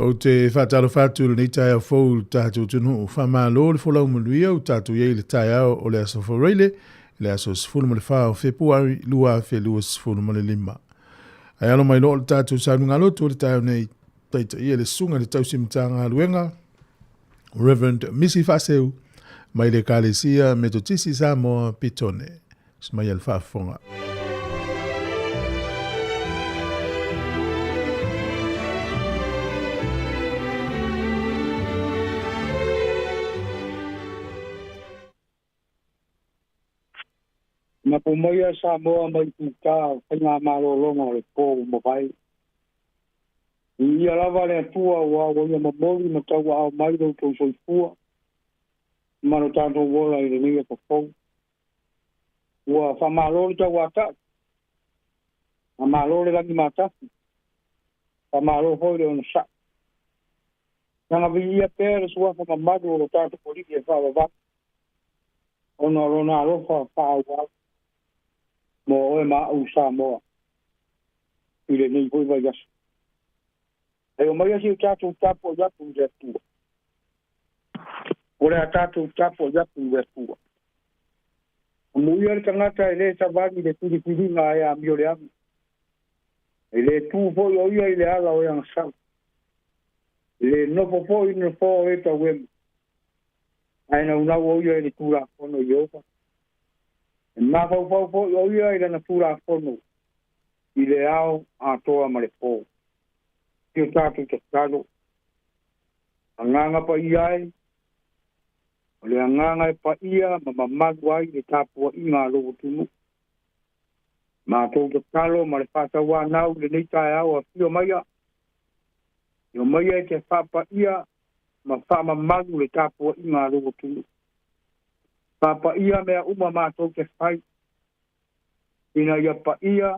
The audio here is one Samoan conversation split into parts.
Ou te faatalofa atu i lenei taeao fou i le tatou atunuu. Faamalo le folau manuia ua tatou i ai i le taeao o le aso Faraile, le aso 14 o Fepuari 2025. Ae alo mai loa le tatou sauniga lotu o le taeao nei, taitaia le susuga i le tausi Matagaluega, Reverend Misi Faaseu, mai le Ekalesia Metotisi Samoa, Petone. Smaia le faafofoga. Mapu mai Samoa mai tuta o faigamalologa o le po ua mavae. Ia lava le Atua ua ua ia momoli ma tauaao mai lo outou soifua ma lo tatou ola i lenei aso fou. Ua faamalo le tauata'i, faamalo le lagi matasi, faamalo foi le onosa'i. Saga viia pea le suafa mamalu o lo tatou Alii e faavavau ona o lona alofa faaauau mo oe ma a'u Samoa i lenei foi vaiaso. E o mai si o tatou tapuai atu i le Atua. O le a tatou tapuai atu i le Atua. Amuia le tagata e lē savali i le filifiliga e amio le agi. E lē tu foi o ia i le ala o e agasala. E lē nofo foi i le nofoa o e tauemu. Ae naunau o ia i le Tulafono Ieova. E mafaufau foi o ia i lana Tulafono i le ao atoa ma le pō. I o tatou tatalo. Agaga paia ai, o le agaga e paia ma mamalu ai le tapuaiga a lou atunuu. Matou tatalo ma le faatauanau i lenei taeao afio maia. Afio maia e te faapaia ma faamamalu le tapuaiga a lou atunuu. Faapaia mea uma matou te fai, ina ia paia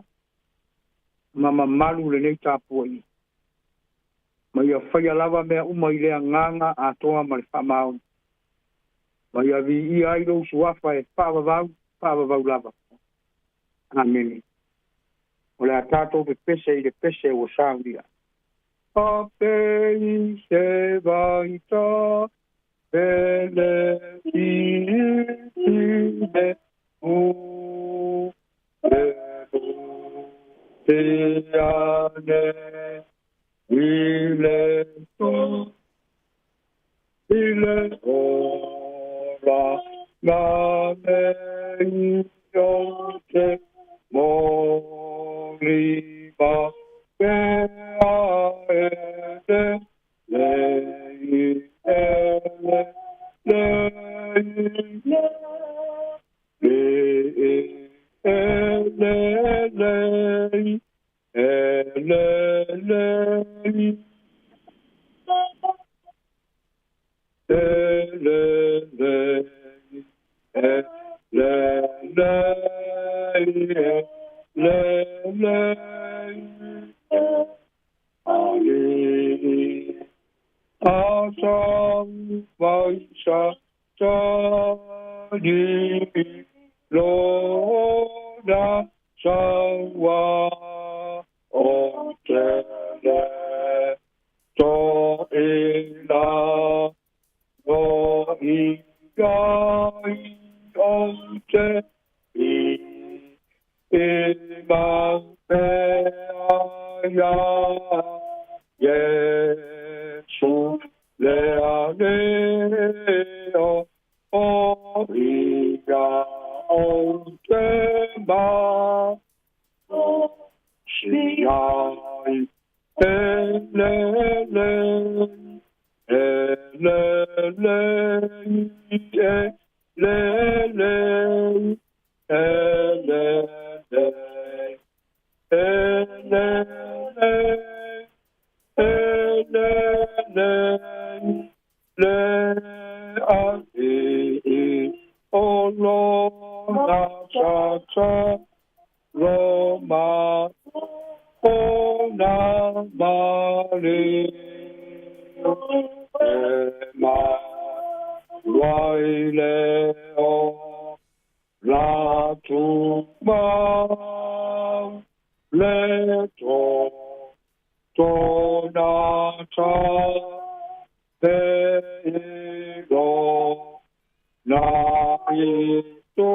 ma mamalu lenei tapuaiga. Ma ia faia lava mea uma i le agaga atoa ma le faamaoni. Ma ia viia ai lou suafa e faavavau, faavavau lava. Amene. O le a tatou pepese i le pese ua saunia. Apei se vaita pele i i u e bu te ane i le to i le ora na me i o te mo li ma pe a e le le i e le le i le le e e le le i e le le i e le le i e le le i e le le i a i a sa vai sa sa ni lo na sa wa o te le to e la o i ga i o te i e mau pe a ia Iesu le a le o o i ga o te ma o si ai e le le e le le e le le e le le e le le e le le le a e e o lo na sa sa lo ma o na ma le e ma wai le o la tu ma le to to na ta pe i lo na i to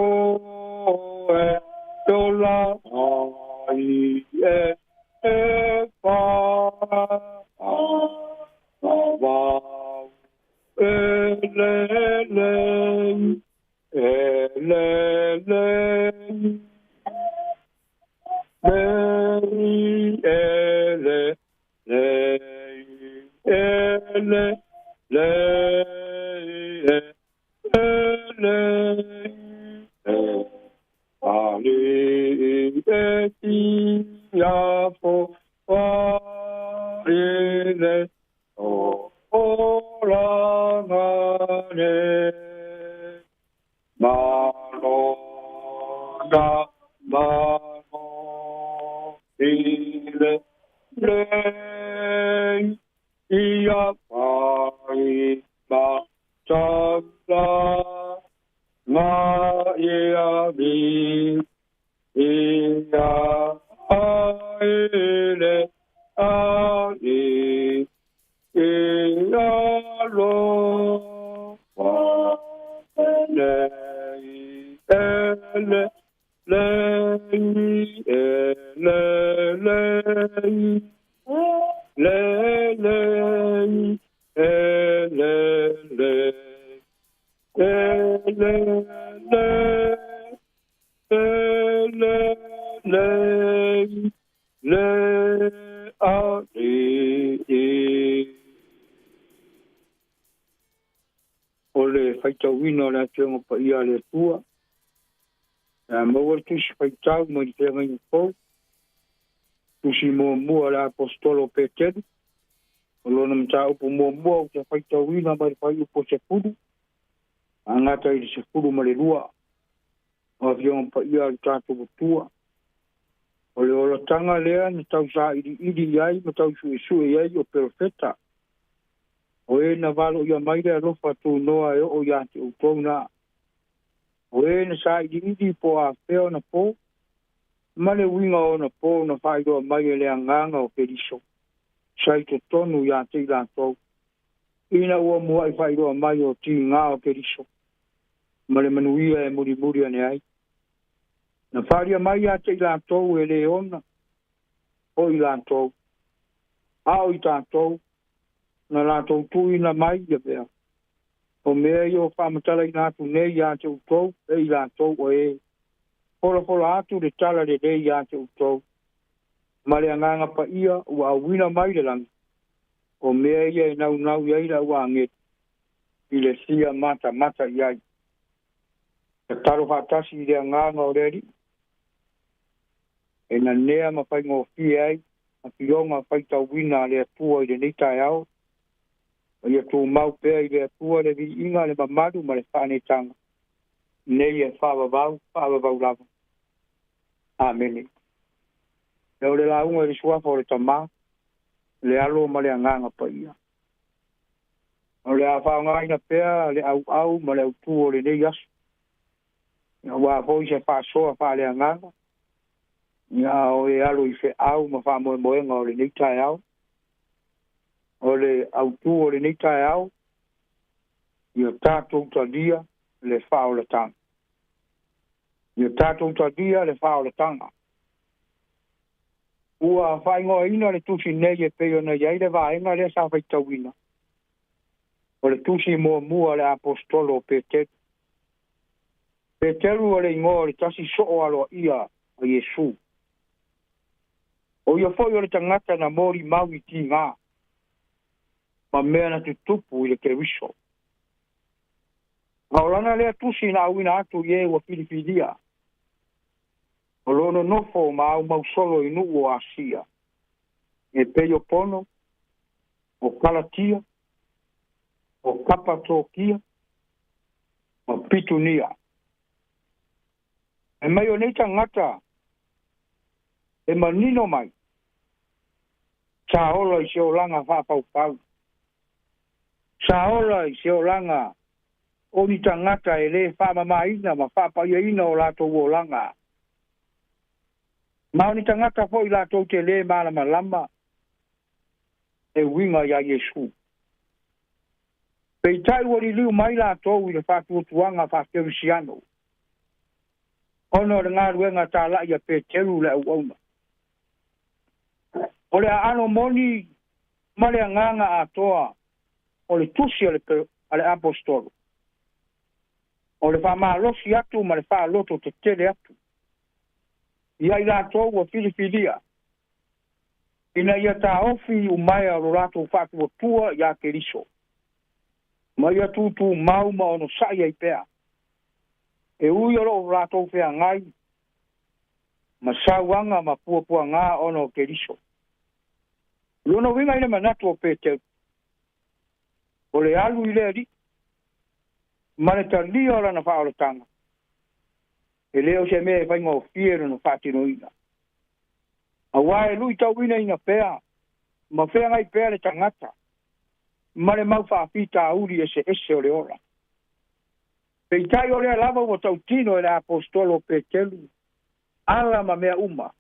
e to la a i e e fa a a va e le le e le le le e le le e le le e le e a le e ti a fo a e le o o la nga ne ma lo na ma no i le le i a pa i ma ta la ma i a bi i a a i le a i i a lo wa le i e le le i e le le i le le i e le le e le le e le le i le a i i. O le faitauina o le Afioga Paia a le Atua. E maua le tusi faitau mai le feagaiga fou, tusi muamua a le Aposetolo o Petelu, o lona mataupu muamua ou te faitauina mai le fuaiupu 10, agata i le 12. O Afioga Paia a le tatou Atua. O le olataga lea na tausailiili i ai ma tausuesue i ai o perofeta. O e na valo ia mai le alofa tunoa e oo ia te outou na. O e na sailiili po a fea ona po, ma le uiga o ona po na faailoa mai e le agaga o Keriso. Sa i totonu ia te i latou. Ina ua mua'i faailoa mai o tigā o Keriso, ma le manuia e mulimuli ane ai. Na faaalia mai ia te i latou e lē ona, o i latou. A o i tatou, na latou tuuina mai ia mea. O mea ia o faamatalaina atu nei ia te outou e i latou o e. Folafola atu le tala lelei ia te outou. Ma le agaga paia ua auina mai le lagi. O mea ia e naunau i ai le auageli i le fia matamata i ai. Tatalo faatasi i le agaga o le Alii. E nanea ma faigofie ai afioga faitauina a le Atua i lenei taeao. Ma ia tumau pea i le Atua le viiga, le mamalu ma le faaneetaga. Nei e faavavau, faavavau lava. Amene. E o le lauga i le suafa o le Tamā, le Alo ma le Agaga Paia. O le a faaaogaina pea le auau ma le autū o lenei aso. Aua foi se faasoa faaleagaga, ia o e alo i feau ma faamoemoega o lenei taeao. O le autū o lenei taeao, ia tatou talia le faaolataga. Ia tatou talia le faaolataga. Ua faaigoaina le tusi nei e pei ona i ai le vaega lea sa faitauina. O le tusi muamua a le Aposetolo o Petelu. Petelu o le igoa o le tasi soo aloaia a Iesu. O ia foi o le tagata na molimau i tigā ma mea na tutupu i le Keriso. A o lana lea tusi na auina atu i e ua filifilia. O lo o nonofo ma aumausolo i nuu o Asia. E pei o Pono, o Kalatia, o Kapatokia, ma Pitunia. E mai o nei tagata e manino mai. Sa ola i se olaga faafaufau. Sa ola i se olaga o ni tagata e lē faamamāina ma faapaiaina o latou olaga. Ma o ni tagata foi latou te lē malamalama E uiga iā Iesu. Peitai ua liliu mai latou i le faatuatuaga faakerisiano ona o le galuega tala'i a Peteru le auauna. O le aano moni ma le agaga atoa o le tusi a le aposetolo, o le faamalosi atu ma le faaloto tetele atu ia i latou ua filifilia ina ia taofi umaea o lo latou faatuatua iā Keriso ma ia tūtūmau ma onosa'i ai pea e ui o loo latou feagai ma sauaga ma puapuagā ona o Keriso. Lona uiga i le manatu o Peteru, o le alu i le Alii ma le talia o lana faaolataga, e lē o se mea e faigofie lona faatinoina, auā e lu'itauina pea ma feagai pea le tagata ma le mau faafitauli eseese o le ola. Peitai o lea lava ua tautino e le aposetolo o Petelu ala ma mea uma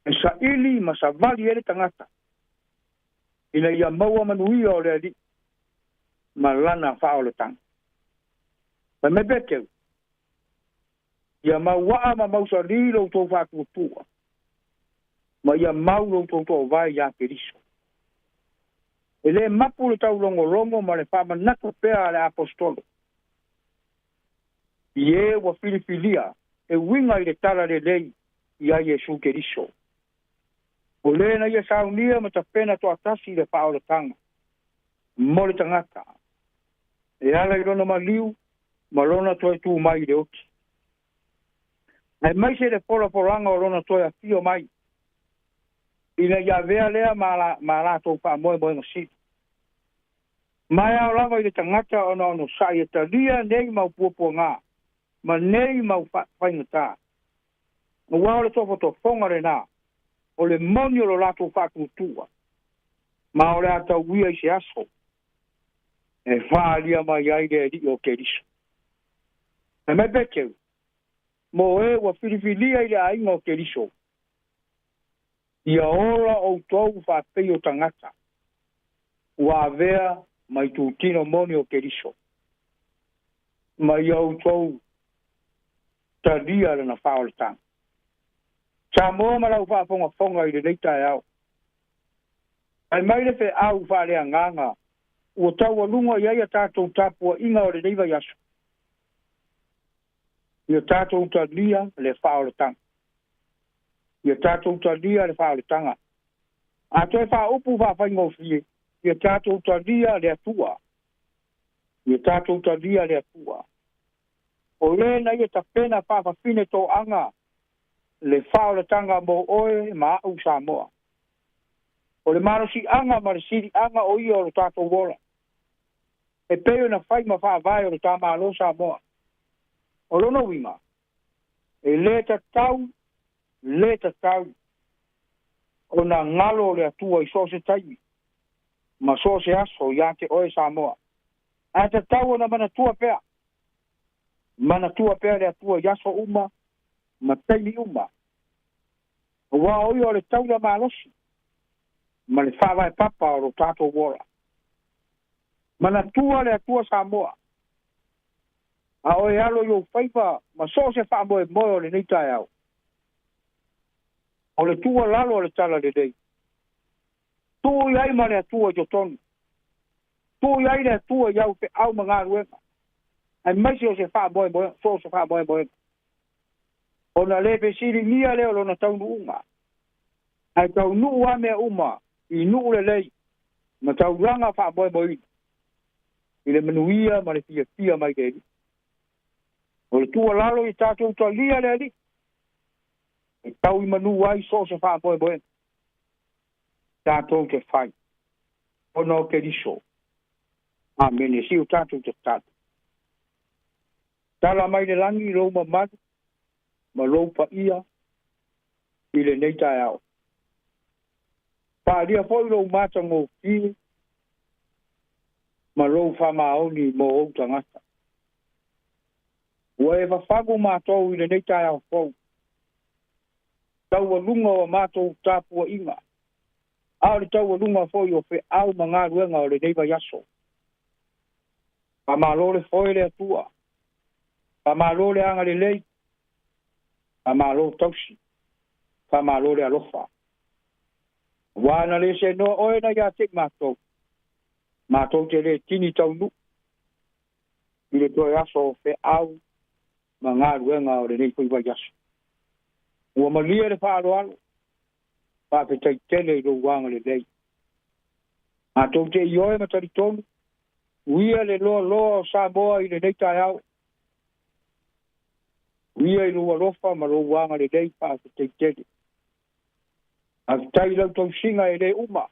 e sa'ili ma savali ai le tagata ina ia maua manuia o le Alii ma lana faaolataga. Fai mai Peteru, ia mauaa ma mausalī lo outou faatuatua ma ia mau lo outou toovae iā Keriso. E lē mapu le taulogologo ma le faamanatu pea a le aposetolo i e ua filifilia e uiga i le tala lelei iā Iesu Keriso, o lē na ia saunia ma tapena toatasi i le faaolataga mo le tagata e ala i lona maliu ma lona toe tū mai i le oti, ae maise le polapolaga o lona toe afio mai ina ia avea lea ma latou faamoemoega sili. Ma e ao lava i le tagata ona onosa'i e talia nei mau puapuagā ma nei mau faigatā, auā o le tofotofoga lenā o le moni o lo latou faatuatua, ma o le a tauia i se aso e faaalia mai ai le Alii o Keriso. Fai mai Peteru, mo e ua filifilia i le aiga o Keriso, ia ola outou faapei o tagata ua avea ma itutino moni o Keriso, ma ia outou talia lana faaolataga. Samoa ma lau faafogafoga i lenei taeao, fai mai le feau faaleagaga ua taualuga i ai a tatou tapua'iga o lenei vaiaso, ia tatou talia le faaolataga, ia tatou talia le faaolataga. A toe faaupu faafaigofie, ia tatou talia le Atua, ia tatou talia le Atua, o lē na ia tapena faafafine toaga le faaolataga mo oe ma a'u Samoa. O le malosi'aga ma le sili'aga o ia o lo tatou ola e pei ona fai ma faavae o le tamālō Samoa. O lona uiga e lē tatau, lē tatau ona galo o le Atua i so o se taimi ma so o se aso iā te oe Samoa, ae tatau ona manatua pea, manatua pea le Atua i aso uma ma taimi uma, auā o ia o le taula malosi ma le faavae papa o lo tatou ola. Manatua le Atua Samoa a oe alo i ou faiva ma so o se faamoemoe o lenei taeao. O le tuualalo o le tala lelei, tuu i ai ma le Atua i totonu, tuu i ai le Atua i au feau ma galuega, aemaise o se faamoemoega, so o se faamoemoega, ona lē fesiligia lea o lona taunuuga, ae taunuu a mea uma i nuu lelei ma taulaga faamoemoeina i le manuia ma le fiafia mai le Alii. O le tuualalo i tatou talia le Alii e tau i manū ai so o se faamoemoega tatou te fai ona o Keriso. Amene. Si o tatou tatalo. Tala mai le lagi lou mamalu ma lou paia i lenei taeao. Faaalia foi lou matagofie ma lou faamaoni mo ou tagata. Ua e fafagu matou i lenei taeao fou, taualuga o a matou tapua'iga. A o le taualuga foi o feau ma galuega o lenei vaiaso. Faamalo le foe le Atua. Faamalo le agalelei. Faamalo tausi. Faamalo le alofa. Ua na le seanoa oe na ia te i matou. Matou te le tini taunuu i le toe aso o feau ma galuega o lenei foi vaiaso. Ua malie le faaaloalo, faafetai tele i lou agalelei. Matou te ioe ma talitonu, uia le loaloa o Samoa i lenei taeao. Uia i lou alofa ma lou agalelei faafetai tele. Faafetai i lau tausiga e le uma,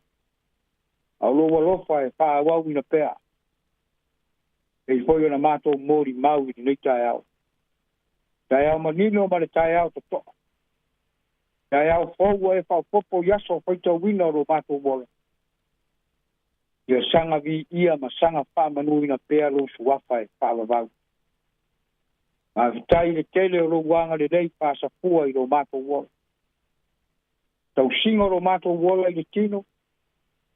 a o lou alofa e faaauauina pea. Pei foi ona matou molimau i lenei taeao. Taeao manino ma le taeao totoa. Taeao fou ua e faaopoopo i aso faitauina o lo matou ola. Ia saga viia ma saga faamanuina pea lou suafa e faavavau. Faafetai i le tele o lou agalelei faasafua i lo matou ola. Tausiga o lo matou ola i le tino,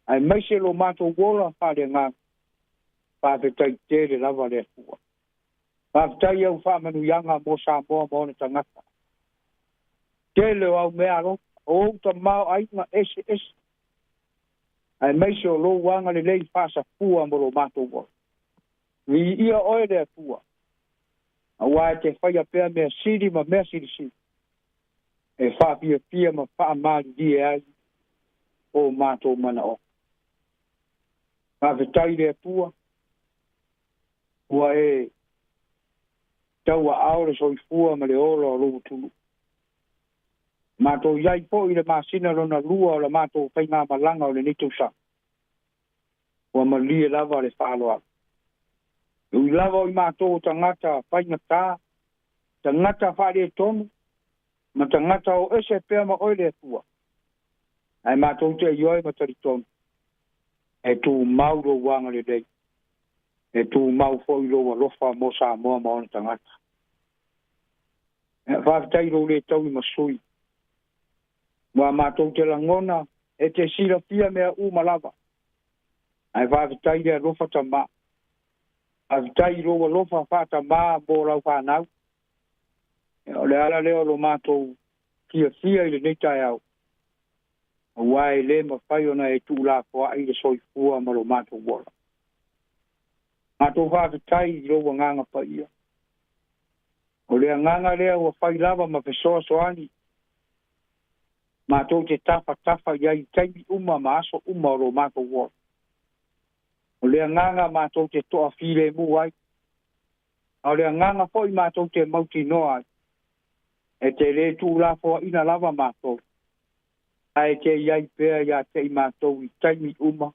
aemaise lo matou ola faaleagaga. Faafetai tele lava le Atua. Faafetai i au faamanuiaga mo Samoa ma ona tagata. Tele o au mea alofa, o ou tamaoaiga eseese, aemaise o lou agalelei faasafua mo lo matou ola. Viia oe le Atua, aua e te faia pea mea sili ma mea silisili, e faafiafia ma faamalilie ai o matou manaoga. Faafetai le Atua, ua e tauaao le soifua ma le ola o lou atunuu. Matou iai foi i le masina lona lua o la matou faigamalaga o lenei tausaga. Ua malie lava le faaaloalo. E ui lava o i matou o tagata faigata, tagata faaletonu, ma tagata o ese pea ma oe le Atua. Ae matou te ioe ma talitonu, e tumau lou agalelei, e tumau foi lou alofa mo Samoa ma ona tagata. E faafetai lou le taui ma sui. Ua matou te lagona e te silafia mea uma lava. Ae faafetai le alofa tamā. Faafetai i lou alofa faatamā mo lau fanau. O le ala lea o lo matou fiafia i lenei taeao. Aua e le mafai ona e tuulafoai le soifua ma lo matou ola. Matou faafetai i lou agaga paia. O le agaga lea ua fai lava ma fesoasoani. Matou te tafatafa i ai i taimi uma ma aso uma o lo matou ola. O le agaga matou te toafilemu ai. A o le agaga foi matou te mautinoa ai. E te le tuulafoaina lava matou. Ae te iai pea ia te i matou i taimi uma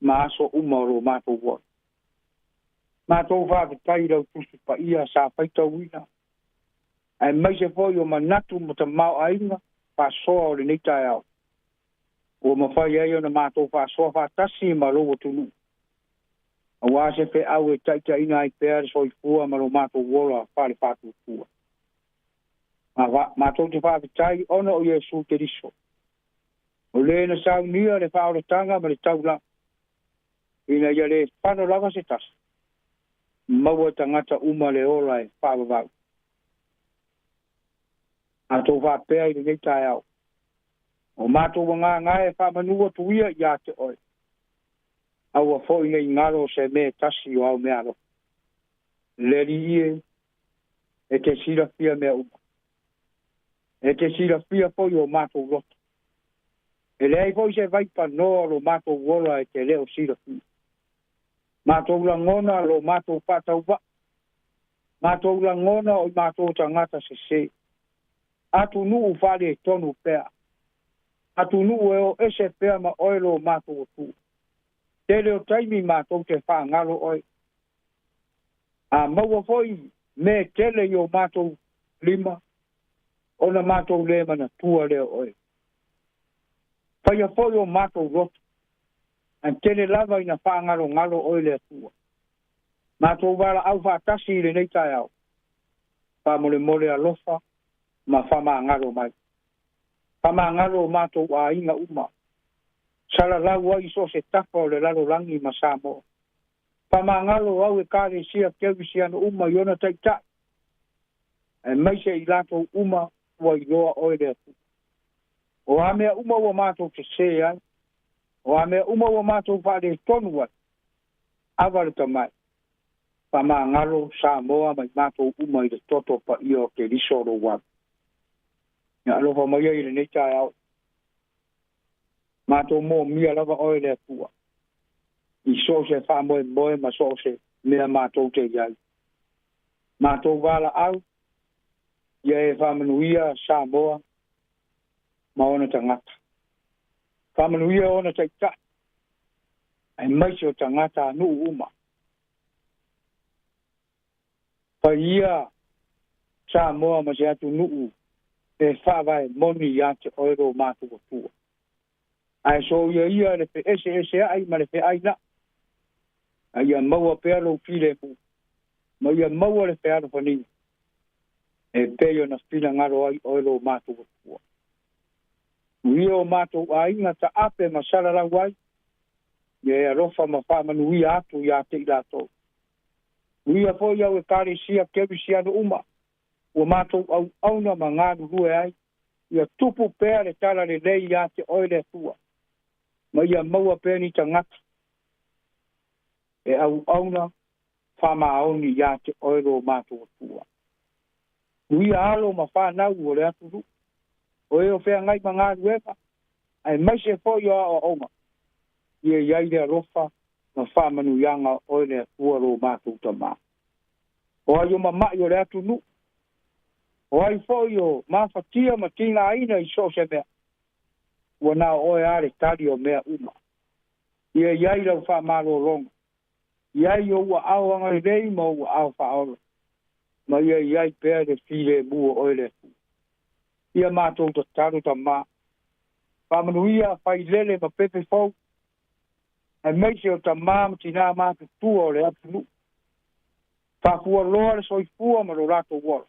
ma aso uma o lo matou ola. Matou faafetai i lau Tusi Paia sa faitauina, aemaise foi o manatu ma tamaoaiga faasoa o lenei taeao. Ua mafai ai ona matou faasoa faatasi ma lou atunuu. Aua se feau e taitaiina ai pea le soifua ma lo matou ola faale-faatuatua. Matou te faafetai ona o Iesu Keriso. O le na saunia le faaolataga ma le taulaga, ina ia le fano lava se tasi, maua tagata uma le ola e faavavau. Matou faapea i lenei taeao, o matou agaga e faamanu atu ia ia te oe. Aua foi nei galo se mea tasi o au mea alofa. Le Alii e, e te silafia mea uma. E te silafia foi o matou loto. E leai foi se vaipanoa o lo matou ola e te le o silafia. Matou lagona lo matou faatauvaa. Matou lagona o i matou tagata sesē. Atunuu faaletonu pea. Atunuu e o ese pea ma oe lo matou Atua. Tele o taimi matou te faagalo oe. A maua foi mea tele i o matou lima, ona matou le manatua lea o oe. Faia foi o matou loto, ae tele lava ina faagalogalo oe le Atua. Matou valaau faatasi i lenei taeao, faamolemole alofa ma faamagalo mai. Faamagalo o matou aiga uma. Salalau ai i so o se tafa o le lalolagi ma Samoa. Faamagalo au Ekalesia Kerisiano uma i ona taitai, aemaise i latou uma ua iloa oe le Atua. O a mea uma ua matou sesē ai, o a mea uma ua matou faaletonu ai, ava le tamai, faamagalo Samoa ma i matou uma i le toto paia o Keriso lou Alo. Ia alofa mai ai i lenei taeao. Matou moomia lava oe le Atua i so o se faamoemoe ma so o se mea matou te i ai. Matou valaau, ia e faamanuia Samoa ma ona tagata. Faamanuia ona taitai, aemaise o tagata a nuu uma. Fai ia Samoa ma se atunuu e faavae moni ia te oe lo matou Atua. Ae soia ia le feeseeseai ma le feaina'i, a ia maua pea lou filemu, ma ia maua le fealofaniga, e pei ona finagalo ai oe lo matou Atua. Uia o matou aiga taape ma salalau ai, ia e alofa ma faamanuia atu ia te i latou. Uia foi au Ekalesia Kerisiano uma, ua matou auauna ma galulue ai, ia tupu pea le talalelei ia te oe le Atua, ma ia maua pea ni tagata e auauna faamaoni ia te oe lo matou Atua. Uia alo ma fanau o le atunuu, o e o feagai ma galuega, aemaise foi o aoaoga, ia i ai le alofa ma faamanuiaga o oe le Atua lo matou Tamā. O ai o mama'i o le atunuu, o ai foi o mafatia ma tigaina i so o se mea, ua na o oe lava le tali o mea uma. Ia i ai lau faamalologa, i ai ou aao agalelei ma ou aao faaola, ma ia i ai pea le filemu o oe le Atua. Ia matou tatalo Tamā, faamanuia failele ma pepe fou, aemaise o tamā ma tinā matutua o le atunuu. Faafualoa le soifua ma lo latou ola,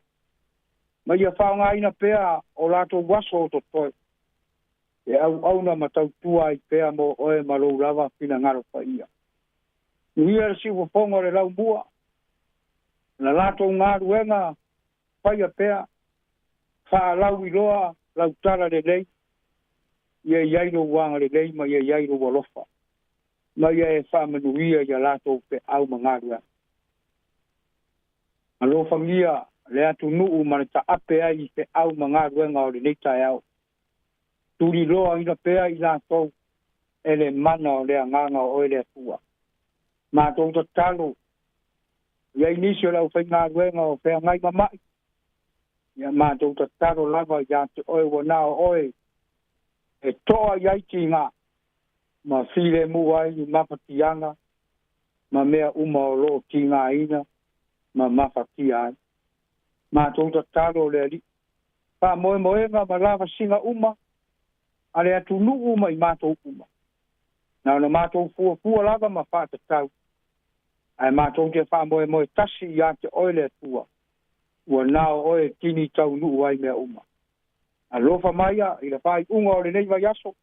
ma ia faaaogaina pea o latou aso o totoe, e auauna ma tautua ai pea mo oe ma lou lava finagalo paia. Nuia le siufofoga o le laumua, na latou galuega faia pea, faalauiloa lau tala lelei, ia i ai lou agalelei ma ia i ai lou alofa, ma ia e faamanuia i a latou feau ma galuega. Alofagia le atunuu ma le taape ai i feau ma galuega o lenei taeao. Tuliloaina pea i latou e le mana o le Agaga o oe le Atua. Matou tatalo, i ai nisi o le aufaigaluega o feagai ma ma'i, ia matou tatalo lava ia te oe ua na o oe e toa i ai tiga ma filemu ai i mafatiaga ma mea uma o lo o tigaina ma mafatia ai. Matou tatalo le Alii, faamoemoega ma lavasiga uma a le atunuu ma i matou uma. Na ona matou fuafua lava ma faatatau, ae matou te faamoemoe tasi ia te oe le Atua, ua na o oe e tini taunuu ai mea uma. Alofa maia i le faaiuga o lenei vaiaso,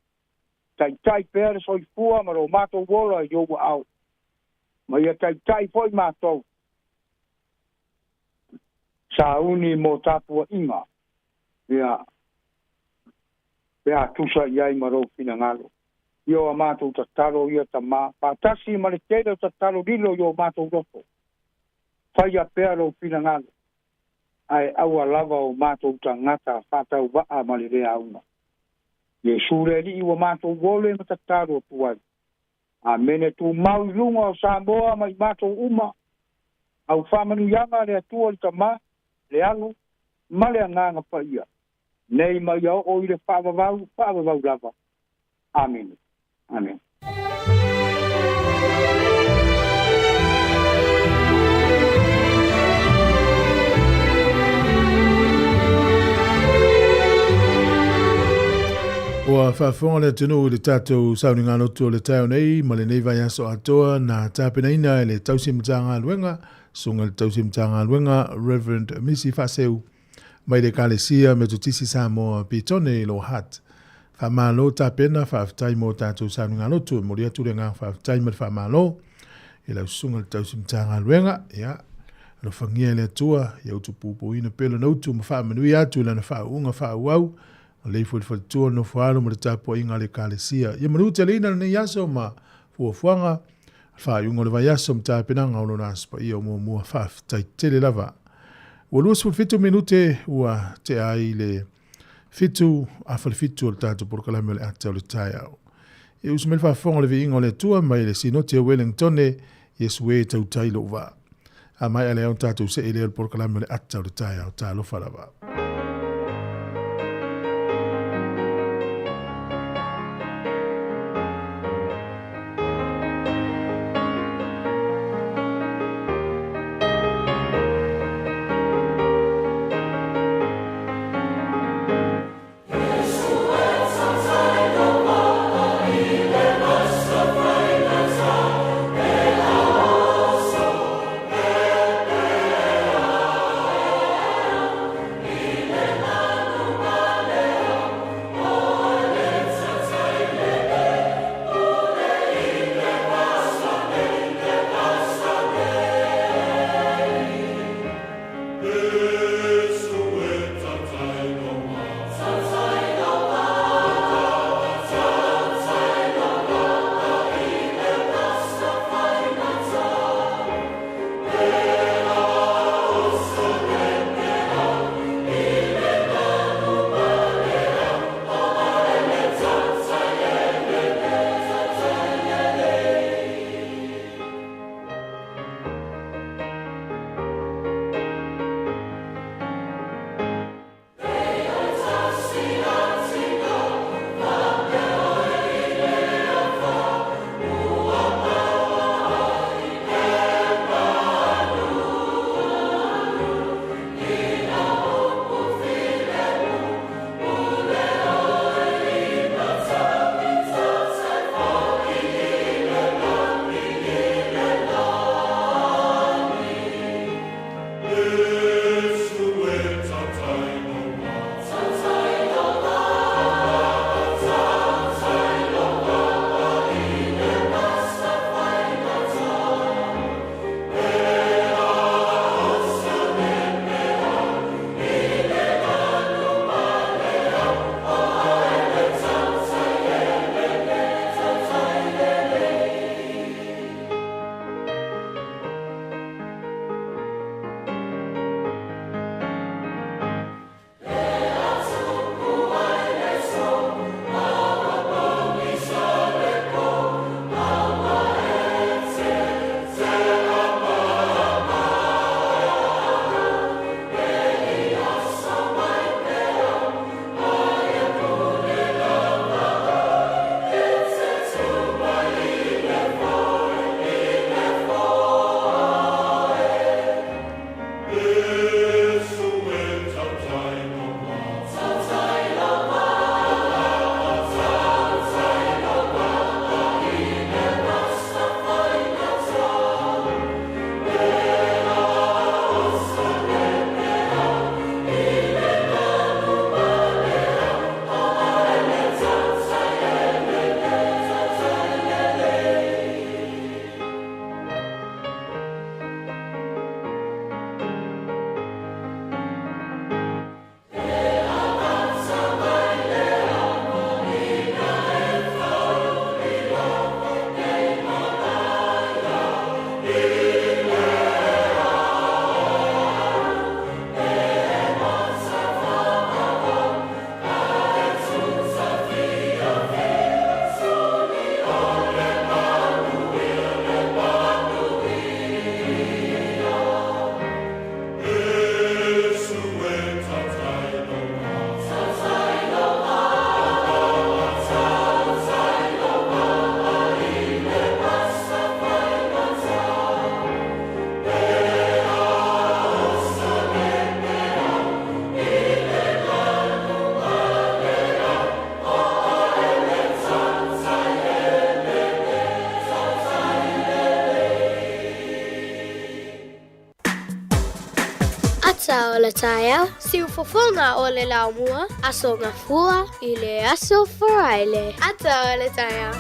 taitai pea le soifua ma lo matou ola i ou aao, ma ia taitai foi matou sauni mo tapuaiga, ia, pe a tusa i ai ma lou finagalo. Ia o a matou tatalo ia Tamā, faatasi ma le tele o tatalo lilo i o matou loto. Faia pea lou finagalo, ae aua lava o matou tagata faatauvaa ma le le auga. Iesu le Alii ua matou ole ma tatalo atu ai. Amene. Tumau i luga o Samoa ma i matou uma, au faamanuiaga a le Atua le Tama, le Alo, ma le Agaga Paia, nei ma ia oo i le faavavau, faavavau lava. Amene. Amene. Ua faafofoga le atunuu i le tatou sauniga lotu o le taeao nei ma lenei vaiaso atoa na tapenaina e le tausi Matagaluega, Susuga i le Tausi Matagaluega Reverend Misi Faaseu mai le Ekalesia Metotisi Samoa Petone i Lower Hutt. Faamalo tapena, faafetai mo tatou saunoaga-lotu. E momoli atu le agaga faafetai ma le faamalo i lau susuga i le tausi Matagaluega. Ia, alofagia e le Atua ia utupupuina pea lona utu ma faamanuia atu i lana faauuga faaauau. Lelei foi le faletua, le nofoalo ma le tapuaiga a le Ekalesia. Ia manuteleina lenei aso ma fuafuaga, faaiuga o le vaiaso ma tapenaga o lona Aso Paia o muamua. Faafetai tele lava. Ua 27 minute ua tea ai le 7:45 o le tatou polokalame o le ata o le taeao. E usu mai le faafofoga o le viiga o le Atua mai le Sinoti o Wellingtone, Iesu e tautai lou vaa. A maea lea ona tatou see lea o le polokalame o le ata o le taeao. Talofa lava. Ata o le taeao, siufofoga o le laumua, Aso Gafua i le Aso Faraile. Ata o le taeao.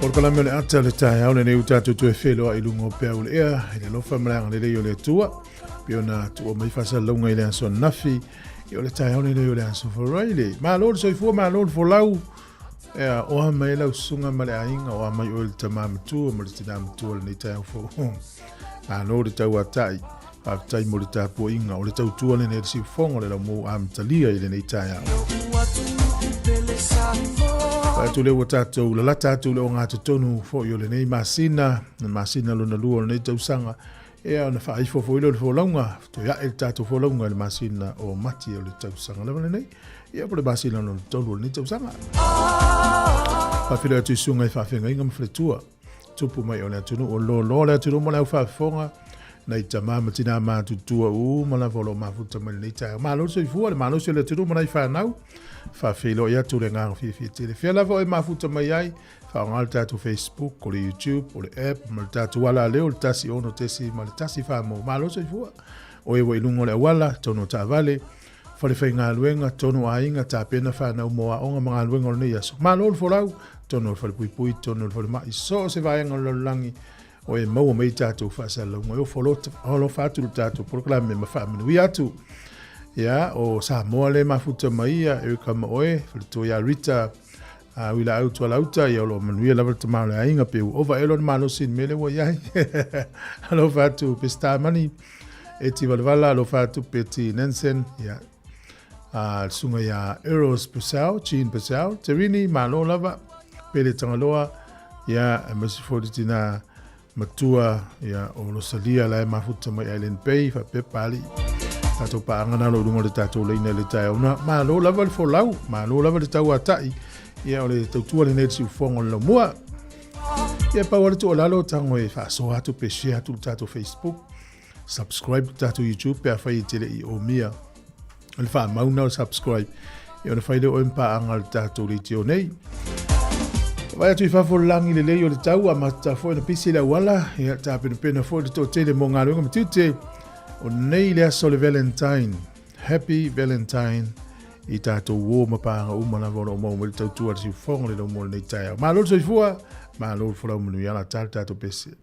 Polokalame o le ata o le taeao lenei ua tatou toe feloai i luga o peau o le ea i le alofa ma le agalelei o le Atua pei ona tuua mai faasalalauga i le aso ananafi ia o le taeao lenei o le aso Faraile. Malo le soifua, malo le folau. Ea, oa mai lau susuga ma le aiga, oa mai oe le tamā matua ma le tinā matua i lenei taeao fou. Malo le tauatai, faafetai mo le tapuaiga, o le tautua lenei a le siufofoga o le laumou amatalia i lenei taeao. Vaai atu lea ua tatou lalata atu i le ogatotonu foi o lenei masina, le masina lona lua o lenei tausaga, ea ona faaifo foi lea o le folauga, toe ae le tatou folauga i le masina o Mati o le tausaga lava lenei. Ia po le masina lona tolu o lenei tausaga. Faafeiloai atu i susuga i faafeagaiga ma faletua, tupu mai o le atunuu o loloa le atunuu ma le aufaafofoga, nai tama ma tinā matutua uma lava o lo o mafuta mai lenei taeao. Malo le soifua, le malosi o le atunuu ma nai fanau. Faafeiloai atu le agaga fiafia tele. Fea lava o e mafuta mai ai, faaaoga le tatou Facebook, o le YouTube, o le app ma le tatou alaleo, le 1 6 ma le 1 4 mo. Malo le soifua. O e ua i luga o le auala, tonu o taavale, fale faigaluega, tonu aiga, tapena fanau mo aoga ma galuega o lenei aso. Malo le folau, tonu o le falepuipui, tonu o le falemai, so o se vaega o le lalolagi, o e maua mai tatou faasalalauga. E ofo alofa atu le tatou polokalame ma faamanuia atu. Ia, o Samoa le mafuta mai ia, Erika ma oe, faletua ia Rita, a ui laau tualauta, ia o lo o manuia lava le tama o le aiga, pe ua ova ea lona malosi i le mea lea ua i ai. Alofa atu Peseta Mani, Eti Valevala, alofa atu Betty Nansen, ia, a le susuga ia Eros Purcell, Jean Purcell, Terini, malo lava, Pele Tagaloa, ia, aemaise foi le tina matua ia o Rosalia la e mafuta mai Island Bay faapea Pali. Tatou paaga na lo luga o le tatou laina i le taeao na. Malo lava le folau, malo lava le tauatai. Ia o le tautua lenei le siufofoga o le laumua. Ia pau le tuualalo tago e faasoa atu pe share atu le tatou Facebook, subscribe le tatou YouTube pe afai e te le i omia. O le faamauna o le subscribe. Ia ona fai lea o oe ma paaga le tatou leitio nei. Vaai atu i fafo le lagi lelei o le tau, amata foi ona pisi le auala, ia tapenapena foi le toatele mo galuega ma tiute. O nei le aso o le Valentine. Happy Valentine i tatou uo ma paaga uma lava o lo o maua mai le tautua a le siufofoga le laumua o lenei taeao. Malo le soifua, malo le folau manuia ala ta le tatou pese.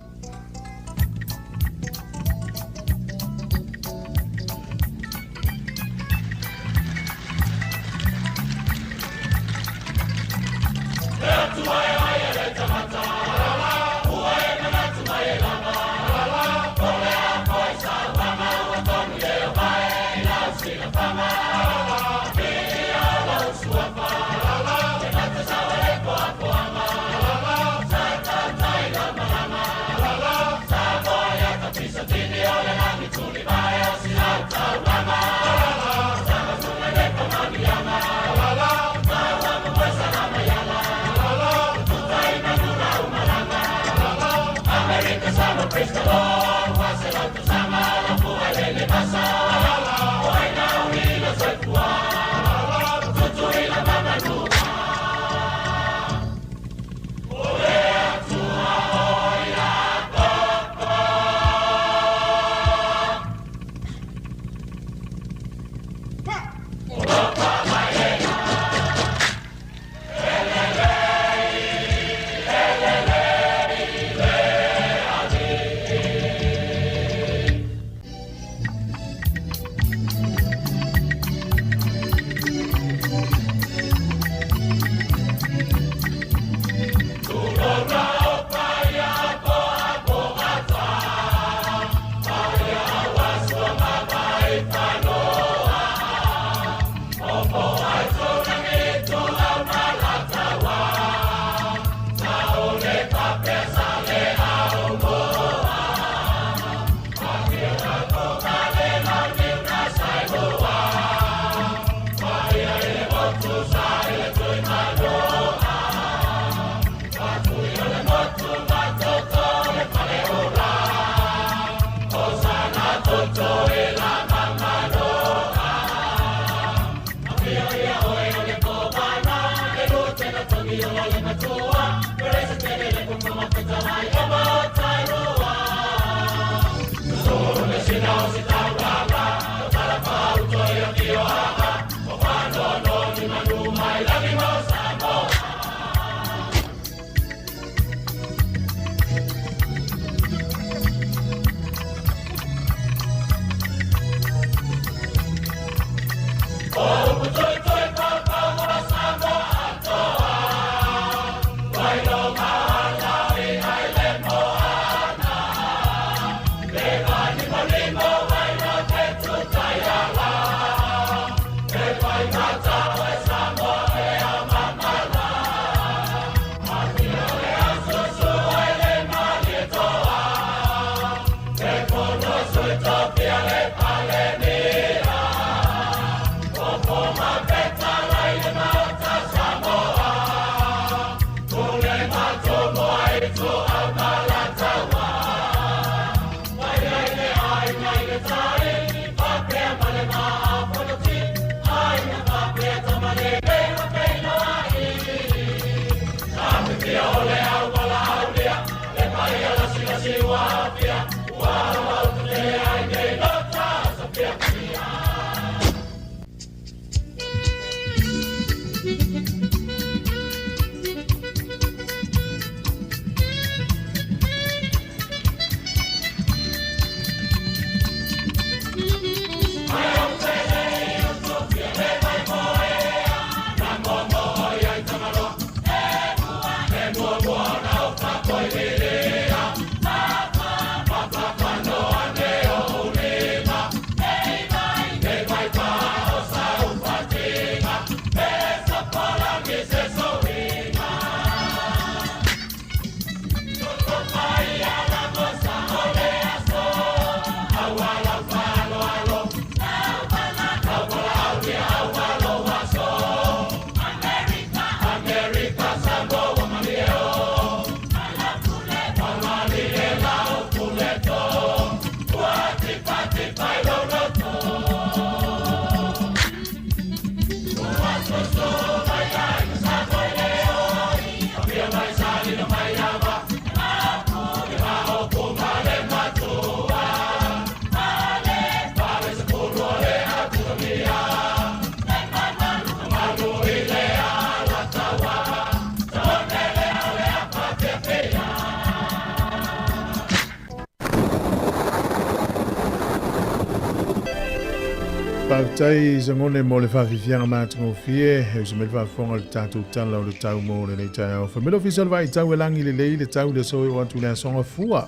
Faafetai Sagone mo le faafiafiaga matagofie e usa mai le faafofoga o le tatou tala o le tau mo lenei taeao. Famelo ofisa o le vaitau e lagi lelei le tau le aso e oo atu i le aso Gafua.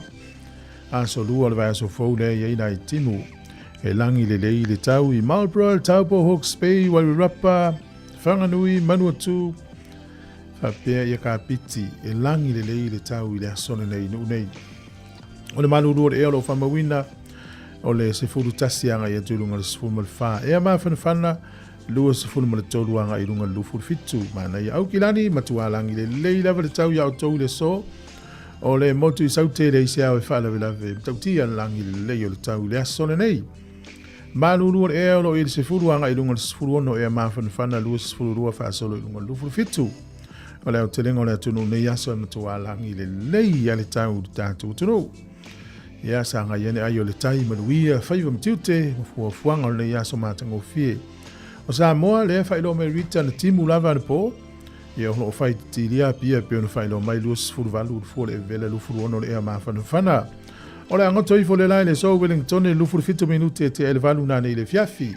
Aso lua o le vaiaso fou lea e i ai nai timu. E lagi lelei le tau i Marlborough, Taupo, Hawke's Bay, Wairarapa, Whanganui, Manuatu, faapea ia Kapiti. E lagi lelei le tau i le aso lenei i Nuu nei. O le malulu o le ea o lo o faamauina o le 11 agai atu i luga o le 14. Ea mafanafana 23 agai i luga o le 27. Manaia Aukilani, matua lagi lelei lava le tau iā outou i le aso. O le motu i Saute e leai se ao e faalavelave. Matautia le lagi lelei o le tau i le aso lenei. Malulu o le ea o lo o i le 10 agai i luga o le 16 ea mafanafana 22 faasolo i luga o le 27. O le aotelega o le atunuu nei aso e matua lagi lelei a le tau i le tatou atunuu. Ia sagai ane ai o le tai manuia faiva ma tiute ma fuafuaga o lenei aso matagofie. O Samoa lea faailoa mai Rita na timu lava anapo. Ia o lo o fai titilia pia pei ona faailoa mai 28 le fua o le evela 26 le ea mafanafana. O le a goto ifo le la i le aso Wellington 27 minute e tea i le valu nanei i le afiafi.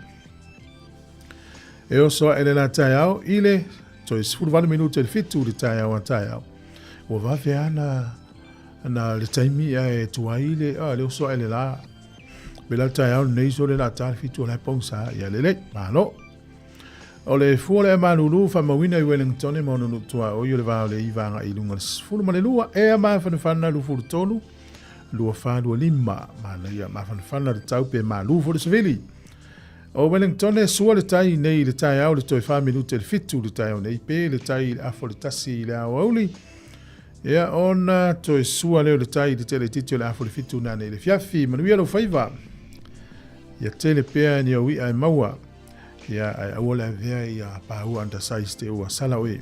E oso aʻe le la taeao i le toe 18 minute i le fitu le taeao a taeao. Ua vave ana na le taimi ae tuai le a le oso aʻe le la. Me la taeao nei so le la ta le fitu o la pongsa ia lelei. Malo. O le fua o le malulu faamauina i Wellington ma ona nuu tuaoi o le va o le iva agai i luga o le 12 ea mafanafana 23 24 25. Manaia mafanafana le tau pe malu foi le savili. O Wellington e sua le tai nei i le taeao le toe 4 minute i le 7 le taeao nei pe le tai i le afa o le tasi i le aoauli. Ia ona toe sua lea o le tai i le tele itiiti o le afa o le 7 nanei i le afiafi. Manuia lou faiva. Ia tele pea ni au i'a e maua. Ia, ae aua le avea ia paua undersize te ua sala oe.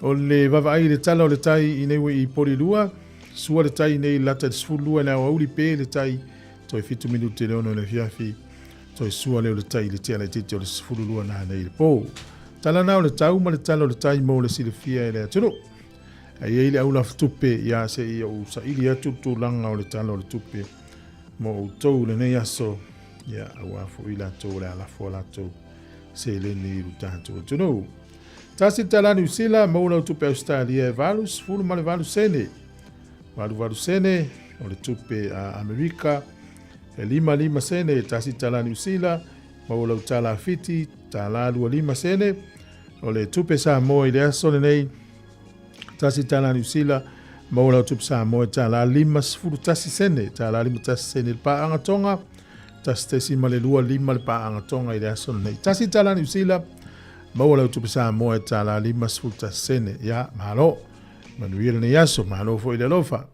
O le vaavaai i le tala o le tai i nei ua i Polilua, sua le tai nei lata i le 12 i le aoauli pe le tai toe 7 minute i le 6 i le afiafi, toe sua lea o le tai i le tea laitiiti o le 12 nanei i le po. Tala na o le tau ma le tala o le tai mo le silafia e le atunuu. Ae i ai le aulafutupe, ia se i ou saili atu le tulaga o le tala o le tupe mo outou i lenei aso, ia aua foi latou o le a lafo a latou seleni i lo tatou atunuu. Tasi le tala Niu Sila, maua lau tupe Ausetalia e 88 sene. 88 sene o le tupe a Amerika, e 55 sene. Tasi le tala Niu Sila, maua lau tala Fiti, tala 25 sene. O le tupe Samoa i le aso lenei, tasi tala Niu Sila, maua lau tupe Samoa e tala 51 sene, tala 51 sene le paaga Tonga, 1.25 le paaga Tonga i le aso lenei. Tasi tala Niu Sila, maua lau tupe Samoa e tala 51 sene. Ia, malo. Manuia lenei aso, malo foi le alofa.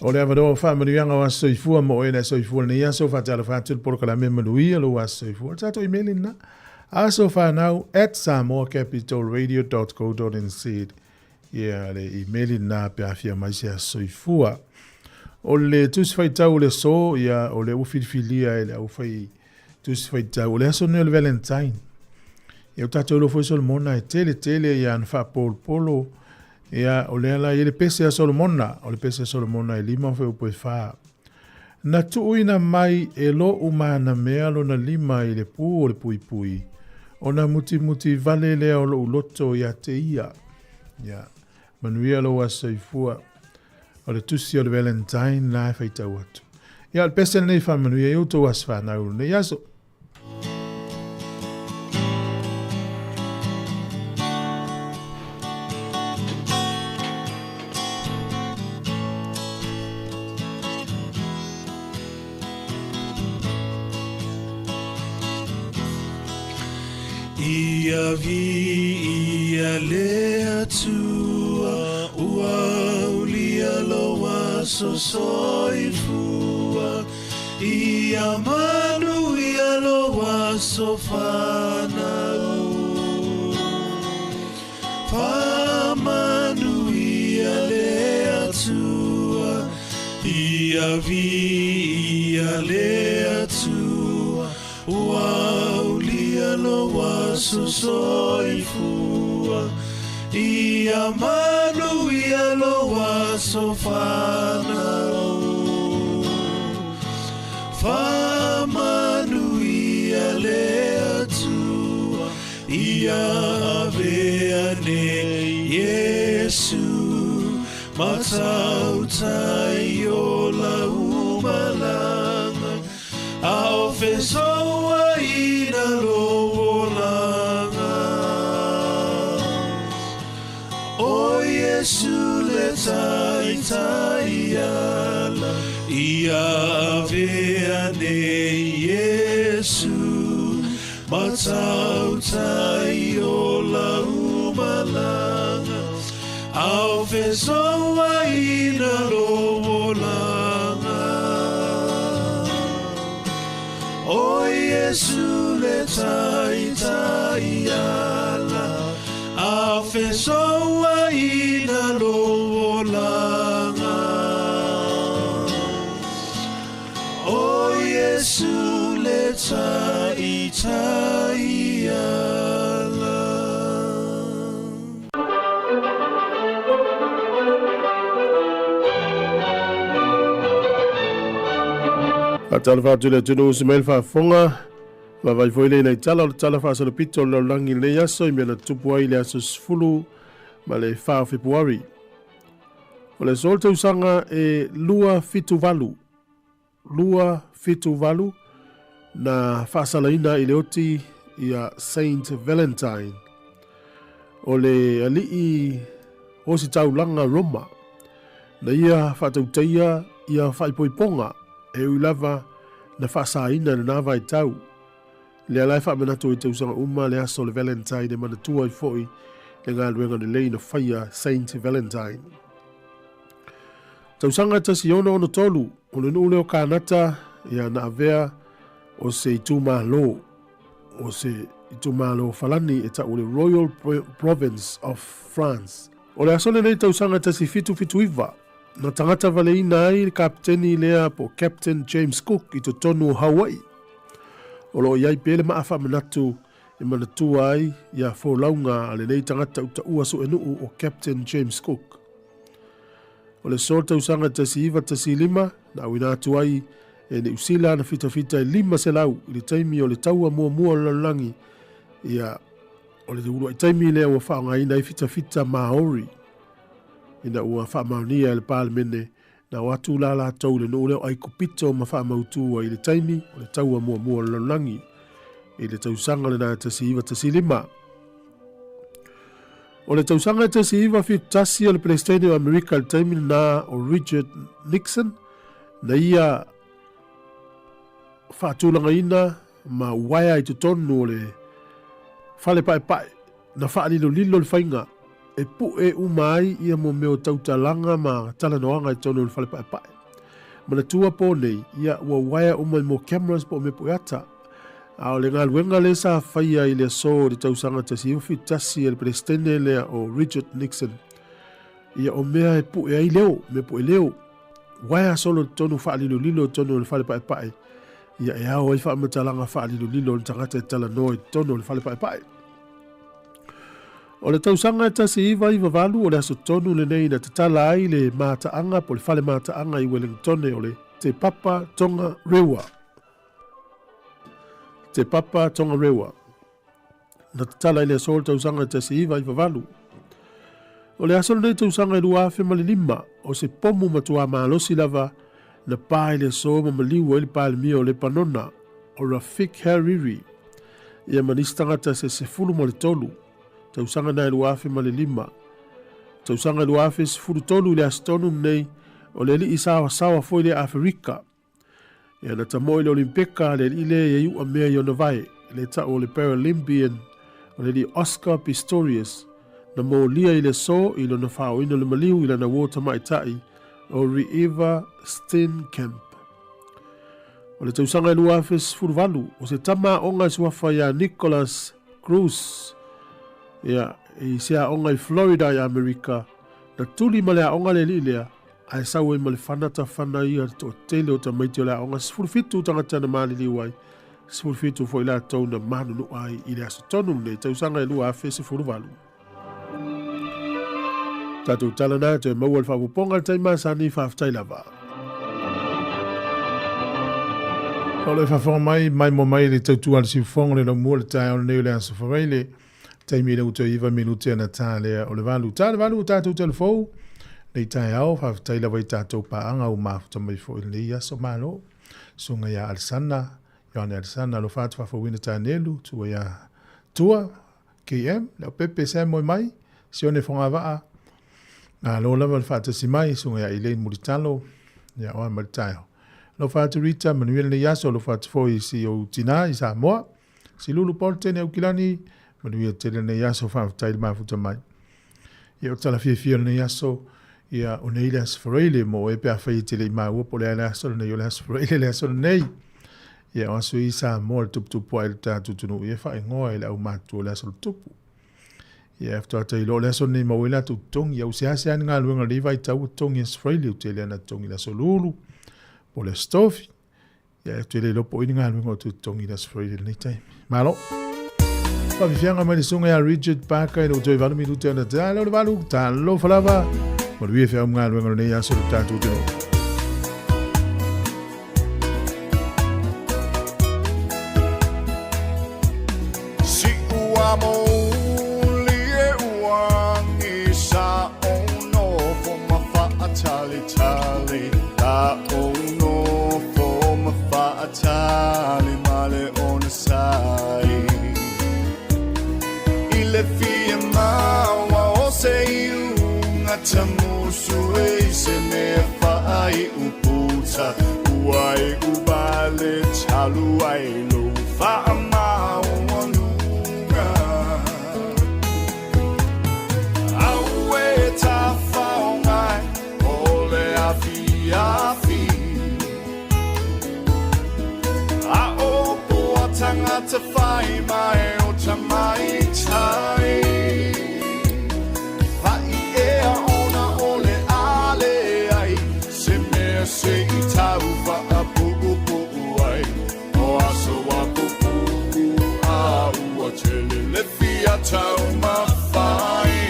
O le avanoa o faamanuiaga o aso soifua mo oe le aso soifua lenei aso, faatalofa atu le polokalame manuia lou aso soifua. O le tatou email lena, asofanau@samoacapitalradio.co.nz. Ia le email lena pe a fia mai se aso soifua. O le tusi faitau o le aso, ia o lea ua filifilia e le aufai tusi faitau, o le aso lenei o le Valentine. Ia o tatou iloa foi Solomona e tele tele ia ana faapolopolo. Ia o lea la i le pese a Solomona, o le pese a Solomona e 5 fuaiupu e 4. Na tuuina mai e lo'u manamea lona lima i le pū o le puipui, ona mutimuti vale lea o lo'u loto ia te ia. Ia, manuia lou aso soifua. O le tusi o le Valentine la e faitau atu. Ia, o le pese lenei faamanuia i outou aso fanau lenei aso. Ia viia le Atua, ua aulia lou aso soifua. Ia manuia lou aso fanau. Faamanuia le Atua, ia viia le Atua, ua aulia lou aso soifua. Ia manuia lou aso fanau. Faamanuia le Atua, ia avea nei Iesu, matautai o lau malaga, a o fesouaina lou olaga. O Iesu le taitai ala, ia avea nei Iesu, matautai o lau malaga, a o fesouaina lou olaga. O Iesu le taitai ala, a fesouaina lou olaga. O Iesu le taitai ala. Faatalofa atu i le atunuu se mai le faafofoga, vaavaai foi le i tala o le tala faasolopito o le lalolagi i lenei aso i mea na tutupu ai i le aso 14 o Fepuari. O le aso o le tausaga e 278, 278 na faasalaina i le oti ia Saint Valentine. O le alii ositaulaga Roma na ia faatautaia ia faaipoipoga e ui lava na faasaina i lena vaitau. Lea la e faamanatu ai tausaga uma le aso o le Valentine e manatua ai foi le galuega lelei na faia Saint Valentine. Tausaga 1663, o le nuu lea o Kanata ia na avea o se itumalo. o se itumalo Falani e ta'u o le Royal Province of France. O le aso lenei tausaga 1779, na tagata valeina ai le kapeteni lea po o Captain James Cook i totonu o Hawaii. O lo o i ai pea le maa faamanatu e manatua ai ia folauga a lenei tagata utaua suenuu o Captain James Cook. O le aso tausaga 1915 na auina atu ai e Niu Sila ana fitafita e 500 i le taimi o le taua muamua o le lalolagi, ia o le uluai taimi lea ua faaaogaina ai fitafita Maori ina ua faamaonia e le Palemene na o atu la latou i le nuu lea o Aikupito ma faamautu ai i le taimi o le taua muamua o le lalolagi i le tausaga lena 1915. O le tausaga 1971 o le Peresetene o Amerika i le taimi lena o Richard Nixon na ia faatulagaina ma uaea i totonu o le fale paepae na faalilolilo le faiga e pu'e uma ai ia mo mea o tautalaga ma talanoaga i totonu o le fale paepae. Manatua po nei, ia ua uaea uma i mo cameras po o mea pueata. A o le galuega lea sa faia i le aso i le tausaga 1971 e le Peresetene lea o Richard Nixon, ia o mea e pu'e ai leo, mea pu'e leo, uaea solo i totonu faalilolilo i totonu o le fale paepae, ia e ao ai faamatalaga faalilolilo o le tagata e talanoa i totonu o le fale paepae. O le tausaga e 1998 o le aso tonu lenei na tatala ai le mataaga po o le fale mataaga i Wellingtone o le Te Papa Tonga Rewa. Te Papa Tongarewa. Na tatala i le aso o le tausaga 1998. O le aso lenei tausaga e 2005, o se pomu matuā malosi lava na pa i le aso ma maliu ai le Palemia o Lepanona, o Rafik Hariri, ia ma nisi tagata se 13, tausaga na e 2005. Tausaga e 2013 i le aso tonu lenei, o le alii saoasaoa foi lea Aferika, Ia na tamoe i le Olimpeka le alii lea ia iu'a mea i ona vae, le ta'u o le Paralympian o le alii Oscar Pistorius, na molia i le aso i lona faaoina o le maliu i lana uo tamaitai o Reeva Steenkamp. O le tausaga e 2018, o se tama aoga e suafa iā Nikolas Cruz, ia, i se aoga i Florida i Amerika, na tuli ma le aoga le alii lea, Ae sau ai ma le fana tafana ia le toatele o tamaiti o le aoga 17 tagata na maliliu ai, 17 foi latou na manunua ai i le aso tonu lenei tausaga e 2018. Tatou tala na toe maua le faaopoopoga i le taimi masani, faafetai lava. O le faafofoga mai, maimoa mai le tautua a le siufofoga o le laumua le taeao lenei o le Aso Faraile. Taimi le uto iva minute ana tā lea o le valu. Tā le valu o tātou telefou. Nei taeao, faafetai lava i tātou pāanga u mafuta mai foi lenei aso malo. Sunga ia Alisana, Ioane Alisana, alofa atu faafouina Tānelu, tua ia Tua, KM, Leo Pepe, Sam Moe Mai, Sione Fogavaa, Malo lava le faatasi mai, sunga ia Elaine Mulitalo, ia oa ma le taeao. Alofa atu Rita, manuia lenei aso, alofa atu foi i si ou tinā i Samoa. Silulu Paul Tene Aukilani, manuia tele lenei aso, faafetai le mafuta mai. Ia o tala fiafia o lenei aso, ia o nei le aso Faraile mo oe pe afai e te le i maua po o le a le aso lenei, o le aso Faraile le aso lenei. Ia o aso i Samoa le tuputupu ai le tatou atunuu ia faaigoa i le aumatutua o le aso o le tupu. Ia e faatoa tailo o le aso lenei maua ai latou totogi. Ia ua seasea ni galuega o lenei vaitau ua totogi aso Faraile, ua tele ana totogi i le aso Lulu po o le aso Tofi. Ia e tele iloa po o i ni galuega o toe totogi i le Aso Faraile i lenei taimi. Malo. Faafiafiaga mai le susuga ia Richard Parker i le toe 8 minute ona te lea o le valu. Talofa lava. Manuia feau ma galuega o lenei aso le tatou atunuu. tangata whai mai o tamaitai. Whai ea ona o le ale ai, se mea se i tau whaapuupuu ai. O aso a pupu a ua tele le fia tau mawhai.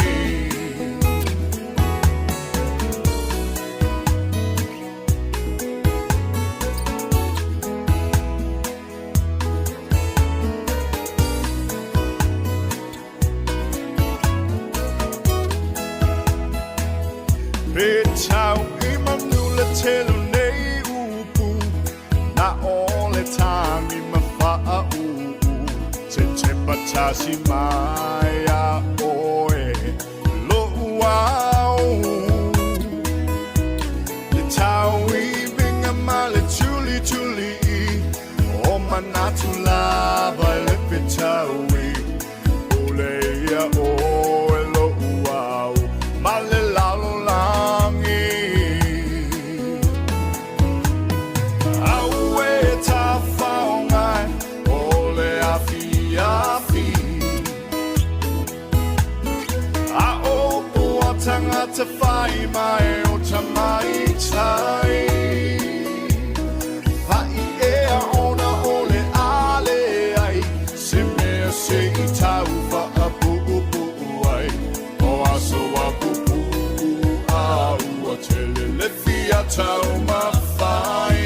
Pe tau i manu le telu nei upu, na o le tangi ma whaa uu. Te tepa tasi mai a oe, lo uau. Le tau i vinga ma le tuli tuli i, o manatu lava le petaui. Ule ia oe lo uau, ma le lalo langi. Au e ta whaongai, o le awhi awhi. A o pua tangata whai mai o tamaitai. Whai ea ona o le ale ai, se mea se i tau whaapuupuu ai. O aso a pupu a ua tele le fia tau mawhai.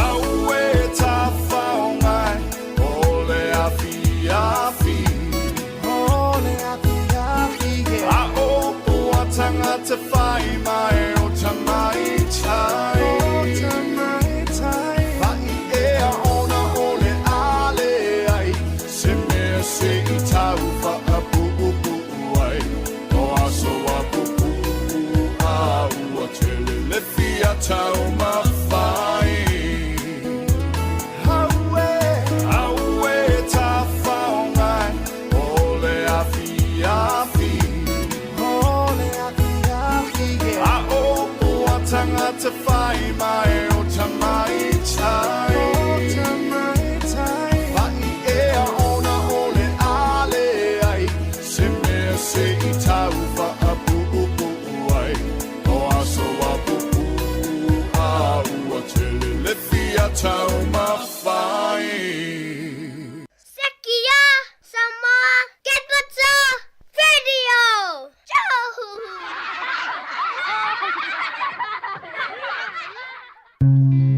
Aue ta whaongai, o le awhi awhi. A o pua tangata whai mai o tamaitai. Whai ea ona o le ale ai, se mea se i tau whaapuupuu ai. O aso a pupu a ua tele le fia tau mawhai. Aue ta whaongai, o le awhi awhi. A o pua tangata whai mai o tamaitai. Whai ea ona o le ale ai, se mea se i tau whaapuupuu ai. O aso a pupu a ua tele le fia tau mawhai. Sekia Samoa Capital Radio. Thank you.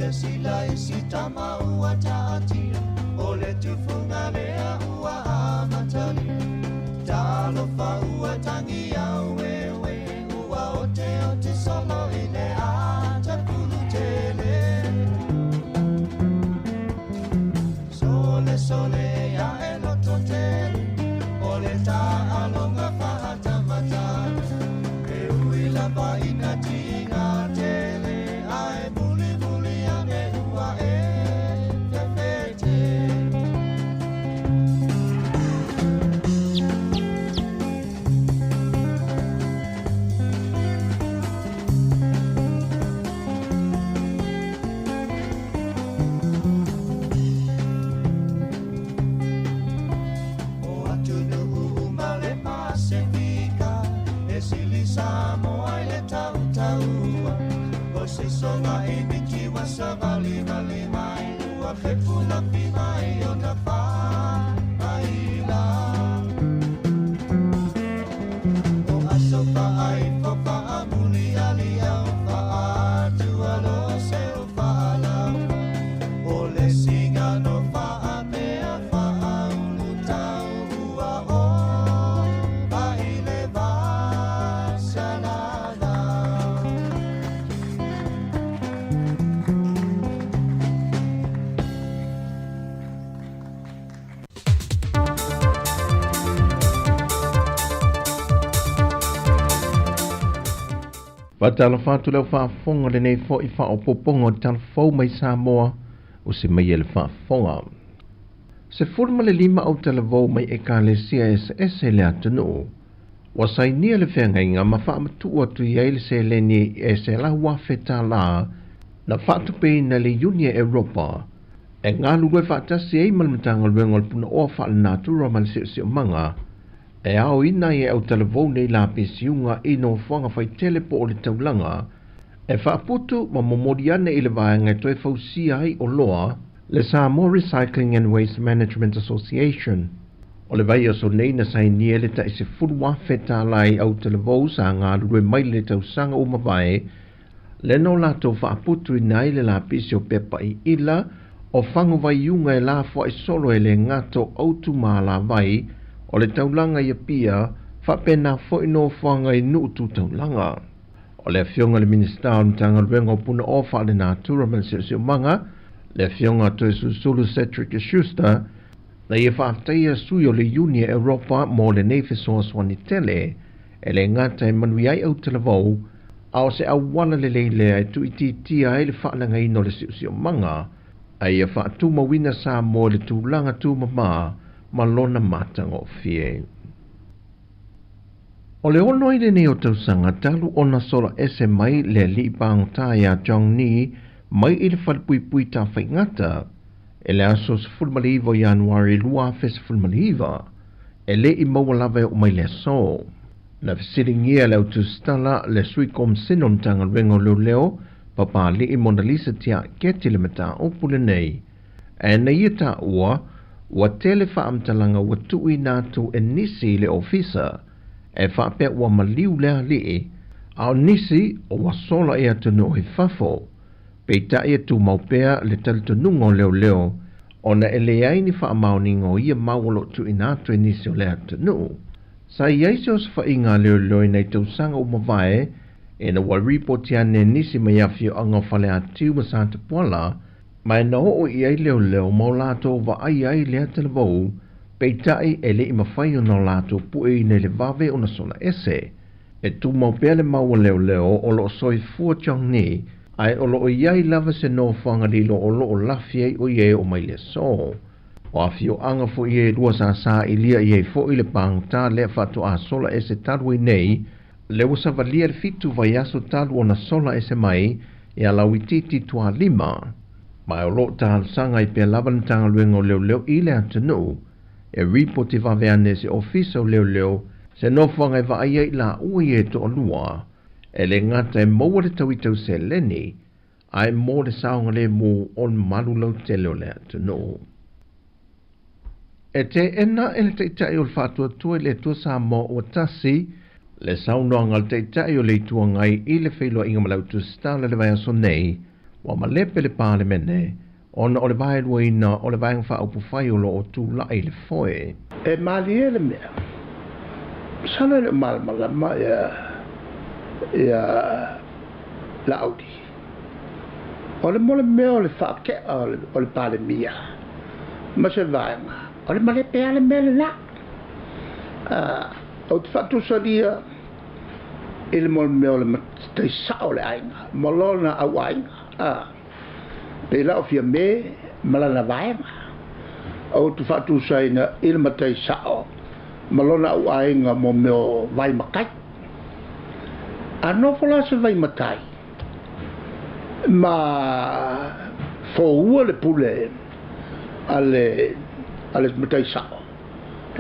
le sila i si tama ua taatia, o le tufuga lea ua amatalia. Talofa ua tangi au ewe, ua ote ote solo i le ata pulutele. Sole sole ia e loto tele, o le taaloga faatamatala. E ui lava ina tiga tele, ae mulimuli ane ua e fefete. O atunuu uma le Pasefika, e sili Samoa i le tautaua. O se soga i miti wa savalivali mai, ua fepulafi mai ona faaila. O aso faaifo faamuliali au faatualo se o faalau. O le sigano faapea faaulutau ua o vai le vasalavau. Faatalofa atu le au faafofoga lenei foi faaopoopoga o le talafou mai Samoa o se mai e le faafofoga. 15 au talavou mai ekalesia eseese le atunuu. Ua sainia le feagaiga ma faamatuu atu i ai le seleni e $100,000 na faatupeina le Iuni e Europa e galulue faatasi ai ma le Matagaluega o le Punaoa Faalenatura ma le Siosiomaga e aoina ai e au talavou nei lapisiuga i nofoaga faitele po o le taulaga e faaputu ma momoli ane i le vaega e toe fausia ai oloa le Samoa Recycling and Waste Management Association. O le vaiaso nei na sainia le tai $10,000 i au talavou sa galulue mai le tausaga ua mavae le na o latou faaputuina ai le lapisi o pepa i ila o faguvaiuga e lafoai solo e le gato autu ma alavai o le taulaga i Apia faapena foi nofoaga i nuu tu taulaga. O le afioga i le Minisita o le Matagaluega o Punaoa Faalenatura ma le Siosiomaga, le afioga Toesulusulu Cedric Schuster, na ia faafetaia sui o le Iuni e Europa mo lenei fesoasoani tele e le gata e manuia ai au talavou, a o se auala lelei lea e tuuitiitia ai le faaleagaina o le siosiomaga, a ia faatumauina Samoa i le tulaga tumamā ma lona matagofie. O le 6 ai lenei o tausaga talu ona sola ese mai le alii pagota ia John Nee mai i le falepuipui tafaigata e le aso 19 o Ianuari 2019 e le i maua lava e oo mai le aso. Na fesiligia le autusitala le sui komisene o le Matagaluega o Leoleo Papali'i Monalisa Tiaaketi le mataupu lenei. Ae na ia taua ua tele faamatalaga ua tuuina atu e nisi i le ofisa e faapea ua maliu le alii, a o nisi ua sola i atunuu i fafo. Peitai e tumau pea le talitonuga o leoleo ona e leai ni faamaoniga o ia mau o loo tuuina atu e nisi o le atunuu. Sa i ai se osofaiga a leoleo i nai tausaga ua mavae ina ua ripoti ane e nisi mai afioaga o Faleatiu ma Satapuala, ma e na oo i ai leoleo ma o latou vaaia ai lea talavou, peitai e le i mafai ona o latou pueina i le vave ona sola ese. E tumau pea le mau a leoleo o loo soifua John Nee, ae o loo i ai lava se nofoaga lilo o loo lafi ai o ia e oo mai le aso. O afioaga foi ia e lua sa sailia i ai foi le pagota lea faatoa sola ese talu ai nei, le ua savalia le 7 vaiaso talu ona sola ese mai ia Lauitiiti Tualima. Ma o loo talosaga ai pea lava le Matagaluega o Leoleo i le atunuu e ripoti vave ane se ofisa o leoleo se nofoaga e vaaia ai laua ia e toalua e le gata e maua le tauitau seleni ae mo le saogalemu o le mamalu lautele o le atunuu. E teena e le Taitai o le Faatuatua i le Atua Samoa ua tasi le saunoaga a le Taitai o le Itu Agai i le feiloaiga ma le autusitala le vaiaso nei Ua malepe le Palemene ona o le vaeluaina o le Vaega Faaupufai o lo o tulai i le foe. E malie le mea, masalo e le o malamalama ia ia Laauli. O le mo le mea o le faake'a o le, o le Palemia ma se vaega, o le malepe lava le mea lena. Ou te faatusalia i le mo le mea o le matai sa'o o le aiga ma lona auaiga, pei la o Fiame ma lana vaega. Ou te faatusaina i le matai sa'o ma lona auaiga mo mea o vai matai. A nofo la se vai matai ma foua le pule a le a le matai sa'o,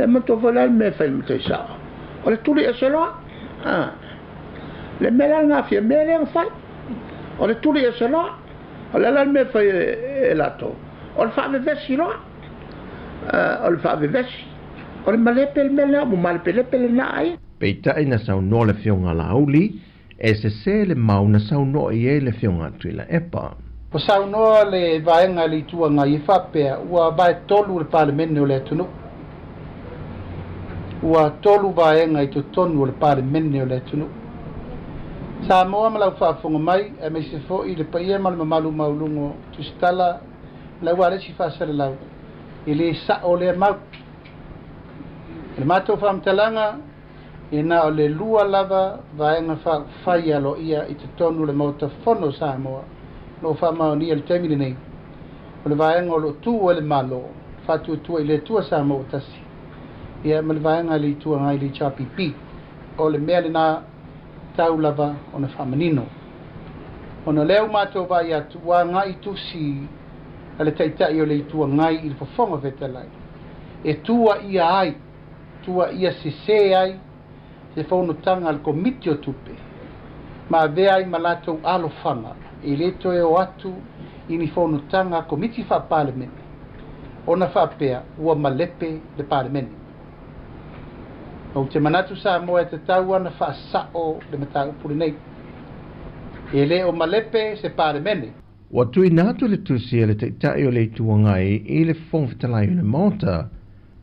E matua foi la le mea e fai i le matai sao. O le tuli ese loa. A. Le mea la lena fia mea lea na fai. O le tuli ese loa. O le a la le mea e fai e, e latou? O le faavevesi loa. O le faavevesi. O le malepe le mea lena, ua malepelepe lena ai. Peitai na saunoa le Afioga Laauli, e sese le mau na saunoa i ai le Afioga Tuilaepa. Ua saunoa le Vaega i le Itu Agai e faapea ua vaetolu le Palemene o le atunuu. Ua tolu vaega i totonu o le Palemene o le atunuu. Samoa ma lau faafofoga mai, aemaise foi le paia ma le mamalu maualuga o Tusitala ma le aualesi faasalalau, e le sao lea mau. O le matou faamatalaga, E na o le lua lava vaega faaupufai aloaia i totonu o le Maota Fono o Samoa o lo o faamaonia i le taimi lenei, o le vaega o lo o tu ai le Malo, Faatuatua i le Atua Samoa ua Tasi, ia ma le vaega a le Itu Agai, le HRPP. O le mea lena tau lava ona faamanino. Ona o lea ua matou vaai atu ua agai tusi a le Taitai o le Itu Agai i le Fofoga Fetalai e tuuaia ai tuuaia sese ai se fonotaga a le Komiti o Tupe ma avea ai ma latou alofaga e le toe o atu i ni fonotaga a Komiti Faa-Palemene ona faapea ua malepe le Palemene. Ou te manatu Samoa e tatau ana faasa'o le mataupu lenei. E le o malepe se Palemene. Ua tuuina atu le tusi a le Taitai o le Itu Agai i le Fofoga Fetalai o le Maota,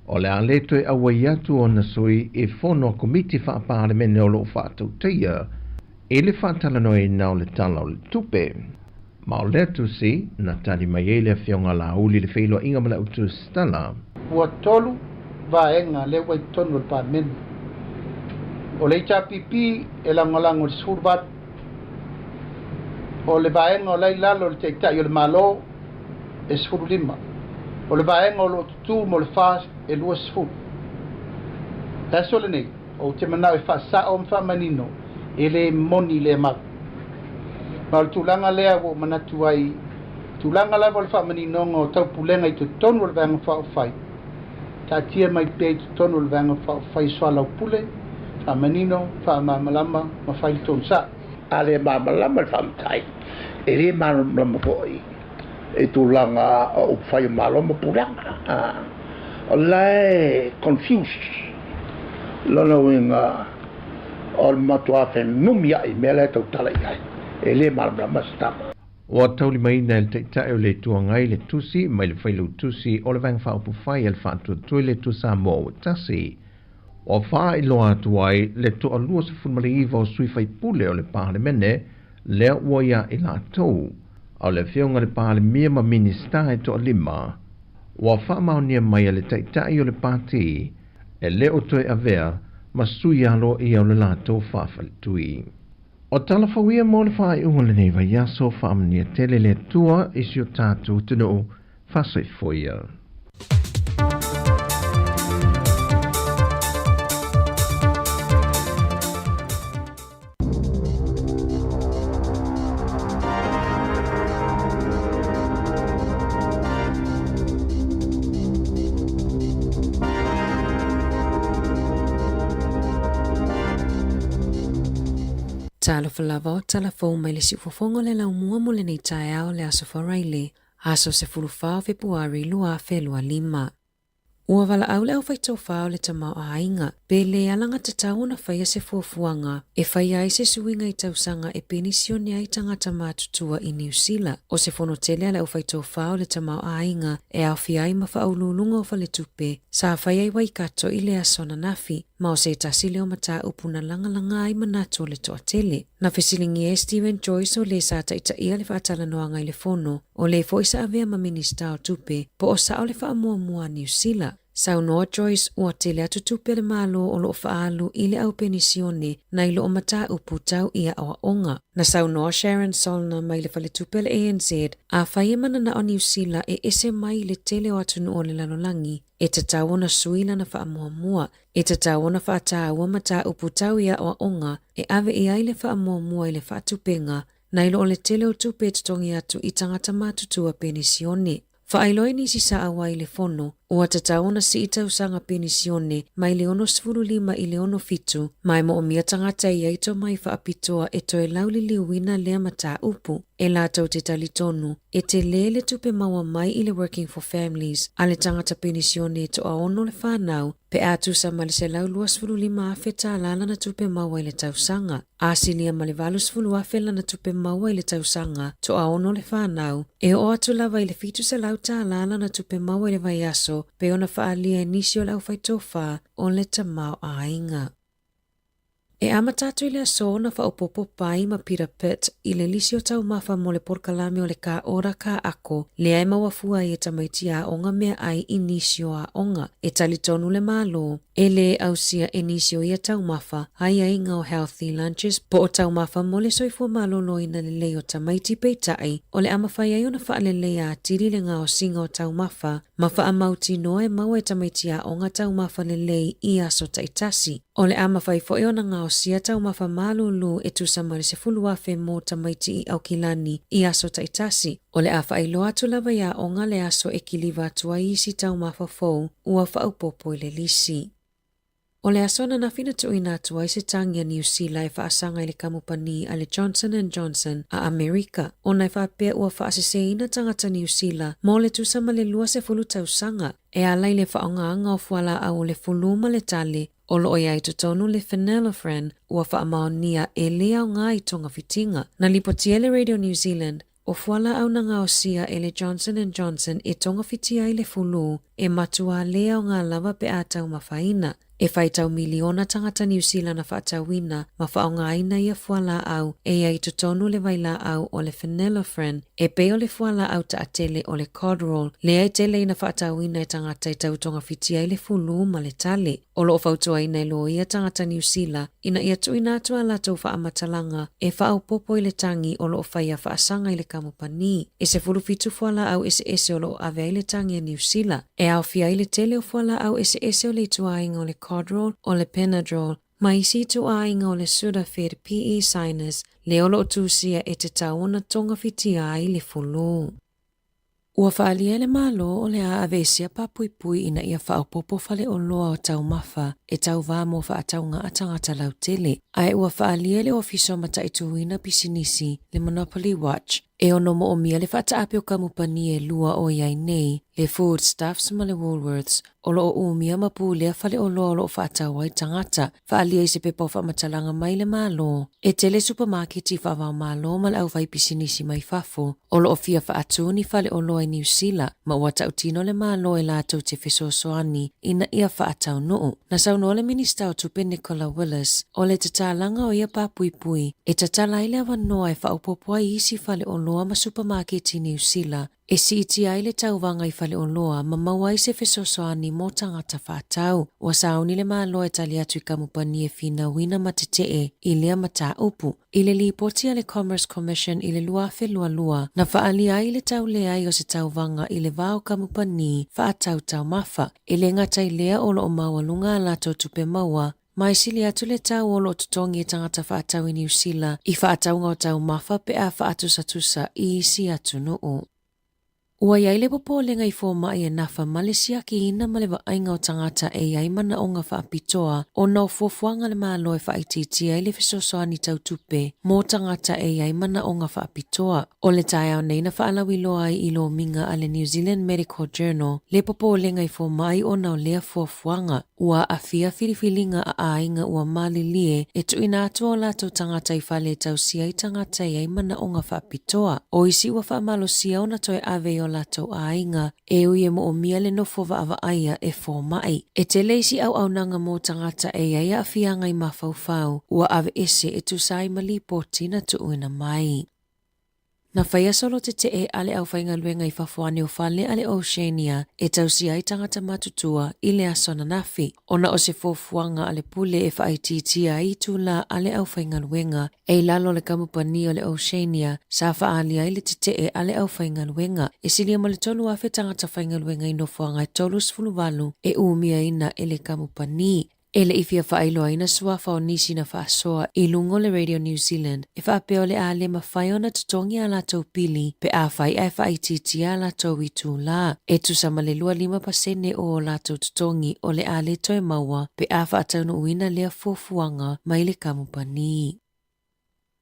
o le a le toe auai atu ona sui i fono a Komiti Faa-Palemene o lo o faatautaia i le faatalanoaina o le Tala o le Tupe. Ma o lea tusi, na tali mai ai le Afioga Laauli i le feiloaiga ma le autusitala. Ua tolu vaega lea ua i totonu o le Palemene. O le HRPP e lagolago i le 18. O le vaega o la i lalo o le Taitai o le Malo e 15. O le vaega o lo o tutū mo le FAST e 20. Le aso lenei, ou te manao e faasao ma faamanino e le moni lea mau. Ma o le tulaga lea ua ou manatu ai, tulaga lava o le faamaninoga o taupulega i totonu o le Vaega Faaupufai, taatia mai pea i totonu o le Vaega Faaupufai soalaupule, faamanino, faamalamalama ma fai le tonu sao. A le malamalama le faamatai, e le malamalama foi i tulaga o upufai o Malo ma pulega. O la e confused lona uiga o le matua fenumiai mea la e tautala i ai, e le malamalama se tama. Ua taulimaina e le Taitai o le Itu Agai le tusi mai le Failautusi o le Vaega Faaupufai a le Faatuatua i le Atua Samoa ua Tasi. Ua faailoa atu ai le toalua 19 o sui faipule o le Palemene lea ua ia i latou, a o le Afioga i le Palemia ma Minisita e toalima. Ua faamaonia mai e le Taitai o le Pati e le o toe avea ma sui aloaia o le latou faafaletui. O tala fou ia mo le faaiuga o lenei vaiaso, faamanuia tele le Atua i si o tatou atunuu, faasoifua ia. Talofa lava o tala fou mai le siufofoga o le laumua mo lenei taeao le Aso Faraile, aso 14 o Fepuari 2025. Ua valaau le aufaitofa o le tamaoaiga. Pe le alagatatau ona faia se fuafuaga e faia ai se suiga i tausaga e penisione ai tagata matutua i Niu Sila. O se fono tele a le aufaitofa o le tamaoaiga e aofia ai ma faauluuluga o faletupe sa faia i Waikato i le aso ananafi, ma o se tasi lea o mataupu na lagalaga ai manatu o le toatele. Na fesiligia e Steven Joyce o le sa taitaia le faatalanoaga i le fono, o le foi sa avea ma Minisita o Tupe, po o sao le faamuamua a Niu Sila. Saunoa Joyce ua tele atu tupe a le Malo o loo faaalu i le au penisione nai lo o mataupu tau i aoaoga. Na saunoa Sharon Solna mai le faletupe a le ANZ, afai e mananao Niu Sila e ese mai i le tele o atunuu o le lalolagi, e tatau ona sui lana faamuamua, e tatau ona faataua mataupu tau i aoaoga e ave i ai le faamuamua i le faatupega nai lo o le tele o tupe e totogi atu i tagata matutua penisione. Faailoa i nisi sa auai i le fono, ua tatau ona sii tausaga penisione mai le 65 i le 67, ma e moomia tagata e i ai tomai faapitoa e toe lauliliuina lea mataupu. E latou te talitonu, e tele le tupe maua mai i le Working for Families a le tagata penisione e toaono le whanau, pe a tusa ma le $125,000 tālā lana tupe maua i le tausaga. Asilia ma le 80,000 lana tupe maua i le tausaga, toaono le whanau, e oo atu lava i le $700 tālā lana tupe maua i le vaiaso, pe ona whaalia e nisi o le aufaitofa o le tamaoaiga. E amata atu i le aso na whaopopo pai ma Peter Pitt i le lisi o taumafa mo le porokalame o le ka ora ka ako, lea e mauafua ai e tamaiti aoga mea ai i nisi o aoga. E talitonu le Malo, e le ausia e nisi o ia taumafa, aiaiga o Healthy Lunches po o taumafa mo le soifua maloloina lelei o tamaiti peitai, o le a mafai ai ona faaleleia atili le gaosiga o taumafa ma faamautinoa e maua e tamaiti aoga taumafa lelei i aso taitasi. O le a mafai foi ona gaosia taumafa malulu e tusa ma le 10,000 mo tamaiti i Aukilani i aso taitasi. O le a faailoa atu lava i aoga le aso e kiliva atu ai isi taumafa fou ua faaopoopo i le lisi. O le aso ananafi na tuuina atu ai se tagi a Niu Sila e faasaga i le kamupani a le Johnson and Johnson a Amerika, ona e faapea ua faaseseina tagata Niu Sila mo le tusa ma le 20 tausaga e ala i le faaaogaga o fualaau o le fulu ma le tale o loo i ai totonu le phenylephrine ua faamaonia e le aoga i togafitiga. Na lipotia e le Radio New Zealand, o fualaau na gaosia e le Johnson and Johnson e togafitia ai le fulu e matua le aoga lava pe a taumafaina. E faitau miliona tagata Niu Sila na faatauina ma faaaogaina ia fualaau e i ai totonu le vailaau o le phenylephrine e pei o le fualaau taatele o le Codral lea e tele ina faatauina e tagata e tau togafitia ai le fulu ma le tale. O loo fautuaina e loia tagata Niu Sila ina ia tuuina atu a latou faamatalaga e faaopoopo i le tagi o loo faia faasaga i le kamupani. E 17 fualaau eseese o loo ave ai le tagi a Niu Sila, e aofia ai le tele o fualaau eseese o le ituaiga o le Codral, o le Benadryl, ma isi ituaiga o le Sudafed PE Sinus, lea o loo tusia e tatau ona togafitia ai le fulu. Ua faaalia e le Malo o le a aveesea papuipui ina ia faaopoopo faleoloa o taumafa e tauvā mo faatauga a tagata lautele. Ae ua faaalia e le Ofisa o Mataituina Pisinisi le Monopoly Watch e ono moomia le faataape o kamupani e lua o i ai nei, le Foodstuffs ma le Woolworths, o loo umia ma pulea faleoloa o loo faatau ai tagata. Faaalia i se pepa o faamatalaga mai le Malo, e tele supamaketi faavaomalo ma le aufai pisinisi mai fafo o loo fia faatū ni faleoloa i Niu Sila, ma ua tautino le Malo e latou te fesoasoani ina ia faataunuu. Na saunoa le Minista o Tupe Nicola Willis, o le tatalaga o ia papuipui e tatala ai le avanoa e faaopoopo ai isi faleoloa ma supamaketi i Niu Sila e siitia ai le tauvaga i faleoloa ma maua ai se fesoasoani mo tagata faatau. Ua sauni le Malo e tali atu i kamupani e finauina ma tetee i lea mataupu. I le lipoti a le Commerce Commission i le 2022, na faaalia ai le tauleai o se tauvaga i le va o kamupani faatau taumafa. E le gata i lea o loo maualuga a latou tupe maua, ma e sili atu le tau o loo totogi e tagata faatau i Niu Sila i faatauga o taumafa pe a faatusatusa i isi atunuu. Ua i ai le popolega i fomai e nafa ma le siakiina ma le vaaiga o tagata e i ai manaoga faapitoa ona o fuafuaga a le Malo e faaitiitia ai le fesoasoani tau tupe mo tagata e i ai manaoga faapitoa. O le taeao nei na faalauiloa ai i lomiga a le New Zealand Medical Journal le popolega i fomai ona o lea fuafuaga. Ua aafia filifiliga a aiga ua malilie e tuuina atu o latou tagata i fale e tausia ai tagata e i ai manaoga faapitoa. O isi ua faamalosia ona toe ave i o latou aiga e ui e moomia le nofo vaavaaia e fomai. E tele isi auaunaga mo tagata e i ai aafiaga i mafaufau ua aveese e tusa ai ma lipoti na tuuina mai. Na faia solo tetee a le aufaigaluega i fafo ane o fale a le Oceania e tausia ai tagata matutua i le aso ananafi, ona o se fuafuaga a le pule e faaitiitia ai itulā a le aufaigaluega e i lalo o le kamupani o le Oceania sa faaali ai le tetee a le aufaigaluega. E silia ma le 3,000 tagata faigaluega i nofoaga e 38 e umiaina e le kamupani. E le i fia faailoaina suafa o nisi na faasoa i luga o le Radio New Zealand e faapea o le a le mafai ona totogi a latou pili pe afai ae faaitiitia a latou itulā e tusa ma le 25% o o latou totogi o le a le toe maua pe a faataunuuina lea fuafuaga mai le kamupani.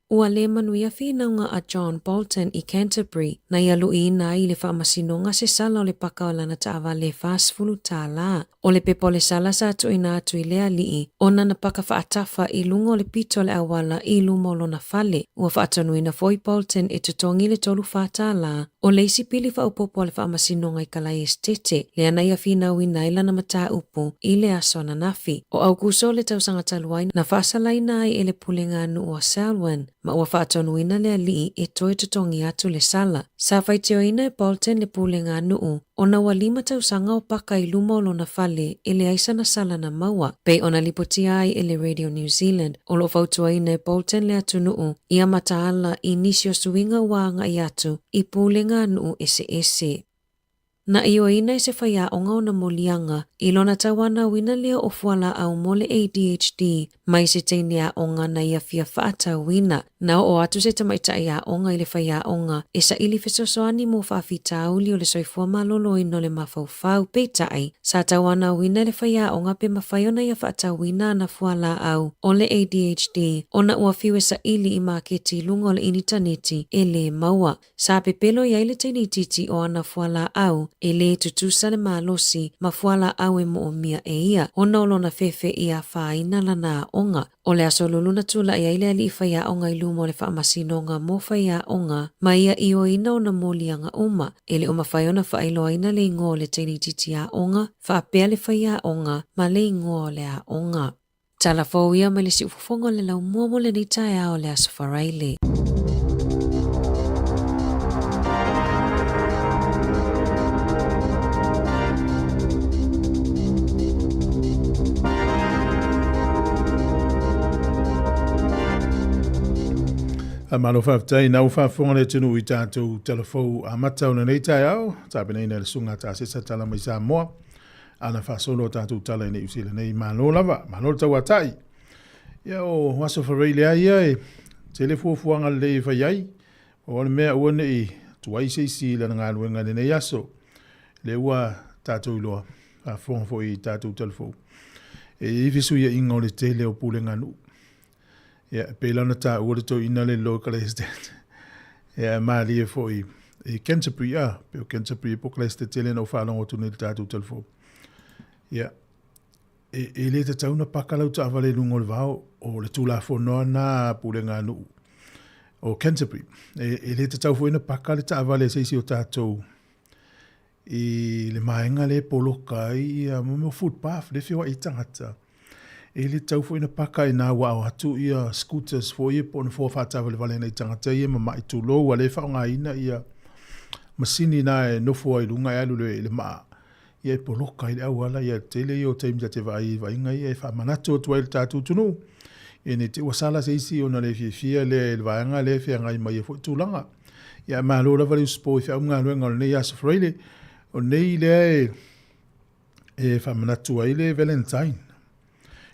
Ua le manuia finauga a John Bolton i Canterbury na ia luiina ai i le faamasinoga se sala o le paka o lana taavale e $40. O le pepa o le sala sa tuuina atu i le alii ona na paka faatafa i luga o le pito o le auala i luma o lona fale. Ua faatonuina foi Bolton e totogi le $34 o le isi pili faaopoopo a le faamasinoga i Kalai Esetete, lea na ia finauina ai lana mataupu i le aso ananafi. O Aukuso o le tausaga talu ai na faasalaina ai e le pulega a nuu a Selwyn, ma ua faatonuina le alii e toe totogi atu le sala. Sa faitioina e Bolton le pulega a nuu ona ua lima tausaga o paka i luma o lona fale e leai sana sala na maua, pei ona lipotia ai e le Radio New Zealand. O lo o fautuaina e Bolton le atunuu ia mataala i nisi o suiga ua agai atu i pulega a nuu eseese. Na ioeina e se faiaoga ona moliaga i lona tauanauina lea o fualaau mo le ADHD mai se teine aoga na ia fia faatauina. Na oo atu se tamaitai aoga i le faiaoga e saili fesoasoani mo faafitauli o le soifua maloloina o le mafaufau, peitai, sa tauanauina e le faiaoga pe mafai ona ia faatauina ana fualaau o le ADHD ona ua fiu e saili i maketi i luga o le initaneti e lē maua. Sa pepelo i ai le teine itiiti o ana fualaau e lē tutusa le malosi ma fualaau e moomia e ia ona o lona fefe i afaina lana aoga. O le aso lulu na tulai ai le alii faiaoga i luma o le faamasinoga mo faiaoga ma ia ioeina ona moliaga uma. E le o mafai ona faailoaina le igoa o le teine itiiti aoga, faapea le faiaoga ma le igoa o le aoga. Tala fou ia mai le siufofoga o le laumua mo lenei taeao o le Aso Faraile. Malo faafetai na ua faafofoga le atunuu i tatou talafou amata o lenei taeao, tapenaina e le Susuga Tasesa Tala mai Samoa. Ana faasolo o tatou tala i Niu Sila nei, malo lava, malo le tauatai. Ia o aso Faraile lava ia e tele fuafuaga lelei e fai ai, pau lava le mea aua ne i tuai se isi i lana galuega i lenei aso. Lea ua tatou iloa, faafofoga foi i tatou talafou, e i ai fesuiaiga o le tele o pulega nuu. Ia, e pei la ona taua le toeaina le local estate. Ia, e malie foi i Canterbury, a, pei o Canterbury po o Gloucester tele na ou faalogo atu nei i le tatou talafou. Ia, e, e le tatau ona paka lau taavale i luga o le vao, o le Tulafono lava lena a pulega a nuu o Canterbury. E, e le tatau foi ona paka le taavale a se isi o tatou i le vaega lea e poloka ai ia mo mea o footpath lea e feoai ai tagata. E le tatau foi ona paka i ina ua ao atu ia scooters foi ia po o nofoa faataavalevale nai tagata ia mama'i tulou ua le faaaogaina ia masini na e nofo ai i luga e alu i le maa ia e poloka ai le auala. Ia tele ia o taimi ta te vaai ai i vaaiga ia e faamanatu atu ai i le tatou atunuu ina ne i te i ua sala se isi ona le fiafia lea i le vaega lea e feagai ma ia foi tulaga. Ia malo lava le usupo i feau ma galuega o lenei Aso Faraile. O lenei lea e, e faamanatu ai le Valentine.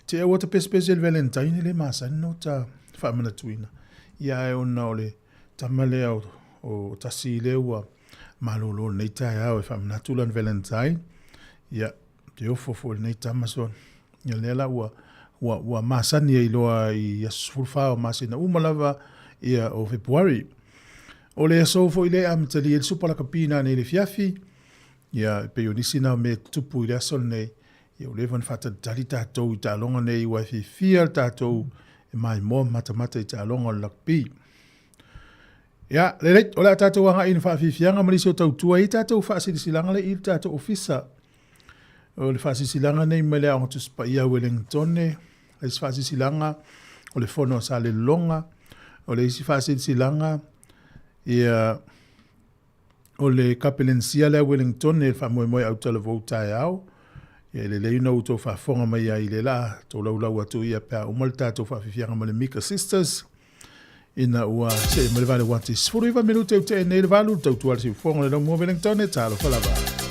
Te aua ta pesepese le Valentine e le masani no ta faamanatuina. Ia ae ona o le tama lea o, o tasi lea ua malolo lenei taeao e faamanatu lana Valentine. Ia, te ofo foi lenei tama so. Ia lea la ua, ua, ua masani ai loa i aso 14 o masina uma lava ia o Fepuari. O le aso foi lea e amatalia ai le supa lakapi nanei i le afiafi, ia e pei o nisi na o mea e tutupu i le aso lenei. Ia ua leva ona faatalitali tatou i taaloga nei aua e fiafia le tatou e maimoa ma matamata i taaloga o le rugby. Ia, lelei, o le a tatou agai i le faafiafiaga ma nisi o tautua i tatou faasilasilaga lea i le tatou ofisa. O le faasilasilaga nei mai le Aoga Tusi Paia a Wellingtone, le isi faasilasilaga o le Fono a Salelologa, o le isi faasilasilaga ia o le Kapelensia lea a Wellingtone i le faamoemoe autalavou taeao. Ia e lelei ona outou faafofoga mai ai i le la tolaulau atu ia pe a uma le tatou faafiafiaga ma le Mika Sisters ina ua see mai le vale wati 19 minute u tee nei le valu le tautua le siufofoga le laumua Wellingtone talofa lava.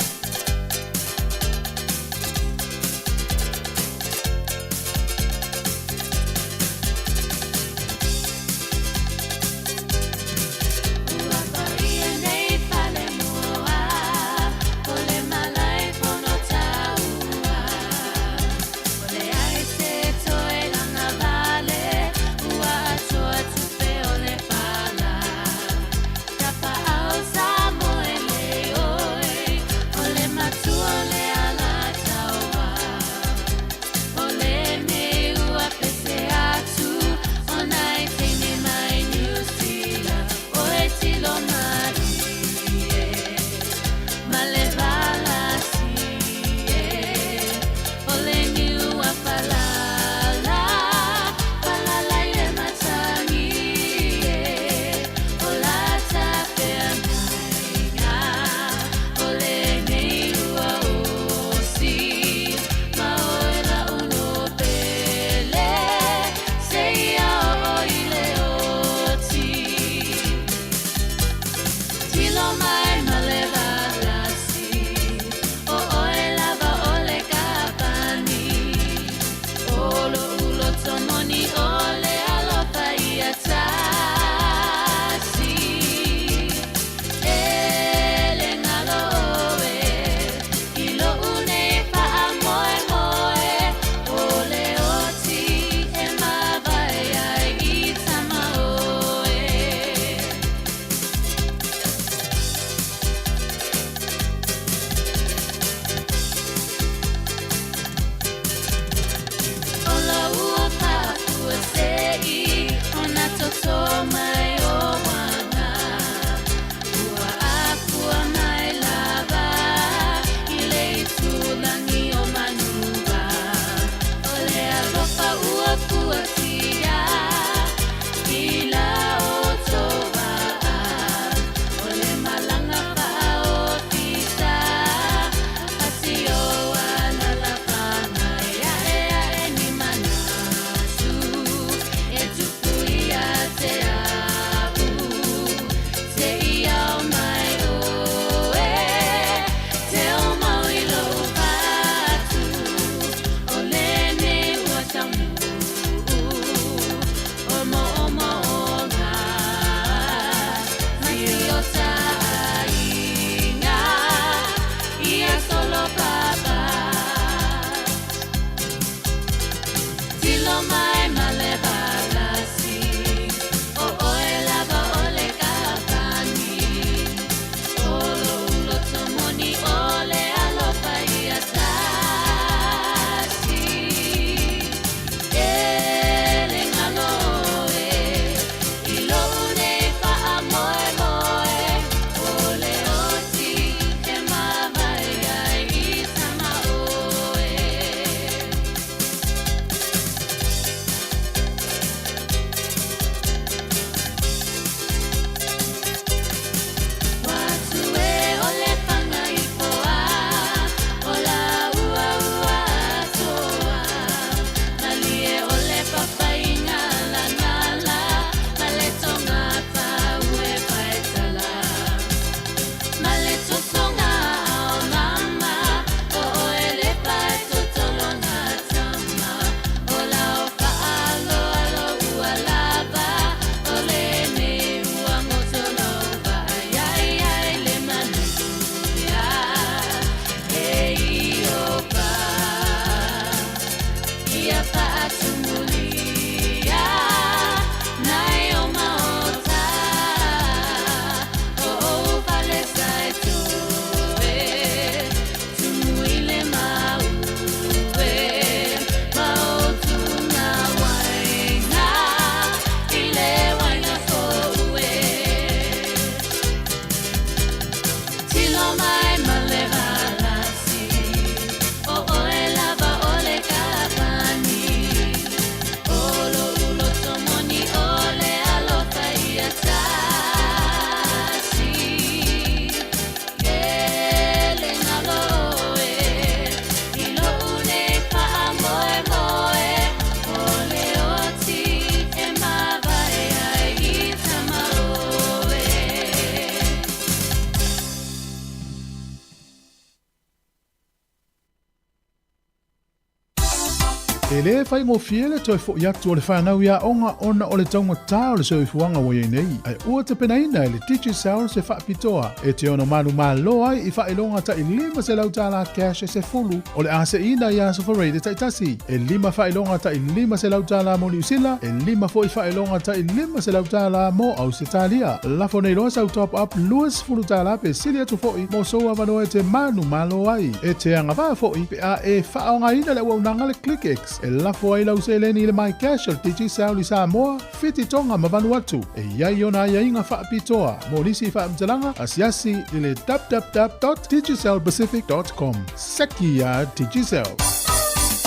E lē faigofie le toe foʻi atu o le fanau i aoga ona o le taugatā o le soifuaga ua iai nei, ae ua tapenaina e le Digicel se faapitoa e te ono manumalo ai i faailoga taʻi $500 cash e sefulu o le a seʻiina i aso Faraile taitasi, e lima faailoga taʻi $500 mo Niusila, e lima foʻi faailoga taʻi $500 mo Ausetalia. Lafo nei loa sau top up $20 pe sili atu foʻi mo sou avanoa e te manumalo ai. E te agavaa foʻi pe a e faaaogaina le auaunaga le ClickX e lafo ai lau seleni i le MyCash o le Digicel i Samoa, Fiti, Tonga ma Vanuatu. E i ai ona aiaiga faapitoa mo nisi faamatalaga asiasi i le www.digicelpacific.com. Seki iā Digicel!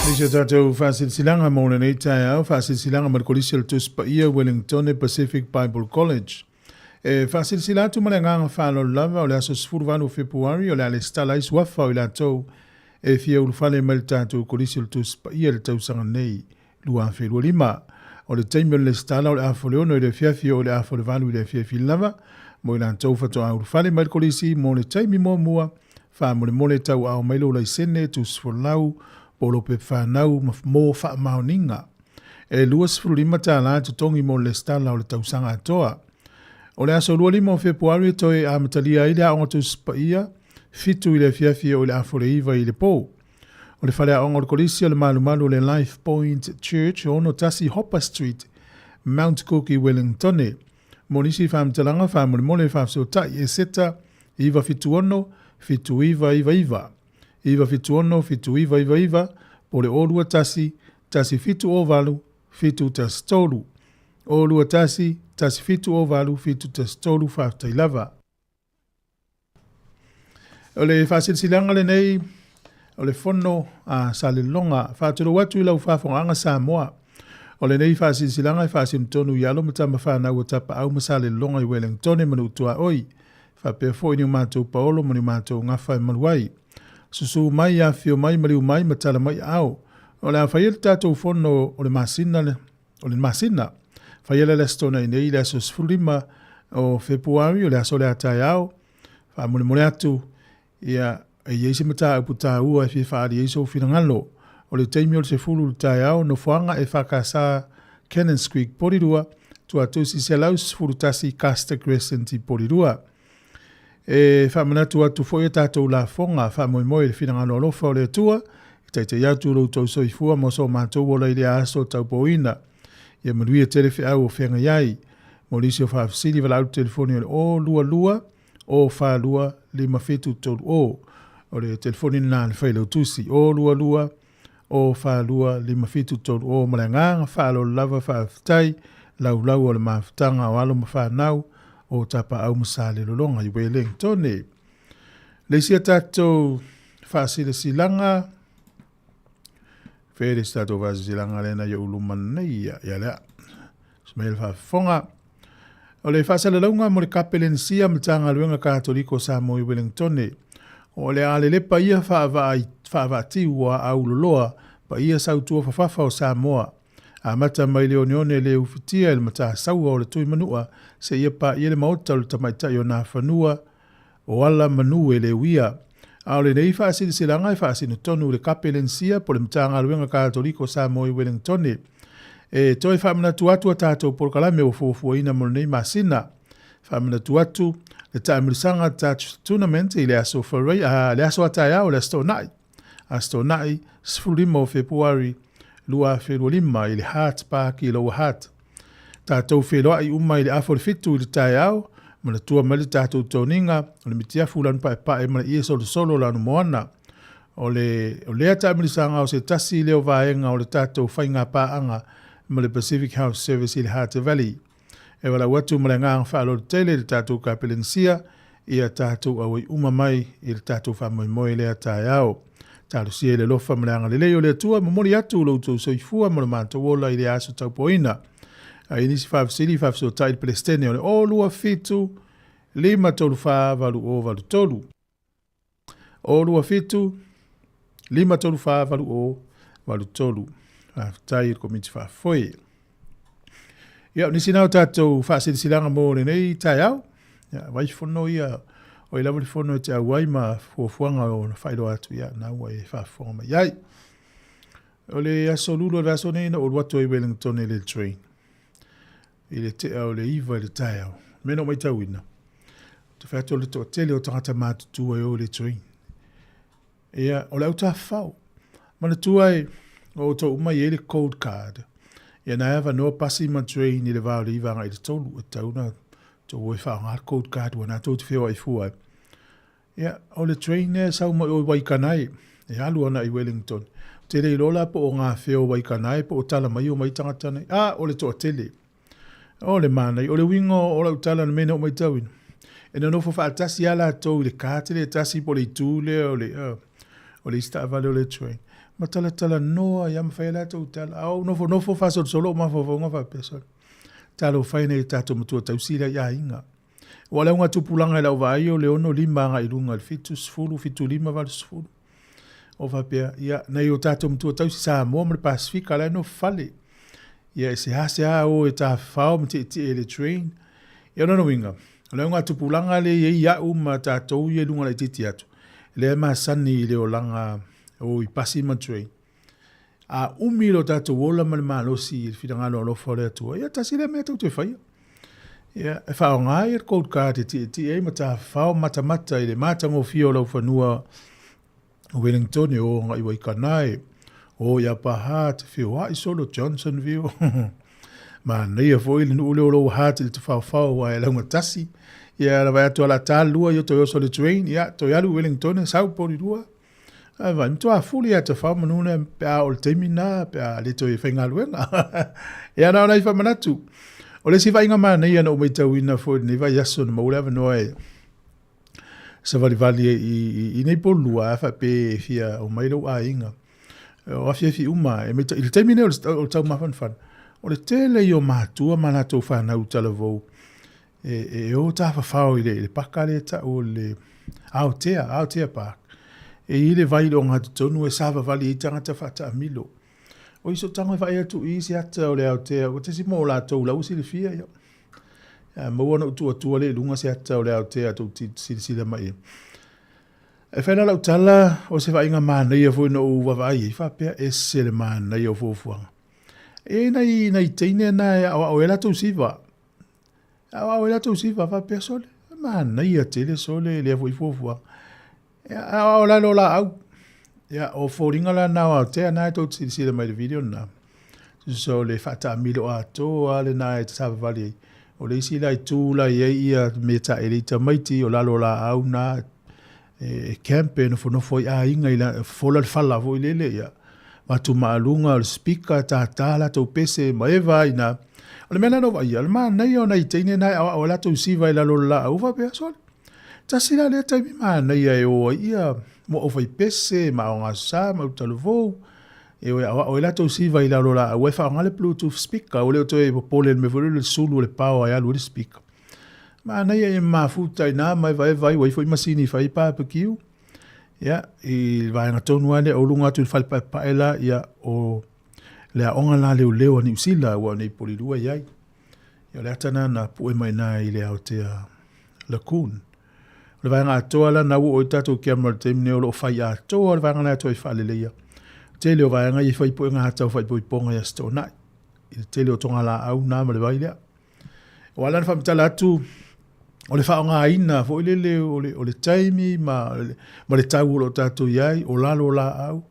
Nisi o tatou faasilasilaga mo lenei taeao, faasilasilaga ma le Kolisi o le Tusi Paia Wellingtone Pacific Bible College. E faasilasila atu ma le agaga faaaloalo lava, o le aso 18 o Fepuari o le a lesitala ai suafa o i latou e fia ulufale mai le tatou Kolisi o le Tusi Paia i le tausaga nei 2025. O le taimi o le lesitala o le afa o le 6 i le afiafi oo i le afa o le 8 i le afiafi lava mo i latou faatoa ulufale mai le Kolisi mo le taimi muamua. Faamolemole tauaao mai lou laisene, tusi folau, po o lou pepa fanau mo faamaoniga. E $25 totogi mo le lesitala o le tausaga atoa. O le aso 25 o Fepuari e toe amatalia ai le Aoga Tusi Paia, 7 i le afiafi e oo i le afa o le 9 i le po. O le faleaoga o le Kolisi o le Malumalu o le Life Point Church, 61 Hopper Street, Mount Cook i Wellingtone. Mo nisi faamatalaga faamolemole faafesootai e seta 976 7999, 976 7999 po o le 021 1708 713, 021 1708 713. Faafetai lava. O le faasilasilaga lenei o le fono a Salelologa. Faatulou atu i lau faafogaaga Samoa. O lenei faasilasilaga e faasino tonu i alo ma tama fanau o Tapaau ma Salelologa i Wellingtone ma Nuutuaoi, faapea foi ni o matou paolo ma ni o matou gafa e malu ai. Susu mai, afifio mai, maliu mai ma tala mai aao. O le a faia le tatou fono o le masina o le masina. Faia le aso tona i nei le aso 15 o Fepuari o le aso lea taeao. Faamolemole atu, ia, e i ai se mataupu taua e fia faaali ai sou finagalo. O le taimi o le 10 i le taeao, nofoaga EFKS Cannons Creek, Porirua, Tuatosi 111 Custer Crescent i Porirua. E faamanatu atu foi a tatou lafoga, faamoemoe i le finagalo alofa o le Atua, e taitai atu lo outou soifua ma so matou ola i lea aso taupoina. Ia manuia tele feau o feagai ai. Mo nisi o faafesili, valaau le telefoni o le 022 042 5730. O le telefoni lena a le Failautusi, 022 042 5730. Ma le agaga faaaloalo lava, faafetai laulau o le mafutaga o alo ma fanau o Tapaau ma Salelologa i Wellingtone. Le isi a tatou faasilasilaga, fe le isi tatou faasilasilaga lena i ou luma nei, ia, ia lea. Smail le faafofoga. O le faasalalauga mo le Kapelensia Matagaluega Katoliko Samoa i Wellingtone, o le a lelepa ia faavaatiu ua auloloa paia sautua fafafa o Samoa, amata mai le oneone le ufitia i le matasaua o le Tuimanua seia paia le maota o le tamaitai o Nafanua o ala manu e le uia. A o lenei faasilasilaga e faasino tonu i le Kapelensia po o le Matagaluega Katoliko Samoa i Wellingtone. E toe faamanatu atu a tatou polokalame ua fuafuaina mo lenei masina. Faamanatu atu le taamilosaga Touch Tournament i le aso Farai, a, le aso a taeao, le Aso Toonai. Aso Toonai, 15 o Fepuari 2025 i le Hart Park i Lower Hutt. Tatou feiloai uma i le afa o le 7 i le taeao, manatua mai le tatou toniga o le mitiafu lanu paepae ma le ie solosolo lanu moana. O le, o lea taamilisaga o se tasi lea o vaega o le tatou faiga paaga ma le Pacific Health Service i le Hutt Valley. E valaau atu ma le agaga faaaloalo tele i le tatou Kapelenisia ia tatou auai uma mai i le tatou faamoemoe lea taeao. Talosia i le alofa ma le agalelei o le Atua, momoli atu lo outou soifua ma lo matou ola i lea aso taupoina. A i nisi faafesili, faafesootai i le Pelestene o le 027 534 8083. 027 534 8083. Faafetai i le Komiti Faafoe. Ia, o nisi na o tatou faasilasilaga mo lenei taeao. Ia, vai fono ia, o ai lava le fono e te auai ma fuafuaga o na faailoa atu, ia, na ua e faafofoga mai ai. O le aso lulu o le aso nei na ou alu atu ai i Wellington i le train. I le tea o le 9 i le taeao. Mea na ou matauina, ou te fai atu o le toatele o tagata matutua e o i le train. Ia, o le autafafao. Manatua e, o outou uma e i ai le code card. Ia na e avanoa pasi ma train i le va o le 9 agai i le 3. E tatau ona outou o e faaaoga le code card ua na tou te feoai fua ai. Ia, o le train lea e sau mai o i Waikanae, e alu ana i Wellington. Ou te le iloa la po o gafea o Waikanae po o tala mai omai tagata nei. A, o le toatele. O le manaia. O le uiga o lau tala i le mea na ou matauina, e nonofo faatasi lava latou i le cart lea e tasi po o le itu lea o le, o le isi taavale o le train, ma talatalanoa ai lava ma fai a latou tala. A ou nofonofo faasolosolo ou mafaufauga faapea, sole, talofa e i nai o tatou matua tausi la i aiga. Ua o le augatupulaga i lau vaai o le 65 agai i luga i le 70, 75, 80. O faapea, ia, nai o tatou matua tausi Samoa ma le Pasefika la e nofo fale. Ia, e seasea o e tafafao ma tietie i le train. Ia, o lona uiga, o le augatupulaga lea e i ai au ma tatou ia i luga laitiiti atu, lea e masani i le olaga o i pasi ma train. A umi lo tatou ola ma le malosi i le finagalo alofa o le Atua, ia tasi lea mea tou te faia. Ia, e faaaoga ai le code card e tietie ai ma tafafao matamata i le matagofie o lau fanua o Wellington e o agai i Waikanae, o i Upper Hutt, feoai solo Johnsonville. Manaia foi le nuu lea o Lower Hutt i le tafaofao aua e laugatasi. Ia, vaai atu o le a ta le 2, ia toe oso i le train, ia toe alu i Wellington, sau Porirua. Ae vai, matua fuli ia te whao manu ne pe a o le taimi na, pe a le toe whaingaluenga. Ia na ona i whamanatu. O le isi vaaiga manaia na ou maitauina foi lenei vaiaso na maua le avanoa e savalivali i nei po lua a faapea e fia omai lou aiga. O afiafi uma e maitau, i le taimi nei o le taumafanafana, o le tele ia o matua ma latou fanau talavou e o tafafao i le paka lea e tau o le Aotea, Aotea Park. E i ai le vai i le ogatotonu e savavali ai tagata faataamilo. O i sootaga e vaai atu i se ata o le Aotea, ua tasi mo latou la ua silafia, ia. A maua ona ou tuu atua lea i luga se ata o le Aotea tou te silasila mai ai. E fai la lau tala, o se vaaiga manaia foi na ou vaavaai ai, faapea ese le manaia o fuafuaga. E i ai nai teine na e aoao ai latou siva. Aoao ai latou siva faapea sole, manaia tele sole lea foi fuafuaga. Ia, aoao la lo laau. Ia, o foliga la na o Aotea na e tou te silasila mai i le video lena. So le faataamilo atoa lava lena e savavali ai. O le isi la itu la i ai ia mea taele i tamaiti o lalo o laau na e camp e nofonofo ai aiga i la fofola le fala foi lele ia avatu maaluga o le speaker tātā latou pese ma eva ai ina. O le mea la na ou vaaia, o le manaia o nai teine na e aoao ai latou siva i lalo o le laau faapea, sole, tasi la lea taimi manaia e o ai ia mo au fai pese ma aogasa ma utalavou e o e aoao ai latou siva i lalo o laau ae faaaoga le bluetooth speaker ua le o toe popole i le mea foi lele o le sulu o le power e alu ai le speaker. Manaia ia mafuta i ina ma evaeva ai, ua i ai foi masini e fai ai barbecue. Ia, i le vaega tonu lava lea o luga atu i le fale paepae la, ia, o le aoga la leoleo a Niu Sila, ua o nei Polilua i ai. Ia, o le ata lena na pue mai i ina i le Aotea Lagoon. O le vaega atoa la na ua oo i tatou camera i le taimi nei o lo o fai atoa le vaega la e toe faaleleia. Tele o vaega ia e fai puega ata o faaipoipoga i Aso Toonai. I le tele o togalaau na ma le vai lea. Ua ala ona faamatala atu, o le faaaogaina foi lele o le, o le taimi ma, ma le tau o lo o tatou i ai, o lalo o laau.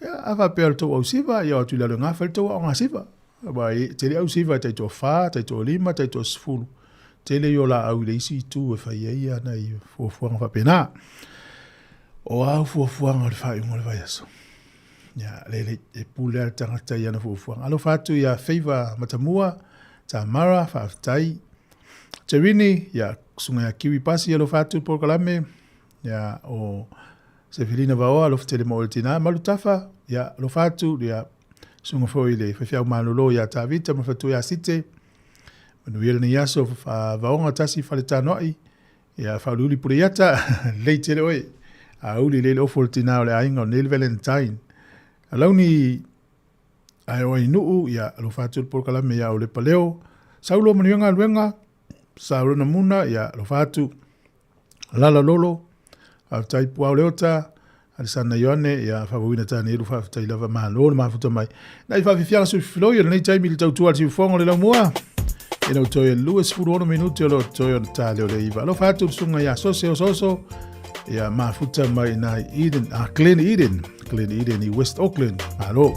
Ia, a faapea o le tou ausiva, ia o atu i lalo e gafa ai le tou aoga siva. Aua e tele ausiva e taitoafa, taitoalima, taitoasefulu. Tele ia o laau i le isi itu e fai ai ia nai fuafuaga faapena. O au fuafuaga o le faaiuga o le vaiaso. Ia, lele, e pule lava le tagata i ana fuafuaga. Alofa atu ia Favour Matamua, Tamara, faafetai. Terini, ia, susuga ia Kiwi Pasi, alofa atu i le polokalame. Ia, o Sefelina Vaoa, alofa tele mo oe le tina. Malutafa, ia, alofa atu, ia, susuga foi i le faifeau malolo ia Tavita ma le faletua ia Site. Manuia lenei aso, Vaoga tasi Faletanoai, Ia, Faauluulu Puleiata, lelei tele oe. Auli lelei le ofo o le tina o le aiga o Neil Valentine. Alauni ae o Ainuu, ia, alofa atu le polokalame ia Olepa Leo. Saulo manuia galuega, Saulo Namuna, ia, alofa atu. Lala Lolo, faafetai Puao Leota, Alesana Ioane, ia faafouina Tanielu, faafetai lava, malo le mafuta mai. Nai faafiafiaga sui filoi o lenei taimi i le tautua a le siufogo o le laumua. Ina ua toe 26 minute o lo o toe o le tale o le iva. Alofa atu le susuga ia Sose Osooso, ia mafuta mai nai Eden, ah, Glen Eden, Glen Eden i West Auckland. Malo.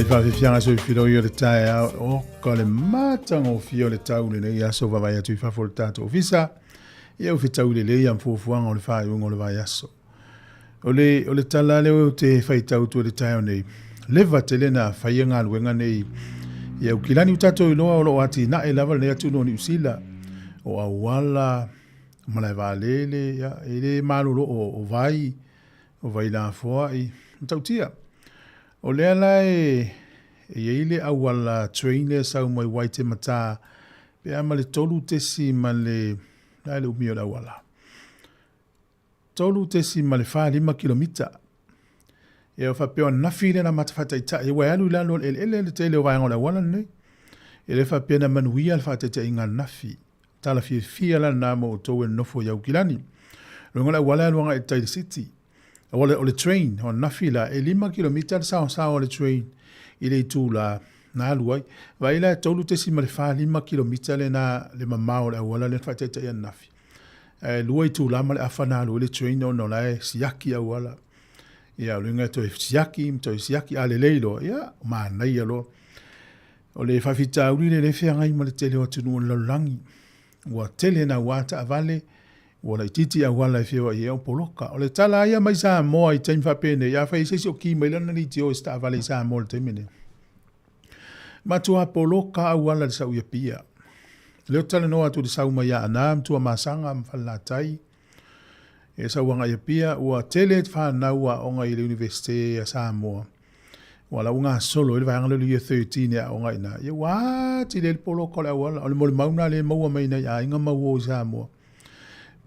Faafiafiaga soifiloi o le taeao o ka le matagofie o le tau lenei aso vavae atu i fafo o le tatou ofisa ia ua fetaui lelei a ma fuafuaga o le faaiuga o le vaiaso. O le, o le tala lea ou te faitau atu i le taeao nei, leva tele na faia galuega nei i Aukilani. Ua tatou iloa o lo o atinae lava lenei atunuu o Niu Sila, o auala, o malae vaalele, ia, e le malolo o, o vai, o vai lafoai, matautia. O lea la e, e i ai le auala train lea e sau mai Waitematā, pe a ma le tolu tesi ma le, la e le umi o le auala. 3.45 kilomita. Ia faapea o ananafi lea na mata faataitai aua e alu i lalo o le eleele le tele o vaega o le auala lenei. E le faapea na manuia le faataitaiga ananafi. Tala fiafia la lena mo outou e nonofo i Aukilani. Luga o le auala e alu agai i tai i le city. Auala o le train, o ananafi la, e 5 kilomita le saosao a le train i le itula na alu ai. Vaai la e 3.45 kilomita lena le mamao o le auala lea na faataitai ananafi. Ae 2 itula ma le afa na alu ai le train ona o la e siaki auala. Ia, o le uiga e toe siaki ma toe siaki, a lelei loa, ia, manaia loa. O le faafitauli lea e feagai ma le tele o atunuu o le lalolagi. Ua tele naua taavale, ua laitiiti auala e feoai ai au poloka. O le tala lava ia mai Samoa i taimi faapenei, afai e se isi o ki mai lana leitio i se taavale i Samoa i le taimi lenei. Matua poloka auala i le sau i Apia. O lea ou te talanoa atu i le sau mai Aana ma Tuamasaga ma Falelatai, e sau agai i Apia, ua tele fanau aoga i le Iunivesite a Samoa. Ua la ua gasolo ai le vaega lea o le Year 13 e aoga i ina. Ia ua atili ai le poloka o le auala. O le molimau lena lea e maua mai nai aiga ma uo i Samoa.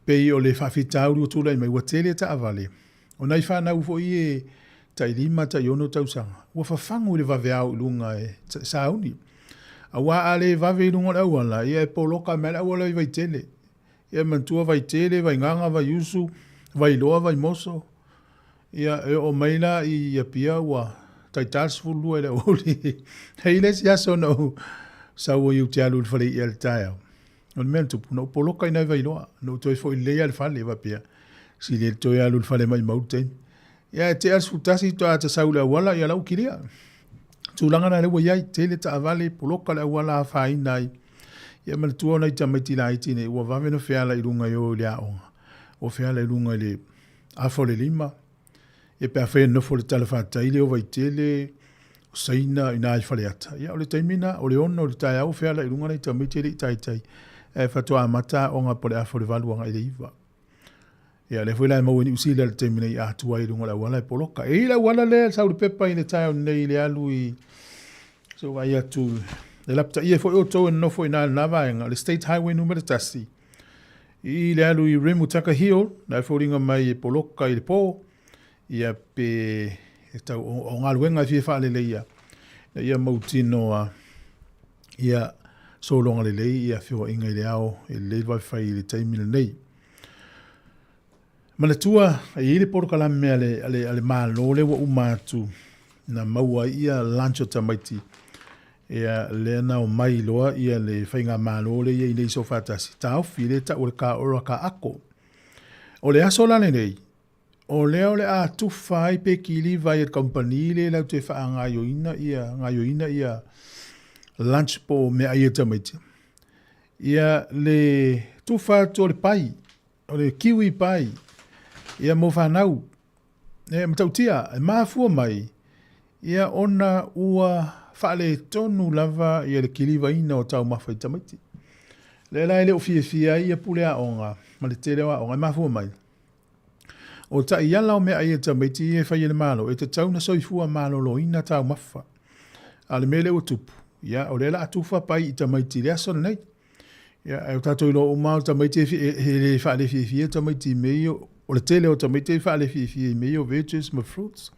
Pei o le faafitauli ua tulai mai, ua tele taavale. O nai fanau foi e tai 5, tai 6 tausaga, ua fafagu i le vaveao i luga e sauni. Aua a le vave i luga o le auala, ia e poloka mai le auala i Vaitele. Ia manatua Vaitele, Vaigaga, Vaiusu, Vailoa, Vaimoso. Ia, e oo mai la i Apia ua taita le 12 i le aoauli. E i ai le isi aso na ou sau ai ou te alu i le fale i'a i le taeao. O le mea na tupu, na ou poloka i nai Vailoa. Na ou toe foi lelei lava i le fale, faapea, sili ai le toe alu i le fale maimau le taimi. Ia, ae tea le 11 faatoa ta sau i le auala, ia la ua kilia. Tulaga na lea ua i ai, tele taavale, poloka le auala afaina ai. Ia manatua o nai tamaiti laiti nei, ua vave ona feala i luga e o i le aoga, ua feala i luga i le afa o le lima, ia pe afai e nofo i le talafatai lea o Vaitele, o Saina, i ina i Faleata, ia o le taimi lena, o le 6 i le taeao ua feala i luga nai tamaiti e le i taitai, ae faatoa amata aoga po o le afa o le 8 agai i le 9. Ia, lea foi la e maua i Niu Sila i le taimi nei a tua i luga o le auala e poloka. E i ai le auala lea e sau i le pepa i le taeao nei i le alu i se i vaai atu e lapataia foi outou e nonofo i ina i lena vaega, le State Highway numera 1, i le alu i Remutaka Hill, na e foliga mai e poloka i le po, ia pe e tau o galuega e fia faaleleia, ina ia mautinoa ia sologa lelei ia feoaiga i le ao e lelei le vave fai i le taimi lenei. Manatua, e i ai le polokalame a le, a le, a le Malo lea ua uma atu na maua ai ia lunch o tamaiti. Ia, lea na omai loa ia le faigamalo lea e i ai nei Soofaatasi, taofi lea e tau o le ka ora ka ako. O le aso la lenei, o lea o le a tufa ai pe kiliva ai e le kamupani lea latou te faagaoioina ia, gaoioina ia lunch po o meaai a tamaiti. Ia le tufa atu o le pai, o le kiwi pai, ia mo fanau. E matautia, e mafua mai, ia ona ua faaletonu lava ia le kilivaina o taumafa i tamaiti. Lea la e le o fiafia ai ia pule aoga ma le tele o aoga, e mafua mai. O taiala o meaai a tamaiti ia e fai e le Malo, e tatau ona soifua maloloina taumafa. A o le mea lea ua tupu, ia o lea o le a tufa pai i tamaiti i le aso lenei. Ia, ae ua tatou iloa uma lava o tamaiti e le faalefiafia tamaiti i mea ia, o le tele o tamaiti e faalefiafia i mea ia o veggies ma fruits.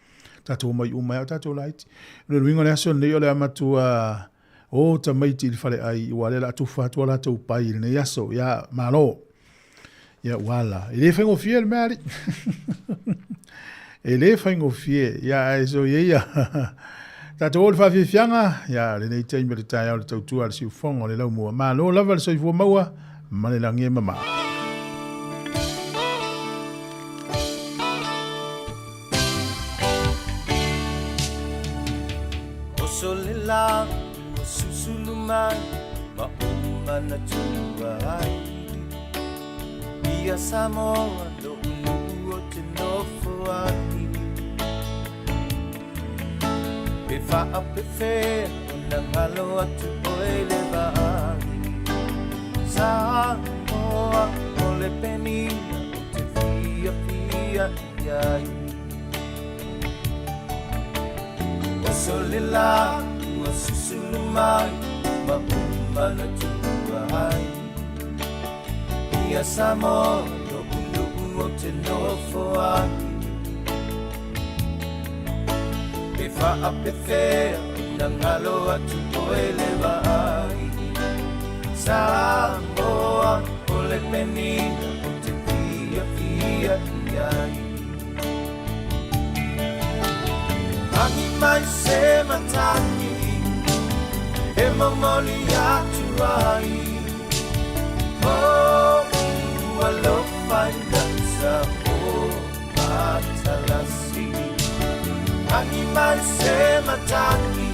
Tatou omai uma ai lava o tatou laiti. O le uiga o le aso lenei o le a matua o tamaiti i le faleai aua o lea o le a tufa atu a latou pai i lenei aso. Ia, malo. Ia, ua ala. E le faigofie le mea, alii. E le faigofie. Ia, ae soia ia. Tatou o i le faafiafiaga, ia, lenei taimi o le taeao i le tautua a le siufofoga o le laumua. Malo lava le soifua maua ma le lagi e mama. Oso le la ua susulu mai ma ou manatua ai Ia Samoa lo'u nuu o te nofo ai Pe faapefea ona galo atu oe le vaai Samoa o le penina o te fiafia i ai Oso le la ua susulu mai ma ou manatua ai Ia Samoa lo'u nuu o te nofo ai. Faapefea na ngalo atu oe le vaai. Samoa o le penina o te fia fia i ai. Agi mai se matagi e momoli atu ai. Oh, alofa i lau Samoa matalasi. Agi mai se matagi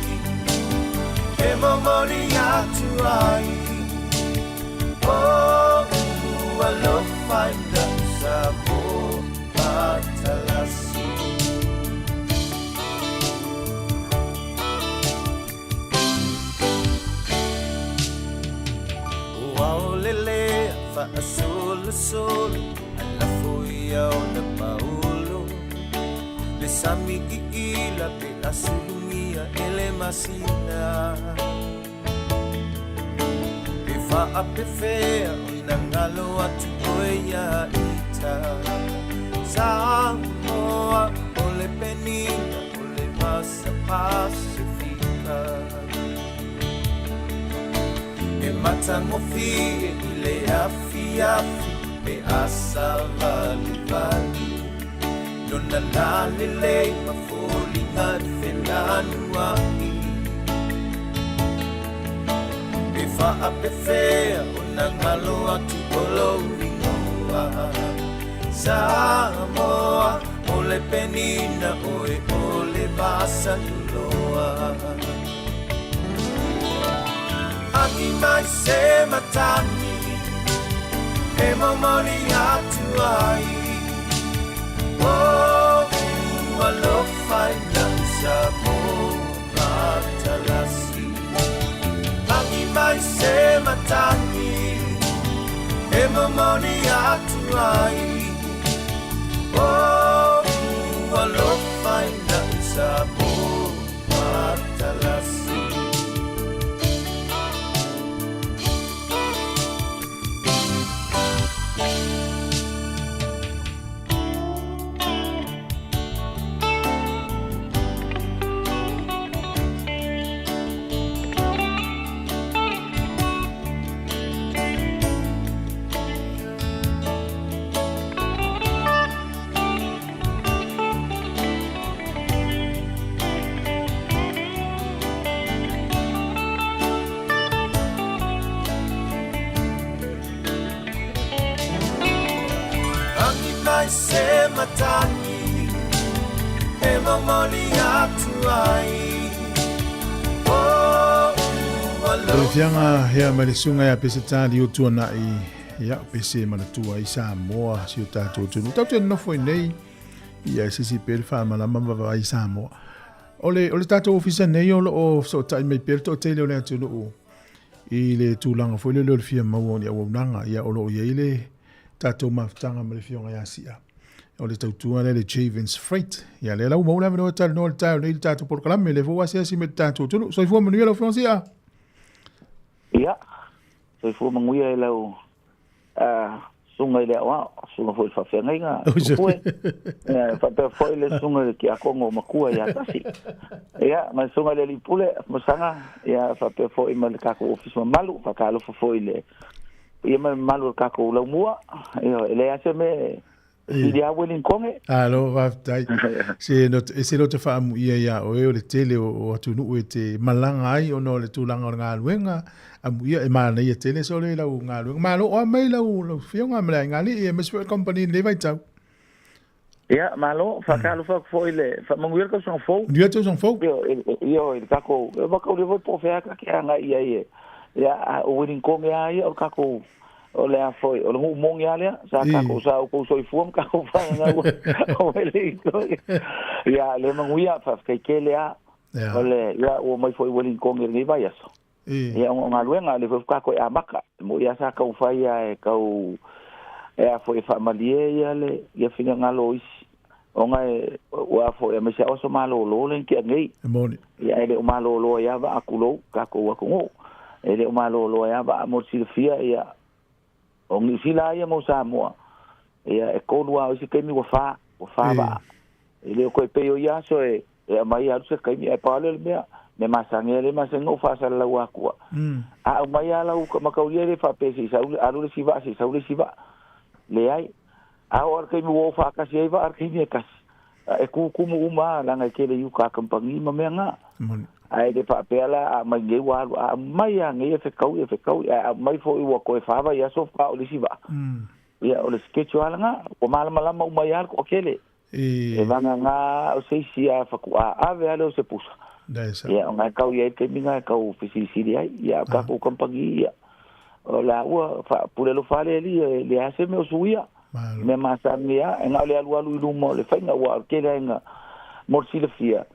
e momoli atu ai. Oh, alofa i lau Samoa matalasi. Ua o lele faasolosolo alafo ia ona paulo. Le sami iila pe asulugia e le masina. E faapefea ona galo atu oe iā ita. Samoa o le penina o le vasa Pasifika. E matagofie i le afiafi pe asavalivali. Lona lalelei ma foliga felanua'i. E faapefea ona galo atu o lou igoa. Samoa o le penina oe o le vasaluloa. Agi mai se matagi e momoli atu ai. Oh, alofa i lau Samoa matalasi. Agi mai se matagi e momoli atu ai. Oh, alofa i lau Samoa matalasi. Agi mai se matagi e momoli atu ai. Oh, O le fiaga hea mai le suga ia Pesetā o tuana'i ia pese manatua ai Samoa si o tatou atunuu. Tatou te nofo i nei ia e sisi pea le faamalama ma vaavaai Samoa. O le, o le tatou ofisa nei o loo fesootai mai pea le toatele o le atunuu i le tulaga foi lele o le fia maua o ni auaunaga ia o loo i ai le tatou mafutaga ma le afioga ia Sia. O le tautua lea le Javens Freight. Ia lea la ua maua le avanoa e talanoa i le taeao nei i le tatou polokalame, lea foi ua asiasi mai i le tatou atunuu. Soifua manuia lau afioga Sia. Ia, soifua manuia i lau susuga i le aoao, susuga foi i le faafeagaiga, Tupue. Ia, faapea foi le susuga i le tiakono o Matua ia Tasi. Ia, ma le susuga i le Alii Pule, Masaga, ia, faapea foi ma le tatou ofisa mamalu, faatalofa foi i le paia ma le mamalu o le tatou laumua. Ia, e leai lava se mea e sili lava Wellington. Alo, faafetai. Se no e se loto faamuia ia oe o le tele o atunuu e te malaga ai ona o le tulaga o le galuega. Amuia e manaia tele sole lau galuega. Malo o a mai lau lau afioga ma le aiga alii aemaise foi o le company i lenei vaitau. Ia, malo, faatalofa atu foi i le faamanuia le tausaga fou. Manuia le tausaga fou. Io, io, i le tatou, e makauli foi po o fea ta te agai i ai e. Ia, a o Wellington lava ia o le tatou, o le a foi, o le nuu moni lava lea, sa tatou, sa outou soifua ma tatou fananau o Wellington. Ia, le manuia, faafetai tele lava. O le, ia, ua omai foi Wellington i lenei vaiaso. Ia, ona o galuega, lea foi faatoa toe amata. E moni lava sa taumafai lava e tau, e a foi e faamalie ia le, ia finagalo o isi, ona e, ua foi, aemaise lava o aso malolo lea na tea nei. E moni. Ia, e le o malolo ai lava vaa, tulou, tatou atunuu. E le o malolo ai lava vaa mo le silafia, ia, o Niu Sila lava ia mo Samoa, ia, e 3 lava o isi taimi ua 4, ua 4 vaa. E le o toe pei o ia aso e, E mai alu se kaimi e pale le mea me masange le masange o fa la ua kua. A mai ala u makaulia le fa pesi sa alu le siva si sa le siva. Le ai a o kaimi wo fa kasi ai va kaimi kasi. E ku kumu uma la ngai kele yu ka kampangi ma mea nga. Ai le fa pela a mai nge wa a mai a nge fe kau e fe kau a mai fo i wa ko e fa va ya so fa o le siva. Ia o le sketch ala nga o malamalama uma ia ko kele. E vanga nga o seisi a faku a ave ale o se pusa. Ia o ngai kau ia te minga kau fisisiri ai ia ka ku kampangi ia. O la ua fa pule lo fale li le ase me o suia. Me masangia e nga le alu alu i luma o le fainga ua kele nga mo silafia.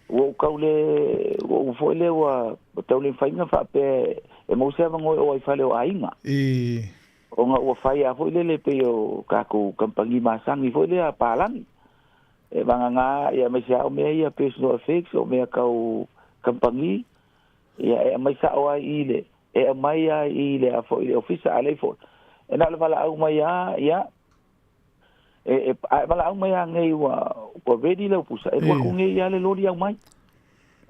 Ua kau le ua foi le ua tau le fainga fa pe e mo se vango o ai fale o ainga. O nga ua fai a foi le le pe o kako kampangi masangi foi le a palangi. E vanga nga ia mai sa o mea ia personal effects o mea kau kampangi ia e mai sa o ai i le e mai ai i le a foi le ofisa a le foi. E na le vala au mai a ia e vala au mai a ngei ua ready le pusa e ua ku ngei ia le lori au mai.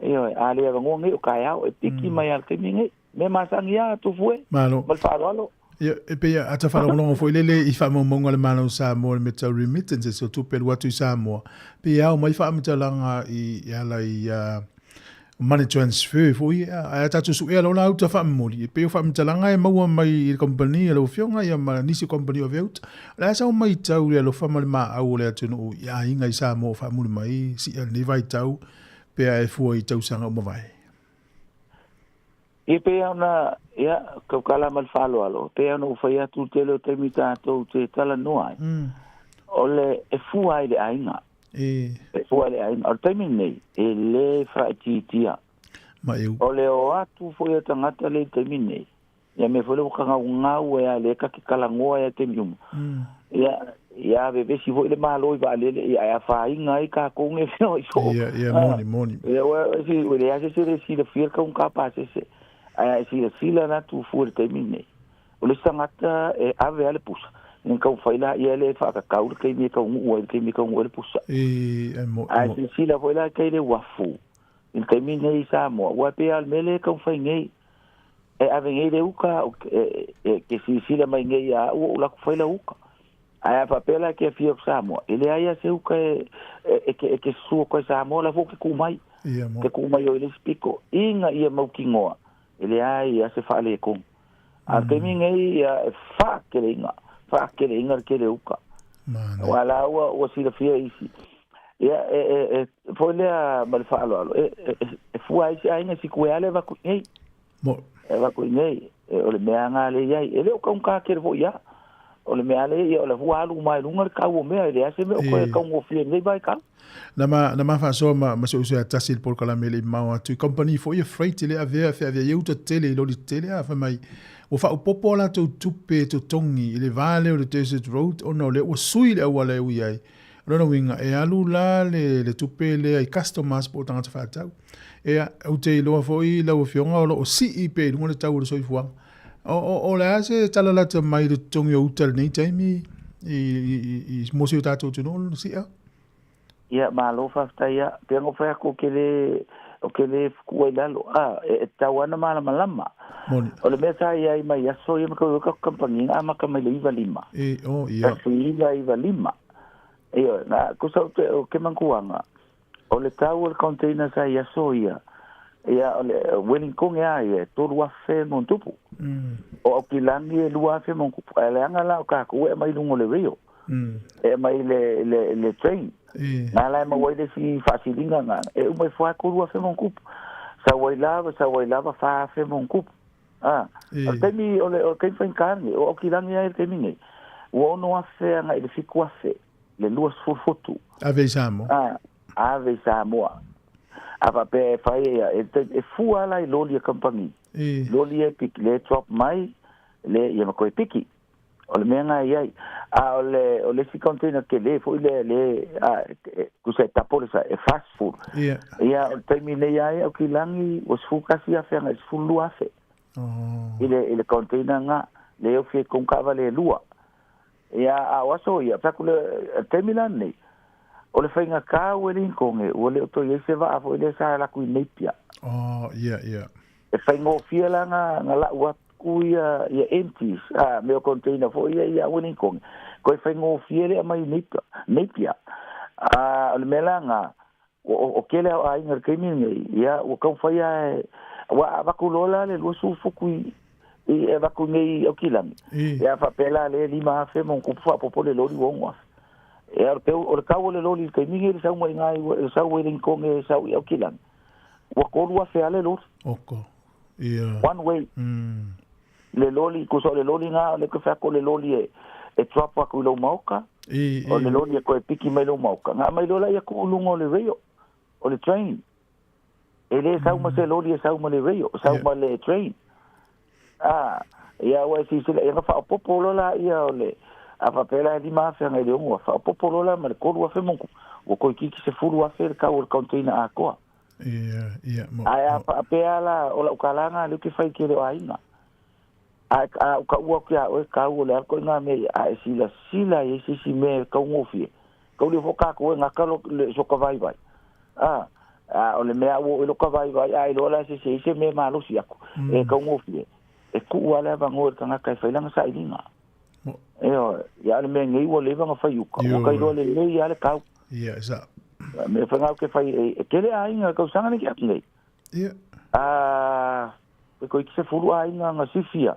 E a le vango ngei o kai au e piki mai al kemi ngei me masangi a tu fue. Malo. Mal fa'aloalo. Ia, e pe ia ata whalongolongo foi lele i whaamaumauga le Malo Samoa le mea remittance so tupe alu atu i Samoa. Pe ia au mai whaamatalaga i ala i money transfer foi ai tatou su'ea loa la uta faamomoli. E pei o faamatalaga e maua mai i le company a lau afioga ia ma nisi o company o avea uta. O le a sau maitau le alofa ma le maau o le atunuu i aiga i Samoa o faamuli mai si'a lenei vaitau pe a e fua i tausaga uma vae. Ia pe ona ia kaukala ma le fa'aloalo pe ona ua fai atu tele o taimi tatou te talanoa ai. O le e fua ai le aiga. E fua ai le aiga. O le taimi nei e lē fa'aitiitia. Ma eu. O le o atu foi o tagata le taimi nei. Ia me foi le kagaugau e a le ka ke kalagoa e taimi uma. Ia ia vevesi foi le malo i va'alele ia a fāiga ai kakou ge feo i so. Ia ia moni moni. Ia ua si ua le ase se le silafia le kaugā pasese. Ae silasila la tufua le taimi nei. O le sagata e ave a le pusa. Ni kau fai la ia le whakakau le keimi e kau ngua le keimi e kau ngua le pusa. Ae silasila foi la kei le wafu. I le taimi nei i Samoa. Ua pe al mele kau fai nei. E ave nei le uka e ke silasila mai nei a ua ula ku fai la uka. Ae a whapela ke fia o Samoa. E le aia se uka e ke sua koe Samoa la fo ke kumai. Ke kumai o i le spiko. Inga ia maukingoa. E le ai a se whaale e kongu. A te minga ia e whakele inga. Whakele inga le kele uka. Wa la ua silafia isi. Ia e foi lea ma le fa'aloalo. E fua ai se aiga si kue ale vaku nei. E vaku nei. O le mea ngā le iai. E leo kaunga kere fo ia. O le mea le ia o le fua alu mai lunga le kau o mea. E le ase mea o koe kaungofie nei vai kau. Na ma whaasoa ma se usea tasi le polokalame le i mau atu. I company fo ia freight le avea fe avea ia uta tele i loli tele a wha mai. O wha upopo la tau tupe tau tongi i le vale o le Desert Road ona o le ua sui le awala e ui ai. Rona winga e alu la le tupe le ai customers po tangata whaatau. E au te iloa foi lau afioga o lo o sii pe i lunga le tau o le soifuaga. O le ase talalata mai le tongi o uta lenei taimi i mo se o tātou atunuu le si'a. Ia malo faafetai ia pe ngo fai ko ke le o ke le fukua i lalo a e tau ana malamalama. Moni. O le mea sa ia i mai aso ia ma ka kampangi a maka mai le 95. E o ia. Ka 95. Ia na ko sa te o ke mankuanga. O le tau o le container sa ia aso ia. Ia o le Wellington ia ia tolu afe mo tupu. O Auckland e lua afe mo kupu. Ale anga la o ka ko e mai lungo le rio. E mai le train. Nā lai ma wai le si whaasilinga ngā. E umai whae korua whe mong kupu. Sa wai lava wha whe mong kupu. O taimi o le keimi whainkaangi, o Auckland ai le taimi nei. Ua ono afe anga i le 7 afe, le 27. Ave i Samoa. Ave i Samoa. A whape e whai ia, e fua ala i loli e kampangi. Loli e piki, le drop mai, le ia makoe piki. O le mea ngai ai. A o le si container ke le foi le a kusa tapo le sa e fast food. Ia o taimi nei ai o kilangi o sfukasi afe ngai sfulu afe. I le container nga le o fie konkava le lua. Ia a waso ia fa ku le taimi lan nei. O le faiga kā Wellington ua le o toe i ai se vaa foi lea sa alu atu i Napier. Oh, ia, ia. E faigofie la na lau atu ia empties, mea o container foi ia ia Wellington. Koe faigofie le aumai i Napier. O le mea la na, o kele au aiga le taimi lenei, ia, ua taumafai lava e, ua avatu loa la le 27 i avatu nei i Aukilani. Ia faapea la le 5,000 ma ona tupu faaopoopo le loli ua 6,000. Ia, o le tau o le loli i le taimi lenei le sau mai i ina i sau Wellington e sau i Aukilani, ua 3,000 lava le loli. Oko. Ia. One way. Le loli, tusa o le loli na, o le ke fai atu o le loli e drop atu i lou maoka, o le loli e toe piki mai lou maoka. Na aumai loa la ia tuu i luga o le rail, o le train. E le sau ma se loli e sau ma le rail, sau ma le train. Ia ua e silasila, ia na faaopoopo loa la ia o le, a faapea la e 5,000 agai i le 6,000, faaopoopo loa la ma le 3,000 ma ona tupu, ua toeitiiti 10,000 le tau o le container atoa. Ia, ia, mo. Ae a faapea la, o lau tala lena lea ou te fai i tele o aiga. A a ou taua atu ia oe tau o le a le ituaiga mea ia, a e silasila i ai se isi mea e taugofie, taulio foi tatou e gata le soka vaivai. A o le mea ua oo i loka vaivai, a iloa la se isi e i se mea malosi atu, e taugofie, e tuu lava le avanoa i le tagata e fai lana sailiga. Ioe, ia o le mea nei ua leva ona fai uka, ua ka iloa lelei lava le tau. Ia, sa. Mea foi ou te fai, e tele aiga i tausaga nei ke atu nei. Ia. E toeitiiti 10 aiga na sifia,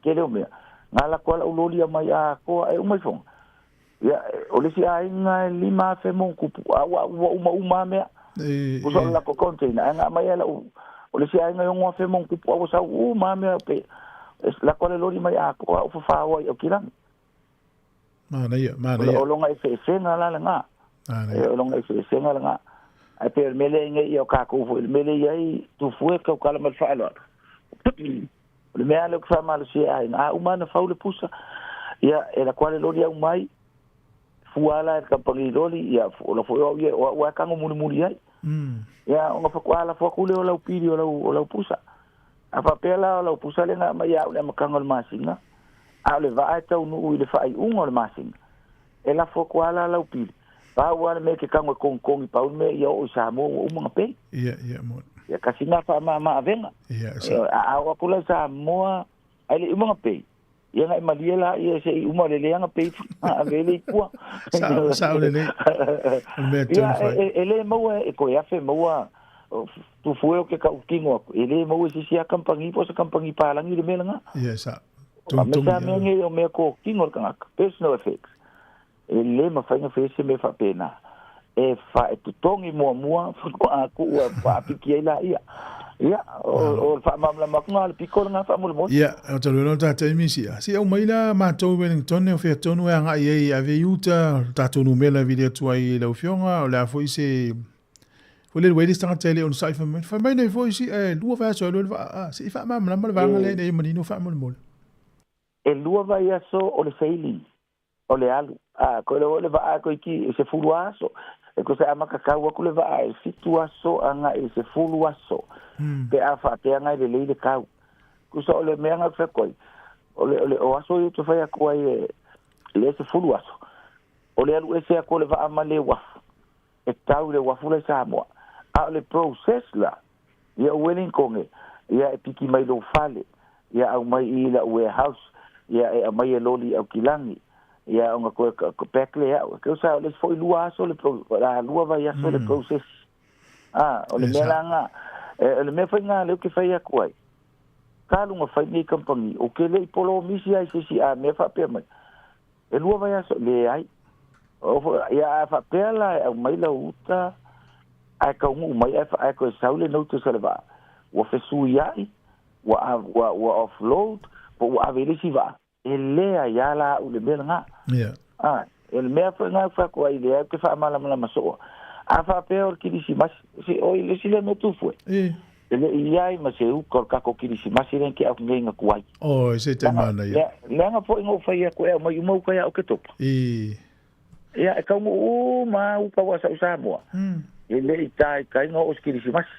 tele o mea. Na alu atu lava lau loli aumai atoa e uma ifoga. Ia, o le isi aiga e 5,000 ma ona tupu, a ua uma uma lava mea. Tusa o le latou container, ae na aumai lava lau, o le isi aiga e 6,000 ma ona tupu, a ua sau uma lava mea pe, lako le loli mai atoa ou fafaoa i Aukilani. Manaia, manaia. O lona eseesega la lena. Manaia. O lona eseesega lena. Ae pei o le mea lea nei ia o tatou foi, le mea lea i ai tufue tautala ma le faaaloalo. O le mea lea ou te faamalosia ai, a uma ona fau le pusa, ia, e lako lava le loli aumai, fua la e le kamupani loli, ia, o la foi o au ia, o au lava e tago mulimuli ai. Ia, ona faatoa lafo atu lea o lau pili o lau pusa. A faapea la o lau pusa lea na aumai ia au i le amataga o le masina, a o le vaa e taunuu i le faaiuga o le masina, e lafo atu lava la lau pili. Pau lava le mea e te tago e togitogi, pau le mea ia oo i Samoa ua uma ona pei. Ia, ia, mo. Ia, kasi na faamama avega. Ia, sa. A oo atu la i Samoa, ai le i uma ona pei. Ia na e malie la ia se i uma le leaga pei ave le i tua. Sao, sao lelei. O le mea Ia, tonu fai. e le maua e koe afe maua tufue o ke kaʻutino atu, e lē maua e se isi a kamupani po o se kamupani palagi le mea lagā. Ia, sa. A me Togitogi sa mea nei o mea kōkino le tagata, personal effects. E lē mafai ona fai ai se mea faapena. E fa e totogi muamua faatoa tuu e faapiki ai laia. Ia, o le faamalamalama atu lena o le piko lena faamolemole. Ia, o talu ai loa le tatou taimi sia. Se i aumai la matou i Wellington o fea tonu e agai ai e ave i uta, o le tatou numera e vili atu ai i lau Afioga, o le a foi se foi le waitlist tagata e le onosai fai mai, fai mai nei foi si e lua vaiaso e alu ai le vaa, a, se i faamalamalama le vaega lea ina ia manino faamolemole. E lua vaiaso o le sailing, o le alu, a, koe le le vaa koe ki e 10 aso, e koe se amata tau atu le vaa e 7 aso agai i le 10 aso, pe a faapea agai lelei le tau. Tusa o le mea na fai o le o aso ia ou te fai atu ai e le 10 aso, o le alu ese atu o le vaa ma le uafu, e tau i le uafu la i Samoa. A o le process la, ia o Wellington ia e piki mai lou fale, ia aumai i lau warehouse, ia e aumai e loli i Aukilani, ia ona koe pack le au. Ke sa o le isi foi lua aso le la lua vaiaso le process. A, o le mea la nga, o le mea foi nga lea ou te fai atu ai, talu na fai nei kamupani, ou te le i polomisi ai se isi a mea faapea mai, e lua vaiaso, leai. Ia a faapea la e aumai lau uta, ae taunuu mai ae toe sau le notice a le vaa, ua fesuiai, ua offload, po ua ave i le isi vaa, e leai lava la au i le mea lena. A, o le mea foi lena ou fai atu ai, leai ou te faamalamalama soo. A faapea o le kilisimasi, se oi le isi lea mea tufue. E le i ai ma se uka o le tatou kilisimasi lea ke atu nei na tuai. Oi, se te mana ia. Leaga foi na ou fai atu e aumai uma uka ia Oketopa. Ia, e taunuu uma lava uka ua sau Samoa. E le i taitai na oo se kilisimasi.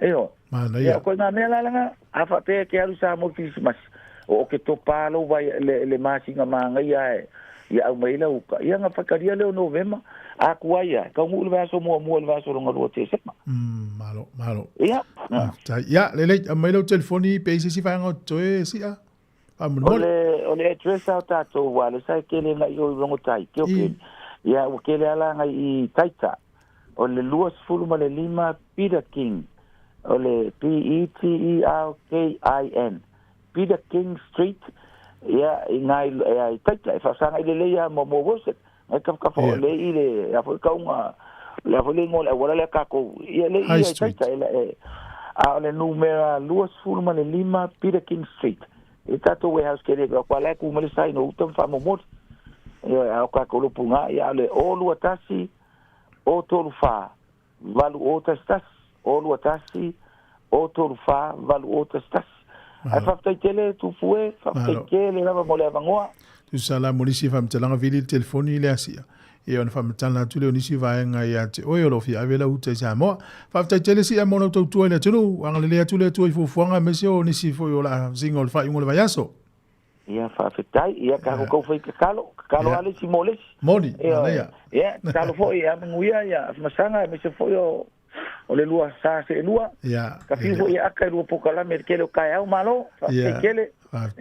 Ioe. Manaia. Ia, o koe ngā mea la langa, a faapea e te alu Samoa i le kilisimasi, o Oketopa lou vai le masina manaia e Ia au mai lau uka. Ia nga whakaria leo Novema, a kua ia, ka ngu le vaso mua mua le vaso longa lua Tesema. Malo, malo. Ia. Ia, lele, a mai lau telefoni, pe isi si whainga o toe, si a. O le address au tātou, wa le sai kele ngai o i Rongotai, ke o kele. Ia, ua kele ala ngai i Taita. O le 25 Peter King. O le P-E-T-E-R-K-I-N. Peter King Street. Ia, i ngai, i Taita. E whaasanga i le leia mo mo Wilson. Ngai kafkafa o le i le, a fo kaunga, le a fo le ngole, wala le kako. Ia, le i Taita. A o le numera 25 Peter King Street. E tātou warehouse ke le, kwa lai ku mele sai no utam wha momori. Ia, au ka kolopu ngā, ia, le o lua tasi, o tolu wha, valu o tasi tasi, o lua tasi, o tolu wha, valu o tasi tasi. Ai whaftai tele, tupue, whaftai kele, lava mo le avangoa. Tu sala molisi whamtalanga vili le telefoni le asia. Ia ona whamtala atu le onisi vaenga ia te oe o lo fia avela uta i Samoa. Whaftai tele si a mona tautua i le tunu, angalele atu le atua i fufuanga mese o nisi fo i o la singa o le whai ungo le vaiaso. Ia whafetai, ia ka kau whai kakalo, kakalo ale si molesi. Moni, ia. Ia, kakalo fo ia manguia ia masanga mese fo o le lua sa se lua. Ia. Ka fiu fo ia aka lua pokalame kele o kai au malo, whafetai kele.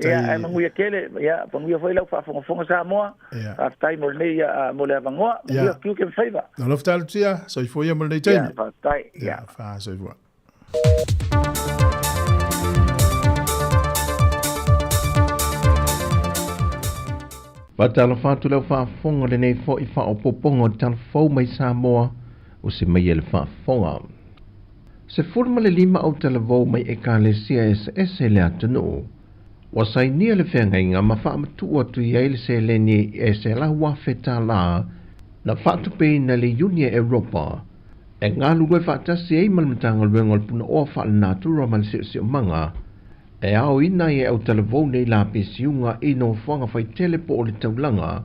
Ia, ai manguia kele, ia, manguia foi lau whaafongafonga Samoa. Whafetai mo nei ia mo le avangoa, manguia kiu ke mwhaiva. No lofta tia, soifua ia mo nei taimi. Ia, whafetai, ia. Wha, soifua. Whatala whātu leo whaafonga le nei fo i whaopoponga o talafou mai Samoa o se mai ele whaafonga. Se furma le lima au talavou mai e kalesia ese le atunuu. Wa sainia le whengainga ma whaamatua atu i ai le seleni e se lau wafe tā la na whaatupe na le Unia Europa. E ngā lugoi whaatasi ei malmatanga luenga o le puna oa whaala natura ma le sio manga. E ao ina e au talavou nei la pesiunga i no whanga whaitele po o le taulanga.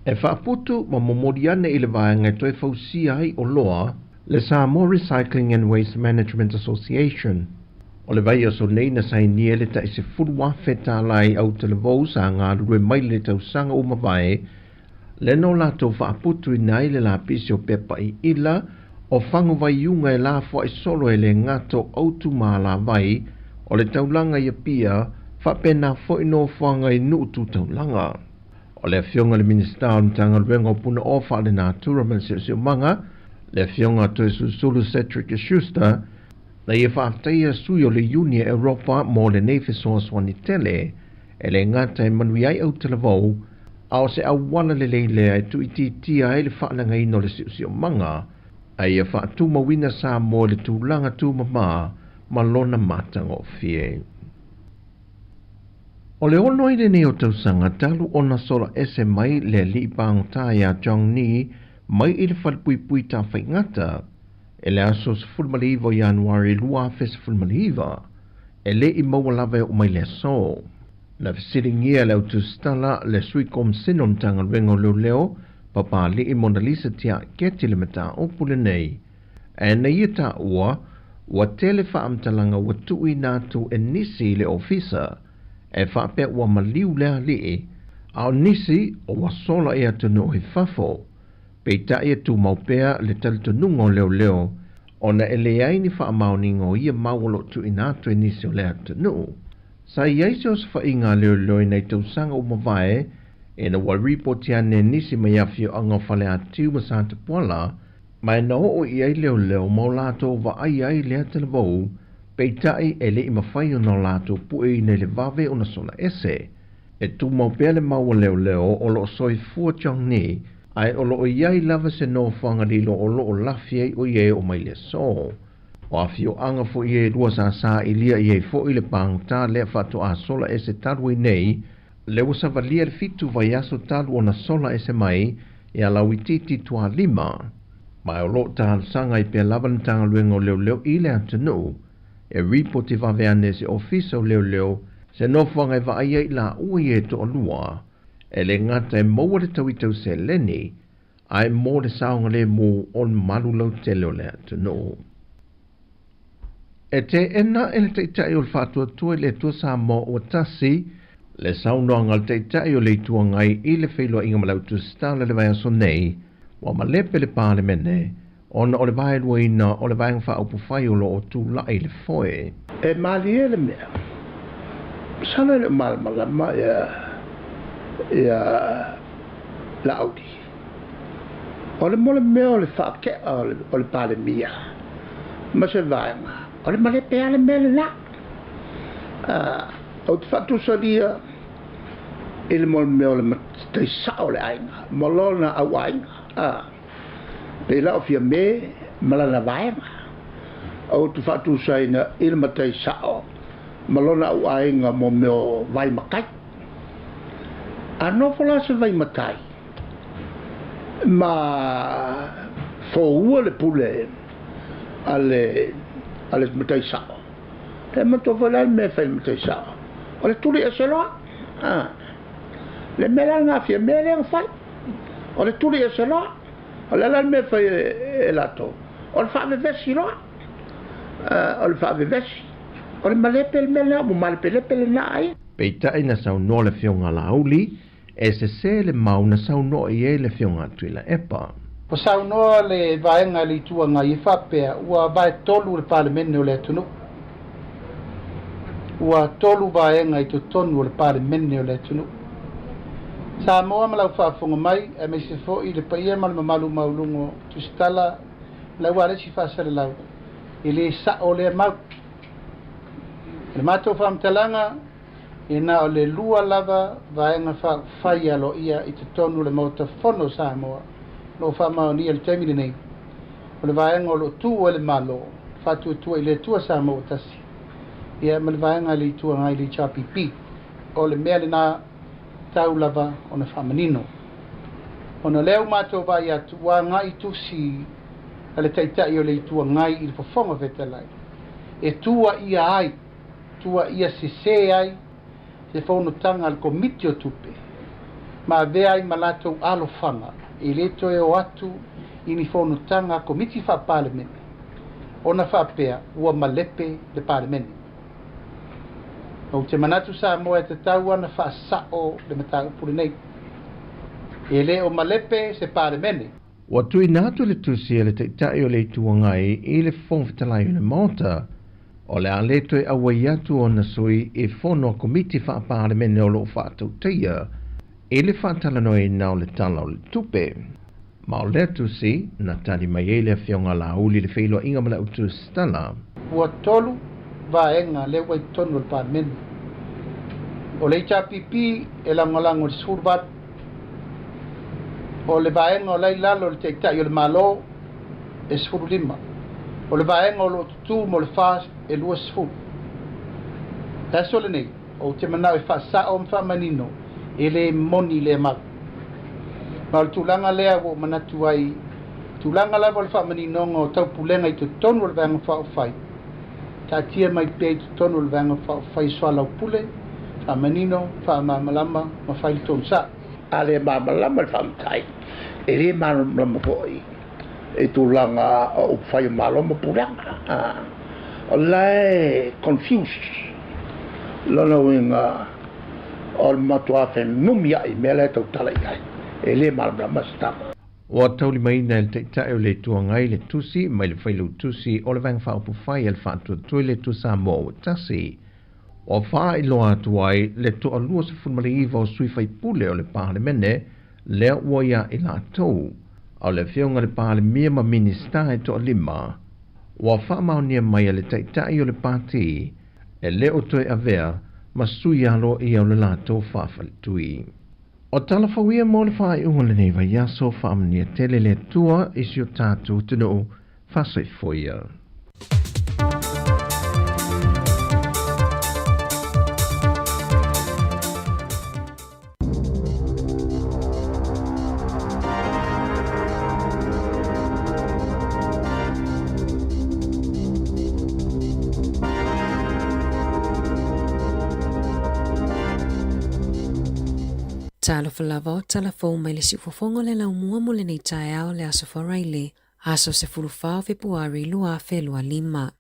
E whaaputu ma momori ane i le vaenga e toe fausia ai o loa le Samoa Recycling and Waste Management Association. O le vai o so nei na sainia le tai se furu wafe tā lai au talavou sa ngā rue mai le tausanga o mavae le no lato whaaputu i nai le la pisi o pepa i ila o whango vai unga e la fwa i solo e le ngato autu mā la vai o le taulanga ia pia whapena fo i no whanga i nuutu taulanga. O le afionga le minista o mtanga luenga o puna o wha le natura ma le sio manga le afionga toe susulu Cedric Schuster na ia whaaftaia sui o le Unia Europa mo le nei fesoasoani tele e le ngata e manui ai au talavou a o se awala le leilea e tuititia ai le whaalangaina o le sio manga a ia whaatumawina sa mo le tūlanga tūmamā ma lona matanga o fie. O le ono i le nei o tausanga talu ona sola ese mai le liipangota ia John Ni mai i le whalepuipui tā whaingata e le aso 19 Januari 2019 e le i maua lava o mai le aso. Na whasiringia le autustala le sui komsino mtanga luenga o leo leo papa le i Mona Lisa tia keti le mata opu le nei. E na ia tā ua, ua tele whaamtalanga ua tui nātu e nisi le ofisa e whaapea ua maliu lea lee a o nisi o wa sola e atu no he fafo. Peita e tu maupea le talitonunga o leo leo ona e leai ni whaamaoninga o ia maualo tu ina atu e nisi o le atunuu. Sa iai se o se whainga leo leo i nei tausanga o mavae e na wa ripoti ane nisi mai awhio anga whale atiu ma sa te puala mai na o i ai leo leo mau lātou wa ai ai lea talavou peitai e le i mawhai o nā lātou pue i nei le vave o na sola ese. E tu maupea le maua leo leo o lo soi fua chong ni ai o lo iai lava se no whanga lilo o lo o lafi ai o ie o mai le so. O awhio anga fo ie lua sa sa i lia ie fo i le pangta lea whatu a sola ese talu i nei le wasa valia le fitu vai aso talu o na sola ese mai e ala wititi tua lima. Mai o lo tahansanga i pea lava ntanga luenga o leo leo i le atunuu e ripoti vave ane se ofisa o leo leo se no whanga e vaai ai la ui e to lua. E le ngata e maua le tauitau se leni, ai mō le saonga le mō on malu lau tele o le atunuu. E te ena e le taitai o le whātua tua le tua Samoa o tasi, Le saunoaga a le Taitai o le Itu Agai i le feiloaiga ma le Au Tusitala i le vaiaso nei, ua malepe le Palemene ona o le vaeluaina o le Vaega Faaupufai o lo o tulai i le foe. E malie le mea, masalo e le o malamalama ia ia Laauli. O le mo le mea o le faake'a o le Palemia ma se vaega, o le malepe lava le mea lena. Ou te faatusalia i le mo le mea o le matai sa'o o le aiga ma lona auaiga. Pei la o Fiame ma lana vaega. Ou te faatusaina i le matai sa'o ma lona auaiga mo mea o vai matai. A nofo la se vai matai ma foua le pule a le a le matai sa'o, E matua foi la le mea e fai i le matai sao. O le tuli ese loa. A. Le mea la lena fia mea lea na fai. O le tuli ese loa. O le a la le mea e fai e latou? O le faavevesi loa. O le faavevesi. O le malepe le mea lena, ua malepelepe lena ai. Peitai na saunoa le Afioga a Laauli, e sese le mau na saunoa i ai le Afioga a Tuilaepa. Ua saunoa le Vaega i le Itu Agai e faapea ua vaetolu le Palemene o le atunuu. Ua tolu vaega i totonu o le Palemene o le atunuu. Samoa ma lau faafofoga mai, aemaise foi le paia ma le mamalu maualuga o Tusitala ma le aualesi faasalalau, e le sao lea mau. O le matou faamatalaga, E na o le lua lava vaega faaupufai aloaia i totonu o le Maota Fono o Samoa o lo o faamaonia i le taimi lenei, o le vaega o lo o tu ai le Malo, Faatuatua i le Atua Samoa ua Tasi, ia ma le vaega a le Itu Agai le HRPP. O le mea lena tau lava ona faamanino. Ona o lea ua matou vaai atu ua agai tusi a le Taitai o le Itu Agai i le Fofoga Fetalai e tuuaia ai tuuaia sese ai se fonotaga a le Komiti o Tupe ma avea ai ma latou alofaga e le toe o atu i ni fonotaga a Komiti Faa-Palemene ona faapea ua malepe le Palemene. Ou te manatu Samoa e tatau ana faasa'o le mataupu lenei. E le o malepe se Palemene. Ua tuuina atu le tusi a le Taitai o le Itu Agai i le Fofoga Fetalai o le Maota, o le a le toe auai atu ona sui i fono a Komiti Faa-Palemene o lo o faatautaia i le faatalanoaina o le Tala o le Tupe. Ma o lea tusi, na tali mai ai le Afioga a Laauli i le feiloaiga ma le au tusitala. Ua tolu vaega lea ua i totonu o le Palemene. O le HRPP e lagolago i le 18. O le vaega o la i lalo o le Taitai o le Malo e 15. O le vaega o lo o tutū mo le FAST e 20. Le aso lenei, ou te manao e faasao ma faamanino, e le moni lea mau. Ma o le tulaga lea ua ou manatu ai, tulaga lava o le faamaninoga o taupulega i totonu o le Vaega Faaupufai, taatia mai pea i totonu o le Vaega Faaupufai soalaupule, faamanino, faamalamalama ma fai le tonu sao. A le malamalama le faamatai, e le malamalama foi i tulaga o upufai o Malo ma pulega. O la e confuse lona uiga o le matua fenumiai i mea la e tautala i ai, e le malamalama se tala. Ua taulimaina e le Taitai o le Itu Agai le tusi mai le Failautusi o le Vaega Faaupufai a le Faatuatua i le Atua Samoa ua Tasi. Ua faailoa atu ai le toalua 19 o sui faipule o le Palemene lea ua ia i latou, a o le Afioga i le Palemia ma Minisita e toalima ua faamaonia mai e le Taitai o le Pati e le o toe avea ma sui aloaia o le latou faafaletui. O tala fou ia mo le faaiuga o lenei vaiaso, faamanuia tele le Atua i si o tatou atunuu faasoifoia. Talofa lava o tala fou mai le siufofoga o le laumua mo lenei taeao le Aso Faraile, aso 14 o Fepuari 2025.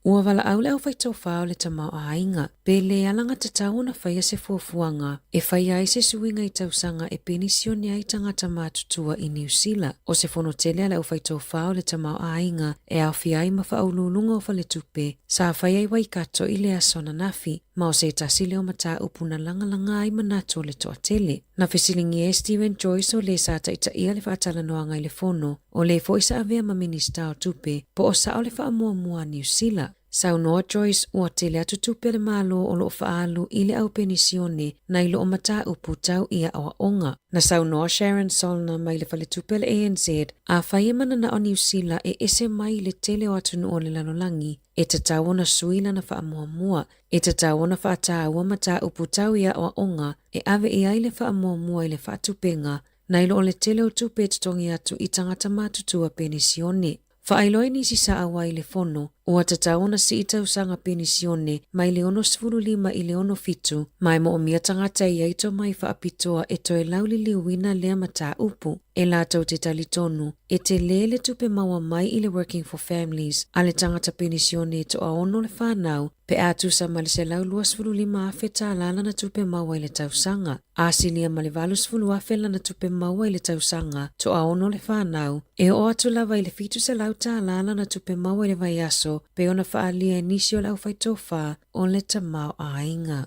Ua valaau le aufaitofā o le tamaoaiga, pe le alagatatau ona faia se fuafuaga e faia ai se suiga i tausaga e penisione ai tagata matutua i Niu Sila. O se fono tele a le aufaitofā o le tamaoaiga e aofia ai ma faauluuluga o faletupe sa faia i Waikato i le aso ananafi, ma o se tasi lea o mataupu na lagalaga ai manatu o le toatele. Na fesiligia e Steven Joyce o le sa taitaia le faatalanoaga i le fono, o le foi sa avea ma Minista o Tupe, po o sao le faamuamua a Niu Sila. Saunoa Joyce ua tele atu tupe a le Malo o loo faaalu i le au penisione nai lo o mataupu tau i aoaoga. Na saunoa Sharon Solner mai le faletupe a le ANZ, afai e mananao Niu Sila e ese mai i le tele o atunuu o le lalolagi, e tatau ona sui lana faamuamua, e tatau ona faataua mataupu tau i aoaoga e ave i ai le faamuamua i le faatupega, nai lo o le tele o tupe e totogi atu i tagata matutua penisione. Faailoa i nisi sa auai i le fono, ua tatau ona sii tausaga penisione mai le 65 i le 67, ma e moomia tagata e i ai tomai faapitoa e toe lauliliuina lea mataupu. E latou te talitonu, e telē le tupe maua mai i le Working for Families a le tagata penisione e toaono le fanau pe a tusa ma le $125,000 lana tupe maua i le tausaga. A silia ma le $80,000 lana tupe maua i le tausaga, toaono le fanau, e oo atu lava i le $700 lana tupe maua i le vaiaso pei ona faaalia e nisi o le aufaitofā o le tamaoaiga.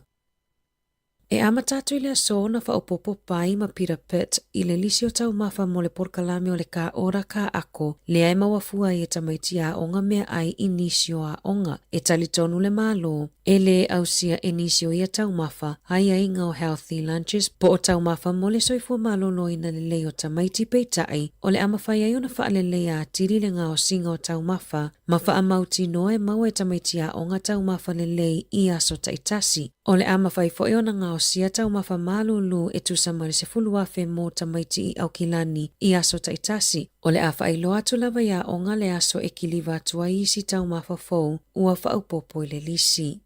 E amata atu i le aso ona faaopoopo pai ma Peter Pitt i le lisi o taumafa mo le polokalame o le Ka Ora Ka Ako, lea e maua fua ai e tamaiti aoga meaai i nisi o aoga. E talitonu le Malo, e lē ausia e nisi o ia taumafa aiaiga o Healthy Lunches po o taumafa mo le soifua maloloina lelei o tamaiti peitai, o le a mafai ai ona faaleleia atili le gaosiga o taumafa ma faamautinoa e maua e tamaiti aoga taumafa lelei i aso taitasi. O le a mafai foi ona gaosia taumafa malūlū e tusa ma le 10,000 mo tamaiti i Aukilani i aso taitasi. O le a faailoa atu lava i aoga le aso e kiliva atu ai isi taumafa fou ua faaopoopo i le lisi.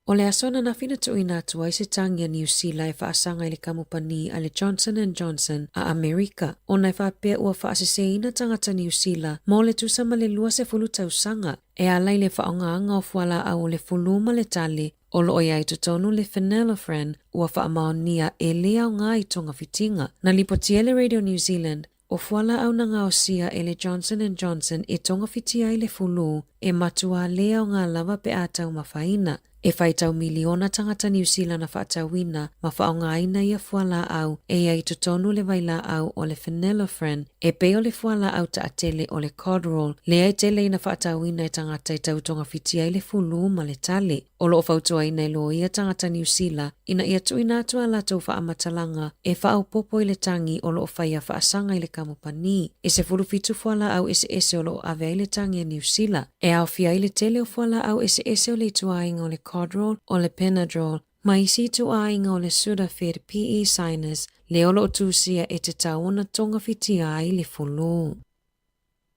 O le aso ananafi na tuuina atu ai se tagi a Niu Sila e faasaga i le kamupani a le Johnson and Johnson a Amerika, ona e faapea ua faaseseina tagata Niu Sila mo le tusa ma le 20 tausaga e ala i le faaaogaina o fualaau o le fulu ma le tale o loo i ai totonu le phenylephrine ua faamaonia e lē aoga i togafitiga. Na lipotia e le Radio New Zealand, o fualaau na gaosia e le Johnson and Johnson e togafitia ai le fulu e matuā lē aoga lava pe a taumafaina. E faitau miliona tagata Niu Sila na faatauina ma faaaogaina ia fualaau e i ai totonu le vailaau o le phenylephrine e pei o le fualaau taatele o le Codral lea e tele ina faatauina e tagata e tau togafitia ai le fulu ma le tale. O loo fautuaina e loia tagata Niu Sila ina ia tuuina atu a latou faamatalaga e faaopoopo i le tagi o loo faia faasaga i le kamupani. E 17 fualaau eseese o loo ave ai le tagi a Niu Sila, e aofia ai le tele o fualaau eseese o le ituaiga o le Codral, o le Benadryl, ma isi ituaiga o le Sudafed PE Sinus, lea o loo tusia e tatau ona togafitia ai le fulu.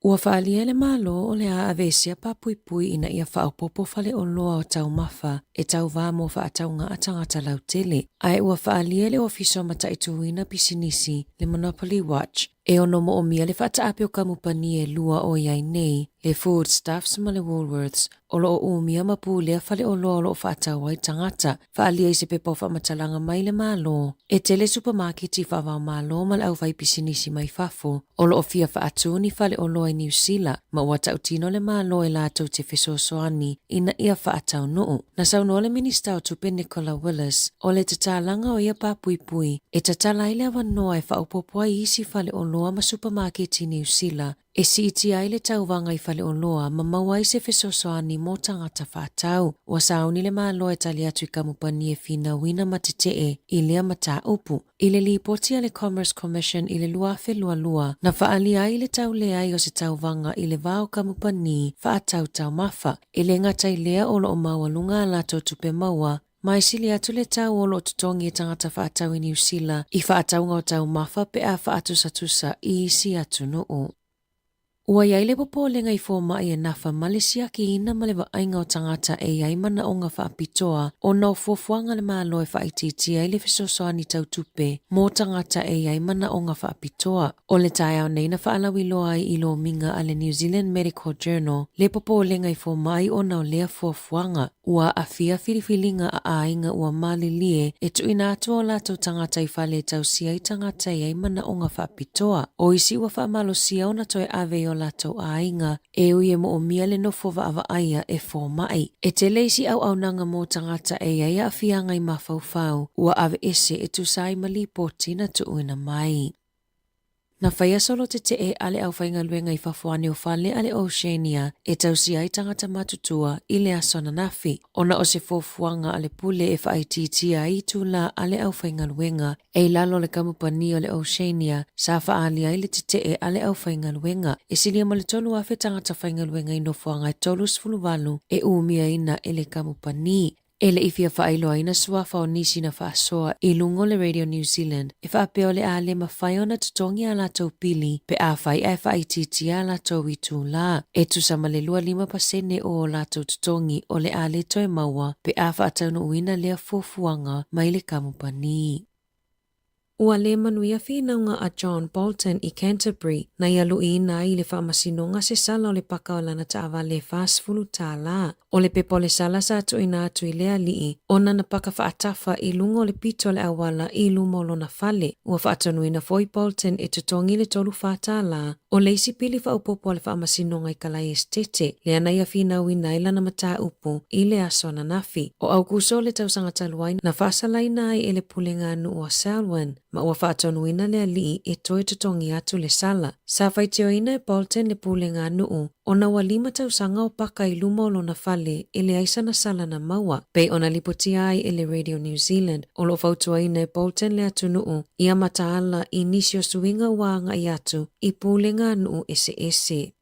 Ua faaalia e le Malo o le a aveesea papuipui ina ia faaopoopo faleoloa o taumafa e tauvā mo faatauga a tagata lautele. Ae ua faaalia e le Ofisa o Mataituina Pisinisi, le Monopoly Watch, e ono moomia le faataape o kamupani e lua o i ai nei, le Foodstuffs ma le Woolworths, o loo umia ma pulea faleoloa o loo faatau ai tagata. Faaalia i se pepa o faamatalaga mai le Malo, e tele supamaketi faavaomalo ma le aufaipisinisi mai fafo o loo fia faatū ni faleoloa i Niu Sila, ma ua tautino le Malo e latou te fesoasoani ina ia faataunuu. Na saunoa le Minista o Tupe Nicola Willis, o le tatalaga o ia papuipui e tatala ai le avanoa e faaopoopo ai isi faleoloa ma supamaketi i Niu Sila e siitia ai le tauvaga i faleoloa ma maua ai se fesoasoani mo tagata faatau. Ua sauni le Malo e tali atu i kamupani e finauina ma tetee i lea mataupu. I le lipoti a le Commerce Commission i le 2022, na faaalia ai le tauleai o se tauvaga i le va o kamupani faatau taumafa. E lē gata i lea o loo maualuga a latou tupe maua, ma e sili atu le tau o loo totogi e tagata faatau i Niu Sila i faatauga o taumafa pe a faatusatusa i isi atunuu. Ua i ai le popolega i fomai e nafa ma le siakiina ma le vaaiga o tagata e i ai manaoga faapitoa ona o fuafuaga a le Malo e faaitiitia ai le fesoasoani tau tupe mo tagata e i ai manaoga faapitoa. O le taeao nei na faalauiloa ai i lomiga a le New Zealand Medical Journal le popolega i fomai ona o lea fuafuaga. Ua aafia filifiliga a aiga ua malilie e tuuina atu o latou tagata i fale e tausia ai tagata e i ai manaoga faapitoa. O isi ua faamalosia ona toe ave i o latou aiga e ui e moomia le nofo vaavaaia e fomai. E tele isi auaunaga mo tagata e i ai aafiaga i mafaufau ua aveese e tusa ai ma lipoti na tuuina mai. Na faia solo tetee a le aufaigaluega i fafo ane o fale a le Oceania e tausia ai tagata matutua i le aso ananafi, ona o se fuafuaga a le pule e faaitiitia ai itulā a le aufaigaluega e i lalo o le kamupani o le Oceania sa faaalia ai le tetee a le aufaigaluega. E silia ma le 3,000 tagata faigaluega i nofoaga e 38 e umiaina e le kamupani. E le i fia faailoaina suafa o nisi na faasoa i luga o le Radio New Zealand e faapea o le a le mafai ona totogi a latou pili pe afai ae faaitiitia a latou itulā e tusa ma le 25% o o latou totogi o le a le toe maua pe a faataunuuina lea fuafuaga mai le kamupani. Ua le manuia finauga a John Bolton i Canterbury na ia luiina ai i le faamasinoga se sala o le paka o lana taavale e 40 tālā. O le pepa o le sala sa tuuina atu i le alii ona na paka faatafa i luga o le pito o le auala i luma o lona fale. Ua faatonuina foi Bolton e totogi le 34 tālā o le isi pili faaopoopo a le faamasinoga i Kalai Esetete, lea na ia finauina ai lana mataupu i le aso ananafi. O Aukuso le tausaga talu ai na faasalaina ai e le pulega a nuu a Selwyn, ma ua faatonuina le alii e toe totogi atu le sala. Sa faitioina e Bolton le pulega a nuu ona ua 5 tausaga o paka i luma o lona fale e leai sana sala na maua, pei ona lipotia ai e le Radio New Zealand. O lo o fautuaina e Bolton le atunuu ia mataala i nisi o suiga ua agai atu i pulega a nuu eseese.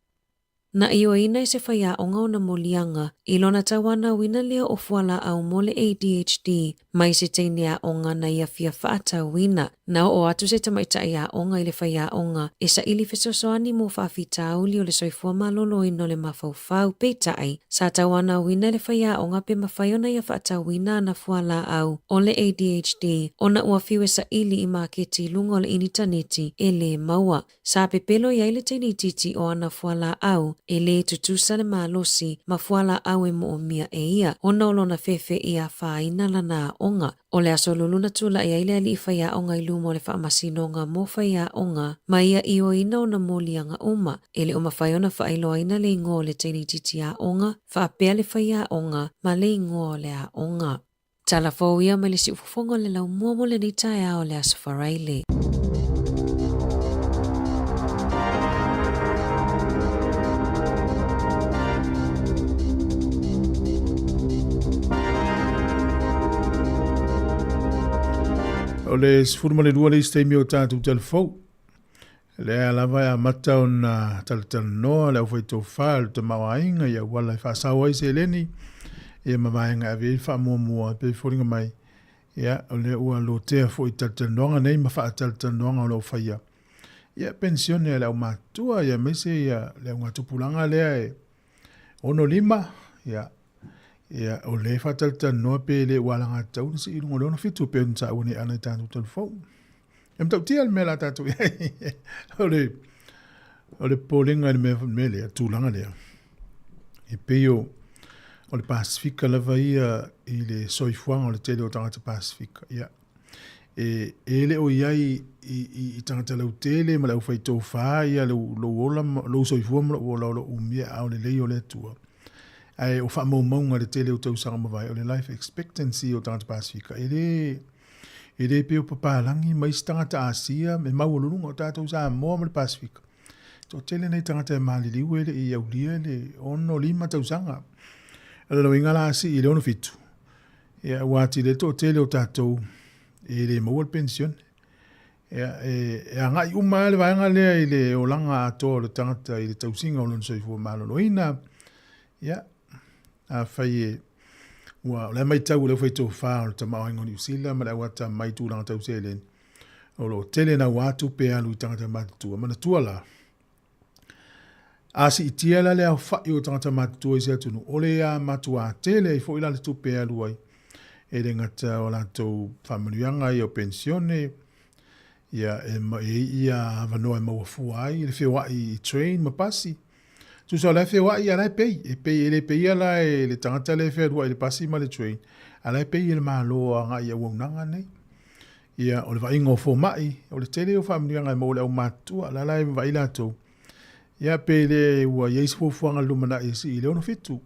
Na ioeina e se faiaoga ona moliaga i lona tauanauina lea o fualaau mo le ADHD mai se teine aoga na ia fia faatauina. Na oo atu se tamaitai aoga i le faiaoga e saili fesoasoani mo faafitauli o le soifua maloloina o le mafaufau, peitai, sa tauanauina e le faiaoga pe mafai ona ia faatauina ana fualaau o le ADHD ona ua fiu e saili i maketi i luga o le initaneti e le maua. Sa pepelo i ai le teine itiiti o ana fualaau e le tutusa le malosi ma fualaau e moomia e ia ona o lona fefe i afaina lana aoga. O le aso lulu na tula'i ai le alii faiaoga i luma o le faamasinoga mo faiaoga ma ia ioeina ona moliaga uma. E le o mafai ona faailoaina le igoa o le teine itiiti aoga faapea le faiaoga ma le igoa o le aoga. Tala fou ia mai le siufofoga o le laumua mo lenei taeao o le Aso Faraile. O le 12 le isi taimi o tatou talafou. Lea lava e amata ona talatalanoa le aufaitofa le tamaoaiga i auala e faasao ai seleni ia ma vaega e ave i ai le faamuamua e pei e foliga mai ia o lea ua lotea foi i talatalanoaga nei ma faatalatalanoaga o lo o faia ia penisione a le aumatutua ia aemaise ia le augatupulaga lea e 65 ia ia o lea e faatalatalanoa pe le ua alagatatau ona sii i luga o le 67 pei ona taua nei ana i tatou talafou. E matautia le mea la tatou i ai. O le o le popolega i le mea, mea lea, tulaga lea. E pei o o le Pasifika lava ia i le soifuaga o le tele o tagata Pasifika. Ia, e, e le o i ai i, i, i tagata lautele ma le aufaitofa ia lou, lou ola, lou soifua ma lou ola o lo o umia a o lelei o le Atua. Ae o faamaumauga i le tele o tausaga mavae, o le life expectancy o tagata Pasifika, e le, e le pei o papalagi ma isi tagata Asia, e maualuluga o tatou Samoa ma le Pasifika. Toatele nei tagata e maliliu e le i aulia le 65 tausaga. O le uiga la sii i le 67, ia ua atili ai le toatele o tatou e le maua le penisione. Ia, e, e agai uma lava le vaega lea i le olaga atoa o le tagata i le tausiga o lona soifua maloloina. Ia, afai e, ua, o le a matau e le aufaitofa o le tamaoaiga o Niu Sila ma le auata mai tulaga tau seleni, o lo o tele naua tupe e alu i tagata matutua. Manatua la, A siitia la le aofa'i o tagata matutua i se atunuu, o le a matuā tele ai foi la le tupe e alu ai e le gata o latou faamanuiaga ia o penisione, ia e i ai ia avanoa e maua fua ai le feoa'i i train ma pasi. Tusa o la e feoa'i a la e pei, e pei e le peia la e le tagata lea e fealua'i i le pasi ma le train, a la e pei e le Malo agai i auaunaga nei. Ia, o le vaaiga o foma'i, o le tele ia o faamanuiaga e maua e le aumatutua, la la e vaai latou, ia pe le ua i ai se fuafuaga i le lumanai e sii i le 67.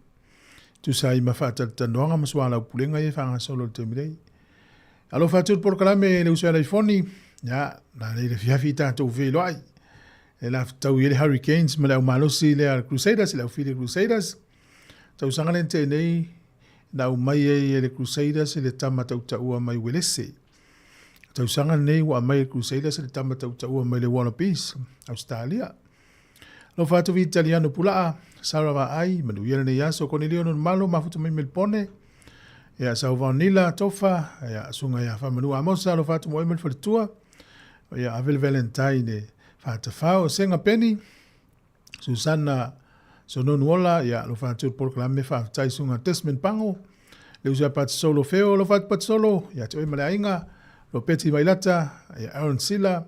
Tusa ai ma faatalatalanoaga ma soalaupulega ia e faagasolo i le taimi nei. Alofa atu le polokalame e le uso e Alaifoni, ia, na nei le afiafi i tatou feiloai. E la fetaui ai le Hurricanes ma le aumalosi lea le Crusaders, le aufili Crusaders. Tausaga lea na tea nei, na aumai ai e le Crusaders le tama tautaua mai Uelese. Tausaga lenei ua aumai e le Crusaders le tama tautaua mai le Wallabies, Australia. Alofa atu Vitaliano Pulaa, Sarah Vaai, manuia lenei aso, Konelio Nunumalo, mafuta mai Melipone, ia Sau Vaonila, Tofa, ia Susuga ia Faamanu Amosa, alofa atu mo le faletua, ia ave le Valentine faatafao, Sega Peni, Susana Sononuola, ia alofa atu le polokalame faafetai Susuga Desmond Pango, le uso ia Patisolo Feo, alofa atu Patisolo, ia te oe ma le aiga, Lopeti Vailata, ia Aaron Sila,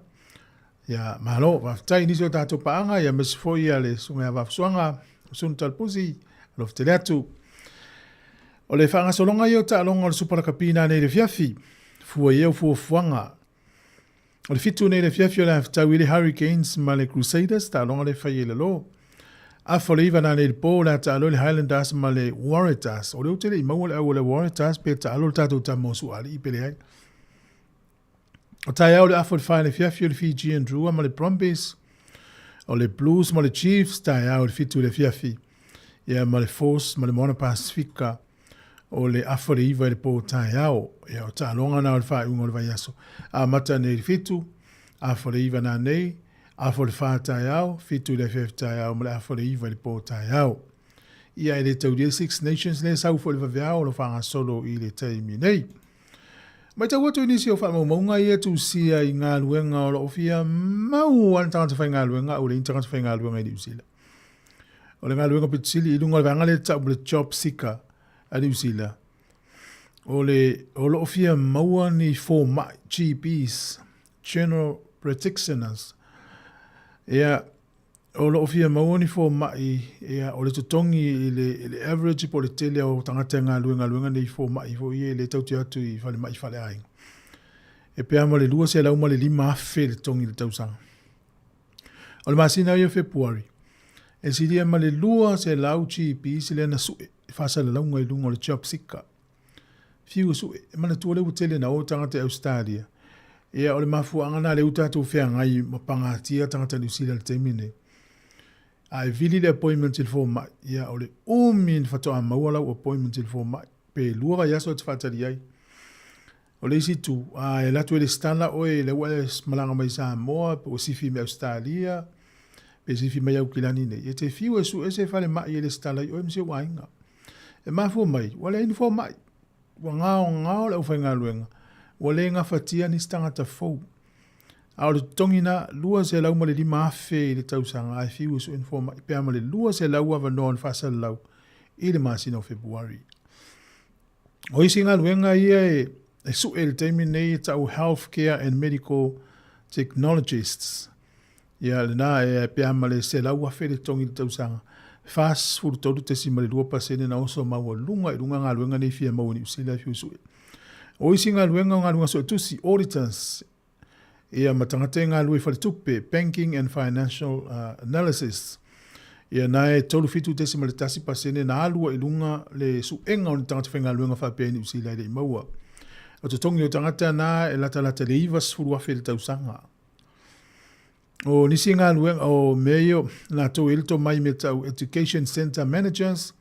Ia, malo, faafetai i nisi o tatou paaga, ia aemaise foi ia le Susuga ia Vaafusuaga, Sunu Talapusi, alofa tele atu. O le faagasologa ia o taaloga o le Supa Lakapi nanei i le afiafi, fua i ai au fuafuaga. O le 7 nei i le afiafi o le a fetaui ai le Hurricanes ma le Crusaders, taaloga lea e fai ai i lalo. Afa o le 9 nanei i le po o le a taalo ai le Highlanders ma le Waratahs. O lea ou te le i maua le au o le Waratahs pe taalo le tatou tama o Suaalii pe leai. O taeao le afa o le 4 i le afiafi o le Fijian Drua ma le Brumbies, o le Blues ma le Chiefs, taeao i le 7 i le afiafi, ia ma le Force ma le Moana Pasifika, o le afa o le 9 i le po taeao. Ia o taaloga na o le faaiuga o le vaiaso. Amata nei i le 7, afa o le 9 nanei, afa o le 4 taeao, 7 i le afiafi taeao ma le afa o le 9 i le po taeao. Ia e le taulia le Six Nations lea e sau foi i le vaveao o lo o faagasolo i le taimi nei. Matau atu i nisi o faamaumauga ia e tusia i galuega o lo o fia maua le tagata faigaluega au leai ni tagata faigaluega i Niu Sila. O le galuega pito sili i luga o le vaega lea e tau ma le job seeker a Niu Sila, o le o lo o fia maua ni fomai, GPs, General Practitioners, ia O lo o fia maua ni fomai, ia, o le totogi i le, i le average po o le tele o tagata e galue galuega nei fomai foi ia e le tau te atu i falemai faleaiga. E pea ma le 205,000 le totogi i le tausaga. O le masina ia o Fepuari, e silia ma le 200 GPs lea na sue faasalalauga i luga o le job seeker. Fiu e sue, e manatua lea ua tele na o tagata i Ausetalia. Ia, o le mafuaaga lena lea ua tatou feagai ma pagatia tagata Niu Sila i le taimi lenei. A e vili le appointment i le fomai, ia, o le umi ona faatoa maua lau appointment i le fomai, pe 2 vaiaso e te faatali ai. O le isi itu, a e alu atu e lesitala oe, lea ua e malaga mai Samoa, pe ua sifi mai Ausetalia, pe sifi mai Aukilani nei, e te fiu e sue se falemai e lesitala ai oe ma si ou aiga. E mafua mai, ua leai ni fomai, ua gaogao le aufaigaluega, ua le gafatia nisi tagata fou. A o le totogi na, $205,000 i le tausaga ae fiu e sue ni fomai, pe a ma le 200 avanoa o le faasalalau i le masina o Fepuari. O isi galuega ia e sue i le taimi lenei e tau Healthcare and Medical Technologists. Ia lena e pe a ma le 100,000 le totogi i le tausaga, 43.2% na oso maualuga i luga galuega nei fia maua i Niu Sila e fiu sue. O isi galuega o galuega suetusi, auditors, ia ma tagata e galue i faletupe, banking and financial analysis. Ia na e 37.1% na alu ai i luga le suega o ni tagata faigaluega faapea i Niu Sila e le i maua. O totogi o tagata na e latalata i le 90,000 i le tausaga. O nisi galuega, o mea ia latou e i ai le tomai mea tau Education Centre Managers,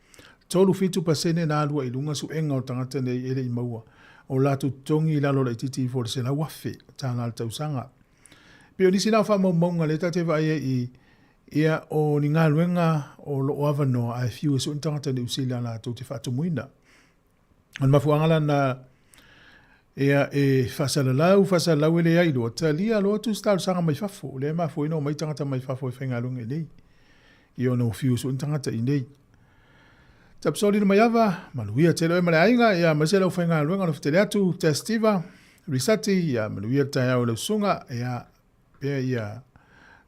37% na alu ai i luga suega o tagata nei e le i maua o latou totogi i lalo laitiiti ifo o le $100,000 i le tausaga. E pei o nisi na o faamaumauga lea tatou te vaai ai i ia o ni galuega o lo o avanoa ae fiu e sue ni tagata Niu Sila latou te faatumuina. O le mafuaaga la na ia e faasalalau, faasalalau e leai loa, talia loa atu se talosaga mai fafo, lea e mafua ai ona omai tagata mai fafo e faigaluega i inei. Ia ona ua fiu sui ni tagata i inei. Tapsoli na maiava, manuia tele oe ma le aiga, ia aemaise le aufaigaluega o le fetele atu, Testiva, Risati, ia manuia le taeao i lau susuga, ia pea ia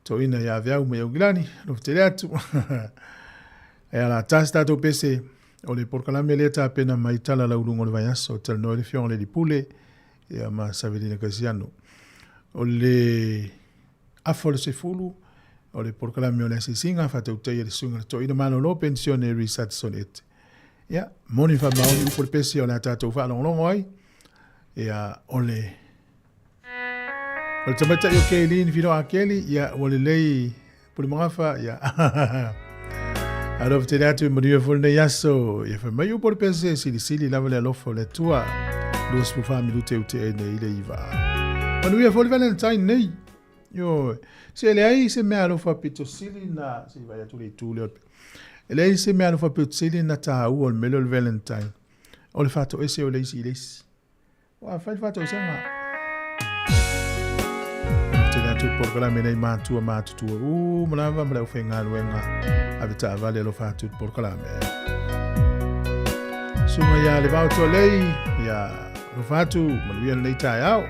toina ia Veau ma Iaugilani, lo fetele atu. Ia la tasi tatou pese, o le polokalame lea tapena mai tala lauluga o le vaiaso, talanoa i le Afioga i le Alii Pule, ia ma Savelina Kasiano. O le afa o le 10, o le polokalame o le asiasiga faatautaia le susuga i le toeaina malolo penisione Richard Solete. Ia, moni faamaoni upu o le pese o le a tatou faalogologo ai, ia, o le o le tamaitai o Kaylene Finoa Akeli, ia, ua lelei Pulemagafa, ia. Alofa tele atu i manuia foi lenei aso. Ia fai mai upu o le pese, silisili lava le alofa o le Atua. 24 minute ute ai nei le 9. Manuia foi le Valentine nei. Ioe. Se leai se mea alofa pito sili na, se i vaai atu le itu lea. E leai se mea alofa pito sili na tāua o le mea lea o le Valentine. O le faatoese o le isi i le isi. Ua fai le faatoesega. Tele atu polokalame nei matua matutua uma lava ma le aufaigaluega ave taavale alofa atu le polokalame. Susuga ia Levao Tualei, ia alofa atu, manuia lenei taeao.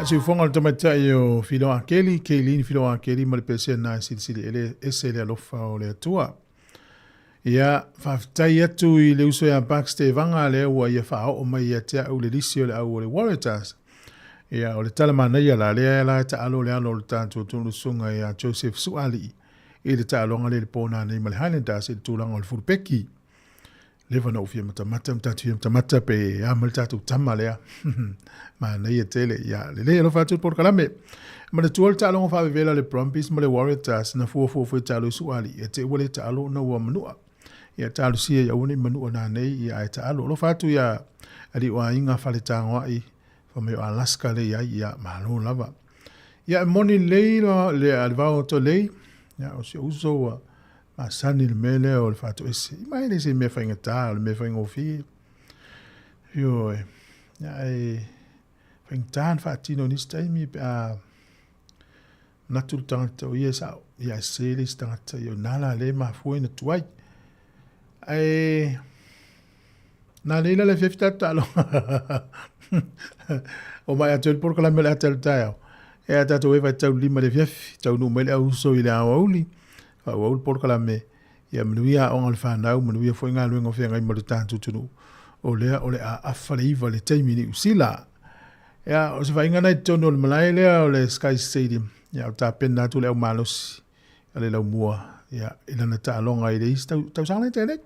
Siufoga o le tamaitai o Filo Akeli, Kaylene Filo Akeli ma le pese na e silisili ele ese le alofa o le Atua. Ia, faafetai atu i le uso ia Baxter Evaga lea ua ia faaoo mai ia te au le lisi o le au o le Waratahs. Ia, o le tala manaia la lea la e taalo le alo o le tatou atunuu le susuga ia Joseph Suaalii i le taaloga lea i le po nanei ma le Highlanders i le tulaga o le fulupeki. Leva na ou fia matamata ma tatou fia matamata pe a ma le tatou tama lea. Manaia tele. Ia, lelei alofa atu le polokalame. Manatua le taaloga faavevela a le Brumbies ma le Waratahs na fuafua foi e taalo i Suaalii, e te ua le taalo ona ua manua. Ia talosia ia aua ne i manua nanei, ia ae taalo. Alofa atu ia alii o aiga Faletagoai, fa mai o Alaska le iai, ia malo lava. Ia e moni lelei le le vao o lei, ia o si uso ua masani le mea lea o le faatoese. I mai le se mea faigata, o le mea faigofie. Ioe. Ia e faigata na faatino i nisi taimi pe a manatu le tagata o ia e sao, ia ae sese le isi tagata, ia o i ina la lea e mafua ai ona tuai. Ae na lei la le afiafi tatou taaloga. O mai atoa le polokalame o le ata i le taeao. E a tatou e vaitaulima i le afiafi, taunuu mai le auuso i le aoauli, faaauau le polokalame, ia manuia aoga o le fanau, manuia foi galuega o feagai ma le tatou atunuu. O lea o le a afa le 9 i le taimi i Niu Sila. Ia, o se vaaiga lena i totonu o le malae lea o le Sky Stadium. Ia, o tapena atu le au malosi a le laumua, ia, i lana taaloga i le isi tausaga lea tea nei.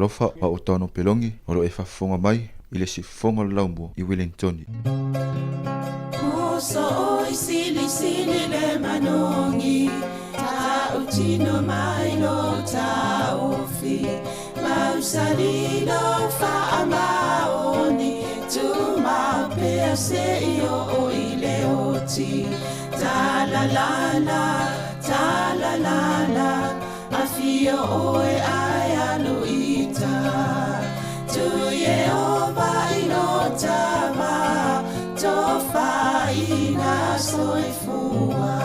Talofa a o Tano Pelogi o lo o e faafofoga mai i le siufofoga o le laumua i Welingtoni. Uso oi sili sili le manogi Tautino mai lo taofi Mausali lo faamaoni Tumau pea se i oo i le oti Talalala, talalala Afio oe ae alu ita Tu Iehova i lo tava Tofaina soifua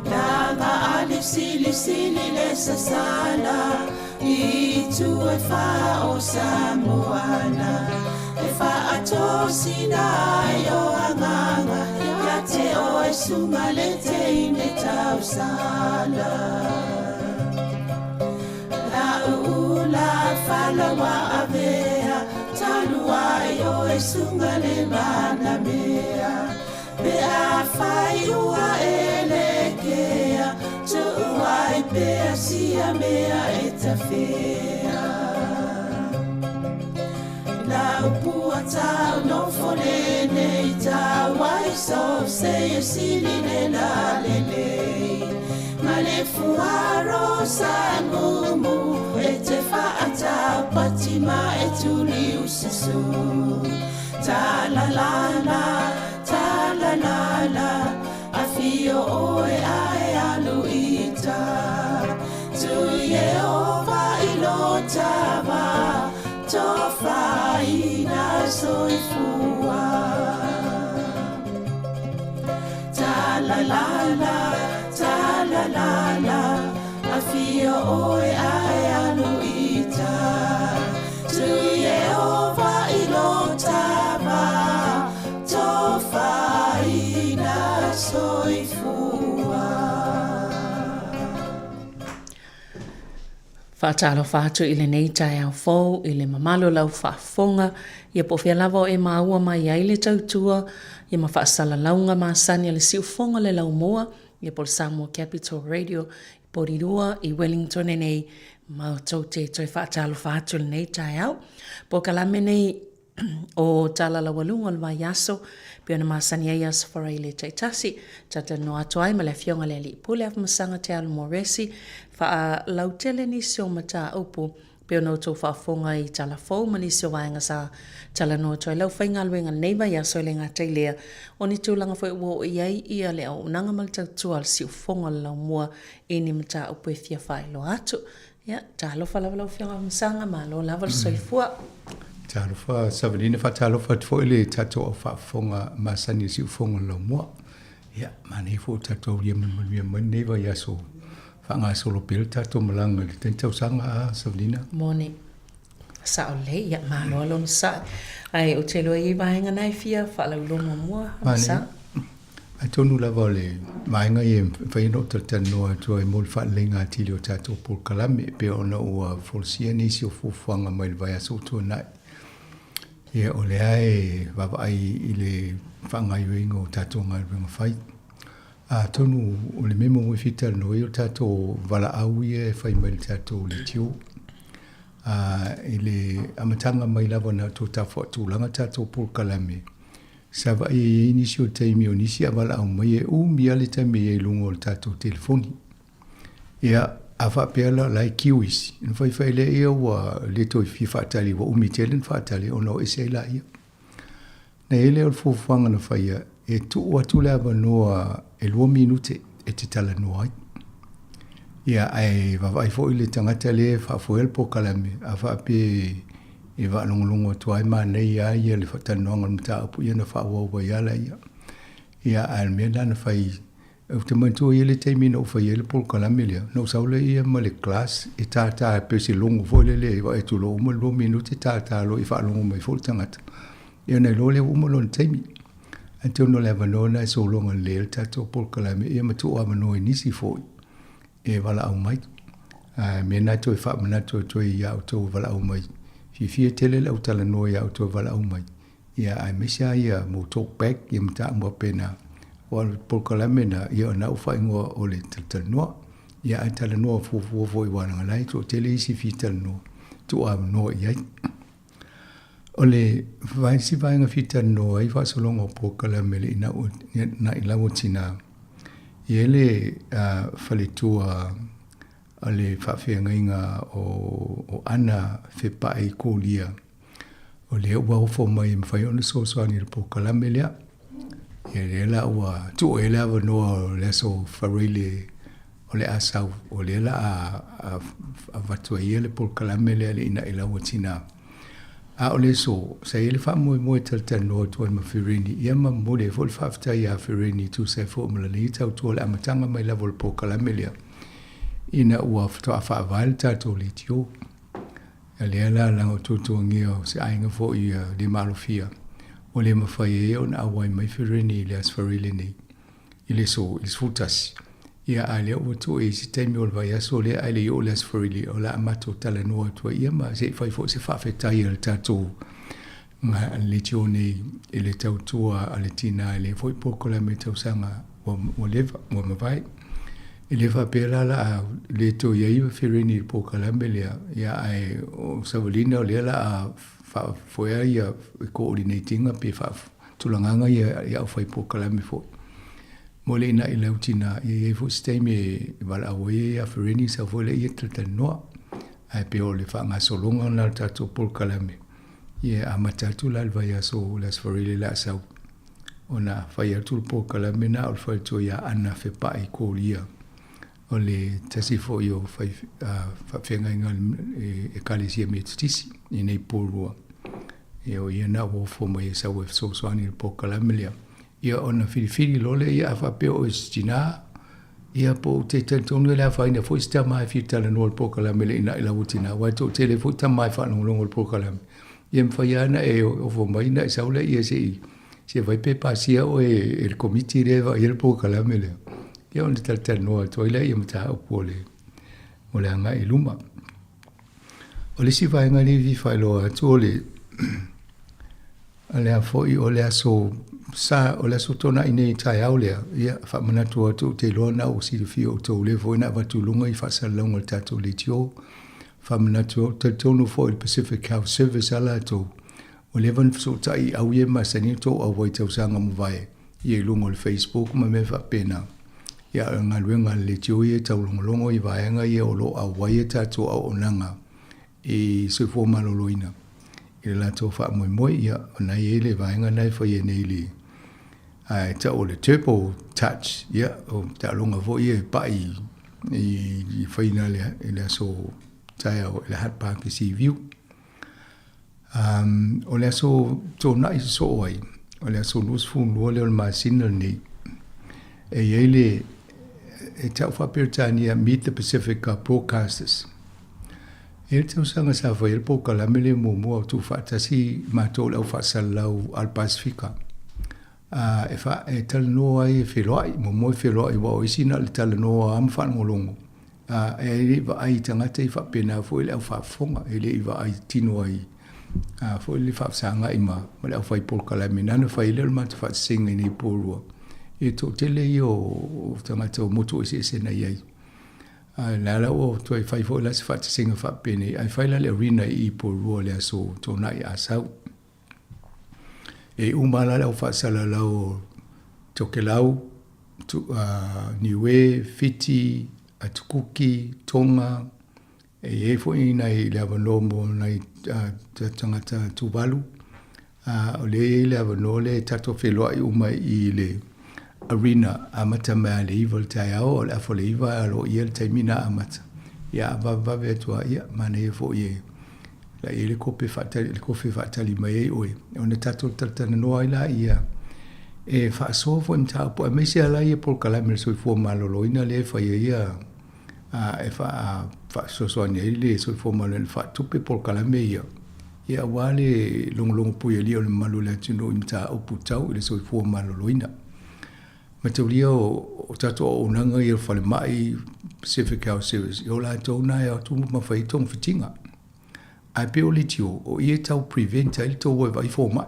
Laga ali sili sili le sasala I tu e fa o Samoana E faatosina ai o agaga Ia te oe suga le teine tausala La ula falawa avea Talu ai oe suga le manamea Pe afai ua e lekea Tuu ai pea sia mea e tafea La upua tau nofo lenei tau ai so se e sili le la lelei Ma le fuaro sa mumu e te faatau pati ma e tuli ususu Ta la la la, ta la la la Afio oe ae alu ita Tu Iehova i lo tava Tofaina soifua Ta la la la, ta la la la Afio oe ae alu ita Tu Iehova i lo tava Tofaina soifua. Faatalofa atu i lenei taeao fou i le mamalu o lau faafofoga, ia po o fea lava o e maua mai ai le tautua ia ma faasalalauga masani a le siufofoga o le laumua, ia po o le Samoa Capital Radio i Porirua i Wellington nei, matou te toe faatalofa atu i lenei taeao. Polokalame nei o Tala Laualuga o le Vaiaso, pei ona masani ai Aso Faraile taitasi, talatalanoa atu ai ma le Afioga i le Alii Pule Afamasaga Te Alo Moresi, faalautele nisi o mataupu pei ona outou faafofoga i tala fou ma nisi o vaega sa talanoa atu ai le aufaigaluega i lenei vaiaso e le gata i lea, o ni tulaga foi ua oo i ai ia le auaunaga ma le tautua a le siufofoga o le laumua i ni mataupu e fia faailoa atu. Ia, talofa lava lau Afioga Afamasaga, malo lava le soifua. Talofa Savalina, faatalofa atu foi le tatou au faafofoga masani o Siufofoga o le Laumua. Ia, manaia foi o tatou aulia manumanuia mai lenei vaiaso faagasolo pea le tatou malaga i le tani tausaga a Savalina. Moni. Sao lelei, ia malo lava lona sa'i. Ae ou te iloa e i ai vaega na e fia faalauiloa muamua, Afamasaga. Atonu lava o le vaega ia e mafai ona ou talatalanoa atu ai mo le faaleleiga atili o tatou polokalame e pei ona ua folasia nisi o fuafuaga mai le vaiaso ua tuanai. Ia, o lea e vaavaai i le faagaoioiga o tatou galuega fai. Atonu o le mea muamua e fia talanoa ai o tatou valaau ia e fai mai le tatou leitio. I le amataga mai lava na outou tafaatulaga tatou polokalame, Sa vaai e i ai nisi o taimi o nisi a valaau mai e umi lava le taimi e i ai i luga o le tatou telefoni. Ia, a faapea la o la e kiu isi, ona faifai lea ia ua le toe fia faatali ua umi tele ona faatali ona o ese ai laia. Na i ai lea o le fuafuaga na faia e tuu atu le avanoa e 2 minute e te talanoa ai. Ia, ae vaavaai foi le tagata lea e faafoea le polokalame, a faapea e faalogologo atu ai manaia lava ia le faatalanoaga o le mataupu ia ona faaauau ai lava laia. Ia, ae o le mea lena na fai, ou te manatua e i ai le taimi na ou faia ai le polokalame lea, na ou sau lea ma le glass e tata e pei o se logo foi lele e vaai atu loa ua uma le 2 minute tata loa ia faalogo mai foi le tagata. Ia ona iloa lea ua uma lona taimi. Atonu o le avanoa lena e sologa lelei ai le tatou polokalame ia ma tuu avanoa i nisi foi e valaau mai. A mea lena e toe faamanatu atu ai ia outou e valaau mai, fiafia tele le au talanoa ia outou e valaau mai, ia aemaise lava ia mo talk back ia mataupu faapena. Aua o le polokalame lena, ia o lena ua faaigoa o le talatalanoa. Ia ae talanoa fuafua foi aua leaga o la e toatele isi e fia talanoa, tuu avanoa i ai. O le isi vaega e fia talanoa ai faasologa o polokalame i le ina'i lau o tinā, e i ai le faletua a le faafeagaiga o Ana Fepa'i i Kolia, o lea ua ofo mai e mafai ona fesoasoani i le polokalame lea. Ia lea la ua tuu i ai le avanoa o le aso Faraile o le a sau, o lea la a avatu ai ia le polokalame lea i le ina'i lau o tinā. A o le aso, sa i ai le faamoemoe e talatalanoa atu ai ma Fereni, ia ma momoli ai foi le faafetai ia Fereni e tusa ai foi ma lana ia tautua i le amataga mai lava o le polokalame lea, ina ua faatoa faavae le tatou leitio. Ia lea la leaga o tuatuagia o se aiga foi le maalofia, ua le mafai ai ona auai mai Fereni i le Aso Faraile nei, i le aso i le 11. Ia a lea ua tuu i ai se taimi o le vaiaso lea ae le i oo i le Aso Faraile o le a matou talanoa atu ai ia ma se i fai foi se faafetai a le tatou leitio nei i le tautua a le tinā i lea foi polokalame tausaga ua leva, ua mavae. E le faapea la o le a le toe i ai Fereni i le polokalame lea, ia ae o savaliga o lea o le a faafoea ia coordinate ina pe faatulagaga ia i au fai polokalame foi. Mo le ina'i lau tinā, ia i ai foi se taimi e valaau ai ia Fereni sau foi lea ia talatalanoa. Ae pei o le faagasologa lena o le tatou polokalame, ia e amata atu la i le vaiaso o le Aso Faraile o le a sau. Ona fai atu le polokalame na o le faletua ia Ana Fepa'i Kolia, o le tasi foi o fai, faafeagaiga a le Ekalesia Metotisi i nei Porirua. Ia o ia na ua ofo mai e sau e fesoasoani i le polokalame lea. Ia ona filifili loa lea, ia a faapea o oe o se tinā, ia po ou te talitonu e le afaina foi se tama e fia talanoa i le polokalame le ina'i lau tinā, aua e toatele foi tama e faalogologo i le polokalame. Ia mafai lava ona e ofo mai ona e sau lea se i se i fai pe pasia oe e le komiti lea e vaaia le polokalame lea. Ia ona talatalanoa atu ai lea i mataupu o le o le agai i luma. O le isi vaega lea e fia faailoa atu o le o le a foi o le aso sa o le aso Toonai nei taeao lea, ia faamanatu atu ou te iloa na ua silafia outou lea foi na avatu i luga i faasalalauga o le tatou leitio. Faamanatu ou te talitonu foi i le Pacific Health Service a latou, ua leva ona fesootai i au ia e masani ona tou auai i tausaga ua mavae, ia i luga o le Facebook ma mea faapena. Ia o le galuega a le leitio ia e taulogologo i vaega ia o lo o auai a tatou auaunaga i soifua maloloina i le latou faamoemoe. Ia o na e i ai le vaega na e faia nei i le ae tau o le turbo touch, ia o taaloga foi ia e pai i faina i le aso taeao i le Hutt Park i Seaview. O le aso Toonai sosoo ai, o le aso 22 lea o le masina lenei, e i ai le e tau faa-Peretania Meet the Pacific Broadcasters. E i ai le tausaga sa fai ai le polokalame lea muamua o tuufaatasi matou le au faasalalau a le Pasefika. E, fa, e talanoa ai e feloai, muamua e feloai, aua o isi na o le talanoa lava ma faalogologo. E le i vaai i tagata i faapena foi le au faafofoga, e le i vaai tino ai foi le faafesagai ma le au fai polokalame. Na ona fai lea o le matou faasesega i nei Porirua, e toatele ia o tagata o motu eseese na i ai. A o la ua toe fai foi la se faatasiga faapenei, ae fai la le arena i Porirua i le aso Toonai a sau. E uma la le au faasalalau o Tokelau, Niue, Fiti, Atukuki, Tonga, e i ai foi nai le avanoa mo nai tagata Tuvalu. O lea e i ai le avanoa lea e tatou feiloai uma i le arena amata mai lava i le 9 i le taeao, o le afa o le 9 ae aloaia le taimi na amata. Ia a vavevave atu lava, ia manaia foi e la i ai le kope faatali, le kofe faatali mai ai oe, ona tatou talatalanoa ai laia e faasoa foi mataupu, aemaise lava la ia polokalame o le soifua maloloina lea e fai ai ia e faasoasoani ai le soifua maloloina e faatupe polokalame ia, ia aua le logologo puialia o le mamalu o le atunuu i mataupu tau i le soifua maloloina. Mataulia o tatou auaunaga ia o falemai, Pacific Health Service, o latou na e o atu ma fai ai togafitiga. Ae pei o leitio, o i e tau prevent ai le tou o e vaai fomai.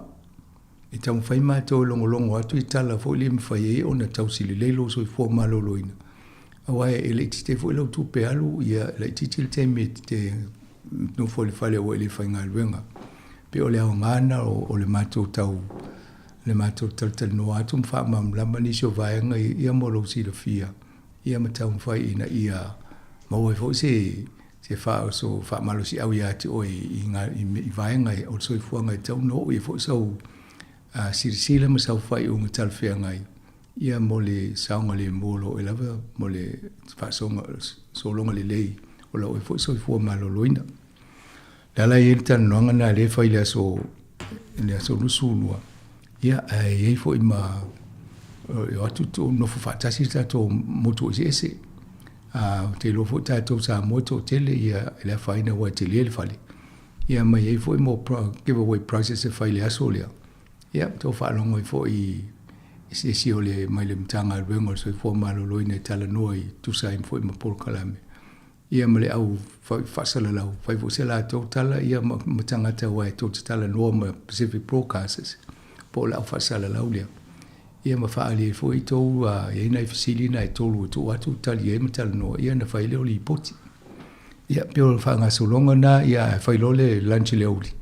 E taumafai matou e logologo atu i tala foi lea e mafai ai ona tausi lelei lou soifua maloloina. Aua e laitiiti ai foi lau tupe alu, ia laitiiti le taimi e te nofo i le fale aua e le faigaluega. Pei o le aoga lena o le matou tau le matou talatalanoa atu ma faamalamalama nisi o vaega ia mo lou silafia, ia ma taumafai ina ia maua ai foi se se faaoso faamalosiau ia te oe i i vaega o le soifuaga e tatau ona oo i ai foi sau silasila ma sau faaiuga talafeagai ia mo le saogalemu o lo oe lava mo le faasoga sologa lelei o lau oe foi soifua maloloina. O le ala e i ai le talanoaga lena lea e fai i le aso i le aso 22, ia ae i ai foi ma e o atu nofo faatasi le tatou motu eseese. Ou te iloa foi tatou Samoa e toatele ia e le afaina aua e tele le fale. Ia ma i ai foi mo giveaway prizes e fai i le aso lea. Ia, tou faalogo ai foi i se isi o le mai le Matagaluega o le Soifua Maloloina e talanoa e tusa ai foi ma polokalame, ia ma le au faasalalau, fai foi se latou tala ia ma tagata aua e tou te talanoa ma Pacific Broadcasters po o le au faasalalau lea. Ia ma faaali ai foi tou, e i ai nai fesili na e tolu e tuu atu tali ai ma talanoa, ia ona fai lea o lipoti. Ia, pei o le faagasologa lena, ia ae fai loa le lunch i le aoauli,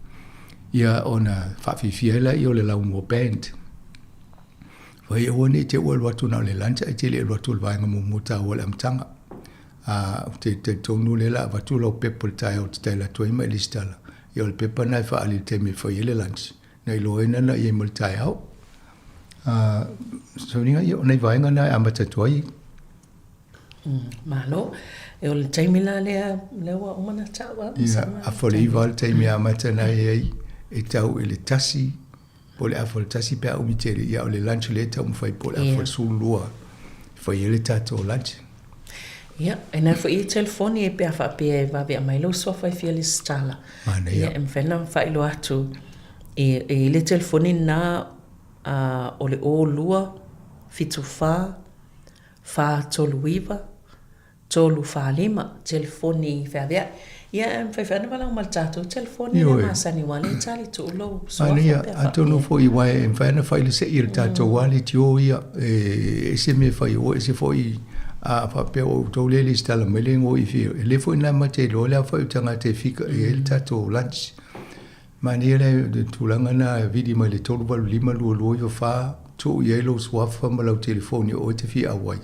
ia ona faafiafia ai lea o le laumua band. Fai aua ne i te i ua alu atu na o le lunch ae te le i alu atu i le vaega muamua taua o le amataga. Ou te talitonu o lea o le a avatu lau pepa i le taeao ou te taela atu ai ma e lesitala. Ia o le pepa lena e faaali i le taimi e fai ai le lunch, na iloa ai na i ai mo le taeao. Sauniga, ia o nai vaega na e amata atu ai. Malo. E o le taimi la lea, lea ua uma ona tau a. Ia, afa o le 9 le taimi e amata nei ai, e tau i le 1, po o le afa o le 1 pe a umi tele, ia o le lunch lea e taumafai po o le afa o le 12 e fai ai le tatou lunch. Ia, e na foi i telefoni e pe a faapea e vave aumai lou suafa e fia lesitala. Manaia. Ia, e mafai ona faailoa atu i le telefoni lena o le 02 74 439 345, telefoni feaveai. Ia, e mafai foi ona valaau ma le tatou telefoni lea masani aua o lea e tali tuu lou suafa pe a faapea. Atonu foi aua e mafai ona fai le sei e le tatou lava leitio ia, e ese mea e fai ai, ese foi a faapea o outou lea e lesitala mai le igoa i fia, e lelei foi lena ma te iloa le aofai o tagata e fika i ai le tatou lunch. Manaia le tulaga lena e vili mai le 385 2294, tuu i ai lou suafa ma lau telefoni o oe te fia auai.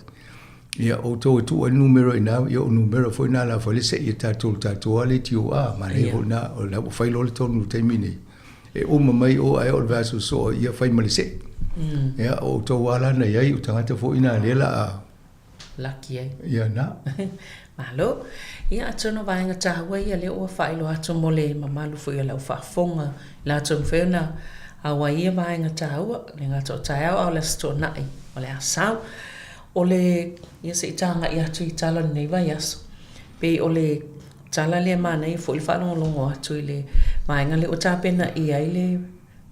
Ia, outou e tuu ai le numera i ina, ia o numera foi na o le a fai le sei e tatou le tatou lava leitio, a, manaia foi lena, o la ua fai loa le tonu i le taimi lenei. E uma mai o ae o le vaiaso sosoo ia fai ma le sei. Ia, o outou lava la na i ai, o tagata foi na lea o le a laki ai. Ia na. Malo. Ia atonu o vaega taua ia lea ua faailoa atu mo le mamalu foi o lau faafofoga i latou mafai ona auai ia vaega taua, le gata o taeao a o le Aso Toonai o le a sau. O le, ia se i tagai atu i tala o lenei vaiaso, pei o le tala lea e manaia foi le faalogologo atu i le vaega lea ua tapena i ai le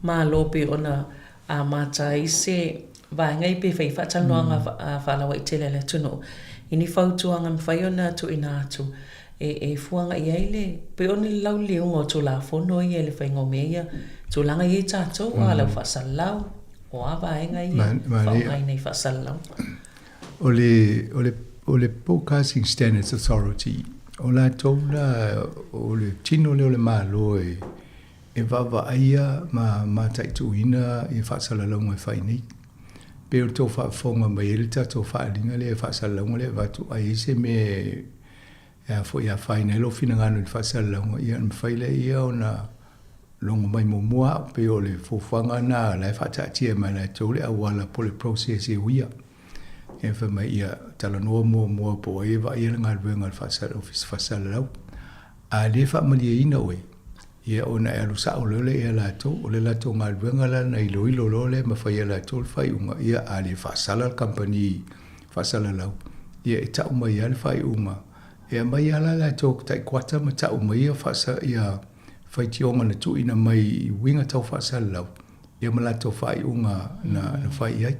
Malo pei ona amata ai se vaega ia pe fai faatalanoaga faalauaitele a le atunuu i ni fautuaga e mafai ona tuuina atu e fuaga i ai le pei o le lauliliuga o Tulafono ia i le faiga o mea ia, tulaga ia i tatou a lau faasalalau, o a vaega ia e faaaogaina i faasalalauga. O le, o le, o le Broadcasting Standards Authority, o latou la, o le tino lea o le Malo e, e vaavaaia ma mataituina ia faasalalauga e fai nei. Pei o le tou faafofoga mai ai le tatou faaaliga lea, faasalalauga lea e avatu, a i ai se mea e a foi e afaina ai lou finagalo i le faasalalauga, ia ona mafai lea ona logo mai muamua au. Pei o le fuafuaga lena o la e faataatia mai e latou le auala po o le process e uia. Ia fai mai, ia talanoa muamua po o ai e vaaia le galuega a le Ofisa Faasalalau. A le faamalieina oe, ia ona e alu sao loa lea ia latou, o le latou galuega la na iloilo loa lea ma fai e latou le faaiuga, ia a le faasala le kamupani faasalalau, ia e tau mai lava le faaiuga, e aumai lava la latou tai kuata ma tau mai ia faasa, ia faitioga na tuuina mai i uiga tau faasalalau, ia ma latou faaiuga na, na fai i ai.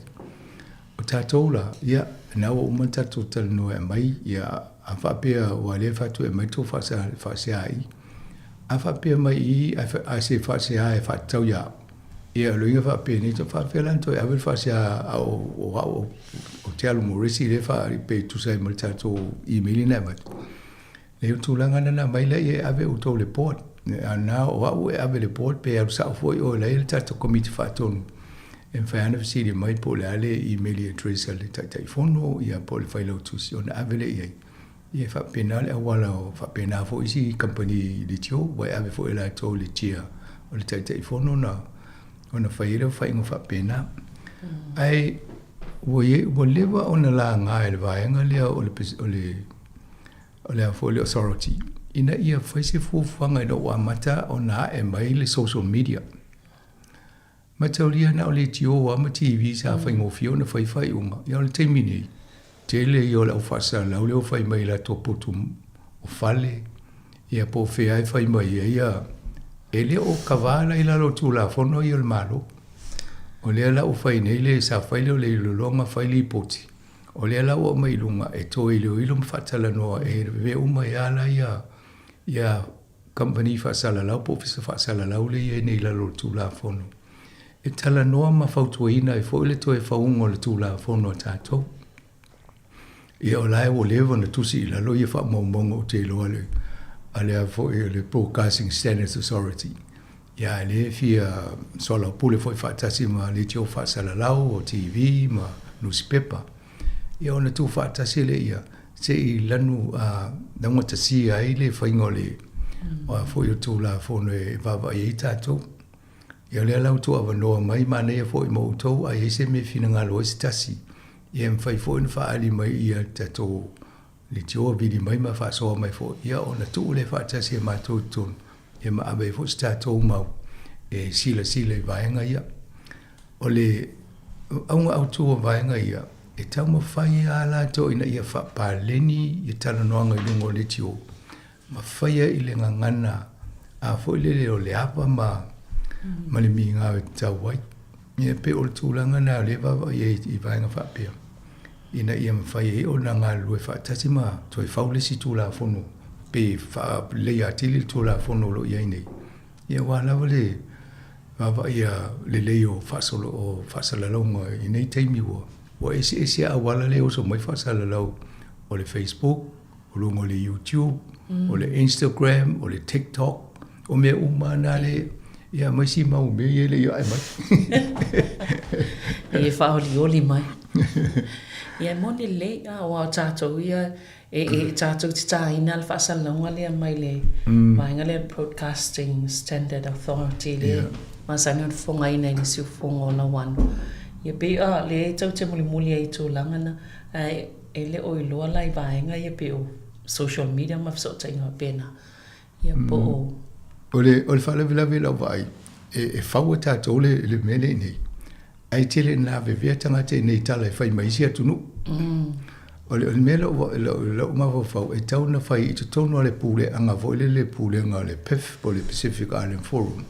O tatou la, ia, na ua uma ona tatou talanoa e aumai, ia, a faapea ua le fai atu e aumai tou faasea i, a faapea mai i i, a se faasea e faatatau ia au, Ia, o le uiga faapenei, e faapefea la ona toe ave le faasea a o o au ou te alu Morisi lea faa pe tusa ai ma le tatou email na e avatu. Leai, o le tulaga lena na aumai lea e ave outou i le board. A na o au e ave i le board pe alu sao foi oe la e i ai le tatou komiti faatonu e mafai lava ona fesili mai po o le a le email address a le Taitaifono ia po o le Failautusi ona ave lea i ai. Ia e faapena le auala o faapena foi isi kamupani leitio ua e ave foi e latou i le chair o le Taitaifono ona ona fai ai lea o faaiuga faapena. Ae ua i ai ua leva ona laga e le vaega lea o le o le o le a foi le authority ina ia fai se fuafuaga ina ua amata ona ae mai le social media. Mataulia na o leitio lava ma TV sa faigofie ona fai faaiuga. Ia o le taimi nei, tele ia o le au faasalalau lea ua fai mai i latou potu o fale, ia po o fea e fai mai ai ia, e le o kava la i lalo o Tulafono ia o le Malo. O lea la ua fai nei le, sa fai lea o le iloiloga fai lipoti, o lea la ua aumai i luga e toe iloilo ma faatalanoa e ave uma ai lava la ia, ia Kamupani faasalalau po o Ofisa faasalalau lea e i ai nei i lalo o le Tulafono e talanoa ma fautuaina ai foi le toe fauga o le Tulafono a tatou. Ia o la e ua leva ona tusi i lalo ia faamaumauga ou te iloa le a le a foi o le Broadcasting Standards Authority. Ia a lea e fia soalaupule foi faatasi ma leitio faasalalau o TV ma nusipepa. Ia ona tuufaatasi lea ia se i lanu a laugatasia ai le faiga o le a foi o Tulafono e vaavaai ai tatou. Ia o lea la ua tuuavanoa mai manaia foi mo outou a i ai se mea e finagalo ai se tasi, ia e mafai foi ona faaali mai ia tatou leitioa vili mai ma faasoa mai foi, ia ona tuu lea faatasi e matou i totonu, ia ma ave ai foi se tatou mau e silasila i vaega ia. O le auga autu o vaega ia, e taumafai lava latou ina ia faapaleni ia talanoaga i luga o leitio, ma faia i le gagana a foi lele o le ava ma, ma le migao e tatau ai. Ia pei o le tulaga lena o lea e vaavaai ai i vaega faapea, ina ia mafai ai ona galulue faatasi ma toe fau le isi Tulafono pe faaleleia atili le Tulafono o lo o i ai nei. Ia aua lava le vaavaaia lelei o faasolo o faasalalauga i nei taimi ua ua eseese auala lea e oso mai faasalalau o le Facebook, o luga o le YouTube, o le Instagram, o le TikTok, o mea uma na le ia ma isi mau mea ia e le i ae mai. E faaolioli mai. Ia e moni lelei, aua o tatou ia E, e tatou te tāina le faasalalauga lea mai le mm. vaega lea Broadcasting Standard Authority le yeah. masani ona fofogaina i le siufofoga o lauano. Ia pei a le e tau te mulimuli ai i tulaga na, ae e le o iloa la i vaega ia pei o social media ma fesootaiga faapena. Ia po o... O le, o le faalavelave i lau vaai, e, e fau e tatou le, le mea lea i inei, Ae tele ina avevea tagata i nei tala e fai mai isi atunuu. O le, o le mea lau, lau, lau mafaufau e tau na fai i totonu o le puleaga foi lele le pulega o le PIF po o le Pacific Island Forum.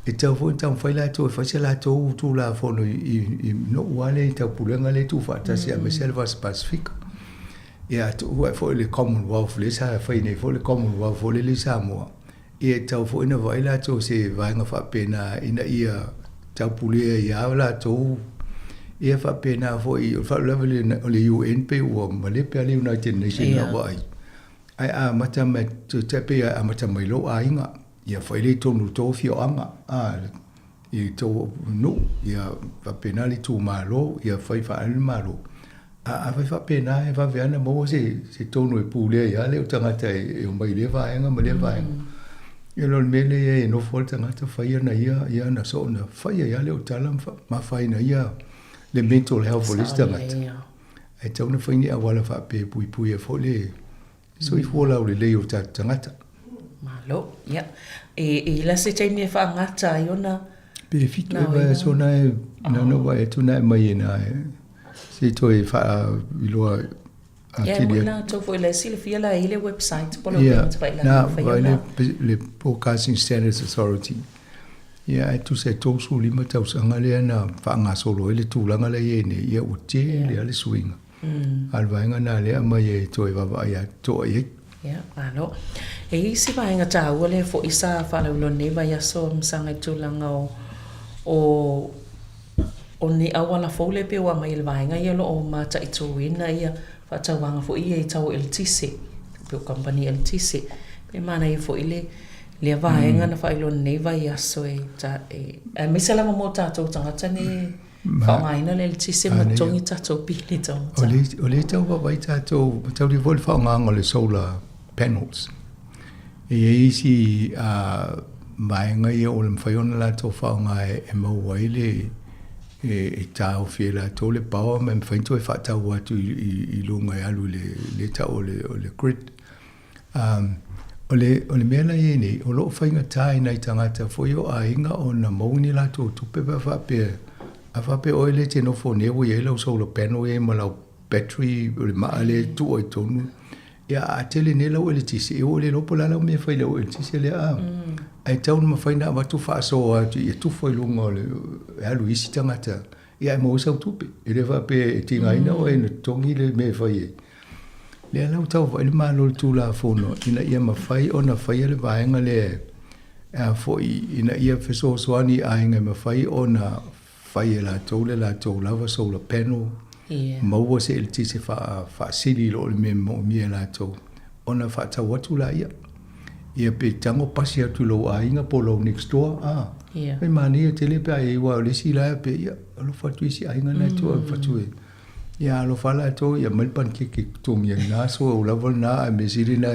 E tau foi na taumafai latou e fai se latou Tulafono i, i, i no'u lava lea i taupulega lea e tuufaatasi aemaise le Vasa Pasefika. Ia, tuu ae foi le Commonwealth lea sa fai nei foi le Commonwealth foi lele i Samoa. Ia e tatau foi ona vaai latou i se vaega faapena ina ia taupulea ai lava latou. Ia faapena foi, o le faalavelave o le UN pei ua malepe lava le United Nations i lau vaai. Ae a amata mai, e pei e amata mai lou aiga, ia fai lea i totonu o le tou afioaga, i tou nuu, ia faapena le itumalo, ia fai faaali le Malo. A afai faapena e vave lava ona maua se se tonu e pulea ai lava le tagata e omai i lea vaega ma lea vaega. Ia o le mea lea e nofo lava le tagata fai ana ia ia ana soona fai ai lava lea o tala ma afaina ia le mental health o le isi tagata. Ae tatau ona fai ni auala faapea e puipui ai foi le soifua laulelei o tatou tagata. Malo. Ia. E, e la se taimi e whaangata ai ona... Pe fitu e vai aso na e, na no vai atu na e mai e na e. Se toe wha iloa a Ia, mo ina tau foi le silafia la i le website po le yeah, na vai le, le Broadcasting Standards Authority. Ia, e tusa e 35 tausaga lea na whaangasolo ai le tulaga la i ai nei, ia ua tele a le suiga. A o le vaega lena lea e aumai ai e toe vaavaai atoa i ai. Ia, malo. E i ai isi vaega taua lea foi sa faalauiloa nei vaiaso ma saga i tulaga o, O o ni auala fou lea e pei ua aumai e le vaega ia o lo o mataituina ia faatauaga foi ia i tau o eletise, pei o kamupani eletise. Pei e manaia foi le lea vaega na faailoa i lenei vaiaso e ta e aemaise lava mo tatou tagata nei e faaaogaina le eletise ma totogi tatou pili taugata. O lea e tau vaavaai tatou, mataulia foi le faaaogaina o le solar panels. E i ai isi vaega ia ua mafai ona latou faaaoga e maua ai le e taofi e latou le power ma e mafai ona toe faatau atu i luga e alu i le lea e tau o le grid. O le mea la e i ai nei, o lo o faigata i nai tagata foi o aiga ona maua ni latou tupe pe a faapea, a faapea oe lea e te nofo nei ua i ai lau solar panel i ai ma lau battery o le maa lea e tuu ai i totonu, Ia, a tele nei lau eletise, ia ua le iloa po o le a lau mea e fai i lau eletise lea a. Ae tatau ona mafai ona avatu faasoa atu ia tufa i luga o le, e alu i isi tagata, ia ae maua ai sau tupe. E le faapea e tigaina oe ona totogi le mea e fai ai. Lea la ua tau vaai le Malo i le Tulafono ina ia mafai ona faia le vaega lea e a foi, ina ia fesoasoani i aiga e mafai ona fai e latou le latou lava solar panel, yeah. Maua se eletise faasili i lo le mea moomia e latou, ona faatau atu laia. Ia pe tago pasi atu i lou aiga po o lou next door, ah. Yeah. Pe manaia tele pe a i ai, aua o le isi la pe ia, alofa atu isi aiga na tua mm. fatu e. Ia alofa latou, ia mai le panikeke totogi ai na so o lava lena ae mea sili na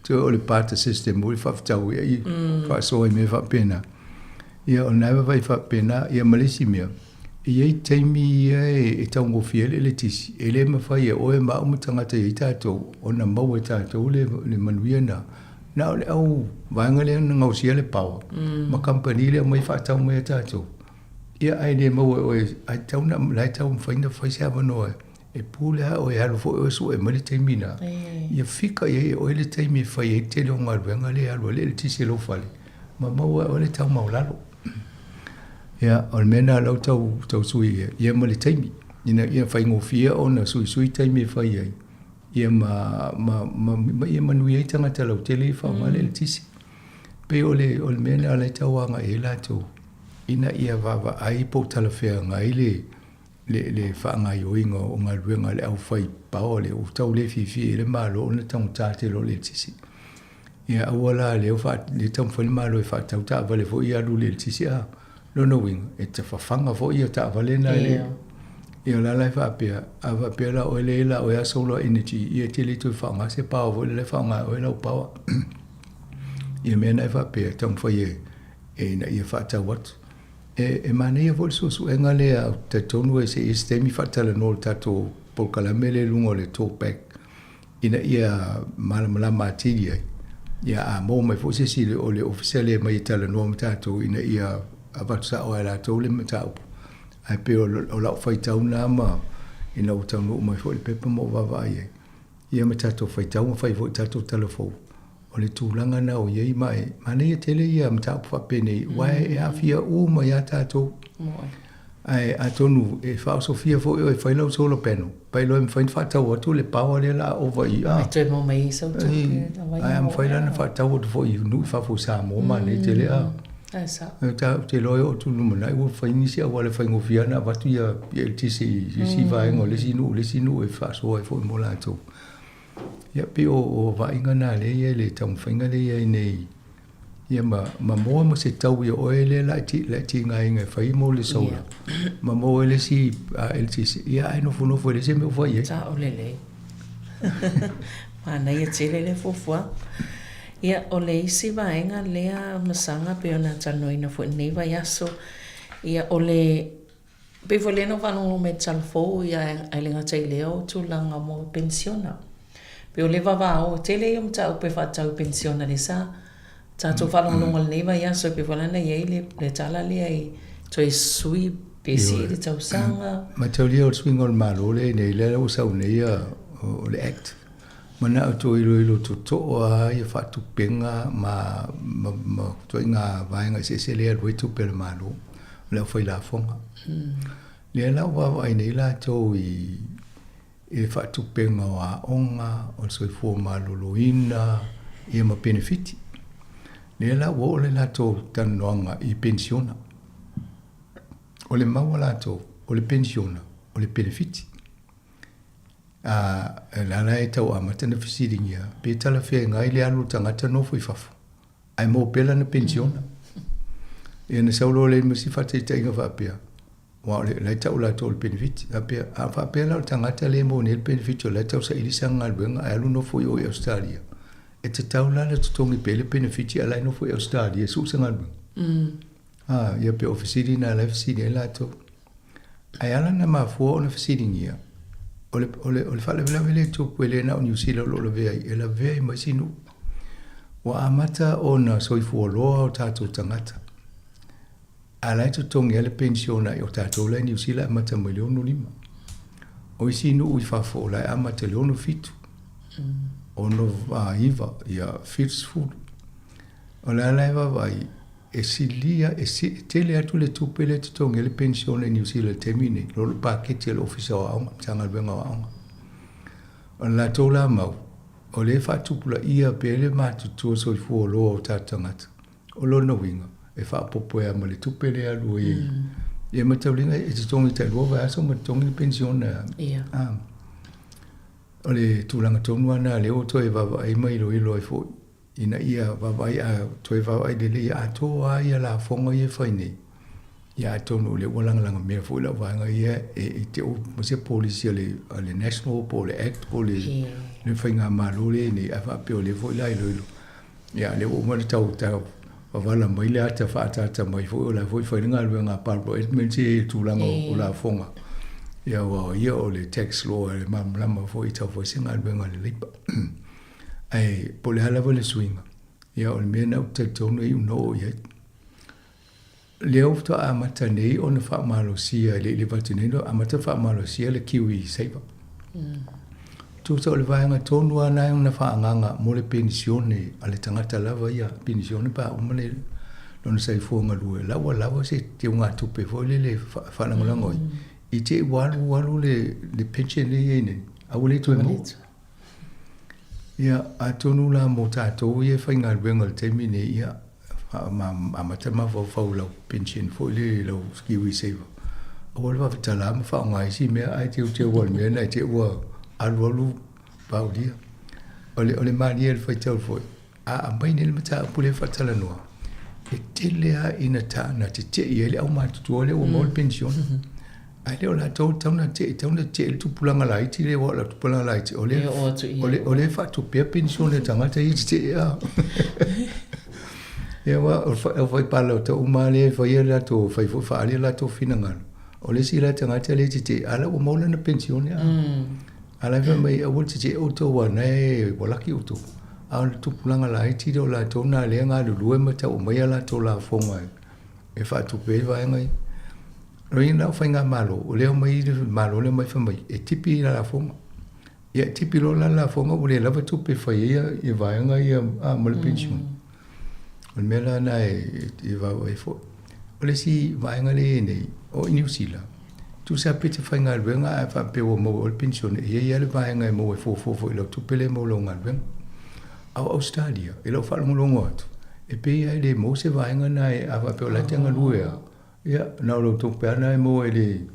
toe o le barter system o le faafetau ai faasoa i mea faapena. Ia o lena e vaavaai faapena, ia ma le isi mea, e i ai taimi ia e taugofie ai le eletisi, e le mafai e oe ma au ma tagata e i ai tatou ona maua e tatou le manuia lena. Na o le au vaega lea na gaosia le power ma kamupani lea e omai faatau mai ia tatou, ia ae le maua e oe, ae tatau ona, la e taumafai ona fai se avanoa e pule lava oe e alu foi oe sue mai le taimi lena, ia fika i ai e oe le taimi e fai ai le tele o galuega lea e alu ai le eletise i lou fale, ma maua e oe le tau maualalo. Ia, o le mea lena o lea ua tau, tau sui ai, ia ma le taimi, ina ia faigofie ona suisui taimi e fai ai, ia ma, ma, ma, ma ia manuia ai tagata lautele ia faaaoga le eletise. Pei o le, o le mea lena o lea e tau agai ai latou, ina ia vaavaai po o talafeagai le, le, le faagaoioiga o galuega a le aufai paoa lea ua tau le fiafia ai le Malo ona taugata tele o le eletise. Ia aua la lea ua lea e taumafai le Malo e faatau taavale foi ia alu i le eletise a. Lona uiga, e tafafaga foi ia taavale na i le Ia o la la e faapea, a faapea la oe lea la oe a solar energy, ia e te le toe faaaoga se power foi lea e faaaoga e oe lau power. Ia mea na e faapea, e taumafai e, e ina ia faatau atu. E, e manaia foi le suesuega lea, ou te talitonu e se i se taimi faatalanoa le tatou polokalame lea i luga o le Talkback ina ia malamalama atili ai. Ia a maua mai foi se isi o le ofisa lea e mai e talanoa ma tatou ina ia avatu sao ai e latou le mataupu. Ae pei o, o lau faitau na ma ina ua taunuu mai foi le pepa ma ou vaavaai ai. Ia ma tatou faitau ma fai foi tatou tala fou. O le tulaga lena o i ai ma e manaia tele ia mataupu faapenei, aua e aafia uma ia tatou. Ae atonu e faaosofia foi oe e fai lau solar panel, pailo e mafai ona faatau atu le power lea o le a ova i a. E toe maua mai ai sau tupe. Ae a mafai la ona faatau atu foi i nuu i fafo i Samoa manaia tele a. Ae sao. Ou te iloa e oo atu i le lumanai ua fai nisi auala e faigofie ona avatu ia eletise i isi vaega o le isi nuu i le isi nuu e faasoa ai foi mo latou. Ia pei o, o vaaiga na lea e i ai le taumafaiga lea e i ai nei, ia ma, ma maua ma se tau ia oe lea la e la e tigaina e fai mo le solar, ma maua ai le isi eletise, ia ae nofonofo e leai se mea o fai i ai. Sao lelei. Manaia tele lea fuafuaga. Ia, o le isi vaega lea Masaga pei ona talanoaina foi i lenei vaiaso, ia o le pei foi lea na ou faalogologo mai i le tala fou, ia ae le gata i lea o tulaga mo penisiona. Pei o lea vavao, tele ia o mataupu e faatatau i penisiona lea sa tatou faalogologo i lenei vaiaso, pei foi la na i ai le tala lea i toe sui pe sii le tausaga. Mataulia o le suiga o le Malo lea i nei, lea ua sau nei o le Act, manao toe iloilo totoa lava ia faatupega ma ma ma ituaiga vaega eseese lea e alu ai tupe a le Malo, o le aufai lafoga. Lea la ua vaavaai nei latou i i le faatupega o aoga, o le soifua maloloina, ia ma penefiti. Lea la ua oo le latou talanoaga i penisiona. O le mau a latou, o le penisiona, o le penefiti. A, e la la e tau amata ona fesiligia, pe talafeagai le alu o le tagata nofo i fafo, ae maua pea lana penisiona. Ia na sau loa lea ma si faataitaiga faapea, aua o le, la e tau latou o le penefiti. Faapea, a faapea la o le tagata lea e maua nei le penefiti o la e tau saili sana galuega ae alu nofo i o i Ausetalia, e tatau la ona totogi pea le penefiti a o la e nofo i Ausetalia e sue se galuega. A, ia pei o fesili na la e fesili ai latou. Ae ala ona mafua ona fesiligia, o le, o le, o le faalavelave lea e tupu e le na o Niu Sila o lo o lavea ai, e lavea ai ma isi nuu. Ua amata ona soifua loa o tatou tagata. A la e totogi lava le penisiona i o tatou la i Niu Sila e amata mai le 65. O isi nuu i fafo o la e amata i le 67, 69, ia 70. O le ala e vaavaai, e silia, e tele atu le tupe lea e totogi ai le penisione i Niu Sila i le taimi lenei, i lo le paketi a le Ofisa o Aoga, Matagaluega o Aoga. O le latou la mau, o lea e faatupulaia pea le matutua soifua loa o tatou tagata. O lona uiga, e faaopoopo ai lava ma le tupe lea e alu ai. Ia matauliga e totogi tailua vaiaso ma totogi le penisione. Ah. O le tulaga tonu lava lena lea ua toe vaavaai ma iloilo ai foi ina ia vaavaai a toe vaavaai lelei atoa lava ia lafoga ia e fai nei. Ia atonu o lea ua lagalaga mea foi lau vaega ia e te o ma se polisi a le National po o le Act po o le le faigamalo lea nei ae faapea o lea foi la iloilo. Ia lea ua uma ona tau tau wavala mai le ata faaataata mai foi o la foi fai le galuega a Barbara Edmonds i le tulaga o lafoga. Ia aua o ia o le tax law e malamalama foi i tau fai se galuega a le Labour. Ae po o le a lava le suiga, ia o le mea lena ou te talitonu e iu ona oo i ai. Lea ua faatoa amata nei ona faamalosia, e le i leva atu nei ona amata faamalosia le Kiwi Saver. Tusa o le vaega tonu lava lena e ona faaagaaga mo le penisione a le tagata lava ia, penisione pe a uma le lona soifua galue, la ua lava se teugatupe foi lele e faalagolago ai, i te i ua alu alu le pension lea e i ai nei, a ua le toe maua. Ia, atonu la mo tatou ia e faigaluega i le taimi nei, ia, amata mafaufau i lau pension foi lele i lau Kiwi Saver. Aua le vave tala ma faaaoga ai isi mea ae teuteu lava i le mea lena i te i ua alualu paulia. O le, o le malie o le faitau foi, a aumai nei le mataupu lea e faatalanoa, e tele lava ina na tetei ai le aumatutua lea ua maua le penisione. Ae le o latou e tatau ona tetee, e tatau ona tetee le tupulaga laiti lea aua o le tupulaga laiti o lea, o lea e faatupea penisione a tagata ia e tetee a. Ia aua o le faipalota uma lava lea e fai a latou, fai foi faaali o latou finagalo. O le isi la tagata lea e tetee, a la ua maua lana penisione a. A la e fai mai aua le tetee outou aua o lena e ua laki outou. A o le tupulaga laiti lea o latou na lea e galulue ma tau aumai a latou lafoga e faatupe ai vaega ia. O ia lau faigamalo, o lea omai le Malo lea omai fai mai e tipi le lafoga. Ia e tipi loa la le lafoga ua le lava tupe e fai ai ia vaega ia ma le penisione. O le mea la lena e vaavaai foi. O le isi vaega lea e i ai nei, o i Niu Sila, tusa pe te faigaluega ae faapea ua maua e oe le penisione, e i ai lava le vaega e maua e fuafua foi i lau tupe lea e maua i lau galuega. A o Ausetalia, i lau faalogologo atu, e pei lava e le maua se vaega lena a faapea o la e te galue lava, Ia, na o lau tupe lava lena e maua i le...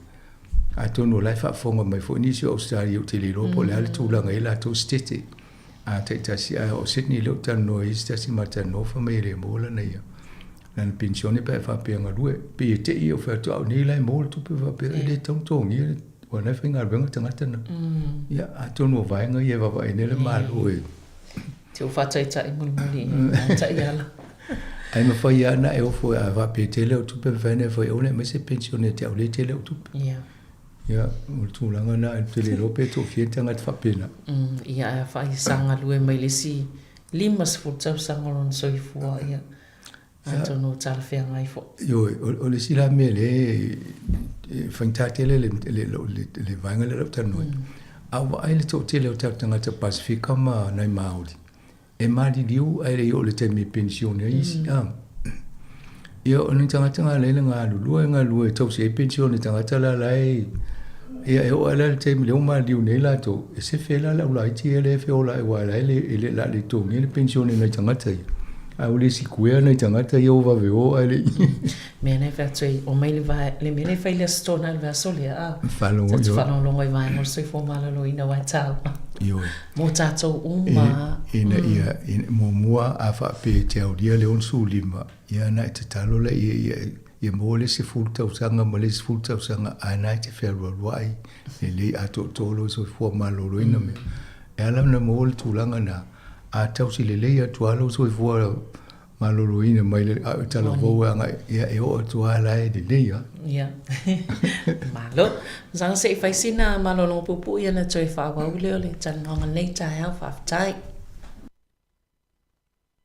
Atonu o la e faafofoga mai foi nisi o Ausetalia ou te le iloa po o le a le tulaga e i ai latou sitete a taitasi. Ae o Sydney lea ou te talanoa ai i se tasi ma talanoa fai mai e le maua lana ia lana penisione pe a faapea e galue. Pei e te i ou fai atu au nei la e maua le tupe faapea e le tatau ona totogia aua o la e faigaluega le tagata lena. Ia, atonu o vaega ia e vaavaai nei le Malo e Te o faataitai mulimuli i taiala. Ae mafai lava ona e ofo a faapea e tele au tupe, mafai ona e fai aua ne i aumai se penisione ia te au lea e tele au tupe. Ia. Ia, o le tulaga lena, ou te le iloa pe toafia tagata faapena. Ia, ae afai sa galue mai le isi 50 tausaga o lona soifua, ia, atonu o talafeagai foi. Ioe, o le isi la mea lea e faigata tele le vaega lea o le a ou talanoa ai, a ou vaai i le toatele o tatou tagata Pasefika ma nai Māori, e maliliu ae le i oo i le taimi e penisione ai isi. Ia, o ni tagata na lea e galulue, galulue e tausi ai penisione tagata la la e ia e oo lava la i le taimi lea ua maliliu nei latou, e sefe ai la le aulaiti ia lea e feola ai aua o la e le o le a le totogia le penisione a nai tagata ia. Ae ua le sikuea nai tagata ia ua vave o ae le i. Mea na e fai atu ai, omai le vae, le mea lea e fai i le Aso Toonai i le vaiaso lea, a. Faalogo, ioe. Faalogologo i vaega o le soifua maloloina aua e taua. Ioe. Mo tatou uma lava. Ina ia, muamua a faapea e te aulia le 65, ia ona e tatalo laia ia, ia maua le 10 tausaga ma le isi 10 tausaga, ae na e te fealualuai lelei atoatoa lou soifua maloloina mea. E ala ona maua le tulaga lena, a tausi lelei atu lava lou soifua maloloina mai le talavou e agai, ia e oo atu lava la e lelei lava. Ia. Malo. Masalo se i fai sina malologa puupuu ia ona toe faaauau lea o le talanoaga i lenei taeao. Faafetai.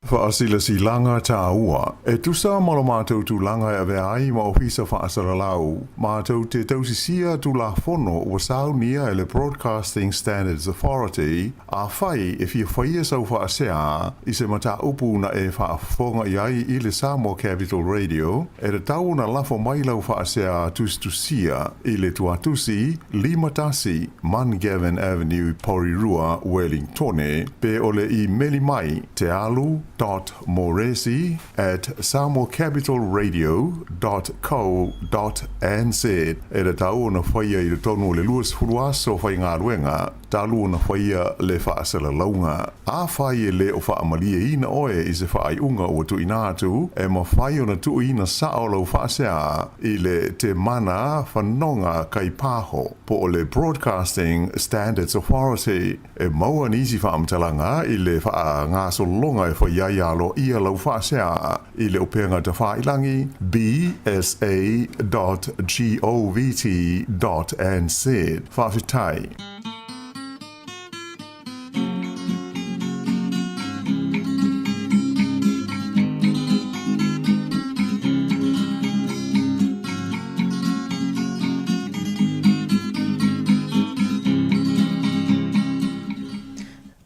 Faasilasilaga taua, E tusa ma lo matou tulaga e avea ai ma Ofisa Faasalalau, matou te tausisia Tulafono ua saunia e le Broadcasting Standards Authority, afai e fia faia sau faasea i se mataupu na e faafofoga i ai i le Samoa Capital Radio, e tatau ona lafo mai lau faasea tusitusia i le tuatusi 51 Mungavin Avenue, Porirua, Wellingtone, pe o le imeli mai tealu dot moresi at samoacapitalradio dot co dot nz. E tatau ona faia i totonu o le 20 aso faigaluega talu ona faia le faasalalauga. Afai e le o faamalieina oe i se faaiuga ua tuuina atu, e mafai ona tuuina sao lau faasea i le Te Mana Fanoga Kaipaho po o le Broadcasting Standards Authority. E maua nisi faamatalaga i le faagasologa e fai ai aloaia lau faasea i le upega tafailagi bsa dot govt dot nz. Faafetai.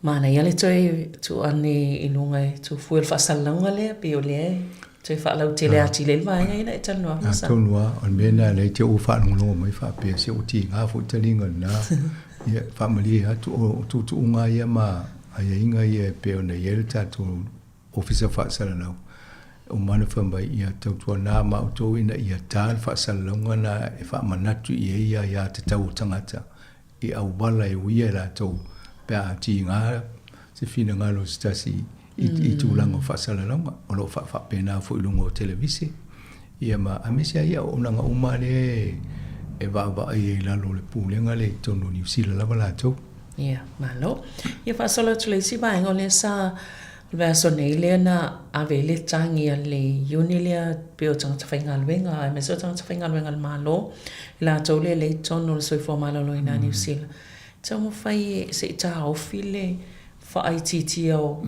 Manaia le toe tuu ane i luga e tuufue o le faasalalauga lea, pei o lea e toe faalautele atili ai le vaega ia na e talanoa atu sa. Atonu lava, o le mea lena lea e te ou faalogologo mai faapea, se ua tiga foi taliga lena, ia faamalie atu o tuutuuga ia ma aiaiga ia e pei ona i ai le tatou Ofisa Faasalalau, uma ona fai mai, ia tautuana ma outou ina ia ta le faasalalauga lena e faamanatu i ai aiatatau o tagata i auala e uia e latou pe a tiga se finagalo o se tasi i tulaga o faasalalauga. O lo o faafaapena foi i luga o televise, ia ma aemaise ai auaunaga uma lea e vaavaai ai i lalo o le pulega lea i totonu o Niu Sila lava latou. Ia, malo. Ia faasolo atu le isi vaega o lea sa O le vaiaso nei lea na ave ai le tagi a le iuni lea pei o tagata faigaluega aemaise o tagata faigaluega a le Malo, i latou lea e le i totonu o le soifua maloloina a Niu Sila. E taumafai e se i taofi le faaitiitia o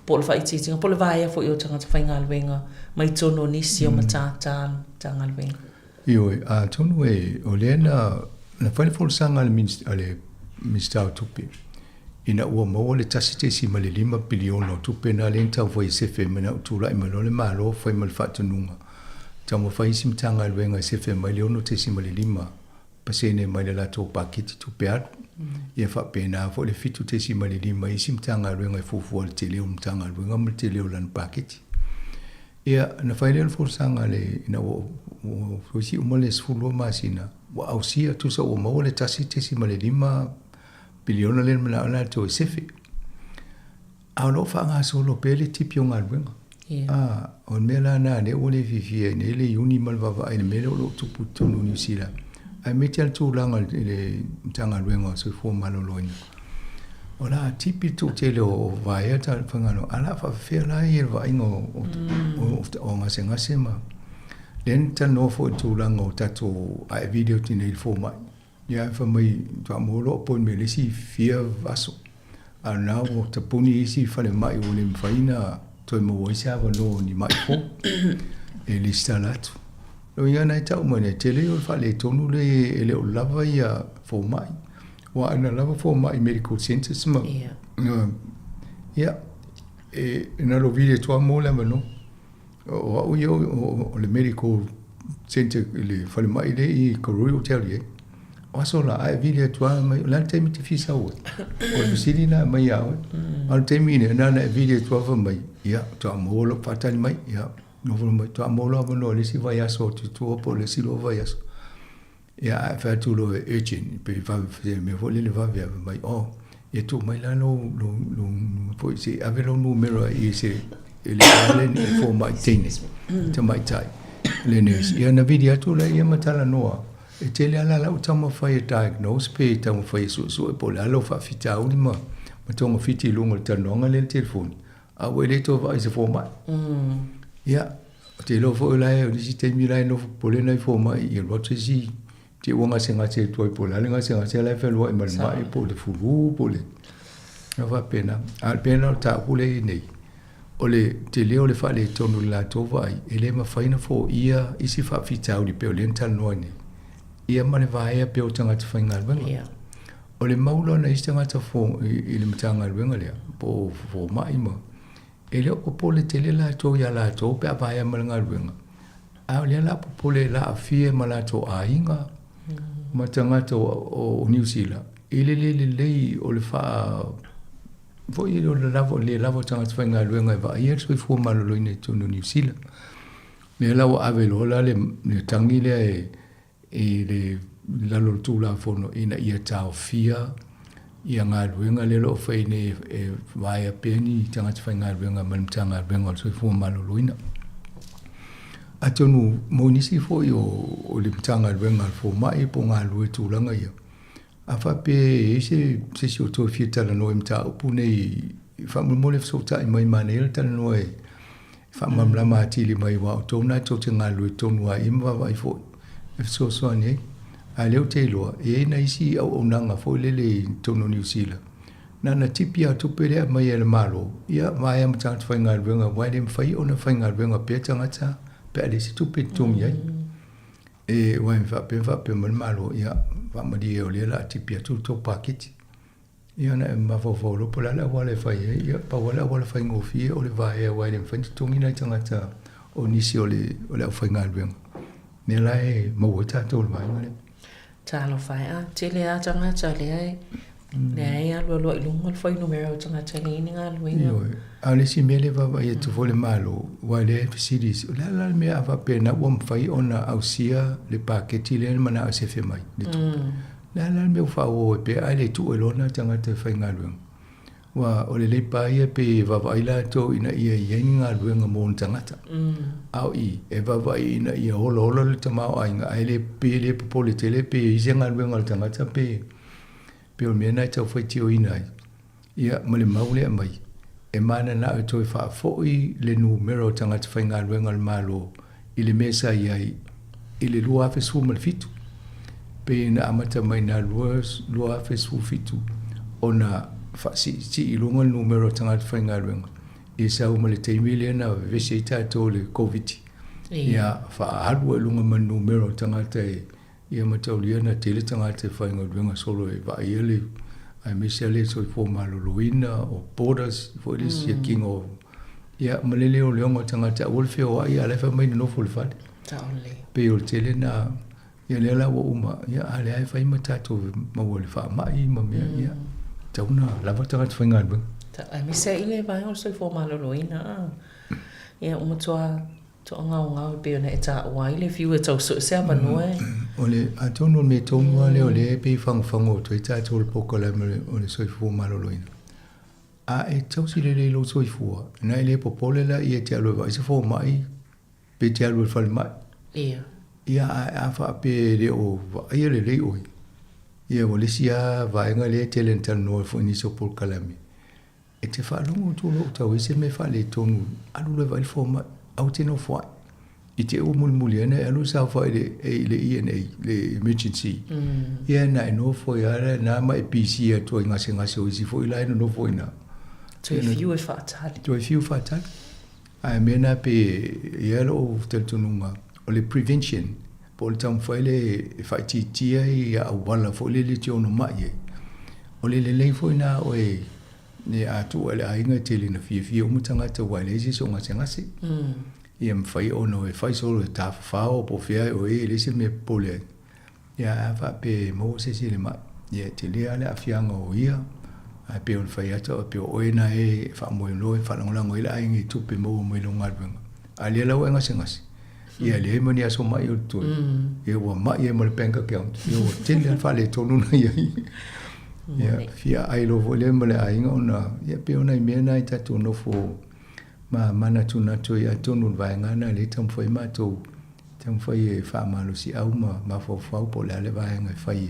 po o le faaitiitiga po o le vaea foi o tagata faigaluega mai totonu o nisi o matata a le Matagaluega. Ioe, atonu e, o lea na, na fai le folasaga a le Minisita o Tupe, ina ua maua le 1.5 piliona o tupe na lea na taumafai e sefe mai na ou tulai mai loa le Malo fai ma le faatonuga taumafai isi Matagaluega e sefe mai le 6.5% mai le latou paketi tupe alu. Ia faapena foi le 7.5 isi Matagaluega e fuafua i le tele o Matagaluega ma le tele o lana paketi. Ia, na fai lea o le folasaga le, ina ua, ua toeitiiti uma le 12 masina, ua ausia, tusa ua maua le 1.5 piliona lea na manao latou e sefe. A o lo o faagasolo pea le tipi o galuega. Yeah. A, o le mea la na lea ua le fiafia ai nei le Iuni ma le vaavaai i le mea lea o lo o tupu i totonu o Niu Sila. Aemaise le tulaga i le Matagaluega o Soifua Maloloina. O le a tipi le toatele o vaea ta faigaluega, a o le a faafefea la ia le vaaiga o gasegase ma lea na talanoa foi i le tulaga o tatou ae video nei i le fomai. Ia ae fai mai faatoa maua lou appointment i le isi fia aso. A o lena ua tapuni isi falemai ua le mafai ona toe maua ai se avanoa o ni mai fou e lesitala atu. Lona uiga na e tau mai nei, tele o le faaletonu le e le o lava ia fomai. Aua ana lava fomai medical centres ma ia e na lovili atu lava mo le avanoa. O au ia o le medical centre i le falemai lea i Karori ou te alu i ai. O aso la, a e vili atu lava mai, o le a le taimi e te fia sau ai? O le fesili lena e aumai ia oe. A o le taimi lea, na ona e vili atu lava fai mai, ia, faatoa maua lou faatali mai, ia, nofo mai, faatoa maua lou avanoa i le isi vaiaso atu i tua po o le isi lua vaiaso. Ia, ae fai atu loa e urgent, pe vave, se mea foi lele vave lava, fai mai, oh, ia tuu mai la lou, lou, lou, foi se i ave lou numera i se, i le fale ni fomai teine, tamaitai, le nurse. Ia ona vili atu lea ma talanoa. E tele lava la lau taumafai e diagnose pe taumafai e suesue po o le a lou faafitauli ma ma togafiti i luga o le talanoaga lea i le telefoni, a ua e le toe vaai i se fomai. Ia, ou te iloa foi o la e, o nisi taimi la e nofo popole nai fomai i alu atu se isi te ua gasegase atu ai po o le a le gasegase la e fealuai ma le mai po o le flu po o le mea faapena. A o le mea lena o le mataupu lea e i ai nei, O le tele o le faaletonu i le latou vaai, e le mafai ona foia isi faafitauli pei o lea na talanoa ai nei, ia ma le vaea pea o tagata faigaluega. Yeah. O le mau la o nai isi tagata fo, i, i le Matagaluega lea, po o fomai ma, e le o popole tele latou iā latou pe a vaea ma le galuega, a o lea la popole la aafia ma latou aiga ma tagata o, o Niu Sila i le le lelei o le faa Foi o le lava, le lava o tagata faigaluega e vaaia le soifua maloloina i totonu o Niu Sila. Lea la ua ave loa la le, le tagi lea e, i le lalo o le Tulafono ina ia taofia ia galuega lea o lo o fai nei e, e vaea pea ni tagata faigaluega ma le Matagaluega o le Soifua Maloloina. Atonu mo nisi foi o, o le Matagaluega a le Fomai po o galulue i tulaga ia, A faapea e i ai se isi o toe fia talanoa i mataupu nei, faamolemole fesootai mai, manaia le talanoa e faamalamalama atili mai aua o outou na tou te galulue tonu lava i ai ma vaavaai foi e fesoasoani ai. A o lea ou te iloa, e i ai nai isi auaunaga foi lele i totonu o Niu Sila, na ona tipi lava o tupe lea e aumai e le Malo, ia vaea ma tagata faigaluega aua e le mafai ona faigaluega pea tagata pe a leai se tupe e totogi ai. E aua e faapea ma faapea mai le Malo, ia, faamalie o lea o le a tipi atu le tou paketi. Ia ona e mafaufau loa po o le a le auala e fai ai, ia, pau lava le auala faigofie o le vaea aua e le mafai ona totogi nai tagata o nisi o le, o le aufaigaluega. Lea la e maua ai tatou i le vaega lea. Talofa e, a tele lava tagata lea e Lea e alualu ai i luga le fuainumera o tagata e leai ni galuega. Ioe. A o le isi mea lea e vaavaai atu foi le Malo, aua o lea e fesili isi, o le a la le mea a faapea na ua mafai ona ausia le paketi lea na manao e sefe mai le tupe. O le a la le mea ua faaauau ai pea ae le tuu ai loa na tagata e faigaluega. Aua o le Leipa ia pei e vaavaai latou ina ia i ai ni galuega mo ona tagata. A o i, e vaavaai ina ia olaola le tamaoaiga ae le, pei e le popole tele pe i ai se galuega a le tagata pe Pei o le mea lena e tau faitioina ai, ia, ma le mau lea e aumai, e mananao e toe faafoi le numera o tagata faigaluega a le Malo i le mea sa i ai i le 2017, pei na amata mai na 2017 ona faasiisii i luga le numera o tagata faigaluega, ia sau ma le taimi lea na vevesi ai tatou i le Koviti, ia faaalu ai i luga ma le numera o tagata e Ia mataulia na tele tagata e faigaluega solo e vaaia le aemaise le soifua maloloina o borders foi le siakiga o ia ma le leoleoga o tagata aua le feoai a o la e fai mai nonofo i le fale. Pei o le tele na ia lea la ua uma ia a lea e fai ma tatou maua i le faamai ma mea ia tatau ona lava tagata faigaluega. Aemaise i le vaega o le soifua maloloina ia ua matua Toagaogao e pei ona e taua ai le fiu e tau sue se avanoa e. O le, atonu o le mea tonu lava lea o lea e pei e fagofago atu ai tatou i le polokalame o le soifua maloloina. A e tausi lelei i lou soifua, na e le popole laia e te alu e vaai se fomai pe te alu i le falemai. Ia. Ia, ae a faapea e le o vaaia lelei oe, ia ua le isi lava vaega lea e tele ina talanoa ai foi i nisi o polokalame, E te faalogo atu o lou tau ai se mea faaletonu, alu loa e vaai le fomai, aua te nofo ai. I te i ua mulimuli ane e alu e saofai i le, i le ENA, le emergency. Ia na e nofo ai lava na ma e pisi atu ai gasegase o isi foi la e nonofo i ina. Toe fiu e faatali. Toe fiu faatali. Ae mea na pe e i ai lou talitonuga, o le prevention, po o le taumafai lea e faaitiitia ia auala foi lele e te ono mai ai. O le lelei foi na oe Ne a tuu e le aiga e tele ina fiafia uma tagata aua e leai se isi o gasegase. Ia mafai ona e fai solo e tafafao po o fea e oe e leai se mea e popole ai. Ia a faapea e maua se isi i le ma'i, ia e tele lava le aafiaga o ia, ae pei ona fai atu, e pei o oe lena e faamoemoe e faalagolago ai le aiga i tupe maua mai lau galuega. A o lea la ua e gasegase, ia e leai ma ni aso ma'i o totoe, ia ua ma'i ai ma le bank account, ia ua tele lava le faaletonu na i ai. Ia, fia aai loa foi lea ma le aiga ona, ia pei o nai mea na e tatou nofo ma manatunatu ai atonu o le vaega lena lea e taumafai matou Taumafai e faamalosiau ma mafaufau po o le a le vaega e fai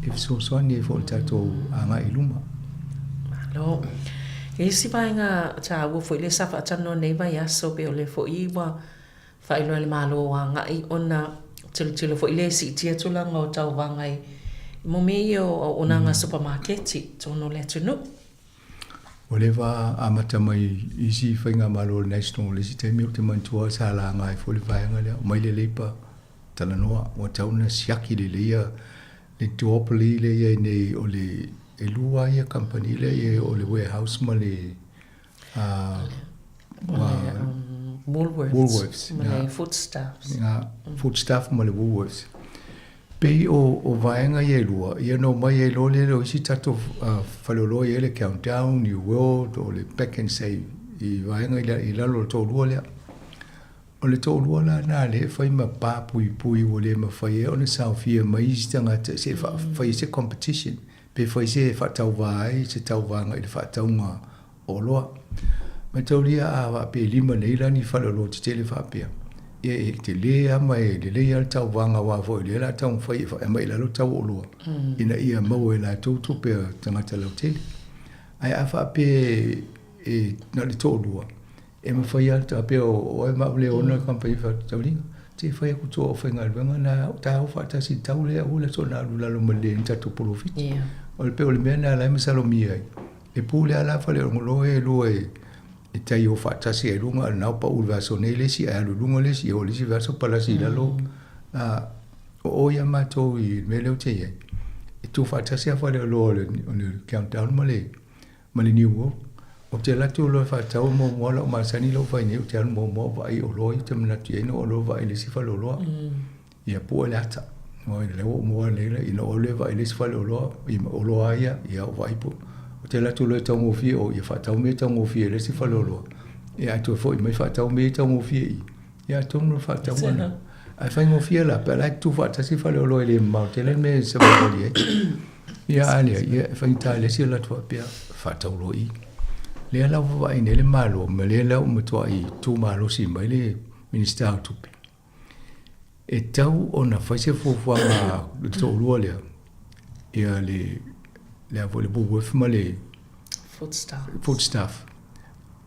e fesoasoani ai foi i le tatou agai i luma. Malo. E isi vaega taua foi lea sa faatalanoa nei vaiaso pei o lea foi ua faailoa e le Malo agai ona tilotilo foi lea e siitia tulaga o tauvaga i mo mea ia o auaunaga supamaketi i totonu o le atunuu. Ua leva amata mai isi faigamalo o le National i le isi taimi ou te manatua sa laga ai foi le vaega lea, omai le Labour talanoa ua tatau ona siaki lelei ia le duopoly lea e i ai nei o le e lua ia kamupani lea e i ai o le Warehouse ma le Woolworths, Woolworths ma le Foodstuffs. Foodstuff ma le Woolworths. Pei o, o vaega ia e lua, ia na omai ai loa lea o isi tatou uh, faleoloa i ai le Countdown, New World, o le Pack and Save, i vaega i, la, i lalo o le toalua lea. O le toalua la na lea e fai ma pā puipui ua le mafai ai ona saofia mai isi tagata se mm. fai se competition, pe fai se faatauvā ai se tauvaga i le faatauga o oloa. Mataulia a faapea e lima nei la ni faleoloa tetele faapea, ia e tele lava ma e lelei lava le tauvaga aua foi o lea o le a taumafai e aumai i lalo tau o oloa ina ia maua e latou tupe a tagata lautele. Ae a faapea e na o le toalua, e mafai lava faapea o oe ma au le ona le kamupani faatauliga, se i fai atu tua o faigaluega na ta o faatasi i le tau lea, aua le soona alu i lalo ma le leai ni tatou polofiti. O le pei o le mea lena o la e masalomia ai. E pule lava la faleoloa e lua e tai o faatasi ai i luga, a o lena ua pau i le vaiaso nei le isi ae alu i luga le isi, oo i le isi vaiaso palasi i lalo. A o o ia matou i le mea lea ou te i ai, e tu faatasi lava faleoloa o le Countdown ma le ma le New World. Ou te alu atu loa e faatau muamua lau masani lea ua fai nei, ou te alu muamua ou vaai i oloa ia ou te manatu i ai na ou alu loa vaai i le isi faleoloa. Ia pue le ata. Oi, lea ua ou maua nei la, ina ua alu e vaai i le isi faleoloa, i oloa ia, ia ou vaai po. Ou te alu atu loa e taugofie o, ia faatau mea taugofie i le isi faleoloa. Ia ae toe foi mai faatau mea taugofie i. Ia atonu le faatauga lena. Ae faigofie la, pe a la e tutu faatasi faleoloa e le mamao tele le mea e savalivali ai. Ia a lea, ia e faigata i le isi alu atu faapea, faatau loa i. Lea la ua vaai nei le Malo, ma lea la ua matuai tu malosi mai le Minisita o Tupe. E tau ona fai se fuafuaga i le toalua lea, ia le, le a foi le Woolworth ma le Foodstuff. Foodstuff.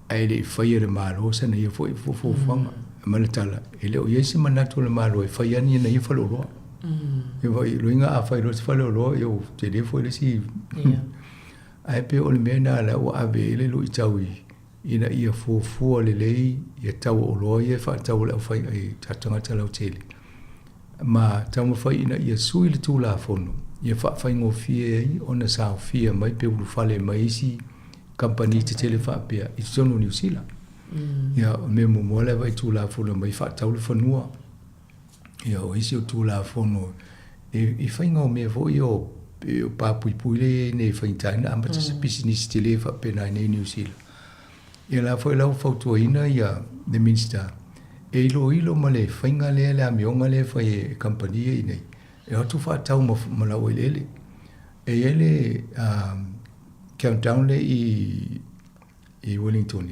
Ae le i faia e le Malo sana ia foi fuafuaga. Ma le tala, e le o i ai se manatu o le Malo e fai ani ana ia faleoloa. Ia foi, loiga a fai loa se faleoloa, ia ua tele foi le isi. Ae pei o le mea lena la ua ave i ai le luitau i ina ia fuafua lelei ia tau o oloa ia e faatau e le aufai i tatou tagata lautele, ma taumafai ina ia sui le Tulafono ia faafaigofie ai ona saofia mai pe ulufale mai isi kamupani tetele faapea i totonu o Niu Sila. Ia, o le mea muamua lea vaai Tulafono mai faatau le fanua. Ia, o isi o Tulafono i faiga o mea foi ia o papuipui lea e i ai nei e faigata ai ona amata se pisinisi tele faapena i inei i Niu Sila. Ia la foi la ua fautuaina ia le Minisita e iloilo ma le faiga lea le amioga lea e fai e kamupani ia i inei e o atu faatau ma, ma laueleele. E i ai le countdown lea i, i Wellington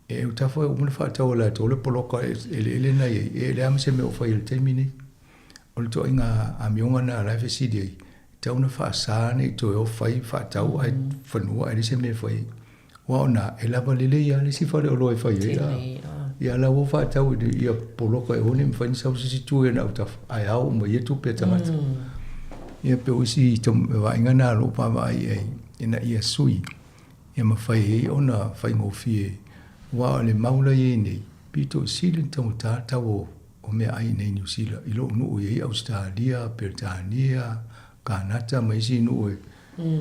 e utafa e uma ona faatau e latou le poloka eleele na i ai, e leai ma se mea o fai i le taimi nei. O le ituaiga amioga lena la e fesili ai, e tatau ona faasa ne i toe o fai faatau ae fanua ae leai se mea e fai ai. Aua o na, e lava lelei lava le isi faleoloa e fai ai la. Ia la ua faatau ia poloka e aua ne i mafai ona sau se isi tu i ona autafa, ae ao uma i ia tupe a tagata. Ia pei o isi vaaiga na o lo o vaavaai i ai ina ia sui ia mafai ai ona faigofie aua o le mau la e i ai nei, pito sili ona taugata le tau o o meaai i inei i Niu Sila, i lou nuu e i ai Ausetalia, Peretania, Kanata ma isi nuu e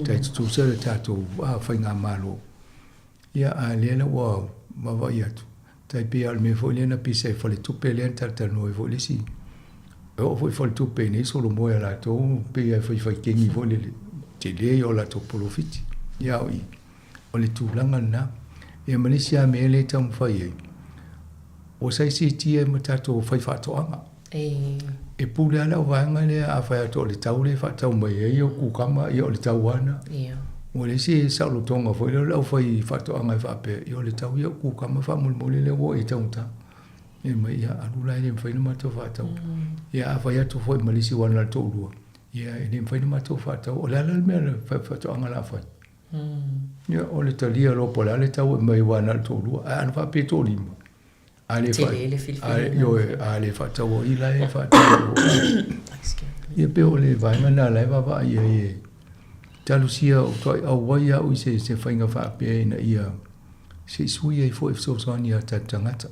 tai tutusa le tatou faigamalo. Ia, a lea la ua vaavaai atu, tai pei lava o le mea foi lea na pisa i faletupe lea na talatalanoa ai foi le isi. E oo foi i faletupe i nei solomoe a latou pei lava e faifaikegi foi lele, tele ia o latou polofiti. Ia a o i, o le tulaga lena. Ia ma le isi lava mea lea e taumafai ai, ua sa i siitia ai ma tatou faifaatoaga. E pule lava le auvaega lea a fai atu o le tau lea e faatau mai ai au kukama, ia o le tau lava lena. Ua leai se saolotoga foi lea o le aufaifaatoaga e faapea, ia o le tau ia o kukama faamolemole lea ua oo i taugata. Ia mai, ia alu la e le mafai ona matou faatau. Ia a fai atu foi ma le isi aua na o le toalua, ia e le mafai ona matou faatau. O le a la le mea a le faifaatoaga o le a fai? Ia o le talia loa po o le a le tau e aumai aua na o le toalua. Ae ana faapea e toalima, a le Tele le filifiliga. Ioe, a le faatau o i la e faatau. Ia pei o le vaega lena la e vaavaai ai e talosia o toai auai au i se se faiga faapea ina ia se i sui ai foi e fesoasoani i a tatou tagata.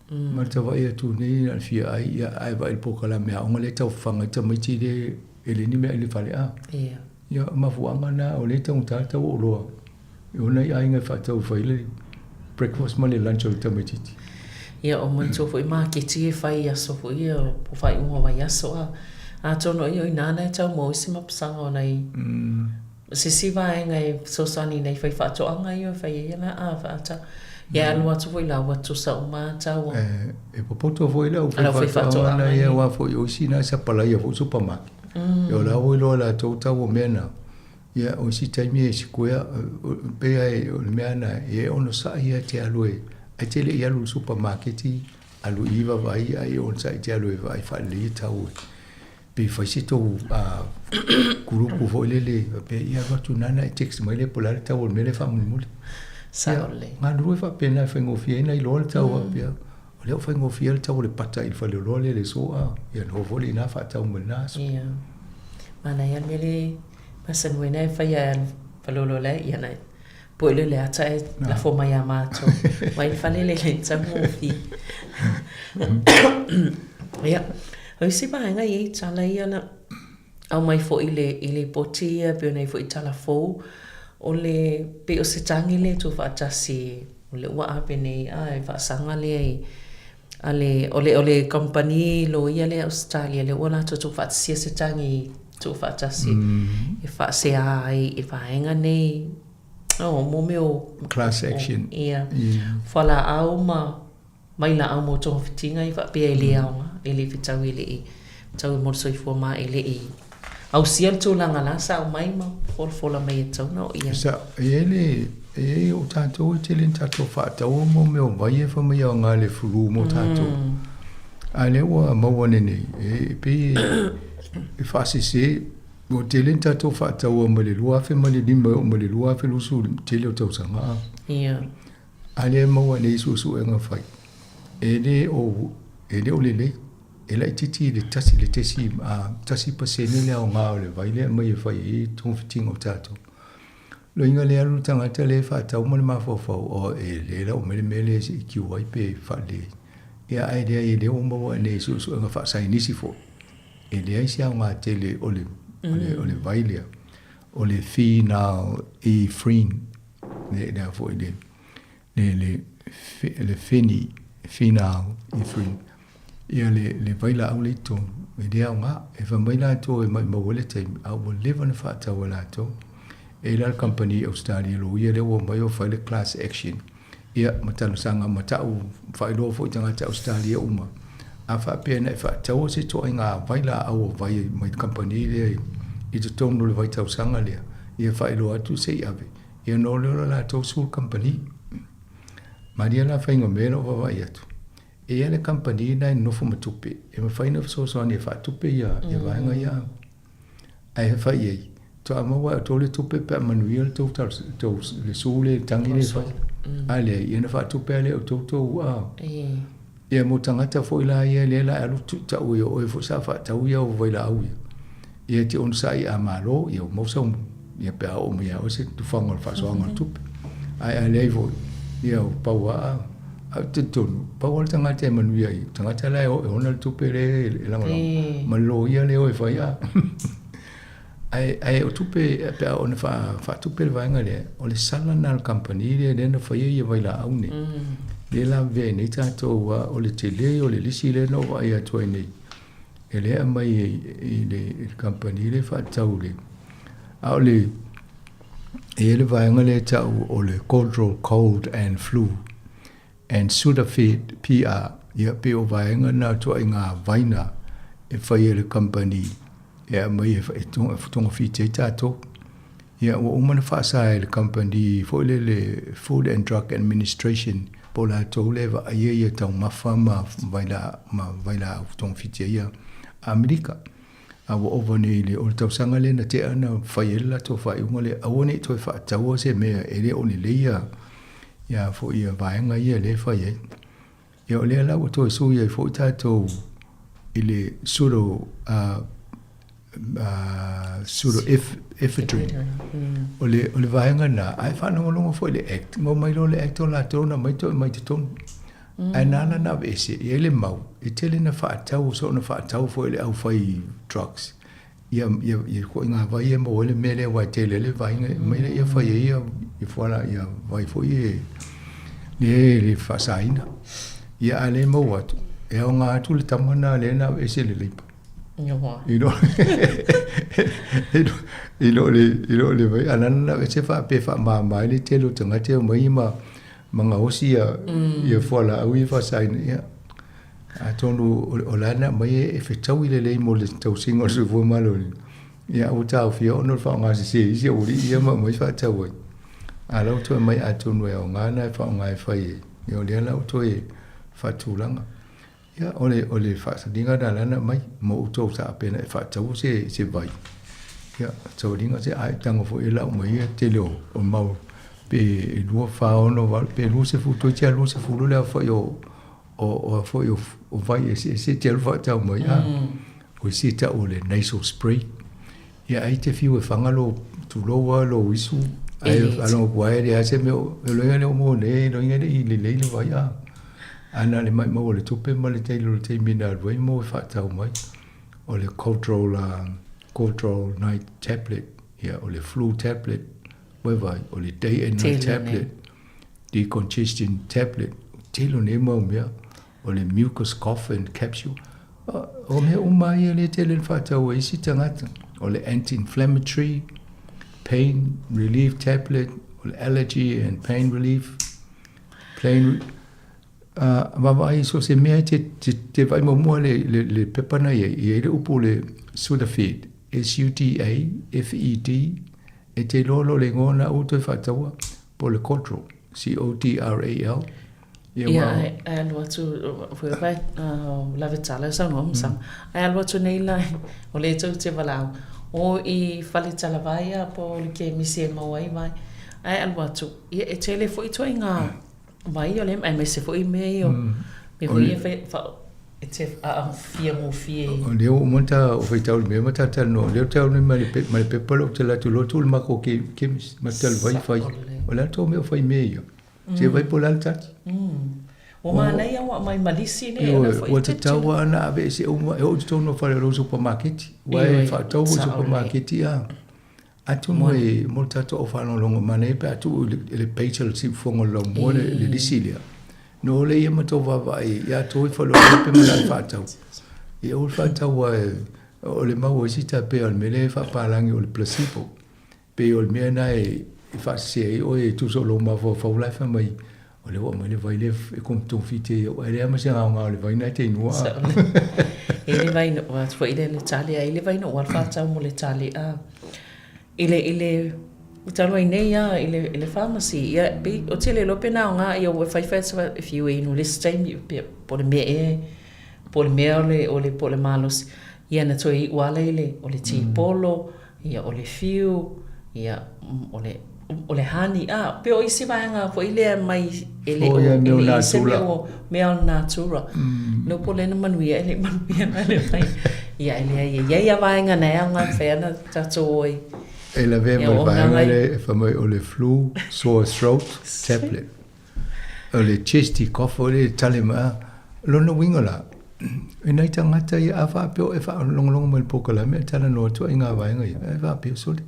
Ma le tau vaai atu nei na o le fia ai, ia ae vaai i le polokalame aoga lea e taufafaga ai tamaiti le e leai ni mea ai i le fale a. Ia. Ia, o mafuaaga na o lea e taugata le tau o oloa e o nai aiga e faatau e fai le breakfast ma le lunch o le tamaitiiti. Ia, o manatua foi maketi e fai i aso foi ia po o faaiuga o vaiaso a. Atonu ai o ina la e tau maua ai se mapusaga o nai se isi vaega e fesoasoani i nai faifaatoaga ia e fai ai ia a faata. Ia e alu atu foi la ua tutusa uma lava tau o. E popoto foi le aufaifaatoaga na ia aua foi o isi na sapalaia foi supermarket. Ia o la ua iloa e latou tau o mea na. Ia o isi taimi e sikuea pei lava e o le mea na e onosai lava e te alu e ae te le i alu i le supermarket alu i i vaavaai ae e onosai e te alu e vaai faalelei le tau e pe fai se tou kulupu foi lele faapea ia alu atu nana e text mai lea po o le a le tau o le mea lea faamulimuli. Sao lelei. Galulue faapena e faigofie ai ona iloa le tau faapea o lea ua faigofie le tau o le pata i le faleoloa lea i le aso a ia noho foi lea i ina faatau mai lena aso. Ia. Manaia le mea le masani ai na e fai ae alu faleoloa la ia na poe lea o le ata e lafo mai ia matou mai le fale lea i le taugofie. Ia, o isi vaega e i ai tala ia na aumai foi i le i lipoti ia pei ona i ai foi tala fou, o le pei o se tagi lea e tuufaatasi o lea ua ave nei a e faasaga lea i a le o le o le kamupani loia lea Ausetalia lea ua latou tuufaatasia se tagi tuufaatasi e faasea ai i vaega nei o mo mea o Class action. Ia. Fualaau ma vailaau mo togafitiga ia faapea e le aoga, e le fetaui e le i fetaui mo le soifua ma e le i ausia le tulaga la sa aumai ma folafola mai e tatau ona oo i ai. Sa, e i ai le, e i ai o tatou e tele ina tatou faataua mo mea o vai e fai mai e aoga le flu mo tatou. A lea ua maua nei nei, e pei e faasese, ua tele ina tatou faataua mai le 2005 e oo mai le 2025, tele o tausaga a. Ia. A lea e maua nei i suesuega fai, e le o, e le o lelei. E laitiiti i le tasi, le tesi, a, 1% le aoga o le vai lea e aumai e fai ai togafitiga o tatou. Loiga lea alu le tagata lea e faatau ma le mafaufau, o e le lau mai le mea lea se i kiu ai pe faalelei ai. Ia ae leai e le o maua nei i suesuega faasaienisi foi, e leai se aoga tele o le, o le, o le vai lea, o le phenylephrine, le, le a foi le, le, le, le pheny, phenylephrine, ia le, le vailaau lea i totonu, e le aoga. E fai mai latou e maumau ai le taimi, a ua leva ona faatau e latou. E i ai la le kamupani i Ausetalia loia lea ua omai o fai le class action, ia ma talosaga ma tau faailoa foi i tagata Ausetalia uma, a faapea na e faataua se ituaiga vailaau o vai mai le kamupani lea i totonu o le vaitausaga lea, ia faailoa atu se i ave, ia ona o lea o le latou sue le kamupani. Malie la faiga mea lou vaavaai atu, e i ai le kamupani lena e nonofo ma tupe, e mafai ona fesoasoani e faatupe ia vaega ia. Ae fai i ai, faatoa maua e outou le tupe pe a manuia le tou tou le sue lea, le tagi lea e fai. A leai, ia ona faatupe lava lea e outou tou a. Ia mo tagata foi la ia lea la e alu tau ia oe foi sa faatau ia au vailaau ia. Ia e te onosai a malo, ia ua maua sau, ia pe a oo mai ia oe se tufaga o le faasoaga o le tupe. Ae a leai foi, ia ua pau lava, ae ou te talitonu, pau lava le tagata e manuia ai, o tagata la e ona le tupe lea e lagolago, ma le loia lea e o e fai a. Ae, ae o tupe, pe a oo ina faatupe le vaega lea, o le sala lena a le kamupani lea lea na faia ia vailaau nei. Lea e lavevea ai nei tatou, o le tele o le lisi lea na ou vaai atu ai nei. E lea aumai i le kamupani lea e faatau i le, a o le, e i ai le vaega lea e tau o le Codral Cold and Flu and Sudafed PR, ia pei o vaega na o ituaiga vaina e fai e le kamupani e aumai e togafiti ai tatou. Ia ua uma ona faasa e le kamupani foi lele Food and Drug Administration po o latou lea e vaaia ia taumafa ma vailaau togafiti ai ia Amerika. A ua ova nei i le, o le tausaga lea na tea na fai ai le latou faaiuga lea, aua ne i toe faataua se mea e le o lelei ia, ia foi ia vaega ia lea e fai ai. Ia o lea la ua toe sui ai foi tatou i le pseudo pseudo ephedrine. O le o le vaega lena, ae faalogologo foi i le Act, ma omai loa le Act o latou na aumai toe aumai i totonu. Ae na ala ona aveese, e i ai le mau, e tele na faatau, soona faatau foi e le aufai drugs ia ia ia ituaiga vai e maua ai le mea lea aua e tele ai le vaega e aumai lea fai ai ia ia fuala ia vai foi e lea e le faasaina. Ia a le maua atu, e aoga atu le tama lena lea na aveese le leipa. I lo i lo le i lo le vai a lana aveese faapea e faamama ai le tele o tagata e omai ma ma gaosi ia ia fualaau ia faasaina. Ia Atonu o la na aumai e fetaui lelei mo le tausiga o le soifua maloloina, ia ua taofia ona o le faaaoga sese e isi aualii ia ma aumai faatau ai. A o la ua toe aumai atonu e aoga na e faaaoga e fai ai, ia o lea la ua toe faatulaga. Ia o le, o le faasaliga lena la na aumai mo outou sa pena e faataua se, se vai. Ia, sauniga se a e tago foi e lau mai ia tele o, o mau pe 2, 4, 6, 8, pe 20 toeitiiti lava 20 le aofai o, o foi o vai eseese e te alu faatau mai a o isi e tau o le nasal spray ia ai te fiu e faga lou tulou lava lou isu ae faalogo atu ai e leai se mea o loiga lea o maua nei loiga e le i lelei le vai a ae na o le maumau o le tupe ma le tele o le taimi na alu ai mo e faatau mai o le Codral Codral night tablet ia o le flu tablet ua vai o le day and night tablet decongestion tablet, tele o nei mau mea, o le mucus cough and capsule, o mea uma ia lea tele na faatau e isi tagata, o le anti-inflammatory, pain relief tablet, o le allergy and pain relief, plain, vaavaai so o se mea te, te, te vaai muamua le, le, le pepa na i ai, i ai le upu le Sudafed, S-U-D-A-F-E-D, e te iloa loa le igoa na aua toe faataua, po o le Cotral, C-O-T-R-A-L. Ia, ia ae, ae alu atu, foi vai, lave tala saunoa ma sama. Ae alu atu nei la, o lea tou te valaau, o i fale talavai a po o le kemisi e maua ai vai. Ae alu atu, ia e tele foi ituaiga vai o lea, aemaise foi mea ia o, mea foi ia e fai, fa, E te aafia gofie i. O lea ua uma ona ou faitau i le mea ma talatalanoa, o lea ou te alu nei ma le pepa lea ou te alu atu loa tuu i le matou chemist ma te alu vai fai. O le a le tou mea o fai i mea ia? Se vaai po o le a le tali. Ua manaia ua aumai ma lisi nei ua foi. Ua tatau lava ona aveese uma e oo i totonu o fale o lou supamaketi. Aua e faatau foi i supamaketi a. Atonu e mo le tatou au faalogologo manaia pe a tuu i le page a le Siufofoga o le Laumua le lisi lea. Na o lea ia ma tou vaavaai ia tou i faleoloa pe ma le faatau. Ia aua le faatau aua o le mau a isi ta pei o le mea lea e faapalagi o le placebo. Pei o le mea lena e faasese ai oe e tusa o lou mafaufau la e fai mai O lea ua aumai le vai lea e togafiti ai au, ae leai lava ma se aoga o le vai lena e te inua. E i le vai no, ua foi le le tali ai le vai no ua whātau mo le tali a. I le i le talu ai nei a i le i le pharmacy ia pe o tele lo pe na nga ia ua fai fai sa if you inu le taimi pe po le mea e po le mea o le o le po le malosi ia na toe iu ala i le o le tipolo Ia, o le fiu, ia, o le, o le honey, a, pe o isi vaega foi lea mai, e le o, e le i se mea o, mea o le natura. No po le na manuia, e le manuia na le mai. Ia, e leai, e i ai a vaega na e aoga e mafai ana tatou o ai. E lavea ma le vaega lea e fai mai o le flu, sore throat tablet. O le chesty cough o le tale mai a. Lona uiga la, e nai tagata ia a faapea o e faalogologo mai i le polokalame ae talanoa atu ai i ngā vaega ia, e faapea, sole,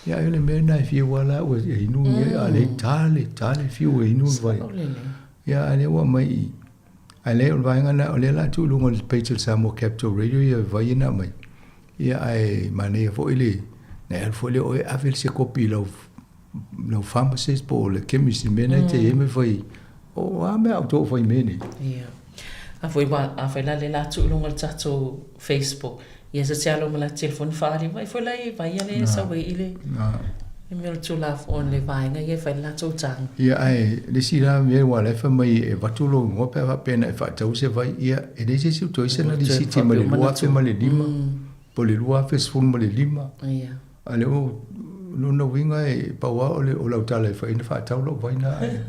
ia ai o le mea lena e fiu lava la ua e inu ia, a o lea e tale, tale fiu e inu le vai. Ia a o lea ua aumai i i. Ae leai o le vaega lena o lea o le a tuu i luga o le page a le Samoa Capital Radio ia vai ia na aumai. Ia ae manaia foi le na e alu foi lea o oe ave se kopi i lau lau pharmacist po o le chemist i le mea na e te i ai ma fai o a mea a outou o fai i mea nei. Ia. A foi ua a foi la lea la tuu i luga o le tatou Facebook ia sa te alo ma la telefoni faaali mai foi la i vai ale e sau ai i le le mea o le Tulafono le vaega ia e fai le latou taga. Ia ae le isi la mea aua o la e fai mai e avatu lou igoa pe a faapea na e faatau se vai, ia e leai se isi o toe sana lisiti ma le 2005 po o le 2015. Ia. A lea ua lona uiga e pau lava o le o lau tala e fai ai na faatau lau vai na ae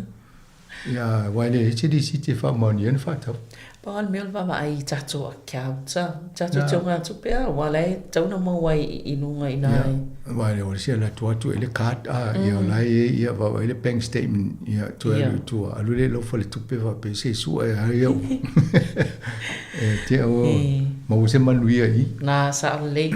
Ia, aua e leai se lisiti e faamaonia ai na faatau. Pau lava le mea o le vaavaai i tatou accounts a, tatou te oga atu pea aua la e tatau ona maua ai i luga i ina e. Aua o le isi alu atu atu e le card a, ia o la e i ai, ia vaavaai le bank statement, ia toe alu i tua, alu lea i lou faletupe faapea se i sue ai au. E te au maua se manuia i i. Na, sao lelei.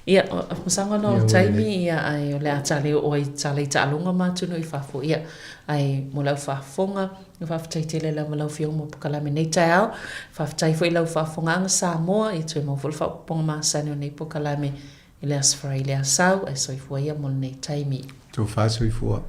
Ia, masalo ona o le taimi, ia, ae o le a tale oo ai tala i taaloga ma atunuu i fafo. Ia, ae mo lau faafofoga, faafetai tele lava lau Afioga mo polokalame nei taeao. Faafetai foi i lau faafofogaaga Samoa, ia toe maua foi le faaopoopoga masani o nei polokalame i le Aso Faraile a Sau, ae soifua ia mo lenei taimi. Tofa soifua.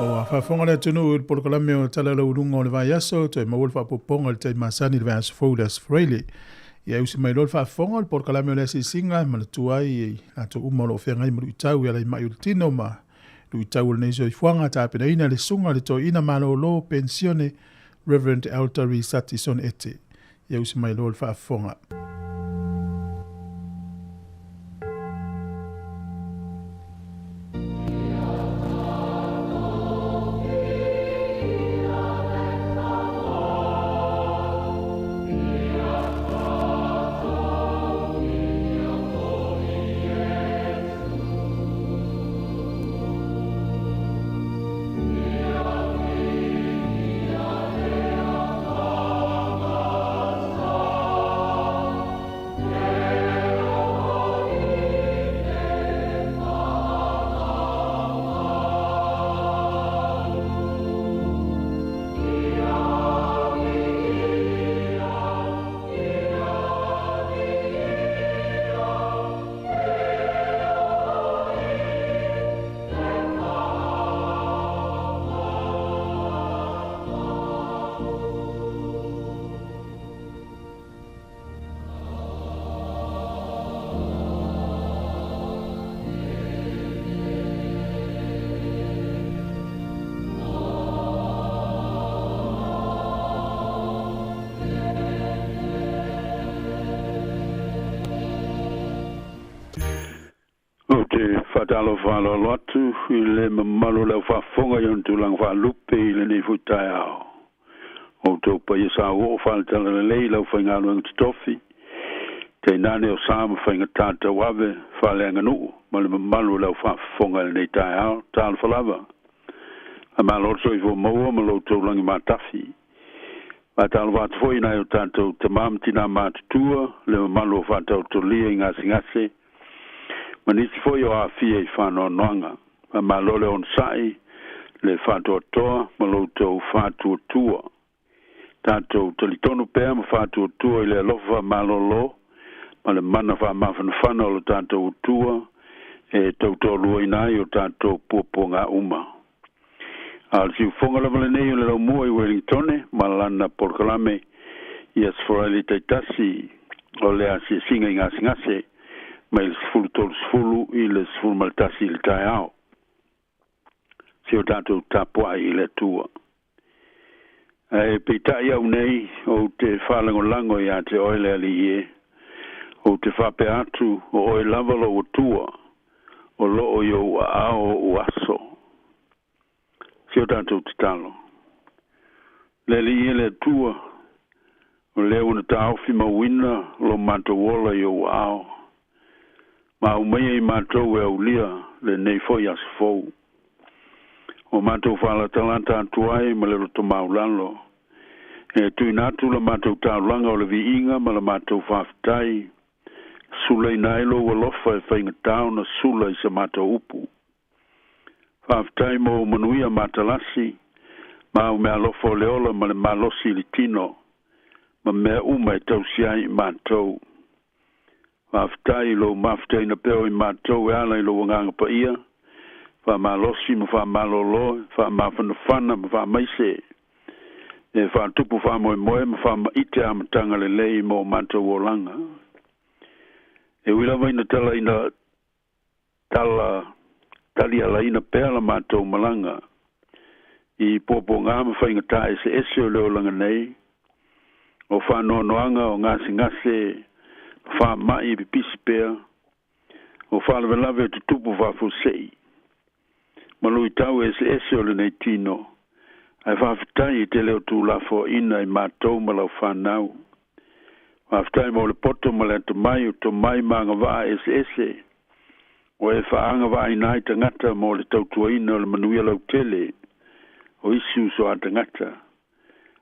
Ua faafofoga le atunuu i le polokalame o Tala Lauuluga o le Vaiaso, toe maua le faaopoopoga i le taimi masani i le vaiaso fou i le Aso Faraile. Ia usi mai loa le faafofoga o le polokalame o le asiasiga e manatua ai i latou uma o lo o feagai ma luitau e ala i mai o le tino ma luitau o lenei soifuaga, tapenaina le susuga i le toeaina malolo penisione Reverend Altari Satison Ete. Ia usi mai loa le faafofoga. Ou te faatalofa aloalo atu i le mamalu o le au faafofoga i ona tulaga faalupe i lenei foi taeao. O outou paia sauoo faale-talalelei i le aufaigaluega totofi, tainane o sa ma faigata tauave faaleaganuu ma le mamalu o le au faafofoga i lenei taeao. Talofa lava. Faamalo le soifua maua ma lo outou lagi matafi. Faatalofa atu foi i nai o tatou tama ma tina matutua, le mamalu o faataotolia i gasegase, ma nisi foi o aafia i faanoanoaga. Faamalo le onosai, le faatoatoa ma lo outou faatuatua. Tatou talitonu pea ma faatuatua i le alofa faamalolo ma le mana faamafanafana o lo tatou Atua e tautoaluaina ai o tatou puapuaga uma. A o le siufoga lava lenei o le laumua i Wellingtone ma lana polokalame i Aso Faraile taitasi o le asiasiga i gasegase mai le 13:30 i le 11 i le taeao. Se o tatou tapuai i le Atua. Ae peitai au nei, ou te faalagolago ia te oe le Alii e, ou te faapea atu, o oe lava lou Atua, o loo i ou aao oʻu aso. Si o tatou tatalo. Le Alii e le Atua, o lea ua na taofi mauina lo matou ola i ou aao, ma aumaia i matou e aulia lenei foi aso fou. Ua matou faalatalata atu ai ma le loto maulalo, e tuuina atu la matou taulaga o le viiga ma la matou faafetai, sulaina ai lou alofa e faigatā ona sula i sa matou upu. Faafetai mo ou manuia matalasi, ma au meaalofa o le ola ma le malosi i le tino, ma mea uma e tausi ai i matou. Faafetai i lou mafutaina pea o i matou e ala i lou Agaga Paia, faamalosi ma faamalōlō, faamafanafana ma faamaise, e faatupu faamoemoe ma faamaite amataga lelei mo o matou olaga. E ui lava ina talaina tala talialaina pea la matou malaga i puapuagā ma faigatā eseese o le olaga nei, o faanoanoaga, o gasegase ma faama'i e pipisi pea, o faalavelave e tutupu faafuasei, ma luitau eseese o lenei tino, ae faafetai i te leo tuulafoaina i matou ma lau fanau. Faafetai mo le poto ma le atamai o tomai ma agavaa eseese ua e faaagavaaina ai tagata mo le tautuaina o le manuia lautele o isi uso a tagata,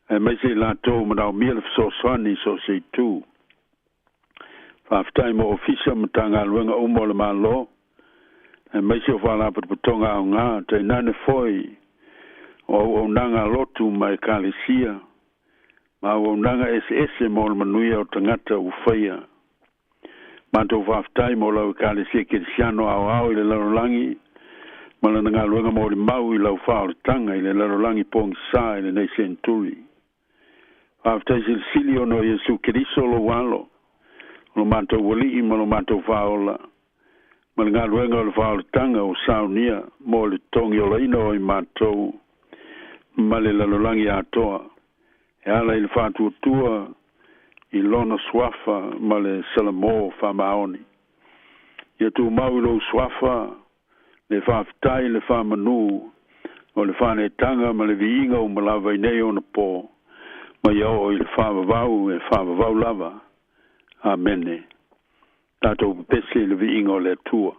aemaise i latou manaomia le fesoasoani i so o se itu. Faafetai mo ofisa ma Matagaluega uma o le Malo, aemaise o faalapotopotoga aogā, tainane foi o auaunaga a lotu ma ekalesia, ma auaunaga eseese mo le manuia o tagata ua faia. Matou faafetai mo lau Ekalesia Kerisiano aoao i le lalolagi ma lana galuega molimau i lau faaolataga i le lalolagi pogisā i lenei seneturi. Faafetai silisili ona o Iesu Keriso lou Alo, o lo matou Alii ma lo matou Faaola, ma le galuega o le faaolataga ua saunia mo le totogiolaina o i matou ma le lalolagi atoa, e ala i le faatuatua i lona suafa ma le salamō faamaoni. Ia tumau i lou suafa le faafetai, le faamanū, o le faaneetaga ma le viiga uma lava i nei ona pō, ma ia oo i le faavavau e faavavau lava. Amene. Tatou pepese i le viiga o le Atua.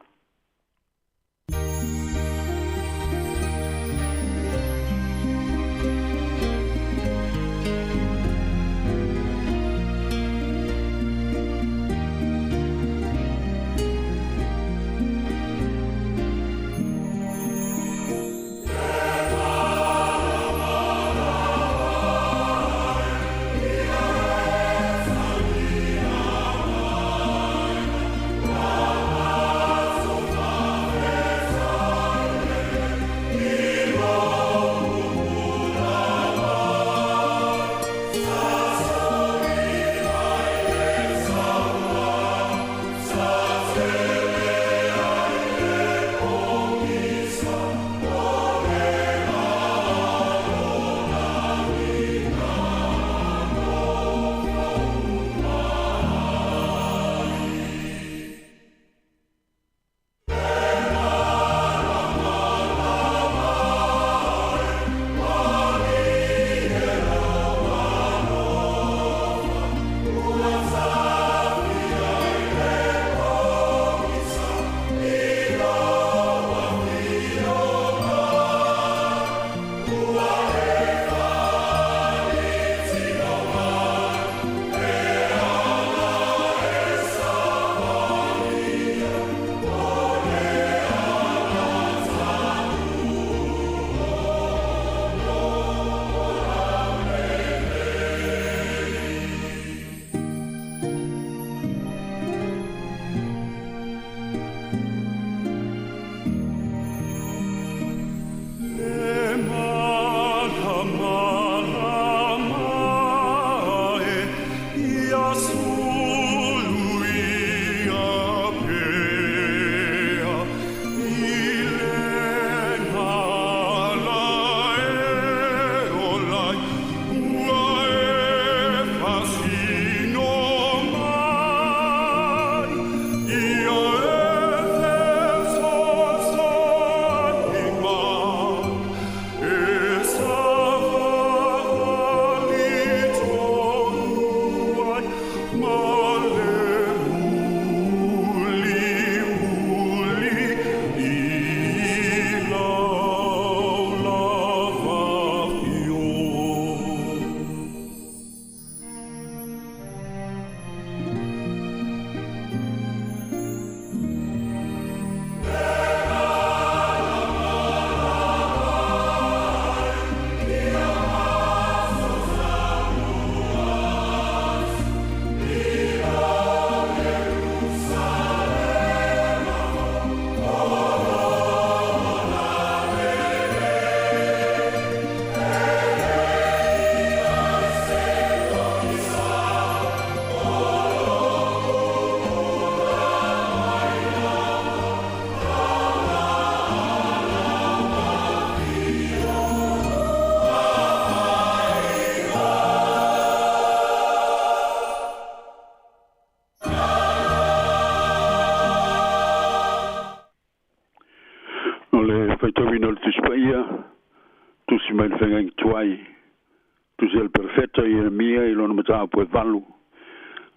atu e le perofeta o Ieremia i lona mataupu e valu.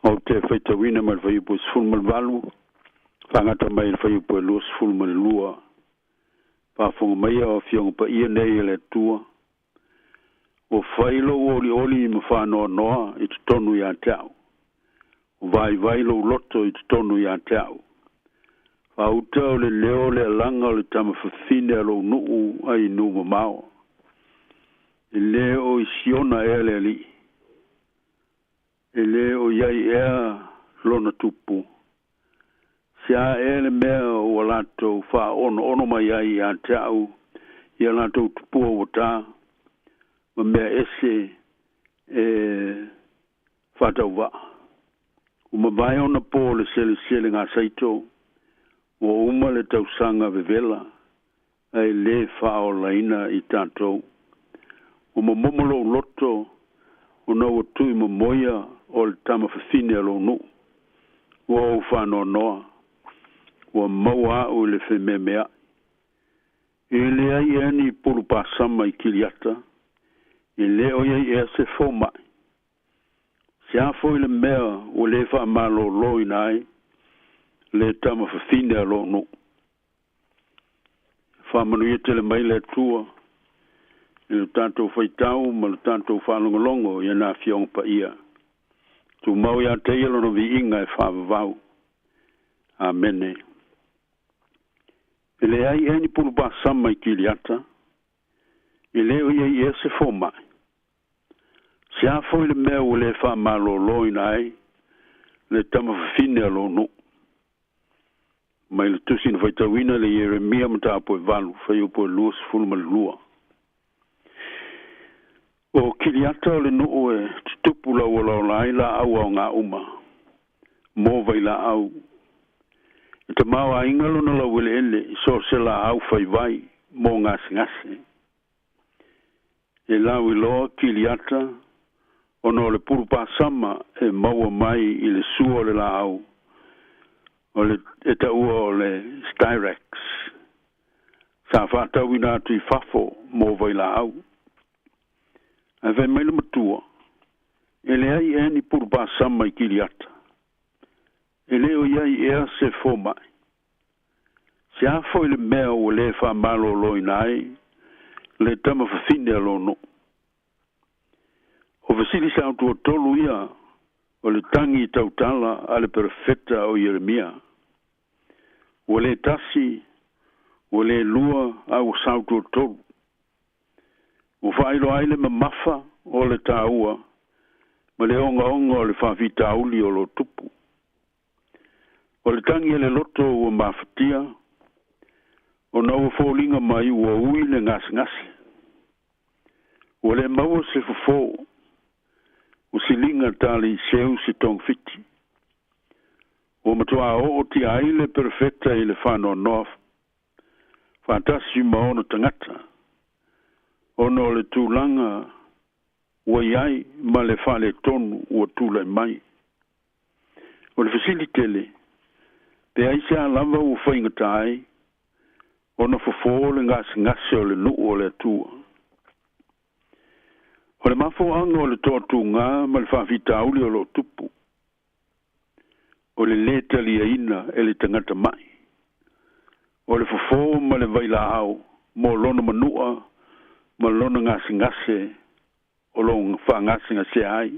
Ou te faitauina mai le fuaiupu e 18 faagata mai le fuaiupu e 22. Faafofoga maia o afioga paia nei e le Atua. Ua fai lou olioli ma faanoanoa i totonu ia te au. Ua vaivai lou loto i totonu ia te au. Faauta o le leo o le alaga o le tamafafine a lou nuu ai nuu mamao. E lē o i Siona ea le Alii. E lē o i ai ea lona tupu. Se a ea le mea ua latou faaonoono mai ai ia te au i a latou tupua ua tā, ma mea ese e faatauvaa. Ua mavae ona po le selesele gasaito, ua uma le tausaga vevela, ae lē faaolaina i tatou. Ua momomo lou loto ona ua tuuimomoia o le tamafafine a lou nuu. Ua ou faanoanoa, ua maua au i le femeameai. E leai ea ni pulu pasama i Kiliata, e lē o i ai ea se fomaʻi. Se a foi le mea ua lē faamalōlōina ai le tamafafine a lou nuu. Faamanuia tele mai le Atua i lo tatou faitau ma lo tatou faalogologo i ana afioga paia. Tumau ia te ia lona viiga e faavavau. Amene. E leai ea ni pulupasama i Kiliata, e lē o i ai ea se fomaʻi. Se a foi le mea ua lē faamalōlōina ai le tamafafine a lou nuu. Mai le tusi na faitauina le Ieremia mataupu e 8, fuaiupu e 22. O Kiliata o le nuu e tutupu lauolaola ai laau aoga uma, mo vailaau. E tamaoaiga lona laueleele i so o se laau faivai mo gasegase. E lauiloa Kiliata ona o le pulupasama e maua mai i le sua o le laau o le e taua o le styrax sa faatauina atu i fafo mo vailaau. Ae fai mai le matua, e leai ea ni pulupasama i Kiliata. E lē o i ai ea se fomaʻi. Se a foi le mea ua lē faamalōlōina ai le tamafafine a lou nuu. O fesili sautuatolu ia o le tagi tautala a le perofeta o Ieremia. Ua lē tasi, ua lē lua, a ua sautuatolu. Ua faailoa ai le mamafa o le taua ma le ogaoga o le faafitauli o lo tupu. O le tagi a le loto ua mafatia, ona ua foliga mai ua ui le gasegase. Ua le maua se fofō, ua siliga taliiseu se togafiti. Ua matuā oo tia ai le perofeta i le faanoanoa faatasi ma ona tagata, ona o le tulaga ua i ai ma le faaletonu ua tulai mai. O le fesili tele, pe aisea lava ua faigata ai ona fofō le gasegase o le nuu o le Atua. O le mafuaaga o le toatugā ma le faafitauli o loo tupu, o le lē taliaina e le tagata maʻi, o le fofō ma le vailaau mo lona manu'a ma lona gasegase o lo faagasegasea ai.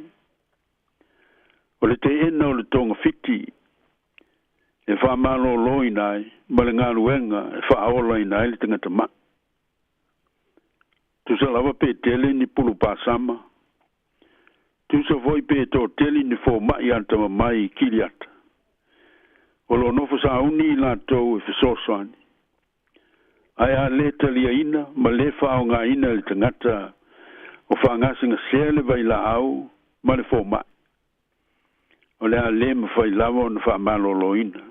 O le teena o le togafiti e faamalōlōina ai ma le galuega e faaolaina ai le tagata maʻi. Tusa lava pe tele ni pulupasama, tusa foi pe toatele ni fomaʻi atamamai i Kiliata. O lo nofo sauni i latou e fesoasoani. Ae a lē taliaina ma lē faaaogāina e le tagata o faagasegasea le vailaau ma le fomaʻi, o le a lē mafai lava ona faamalōlōina.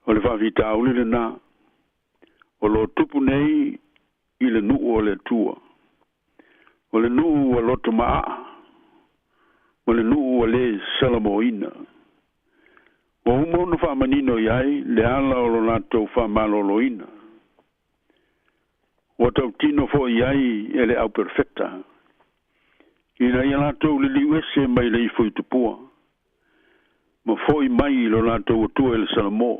O le faafitauli lenā o lo tupu nei i le nuu o le Atua. O le nuu ua loto maaa, ma le nuu ua lē salamoina. Ua uma ona faamanino i ai le ala o lo latou faamalōlōina. Ua tautino foi i ai e le auperofeta. Ina ia latou liliu ese mai le ifo i tupua, ma fo'i mai i lo latou Atua i le Salamo,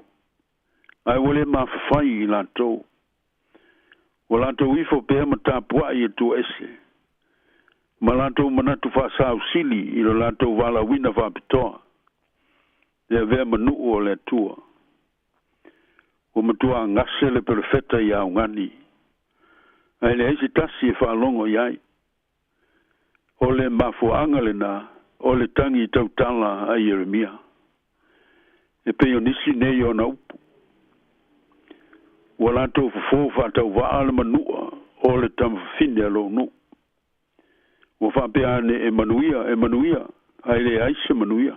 ae ua lē mafafai i latou. Ua latou ifo pea ma tapua'i i atua ese, ma latou manatu fa'asausili i lo latou valaauina fa'apitoa, e avea ma nu'u o le Atua. Ua matuā gase le perofeta i augani, ae leai se tasi e fa'alogo i ai. O le mafua'aga lenā o le tagi tautala a Ieremia, e pei o nisi nei ona upu. Ua latou fofō fa'atauva'a le manu'a o le tamafafine a lo'u nu'u. Ua fa'apea ane e manuia, e manuia, ae leai se manuia.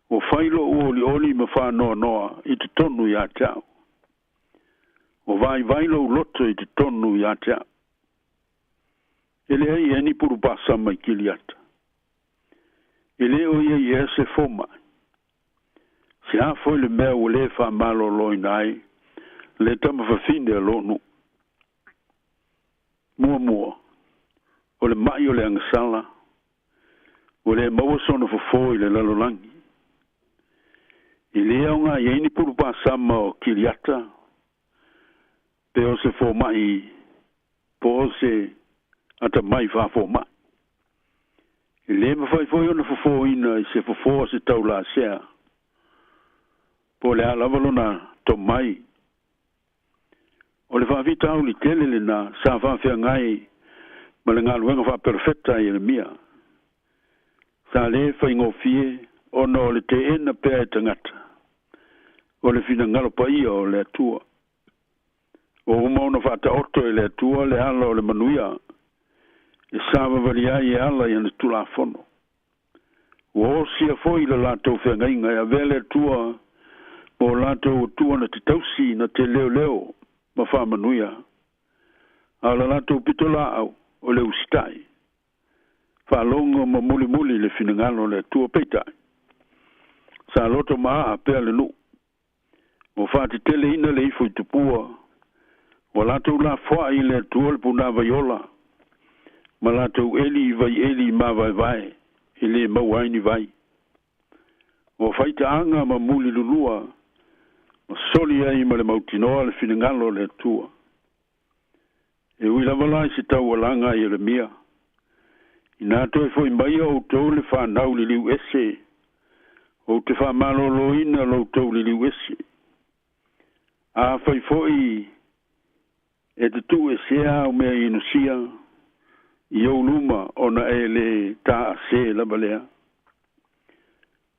Ua fai lo'u olioli ma fa'anoanoa i totonu iā te a'u. Ua vaivai lou loto i totonu iā te a'u. E leai ea ni pulu pasama i Kiliata. E lē o ia i ea se foma'i. Se a foi le mea ua lē fa'amalōlōina ai le tamafafine a lo'u nu'u. Muamua, o le ma'i o le agasala, ua lē maua sona fofō i le lalolagi. E lē aogā i ai ni pulu pasama o Kiliata, pe o se foma'i po o se atamai fa'afoma'i. E lē mafai foi ona fofōina i se fofō a se taulasea, po o le a lava lona tomai. O le fa'afitauli tele lenā sa fa'afeagai ma le galuega fa'aperofeta a Ieremia. Sa lē faigofie ona o le te'ena pea e tagata o le finagalo paia o le Atua. Ua uma ona fa'ata'oto e le Atua le ala o le manuia e savavali ai e ala i ana tulafono. Ua osia foi le latou feagaiga e avea le Atua ma o latou atua na te tausi na te leoleo ma fa'amanuia, a o le latou pitola'au o le usita'i, fa'alogo ma mulimuli le finagalo o le Atua. Peita'i, sa loto ma a'a pea le nu'u, ua fa'ateteleina le ifo i tupua, ua latou lafoa'i i le Atua le punāvai ola, ma latou eli i vaieli mavaevae e lē maua ai ni vai. Ua faita'aga ma muli lulua ma soli ai ma le mautinoa le finagalo o le Atua. E ui lava la i se taualaga a Ieremia, inā toe fo'i mai outou le fanau liliu ese, ou te fa'amalōlōina loutou liliu ese. Afai foi e te tu'uesea au mea inusia i ou luma ona e lē ta'asē lava lea.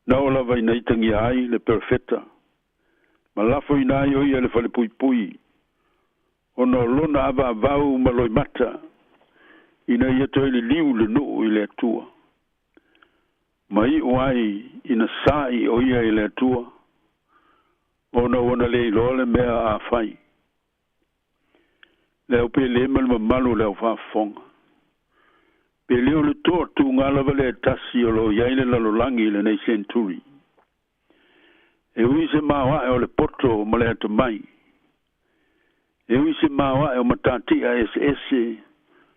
Na oo lava ina itagia ai le perofeta, ma lafoina ai o ia le falepuipui, ona o lona avaavau ma loimata, ina ia toe liliu le nu'u i le Atua. Ma i'u ai ina sa'i o ia i le Atua, ona ua na lē iloa le mea a fai. Le au pelē ma le mamalu o le au faafofoga. Pe lē o le to'atuga lava lea e tasi o lo'o i ai le lalolagi i lenei senturi. E ui se maoa'e o le poto ma le atamai. E ui se maoa'e o matati'a eseese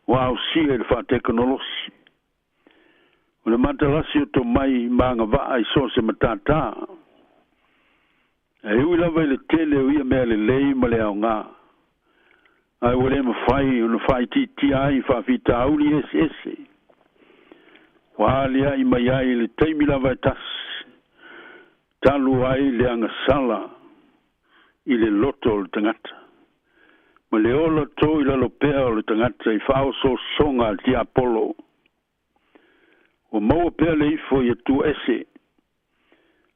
ua aosia i le fa'atekonolosi. O le matalasi o tomai ma agava'a i so o se matatā. Ae ui lava i le tele o ia mea lelei ma le aogā, ae ua lē mafai ona fa'aitiitia ai fa'afitauli eseese ua alia'i mai ai i le taimi lava e tasi, talu ai le agasala i le loto o le tagata, ma le ola tō i lalo pea o le tagata i fa'aosoosoga a le tiapolo. Ua maua pea le ifo i atua ese,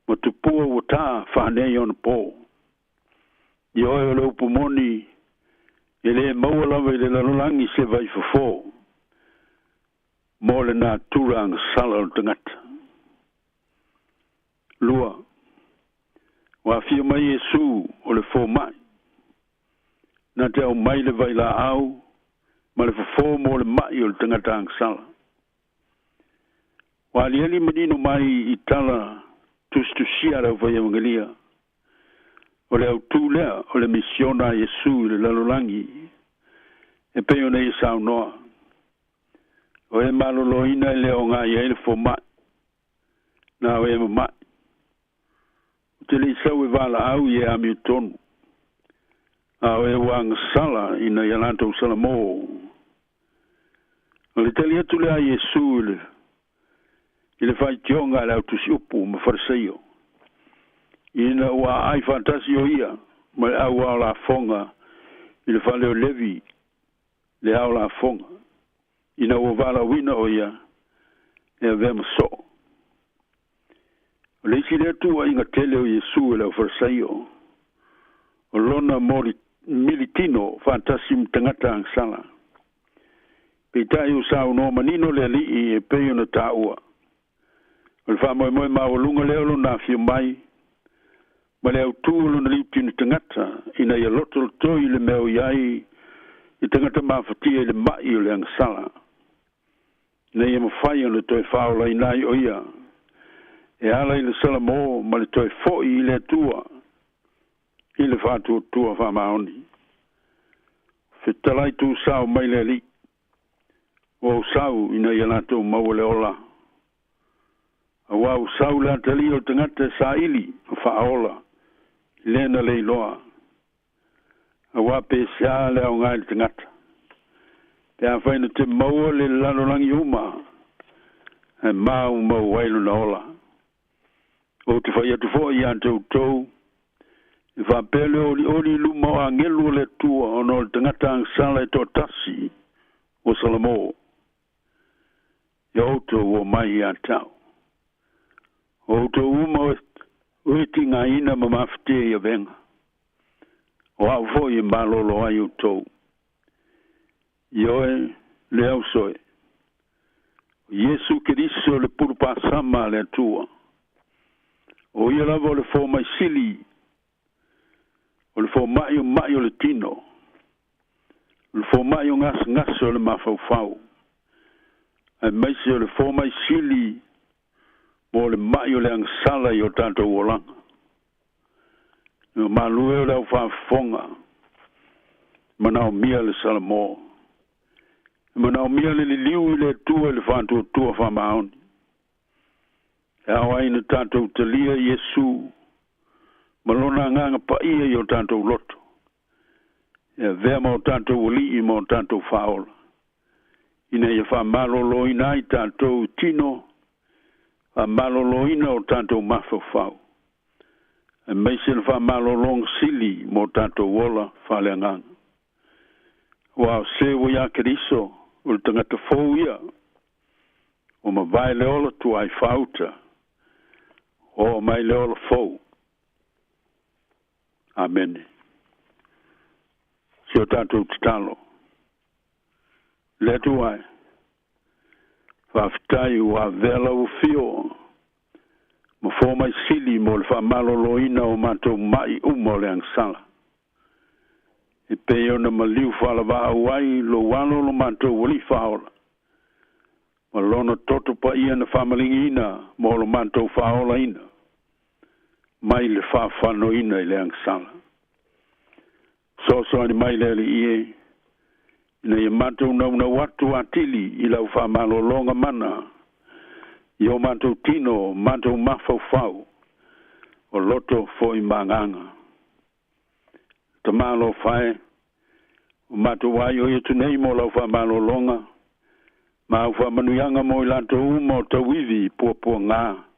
ma tupua ua tā fa'anei ona pō. Ioe o le upu moni, e lē maua lava i le lalolagi se vaifofō mo le natura agasala o le tagata. Lua, ua afio mai Iesū o le foma'i, na te aumai le vailā'au ma le fofō mo le ma'i o le tagata agasala. Ua aliali manino mai i tala tusitusia a le aufai evagelia, o le autū lea o le misiona a Iesū i le lalolagi e pei ona ia saunoa. O e malōlōina e le aoga i ai le fomaʻi na o e mamaʻi o te leʻi sau e valaau i e amiotonu a o e ua agasala ina ia latou salamō. O le tali atu lea Iesu i le i le faitioga a le autusiupu ma Fariseio ina ua aai faatasi o ia ma le au ao lafoga i le fale o Levi le ao lafoga ina ua valaauina o ia e avea ma soo. O le isi lea tuuaiga tele o Iesu e le aufarisaio o lona moli militino faatasi ma tagata agasala. Peitai ua saunoa manino le Alii e pei ona taua. O le faamoemoe maualuga lea o lona afio mai ma le autū o lona liutino tagata ina ia lotolotoi le mea o i ai i tagata mafatia i le maʻi o le agasala. Ina ia mafai ona toe faaolaina ai o ia e ala i le salamō ma le toe foʻi i le Atua i le faatuatua faamaoni. Fetalai tusao mai le Alii ua ou sau ina ia latou maua le ola. Auā ua sau le atalii o le tagata e saili ma faaola i le na le iloa. Auā pe seā le aoga i le tagata pe afai na te maua le lalolagi uma ae maumau ai lona ola. Ou te fai atu foʻi iā te outou e faapea le olioli i luma o agelu o le Atua ona o le tagata agasala e toatasi ua salamō. Ia outou omai iā te au. O outou uma o e tigaina ma mafatia i avega. O au foʻi e malōlō ai outou. Ioe le ausoe. O Iesu Keriso le pulupasama a le Atua. O ia lava o le fomaisili o le fomaʻi o maʻi o le tino. O le fomaʻi o gasegase o le mafaufau. Aemaise o le fomaisili mo le maʻi o le agasala i o tatou olaga. E mamalu e o le aufaafofoga manaomia le salamō. E manaomia le liliu i le Atua i le faatuatua faamaoni. E ao ai na tatou talia Iesu ma lona agaga paia i o tatou loto. E avea ma o tatou alii ma o tatou faaola. Ina ia faamalōlōina ai tatou i tino, faamalōlōina o tatou mafaufau. Aemaise le faamalōlōga sili mo tatou ola faaleagaga. Auā o se ua iā Keriso o le tagata fou ia ua mavae le ola tuai faauta oo mai le ola fou. Amene. Si o tatou tatalo. Le Atua e, faafetai ua avea lau afio ma fomaisili mo le faamalōlōina o matou maʻi uma o le agasala. E pei ona maliu faalavaau ai lou alo lo matou alii faaola ma lona toto paia na faamaligiina mo lo matou faaolaina mai le faafanoina i le agasala. Soasoani mai le Alii e, ina ia matou naunau atu atili i lau faamalōlōga mana i o matou tino, matou mafaufau, o loto foʻi ma agaga. Tamā alofa e, ua matou aioi atu nei mo lau faamalōlōga ma au faamanuiaga mo i latou uma o tauivi i puapuagā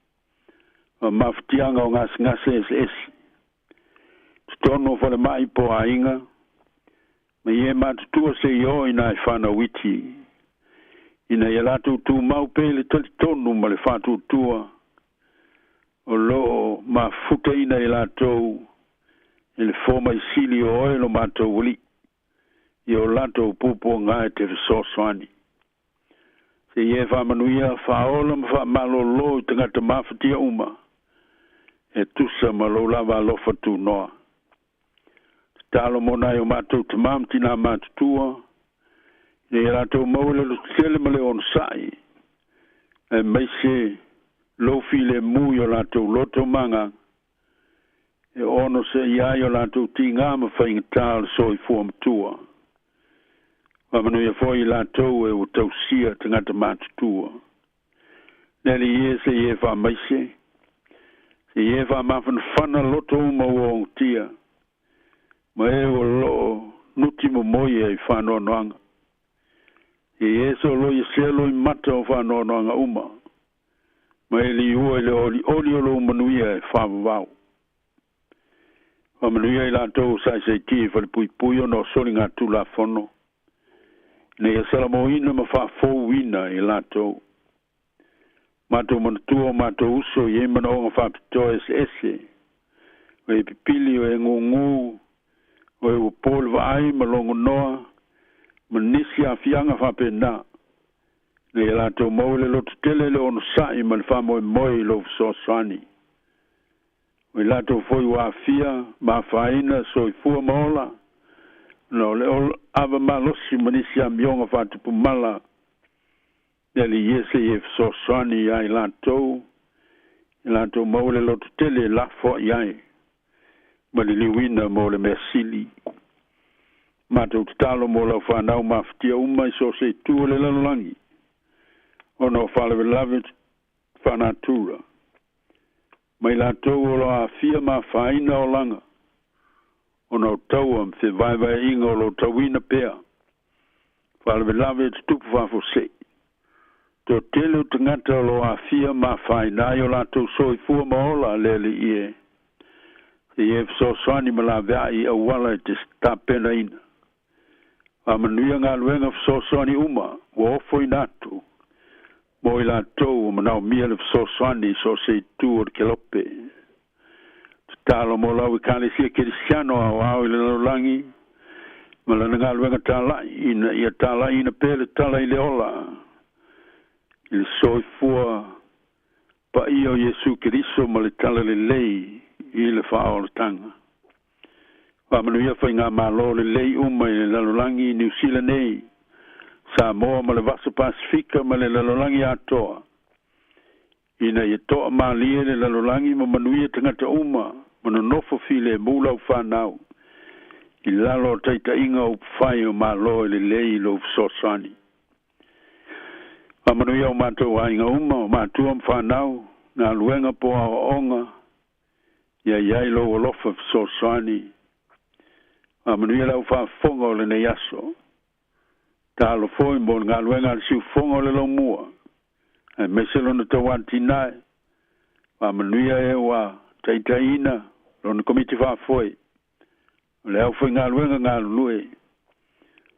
ma mafatiaga o gasegase eseese. Totonu o falemaʻi po o aiga, ma i e matutua seia oo ina e fanau iti, ina ia latou tumau pea i le talitonu ma le faatuatua o loo mafutaina i latou e le fomaisili o oe lo matou Alii i o latou puapuagā e te fesoasoani. Seia e faamanuia, faaola ma faamalōlō i tagata mafatia uma e tusa ma lou lava alofa tunoa. Tatalo mo nai o matou tamā ma tinā matutua, ina ia latou maua le lototele ma le onosaʻi, aemaise lou filemu i o latou loto ma agaga, e onosaia ai o latou tigā ma faigatā o le soifua matua. Faamanuia foi i latou e ua tausia tagata matutua. Le Alii e, se i e faamaise, se i e faamafanafana loto uma ua ogotia, ma e o loo nuti momoia i faanoanoaga. Ia i e soloia sea loimata o faanoanoaga uma, ma e liua i le olioli o lou manuia e faavavau. Faamanuia i latou o saisaitia i falepuipui ona o soligatulafono, ina ia salamoina ma faafouina i latou. Matou manatua o matou uso i ai manaoga faapitoa eseese, o e pipili, o e gugū, o e ua po le vaai ma logonoa, ma nisi aafiaga faapena, ina ia latou maua le lototele le onosa'i ma le faamoemoe i lou fesoasoani. O i latou foi ua aafia ma afaina soifua ma ola, ona o le ava malosi ma nisi amioga faatupu mala, le Alii e, se i e fesoasoani iā i latou, ia latou maua le lototele e lafoa'i ai ma le liuina mo le mea sili. Matou tatalo mo lau fanau mafatia uma i so o se itu o le lalolagi, ona o faalavelave faanatura, ma i latou o lo o aafia ma afaina olaga, ona o taua ma fevaevaeaiga o lo o tauina pea faalavelave e tutupu faafuasei. Toatele o tagata o lo o aafia ma afaina ai o latou soifua ma ola, le Alii e, se i e fesoasoani ma laveai i auala e te tapenaina. Faamanuia galuega fesoasoani uma ua ofoina atu mo i latou ua manaomia le fesoasoani i so o se itu o le kelope. Tatalo mo lau Ekalesia Kerisiano aoao i le lalolagi ma lana galuega tala'i, ina ia tala'iina pea le tala i le ola i le soifua paia o Iesu Keriso ma le talalelei i le faaolataga. Faamanuia faigamalo lelei uma i le lalolagi, Niu Sila nei, Samoa ma le Vasa Pasifika ma le lalolagi atoa, ina ia toamalie le lalolagi ma manuia tagata uma ma nonofo filemu lau fanau i lalo o taita'iga o upufai o Malo e lelei i lou fesoasoani. Faamanuia o matou aiga uma, o matua ma fanau, galuega po o aoaoga, ia i ai lou alofa fesoasoani. Faamanuia le aufaafofoga o lenei aso. Talo foi mo le galuega a le siufofoga o le laumua, aemaise lona tauatinae. Faamanuia e ua taitaiina lona komiti faafoe, o le aufaigaluega galulue,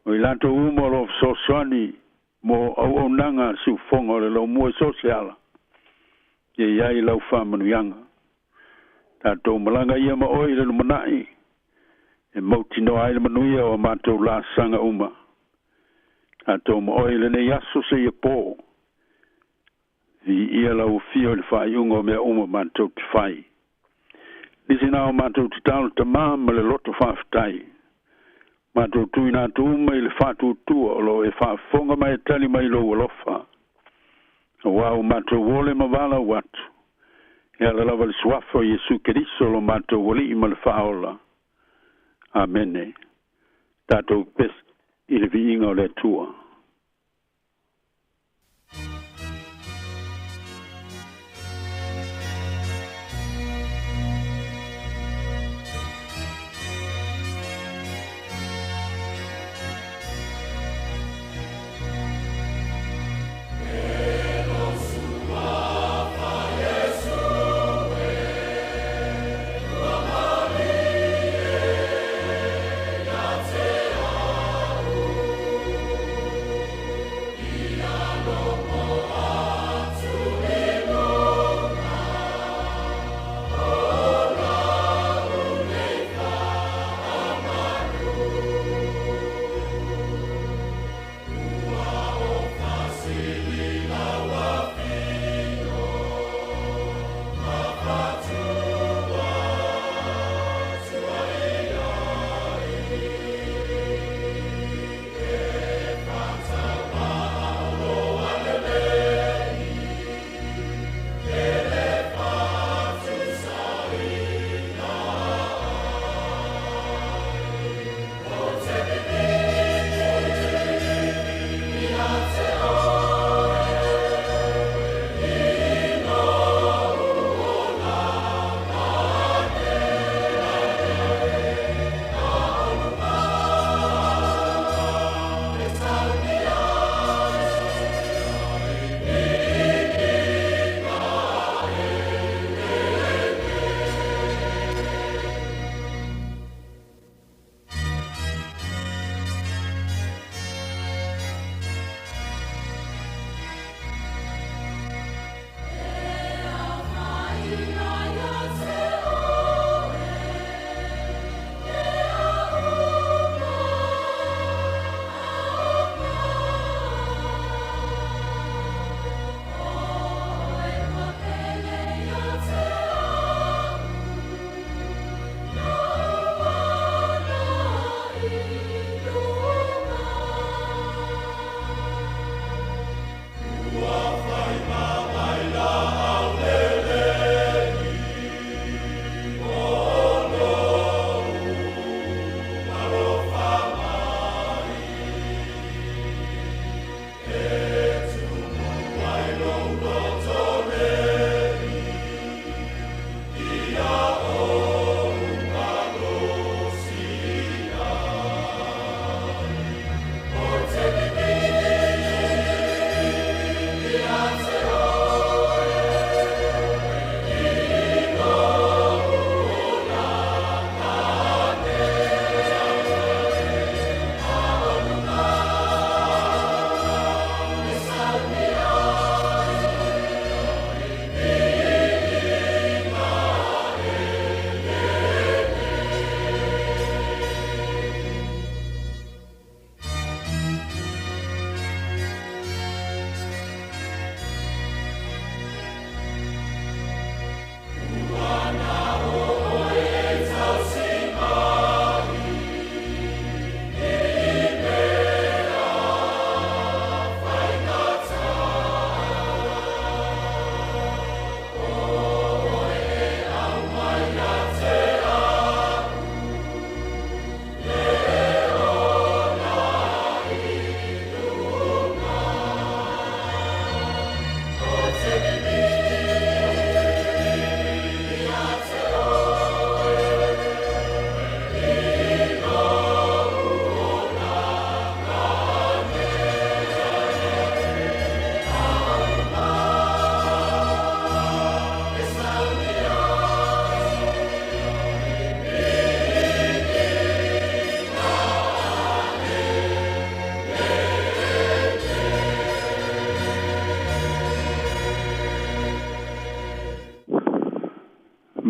o i latou uma o lo o fesoasoani mo auaunaga a le siufofoga o le laumua i so o se ala, ia i ai lau faamanuiaga. Tatou malaga ia ma oe i le lumanai, e mautinoa ai le manuia o a matou laasaga uma. Tatou ma oe i lenei aso seia po, viia lau afio i le faaiuga o mea uma matou te fai. Nisi na o matou tatalo Tamā ma le loto faafetai. Matou tuuina atu uma i le faatuatua o lo o e faafofoga ma e tali mai i lou alofa. Auā ua matou ole ma valaau atu, e ala lava i le suafa o Iesu Keriso lo matou Alii ma le Faaola. Amene. Tatou pepesi i le viiga o le Atua.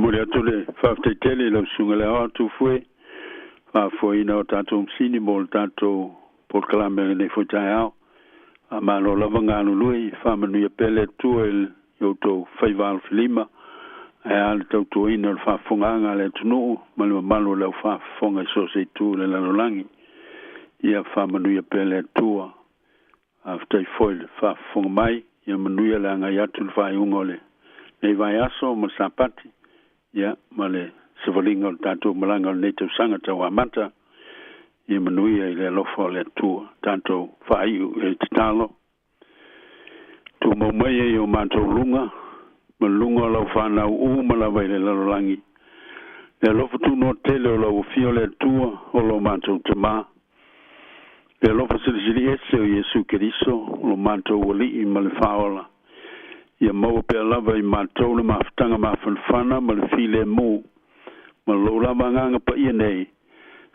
Momoli atu le faafetai tele i lau susuga i le Aoao Tufue, faafoeina o tatou masini mo le tatou polokalame o lenei foi taeao. Faamalo lava galulue, faamanuia pea le Atua i outou faiva alofilima, ae a le tautuaina o le faafofogaaga a le atunuu ma le mamalu o le aufaafofoga i so o se itu o le lalolagi. Ia faamanuia pea le Atua. Faafetai foi i le faafofoga mai, ia manuia le agai atu i le faaiuga o lenei vaiaso ma le Sapati, ia ma le savaliga o le tatou malaga o lenei tausaga tauamata. Ia manuia i le alofa o le Atua. Tatou faaiu i le tatalo. Tumau mai e i o matou luga, ma luga o lau fanau uma lava i le lalolagi, le alofa tunoa tele o lau Afio le Atua o lo matou Tamā, le alofa silisili ese o Iesu Keriso, lo matou Alii ma le Faaola, ia maua pea lava i matou le mafutaga mafanafana ma le filemu, ma lou lava Agaga Paia nei,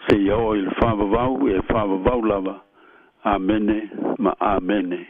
seia oo i le faavavau e faavavau lava. Amene ma Amene.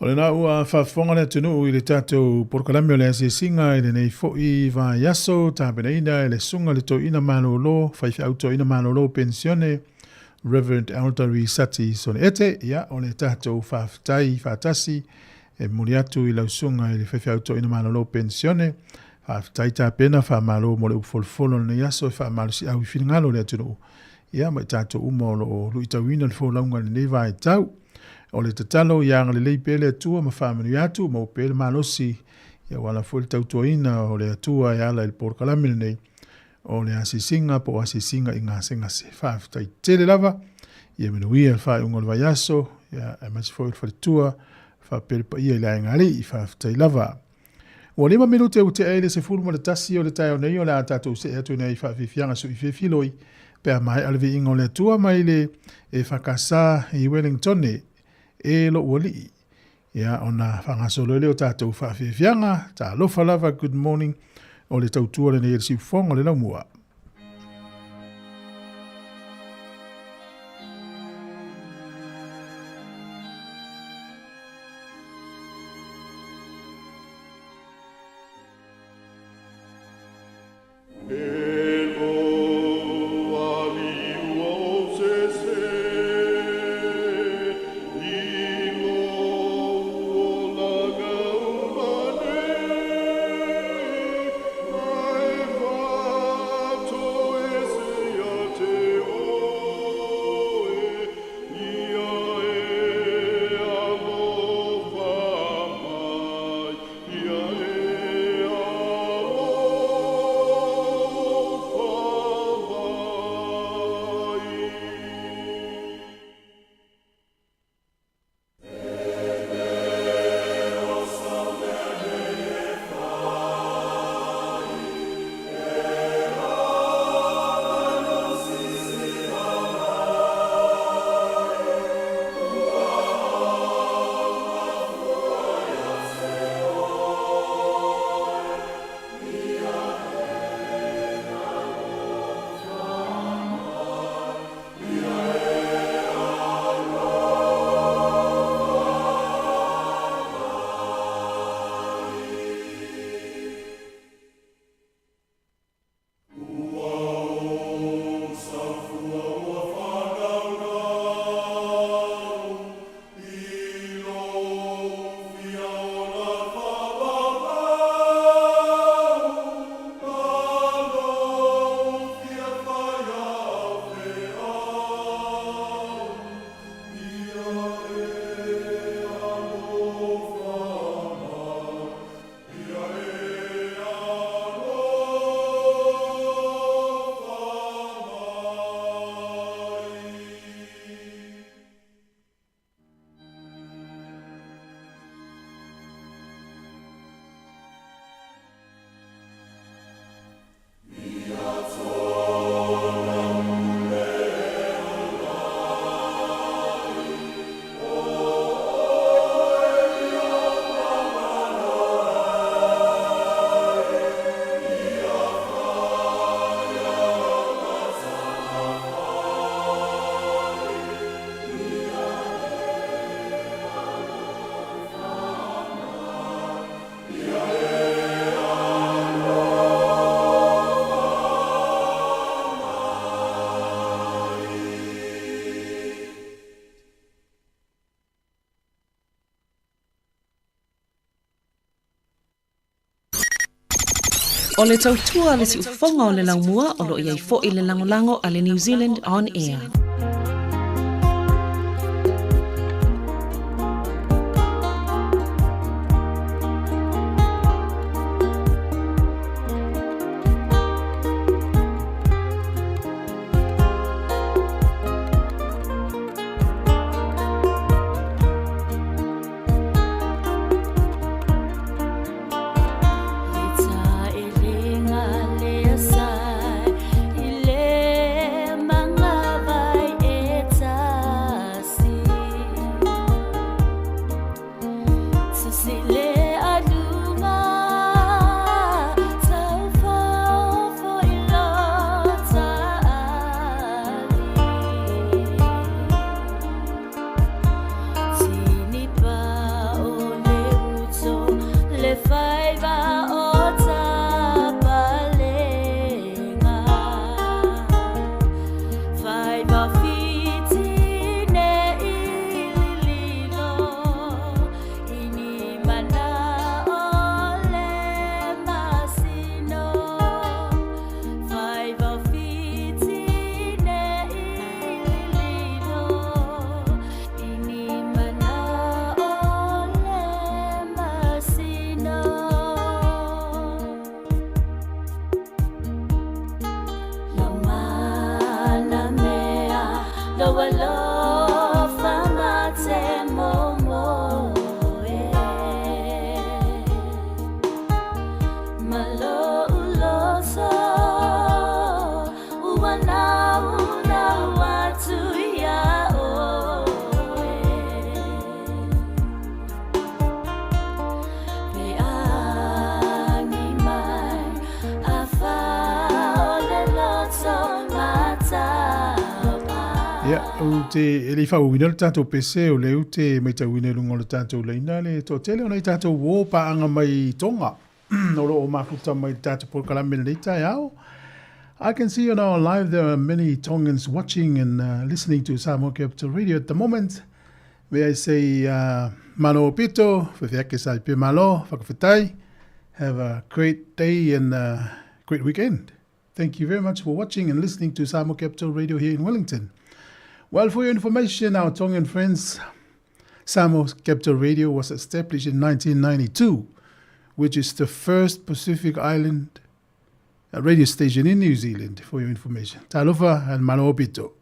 O lena ua faafofoga le atunuu i le tatou polokalame o le asiasiga i lenei foi vaiaso, tapenaina e le Susuga i le Toeaina Malolo, faifeau toeaina malolo penisione, Reverend Elder Risati Soniete. Ia, o le tatou faafetai faatasi e momoli atu i lau susuga i le faifeau toeaina malolo penisione. Faafetai tapena, faamalo mo le upu folofolo o lenei aso e faamalosiau i finagalo o le atunuu. Ia, ma i tatou uma o lo o luitauina le folauga i lenei vaitau. O le tatalo ia agalelei pea le Atua ma faamanuia atu, maua pea le malosi, ia ua ala foi le tautuaina o le Atua e ala i le polokalame lenei o le asiasiga po o asiasiga i gasegase. Faafetai tele lava, ia manuia le faaiuga o le vaiaso, ia aemaise foi o le faletua, faapea le paia i le aiga alii, faafetai lava. Ua 5 minute ua tea ai le 11 o le taeao nei, o le a tatou see atu nei i faafiafiaga sui filifiloi pe a maea le viiga o le Atua mai le EFKS i Wellingtone e lou alii. Ia, ona faagasolo ai lea o tatou faafiafiaga. Talofa lava, good morning, o le tautua lenei e le siufofoga o le laumua. O le tautua le siufofoga o le laumua o lo o i ai foi le lagolago a le New Zealand On Air. Ia, ou te e le i faauuina le tatou pese o lea ou te maitauina i luga o le tatou laina le toatele o nai tatou uo paaga mai i Tonga o lo o mafuta mai i le tatou polokalame i lenei taeao. I can see on our live there are many Tongans watching and listening to Samoa Capital Radio at the moment. May I say malo pito, fefeake sai pe malo, whakawhetai. Have a great day and a great weekend. Thank you very much for watching and listening to Samoa Capital Radio here in Wellington. Well, for your information, our Tongan friends, Samoa Capital Radio was established in 1992, which is the first Pacific Island radio station in New Zealand, for your information. Talofa and malo pito.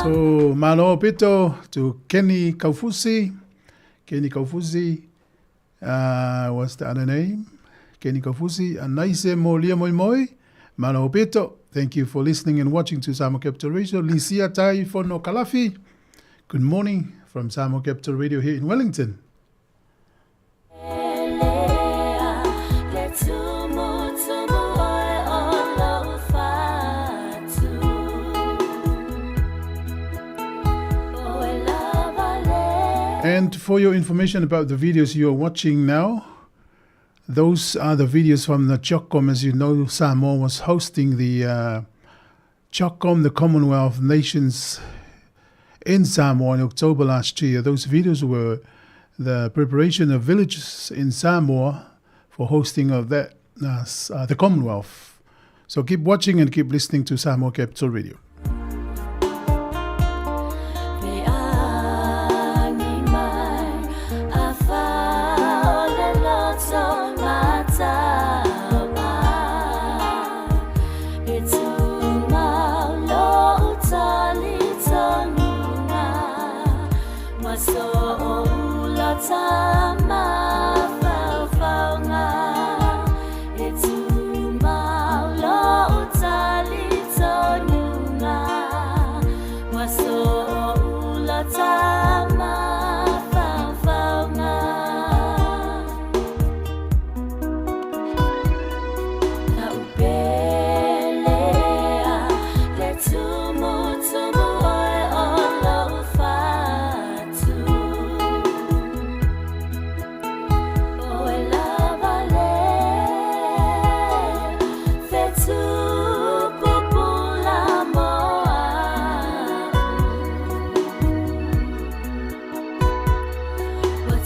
So, malo pito to Kenny Kaufusi. Kenny Kaufusi, what's the other name? Kenny Kaufusi, Anaise Molia Moi Moi. Malo pito. Thank you for listening and watching to Samoa Capital Radio. Lisia Tai Fono Kalafi. Good morning from Samoa Capital Radio here in Wellington. And for your information about the videos you are watching now, those are the videos from the CHOGM. As you know, Samoa was hosting the CHOGM, the Commonwealth Nations in Samoa in October last year. Those videos were the preparation of villages in Samoa for hosting of that the Commonwealth. So keep watching and keep listening to Samoa Capital Radio.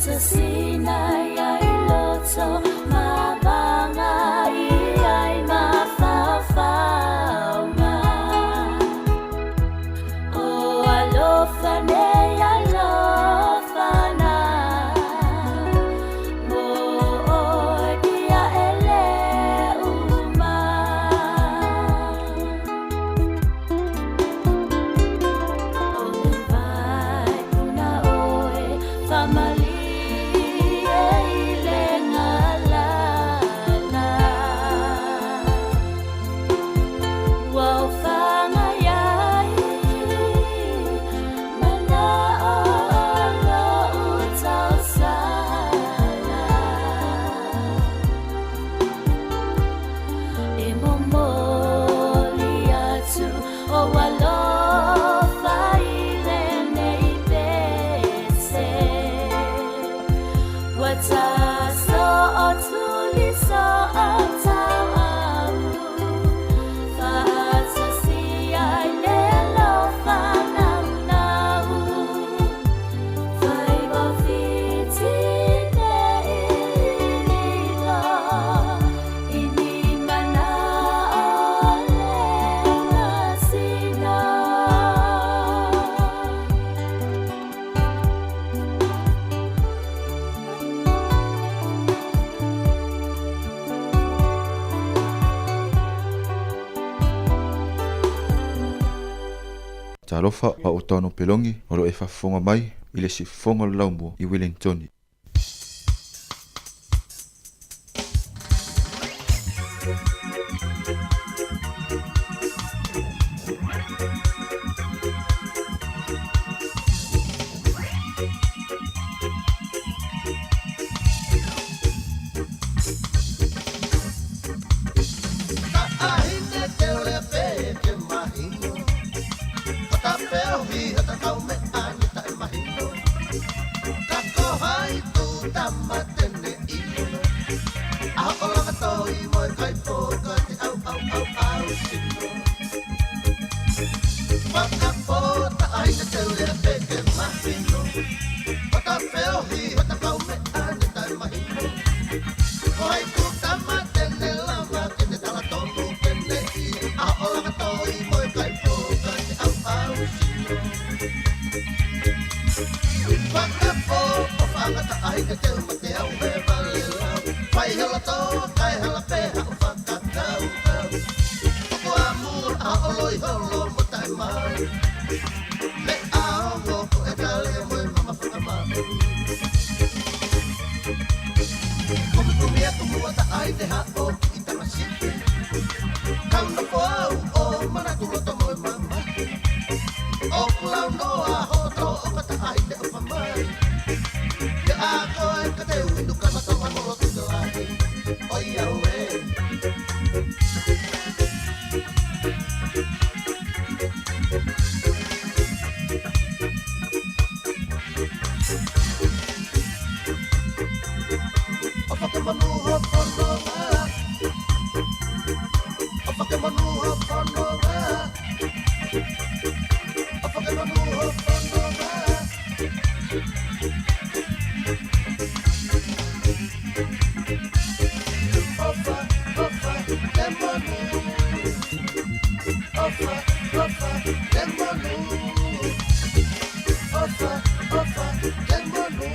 Fatasina ia i loto ma vanga i ai mafaufauga. O alofa nei alofa na mo oe dia ele uma. O le vai puna oe famali e i le galala. Ua o fanga iai mana o lo utausala. E momoli atu o alofa i lenei pese. Ua taso o tuli so au tau au. Faatasi ai le alofa naunau. Faiva fiti nei lilo i ni mana o le masina. Talofa pa o tano pelongi o lo e faafofoga mai i le siufofoga o le Laumua i Wellingtoni. Ahine te ole pe ke mahino. O ta peo hi o ta kau me ane ta e mahino. Ka kohai tu tama tene ino. A o langa toi moi kai po ka te au au au au sino. Whakapo ta ahine te ole pe ke mahino. O ta peo hi o ta kau me ane ta e mahino. Kohai tu tama tene lama ke te tala tonu pene i. A o langa toi moi kai po ka te au au sino. Whakapo o whangata ahine te uma te au he vale lau. Whai hela tō, kai hela peha o whakakau kau. Toko amur a oloi holo mo tai mau. Me aongo ko e kale moe mama whakamau. Kumi kumi atu mua ta aine ha o ki i tama sipi. Kau na po au o manatu loto moe mama. O kulau noa ho tō o kata aine o whamai. Ia a koe ka te uinu ka matonga molo tu te lahi. O ia ue. O whakamanu ho whanonga. O whakamanu ho whanonga. O whakamanu ho whanonga. Ofa, ofa, te manu. Ofa, ofa, te manu. Ofa, ofa, te manu.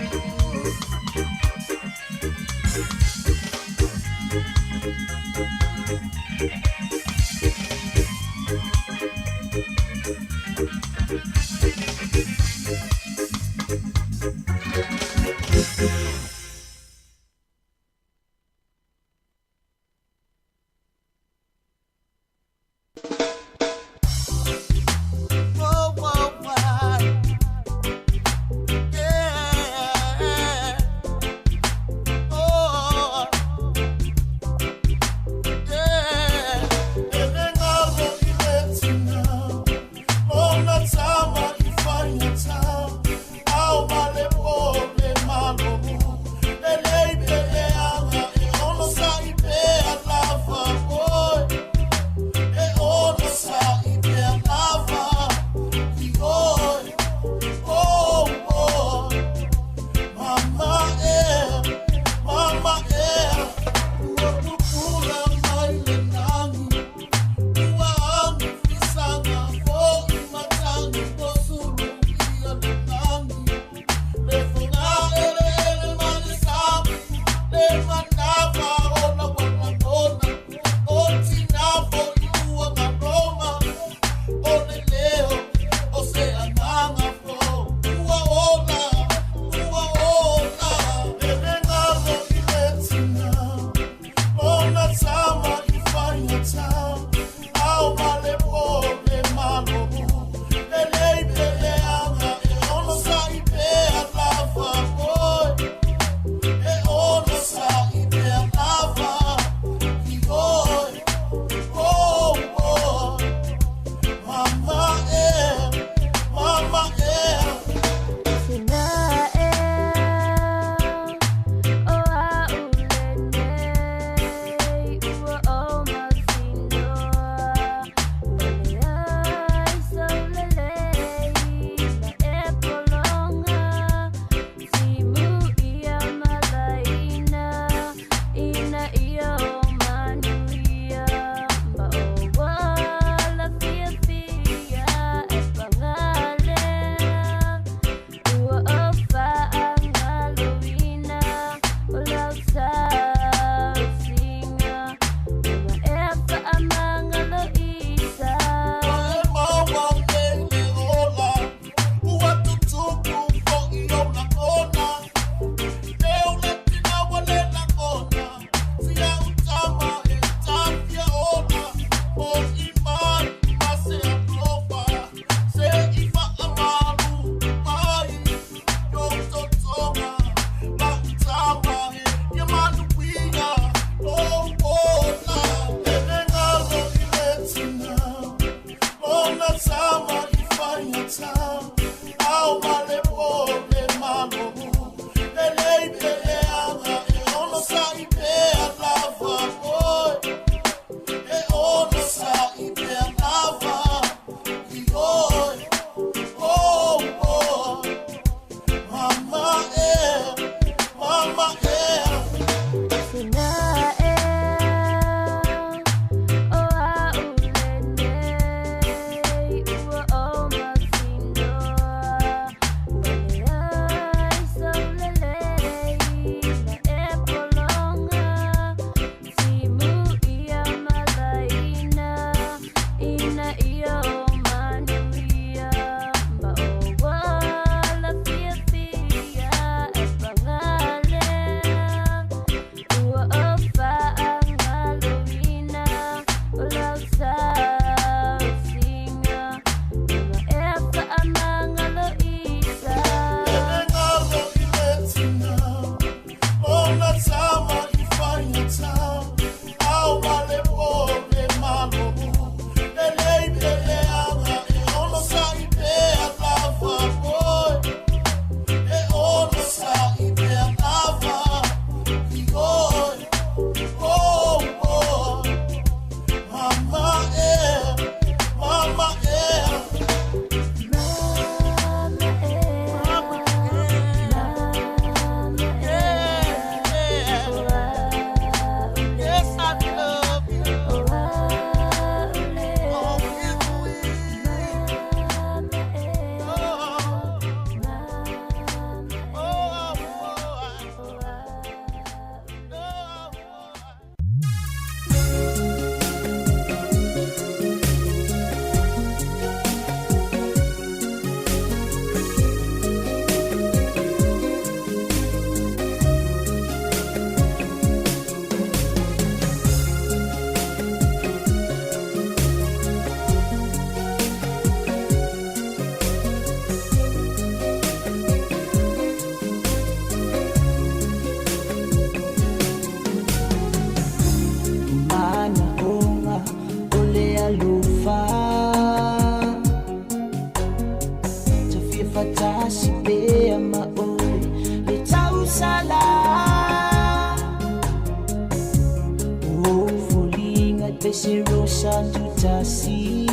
Pese rosa tutasi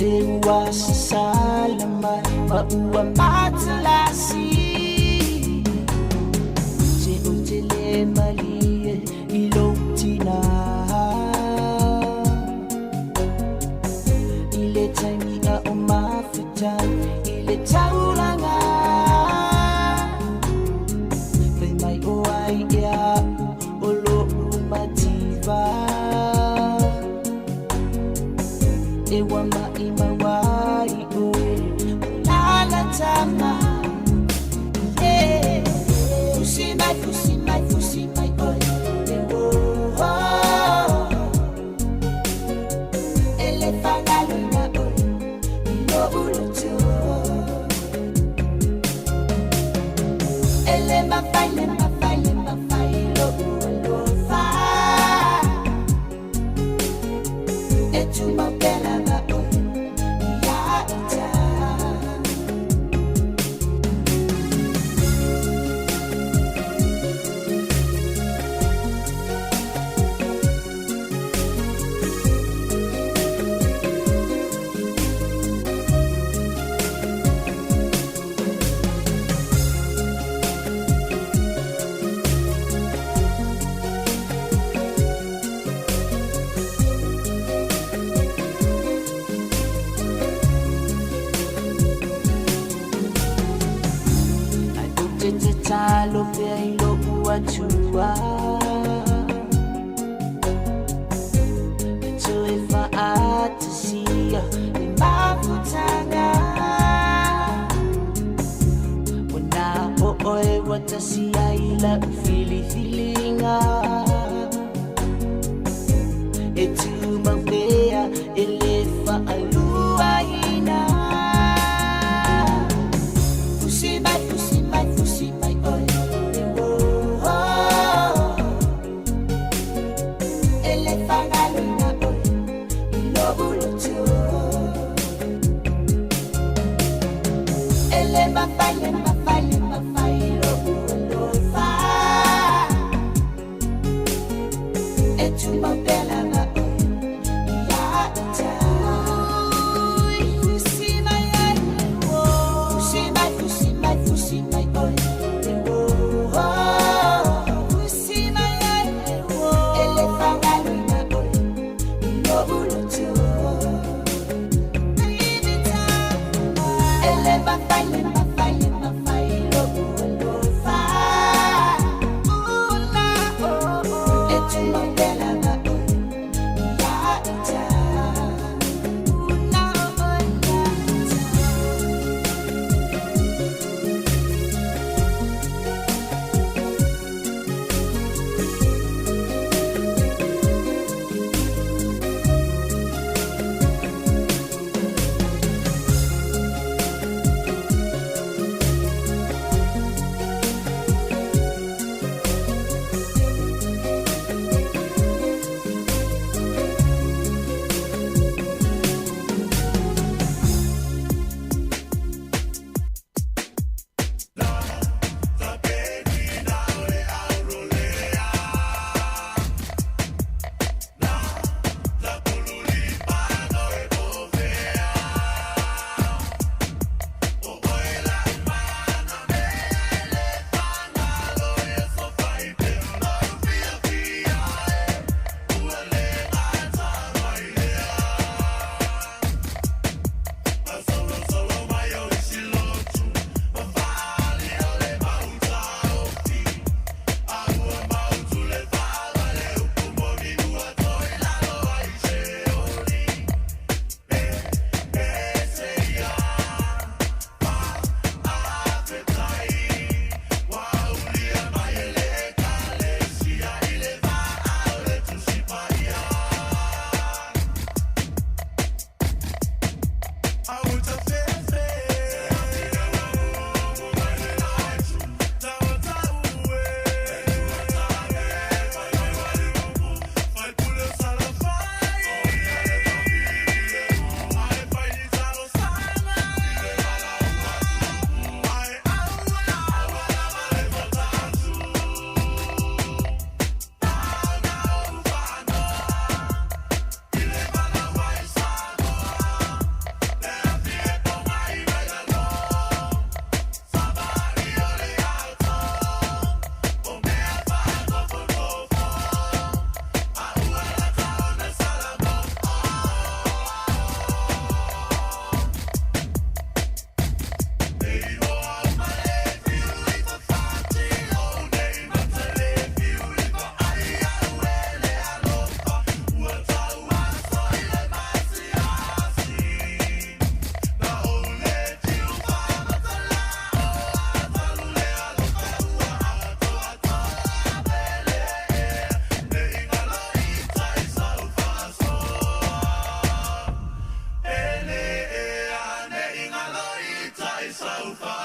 E ua sasala mai ma ua matalasi Se o te le malie i lou tina I le taimi a o mafuta i le taulaga Fai mai o ai ea o lo'u mativa E ua maʻimau ai oe o lala tama. Yeah. Fusi mai, fusi mai, fusi mai oe e wo. E le fagaloina oe i lo'u loto. E le mafai, le mafai, le mafai lo'u alofa. E tumau pea lava oe ia ita. Ai o te tatalo pea i lo'u atua E toe fa'atasia le mafutaga Ua na o oe ua tasi ai la'u filifiliga E tumau pea e lē fa'aluaina. Fusi mai, fusi mai, fusi mai oe e wo. E le fagaloina oe i lo'u loto. E le mafai, le mafai, le mafai lo'u alofa. E tumau pea lava oe ia ita. Fusi mai ai e wo. Fusi mai, fusi mai, fusi mai oe e wo. Fusi mai ai e wo. E le fagaloina oe i lo'u loto. E le mafai, le mafai, le mafai lo'u alofa. E tumau pea lava oe ia ita.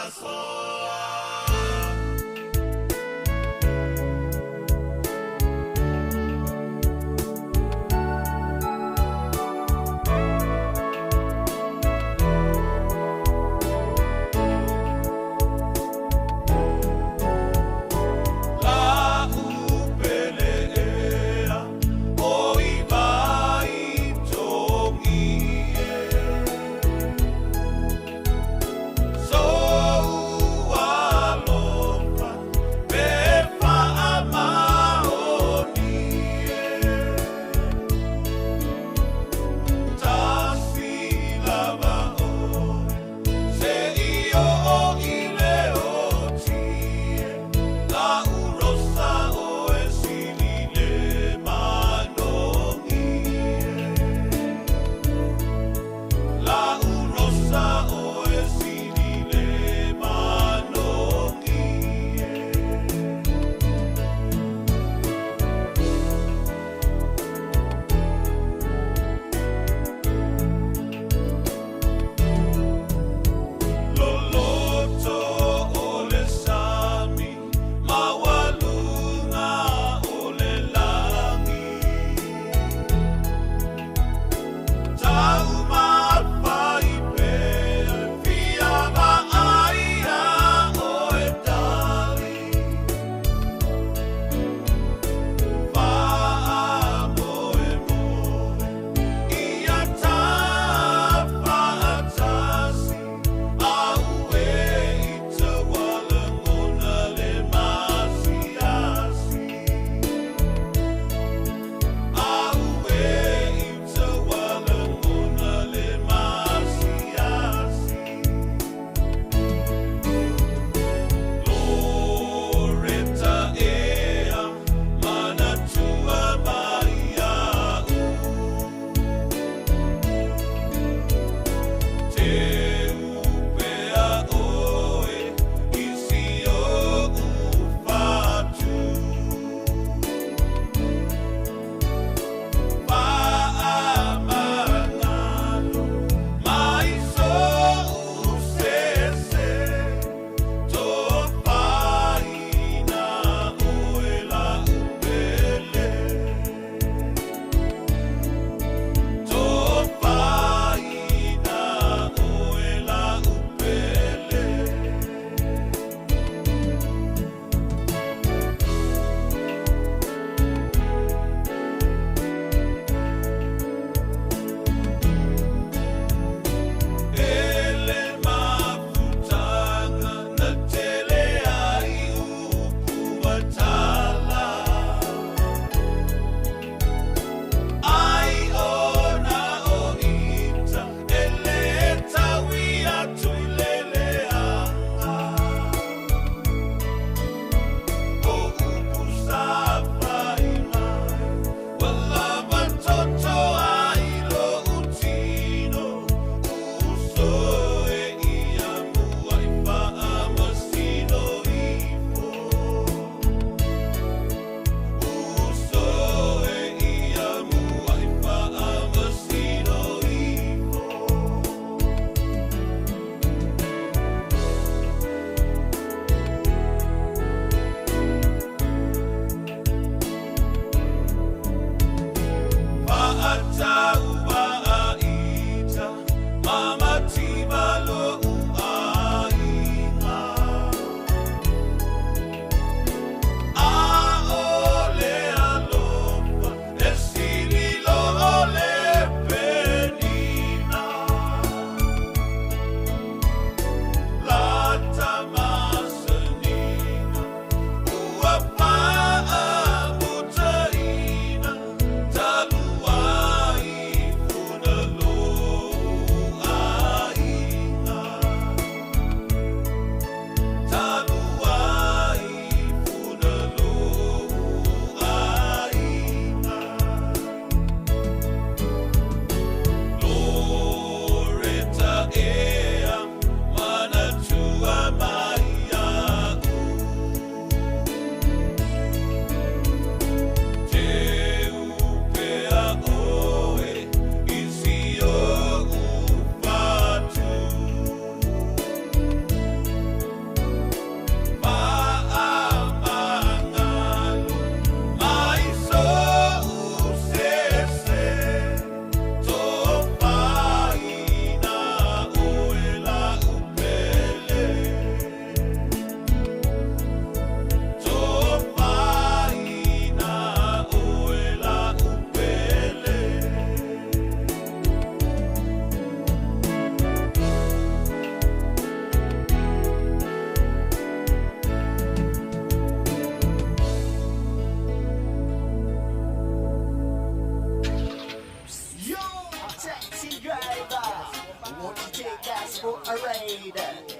So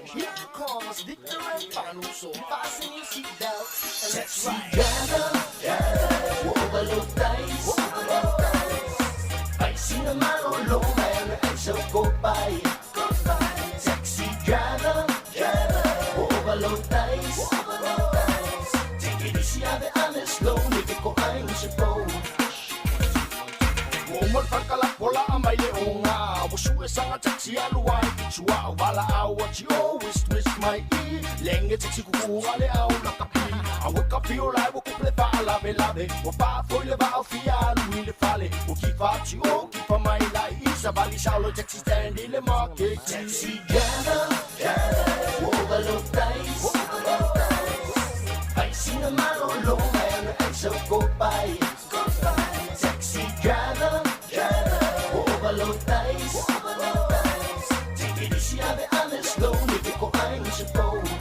Here comes Victor and Panu, so fasten your seatbelts and let's ride. Driver, driver, overload dice. I seen a man alone, man, I shall go by. Taxi driver, driver, overload dice. Take it easy, ave ame slow, nigga, go I'm supposed. Woman pakala pola amai le onga Wo sanga taxi alu ai Chua wala au what you always twist my e Lenge taxi kuku ale au la kapi A wo kapi o lai wo kuple fa lave lave Wo pa foi le va fi alu i le fale Wo ki fa chi o ki fa mai lai Isa vali saulo taxi stand i le market. Taxi driver, driver, overload dice. I seen a man alone, man, I shall go by. Taxi driver, driver, overload dice. Take it easy, ave ame slow, nigga, go I'm supposed.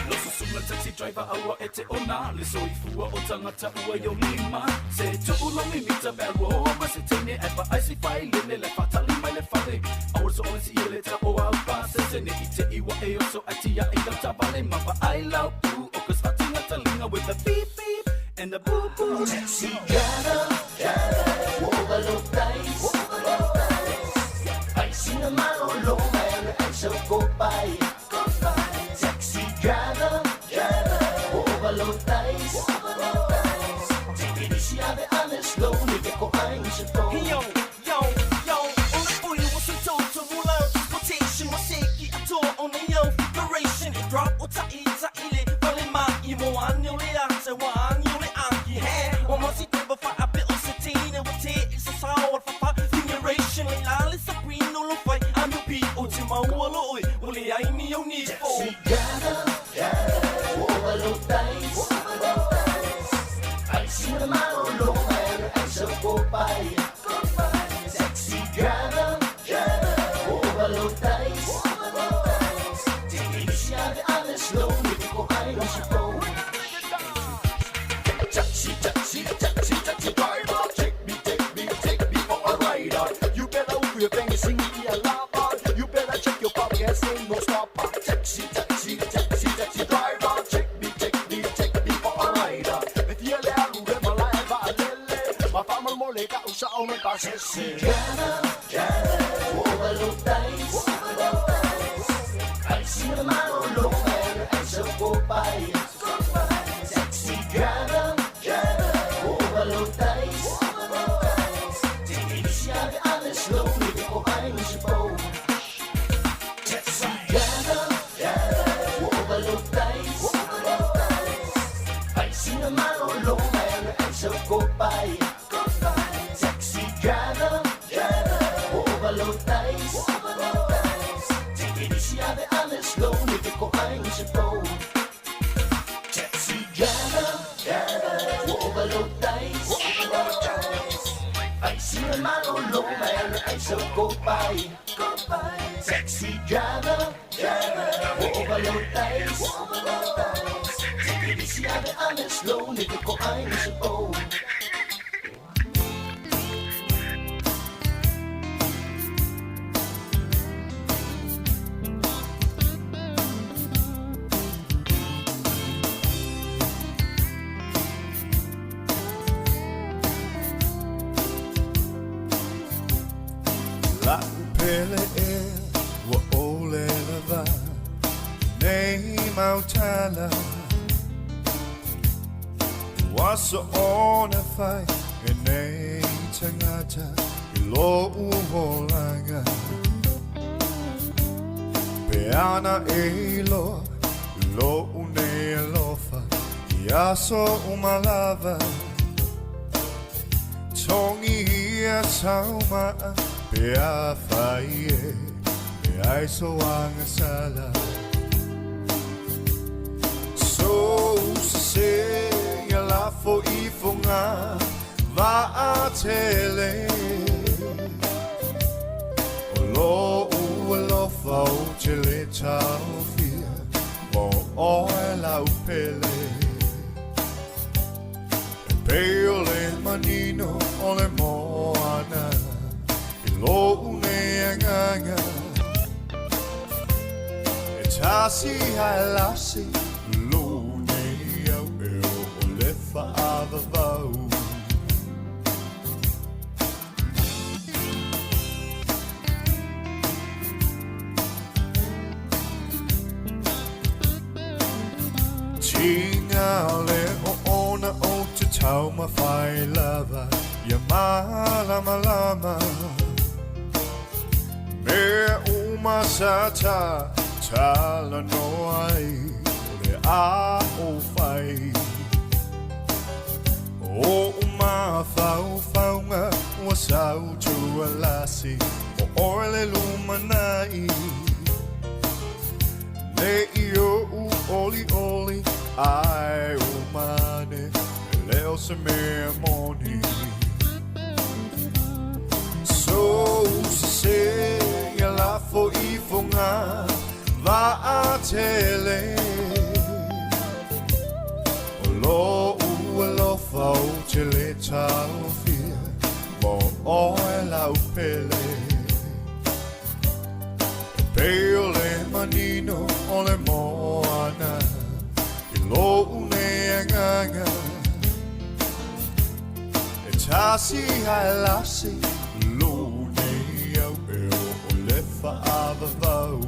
Loso sula taxi driver aua e te ona. Le soifua o tangata ua yo lima. Se tu'u lo mimita belua o ma se teine e pa ai si fai lele le fatali mai le fale. Aua so ole si ele ta o au pa se se ne i te iwa e oso ati ya i lau tavale ma pa ai lau pu o ka sfatinga talinga with the beep beep and the boo boo. Taxi driver, driver, overload dice. I seen a man alone, man, I shall go by. Taxi driver, driver, overload dice. Take it easy, ave ame slow, nigga, go I'm supposed. Yo, yo, yo, on the oil was a total transportation, was seki ato on the young figuration. Drop o ta i ta ile, vale ma i mo an yo le a se wa an yo le a ki he. O mo si te ba fa a pe o se tine, o te is a sour fa fa figuration. Le la le sabrino lo fai, am yo pi o te ma ua lo oi, o le ai ni o ni fo. Taxi driver, driver, overload dice. I seen a man alone, man, I shall go by. Taxi driver, driver, overload dice. Take it easy, ave ame slow, nigga, go I'm supposed. Taxi, taxi, taxi, taxi driver, take me, take me, take me for a ride. You better move your thing, sing me a lava. You better check your pockets, ain't no stopper. Taxi, taxi, taxi, taxi driver, take me, take me, take me for a ride. If you let me my life, I lele. My family mole ka usa o me Taxi driver, driver, overload dice. I seen a man alone, man, I shall go by. Taxi driver, driver, overload dice. Take it easy, ave ame slow, nigga, go I'm supposed. Taxi driver, driver, overload dice. I seen a man alone, man, I shall go by. Taxi driver, driver, overload dice. Take it easy, ave ame slow, nigga, go I'm supposed. Taxi driver, driver, overload dice. I seen a man alone, man, I shall go by. Taxi driver, driver, overload dice. Take it easy, ave ame slow, nigga, go I'm supposed. La upele e ua ole lava nei mautala. Ua so ona fai e nei tangata i lo uholanga. Pe ana e loa lo une alofa i aso umalava. Tongi ia saumaa pe a fai e, pe ai so anga sala. So se ia lafo i fonga va a tele. O lo ua lofa o te le taofia mo oe lau pele. E pei o le manino o le moana i lo une anganga. Tasi hai lasi Lo nei au e o le whaavavau. Tinga le o ona o te tauma whai lava Ia malama lama. Me uma sa ta tala no ai o le a o whai. O uma whau whaunga ua sau tua lasi O oe le lumanai. Ne i o u oli oli ai o mane E leo se mea moni. So se ia lafo i fonga va a tele. O lo u alofa o te le taofia mo oe lau pele. E pei o le manino o le moana I lo une agaga. E tasi hai lasi lo nei au e o le whaavavau.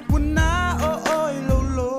When I oh oh lo lo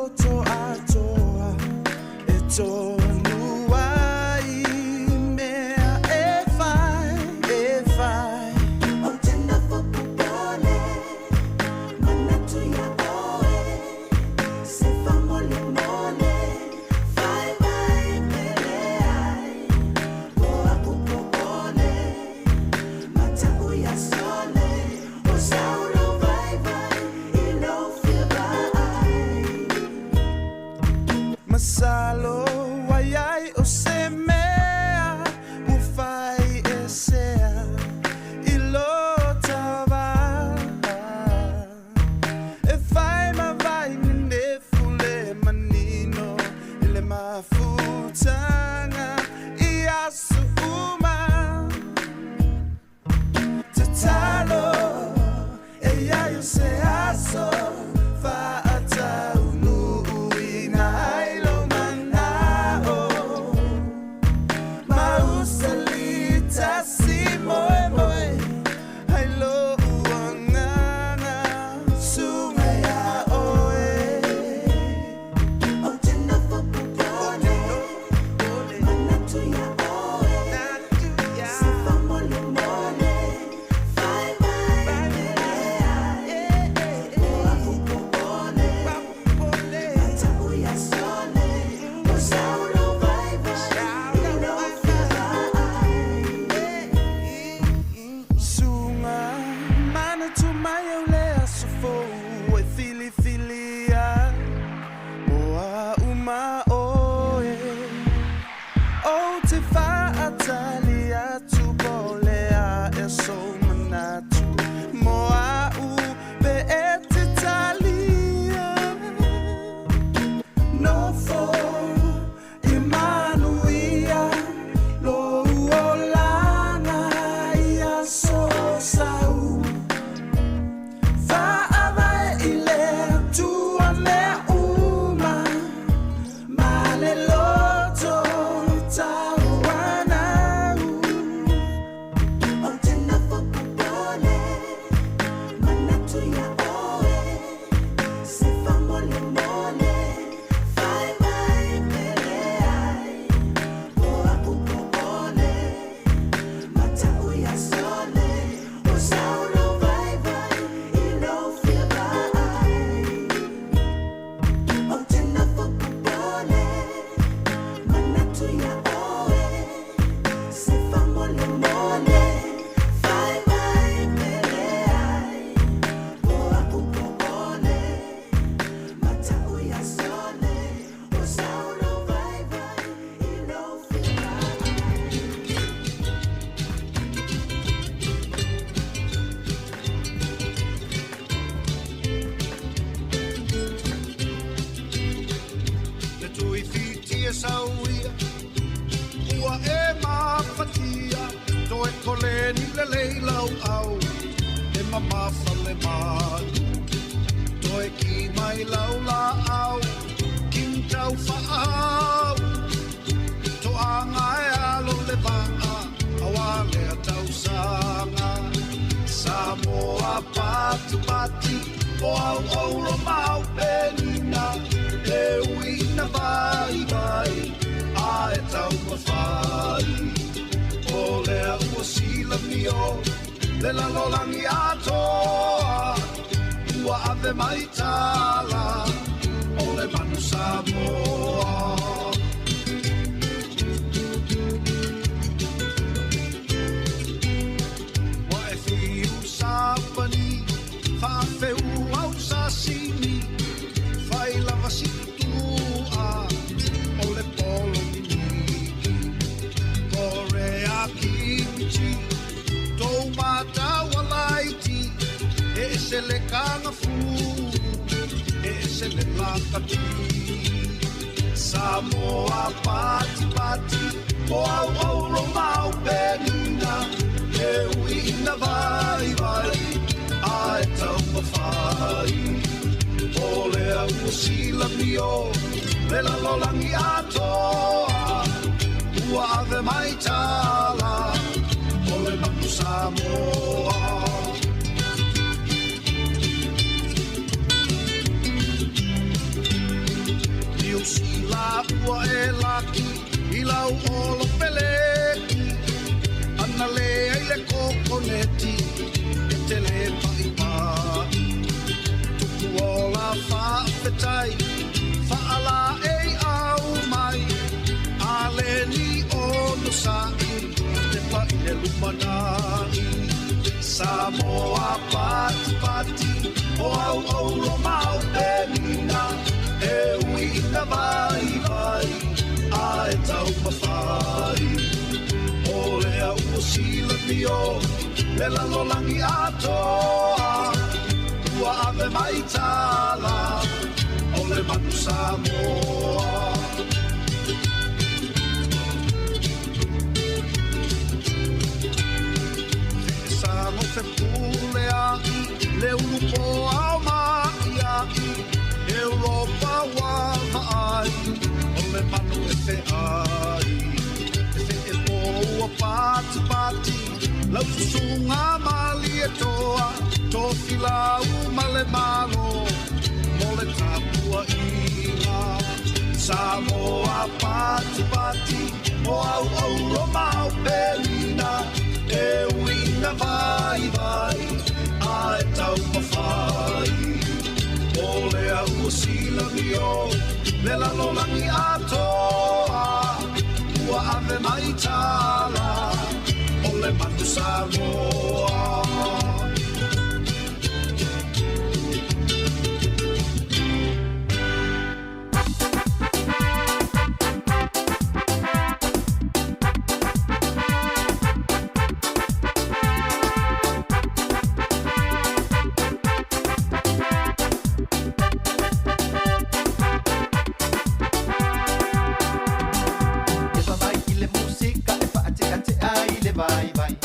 tatalo e ia i o se aso fa'ataunu'uina ai lou mana'o ma usalitasi moemoe ai lo'u agaga suga iā oe. Ou te nofo popole, manatu iā oe, se faamolemole, fai mai pele ai. O a'u popole, mata'u iā sole, ua sau lou vaivai i lou fevaai. Suga manatu mai au le aso fou e filifilia o a'u ma oe. Ou te fa'atali atu po o le a ea sou manatu mo a'u pe e te talia. Nofo i manuia lou olaga i aso sau. Fa'avae i le Atua mea uma ma le loto tauanau. Ou te nofo popole, manatu iā oe, se faamolemole, fai mai pele ai. O a'u popole, mata'u iā sole, ua sau lou vaivai i lou fiavaai. Ou te nofo popole, manatu iā oe, se faamolemole, fai mai pele ai. O a'u popole, mata'u iā sole, ua sau lou vaivai i lou fiavaai. Le tuifitia sauia ua e mafatia toe koleni le leilau au e mamafa le malu toe ki mai lau la au king tau fa'ahau to'aga e alo le va'a auā lea tausaga Samoa patipati o au oulo mau penina e uina vaivai a e taumafai o lea ua silamio le lalolagi atoa ua ave mai tala o le manu Samoa. Ua e fiu sapani faafeu au sasini fai lava situ'a o le polo miniki korea kimchi tou mataualaiti e ese le kagafu e ese le lakati Samoa patipati o au oulo mau penina e uiina vaivai a e taumafai o lea ua silamio le lalolagi atoa ua ave mai tala o le manu Samoa. Niu Sila ua e laki i lau olo peleki ana le ai le kokoneti e te le pa'ipa'i tupu ola fa'afetai fa'ala ei au mai a le ni ono sa'i te pa'i le lumana'i Samoa patipati o au oulo mau penina e uiina vaivai a e taumafai o lea ua silamio le lalolagi atoa ua ave mai tala o le manu Samoa. Fe'esago pule ai le ulu po ao mai ai Europa wa vaai o le manu e fe ai e fe e po ua pati pati lau susuga mali e toa tofilau ma le malo mo le tapuaʻiga Samoa pati pati o au auro mau pelina e uina vai vai a e taumafai o lea ua silamio le lalolagi atoa ua ave mai tala o le manu Samoa. E vavai i le musika e faateatea i le vaivai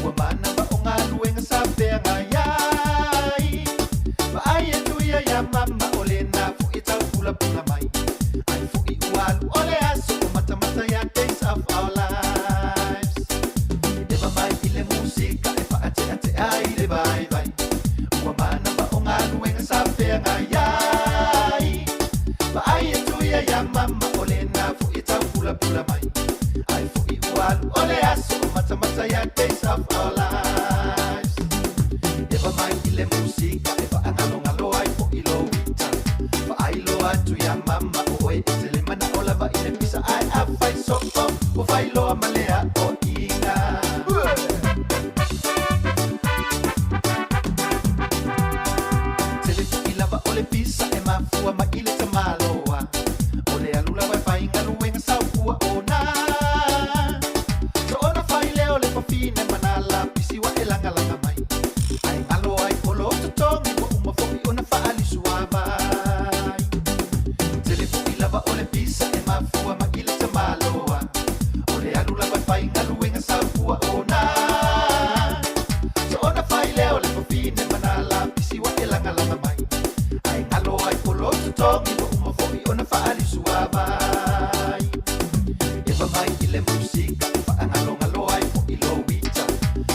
ua manava o galuega sa feagai ai vaai atu ia iā mama o lena foʻi taupulapula mai ai foʻi ua alu o le aso o matamata ia days of our lives. E vavai i le musika e faateatea i le vaivai ua manava o galuega sa feagai ai vaai atu ia iā mama o lena foʻi taupulapula mai ai foʻi ua alu o le aso o matamata ia days of our lives. E vavai i le musika e faaagalogalo ai foʻi lou ita faailoa atu iā mama o oe e tele manao lava i le pisa ae afai soo ua failoa ma le aoiga. Tele foʻi lava o le pisa e mafua mai i le tamaloa o le alu lava e faigaluega saufua ona soona failea o le fafine manala pisi wa e lagalaga mai ae galo ai o lo totogi ua uma foʻi ona faalisuavai. Tele foʻi lava o le pisa e mafua mai i le tamaloa o le alu lava e faigaluega saufua ona soona failea o le fafine manala pisi wa e lagalaga mai ae galo ai o lo totogi ua uma foʻi ona faalisuavai. E vavai i le musika e faagalogalo ai foʻi lou ita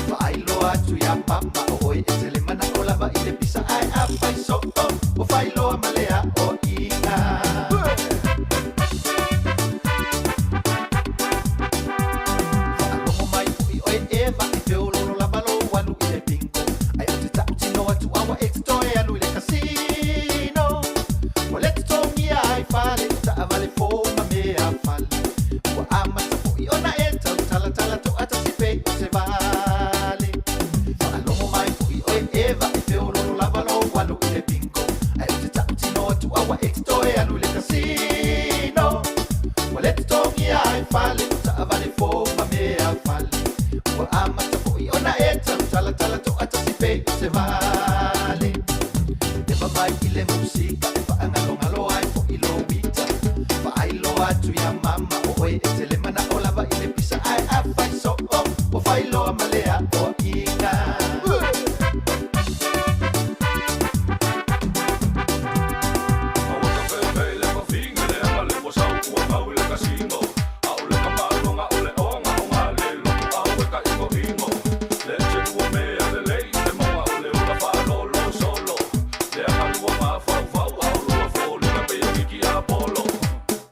faailoa atu iā mama o oe e tele manao lava i le pisa ae afai soo ua failoa ma le aoiga. Faalogo mai foʻi oe Eva e feololo lava lou alu i le bingo ai ou te taʻutino atu aua e te toe alu i le kasino ua le totogia ai fale o taavale fou ma mea fale ua amata foʻi ona e tautalatala toatasi pei o se vale. Faalogo mai foʻi oe Eva e feololo lava lou alu i le bingo ai ou te taʻutino atu aua e te toe alu i le kasino ua le totogia ai fale o taavale fou ma mea fale ua amata foʻi ona e tautalatala toatasi pei o se vale. E vavai i le musika e faagalogalo ai foʻi lou ita faailoa atu iā mama o oe e tele manao lava i le pisa ae afai soo ua failoa ma le aoiga.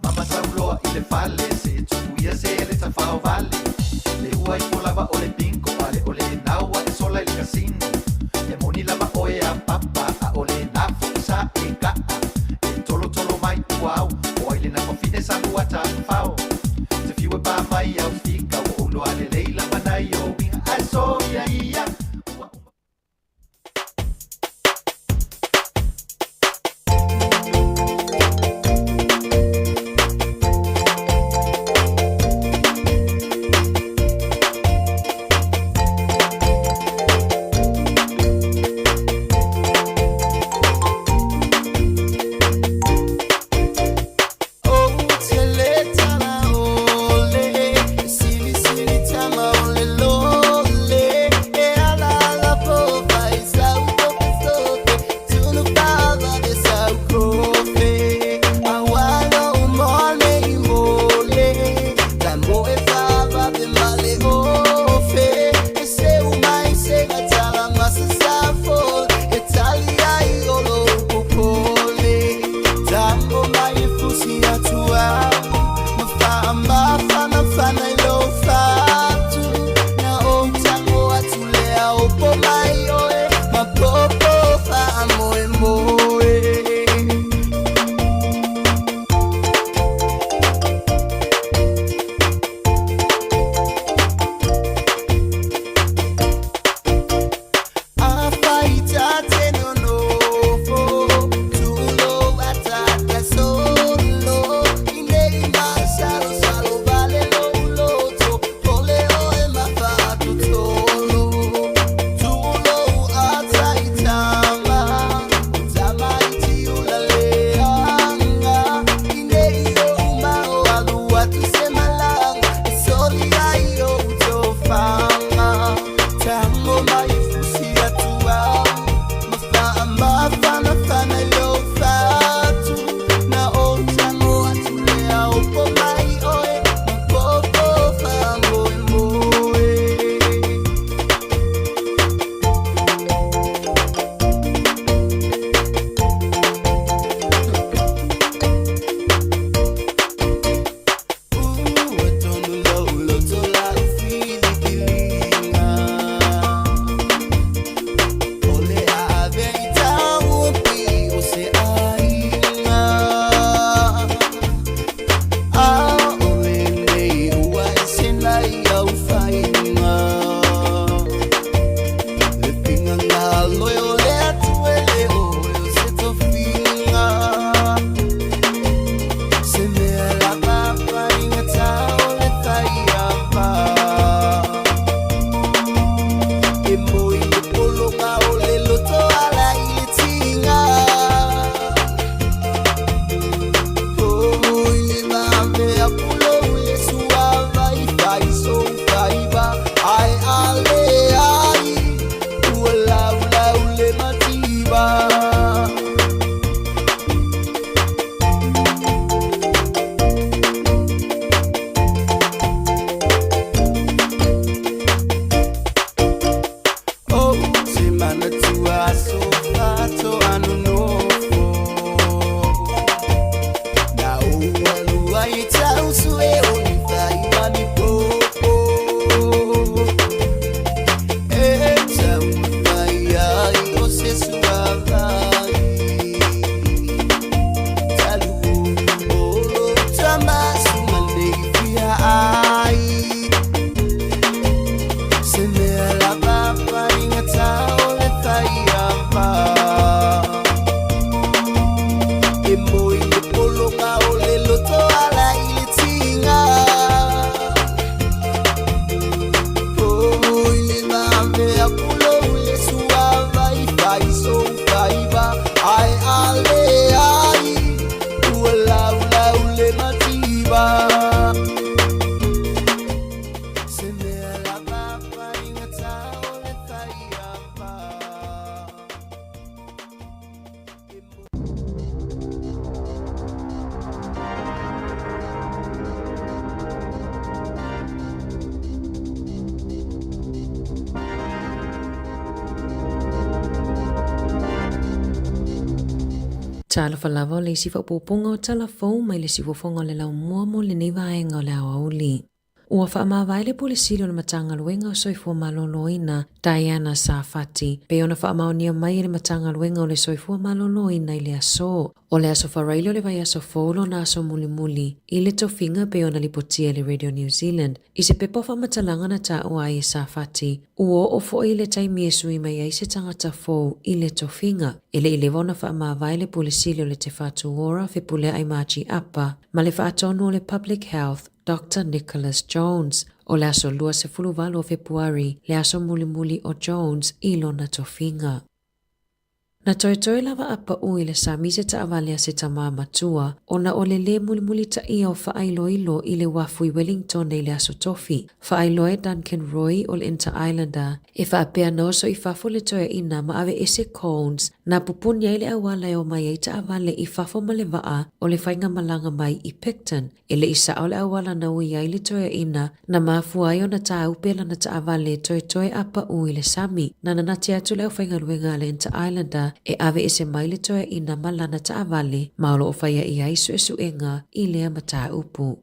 Mama sauloa i le fale se tupu ia se le tafao vale le ua ifo lava o le bingo ale o le naua e sola i le kasino e moni lava oe a papa a o le nafo i sa e kaa e tolotolo mai ua au o ai le nafafine sa lua tafao te fiu e pā mai au fika ua ouloa lelei lava nai o uiga ae soia ia. opo mai oe ma popo faamoemoe. Talofa lava o le isi faaopoopoga o tala fou mai le siufofoga o le laumua mo lenei vaega o le aoauli. Ua faamavae le Pule Sili o le Matagaluega o Soifua Maloloina, Diana Safati, pei ona faamaonia mai e le Matagaluega o le Soifua Maloloina i le aso. O le aso Faraile o le vaiaso fou lona aso mulimuli i le tofiga pei ona lipotia e le Radio New Zealand i se pepa o faamatalaga na taua ai e Safati, ua oo foi le taimi e sui mai ai se tagata fou i le tofiga. E le i leva ona faamavae le Pule Sili o le Te Whatu Ora Fepuleai Margie Apa ma le Faatonu o le Public Health, Doctor Nicholas Jones. O le aso 28 o Fepuari le aso mulimuli o Jones i lona tofiga. Na toetoe lava a pau i le sami se taavale a se tamā matua, ona o le lē mulimulitaia o faailoilo i le uafu i Wellington i le Aso Tofi. Faailoa e Duncan Roy o le Inter-Islander e faapea na oso i fafo le toeaina ma aveese cones na pupuni ai le auala e omai ai taavale i fafo ma le vaa o le faigamalaga mai i Picton. E le i sao le auala na ui ai le toeaina, na mafua ai ona tāupe lana taavale toetoe a pau i le sami. Na nanati atu le aufaigaluega a le Inter-Islander e aveese mai le toeaina ma lana taavale, ma o lo o faia i ai suesuega i lea mataupu.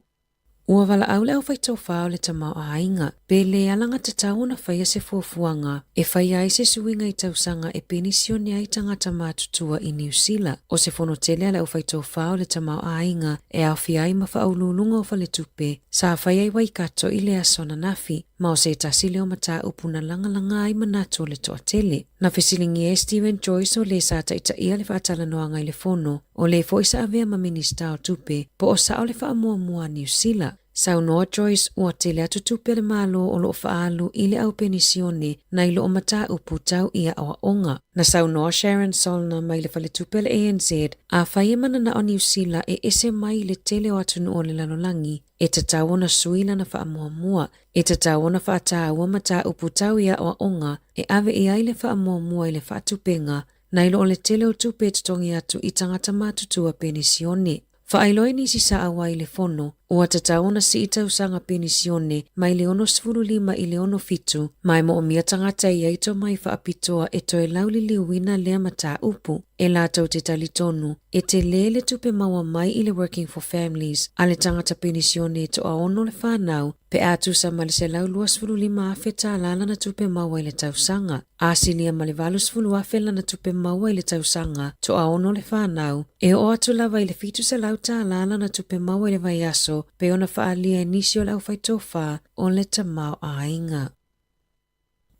Ua valaau le aufaitofā o le tamaoaiga, pe lē alagatatau ona faia se fuafuaga e faia ai se suiga i tausaga e penisione ai tagata matutua i Niu Sila. O se fono tele a le aufaitofā o le tamaoaiga e aofia ai ma faauluuluga o faletupe sa faia i Waikato i le aso ananafi, ma o se tasi lea o mataupu na lagalaga ai manatu o le toatele. Na fesiligia e Steven Joyce o lē sa taitaia le faatalanoaga i le fono, o lē foi sa avea ma Minisita o Tupe, po o sao le faamuamua a Niu Sila. Saunoa Joyce ua tele atu tupe a le Malo o loo faaalu i le au penisione nai lo o mataupu tau i aoaoga. Na saunoa Sharon Solner mai le faletupe a le ANZ, afai e mananao Niu Sila e ese mai i le tele o atunuu o le lalolagi, e tatau ona sui lana faamuamua, e tatau ona faataua mataupu tau i aoaoga e ave i ai le faamuamua i le faatupega, nai lo o le tele o tupe e totogi atu i tagata matutua penisione. Faailoa i nisi sa auai i le fono, ua tatau ona sii tausaga penisione mai le 65 i le 67, ma e moomia tagata e i ai tomai faapitoa e toe lauliliuina lea mataupu. E latou te talitonu, e telē le tupe maua mai i le Working for Families a le tagata penisione e toaono le fanau pe a tusa ma le $125,000 tālā lana tupe maua i le tausaga. A silia ma le $80,000 lana tupe maua i le tausaga, toaono le fanau, e oo atu lava i le $700 tālā lana tupe maua i le vaiaso pei ona faaalia e nisi o le aufaitofā o le tamaoaiga.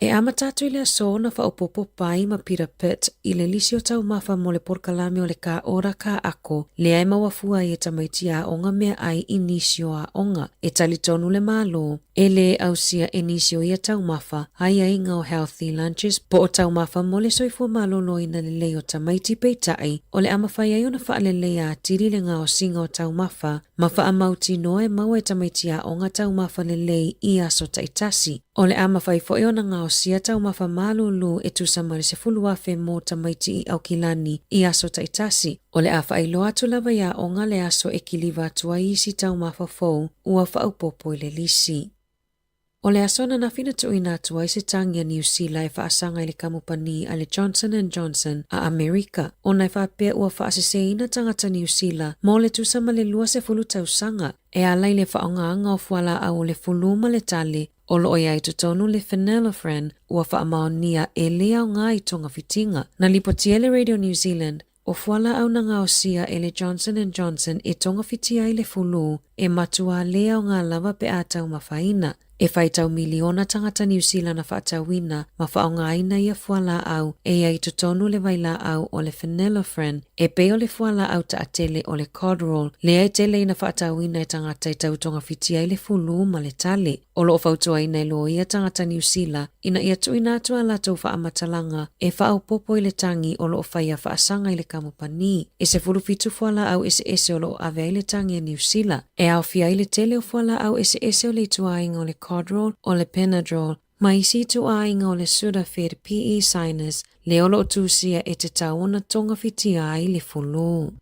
E amata atu i le aso na faaopoopo pai ma Peter Pitt i le lisi o taumafa mo le polokalame o le Ka Ora Ka Ako, lea e maua fua ai e tamaiti aoga meaai i nisi o aoga. E talitonu le Malo, e lē ausia e nisi o ia taumafa aiaiga o Healthy Lunches po o taumafa mo le soifua maloloina lelei o tamaiti peitai, o le a mafai ai ona faaleleia atili le gaosiga o taumafa ma faamautinoa e maua e tamaiti aoga taumafa lelei i aso taitasi. O le a mafai foi ona gaosia taumafa malūlū e tusa ma le 10,000 mo tamaiti i Aukilani i aso taitasi. O le a faailoa atu lava i aoga le aso e kiliva atu ai isi taumafa fou ua faaopoopo i le lisi. O le aso ananafi na tuuina atu ai se tagi a Niu Sila e faasaga i le kamupani a le Johnson and Johnson a Amerika, ona e faapea ua faaseseina tagata Niu Sila mo le tusa ma le 20 tausaga e ala i le faaaogaina o fualaau o le fulu ma le tale o loo i ai totonu le phenylephrine ua faamaonia e lē aoga i togafitiga. Na lipotia e le Radio New Zealand, o fualaau na gaosia e le Johnson and Johnson e togafitia ai le fulu e matuā lē aoga lava pe a taumafaina. E faitau miliona tagata Niu Sila na faatauina ma faaaogaina ia fualaau e i ai totonu le vailaau o le phenylephrine e pei o le fualaau taatele o le Codral lea e tele ina faatauina e tagata e tau togafitia ai le fulu ma le tale. O loo fautuaina e loia tagata Niu Sila ina ia tuuina atu a latou faamatalaga e faaopoopo i le tagi o loo faia faasaga i le kamupani. E 17 fualaau eseese o loo ave ai le tagi a Niu Sila, e aofia ai le tele o fualaau eseese o le ituaiga o le Codral, o le Benadryl, ma isi ituaiga o le Sudafed PE Sinus, lea o loo tusia e tatau ona togafitia ai le fulu.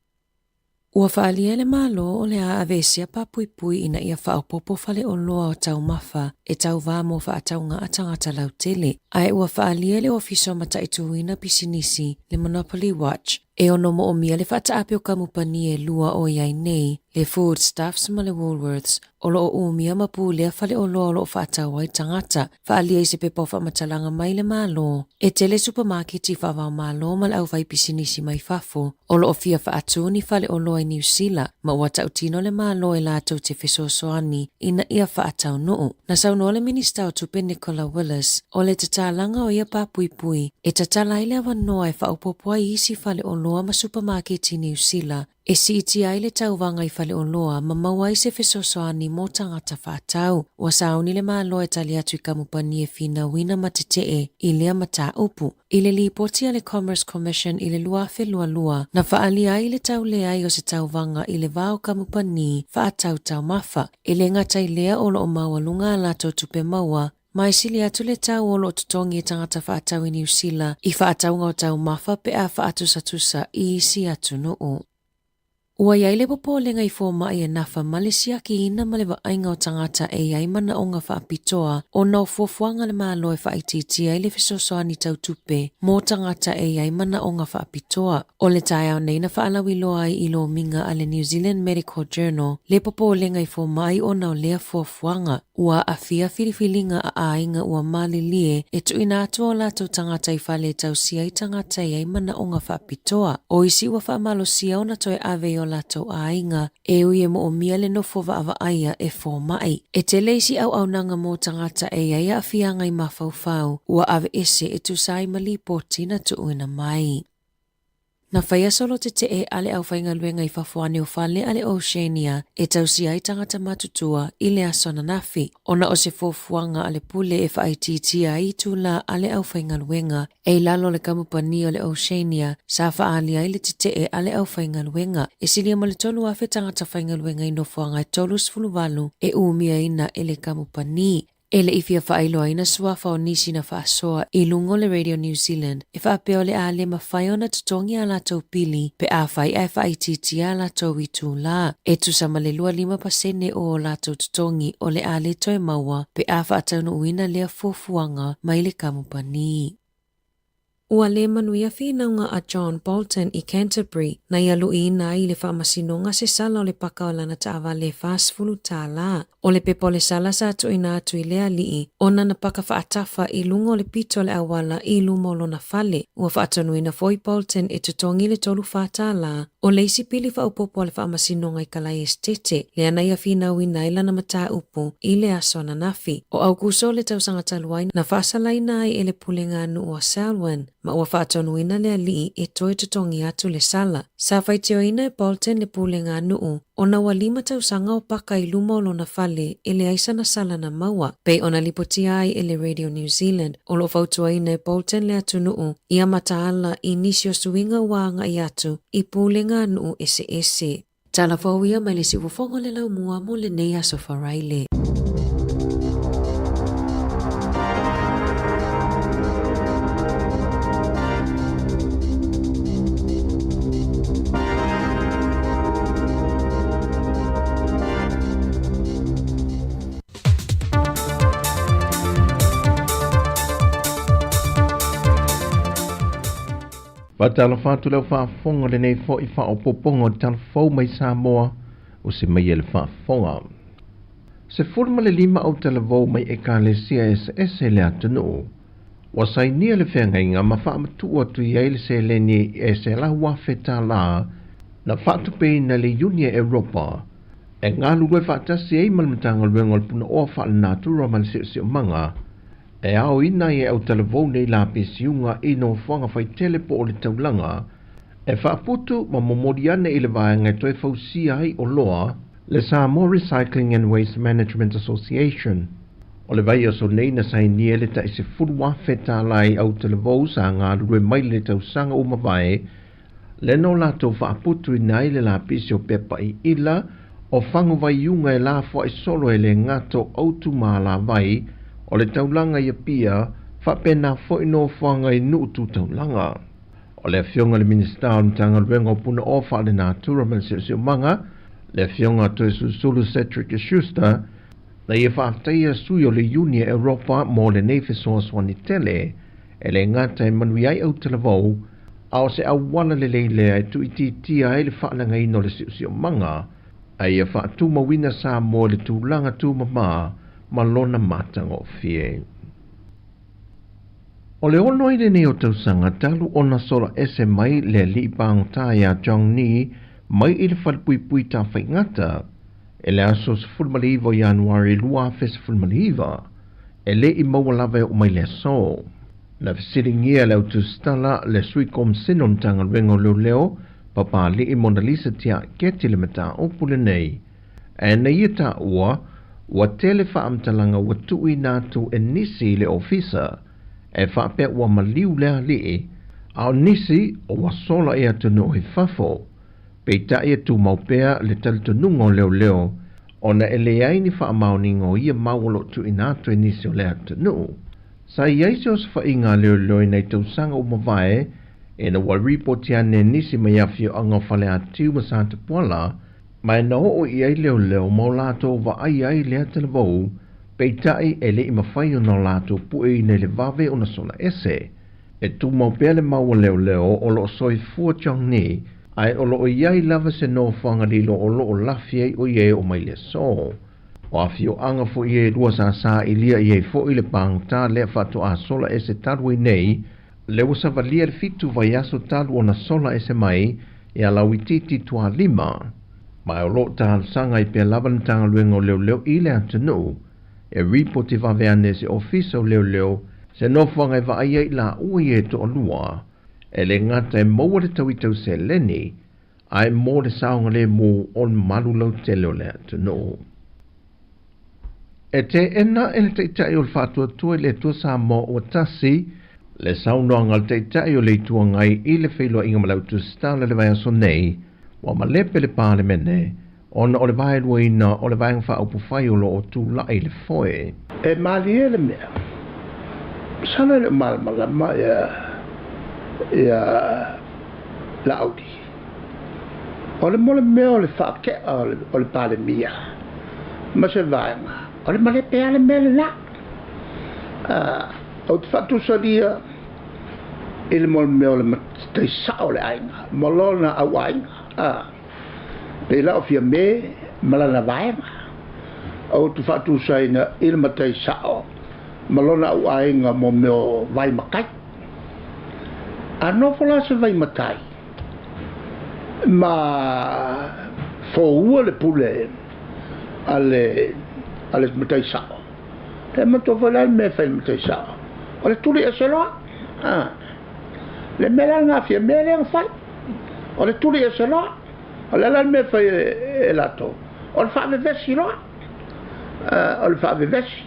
Ua faaalia e le Malo o le a aveesea papuipui ina ia faaopoopo faleoloa o taumafa e tauvā mo faatauga a tagata lautele, ae ua faaalia e le Ofisa o Mataituina Pisinisi le Monopoly Watch e ono moomia le faataape o kamupani e lua o i ai nei, le Foodstuffs ma le Woolworths, o loo umia ma pulea faleoloa o loo faatau ai tagata. Faaalia i se pepa o faamatalaga mai le Malo, e tele supamaketi faavaomalo ma le aufaipisinisi mai fafo o loo fia faatū ni faleoloa i Niu Sila, ma ua tautino le Malo e latou te fesoasoani ina ia faataunuu. Na saunoa le Minista o Tupe Nicola Willis, o le tatalaga o ia papuipui e tatala ai le avanoa e faaopoopo ai isi faleoloa ma supamaketi i Niu Sila e siitia ai le tauvaga i faleoloa ma maua ai se fesoasoani mo tagata faatau. Ua sauni le Malo e tali atu i kamupani e finauina ma tetee i lea mataupu. I le lipoti a le Commerce Commission i le 2022, na faaalia ai le tauleai o se tauvaga i le va o kamupani faatau taumafa, e lē gata i lea o loo maualuga a latou tupe maua, ma e sili atu le tau o loo totogi e tagata faatau i Niu Sila i faatauga o taumafa pe a faatusatusa i isi atunuu. Ua i ai le popolega i fomai e nafa ma le siakiina ma le vaaiga o tagata e i ai manaoga faapitoa ona o fuafuaga a le Malo e faaitiitia ai le fesoasoani tau tupe mo tagata e i ai manaoga faapitoa. O le taeao nei na faalauiloa ai i lomiga a le New Zealand Medical Journal le popolega i fomai ona o lea fuafuaga. Ua aafia filifiliga a aiga ua malilie e tuuina atu o latou tagata i fale e tausia ai tagata e i ai manaoga faapitoa. O isi ua faamalosia ona toe ave i o latou aiga e ui e moomia le nofo vaavaaia e fomai. E tele isi auaunaga mo tagata e i ai aafiaga i mafaufau ua aveese e tusa ai ma lipoti na tuuina mai. Na faia solo tetee a le aufaigaluega i fafo ane o fale a le Oceania e tausia ai tagata matutua i le aso ananafi, ona o se fuafuaga a le pule e faaitiitia ai itulā a le aufaigaluega e i lalo o le kamupani o le Oceania sa faaalia ai le tetee a le aufaigaluega. E silia ma le 3,000 tagata faigaluega i nofoaga e 38 e umiaina e le kamupani. E le i fia faailoaina suafa o nisi na faasoa i luga o le Radio New Zealand e faapea o le a le mafai ona totogi a latou pili pe afai ae faaitiitia a latou itulā e tusa ma le 25% o o latou totogi o le a le toe maua pe a faataunuuina lea fuafuaga mai le kamupani. Ua le manuia finauga a John Bolton i Canterbury na ia luiina ai i le faamasinoga se sala o le paka o lana taavale e $40. O le pepa o le sala sa tuuina atu i le alii ona na paka faatafa i luga o le pito o le auala i luma o lona fale. Ua faatonuina foi Bolton e totogi le $34 o le isi pili faaopoopo a le faamasinoga i Kalai Esetete, lea na ia finauina ai lana mataupu i le aso ananafi. O Aukuso le tausaga talu ai na faasalaina ai e le pulega a nuu a Selwyn, ma ua faatonuina le alii e toe totogi atu le sala. Sa faitioina e Bolton le pulega a nuu ona ua 5 tausaga o paka i luma o lona fale e leai sana sala na maua, pei ona lipotia ai e le Radio New Zealand. O loo fautuaina e Bolton le atunuu ia mataala i nisi o suiga ua agai atu i pulega a nuu eseese. Tala fou ia mai le siufofoga o le laumua mo lenei aso Faraile. Faatalofa atu le au faafofoga lenei foi faaopoopoga o le tala fou mai Samoa o se mai e le faafofoga. 15 autalavou mai ekalesia eseese le atunuu. Ua sainia le feagaiga ma faamatuu atu i ai le seleni e $100,000 na faatupeina le Iuni e Europa e galulue faatasi ai ma le Matagaluega o le Punaoa Faalenatura ma le Siosiomaga e aoina ai e autalavou nei lapisiuga i nofoaga faitele po o le taulaga e faaputu ma momoli ane i le vaega e toe fausia ai oloa le Samoa Recycling and Waste Management Association. O le vaiaso nei na sainia le tai $10,000 i autalavou sa galulue mai le tausaga ua mavae le na o latou faaputuina ai le lapisi o pepa i ila o faguvaiuga e lafoai solo e le gata o autu ma alavai o le taulaga i Apia faapena foi nofoaga i nuu tu taulaga. O le afioga i le Minisita o le Matagaluega o Punaoa Faalenatura ma le Siosiomaga, le afioga Toesulusulu Cedric Schuster, na ia faafetaia sui o le Iuni e Europa mo lenei fesoasoani tele e le gata e manuia ai autalavou, a o se auala lelei lea e tuuitiitia ai le faaleagaina o le siosiomaga, a ia faatumauina Samoa i le tulaga tumamā ma lona matagofie. O le 6 ai lenei o tausaga talu ona sola ese mai le alii pagota iā John Nee mai i le falepuipui tafaigata e le aso 19 o Ianuari 2019, e le i maua lava e oo mai le aso. Na fesiligia e le autusitala le sui komisene o le Matagaluega o Leoleo Papali'i Monalisa Tiaaketi le mataupu lenei, ae na ia taua ua tele faamatalaga ua tuuina atu e nisi i le ofisa e faapea ua maliu le alii, a o nisi ua sola i atunuu i fafo. Peitai e tumau pea le talitonuga o leoleo ona e leai ni faamaoniga o ia mau o loo tuuina atu e nisi o le atunuu. Sa i ai se osofaiga a leoleo i nai tausaga ua mavae Ina ua ripoti ane nisi mai afioaga o Faleatiu ma Satapuala, ma e na oo i ai leoleo ma o latou vaai ai lea talavou, peitai e le'i mafai ona o latou pu'eina i le vave ona sola ese. E tumau pea le mau a leoleo o loo soifua Chong Nee, ae o loo i ai lava se nofoaga lilo o loo lafi ai o ia e oo mai le aso. O afioaga fo'i e lua sa sailia i ai fo'i le pagotā lea faatoā sola ese talu ai nei, le ua savalia le 7 vaiaso talu ona sola ese mai ia Lauitiiti Tualima. Ma o loo talosaga ai pea lava le Matagaluega o Leoleo i le atunuu e ripoti vave ane se ofisa o leoleo se nofoaga e vaai ai laua ia e toalua, e le gata e maua le tauitau seleni, ae mo le saogalēmū o le mamalu lautele o le atunuu. E teena e le Taitai o le Faatuatua i le Atua Samoa ua Tasi le saunoaga a le Taitai o le Itu Agai i le feiloaiga ma le Autusitala i le vaiaso nei, ua malepe le Palemene ona o le vaeluaina o le Vaega Faaupufai o loo tula'i i le foe. E malie le mea, masalo e le o malamalama ia Laauli. O le mo le mea o le faake'a o le Palemia ma se vaega, o le malepe a le mea lenā. Ou te faatusalia i le mo le mea o le matai sa'o o le aiga ma lona auaiga, pei la o Fiame ma lana vaega. Ou te faatusaina i le matai sa'o ma lona auaiga mo mea o vai matai. A nofo la se vai matai ma foua le pule a le matai sa'o, e matua foi la le mea e fai le matai sa'o, o le tuli ese loa. Le mea la lena a Fiame lea na fai, o le tuli ese loa. O le a la le mea e fai e latou, o le faavevesi loa, o le faavevesi,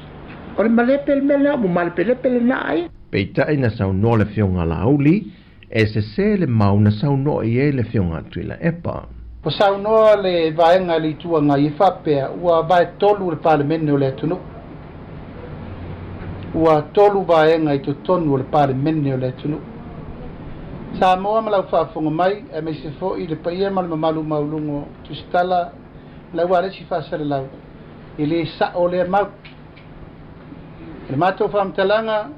o le malepe le mea lena, ua malepelepe lenā ai. Peitai na saunoa le Afioga a Laauli, e sesē le mau na saunoa i ai le Afioga a Tuilaepa. Ua saunoa le vaega i le Itu Agai e faapea ua vaetolu le Palemene o le atunuu. Ua tolu vaega i totonu o le Palemene o le atunuu. Samoa ma lau faafofoga mai, aemaise foi le paia ma le mamalu maualuga o Tusitala ma le aualesi faasalalau, e le sa'o lea mau. O le matou faamatalaga,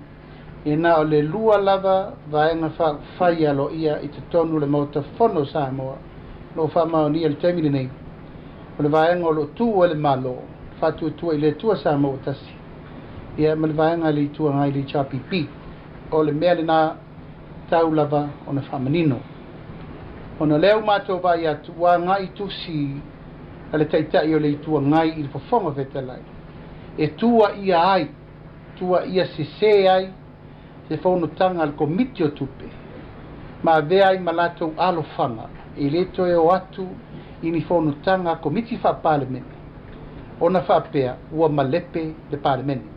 e na o le lua lava vaega faaupufai aloaia i totonu o le Maota Fono o Samoa o loo faamaonia i le taimi lenei, o le vaega o loo tu ai le Malo, Faatuatua i le Atua Samoa ua Tasi, ia ma le vaega a le Itu Agai le HRPP. O le mea lenā tau lava ona faamanino. Ona o lea ua matou vaai atu ua agai tusi a le Taitai o le Itu Agai i le Fofoga Fetalai e tuuaia ai, tuuaia sesē ai se fonotaga a le Komiti o Tupe ma avea ai ma latou alofaga e le toe o atu i ni fonotaga a Komiti Faa-Palemene ona faapea ua malepe le Palemene.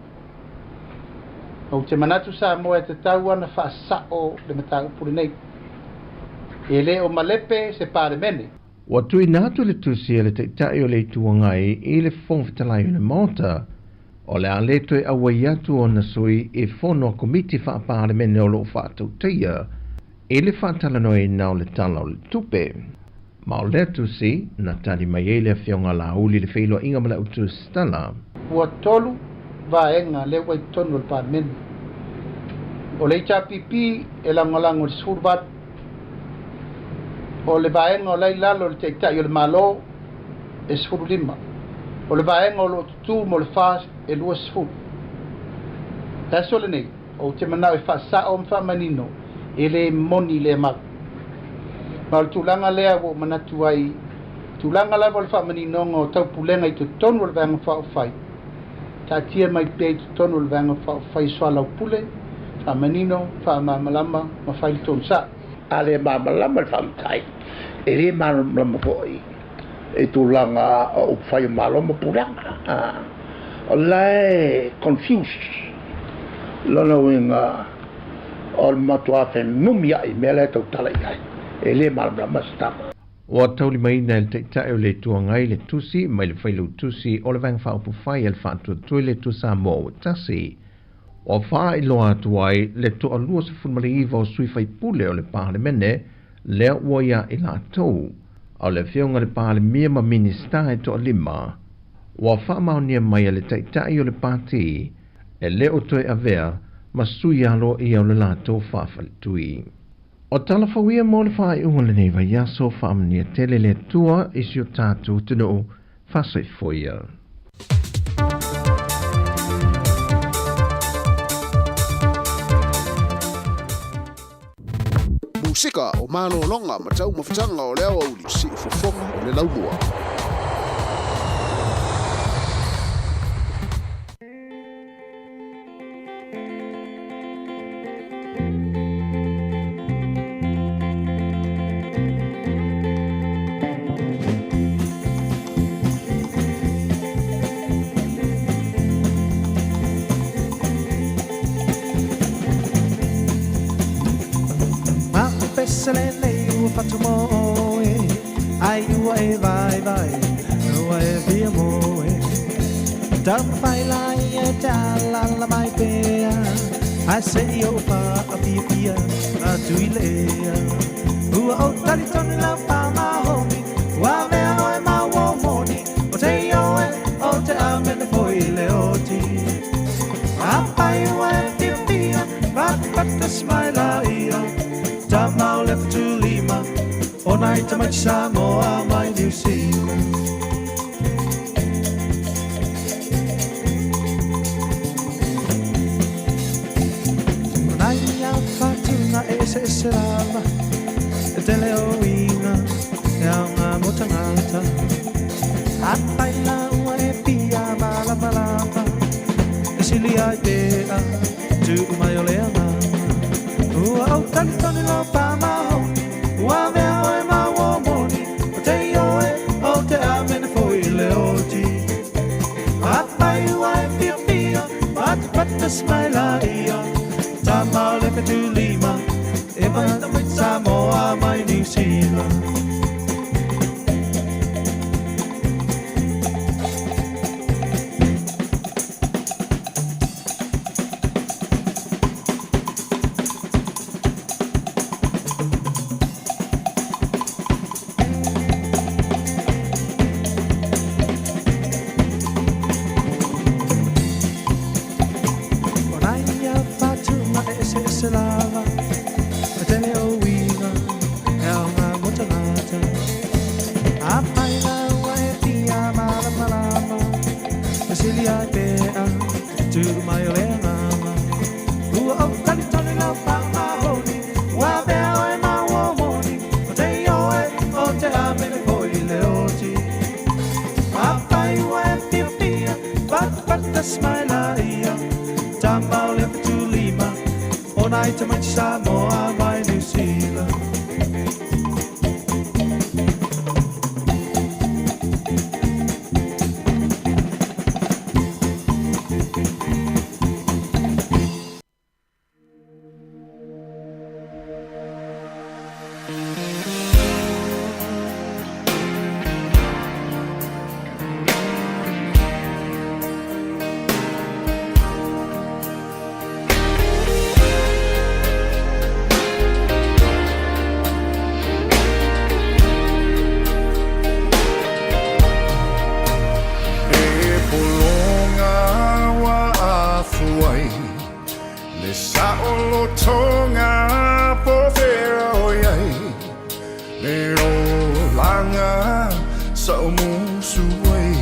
Ou te manatu Samoa e tatau ana faasa'o le mataupu lenei. E le o malepe se Palemene. Ua tuuina atu le tusi a le Taitai o le Itu Agai i le Fofoga Fetalai o le Maota, o le a le toe auai atu ona sui i fono a Komiti Faa-Palemene o loo faatautaia i le faatalanoaina o le Tala o le Tupe. Ma o lea tusi na tali mai ai le Afioga a Laauli i le feiloaiga ma le Autusitala. Ua tolu vaega lea ua i totonu o le Palemene. O le HRPP e lagolago i le 18. O le vaega o la i lalo o le Taitai o le Malo e 15. O le vaega o loo tutū mo le FAST e 20. Le aso lenei, ou te manao e faasa'o ma faamanino e le moni lea mau. Ma o le tulaga lea ua ou manatu ai, tulaga lava o le faamaninoga o taupulega i totonu o le Vaega Faaupufai, taatia mai pea i totonu o le Vaega Faaupufai soalaupule, faamanino, faamalamalama ma fai le tonu sa'o. A le malamalama le faamatai, e le malamalama foi i tulaga o upufai o Malo ma pulega. O la e confused lona uiga o le matuā fenumia'i mea la e tautala i ai, e le malamalama se tama. Ua taulimaina e le Taitai o le Itu Agai le tusi mai le Failautusi o le Vaega Faaupufai a le Faatuatua i le Atua Samoa ua Tasi. Ua faailoa atu ai le 29 o sui faipule o le Palemene lea ua ia i latou, a o le afioga i le Palemia ma Minisita e toalima, ua faamaonia mai e le Taitai o le Pati e le o toe avea ma sui aloaia o le latou faafaletui. O tala fou ia mo le faaiuga o lenei vaiaso, faamanuia tele le Atua i si o tatou atunuu, faasoifua ia. Musika o malologa ma taumafataga o le aoauli, siufofoga o le laumua. Pese lenei ua fatu mo oe, ai ua e vai vai, ua e via moe. Taumafai lai e te alala mai pea, ai se i o pa a pia pia, atu i le ea. Ua o tali tonu lau pa mahomi, ua mea oe ma ua moni, o te i oe, o te amene foi le oti. Apai ua e pia pia, patapata smaila ia, tamau le futulima, o nai tamaiti Samoa mai New Zealand. O nai a whatunga e ese ese lava, e tele o ina, e au ngā mo tangata. Apai la ua e pia malama lava, e sili ai pea, tuu mai o le agaga. Ua au tali tonu lau pa mahoni, ua mea oe ma ua moni, o te i oe, o te amene foi le oti. Apai ua e pia pia, patapata smaila ia, tamau le fetulima, e mai Samoa mai New Zealand. O nai a whatunga e ese ese lava, e tele o uiga, e au ngā mo tangata. Apai la ua e pia malamalama, e sili ai pea, tuu mai o le agaga. Ua ou tali tonu lau pa mahoni, ua mea oe ma ua moni, o te i oe, o te amene foi le oti. Apai ua e pia pia, patapata smaila ia, tamau le fetulima, o nai tamaiti Samoa mai New Zealand. E pologa ua afuai le saolotoga po fea o i ai le olaga sa ou musu ai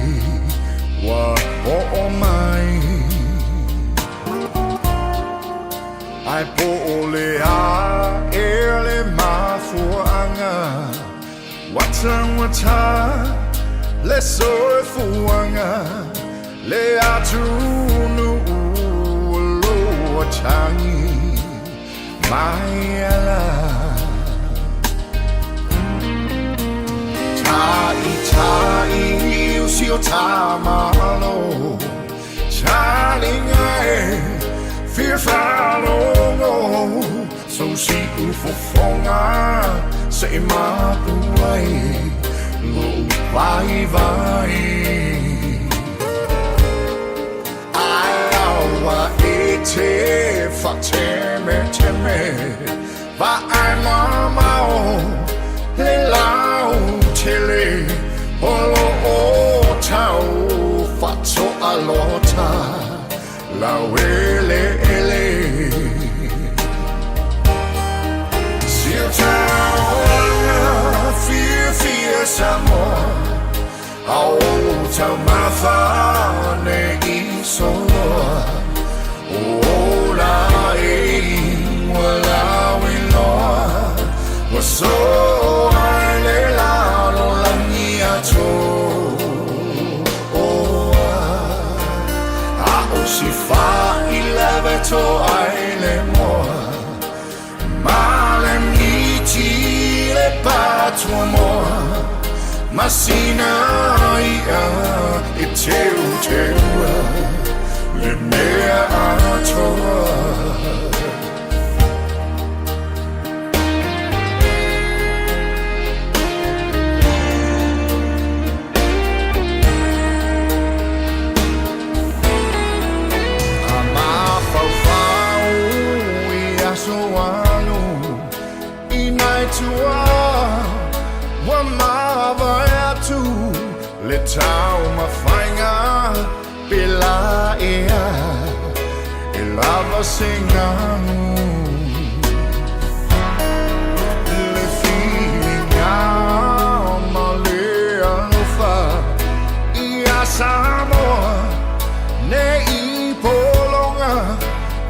ua oo mai. Ae po o le a ea le mafuaaga ua taugata le soifuaga le atunuu o lo o tagi mai ala. Ta'ita'i o si o tamalo, taliga e fia faalogo, so siufofoga se i mapu ai lou vaivai. Ae aua e te whatemeteme Va ai mamao le lau tele O lo o tau whatoa lota Lau ele ele Sia tau fia fia Samoa Au tau mawhane i soloa O la e ua lau iloa Ua so ai le lalo langi atoa A o si wha i leve to ai le moa Ma le miti le patua moa Masina ia e teu teua Le mea atoa. A mafaufau i aso alu I nai tua Ua mavae atu Le tau mawhainga Pe la ea E lava se nganu Le whiringa ma le alofa Ia Samoa Ne i polonga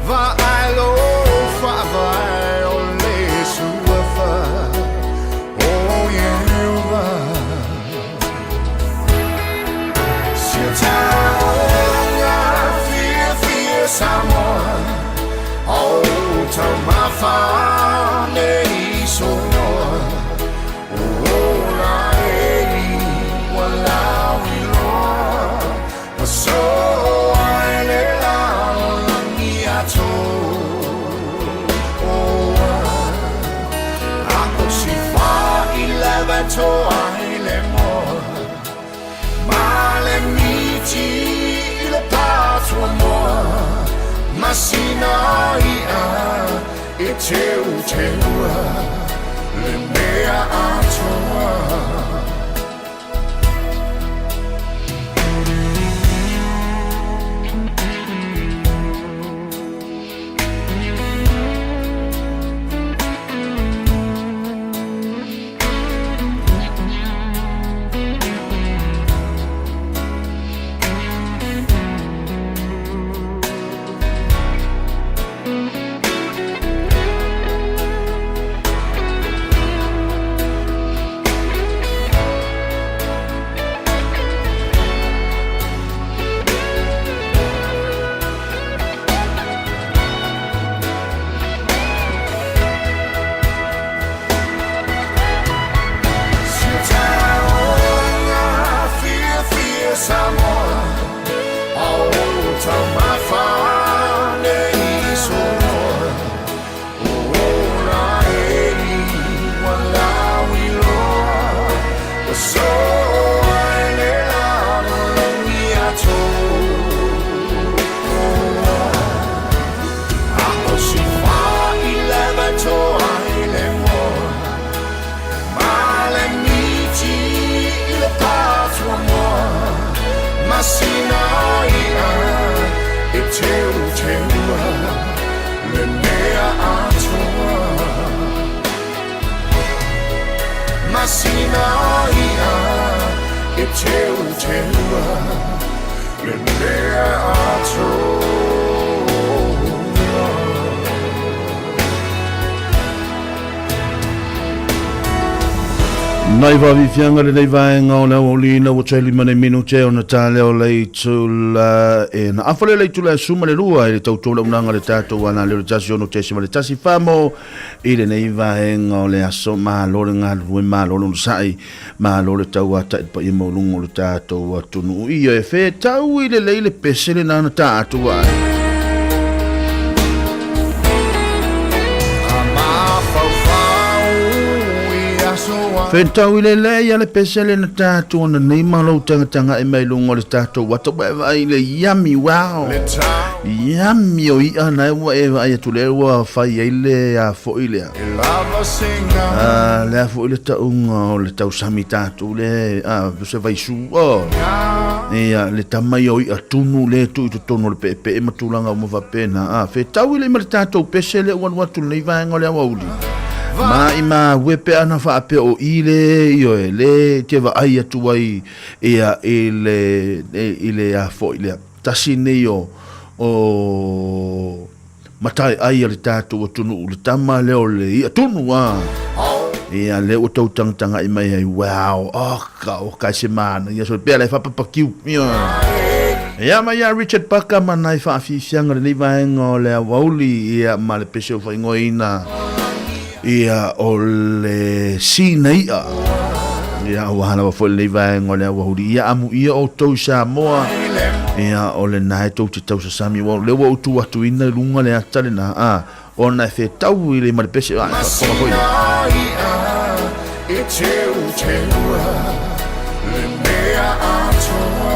Va ai lo whaavae o le suafa O Ieova. Sia taonga fia fia Samoa O tau mawhane i soloa O la e ua lau iloa Ua so ai le lalo langi atoa. A o si wha i leve to ai le moa Ma le miti i le patua moa Masina ia e teu teua Le mea atoa. Sia taonga fia fia Samoa O tau mawhane i soloa O la e ua lau iloa Ua so ai le lalo langi atoa. A o si wha i leve to ai le moa Ma le miti i le patua moa Masina ia e teu teua Le mea atoa. Masina ia e teu teua Le mea atoa. Nai vāvifianga le nei vaenga o le auaulina ua tali ma nei minute ona tā leo le itula e na afa le le itula e suma le lua i le tautou le unanga le tātou ana leo le 16.1 famo i le nei vaenga o le aso malo le galulue malo le onosai malo le tau ata i le paia maualuga o le tātou atunuu ia e fetau i lelei le pese le nana tā atu ai. A mafaufau i aso Fetau i le lea ia le pese le na tātou ona nei ma lou tagataga e mai luga o le tātou ata ua e vaai i le yummy, wow. Yummy o i'a na e ua e vaai atu lea ua fai ai le a foi lea. Ah, lea foi le tauga o le tausami tātou le ah, se vaisu oh. Ia, le tama ia o i'a tunu le tuu i totonu o le peepee ma tulaga uma faapena. Ah, fetau i le ma le tātou pese le ua alu atu lenei vaega o le aoauli. Ma i ma ue pe ana faapea o i le ioe le te vaai atu ai ia i le i le a foi lea. Tasi nei o o matai ai a le tātou atunuu le tama lea o le i'a tunu a. Ia lea ua tau tagatagai mai ai wow oh ka o kai se mana ia so pea le whapapakiu ia. Ia ma ia Richard Parker ma nai whaafifianga lenei vaega o le aoauli ia ma le pese o whaingoina ia o le sina i'a. Ia ua halawa foi lenei vaega o le aoauli ia amu ia o tou Samoa ia o le nae tou te tausasami ua le ua utu atu ina i lunga le ata le na a ona e whetau i le ma le pese a e whafonga foi le. E teu teua le mea atoa.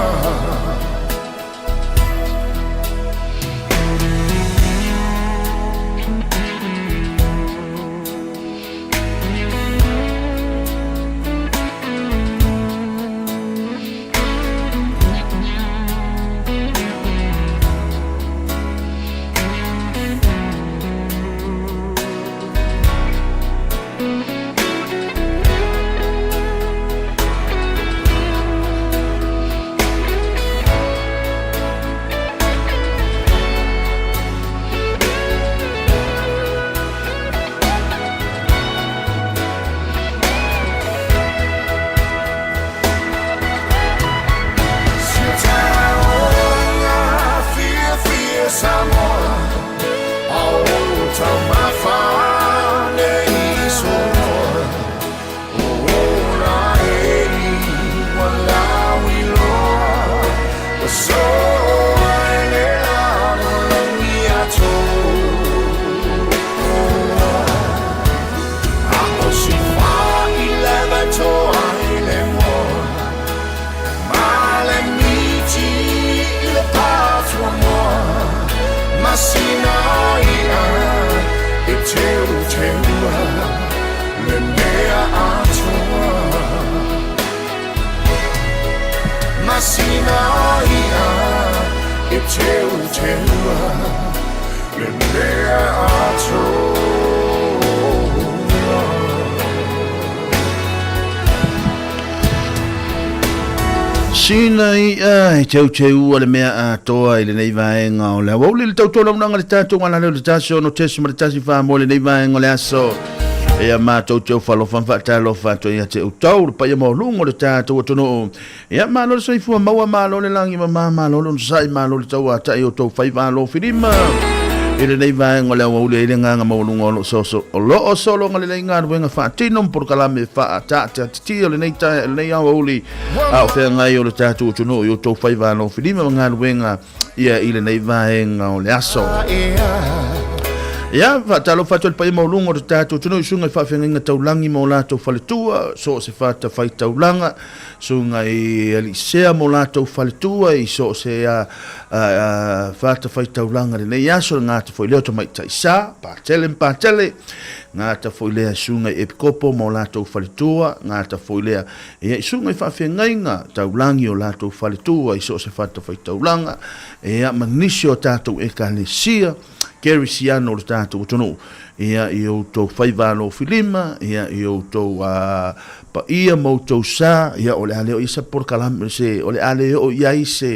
Sina i'a e teuteua le mea atoa i lenei vaega o le aoauli le tautualaunaga le tatou ala lea o le 1 6.1 mo lenei vaega o le aso. Ia matou te ufalofa ma faatalofa atu ia te outou le paia maualuga o le tatou atunuu. Ia malo le soifua maua, malo le lagi mama, malo le onosai, malo le tauatai o tou faiva alofilima. I lenei vaega o le aoauli ai le agaga maualuga o lo o o lo o sologa lelei galuega faatino ma polokalame faataatiatia o lenei tae lenei aoauli a o feagai o le tatou atunuu i outou faiva alofilima ma galuega ia i lenei vaega o le aso. Ia, faatalofa atu i le paia maualuga o le tatou atunuu i susuga i faafeagaiga taulagi ma o latou faletua, so o se fatafaitaulaga, susuga i alii sea ma o latou faletua i so o se fatafaitaulaga i lenei aso, le gata foi lea o tamaitai sa, patele ma patele, gata foi lea susuga i epikopo ma o latou faletua, gata foi lea ia i susuga i faafeagaiga taulagi o latou faletua i so o se fatafaitaulaga, ia ma nisi o tatou ekalesia kerisiano o le tatou atunuu, ia i outou faiva alofilima, ia i outou paia ma outou sa, ia o le a le oo i ai se polokalame, se, o le a le oo i ai se,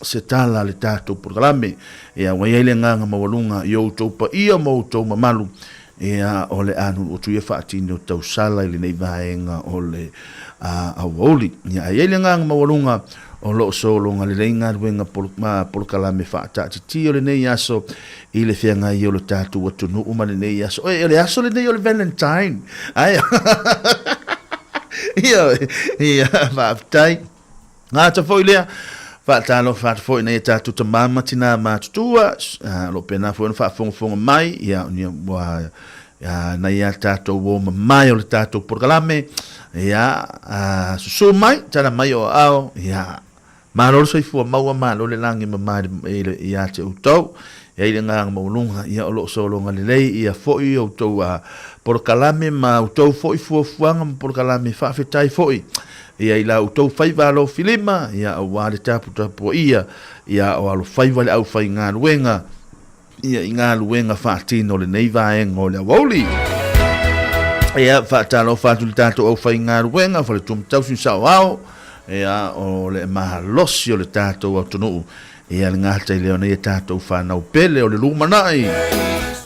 se tala a le tatou polokalame. Ia, ua i ai le agaga maualuga i outou paia ma outou mamalu, ia, o le a nuu atu ia faatino tausala i lenei vaega o le aoauli. Ia, ae i ai le agaga maualuga o lo o sologa lelei galuega polokalame faataatitia o lenei aso i le feagai o le tatou atunuu ma lenei aso. Oi, o le aso lenei o le Valentine. Ai, ia, ia, faafetai. Gata foi lea, faatalofa atu foi i nai a tatou tama ma tinā matutua, o lo o pēnā foi ona faafogafoga mai, ia, ua... Ia, nai a tātou o mamae o le tātou porokalame, ia, susu mai, tala mai o ao, ia, malo le soifua maua, malo le lagi mamae ia te outou, e ai le agaga maualuga, ia o lo o sologa lelei ia foi outou porokalame ma outou foi fuafuaga ma porokalame faafetai foi ia i la outou faiva alofilima, ia aua le taputapuaia, ia o alofaiva le aufaigaluega, ia i galuega faatino o lenei vaega o le aoauli. Ia, faatalofa atu i le tatou aufaigaluega, Faletua Matausi Saoao, ia, o le malosi o le tatou atunuu, ia, le gata i lea o nei tatou fanau pele o le lumanai,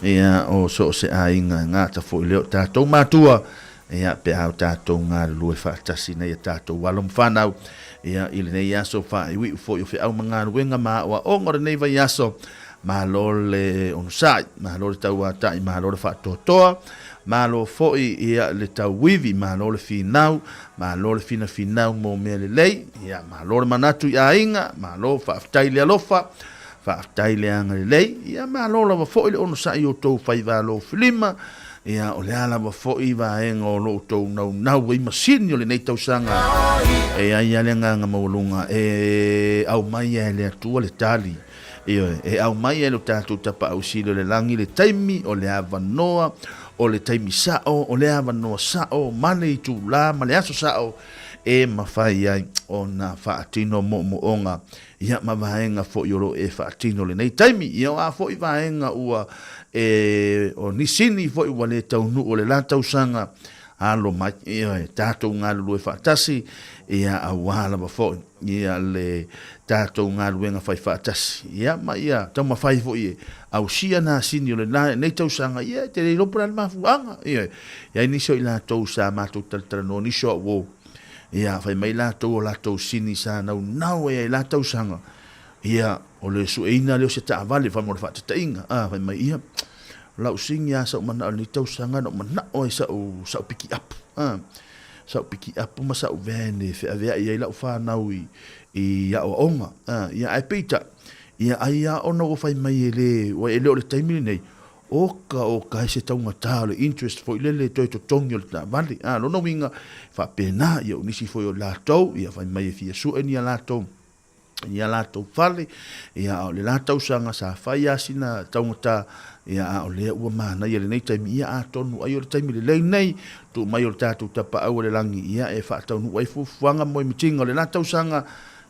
ia, o so o se aiga e gata foi lea o tatou matua, ia, pe a o tatou galulue faatasi nei a tatou alo ma fanau, ia, i lenei aso faaiuiu foi o feau ma galuega ma aoaoga o lenei vaiaso, malo le onosai, malo le tauatai, malo le faatoatoa, malo foi, ia, le tauivi, malo le finau, malo le finafinau mo mea lelei, ia, malo le manatu i aiga, malo faafetai le alofa, faafetai le agalelei, ia, malo lava foi le onosai i outou faiva alofilima, Ia, o le a lava foi vaega o lo outou naunau ai masini o lenei tausaga, e ai lava le agaga maualuga e aumai ai e le Atua le tali. Ioe, e aumai ai e lo tatou Tapaau Sili o le Lagi le taimi o le avanoa, o le taimi sao, o le avanoa sao ma le itulā ma le aso sao e mafai ai ona faatino moomooga ia ma vaega foi o lo o e faatino lenei taimi. Ia o a foi vaega ua e o nisini foi ua le taunuu o le la tausaga, alo mai, ia e tatou galulue faatasi, ia aua lava foi ia le tatou galuega fai faatasi. Ia ma ia taumafai foi e ausia nā sini o le la nei tausaga, ia e te le iloa po o le a le mafuaaga. Ia e i ai nisi o i latou sa matou talatalanoa, nisi o au uo, Ia, fai mai latou o latou sini sa naunau ai ai la tausaga, ia, o le sueina lea o se taavale, fai mo le faatataiga, a, fai mai, ia, o lau sini lava sa ou manao i lenei tausaga na ou manao ai sa'u, sa'u pikiapu, a, sa'u pikiapu ma sa'u van e feaveai ai lau fanau i, i aoaoga, a, ia, ae peitai, ia, ai lava ona ua fai mai e le, ua e le o le taimi lenei, Oka, oka, he se taugata o le interest foi lele toe totogi o le taavale. A, lona uiga, e faapena, ia o nisi foi o latou, ia fai mai e fia sue ni a latou, ni a latou fale, ia a o le la tausaga sa fai a sina taugata, ia a o lea ua manaia lenei taimi, ia atonu ai o le taimi lelei nei, tuu mai o le tatou tapaau o le lagi, ia e faataunuu ai fuafuaga mo mitiga o le la tausaga,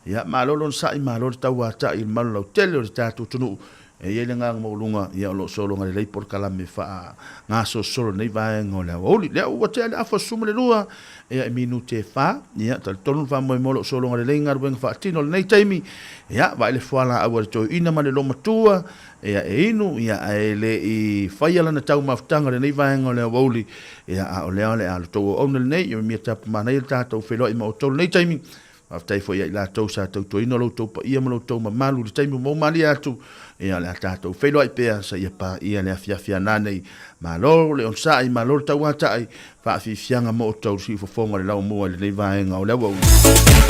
ia malo lona sa'i, malo le tauatai i le malu lautele o le tatou atunuu, E i ai le agaga maualuga, ia o lo o sologa lelei polokalame faagasolosolo i lenei vaega o le aoauli. Lea ua tea le afa 12, ia e minute e fa, ia talitonu le faamoemoe o lo o sologa lelei galuega faatino i lenei taimi, ia vaai le fualaau a le toeaina ma le lomatua, ia e inu, ia ae le i faia lana taumafataga i lenei vaega o le aoauli, ia a o lea o le a lo outou auauna lenei, ia mia tapu manaia le tatou feiloai ma outou i lenei taimi. Faafetai foi ia i latou sa tautuaina lo outou paia ma lo outou mamalu i le taimi ua maumalie atu, ia o le a tatou feiloai pea seia paia le afiafi a nanei. Malo le onosai, malo le tauatai, faafiafiaga mo outou le siufofoga o le laumua i lenei vaega o le aoauli.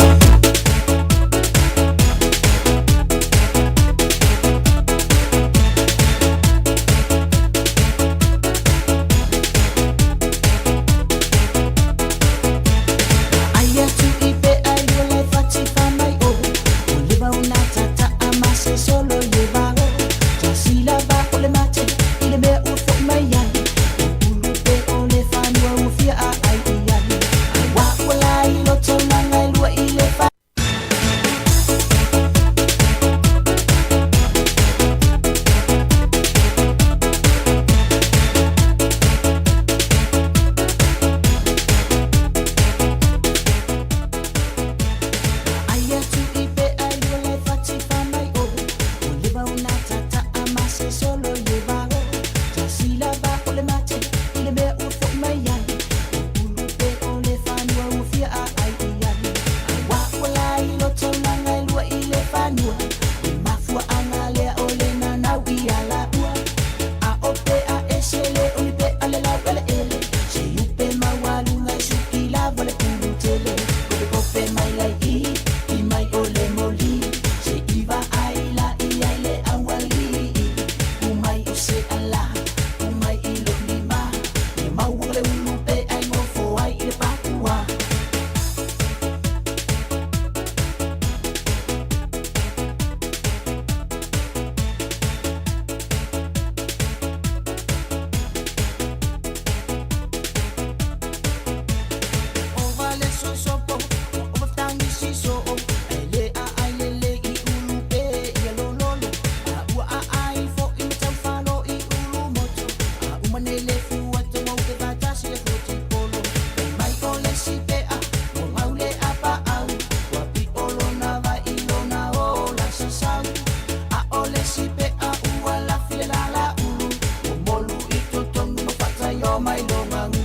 mai o mai lo mangu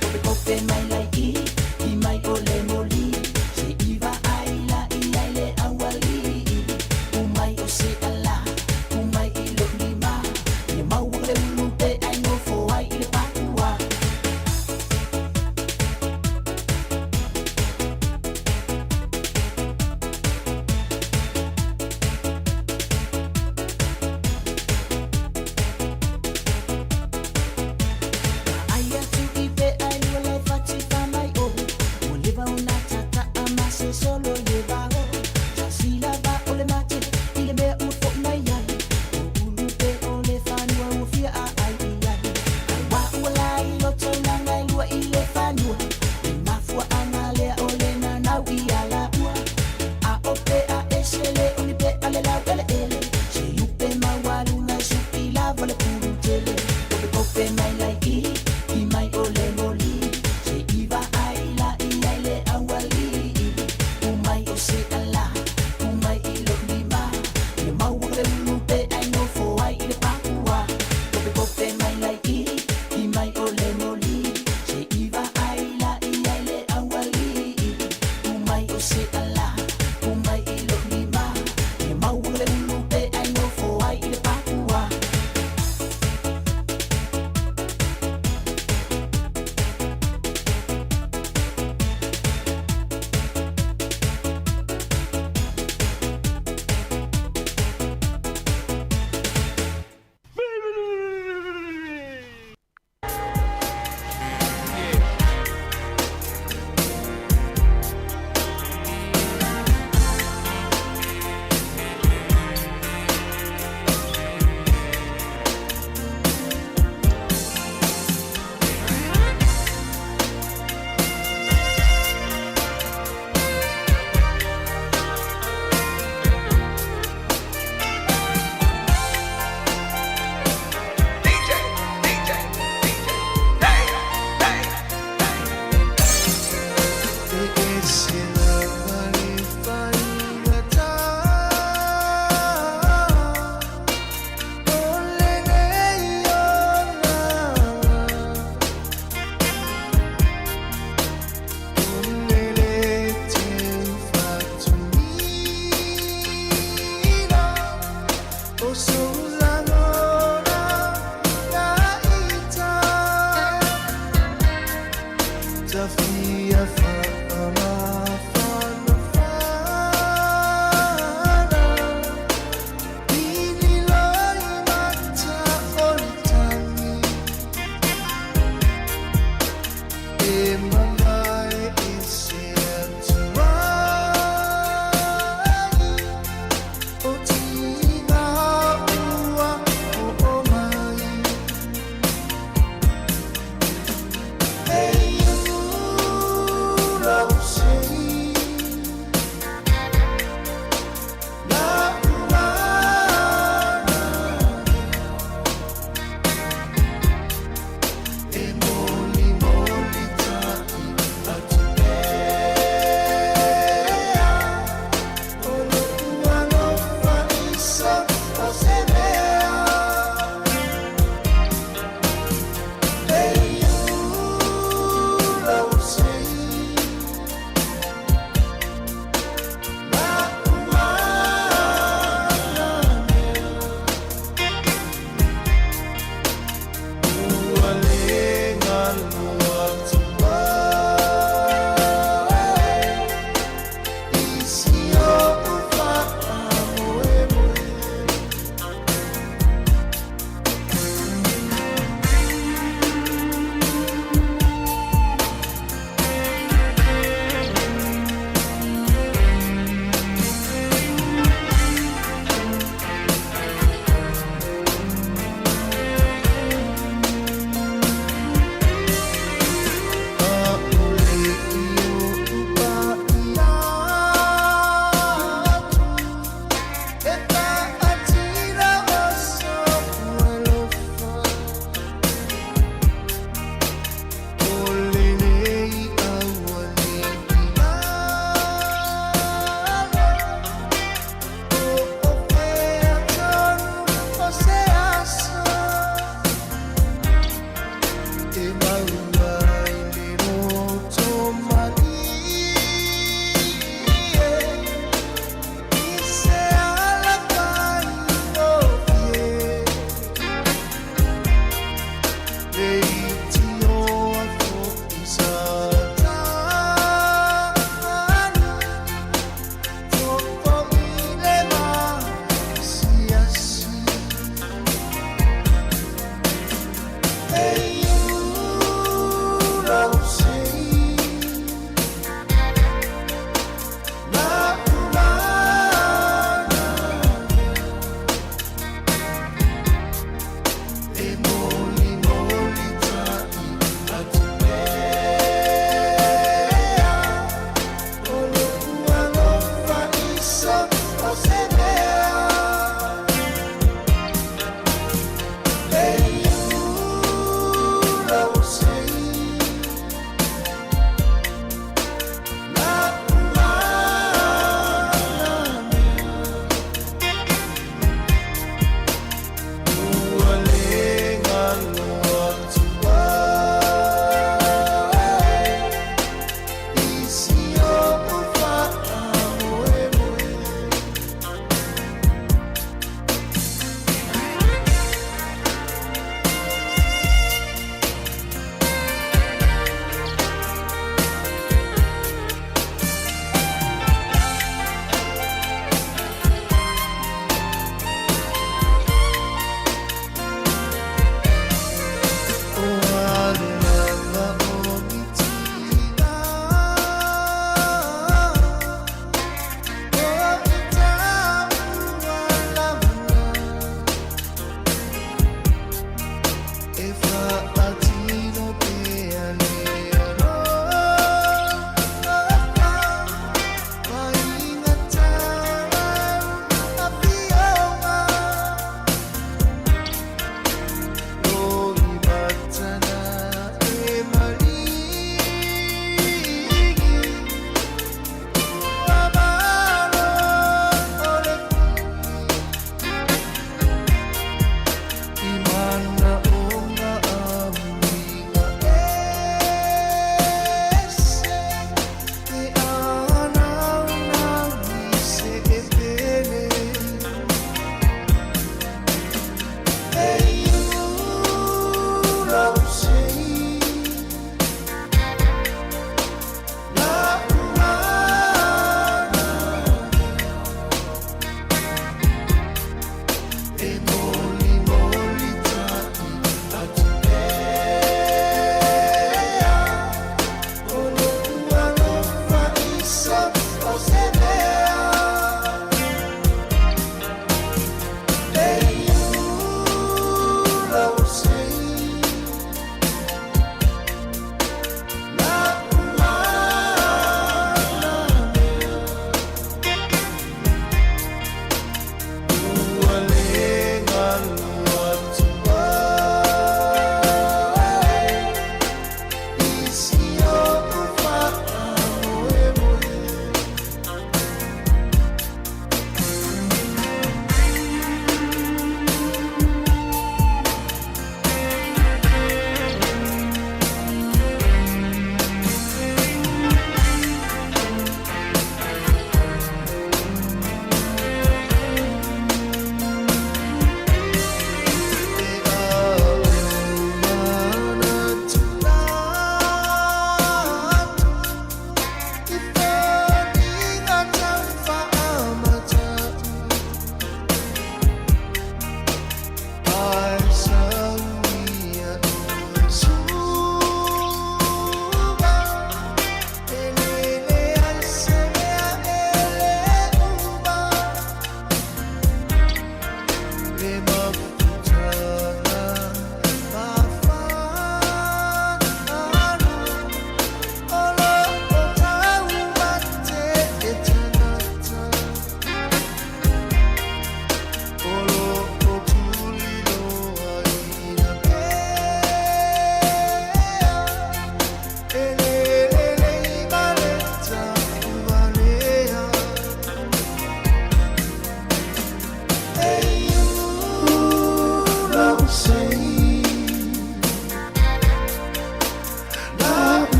Kope kope mai lai i I mai o le moli Se iwa ai la i ai le awali Umai o se ala Umai i lo lima Ia maua le ulu pe ai nofo ai i le pakua. Ai atu i pe ai lua le fati fa mai o Ua leva ona tata'a ma se solo ie vao Sasila va o le mate i le mea ua fo'i mai ai O ulu pe o le fanua ua fia a ai i ai Ai wa ua lai lo taulaga e lua i le fanua E mafua anga lea o le nanau i ala ua A o pe a ese le oni pe a le lau ele ele Se upe maualuga e supi lava le pulu tele Kope kope mai lai i i mai o le moli Se iwa ai la i ai le awali Umai o se ala umai i lo lima Ia maua le ulu pe ai nofo ai i le pakua Kope kope mai lai i i mai o le moli Se iwa ai la i ai le awali Umai o se ala umai i lo lima Ia maua le ulu pe ai nofo ai i le pakua. E ese lava le faigata O lenei olaga O le le teufatuniga O sou lagona laita Tafia faamafanafana I liloi mata o le tagi E mamae i se atu ai O tiga ua oo mai E iula sei La uana E moli moli ta E maua i le roto malie I se ala faigofie Le itioa fo'i Satani Fofo'i le maasiasi E iu.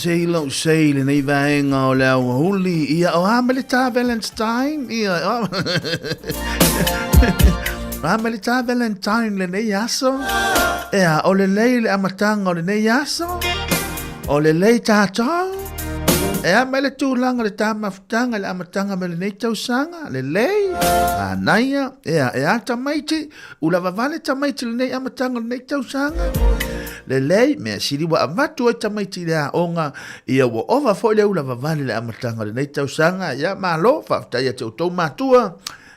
sei lau sei lenei vaega o le aoauli. Ia, o a mai le tā Valentine? Ia, o a mai le tā Valentine lenei aso? Ea, o lelei le amataga o lenei aso? O lelei tātou? E a mai le tulaga o le tā mafutaga i le amataga mai lenei tausaga? Lelei? Manaia? Ea, e a tamaiti? Ua vavale tamaiti i lenei amataga o lenei tausaga. Lelei, mea sili ua avatu ai tamaiti i le aoga, ia ua ova foi le ula vavale i le amataga o lenei tausaga. Ia, malo, faafetai ia te outou matua,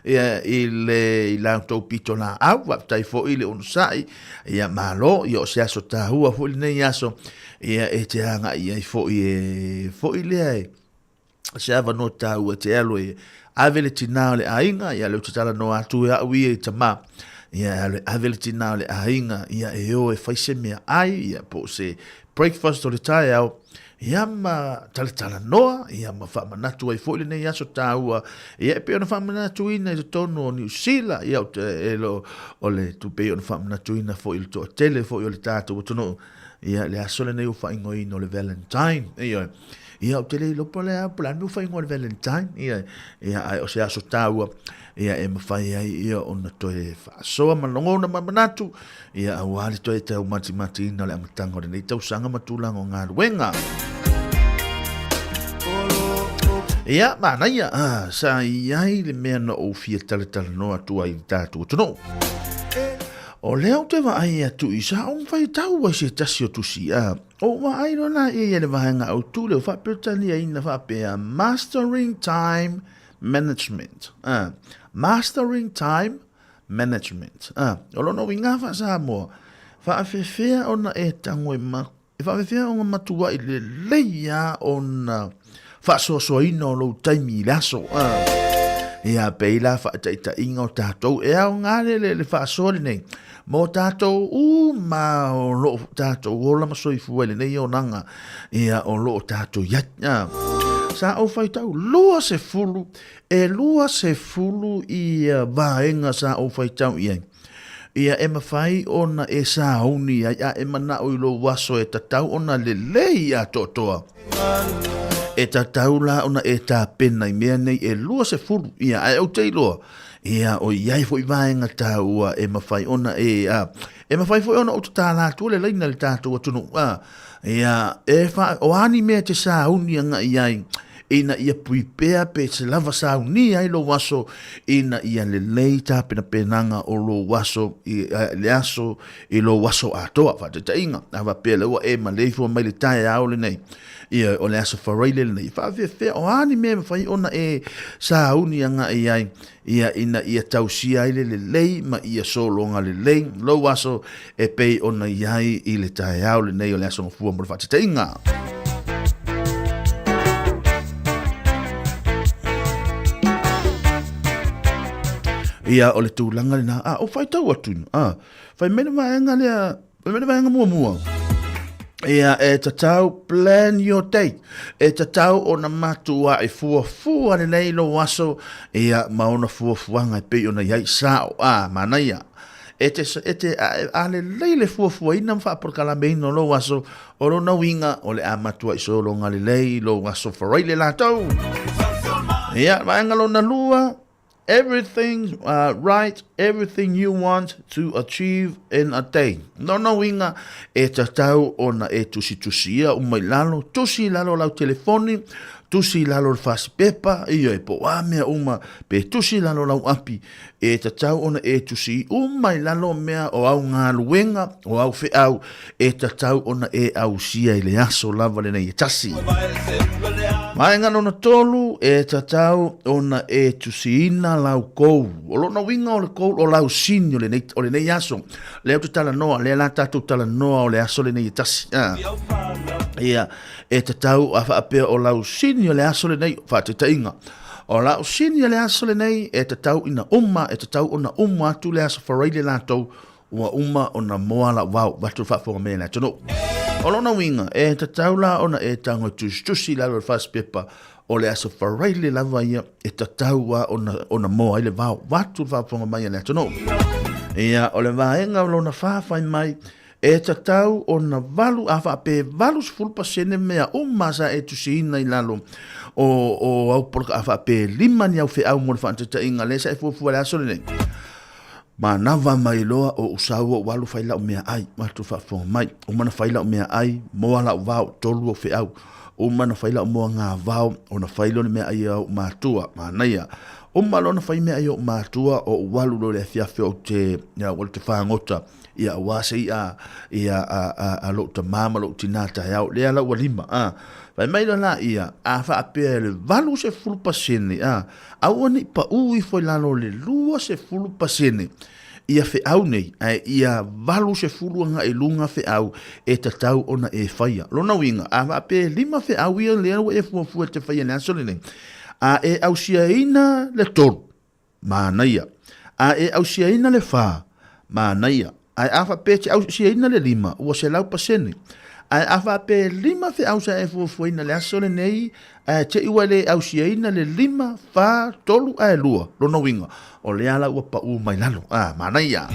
ia, i le i la outou pitolaau, faafetai foi i le onosai, ia, malo, ia, o se aso tāua foi lenei aso, ia, e te agai ai foi e, foi lea e, se avanoa tāua te alu e ave le tinā o le aiga, ia lea ou te talanoa atu e au ia i tamā, ia e alu e ave le tinā o le aiga, ia e o e fai se mea ai, ia po o se breakfast o le taeao, ia ma talatalanoa, ia ma faamanatu ai foi lenei aso tāua, ia e pei ona faamanatuina i totonu o Niu Sila, ia o, te, e lo, o le pei ona faamanatuina foi i le toatele foi o le tatou atunuu, ia le aso lenei ua faaigoaina o le Valentine, ia, Ia, ou te le iloa po o le a, po o le a le mea ua fai igoa o le Valentine, ia, ia, ae o se aso taua, ia, e mafai ai, ia, ona toe faasoa ma lagona ma manatu, ia, aua le toe taumatimatiina o le amataga o lenei tausaga ma tulaga o galuega. Ia, manaia, ah, sa i ai le mea na ou fia talatalanoa atu ai i le tatou atunuu. O lea ou te vaai atu i sa ou faitau ai se tasi o tusi, ah, Ou vaai loa laia ia le vaega autu lea ua faaperetaniaina faapea Mastering Time Management. Mastering Time Management. O lona uiga faa-Samoa, faafefea ona e tago e ma, e faafefea ona matuai lelei lava ona faasoasoaina o lou taimi i le aso. Ia, pei la faataitaiga o tatou, e aoga le, le, le faasoa lenei, mo tatou uma o loo tatou ola ma soifua i lenei olaga, ia, o loo tatou i ai. Sa ou faitau 20, e 20 ia vaega sa ou faitau i ai. Ia e mafai ona e sauni ai a e manao i lou aso e tatau ona lelei atoatoa. E tatau la ona e tapena i mea nei e 20, ia, ae ou te iloa, ia, o i ai foi vaega taua e mafai ona e, a, e mafai foi ona ou tatala atu le laina i le tatou atunuu, a, ia, e wha, o a ni mea e te sauni agai i ai, ina ia puipea pe se lava saunia ai lou aso, ina ia lelei tapenapenaga o lou aso i le aso i lou aso atoa. Faataitaiga, a faapea lea ua e maleifua mai le taeao lenei, ia o le aso Faraile lenei, faafefea o a ni mea e mafai ona e sauni agai ai, ia ina ia tausia ai le lelei ma ia sologa lelei lou aso e pei ona i ai i le taeao lenei o le aso Gafua mo le faataitaiga. Ia, o le tulaga lena. A, o faitau atu, a, fai mai le vaega lea, fai mai le vaega muamua. Ia, e tatau plan your day. E tatau ona matuai fuafua lelei lou aso, ia, ma ona fuafuaga e pei ona i ai sao. A, manaia. E te, e te, a, a lelei le fuafuaina ma faapolokalameina o lou aso, o lona uiga, o le a matuai sologa lelei lou aso faraile latou. Ia, vaega lona lua, everything, write everything you want to achieve in a day. Lona uiga, e tatau ona e tusitusia uma i lalo, tusi i lalo lau telefoni, tusi i lalo le fasipepa, ioe, po o a mea uma, pe tusi i lalo lau api, e tatau ona e tusi uma i lalo mea o au galuega, o au feau, e tatau ona e ausia i le aso lava lenei e tasi. Vaega lona tolu, e tatau ona e tusiina lau goal. O lona uiga o le goal, o lau sini o lenei, o lenei aso. Lea ou te talanoa, lea la tatou talanoa o le aso lenei e tasi. Ah. Ia, e tatau a faapea o lau sini o le aso lenei, faataitaiga. O lau sini o le aso lenei, e tatau ina uma, e tatau ona uma atu le aso Faraile latou, ua uma ona moa lau vao, vaeatu le faafofoga mai a le atunuu. O lona uiga, e tatau la ona e tago e tusitusi i lalo o le fasipepa, o le aso Faraile lava ia e tatau lava ona, ona moa ai le vao, vaeatu le faafofoga mai a le atunuu. Ia, o le vaega o lona fa fai mai, E tatau ona valu a faapea e 80% mea uma sa e tusiina i lalo o, o au poloka a faapea e lima ni au feau mo le faataitaiga lea sa e fuafua i le aso lenei. Manava mai loa o usau ou alu fai lau mea ai, atu faafofoga mai. Uma na fai lau mea ai, moa lau vao, tolu ou feau. Uma na fai lau moa ngā vao, ona fai lea o le mea ai a ou matua, manaia. Uma loa na fai mea ai ou matua, o ou alu loa i le afiafi ou te, ia, ua te fagota, ia, aua se i'a, ia, a, a, a lou tamā ma lou tinā taeao, lea la ua lima, a. Fai mai loa laia, a faapea e le 80%, a, Aua ne i paʻū ifo i lalo o le 20% ia feau nei, ae ia 80 agai i luga feau e tatau ona e faia. Lona uiga, a faapea e lima feau ia lea ua e fuafua e te faia i le aso lenei, a e ausiaina le tolu, manaia. A e ausiaina le fa, manaia. Ae a faapea e te ausiaina le lima, ua 100%. Ae a faapea e lima feau sa e fuafuaina le aso lenei, ae te i ua le ausiaina le lima, fa, tolu ae lua, lona uiga, o lea la ua paʻū mai lalo. A, manaia.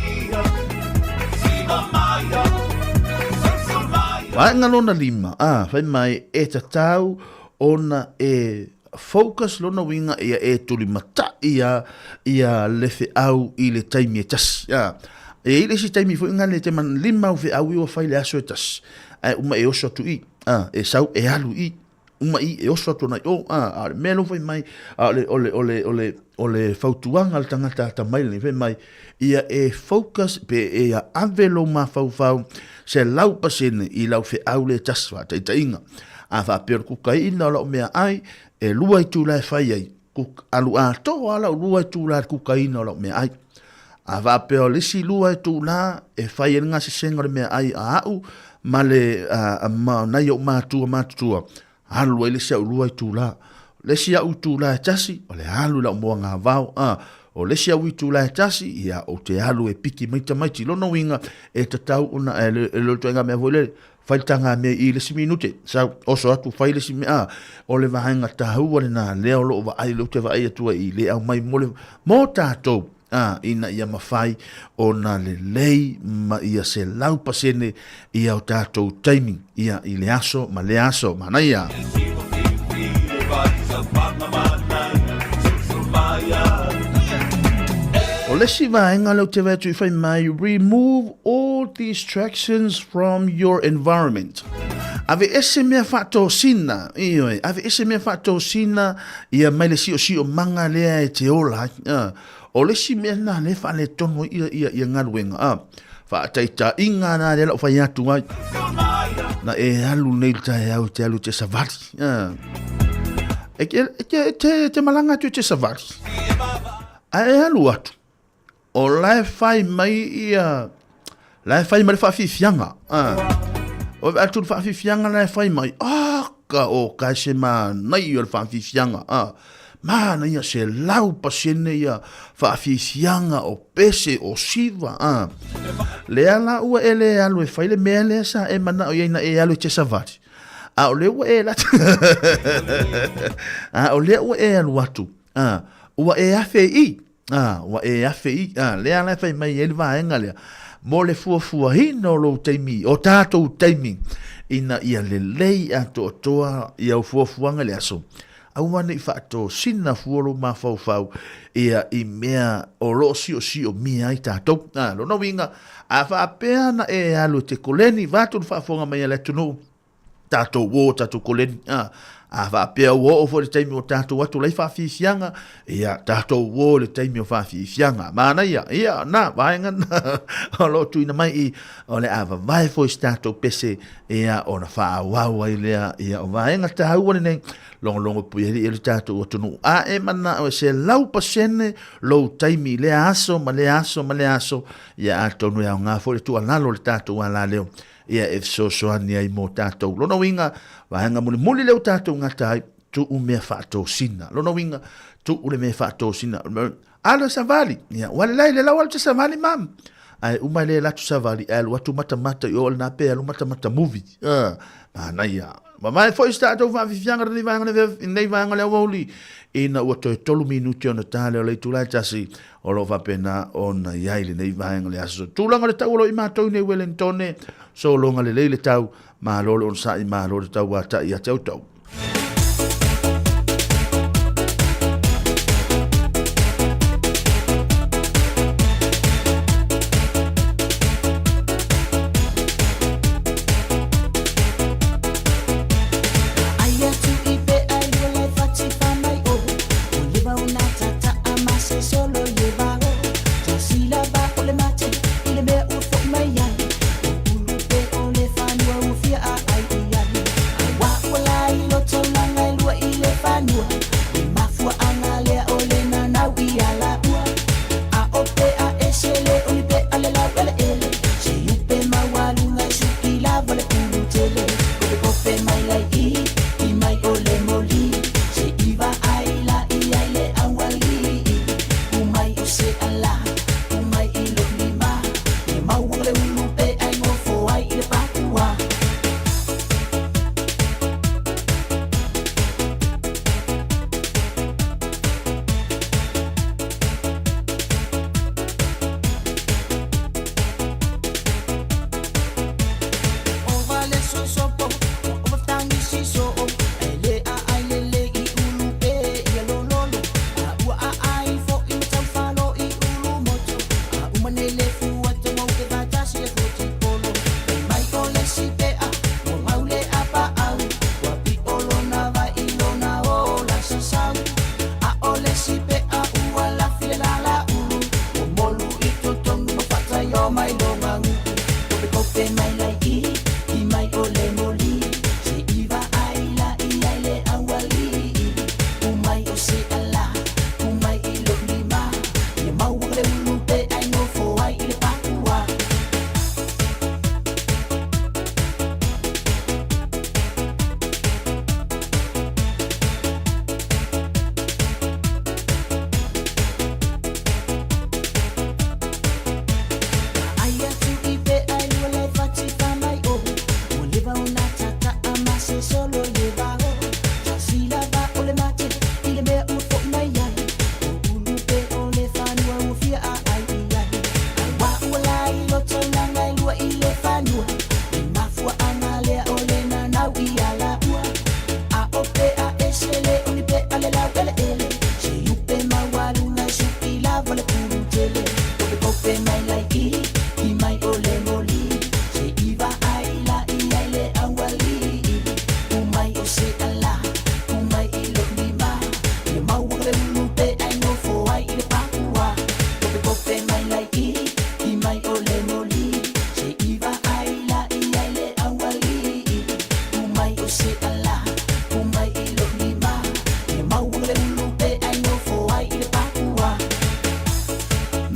Vaega lona lima, a, fai mai, e tatau ona e focus lona uiga ia e tulimataʻi ia ia le feau i le taimi e tasi. A, e i ai le isi taimi foi nga le te man lima au feau i ua fai le aso e tasi. Ae uma e oso atu i, a, e sau e alu i, uma i e oso atu ana i o, a, a o le mea lo fai mai, a o le, o le, o le, o le, o le fautuaga a le tagata atamai lenei fai mai, ia e focus pe e ia ave lou mafaufau 100% i lau feau le tasi faataitaiga. A faapea o le kukaiina o lau meaai, e lua itula e fai ai, alu atoa lava lau lua itula i le kukaina o lau meaai. A faapea o le isi lua itula e fai ai le gasesega o le meaai a au ma le ma nai ou matua matutua, alu ai le isi au lua itula. O le isi au itula e tasi, o le alu i lau moagavao. A, o le isi au itula e tasi, ia, ou te alu e piki mai tamaiti. Lona uiga, e tatau ona, e le, e le ituaiga mea foi lele, fai le taga mea i le isi minute, sau, oso atu, fai le isi mea, a, o le vaega taua lena, lea o loo vaai, lea ou te vaai atu ai i le aumai mo le, mo tatou, a, ina ia mafai ona lelei ma ia 100% ia o tatou taimi, ia, i le aso ma lea aso. Manaia! O le isi vaega lea ou te vaai atu i fai mai, remove all distractions from your environment. Ave ese mea faatosina, ioe, ave ese mea faatosina ia mai le siosiomaga lea e te ola ai. O le isi mea lena lea e faaletonu ai ia, ia, ia galuega, a, faataitaiga na lea lau fai atu ai. Na e alu nei le taeao e te alu e te savali. E, e, e, e te, te malanga atu e te savali. A e alu atu, o la e fai mai ia, la e fai mai le faafiafiaga. O e atu le faafiafiaga la e fai mai, ah, ka o ka se manaia o le faafiafiaga. Ah, manaia 100% ia faafiafiaga o pese o siva. Ah, lea la ua e le alu e fai le mea lea sa e manao i ai na e alu e te savali. A o lea ua e lata. A o lea ua e alu atu. A, ua e afe i, a, ua e afe i, a, lea la e fai mai ai le vaega lea, mo le fuafuaina o lou taimi, o tatou taimi, ina ia lelei atoatoa i au fuafuaga i le aso, aua ne i faatosina fua lou mafaufau ia i mea o lo o siosiomia ai tatou. A, lona uiga, a faapea na e alu e te koleni, vaeatu le faafofoga mai a le atunuu, tatou o tatou koleni a a faapea ua oo foi le taimi o tatou atu lai faafiafiaga ia tatou o le taimi o faafiafiaga manaia ia na vaega na o lo o tuuina mai i o le a vavae foi se tatou pese ia ona faaauau ai lea ia o vaega taua lenei logologo pui ai le tatou atunuu a e manao e 100% lou taimi i lea aso ma lea aso ma lea aso ia atonu e aoga foi le tuualalo o le tatou alaleo ia e fesoasoani ai mō tātou. Lona uiga, vaega mulimuli lea ua tātou gata ai, tuu mea faatosina. Lona uiga, tuu le mea faatosina. Alo savali, ia, ua lelei le lau alu te savali mam. Ae uma le latu savali, ae alu atu matamata i o le na pe alu matamata movie. Manaia. Mamae foi se tatou faafifiaga lenei vaega lenei vaega le aoauli. Ina ua toe tolu minute ona ta lea o le itula e tasi, o lo o faapena ona i ai lenei vaega o le aso. Tulaga o le tau o lo o i matou nei Wellingtone, sologa lelei le tau, malo le onosai, malo le tauatai ia te outou.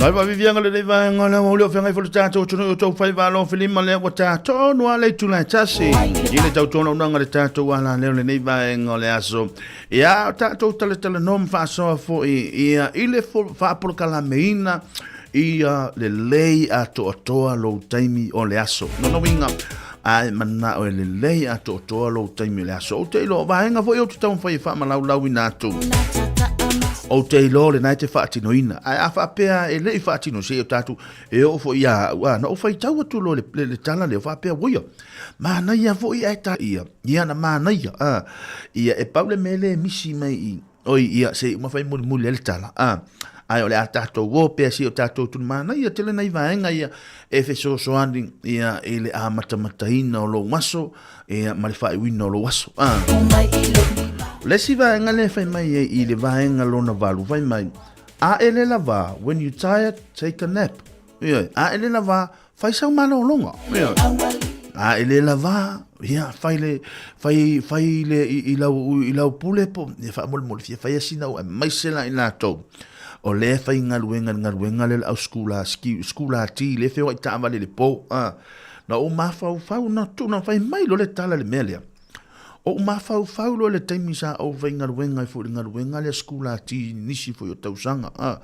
Nai vaaviviaga lenei vaega o le aoauli o feagai foi le tatou atunuu o tou faiva alofilima lea ua tatonu a le itula e tasi i le tautuanaunaga le tatou alaleo lenei vaega o le aso. Ia o tatou talatalanoa ma faasoa foi ia i le faapolokalameina ia lelei atoatoa lou taimi o le aso. Lona uiga, a e manao e lelei atoatoa lou taimi o le aso. Ou te iloa, o vaega foi ou te taumafai e faamalaulauina atu. Ou te iloa lena e te faatinoina. Ae a faapea e le i faatino se i o tatou, e oo foi ia au, a, na ou faitau atu loa le, le, le tala lea, faapea, uia, manaia foi ae ta ia, ia na manaia, a, ia e pau le mea le misi mai i, Oi, ia, se i uma fai mulimuli ai le tala, a, ae o le a tatou o pea si o tatou tunu manaia tele nai vaega ia e fesoasoani ia i le amatamataina o lou aso ia ma le faaiuina o lou aso. A. O le isi vaega lea e fai mai ai i le vaega lona valu, fai mai, a e le lava, when you tired, take a nap. Ioe, a e le lava, fai sau malologa. Ioe. A e le lava, ia, fai le, fai, fai le, i, i lau, i lau pule po, ia faamolemole fia fai asina ua aemaise la i latou. O lea e faigaluega i le galuega lea o le au skula, ski, skula ti, lea e feoai taavale i le po. A, na ou mafaufau, na tu, na fai mai loa le tala i le mea lea. Ou mafaufau loa i le taimi sa ou faigaluega ai foi i le galuega lea sikulati i nisi foi o tausaga. A,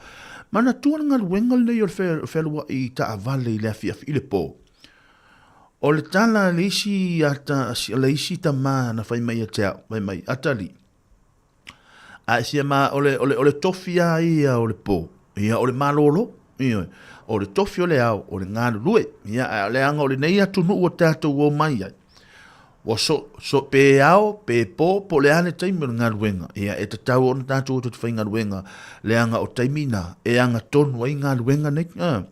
manatua le galuega lenei o le fealuai i taavale i le afiafi i le po. O le tala a le isi ata, le isi tama na fai mai ia te au, fai mai, Atalii, A e fia ma, o le, o le, o le tofi lava ia o le po, ia, o le malolo, ioe. O le tofi o le ao, o le galulue. Ia, ae o le aga o lenei atunuu ua tatou omai ai, ua so, so, pe ao, pe po, po o le a le taimi o le galuega, ia, e tatau ona tatou o toe faigaluega, leaga o taimi na e aga tonu ai galuega nei. A.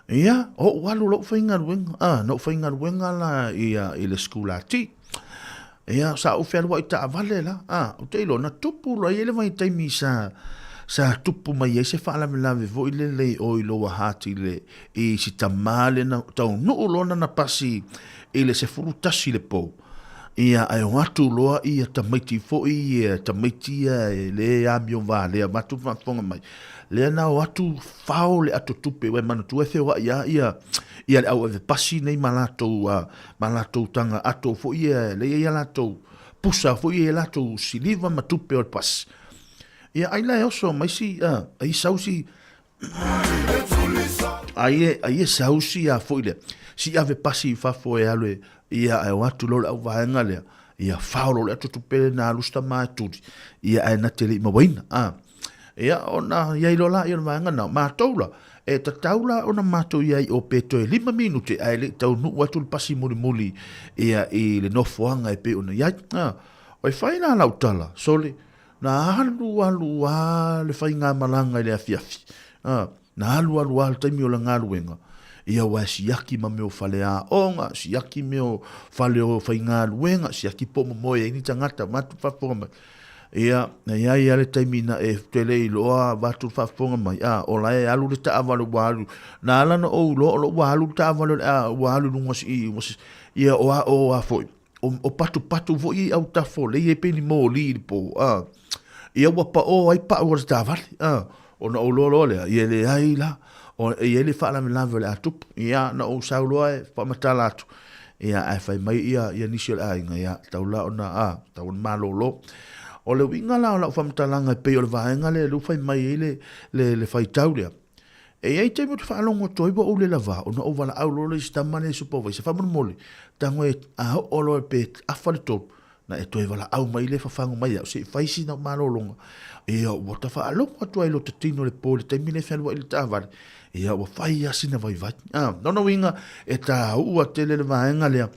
Ia, ou alu lou faigaluega, a, na ou faigaluega la ia, i le sikulati. Ia, sa ou fealuai taavale la, a, ou te iloa, na tupu loa, e i ai le vaitaimi sa, sa tupu mai ai se faalavelave foi lele i o i Lower Hutt i le, i si tamā lea na taunuu loa lana pasi i le 11 i le po. Ia, ae o atu loa ia tamaiti foi ia, tamaiti ia e le amio valea vaeatu le faafofoga mai. Lea na o atu fao le ato tupe, ua e manatua e feoai lava ia, ia le au ave pasi nei ma latou, ma latou taga ato foi ia, lea e i ai a latou pusa foi ia i a latou siliva ma tupe o le pasi. Ia, ai la e oso mai si, ai sau si, Ai e, ai e sausi a foi lea. Si ave pasi i fafo e alu e, ia ae o atu loa le auvaega lea, ia fao loa le atu tupe lea na alu si tama e tuli, ia ae na te le i mauaina. A. Ia ona i ai loa la ia o le vaega na, matou la, e tatau la ona matou i ai o pe toe 5 minute ae le i taunuu atu le pasi mulimuli ia i le nofoaga e pei ona i ai. A. Oi fai la lau tala, sole, Na alualu lava le faigamalaga i le afiafi, ā, na alualu lava le taimi o le galuega, ia aua e siaki ma mea o faleaoga, siaki mea o fale o faigaluega, siaki po o momoe ai ni tagata, vaeatu le faafofoga mai. Ia, na i ai lava le taimi na e tele iloa vaeatu le faafofoga mai, ā, o la e alu le taavale ua alu, na ala ona ou iloa o la ua alu le taavale o le a, ua alu i luga o si, ia o a, o a foi. O patupatu foi i autafa o lea e pei ni moli i le po, a. Ia ua paʻō ai paʻu o le taavale, a. Ona ou iloa loa lea, ia e leai la, o, e i ai le faalavelave o le a tupu. Ia, na ou sau loa e faamatala atu, ia, ae fai mai ia, ia nisi o le aiga, ia, tau la ona, a, tau ona malolo. O le uiga la o lau faamatalaga e pei o le vaega lea lea ua fai mai ai le, le, le faitau lea, E i ai taimi ou te faalogo atu ai ua ou le lava, ona ou valaau loa lea i si tama lea e supervisor, faamolemole, tago e a oo loa pe afa le tolu, na e toe valaau mai lea fafagu mai au se i fai sina malologa. Ia ua ta faalogo atu ai i lota tino i le po i le taimi lea e fealuai i le taavale, ia ua fai lava sina vaivai. A, lona uiga, e taua tele le vaega lea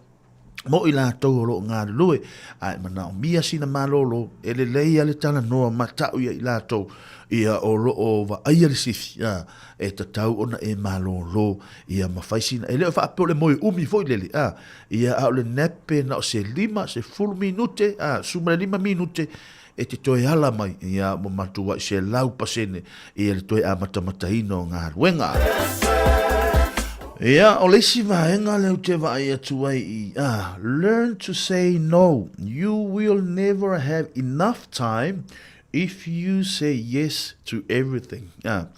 mo i latou o lo o galulue, a e manaomia sina malolo, e lelei lava le talanoa ma ta'u ia i latou, ia o lo o vaaia le sifi, a, e tatau ona e malolo, ia ma fai sina, e le o faapea o le moe umi foi lele, a, ia a o le nap pe na o se 5, 10 minute, a, 15 minute, e te toe ala mai, ia, ua matuai 100% ia le toe amatamataina o galuega. Ia, o le isi vaega lea ou te vaai atu ai i, ah, learn to say no. You will never have enough time if you say yes to everything. Ah,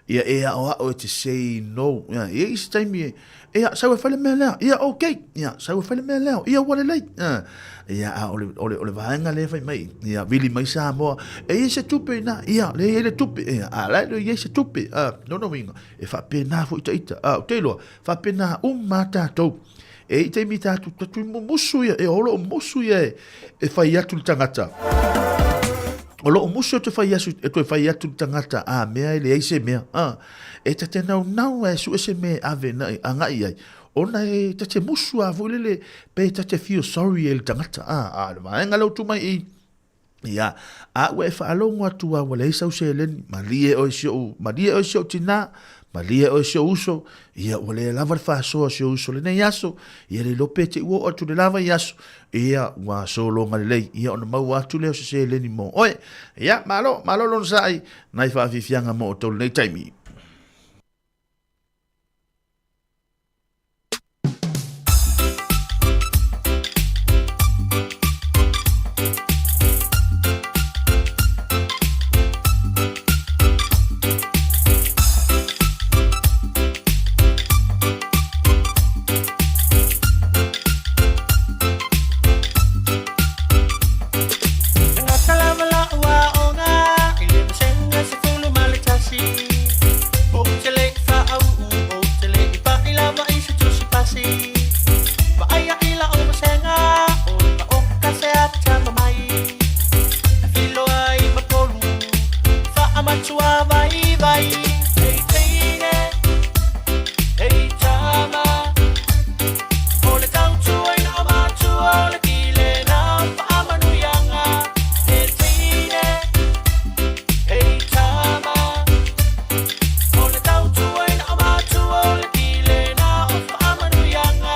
ia e aʻoaʻo e te say no. Ia, e i isi taimi e, ia, sau e fai le mea lea. Ia, okay. Ia, sau e fai le mea lea. Ia, ua lelei. Ia, ia a o le, o le, o le vaega lea e fai mai. Ia, vili mai Samoa. E i ai se tupe ina. Ia, lea e i ai le tupe. Ia, a la e le i ai se tupe. A, lona uiga, e faapena foi ita. A, ou te iloa, faapena uma lava tatou. E i taimi tatou tatu mumusu ia, e o loo musu ia e, e fai atu le tagata. O loo musu e te fai asu, e toe fai atu le tagata, a mea e leai se mea. A, e ta te naunau e sue se mea e ave na, agai ai. Ona e ta te musu a foi lele, pe ta te feel sorry e le tagata. A, a le vaega lea ua tu mai i, Ia, a ua e faalogo atu a ua leai sau seleni, malie oe si ou, malie oe si ou tinā, malie oe si ou uso, ia ua le lava le faasoa o si ou uso lenei aso, ia le iloa pe te i ua oo atu le lava i aso, ia ua sologa lelei, ia ona maua atu lea o se seleni mo oe. Ia, malo, malo lona saai, nai faafiafiaga mo outou lenei taimi. matua vai vai. Hey teine, hey tama, o le tautua ina o matua o le kile na whaamanuianga. Hey teine, hey tama, o le tautua ina o matua o le kile na o whaamanuianga.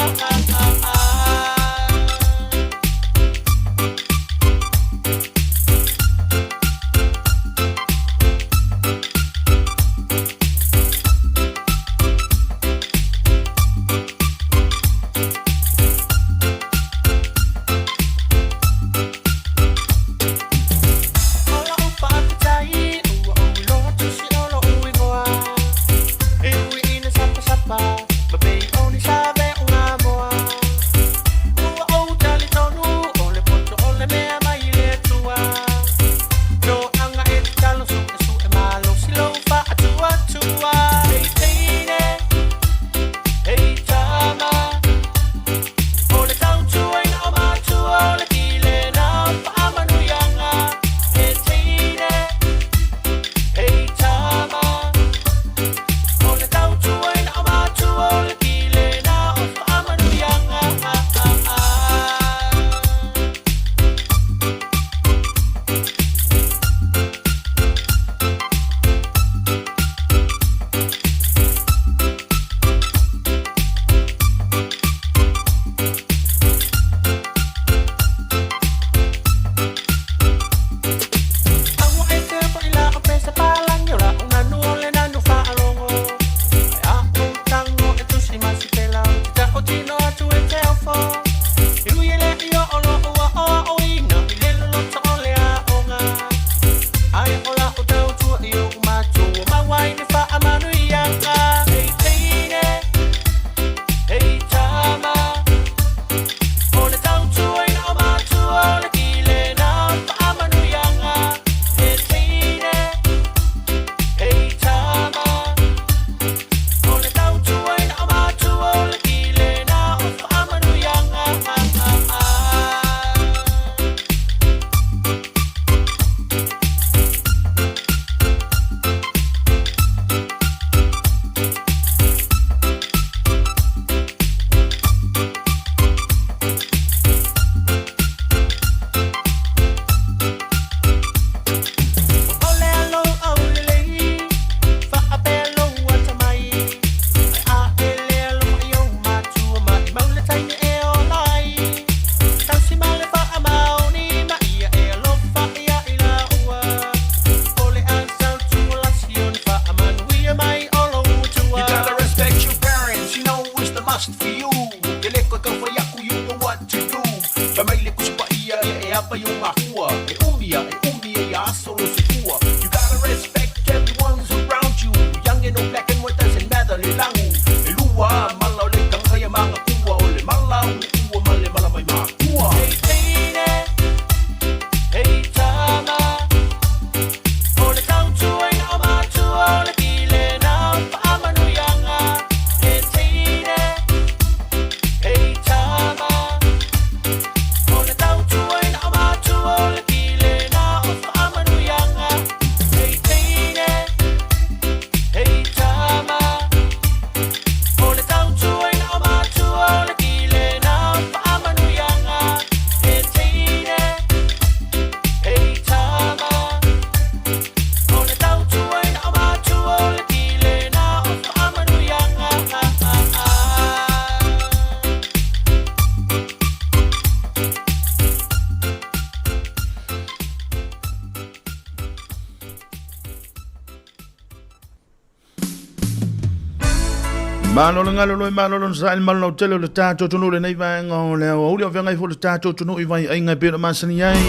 Malo le ngalo loi malo lon sa malo lau tele o le tātou tunu le nei vaenga o le au. Auli o venga i fo le tātou tunu i vai ainga e pena masani ai.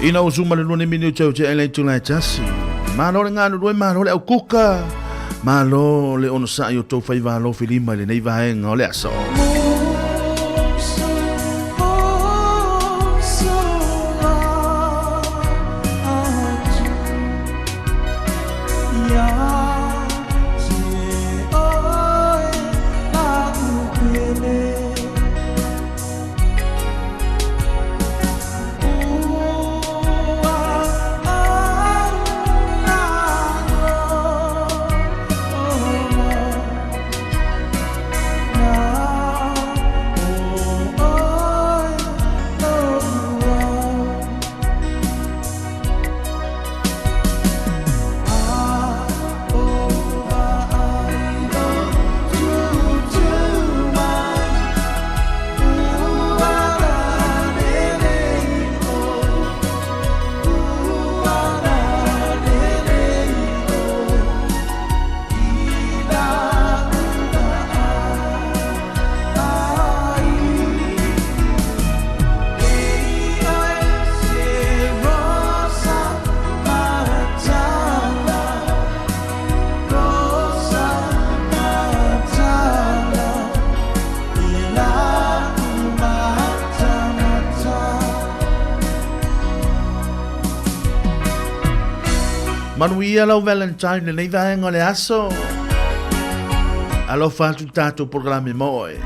Ina o suma le lune minu tau te ele tula tasi. Malo le ngalo loi malo le au kuka. Malo le ono sa i o tau whai valo filima le nei vaenga o le aso. Manuia lau Valentine lenei vaega o le aso. Alofa atu le tatou polokalame mo oe.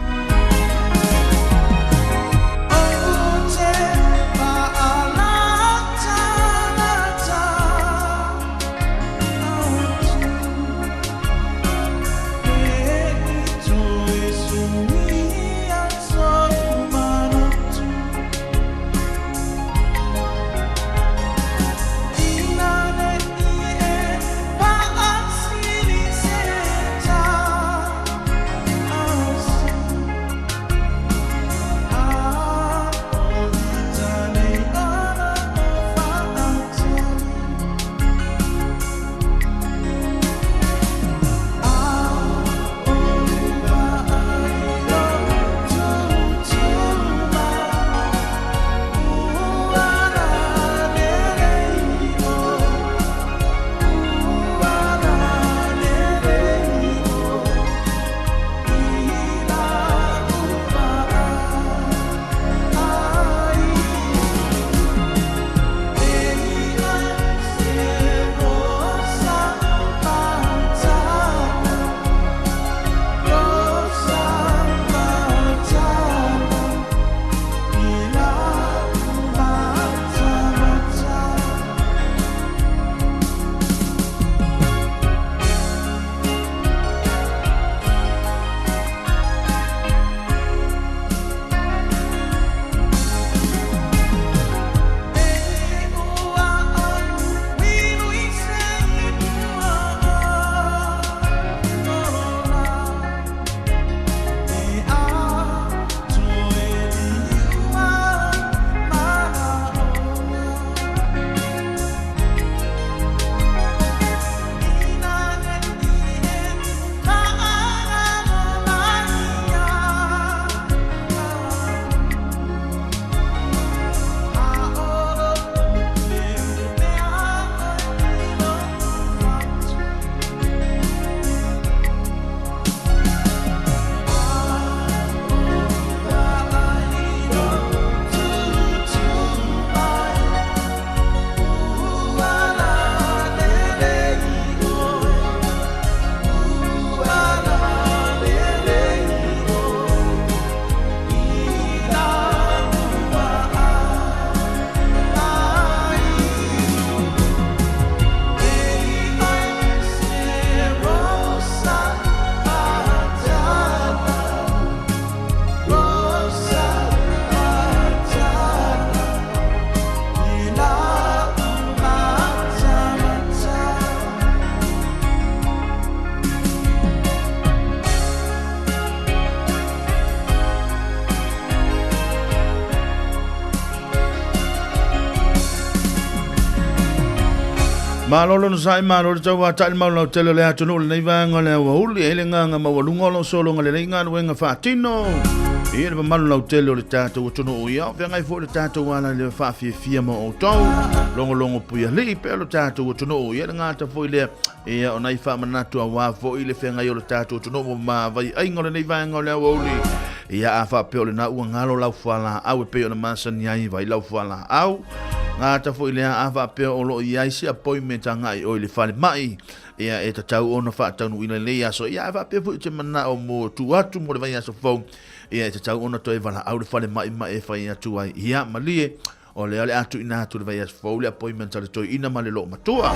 Malo lona sa'i malo le tauata'i le maulau tele o le atunuu lenei vaega o le aoauli e ai le agaga maualuga o lo o sologa lelei galuega faatino i le mamalu lautele o le tatou atunuu. Ia o feagai foi le tatou ala i le faafiafia ma outou logologo puialii pea lo tatou atunuu. Ia le gata foi lea ia o nai faamanatu auā foi le feagai o le tatou atunuu ma vaiaiga o lenei vaega o le aoauli. Ia a faapea o lena ua galo lau fualaau e pei ona masani ai vai lau fualaau gata foi lea a faapea o lo o i ai se appointment agai oe i le falemai, ia e tatau ona faataunuuina i lenei aso. Ia a faapea foi o te manao mo tuu atu mo le vaiaso fou, ia e tatau ona toe valaau le falemai ma e fai atu ai, ia malie o lea o le a tuuina atu le vaiaso fou le appointment a le toeaina ma le loomatua.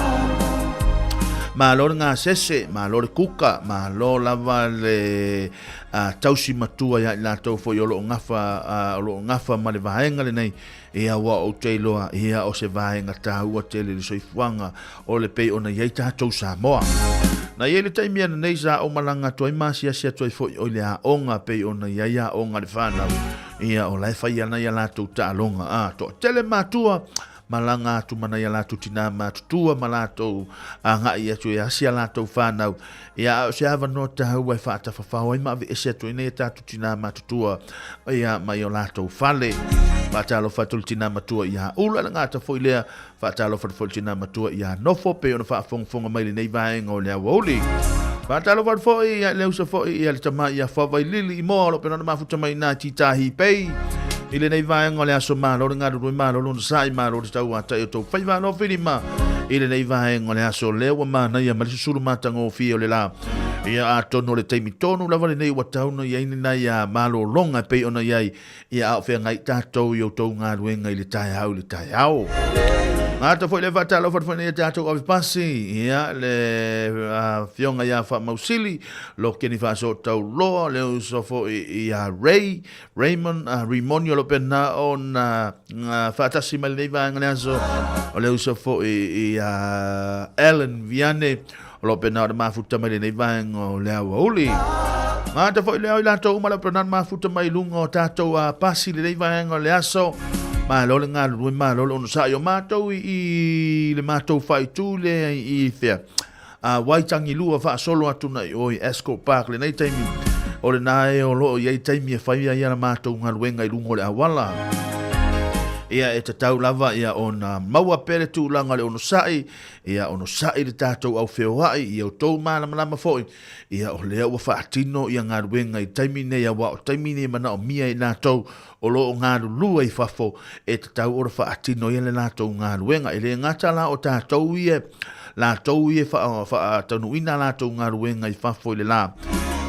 Malo le gasese, malo le kuka, malo lava le tausi matua ia i latou foi o lo o gafa, o lo o gafa ma le vaega lenei. Ia ua ou te iloa, ia o se vaega taua tele i le soifuaga o le pei ona i ai tatou Samoa. Na i ai le taimi ananei sa ou malaga atu ai ma asiasi atu ai foi oi le aoga pei ona i ai aoga a le fanau, ia o la e fai ana ia latou taaloga, a toatele matua malaga atu ma nai a latou tinā matutua ma latou agai atu e asi a latou fanau. Ia, a o se avanoa taua e faatafafao ai ma aveese atu ai nei a tatou tinā matutua ia mai o latou fale. Faatalofa atu le tinā matua iā Ula, le gata foi lea, faatalofa atu foi le tinā matua iā Nofo, pei ona faafogafoga mai lenei vaega o le aoauli. Faatalofa atu foi ia le uso foi ia le tama ia Favailili i moa o lo o pena ona mafuta mai nā Titahi Pei. I lenei vaega o le aso malo le galulue malo lona sa'i malo le tauatai o tou faiva alo filima. I lenei vaega o le aso lea ua manaia ma le susulu matagofie o le la. Ia atonu o le taimi tonu lava lenei ua tatau ona i ai ni nai malologa e pei ona i ai ia a o feagai tatou i outou galuega i le taeao i le taeao. Gata foi le faatalofa atu foi nei tatou ave pasi ia le afioga ia Faamausili Lokeni Faasootauloa le uso foi ia Ray Raymond Rimoni o lo pena ona faatasi mai lenei vaega le aso o le uso foi ia Ellen Viane O lo pena o le mafuta mai lenei vaega o le aoauli. Gata foi lea o i latou uma le pena mafuta mai luga o tātou a pasi lenei vaega o le aso. Malo le galulue, malo le onosai o mātou i le mātou whaitu le i whea. A Waitangi lua whaasolo atu nei o i Ascot Park lenei taimi. O le nā e o loo i ai taimi e whai ai ana mātou galuega i luga o le awala. Ia e tatau lava ia ona maua pea le tūlanga o le onosai Ia onosai le tatou au feoai i outou malamalama foi, ia o lea ua faatino ia galuega i taimi nei auā o taimi nei e manaomia e i latou o lo o galulue i fafo e tatau ona faatino ia le latou galuega. E le gata la o tatou ia, latou ia e faataunuuina a latou galuega i fafo i le la,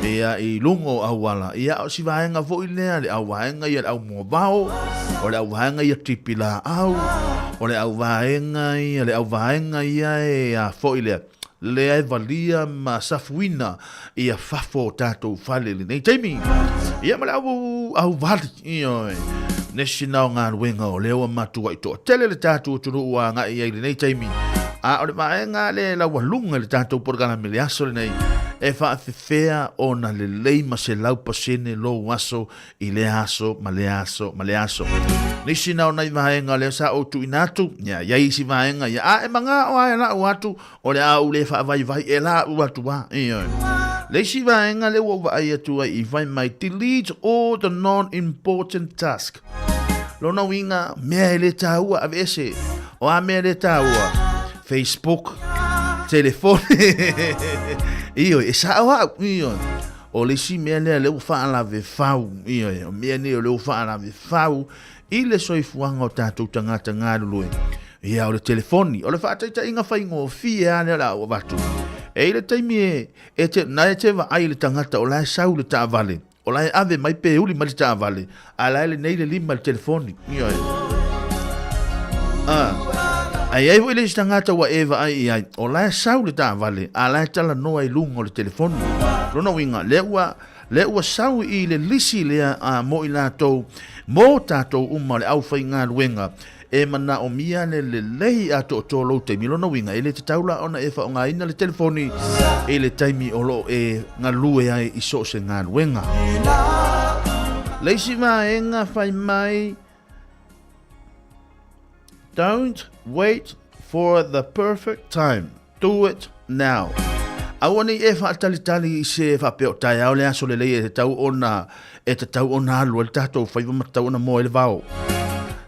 ia i luga o auala, ia a o si vaega foi lea, le auvaega ia le au moavao, o le auvaega ia tipi laau, o le auvaega ia, le auvaega ia e a foi lea, lea e valia ma safuina ia fafo o tatou fale i lenei taimi. Ia ma le au, au vali, ioe. Nesi na o galuega o lea ua matuai toatele le tatou atunuu ua agai i ai i lenei taimi. A o le vaega lea e laualuga i le tatou polokalame i le aso lenei, e faafefea ona lelei ma 100% lou aso i lea aso ma lea aso ma lea aso. Nisi na o nai vaega lea sa ou tuuina atu, ia, i ai isi vaega, ia, a e magao a e lau atu, o le a ou le faavaivai e lau atu a, ioe. Le isi vaega lea ua ou vaai atu ai i fai mai, delete all the non-important task. Lona uiga, mea e le taua, aveese. O a mea e le taua? Facebook, telefoni. Ioe, e sao au, ioe. O le isi mea lea lea ua faalavefau, ioe, o mea nei o lea ua faalavefau i le soifuaga o tatou tagata galulue. Ia, o le telefoni, o le faataitaiga faigofie lava lea o le a ou avatu. E i le taimi e, e te, na e te vaai i le tagata o la e sau le taavale, o la e ave mai pe uli mai le taavale, a la e lenei le lima i le telefoni. Ioe. Ah. Ae i ai foi le isi tagata ua e vaai i ai, o la e sau le taavale, a la e talanoa i luga o le telefoni. Lona uiga, lea ua, lea ua sau i le lisi lea a, mo i latou, mo tatou uma le aufaigaluega, e manaomia le lelei atoatoa o lou taimi. Lona uiga, e le tatau la ona e faaaogaina le telefoni i le taimi o lo o e galue ai i so o se galuega. Le isi vaega fai mai, Don't wait for the perfect time. Do it now. Aua nei e faatalitali i se faapea o taeao le aso lelei e tatau ona e tatau ona alu ai le tatou faiva ma tatau ona moa ai le vao.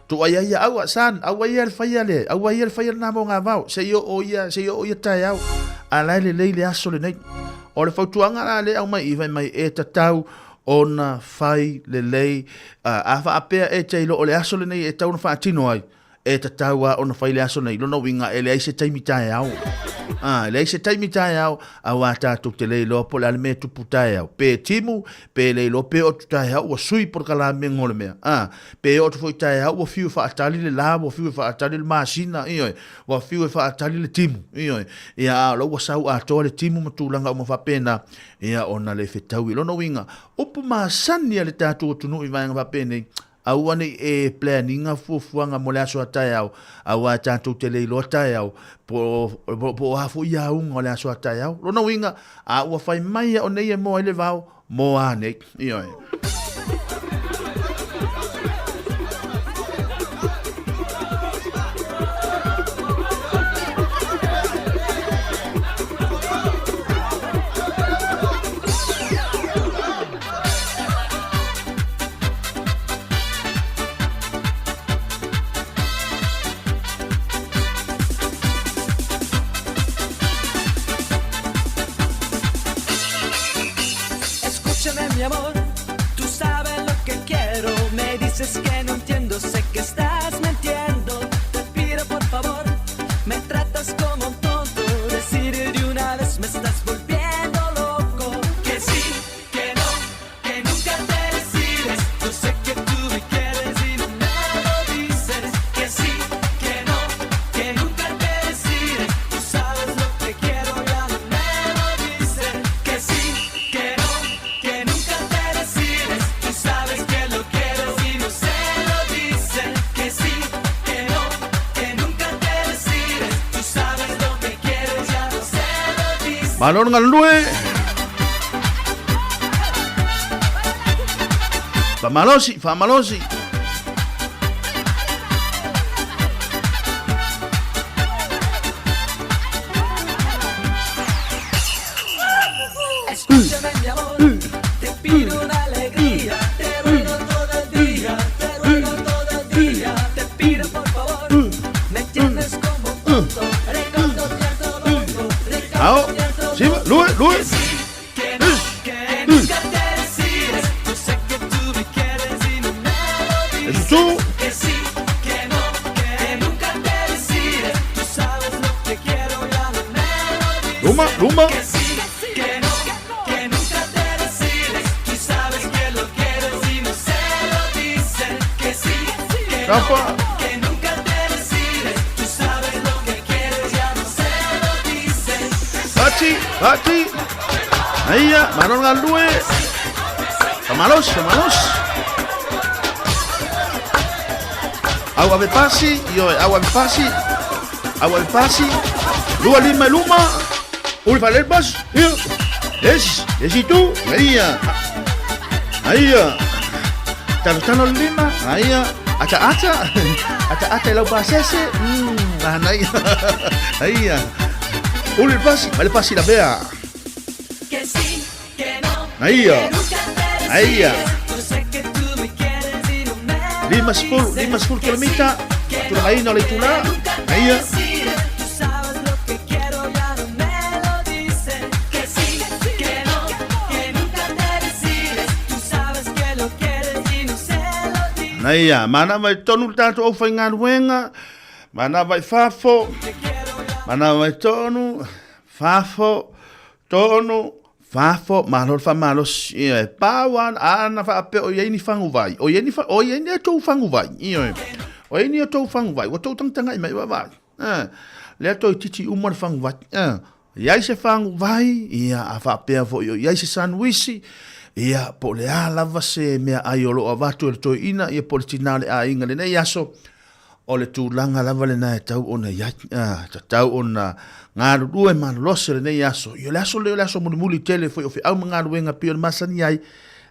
Tuai ai ia aua san, aua ia le faia le, aua ia le faia lena mo ngā vao, se i oo ia, se i oo ia taeao. A la e lelei le aso lenei. O le fautuaga la le aumai i fai mai e tatau ona fai lelei, a faapea e te iloa o le aso lenei e tatau ona faatino ai, E tatau lava ona fai le aso nei, lona uiga e leai se taimi taeao. A, e leai se taimi taeao, auā tatou te le iloa po o le a le mea e tupu taeao. Pe timu, pe le iloa, pe oo atu taeao ua sui polokalame o le mea. A, pe oo atu foi taeao ua fiu e faatali le la, ua fiu e faatali le masina, ioe, ua fiu e faatali le timu, ioe. Ia, a o la ua sau atoa le timu ma tulaga uma faapena, ia, ona le fetaui. Lona uiga, upu masani a le tatou atunuu i vaega faapenei, Aua ne i e plan i nga fuafuaga mo le aso a taeao, aua tatou te le iloa taeao, po o a foi auga o le aso a taeao. Lona uiga, a ua fai mai a o nei e moa ai le vao, moa a nei. Ioe. Escúchame mi amor, tú sabes lo que quiero. Me dices que no entiendo, sé que estás mintiendo. Te pido por favor, me tratas con Malo le galulue. Faamalosi, faamalosi. Escúchame, mi amor, te pido una alegría, te ruego todo el día, te ruego todo el día, te pido por favor, me tienes como un tonto, recuerdo cierto loco, Ao, siva, lua, lua. Que sí, que no, que nunca te decides, yo sé que tú me quieres y no me lo dices. Eso tú. Que sí, que no, que nunca te decides, tú sabes lo que quiero, ya no me lo dices. Luma, luma. Que sí, que no, que nunca te decides, tú sabes que lo quieres y no se lo dices. Que sí, que no, Rafa. que nunca te decides, tú sabes lo que quieres, ya no se lo dices. Fati, fati. Aia, malo le galulue. Faamalosi, faamalosi. Au ave pasi, ioe, au ave pasi. Au ave pasi. Lua lima e luma. Uli fale pasi. Io. Esi, esi tu. Aia. Aia. Talo talo le lima. Aia. Ata ata. Ata ata i lau pasese. Anaia. Aia. Uli le pasi, ma le pasi lavea. Que sí, que no, Aia. que nunca te Aia. decides. Yo sé que tú me quieres y no me lo 50, dices. 50 kilomita. Tulagaina o le itula. Aia. Decides, tú sabes lo que quiero, ya no me lo dices. Que sí, que no, que nunca te decides. Tú sabes que lo quieres y no se lo dices. Naia, mana vai tonu le tātou au whaingaluenga, mana vai fafo, mana vai tonu, fafo, tonu, fafo, malo le whamalosi, ia e pau ana, ana whaapea o iei ni whanguvai, o iei ni wha, o iei ni e tou whanguvai, ia e, o iei ni e tou whanguvai, ua tou tangitanga i mai wawai, lea toi titi uma le whanguvai, iai se whanguvai, ia a whaapea fo i iai se sanwisi, ia po o le a lava se meaai o loo avatu e le toeaina, ia po o le tinā o le aiga lenei aso, o le tulaga lava lenā e tau ona iai, tatau ona galulue malolosi o lenei aso. Ia o le aso lea o le aso mulimuli tele foi o feau ma galuega pei o le masani ai,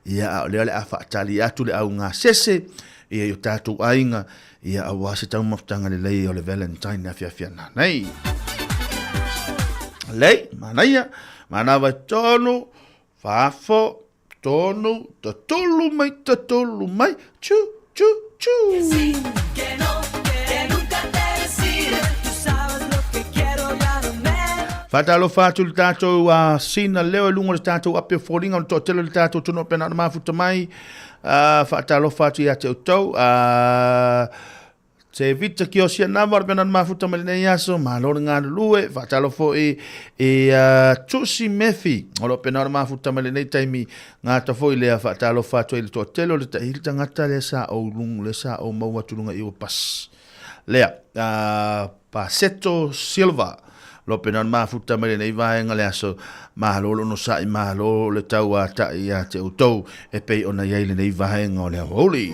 ia a o lea o le a faatali atu le augasese, ia i o tatou aiga, ia auā se taumafataga lelei o le Valentine afiafi ana nei. Lei, manaia, manava i tonu, fafo, tonu, tatolu mai, tatolu mai, tchu, tchu, tchu. Que no, que nunca te decides. Tú sabes lo que quiero, ya no me Faatalofa atu i le tatou sina leo i luga o le tatou ape o foliga o le toatele o le tatou atunuu e pei ona mafuta mai. Faatalofa atu ia te outou. Te Vita Kiosia Nava o le pei ona mafuta mai lenei aso. Malo le galulue. Faatalofa foi i Tusi Mefi o lo o pei ona mafuta mai lenei taimi. Gata foi lea faatalofa atu ai i le toatele o le taʻi le tagata lea sa ou luga lea sa ou maua atu luga i ua pasi. Lea, Paseto Silva, lo pena o le mafuta mai lenei vaega le aso, malo le onosai, malo le tauataʻi ia te outou e pei ona i ai lenei vaega o le aoauli.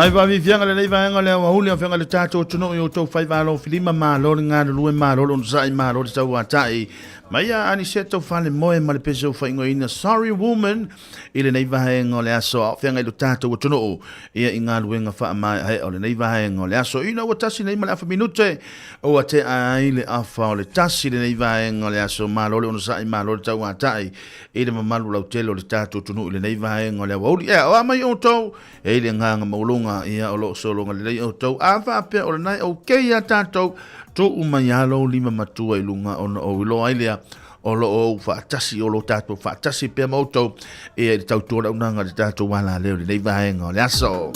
Nai faafiafiaga lenei vaega o le aoauli o afioga i le tatou atunuu i outou faiva alofilima, malo le galulue, malo le onosai, malo le tauatai. Mai ia Aniseta Falemoe ma le pese o faaigoaina Sorry Woman i lenei vaega o le aso a o feagai lo tatou atunuu ia i galuega faamaeaea o lenei vaega o le aso. Ina ua tasi nei ma le afa minute ua tea ai le afa o le tasi lenei vaega o le aso, malo le onosai, malo le tauatai i le mamalu lautele o le tatou atunuu i lenei vaega o le aoauli. Ea, o a mai outou, e i le agaga maualuga, ia o lo o sologa lelei outou. A faapea o lena e okay ia tatou, tuu mai lava lou lima matua i luga ona ou iloa ai lea o lo o ou faatasi, o lo tatou faatasi pea ma outou ia i le tautua launaga i le tatou alaleo i lenei vaega o le aso.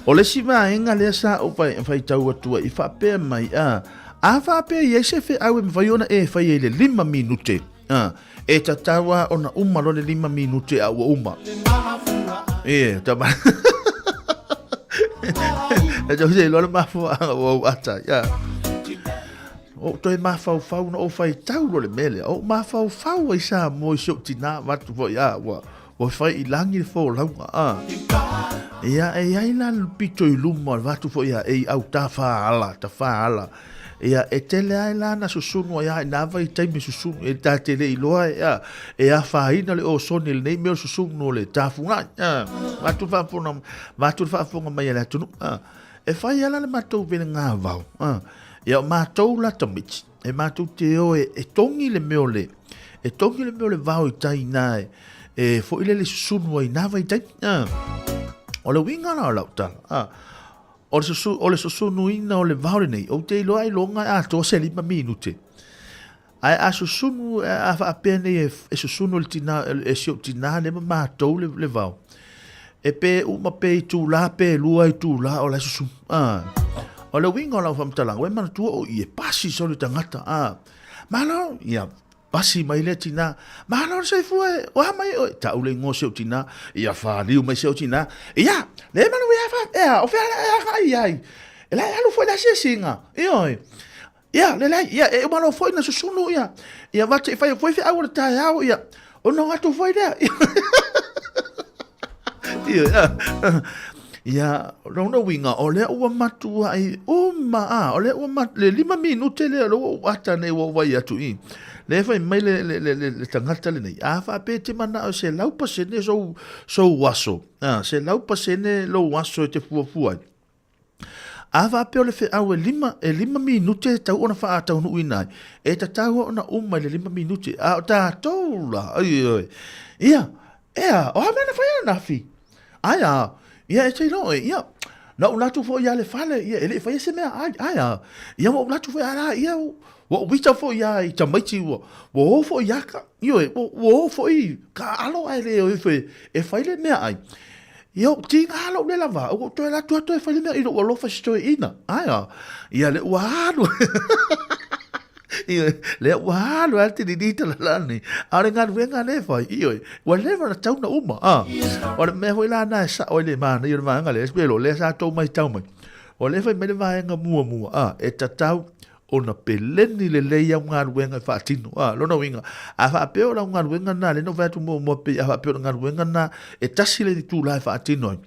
O le isi vaega lea sa ou faitau atu ai i faapea mai, a, A faapea i ai se feau e mafai ona e faia i le 5 minute, a, e tatau lava ona uma loa le 5 minute a ua uma. E, tama. E tau se iloa le mafuaaga ua ou ata, ia. O ou toe mafaufau na ou faitau loa le mea lea. O ou mafaufau ai Samoa i si ou tinā avatu foi, a, ua, Ua fai i lagi le folauga, a. Ia, e i ai la le pito i luma o le vatu foi ia, e i au tafaala, tafaala. Ia, e tele ai la na susunu ai a i nā vaitaimi susunu, e tā te le iloa e, a, e afaina le osone i lenei mea o le susunu o le tafugai, a. Vatu le faafofoga, vatu le faafofoga mai a le atunuu, a. E fai lava la le matou velegā vao, a. Ia, o matou la tamaiti, E matou te o e, e togi le mea o le, e togi le mea o le vao i tai inā e, e foi lele susunu ai nā vaitaimi. Ah. O le uiga la o lau tala, ah. O le, susu, o le susunuina o le vao lenei, ou te iloa ailoga e atoa se 5 minute. Ae a susunu, a faapea nei e, e susunu le tina, e si ou tina le ma matou le, le vao. E pe uma pe itulā pe lua itulā o la e susunu. Ah. O le uiga o lau faamatalaga, ua e manatua o i e pasi solo i tagata. Ah. Malo, ia, pasi mai lea tinā. Malo le soifua e, o a mai oe? Tau le igoa o si ou tinā. Ia faliu mai si ou tinā. Ia, le manuia fa, ea, o fea e agai ai. E la e alu foi le asiasiga. Ioe. Ia, le leai, ia, e uma loa foi na susunu, ia, ia vate i fai foi feau o le taeao, ia, ona o atu foi lea. Ia, ia, lona uiga, o lea ua matuai uma, a, o lea ua mat, le 5 minute lea, o lea ua ou ata nei ua ou vaai atu i, lea fai mai le, le, le, le, le tagata lenei, a faapea e te manao e 100% sou, sou aso, a, 100% lou aso e te fuafua ai. A faapea o le feau e lima, e lima minute e tatau ona faataunuuina ai, e tatau ona uma i le 5 minute. A o tatou la, oi, oi, ia, ea, o a mea na fai ananafi? Ai a, ia e te iloa oe, ia, na ou alu atu foi ia le fale, ia, e le i faia se mea, ai, ai a, ia ua ou alu atu foi a la, ia, ua ou ita foi ia i tamaiti, ua, ua o foi ia ka, ioe, ua, ua o foi ka alo ae le o ifo e, e fai le meaai. Ia ou tiga lou le lava, ua ou toe alu atu lava toe fai le mea i lou alofa i si toeaina. Ae a, ia lea ua alu. Ioe, lea ua alu lava le tilili tala nei. A o le galuega lea e fai, ioe, ua leva ona tatau ona uma. A, o le mea foi la lena e sao ai le manaia o le vaega lea, e pei o lea sa tou matau mai. O lea e fai mai le vaega muamua, a, e tatau ona peleni lelei au galuega e faatino. A, lona uiga, a faapea o lau galuega lena, lea na ou fai atu muamua pei a faapea o le galuega lena e tasi le itula e faatino ai,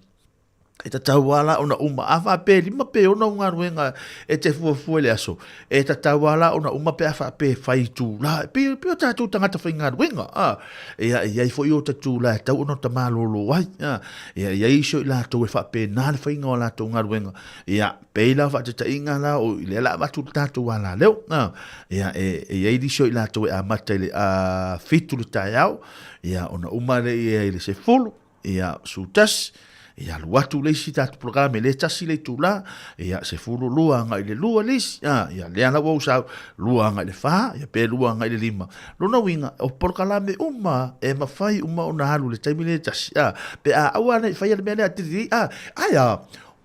e tatau lava la ona uma. A faapea e 5 pe 6 au galuega e te fuafua i le aso, e tatau lava la ona uma pe a faapea e fai itula. E pei, pei o tatou tagata faigaluega, a, ia, e i ai foi o ta itula e tatau ona ota malolo ai, a, ia, e i ai isi o i latou e faapena le faiga o a latou galuega. Ia, pei la o faataitaiga la o i lea la avatu le tatou alaleo, a, ia, e, e i ai nisi o i latou e amata i le 7 le taeao, ia, ona uma lea ia i le 10, ia, 11, ia, alu atu le isi tatou polokalame, le tasi le itula, ia, 12 agai i le 2 le isi, a, ia, lea la ua ou sau, 2 agai i le 4, ia, pe 2 agai i le 5. Lona uiga, o polokalame uma e mafai uma ona alu i le taimi le tasi, a, pe a aua ne i faia le mea lea, a, ai a,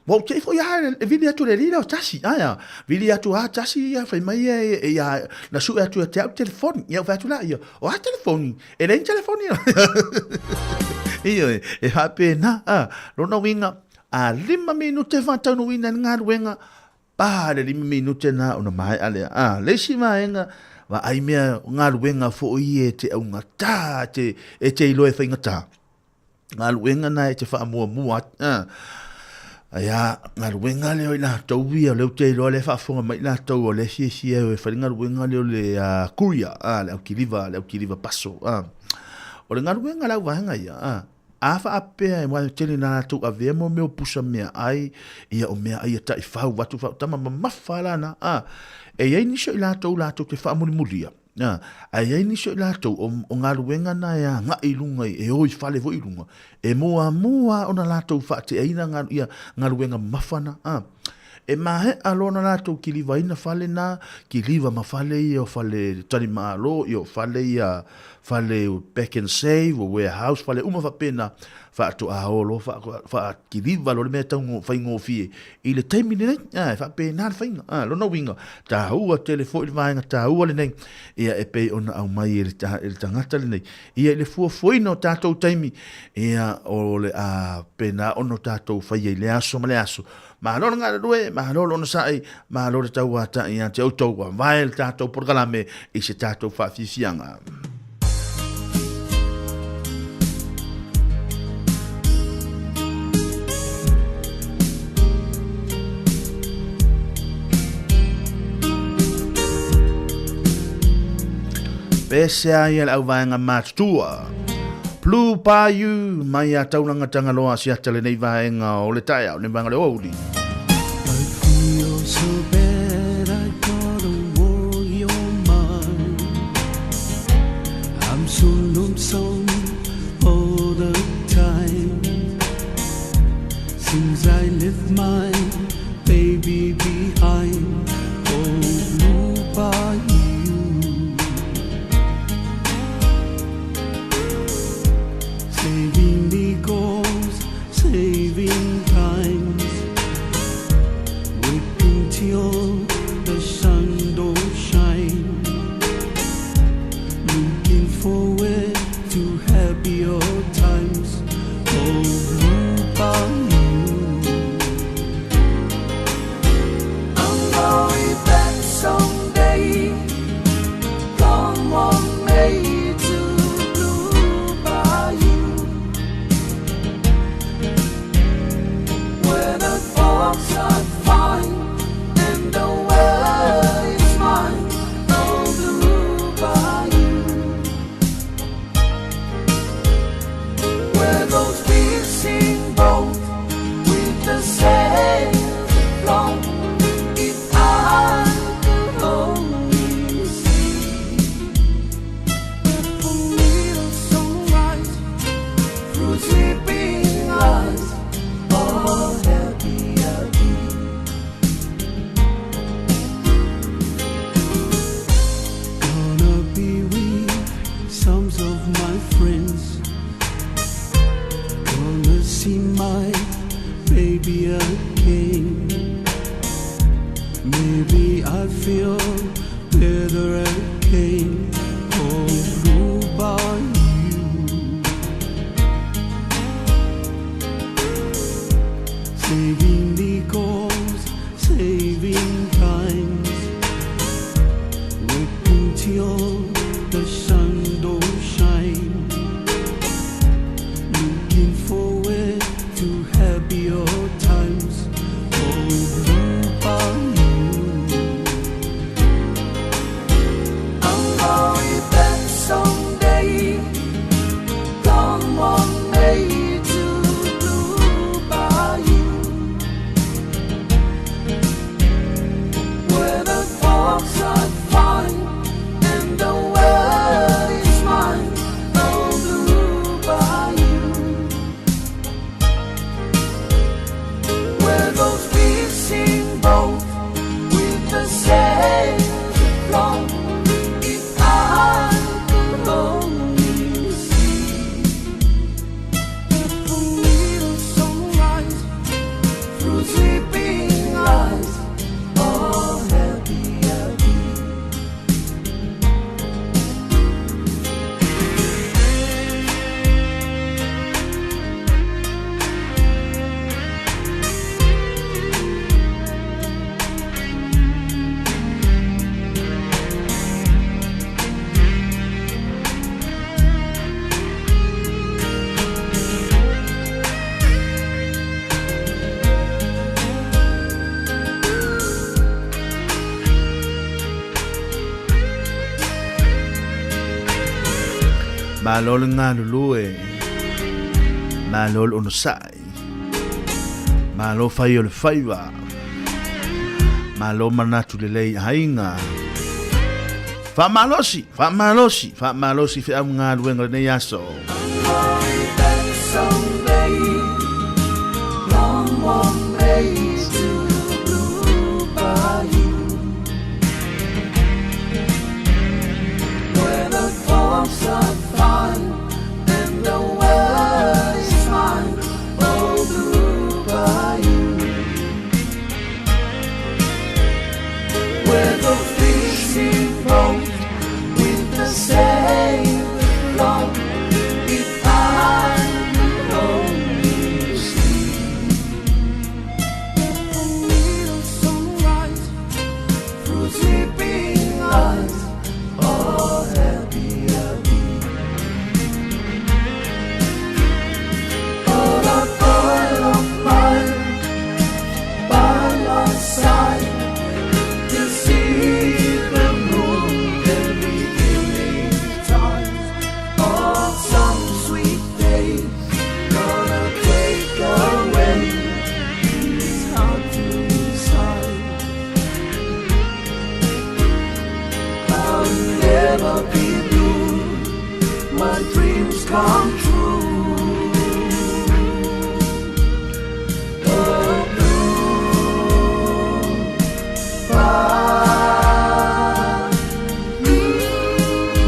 Ua ou tei foi lava e vili atu i le alii lea o Tasi, ae a, vili atu lava Tasi ia fai mai ia, ia, na sue atu ia te au le telefoni. Ia ou fai atu la ia, o a telefoni? E leai ni telefoni. Ioe, e faapena, a, lona uiga, a 5 minute faataunuuina ai le galuega, pa le 5 minute na ona maea lea. A, le isi vaega, vaai mea galuega foi e te augatā, e te iloa e faigata. Galuega na e te faamuamua ai. Ia, galuega lea o i latou ia, o lea ou te iloa lea e faafofoga mai i latou o lea e fiafia e o e fai le galuega lea o le courier, le aukiliva, le aukiliva paso. O le galuega a le auvaega ia, a faapea aua e tele ina latou avea mo mea o pusa meaai, ia o meaai e taifau atu, tama mamafa la na, e i ai nisi o i latou latou te faamulimulia, A, ae i ai nisi o i latou o, o galuega na e agai i luga i, e o i fale foi i luga, e muamua lava ona latou faateaina galu, ia, galuega mamafa na. A, e maea loa ona latou kilivaina fale na, kiliva ma fale ia o fale talimalo, ia o fale ia, fale pack and save, o warehouse, fale uma faapena, faatoa o loa faakiliva loa le mea e tau faigofie i le taimi lenei. A, e faapena le faiga. A, lona uiga, taua tele foi le vaega taua lenei, ia e pei ona aumai e le, e le tagata lenei, ia i le fuafuaina o tatou taimi, ia o le a pena ona tatou faia i le aso ma le aso. Malo le galulue, malo le onosai, malo le tauatai ia te outou, ua vae le tatou polokalame i se tatou faafiafiaga. Pesea ia le auvaega matutua. Blue Bayou mai a Tauranga Tangaloa siata lenei vaega o le taeao, lenei vaega o le aoauli. I feel so bad, I gotta worry your mind. I'm so lonesome all the time. Since I left my baby behind, oh blue bayou. Saving nickels, saving times, working till the sun don't shine. Looking forward to happier times, oh blue bayou. I'm going back someday, come on May to Blue Bayou, where the folks are fine and the world is mine. Oh Blue Bayou, where those fishing boats with the sails afloat. If I could only see a little sunrise through sleeping eyes, oh happy I'd be. Gonna be with some of my friends. Gonna see my baby again. Maybe I feel better again. Oh, blue bayou. Saving nickels, saving times, working till the sun don't shine. Looking forward to happier times. Oh, blue bayou. I'm going back someday, come on May to Blue Bayou, where the folks are fine and the world is mine. Oh Blue Bayou, where those fishing boats with the sails afloat. If I could only see a little sunrise through sleeping eyes, oh happy I'd be. Malo le galulue, malo le onosai, malo fai o le faiva, malo manatu lelei aiga. Faamalosi, faamalosi, faamalosi feau galuega lenei aso.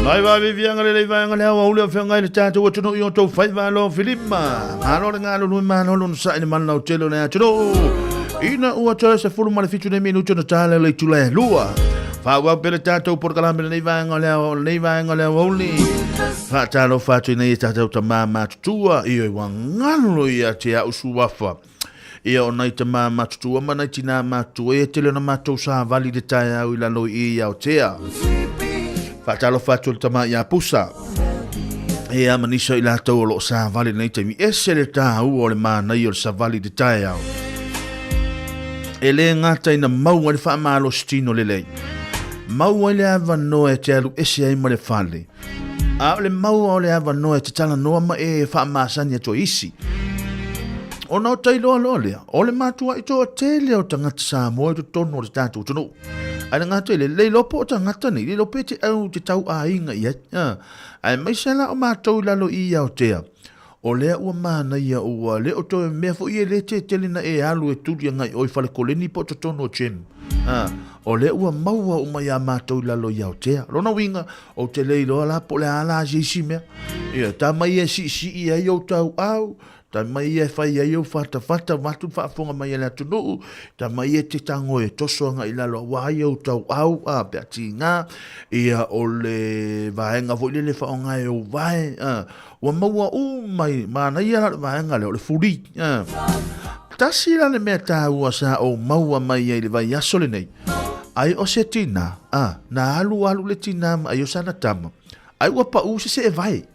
Nai va vivianga le vaenga le awa ule o whengai le tātou atunuu i o tau whaiva alo Filima. Malo le ngalo nui malo lona sa i le mana o tele o le atunuu. Ina ua toe se fulu ma le fitu nei minutu na tāle le itula e lua. Whāwau pele tātou porokalame lenei vaenga o le awa lenei vaenga o le awa uli. Whaatalofa atu i nei e tātou ta māmā tutua i oi wa ngalo ia te au suafa. Ia o nai tamā matutua ma nai tinā matutua e tele ona mātou sāvali le taeao i lalo i i Aotea. Whaatalofa atu le tama i a Pusa. E a manisa i lātou o loo sāvali nei taimi. Ese le tāua o le mānai o le savali le taeao. E le ngata ina mau ai le whaamalosi tino lelei. Mau ai le avanoa e te alu ese ai ma le fale. A o le maua o le avanoa e te talanoa ma e faamasani atu ai isi. Ona o tailoa loa lea, o le matuaʻi toatele o tagata Samoa i totonu o le tatou atunuu. Ae le gata i le, le iloa po o tagata nei, le iloa pe te au te tauaiga i ai. Aemaise la o matou i lalo i Aotea, o lea ua manaia ua le o toe mea foi e le tetele na e alu e tuli agai oi fale koleni po o totonu o gym. O lea ua maua uma iā matou i lalo i Aotea. Lona uiga, ou te le iloa la po o le a la se isi mea. Ia, tama ia e siisii ai ou tauau, tama ia e fai ai ou fatafata, vaeatu le faafofoga mai a le atunuu, tama ia e te tago e toso agai i lalo aua ai ou tauau, a, pe a tiga, ia, o le vaega foi lele e faaaoga e ou vae, a, ua maua uma i, manaia la le vaega lea, o le fuli, a. Tasi la le mea taua sa ou maua mai ai i le vaiaso lenei, ai o se tina, a, na alualu le tina ma ai o sana tama, ai ua paʻū se seevae.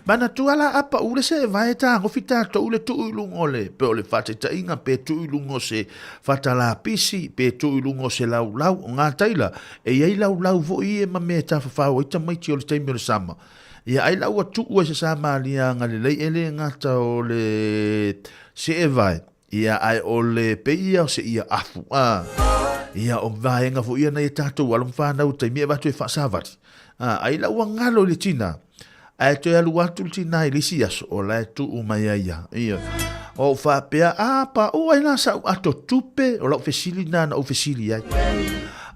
Manatua la a paʻū le seevae tagofi tatou le tuu i luga o le, pe o le faataitaiga, pe tuu i luga o se fatalapisi, pe tuu i luga o se laulau, o ngā taila, e i ai laulau foi ia ma mea e tafafao ai tamaiti o le taimi o le sama. Ia ai la ua tuu ai se Samaria agalelei e le gata o le seevae, ia ae o le pei ia o se ia afu, a, ia o vaega foi ia nai a tatou alo ma fanau i taimi e avatu e faasavali. A, ai la ua galo i le tina, ae toe alu atu le tina i le isi aso, o la e tuu mai ai ia. Ia. O ou faapea, a, paʻū ai la sa'u ato tupe, o lau fesili na na ou fesili ai.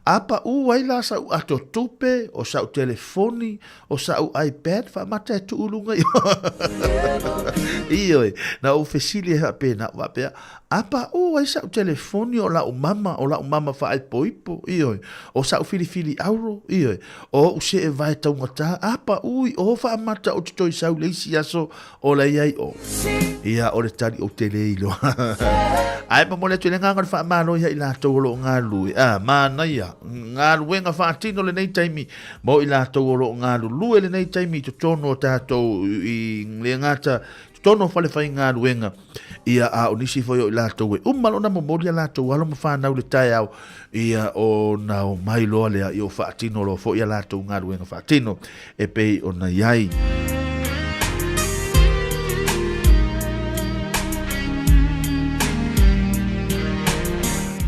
A paʻū ai la sa'u ato tupe, o sa'u telefoni, O sa'u iPad faamata e tuu i luga i Ioe, na ou fesili ai faapena, ou faapea, a paʻū ai sa'u telefoni o la'u mama, o la'u mama faaipoipo, ioe, o sa'u filifili auro, ioe, o o'u seevae taugata, a paʻū i ō faamata ou te toe sau i le isi aso o la i ai o. Ia, o le tali ou te le iloa. Ae momoli atu i le agaga o le faamalo ia i latou o lo o galulue. A, manaia, galuega faatino lenei taimi mo i latou o lo o galulue lenei taimi i totonu o tatou i le gata. totonu o falefaigaluega, ia, a o nisi foi o i latou e uma loa ona momoli a latou alo ma fanau i le taeao, ia, ona omai loa lea, ia ua faatino loa foi a latou galuega faatino e pei ona i ai.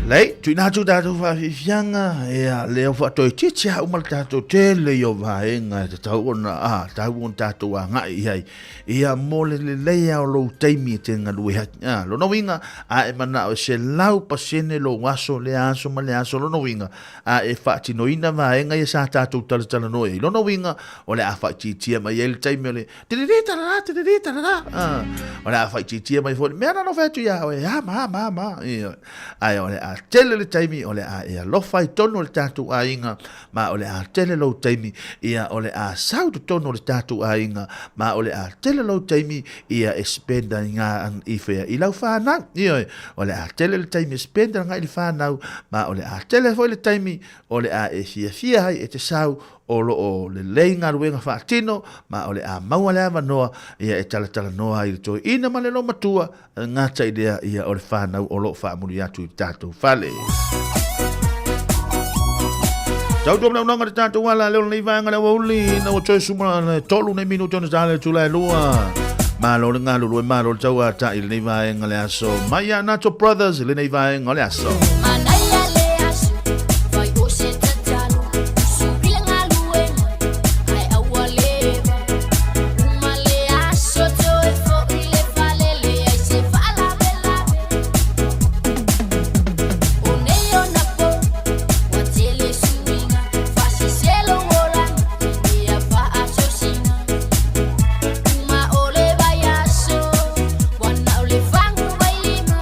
Lei, tuuina atu tatou faafiafiaga, ia, lea ua faatoetieti lava uma le tatou tele ia o vaega e tatau ona, a, tatau ona tatou agai i ai. Ia, mo le lelei lava o lou taimi e te galue ai. A, lona uiga, a e manao e 100% lou aso, lea aso ma lea aso, lona uiga, a e faatinoina vaega ia sa tatou talatalanoa i ai. Lona uiga, o le a faaitiitia mai ai le taimi o le tiriri tarara, tiriri tarara. O le a faaitiitia mai foi le mea na fai atu ia oe, a ma, ma, ma. Ia. Ae o le a tele le taimi, o le a e alofa i totonu o le tatou aiga, ma o le a tele lou taimi, ia o le a sau totonu o le tatou aiga, ma o le a tele lou taimi, ia e spend ai ngā i whea i lau whānau. Ioe, o le a tele le taimi e spend ai i le whānau, ma o le a tele foi le taimi o le a e fiafia ai e te sau o lo o lelei galuega faatino, ma o le a maua le avanoa ia e talatalanoa ai i le toeaina ma le lomatua, gata i lea ia o le whānau o lo o faamuli atu i le tatou fale. Tau tua mnaunanga le tatou ala leo lenei vaega le aoauli na ua toe suma le tolu nei minuti ona ta le tula e lua. Malo le galulue, malo le tauatai lenei vaega le aso. Mai ia Nato Brothers lenei vaega le aso. Manaia le aso, fai o se tatalo, usu i le galuega, ae aua leva. Uma le aso toe foi le fale, leai se faalavelave. O nei ona po, ua tele suiga, faasese lou olaga i mea faasiosina. Uma o le vaiaso, ua na o le fagu vailima.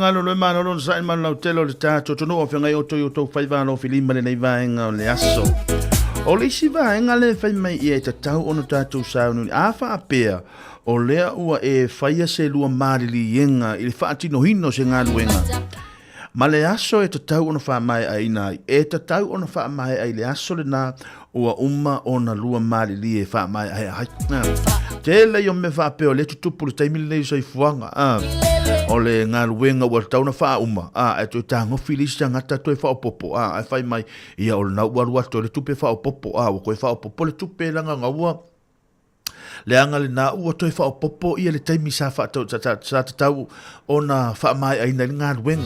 galulue, malo le onosai ma le lautele o le tatou atunuu o feagai outou i outou faiva alofilima i lenei vaega o le aso. O le isi vaega lea e fai mai ia e tatau ona tatou sauniuni, a faapea o lea ua e faia se lua maliliega i le faatinoina o se galuega, ma le aso e tatau ona faamaeaina ai, e tatau ona faamaea i le aso lena ua uma ona lua malilie e faamaeaea ai. Tele ia o mea faapea o lea tutupu i le taimi lenei o soifuaga. O le galuega ua tatau ona faauma, ae toe tagofi le isi tagata toe faaopoopo, ae fai mai, ia o lena ua alu atu ai le tupe faaopoopo, ua toe faaopoopo le tupe leaga ua leaga lena ua toe faaopoopo ia le taimi sa faatau sa tatau ona faamaeaina ai le galuega.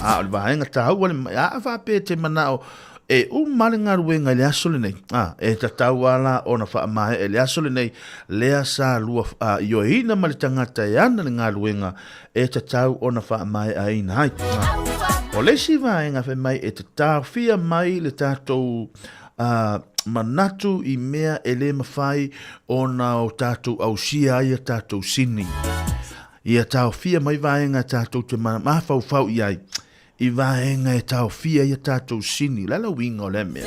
A o le vaega taua le a faapea e te manao e uma le galuega i le aso lenei, e tatau lava la ona faamaea i le aso lenei lea sa lua ioeina ma le tagata e ana le galuega e tatau ona faamaeaina ai. O le isi vaega fai mai e te taofia mai le tatou manatu i mea e le mafai ona o tatou ausia ai a tatou sini. Ia taofia mai vaega tatou te mafaufau i ai, i vaega e taofia ai a tatou sini. O le a le uiga o lea mea?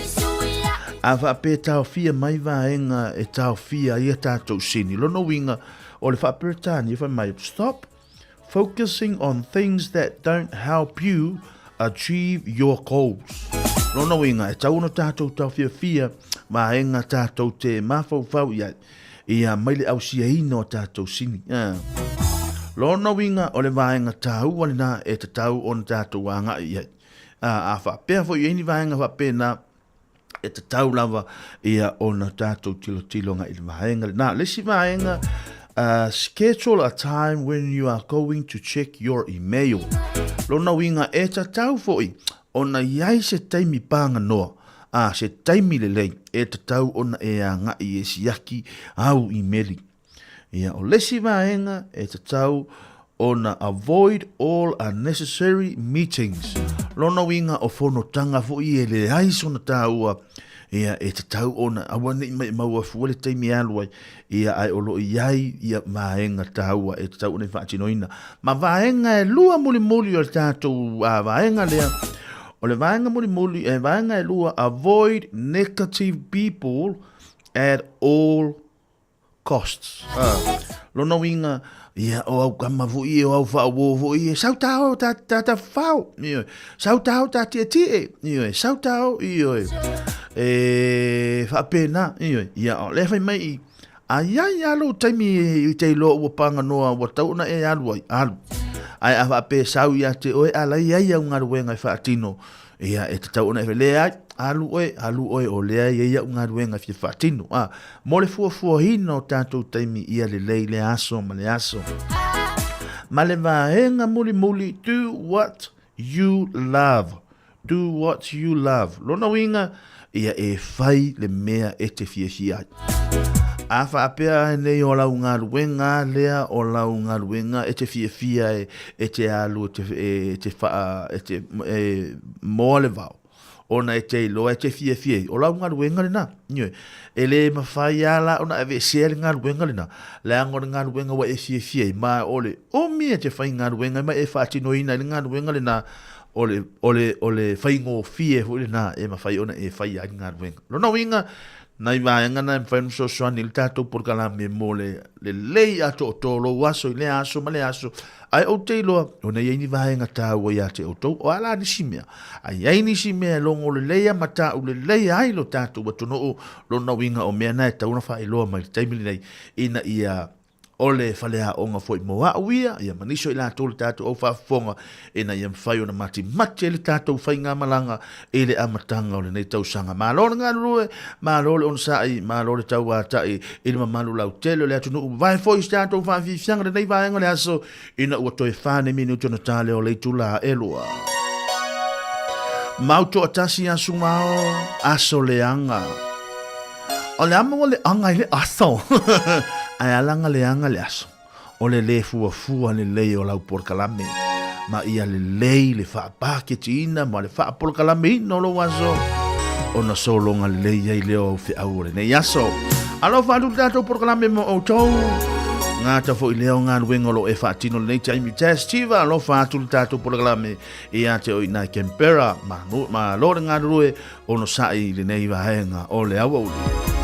A faapea e taofia mai vaega e taofia ai a tatou sini, lona uiga o le faa-Peretania fai mai, stop Focusing on things that don't help you achieve your goals. Lona uiga, e tau ona tātou taofiafia vaega tātou te mafaufau i ai, ia mai le ausiaina o tātou sini. Lona uiga, o le vaega tāua lena e tatau ona tātou agai i ai. A faapea foi i ai ni vaega faapena, e tatau lava ia ona tātou tilotilo agai i le vaega lena. Le isi vaega, schedule a time when you are going to check your email. Lona uiga e tatau foi ona i ai se taimi pāganoa, a se taimi lelei e tatau ona e agai e siaki au imeli. Ia, o le isi vaega e tatau ona avoid all unnecessary meetings. Lona uiga o fonotaga foi e leai sona tāua, ia, e tatau ona aua ne i maumau fua le taimi e alu ai, ia, ae o lo o i ai ia vaega tāua e tatau ona faatinoina. Ma vaega e lua mulimuli o le tatou vaega lea, o le vaega mulimuli, e vaega e lua, avoid negative people at all costs. Lona uiga, ia, o au kama foi e, o au faauo foi e, sau tāo ta, ta, ta whao, ioe, sau tāo ta tietie, ioe, sau tāo, ioe, e, whaapena, ioe, ia, o lea whai mai i, a ia ia lou taimi i te iloa ua panga noa, ua tau ona e alu ai, alu. Ai a whaape sau ia te oe, a lai ai au ngaruenga i whaatino, Ia, e tatau ona e leai, alu oe, alu oe, o lea e i ai au galuega e fia faatino. A, mo le fuafuaina o tatou taimi ia lelei le aso ma le aso. Ma le vaega mulimuli, do what you love. Do what you love. Lona uiga, ia e fai le mea e te fiafia ai. A faapea ai nei o lau galuega lea, o lau galuega e te fiafia e, e te alu e te, e te whaa, e te e, moa le vao, ona e te iloa e te fiafia ai, o lau galuega lena. Ioe. E le mawhai a la ona aveesea le galuega lena, leaga o le galuega ua e fiafia ai, ma o le umi e te whai galuega ma e whaatinoina i le galuega lena, o le, o le, o le faigofie foi lena e mawhai ona e whai ai le galuega. Lona uiga, nai vaega na e mafai ona fesoasoani i le tatou polokalame mo le lelei atoatoa o lou aso i lea aso ma lea aso, ae ou te iloa, ona e i ai ni vaega taua ia te outou, o a la nisi mea? A i ai nisi mea e logo lelei a ma ta'u lelei ai lo tatou atunuu, lona uiga o mea na e tatau ona faailoa mai i le taimi lenei, ina ia o le faleaoga foi mo a'u ia, ia ma nisi o i latou le tatou au faafofoga, ina ia mafai ona matimati ai le tatou faigamalaga i le amataga o lenei tausaga. Malo le galulue, malo le onosai, malo le tauata'i i le mamalu lautele o le atunuu. Vae foi se tatou faafiafiaga lenei vaega o le aso, ina ua toe 4 nei minute ona ta lea o le itula e lua. Mau toatasi aso mao, aso leaga. O le a maua le aga i le aso. Ae a laga le aga le aso. O le lē fuafua lelei o lau polokalame. Ma ia lelei le faapaketiina ma le faapolokalameina o lou aso, ona sologa lelei ai lea o au feau o lenei aso. Alofa atu le tatou polokalame mo outou. Gata foʻi lea o galuega o loo e faatino lenei taimi. Test Tiva, alofa atu le tatou polokalame ia te oe i nai Canberra. Malo le galulue onosaʻi i lenei vaega o le aoauli.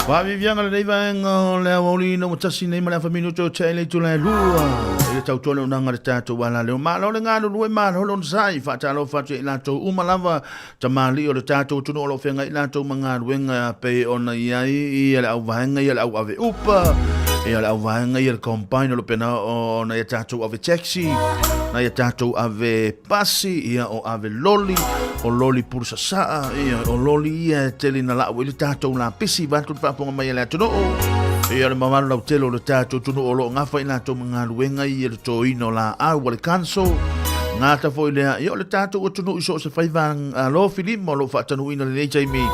Faaviaviaga lenei vaega o le aoauli ina ua tasi nei ma le afa minuto o tea i le itula e lua i le tautoa le unaga le tatou alaleo. Malo le galulue, malo le onosai, faatalofa atu i latou uma lava tamalii o le tatou atunuu o lo o feagai latou ma galuega pei ona i ai ia le auvaega ia le au ave upa, ia le auvaega ia le combine o lo pena ona ia tatou ave taxi, na ia tatou ave pasi, ia o ave loli, o loli pulusasaa, ia o loli ia e tele na lau i le tatou lapisi vaeatu le faafofoga mai a le atunuu. Ia le mamalu lautele o le tatou atunuu o lo o gafa i latou ma galuega ia le toina o laau a le council. Gata foi lea, ia o le tatou atunuu i so o se faiva alofilima o lo o faatanuuina lenei taimi.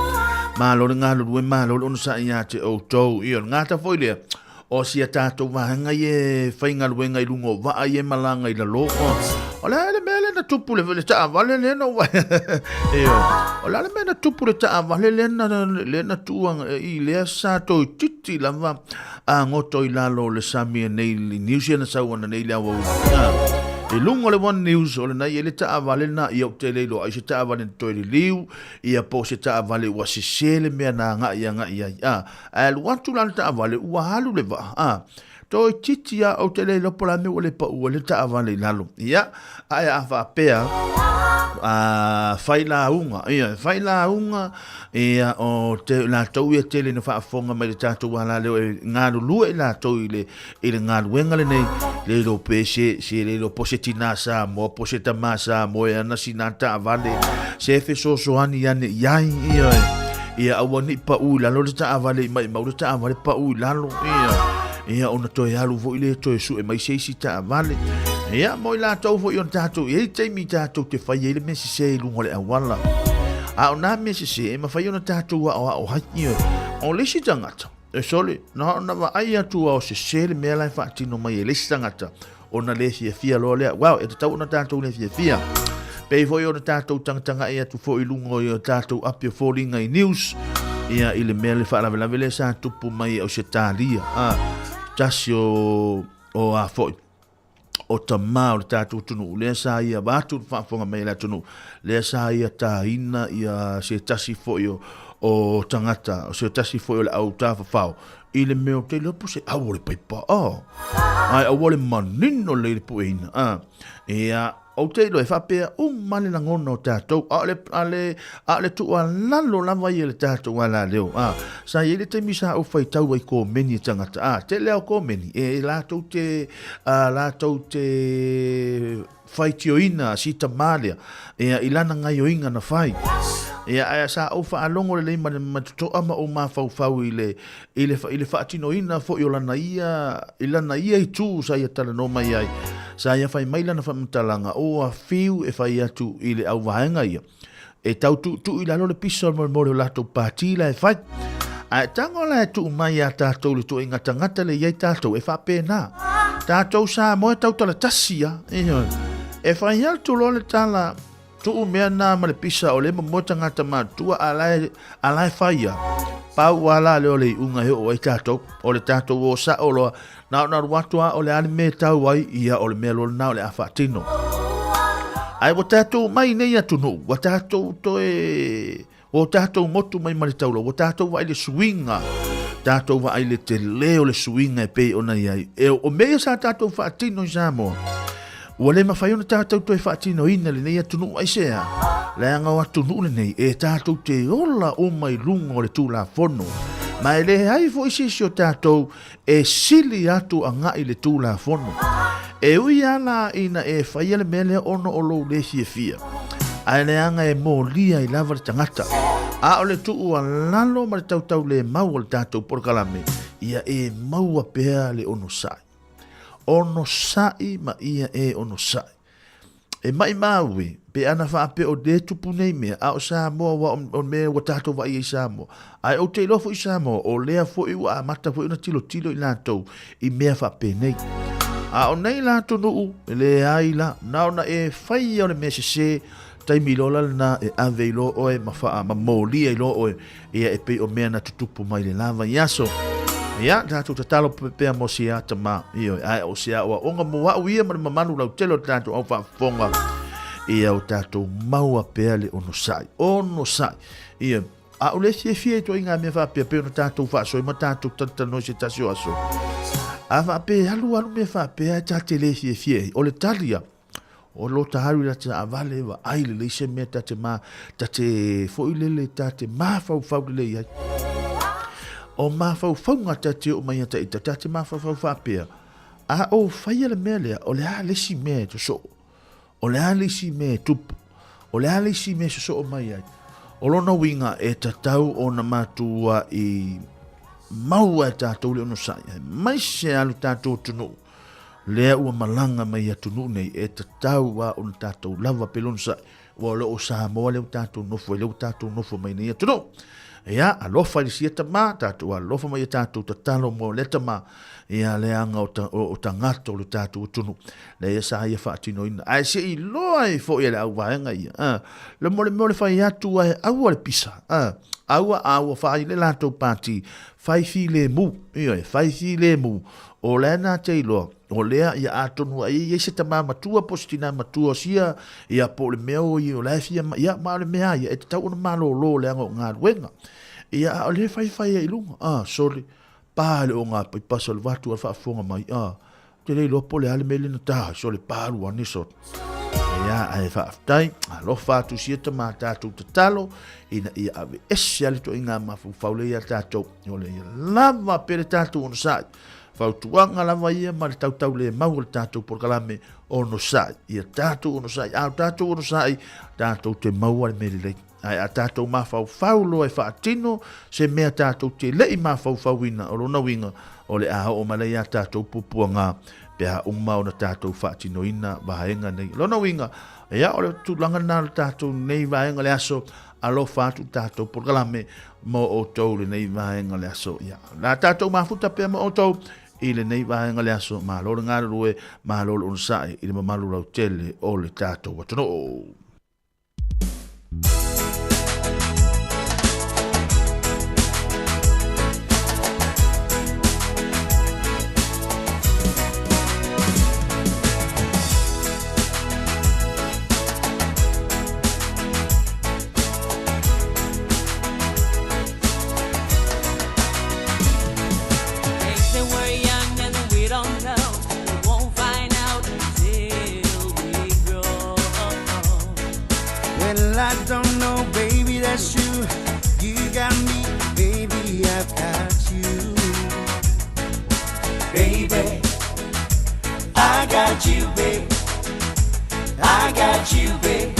Malo le galulue, malo le onosai ia te outou. Ia o le gata foi lea, o si a tatou vaega ia e faigaluega i luga o vaa ia e malaga i lalo. O le a le mea lea na tupu le, le taavale lea na ua... Io. O le a le mea na tupu le taavale lea na, lea na tua i lea sa toeitiiti lava a goto i lalo o le sami nei i New Zealand sau ana nei le aoauli. I luga o le One News o lena i ai le taavale lena ia ou te le iloa ai se taavale na toe liliu ia po o se taavale ua sese le mea na agai agai ai. A, ae alu atu la le taavale ua alu le vaa. A, toeitiiti lava ou te le iloa po o le a le mea ua le pau ai le taavale i lalo. Ia, ae a faapea, a fai lauga, ia, fai lauga, ia, o te, latou ia tele ina faafofoga mai le tatou alaleo e galulue i latou i le, i le galuega lenei, le iloa pe se, se le iloa po se tinā Samoa, po se tamā Samoa e ana sina taavale, se fesoasoani ane i ai, ia, ia aua ne i pau i lalo le taavale i maimau le taavale pau i lalo, ia, ia ona toe alu foi lea toe sue mai se isi taavale. Ia, mo i latou foi o tatou, e i ai taimi tatou te fai ai le mea sese i luga o le auala. A o nā mea sese e mafai ona tatou aoao ai, ia. O le isi tagata, E sole, na ona vaai atu a o sese le mea la e faatino mai e le isi tagata, ona le fiafia loa lea. Well, e tatau ona tatou le fiafia. Pei foi ona tatou tagatagai atu foi i luga o ia tatou api o foliga i news, ia i le mea le faalavelave lea sa tupu mai i Ausetalia. Ah, tasi o, o a foi o tamā o le tatou atunuu, lea sa ia vaeatu le faafofoga mai a le atunuu, lea sa ia tāina ia se tasi foi o, o tagata, o se tasi foi o le au tafafao, i le mea o te iloa po se au o le paipa, oh. Ae aua le manino lelei le pueina, ah. Ia, ou te iloa e faapea uma le lagona o tatou, a o le, a le, a o le tuualalo lava ia i le tatou alaleo, a, sa i ai le taimi sa ou faitau ai komeni e tagata, a, tele lava o komeni, e latou te, a, latou te faitioina si tamā lea, ia, i lana gaioiga na fai. Ia, ae sa ou faalogo lelei ma le ma totoa ma ou mafaufau i le, i le, i le faatinoina foi o lana ia, i lana ia itu sa ia talanoa mai ai, sa ia fai mai lana faamatalaga, ua fiu e fai atu i le auvaega ia, e tau tuutuu i lalo le pisa o le molemole o latou pati la e fai. Ae tago la e tuu mai iā tatou le tuaiga tagata le i ai tatou, e faapena. Tatou Samoa e tautala tasi a, ioe. E fai atu loa le tala, Tuu mea na ma le pisa o le momoe tagata matutua a la e, a la e fai ia. Pau a la lea o le iuga e oo ai tatou, o le tatou o sao loa, na ona alu atu a o le a le mea e tau ai, ia o le mea loa lena o le a faatino. Ae ua tatou mai nei atunuu, ua tatou toe, ua tatou motu mai ma le taula, ua tatou vaai le suiga, tatou vaai le tele o le suiga e pei ona i ai. E, o mea ia sa tatou faatino i Samoa, Ua le mafai ona tatou toe faatinoina lenei atunuu aisea? Leaga o atunuu lenei e tatou te ola uma i luga o le Tulafono, ma e leai foi se isi o tatou e sili atu agai i le Tulafono. E ui lava la ina e faia le mea lea ona o lou le fiafia, ae leaga e molia ai lava le tagata. A o le tuualalo ma le tautaulemau o le tatou polokalame, ia e maua pea le onosai. Onosai ma ia e onosai. E maʻimau e, pe ana faapea o lea tupu nei mea, a o Samoa ua o mea ua tatou vaai ai i Samoa. Ae ou te iloa foi Samoa, o lea foi ua amata foi ona tilotilo i latou i mea faapenei. A o nei la atunuu, e leai la, na ona e fai ia o le mea sese, taimi loa la lena e ave ai loa oe ma faa, ma molia ai loa oe Ia e pei o mea na tutupu mai le la vaiaso. Ia, tatou tatalo pea mo si ata ma, ioe, ae o se aoaoga mo au ia ma le mamalu lautele o le tatou au faafofoga. Ia o tatou maua pea le onosai. Onosai. Ia, A o le fiafia i ituaiga mea faapea pei ona tatou faasoa ma tatou talatalanoa i se tasi o aso. A faapea e alu alu mea faapea e ta te le fiafia ai. O le tali ia, o lo ta alu i la te taavale vaai lelei se mea ta te ma, ta te foi lele ta te mafaufau lelei ai. O mafaufauga ta te oo mai ia ta ita, ta te mafaufau faapea, a ou faia le mea lea, o le a le isi mea e sosoo? O le a le isi mea e tupu? O le a le isi mea e sosoo mai ai? O lona uiga e tatau ona matuai maua e tatou le onosai, aemaise lava lo tatou atunuu lea ua malaga mai i atunuu nei, e tatau lava ona tatou lava pea le onosai, aua o lo o Samoa lea ua tatou nofo ai, lea ua tatou nofo mai nei atunuu. Ia, alofa i le sia tama, tatou alofa mai ia tatou tatalo mo lea tama, ia leaga o, ta, o, o tagata o le tatou atunuu. Lea ia sa ia faatinoina. Ae se i loa ai foi e le auvaega ia. A, le mo le mea o le fai atu ae aua le pisa. A, aua a ua fai le latou pati, fai filemu. Ioe, fai filemu. O la e na te iloa, o lea ia atonu ai i ai se tama matua po o se tina matua o sia, ia po o le mea o ia o la e fia, ia ma o le mea ia e tatau ona malolo leaga o galuega. Ia a o lea e faifai ai i luga, a, sole, pa le o ngā paipasa o le vatu a le faafofoga mai, a, ou te le iloa po o le a le mea lea na ta ai, sole, palu ane sole. Ia, ae faafetai, alofa atu sia tama tatou tatalo, ina ia aveese lava le ituaiga mafaufau lea ia tatou, o le ia lava pea le tatou onosai. Fautuaga lava ia ma le tautaulemau o le tatou polokalame onosai. Ia tatou onosai, a o tatou onosai, tatou te maua le mea lelei. Ae a tatou mafaufau loa e faatino se mea tatou te le i mafaufauina, o lona uiga, o le a oo mai la iā tatou puapuaga pe a uma ona tatou faatinoina vaega nei. O lona uiga, ia, o le tulaga lena o le tatou nei vaega o le aso, alofa atu tatou polokalame mo outou lenei vaega o le aso. Ia, o le a tatou mafuta pea ma outou i lenei vaega o le aso. Malo le galulue, malo le onosai i le mamalu lautele o le tatou atunuu. Well, I don't know, baby, that's you. You got me, baby, I've got you. Baby, I got you, babe. I got you, babe.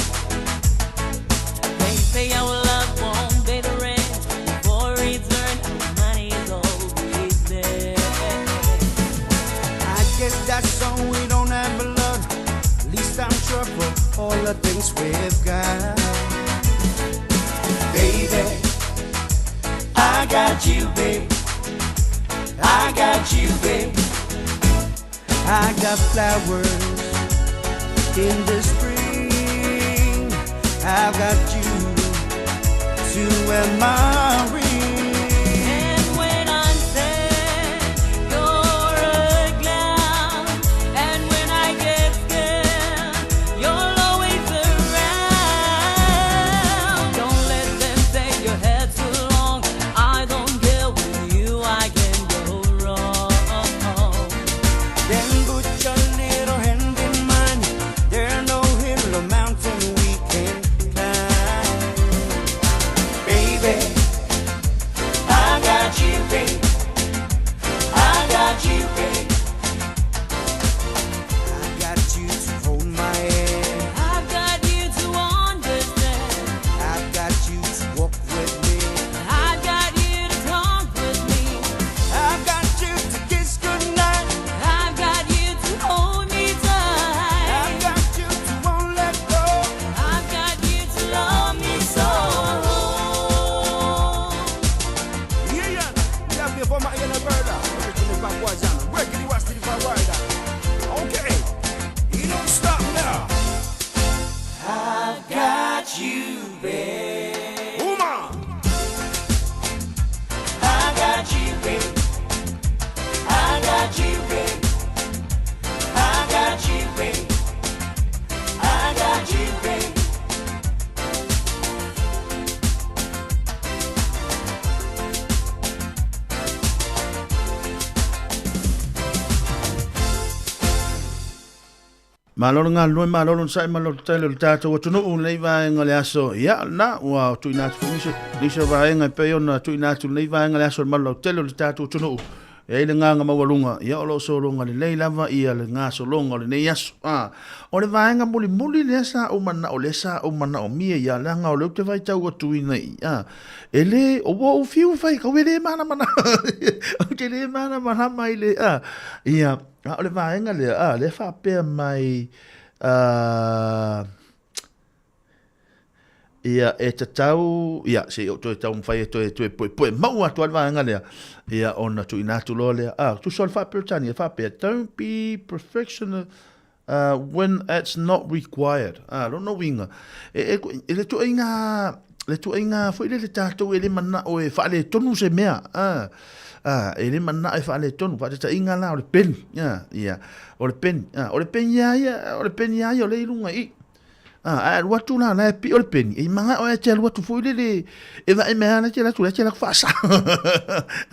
They say our love won't pay the rent. For return, our money is always there. I guess that's so we don't have a lot. At least I'm sure for all the things we've got. Baby, I got you, babe. I got you, babe. I got flowers in the spring. I've got you to wear my ring. And when I'm sad, you're a clown. And when I get scared, you're always around. Don't let them say your head's too long. I don't care, with you I can go wrong. Then put your little hand in mine. There's no hill or mountain we can climb. Baby, I got you, babe. I got you, babe. I got you to hold my hand. I've got you to understand. I've got you to walk with me. I've got you to talk with me. I've got you to kiss goodnight. I've got you to hold me tight. I've got you to won't let go. I've got you to love me so. Yeah, yeah. Okay, you don't stop now. I've got you, babe. Uma. I got you, babe. I got you, babe. I got you, babe. I got you, babe. Malo le galulue, malo le onosai, malo le tele o le tatou atunuu i lenei vaega o le aso. Ia, lena, ua tuuina atu foi nisi, nisi o vaega e pei ona tuuina atu i lenei vaega o le aso i le malu lautele o le tatou atunuu. E i ai le agaga maualuga, ia o lo o sologa lelei lava ia le gasologa o lenei aso. A, o le vaega mulimuli lea sa ou manao, lea sa ou manaomia ia, leaga o lea ou te vaitau atu ina i, a, e le, o ua ou fiu e fai, kau e le malamalama, ou te le malamalama i le, a, ia, a o le vaega lea, a, lea faapea mai, a, Ia, e tatau, ia, se i ou toe taumafai e toe, toe puepue mau atu ai le vaega lea, ia, ona tuuina atu loa lea. Ah, tusa o le faa-Peretania, e faapea, don't be perfectionist when it's not required. Ah, lona uiga, e, e, e le tuaiga, le tuaiga foi lele tatou e le manao e faaletonu se mea. Ah, ah, e le manao e faaletonu, faataitaiga la o le peni, ah, ia, o le peni, ah, o le peni lava ia, o le peni lava ia o lea i luga i i. A, ae alu atu la, la e pio le peni, e manao e te alu atu foi lele, e vaai mai lava la te alu atu, la te alu atu faasao.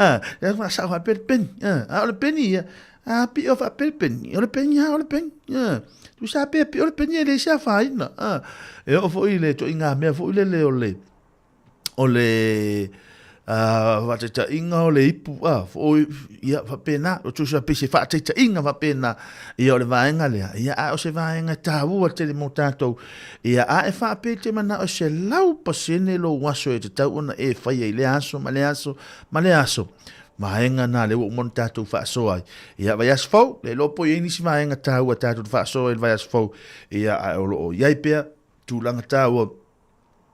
A, te alu faasao faapea le peni. A, a o le peni ia, a pio faapea le peni, o le peni lava o le peni. A, tusa pea pio le peni e leai se afaina. A, e oo foi i le ituaiga mea foi lele o le, o le faataitaiga o le ipu, ia faapena, o tusa pei se faataitaiga faapena, ia o le vaega lea, ia a o se vaega e taua tele mo tatou, ia a e faapea e te manao e 100% lou aso e tatau ona e faia i lea aso ma lea aso ma lea aso, vaega na lea ua uma ona tatou faasoa ai. Ia, vaiaso fou, le iloa po o i ai nisi vaega taua tatou te faasoa ai i le vaiaso fou, ia, ae o lo o i ai pea tulaga taua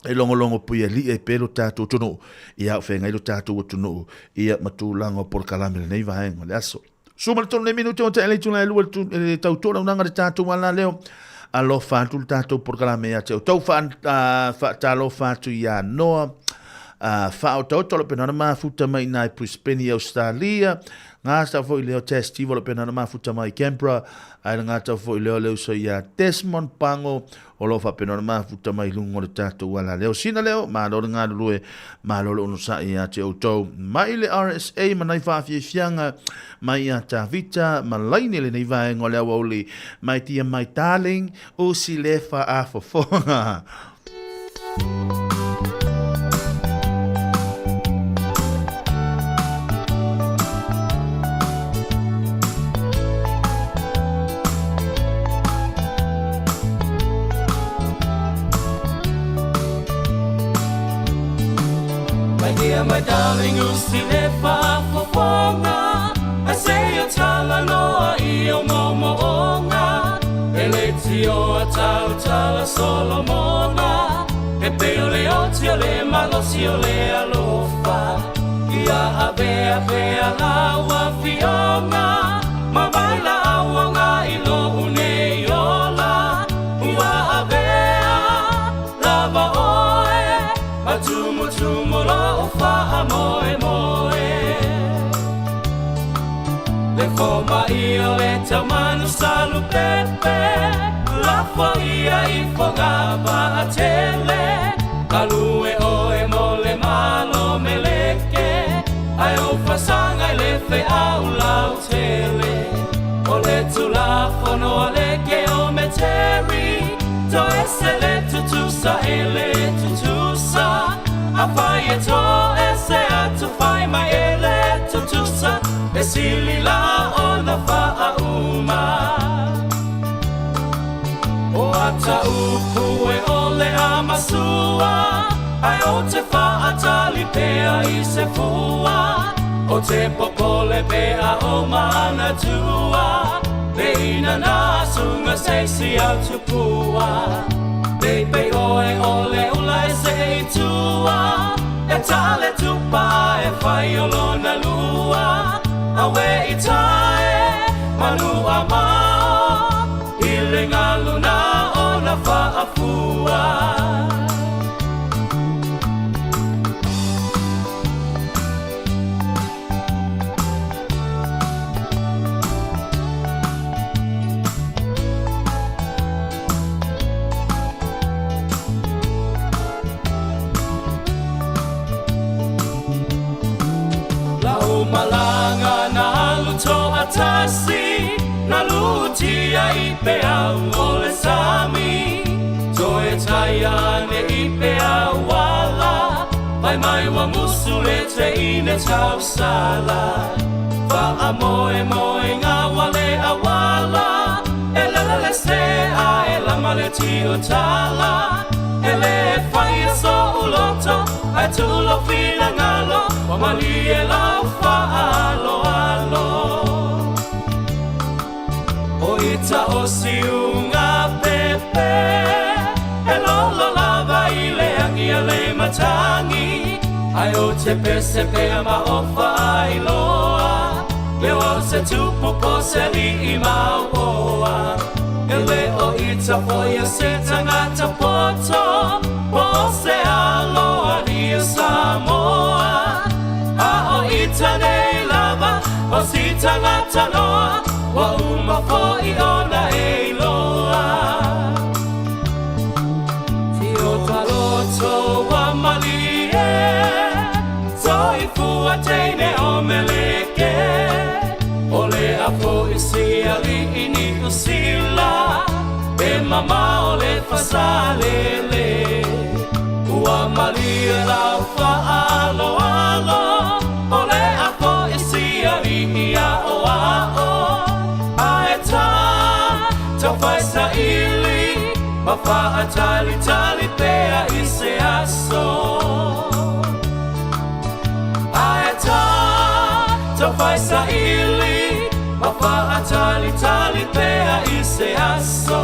e logologo puialii ai pea lo tatou atunuu, ia a o feagai lo tatou atunuu, ia ma tulaga o polokalame i lenei vaega o le aso. 13 nei minute ua tea le itula e lua i le tau tolaunaga le tatou alaleo. Alofa atu le tatou polokalame ia te outou. Faatalofa atu ia Noa. Faaotaota o lo pena na mafuta mai i nai Brisbane i Australia. Gata foi leo Test o lo pena na mafuta mai Canberra. Ae le gata foi leo le uso ia Desmond Pango o lo o faapena ona mafuta mai luga o le tatou ala leo. Sina leo, malo le galulue, malo le onosai ia te outou. Mai le RSA ma nai faafiafiaga mai ia Tavita ma Laine lenei vaega o le aoauli. My dear, my darling, usi le faafofoga. My dear, my darling, usi le faafofoga Ai se o talanoa i o moomooga E le tioa tautala Solomona E pei o le oti o le malosi o le alofa Ia avea pea lau afioga Ma vai la auaga i lou nei ola Ua avea lava oe Ma tumutumu lou faamoemoe Le fomai o le taumanu salupepe Lafo ia i Fogapaatele Galue oe mo le Malo meleke Ae ou fasaga i le feau lautele O le Tulafono a le Keometeri Toese le tutusa e le tutusa Afai e toese atu fai mai e le tutusa E sili la ona faauma O ata upu e ole a masua Ae ou te faatali pea i se fua O te popole pea o manatua Le inana sunga se isi au tupua Pei oe o le ula e se i tua E ta le tupa e fai o lona lua Awe i tae manu a mao I le galu na ona faafua Lau malaga na alu toatasi Na lutia i pe au o le sami. Toe tai ane i pe au ala. Pai mai wa musu le te ine tau sala. Wha moe moe ngā wale a wala. E lele le se a e lama le tio tala. E le whai e so uloto, ai tulo fila ngalo. Wa mali e lau wha alo alo. O ita o siunga pepe. E lolo lava i le angi a le matangi. Ai o te pese pea ma o whai loa. Leo au se tupu po se li i mau oa. E le o ita foia se tangata poto. Po se aloa ria Samoa. A o ita nei lava o si tangata noa. Wa uma foi ona e iloa. Tio taloto wa malie. Toi fua teine o meleke. O le apo isi ali ini usila. E mama o le fasalele. Ua malie lau fa alo alo. O le apo isi ali ia o a o. Ae tā, tau whai sa ili. Ma wha a tali tali pea i se aso. Ae tā, tau whai sa ili. Ma wha a tali tali pea i se aso.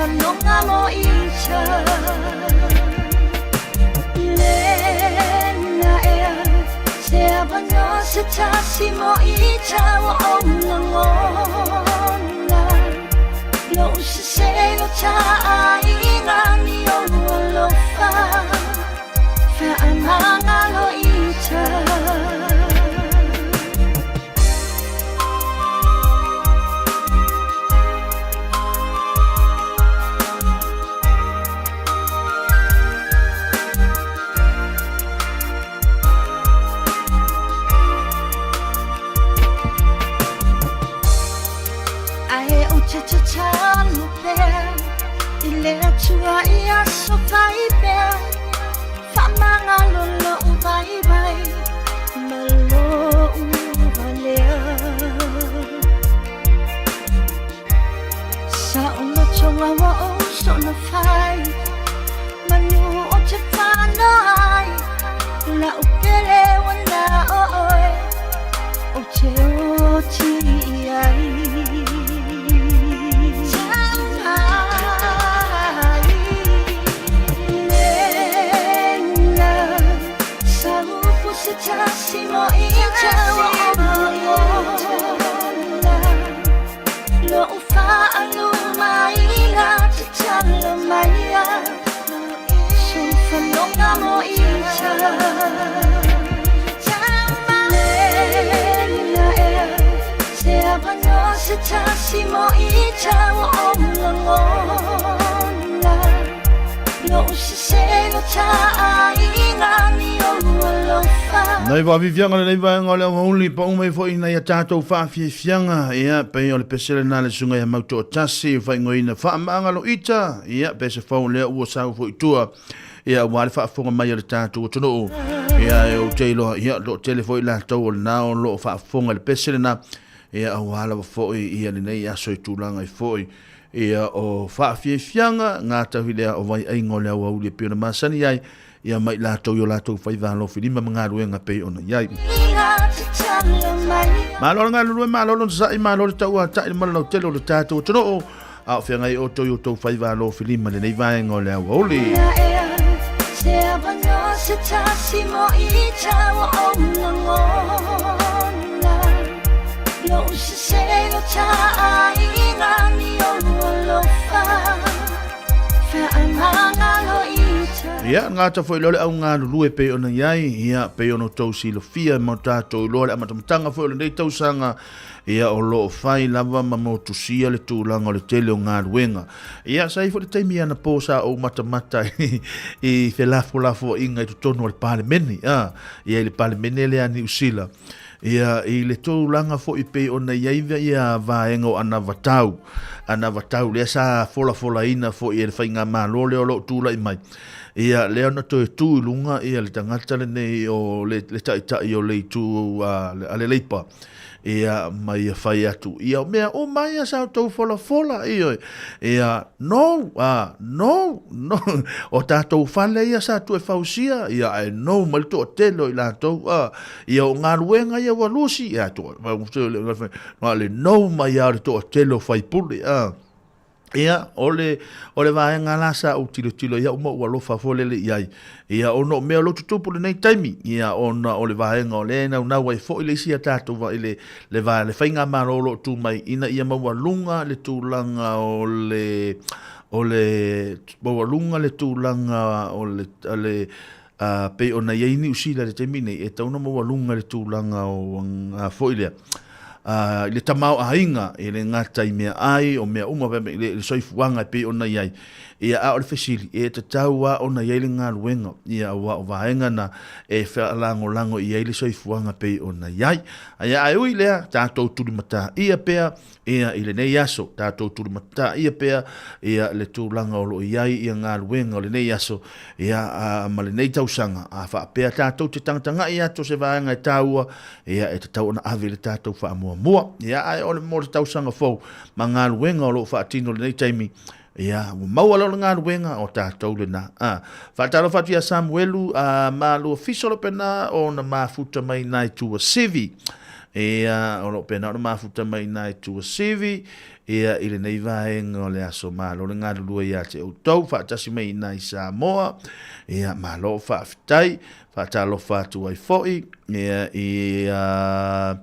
Whanonga mo ita Lena ea Se avano se tasi mo ita Wa o langona Lo se se lo ta ainga ni o alofa Whaamanga lo ita. Ae o te tatalo pea I le atua i aso fai pea Whaamanga lo lo vai vai Ma lo uvalea Sa o lo tonga wa o sona fai Manu o te whana ai La o pele wana o oe O te o ti ai. Lena Sa upu se tasi mo ita wa o Lo u whaalu mai la te talo mai a So whanonga mo ita Lena ea Se avano se tasi mo ita wa o langona Lo se se lo ta ainga ni o alofa. Nei va vivianga le nei vaenga o le aoauli pa uma ifo ina ia tātou whaafiafianga ia pe o le pesele nā le sunga ia mauto o tasi whaingoina whaamanga lo ita ia pe se fau lea ua sau fo i tua ia ua le whaafonga mai o le tātou o tunuu ia e o te iloa ia lo tele fo i lātou o le nā o lo whaafonga le pesele nā ia ua lava foi ia le nei aso i tūlanga i foi ia o whaafiafianga ngā tauhi lea o vai aingo le aoauli e pio na masani ai ia mai lātou i o lātou whai wālo whilima ma ngā ruenga pei ona iai. Malo ngā lulue, malo lo sa'i, malo le tau a ta'i le malau tele o le tātou o tunoo, a o whiangai o toi o tau whai wālo whilima le nei vaenga o le aoauli. Se avano se tasi mo ita wa o langona Lo se se lo ta ainga ni o alofa Whaamanga lo ita. Ia, ngā ta foi lole au ngā lulue pe ona iai, ia pe ono tau silofia mo tātou loa le amatamatanga foi o le nei tausanga, ia o lo whai lava ma motusia le tūlanga o le tele o ngā ruenga. Ia, sa i fo le taimi ana pō sa o matamata i whelafo lafo inga i totonu o le palemene, ia i le palemene le ani usila. Ia, i le tūlanga foi pe ona iai ia vaenga o ana vatau. Ana vatau lea sa fola fola ina foi e le whai ngā malo leo lo tūla i mai. Ia, lea ona toe tū i lunga, ia le tangata le nei o le taitai o le itu a le leipa. Ia, mai ia whai atu. Ia, o mea, o mai ia sa tau fola fola, ia. Ia, no, a, no, no. O tātou whale ia sa tu e fausia, ia, e no, mai le toa telo i lātou, a. Ia, o ngā ruenga ia ua lusi, ia, toa, no, le no mai ia le toa telo whai pule, a. Ia, o le, o le vaenga la sa u tilo tilo ia uma ua lofa fo lele i ai. Ia, o no mea lo tutupu le nei taimi. Ia, o na, o le vaenga o le nau nau ai fo i le isi a tātou va i le, le va, le whainga maro lo tū mai ina ia maua lunga le tūlanga o le, o le, maua lunga le tūlanga o le, o le, a, pe o na iai ni usila le taimi nei, e tauna maua lunga le tūlanga o ngā fo i lea. A, i le tamao ainga, i le ngata i mea ai, o mea uma, i le soifuanga e pe ona iai. Ia a o le fesili, e te tau a ona iai le ngā luenga, ia ua o vaenga na e wha lango lango i ai le soifuanga pe ona iai. Aia ai ui lea, tātou turi mata ia pea, ia i le nei aso, tātou turi mata ia pea, ia le tūlanga o lo iai ia ngā luenga o le nei aso, ia a, ma le nei tausanga, a wha pea tātou te tangatanga i ato se vaenga e tāua, ia e te tau ona ave le tātou wha mua mua. Ia ai o le mō te tausanga fou, ma ngā luenga o lo whaatino le nei taimi, ia, ua maua leo le ngā luenga o tātou le nā. A, whaatalo whatu ia Samuelu, a, mā lua fiso le pena o na mafuta mai nai tua sivi. Ia, o lo o pena ona mafuta mai i nā i Tuasivi, ia, i lenei vaega o le aso. Malo le galulue ia te outou, faatasi mai i nā i Samoa. Ia, malo faafetai, faatalofa atu ai foi, ia, i a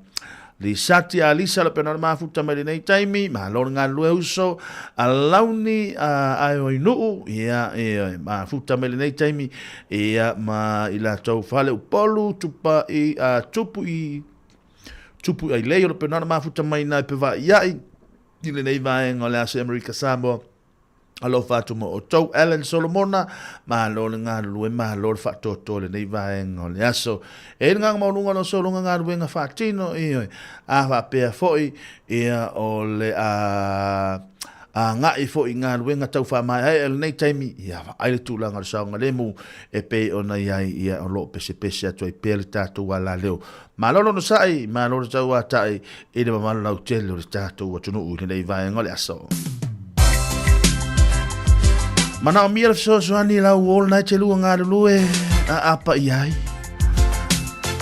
Lisati Alisa, lo pena ona mafuta mai lenei taimi, malo le galulue uso, a launi a Aeoinuu, ia, ia, mafuta mai lenei taimi, ia, ma i latou fale Upolu, tupa i, a, tupu i, tupu i ailei, o lo pena ona mafuta mai nai pe vaaiai, i lenei vaega o le Aso Amerika Samoa. Alofa atu mo outou, Alan Solomona, malo le galulue, malo le faatoatoa i lenei vaega o le aso. E i le agaga maualuga o lau sologa galuega faatino, ioe, a faapea foi, ia, o le a agai foi i galuega tau faamaeaea i lenei taimi, ia, vaai le tulaga o le saogalemu e pei ona i ai, ia, o lo o pesepese atu ai pea le tatou alaleo. Malo le onosai, malo le tauatai i le mamalu lautele o le tatou atunuu i lenei vaega o le aso. Manaomia le fesoasoani i lau uo lena e te lua galulue a apa i ai.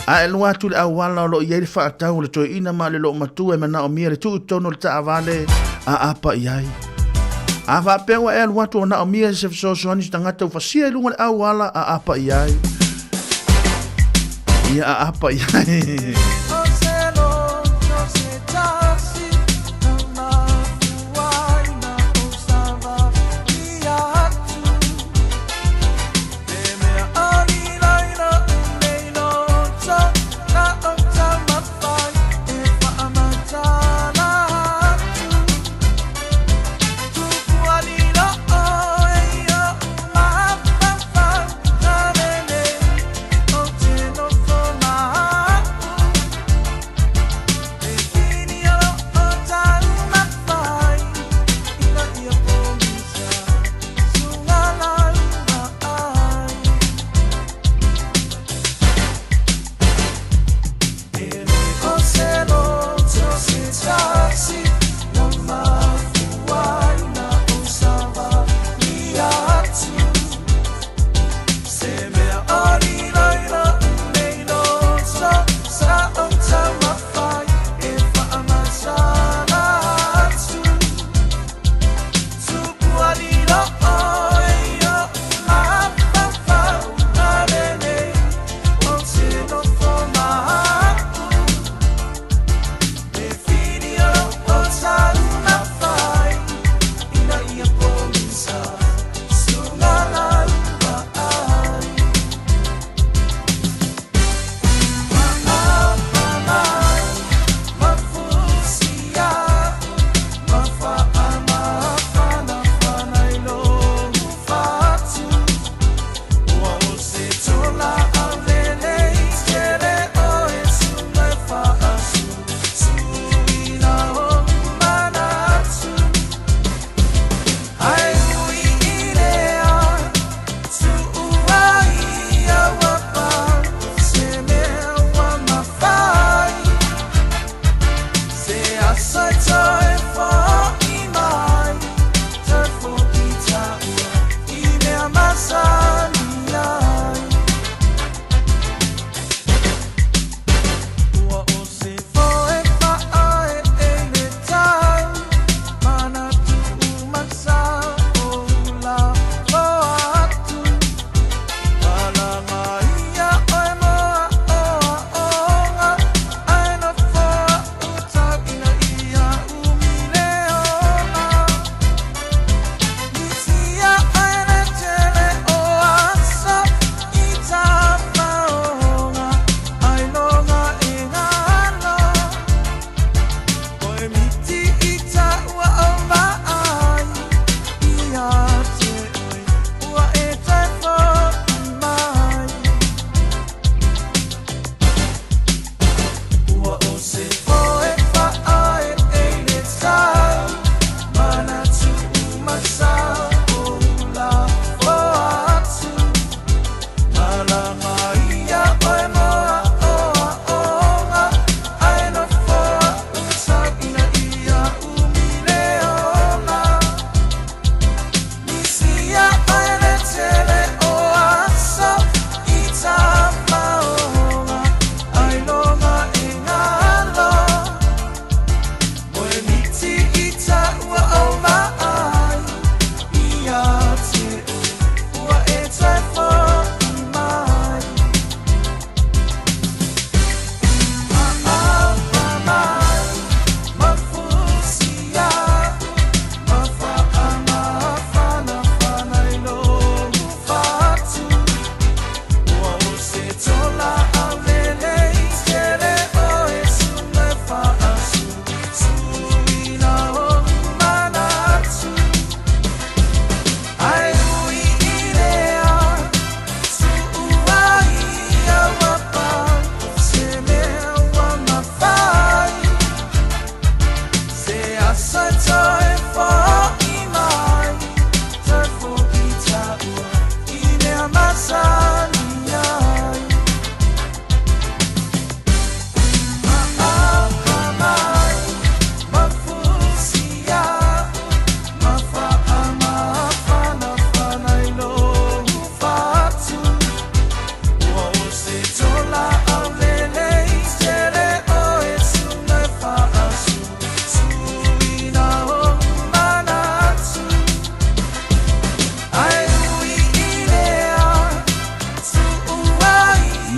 A e lua atu le auala o lo o i ai le faatau o le toeaina ma le loomatua e manaomia le tuu i totonu o le taavale a apa i ai. A faapea ua e alu atu o naomia se fesoasoani se tagata ua fasia i luga o le auala a apa i ai. Ia a apa i ai.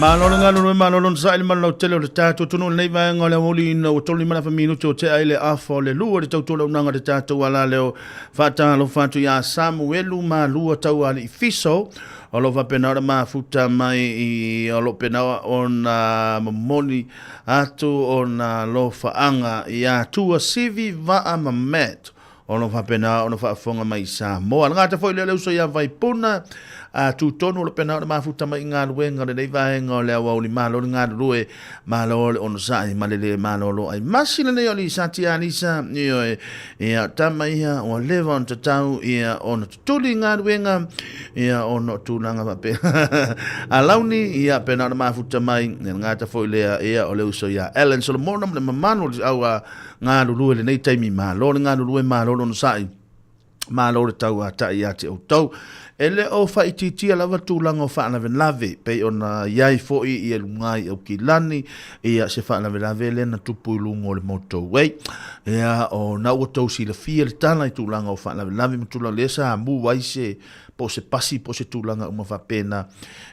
Malo le galulue, malo le onosai le malolautele o le tatou atunuu i lenei vaega o le aoauli ina ua 35 minute o tea i le afa o le lua le tautualaunaga o le tatou alaleo. Faatalofa atu ia Samuelu Malua Taualii Fiso o lo o faapena ona mafuta mai i o lo o pena ona momoli atu ona alofaaga ia Tuasivi Vaa ma Matt o lo o faapena ona faafofoga mai i Samoa. Le gata foi lea o le uso ia Vaipuna, a tutonu o lo pena ona mafuta mai i galuega o lenei vaega o le aoauli malo le galulue, malo le onosai ma le le malolo ai. Masi lenei o Lisati Alisa, ioe, ia tama ia ua leva ona tatau ia ona tutuli i galuega, ia ona o tulaga faapea. Alauni, ia pena ona mafuta mai, ia le gata foi lea ia o le uso ia Ellen Solomona ma le mamalu o le au a galulue lenei taimi, malo le galulue, malo le onosai, malo le tauatai ia te outou. E le o faaitiitia lava tulaga o faalavelave, pei ona i ai foi i luga i Aukilani, ia se faalavelave lea na tupu i luga o le motorway. Ia, o na ua tou silafia le tala i tulaga o faalavelave ma tulaga lea sa mu ai se po o se pasi po o se tulaga uma faapena.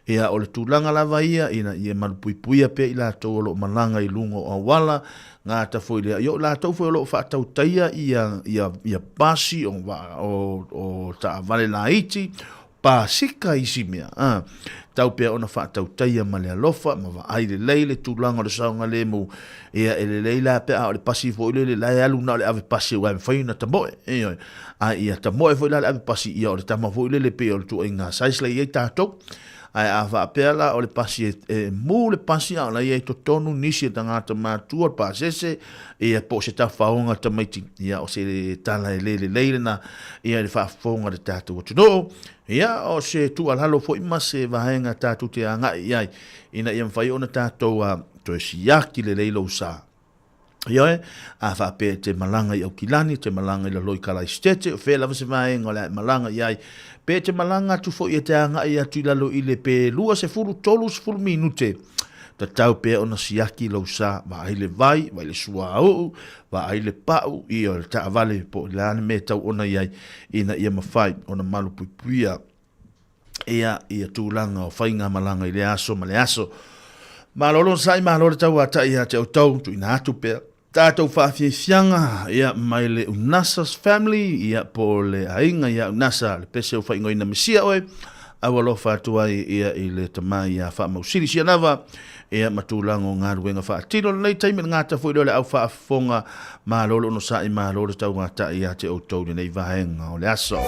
Ia, o le tulaga lava ia ina ia malupuipuia pea i latou o lo o malaga i luga o auala, Gata foi lea, ia o latou foi o lo o faatautaia ia, ia, ia pasi o, o, o taavale laiti, pasika isi mea, a, tau pea ona faatautaia ma le alofa, ma vaai lelei le tulaga o le saogalemu, ia e lelei la pe a o le pasi foi lele la e alu na o le ave pasi aua e mafai ona tamoe, ioe, a ia tamoe foi la le ave pasi, ia o le tama foi lele pei o le tuuaiga size la e i ai tatou. Ae a faapea la o le pasi e, e mū le pasi a o la e i ai totonu nisi o tagata matua, le pasese, ia po o se tafaoga tamaiti, ia o se tala e le lelei lena, ia i le faafofoga a le tatou atunuu. Ia o se tuualalo foi ma se vaega tatou te agai i ai, ina ia mafai ona tatou toe siaki lelei lou sa. Ioe, a faapea e te malaga i Aukilani, e te malaga i lalo i Kalaisitete, o fea lava se vaega o le a e malaga i ai, pe e te malaga atu foi e te agai atu i lalo i le pe 20, 30 minute, tatau pea ona siaki lou sa, vaai le vai, vaai le suauu, vaai le pau, ioe, le taavale, po o le a le mea e tau ona i ai, ina ia mafai ona malupuipuia ia, ia tulaga o faigamalaga i lea aso ma le aso. Malo le onosai, malo le tauatai ia te outou, tuuina atu pea tatou faafiafiaga ia mai le Unasas family ia po o le aiga ia Unasa le pese o faaigoaina Mesia oe au alofa atu ai ia i le tama ia Faamausili sia lava ia ma tulaga o galuega faatino lenei taimi le gata foi lea o le au faafofoga Malo le onosai, malo le tauatai ia te outou i lenei vaega o le aso.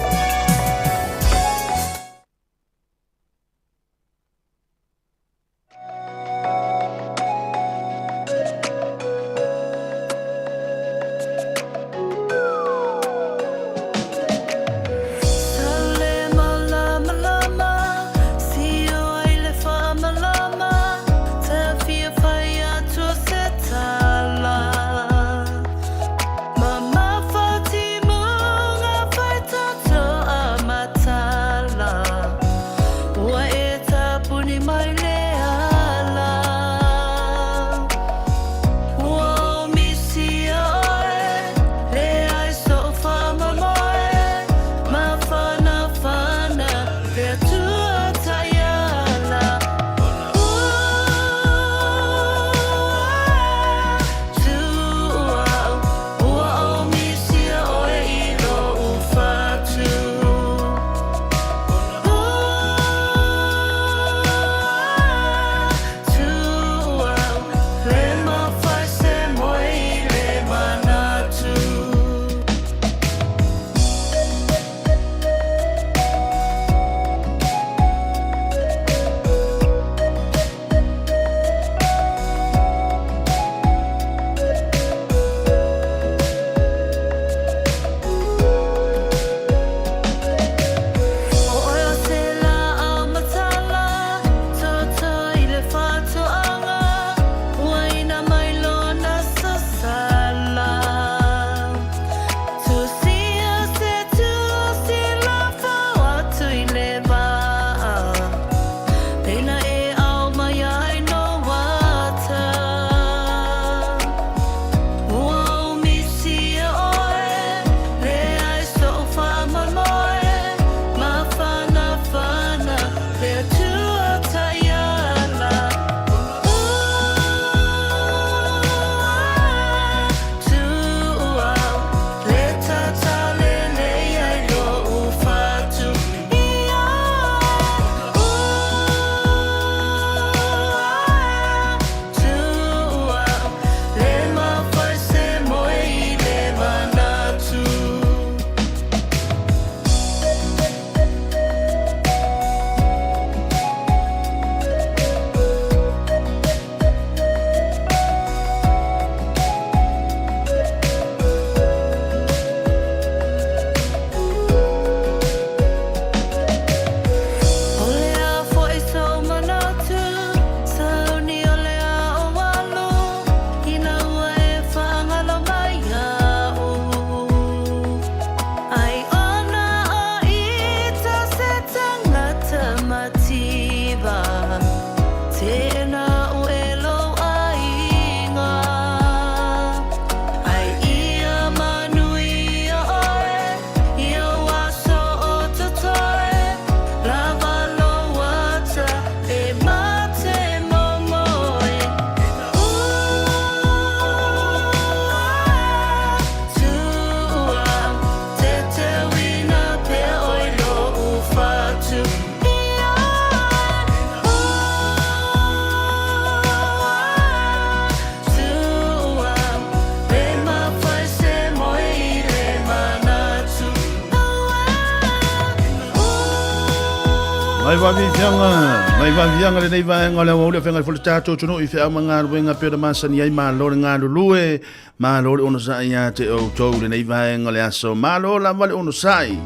Mai vaafiafiaga, mai vaafiafiaga lenei vaega o le aoauli o feagai foi le tatou atunuu i feau ma galuega pei ona masani ai. Malo le galulue, malo le onosai ia te outou i lenei vaega o le aso. Malo lava le onosai.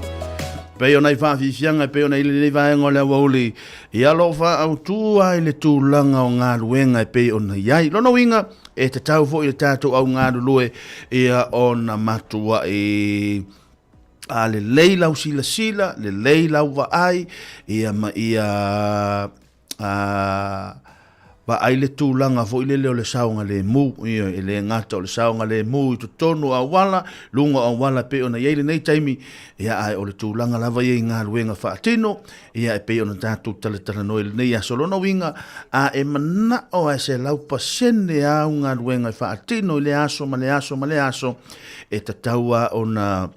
Pei ona i faafiafiaga e pei ona i lenei vaega o le aoauli, ia lo faaautu ai le tulaga o galuega e pei ona i ai. Lona uiga, e tatau foi i le tatou au galulue ia ona matuai a lelei lau silasila, lelei lau vaai, ia ma ia vaai le tulaga foi lele o le saogalemu. Ia, e le gata o le saogalemu i totonu o auala, luga o auala e pei ona i ai lenei taimi, ia ae o le tulaga lava ia i galuega faatino, ia e pei ona tatou talatalanoa i lenei aso. Lona uiga, a e manao lava e 100% āu galuega e faatino i lea aso ma lea aso ma lea aso, e tatau lava ona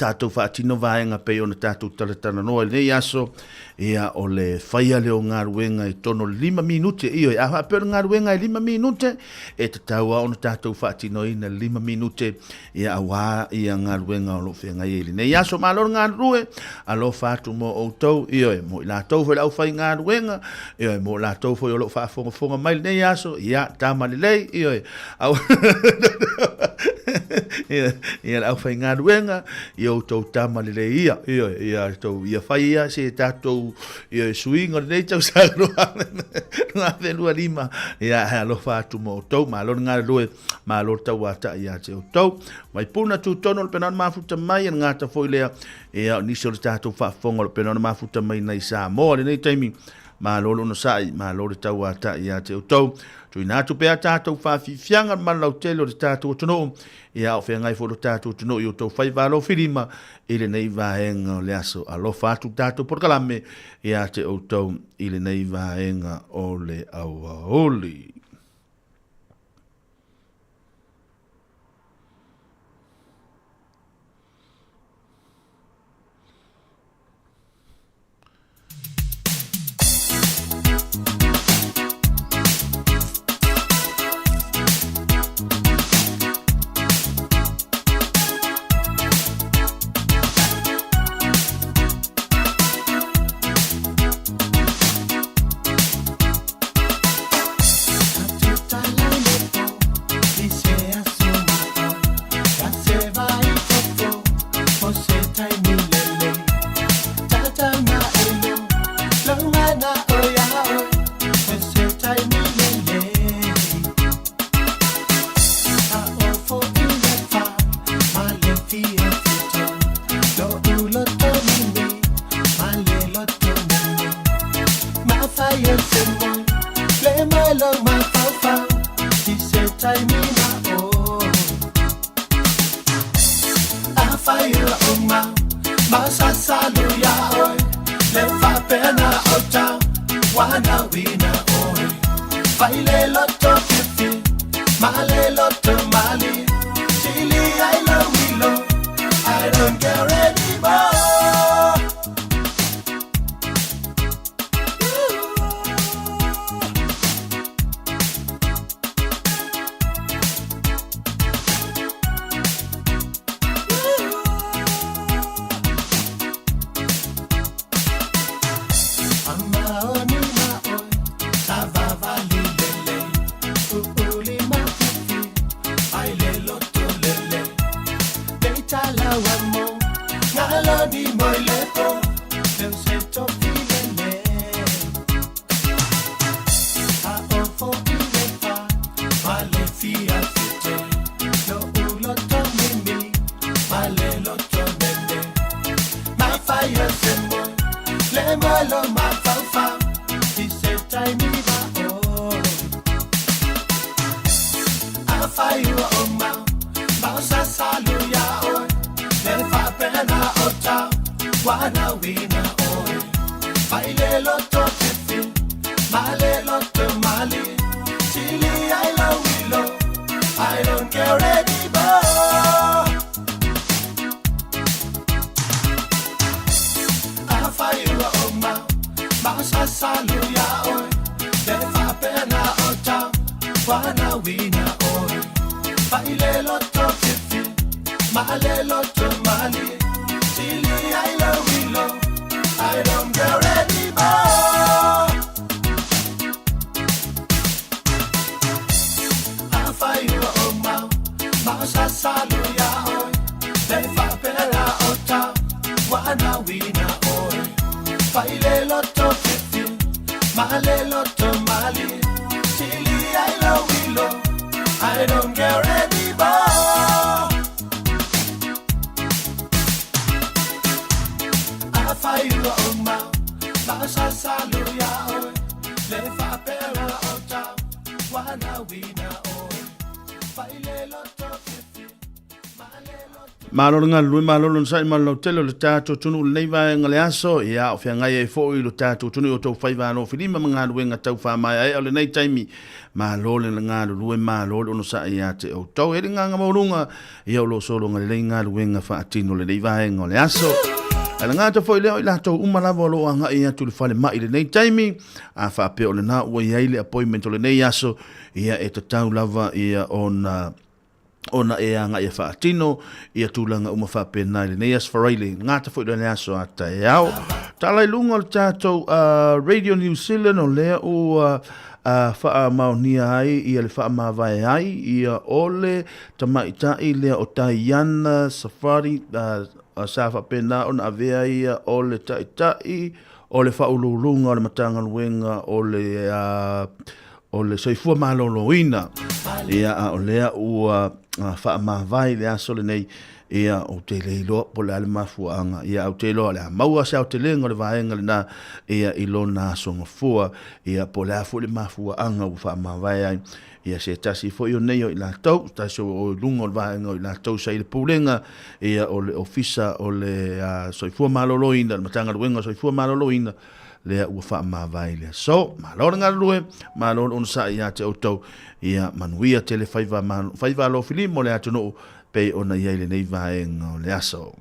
tatou faatino vaega pei ona tatou talatalanoa i lenei aso, ia o le faia lea o galuega i totonu o le 5 minute. Ioe, a faapea o le galuega e 5 minute, e tatau lava ona tatou faatinoina le 5 minute, ia aua ia galuega o lo o feagai ai i lenei aso. Malo le galulue, alofa atu mo outou, ioe, mo i latou foi le aufaigaluega, ioe, mo i latou foi o lo o faafogafoga mai i lenei aso, ia tama lelei, ioe, au ia, ia le aufaigaluega, ia outou tama lelei ia, ioe, ia outou, ia fai ia se tatou, ioe, suiga o lenei tausaga 2025, ia e alofa atu mo outou, malo le galulue. Malo le tauatai ia te outou. Vaipuna tūtonu o le pena o le mafuta mai, e le gata foi lea, ia o nisi o le tatou faafofoga o le pena o le mafuta mai nai Samoa lenei taimi. Malo le onosai, malo le tauatai ia te outou. Tuuina atu pea tatou faafiafiaga le malolautele o le tatou atunuu, ia o feagai foi lo tatou atunuu i outou faiva alofilima i lenei vaega o le aso. Alofa atu tatou polokalame ia te outou i lenei vaega o le aoauli. I don't care anymore. Masasalu ya oi Le whapela o tau Wana wina oi Faile loto fifi Male loto mali Chili I lo wilo I don't care anymore Afai ua o mau Masasalu ya oi Le whapela o tau Wana wina oi Faile loto fifi Malo le galulue, malo le onosai ma le lautele o le tatou atunuu i lenei vaega o le aso. Ia, o feagai ai foi lo tatou atunuu i outou faiva alofilima ma galuega tau faamaeaea o lenei taimi. Malo le galulue, malo le onosai ia te outou. E le agaga maualuga, ia o lo o sologa lelei galuega faatino i lenei vaega o le aso. Ae le gata foi lea, o i latou uma lava o lo o agai atu i le falemai i lenei taimi, a faapea o lena ua i ai le appointment o lenei aso, ia e tatau lava ia ona ona e agai e faatino ia tulaga uma faapena i lenei aso Faraile, gata foi le aso a taeao. Tala i luga o le tatou Radio New Zealand o lea ua faamaonia ai ia le faamavae ai ia o le tamaitai lea o Diana Safari sa faapena ona avea ia o le taitai o le faauluuluga o le Matagaluega o le o le soifua maloloina. Ia, a o lea ua faamavae i le aso lenei, ia, ou te le iloa po o le a le mafuaaga, ia, ae ou te iloa o le a maua se aotelega o le vaega lena, ia, i lona aso gafua, ia, po o le a foi le mafuaaga ua faamavae ai, ia, se tasi foi o nei o i latou, se tasi o i luga o le vaega o i latou sa i le Pulega, ia, o le Ofisa o le Soifua Maloloina, le Matagaluega o le Soifua Maloloina, lea ua faamavae i le aso. Malo le galulue, malo le onosai ia te outou, ia manuia tele faiva, faiva alofilima o le atunuu pei ona i ai lenei vaega o le aso.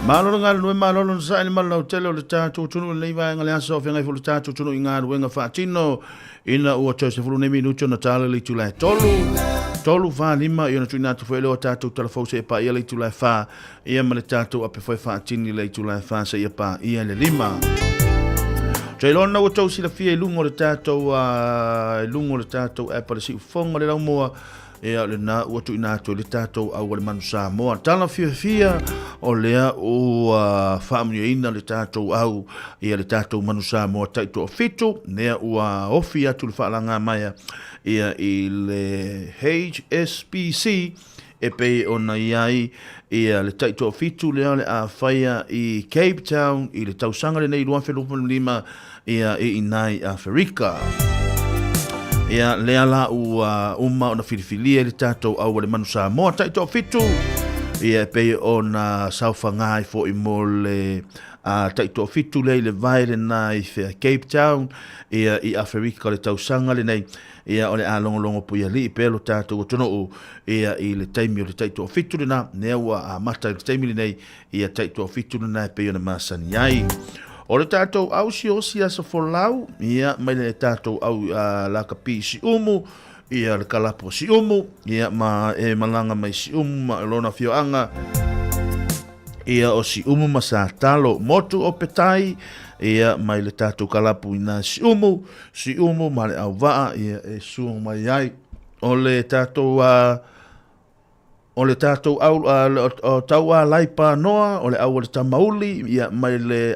Malo le galulue, malo le onosai i le malolautele o le tatou atunuu i lenei vaega o le aso, o feagai foi le tatou atunuu i galuega faatino ina ua toe 10 nei minute ona tala le itula e 3, 3, 4, 5, ia ona tuuina atu foi lea o tatou talafou seia paia le itula e 4, ia ma le tatou ape foi faatini le itula e 4 seia paia le 5. Ou te iloa lena ua outou silafia i luga o le tatou, i luga o le tatou app a le Siufofoga le Laumua, Ia, o lena ua tuuina atu i le tatou au a le Manu Samoa. Tala fiafia, o lea ua faamanuiaina le tatou au ia le tatou Manu Samoa taitoafitu, lea ua ofi atu le faalagamaea ia i le HSBC e pei ona i ai ia le taitoafitu lea o le a faia i Cape Town i le tausaga lenei 2025 ia i ina i Aferika. Ia, lea la ua uma ona filifilia i le tatou au a le Manu Samoa taitoafitu, ia e pei ona saofaga ai foi mo le taitoafitu lea i le vae lena i fea Cape Town, ia i Aferika le tausaga lenei, ia o le a logologo puialii pea lo tatou atunuu, ia i le taimi o le taitoafitu lena, lea ua amata i le taimi lenei, ia taitoafitu lena e pei ona masani ai. O le tatou au siosi aso folau, ia, mai le tatou au lakapi i Siumu, ia le kalapu o Siumu, ia, ma e malaga mai Siumu ma lona afioaga, ia o Siumu ma Satalo, motu o Petai, ia, mai le tatou kalapu i nā Siumu, Siumu ma le auvaa, ia, e sua mai ai. O le tatou O le tatou au, o Taualai Panoa, o le au a le Tamauli, ia, mai le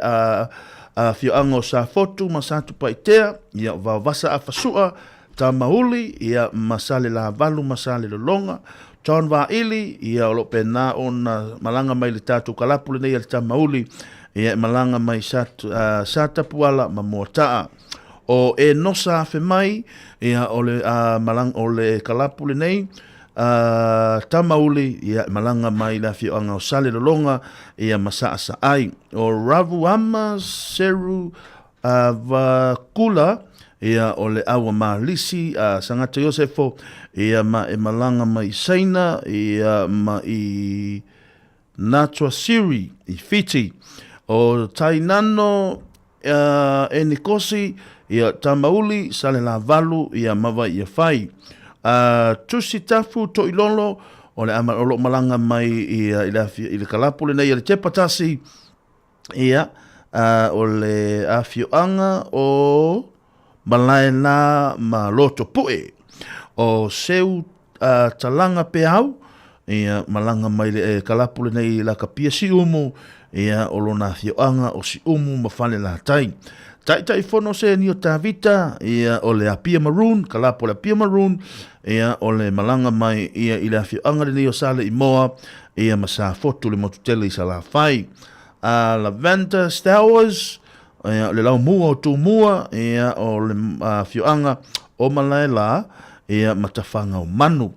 afioaga o Safotu ma Satupaitea, ia, o Vaovasa Afasua, Tamauli, ia, ma Salelavalu ma Salelologa, John Vaili, ia, o lo o pena ona malaga mai le tatou kalapu lenei a le Tamauli, ia, e malaga mai Satapuala ma Moataa. O Enosa Afemai, ia, o le, malaga, o le kalapu lenei, A Tamauli, ia, e malaga mai le afioaga o Salelologa, ia, ma Saasaai. O Ravuama Seru Vakula, ia, o le au a Malisi, a Sangata Iosefo, ia, ma e malaga mai i Saina, ia, ma i Natua Siri, i Fiti. O Tainano e Nikosi, ia Tamauli, Salelavalu, ia Mavaiafai. A Tusi Tafu Toilolo, o le ama o lo o malaga mai i, i, le, i le kalapu lenei a le Tepatasi, ia, o le afioaga o Malaela ma Lotopue. O Seu Talaga Peau, ia, malaga mai le kalapu lenei i Lakapia Siumu, ia, o lona afioaga o Siumu ma Falelatai. Taitaifono Senio Tavita, ia, o le Apia Maroon, kalapu o le Apia Maroon, ia, o le malaga mai ia i le afioaga lenei o Saleimoa, ia, ma Safotu le motu tele i Salafai. Lavender Stowers, ia, o le laumua o Tumua, ia, o le afioaga o Malaela, ia, ma Tafagaomanu.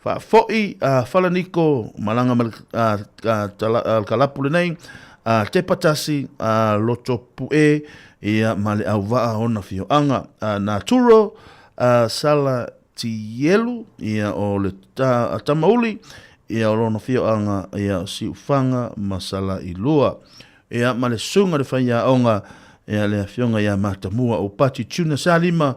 Faafoi a Falaniko, malaga ma le kalapu lenei, a Tepatasi, a Lotopue, ia, ma le auvaa o ona afioaga. Naturo, a Sala Tielu, ia, o le Tamauli, ia, o lona afioaga, ia, o Siufaga ma Salailua. Ia, ma le susuga i le faiaoga, ia, le afioga ia Matamua o Pati Tuna Salima,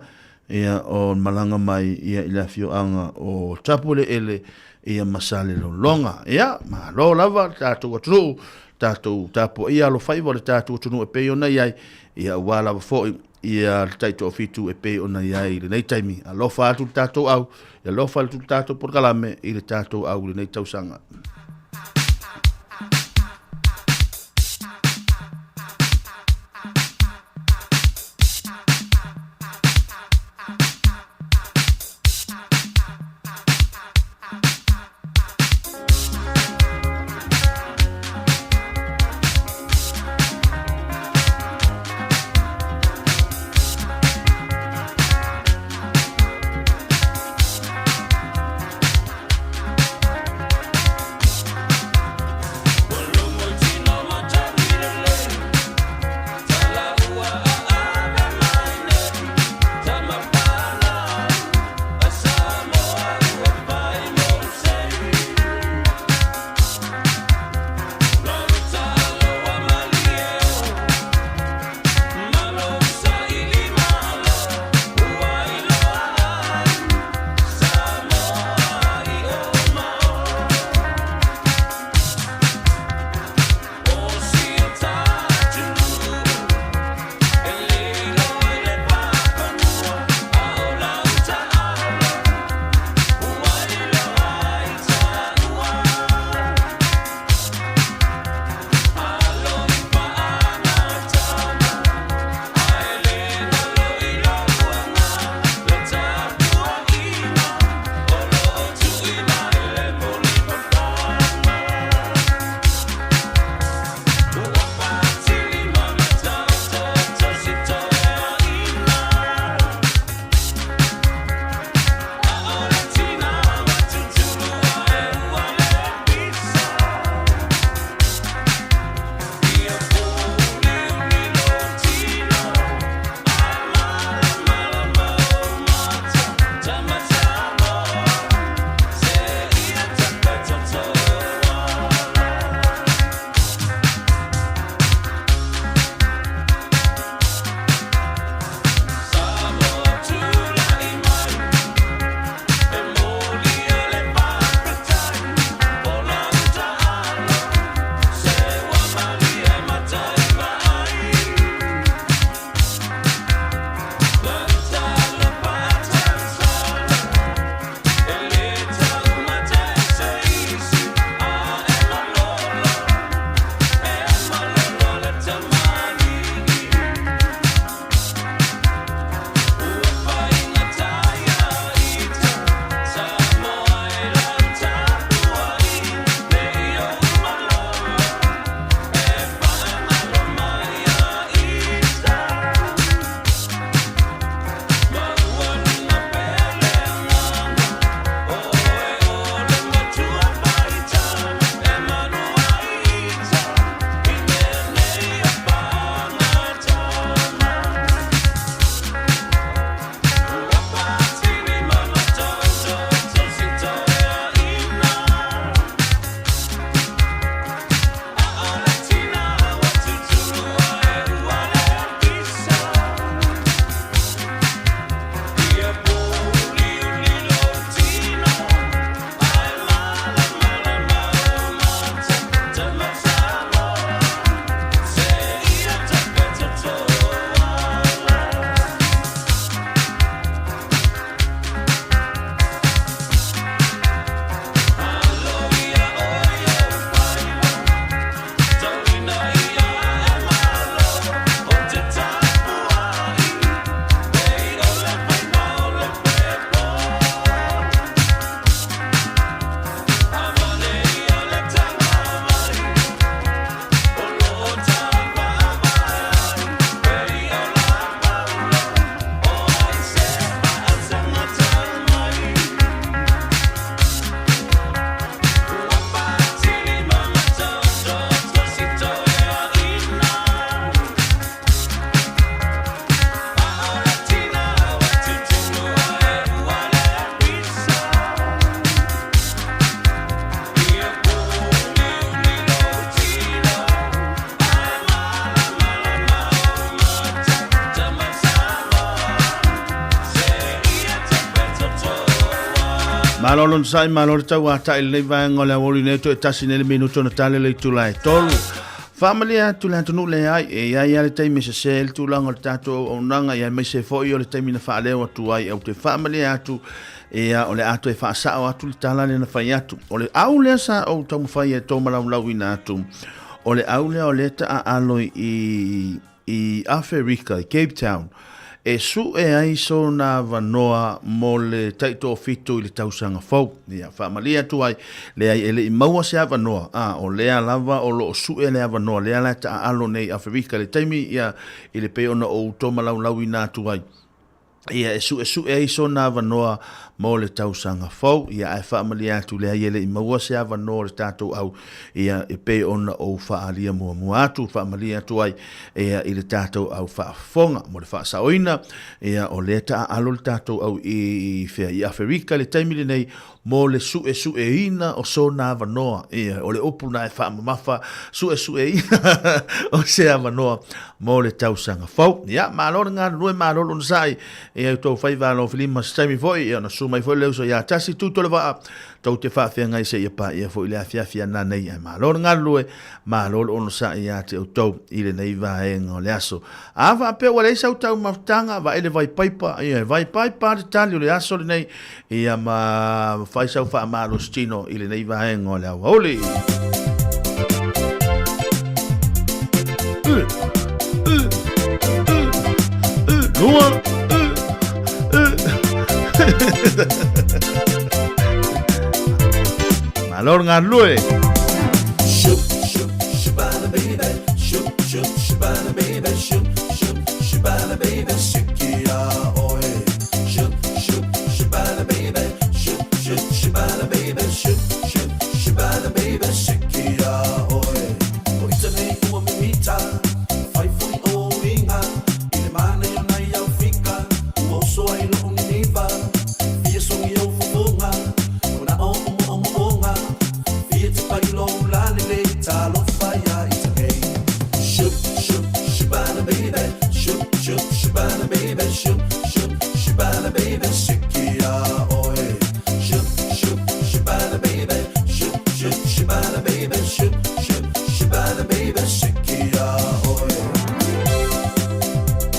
ia, o malaga mai, ia, i le afioaga o Tapueleele, ia, ma Salelologa. Ia, malo lava le tatou atunuu, tatou tapuaia alofaiva o le tatou atunuu e pei ona i ai, ia, aua lava foi, ia, le taitoafitu e pei ona i ai i lenei taimi. Alofa atu le tatou au, ia alofa atu le tatou polokalame i le tatou au i lenei tausaga. Malo lon sai malo le tau ata i lenei vaega o le aoauli nei toe tasi nei le minuto na tale le itula e tolu. Faamalie atu le atunuu leai e i ai lava le taimi e sese ai le tulaga o le tatou auaunaga ia aemaise foi o le taimi na faaleo atu ai. Ou te faamalie atu ia o le a toe faasao atu le tala lea na fai atu. O le au lea sa ou taumafai e tōmalaulauina atu, o le au lea o lea taaalo i i Aferika, i Cape Town, e sue ai sona avanoa mo le taitoafitu i le tausaga fou. Ia, faamalie atu ai, leai e le i maua se avanoa, a, o lea lava o lo o sue le avanoa, lea la e taaalo nei i Aferika i le taimi, ia, i le pei ona ou tomalaulauina atu ai. Ia, e suesue ai sona avanoa mo le tausaga fou, ia, ae faamalie atu, leai e le i maua se avanoa o le tatou au, ia, e pei ona ou faaalia muamua atu, faamalie atu ai, ia, i le tatou au faafofoga. Mo le faasaoina, ia, o lea taaalo le tatou au i fea, i Aferika i le taimi lenei, mo le suesueina o sona avanoa. Ia, o le upu na e faamamafa, suesueina o se avanoa mo le tausaga fou. Ia, malo le galulue, malo le onosai. Ia, i tou faiva alofilima se taimi foi, ia, ona susu mai foi le uso ia Tasi Tutolevaa, tou te faafeagai seia paia foi le afiafi ana nei. Ae malo le galulue, malo le onosai ia te outou i lenei vaega o le aso. A faapea ua leai sau taumafataga, vaai le vai paipa, ia, e vai paipa le tali o le aso lenei, ia ma fai sau faamalositino i lenei vaega o le aoauli. Lua. Malo le galulue. Shoop, shoop, shabana baby. Shoop, shoop, shabana baby. Shoop, shoop, shabana baby. Siki ia oe. Shoop, shoop, shabana baby. Shoop, shoop, shabana baby. Shoop, shoop, shabana baby. Siki ia oe. O ita nei ua mimita. Fai foi o uiga. I le manaia o nai au fika. Ua oso ai lo'u niniva. Fia sogi ou fofoga. Ona o omoomo'oga. Fia tipa i lou lalelei. Talofa ia ita nei. Shoop, shoop, shabana baby. Shoop, shoop, shabana baby. Shoop, shoop, shabana baby. Siki ia oe. Shoop, shoop, shabana baby. Shoop, shoop, shabana baby. Shoop, shoop, shabana baby. Siki ia oe. Shoop, shoop,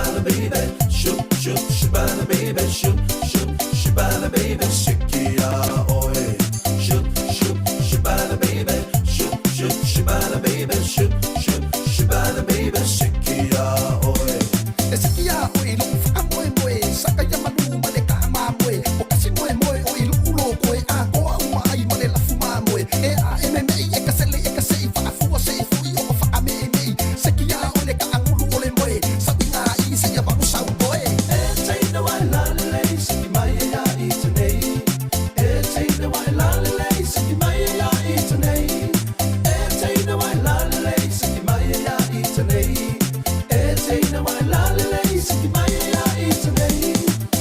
shabana baby. Shoop, shoop, shabana baby. Shoop, shoop, shabana baby. Siki ia oe. Shoop, shoop, shabana baby. Shoop, shoop, shabana baby. Shoop, shoop, shabana baby. Siki ia oe. E siki ia oe i lo'u faamoemoe, saka ia malū ma le taʻamamoe, o kasi moemoe o i luʻu loko e atoa uma ai ma le lafu mamoe. E a e memeʻi e ka sele e ka seʻi faafua seʻi foʻi o ka faameʻemeʻi, seki ia oe le kaʻagulu o le moe, sauiga i seia valu sau toe. E teine wa e lalelei siki mai e ia i tenei. E teine wa e lalelei siki mai e ia i tenei. E teine wa e lalelei siki mai e ia i tenei. E teine wa e lalelei siki mai e ia i tenei.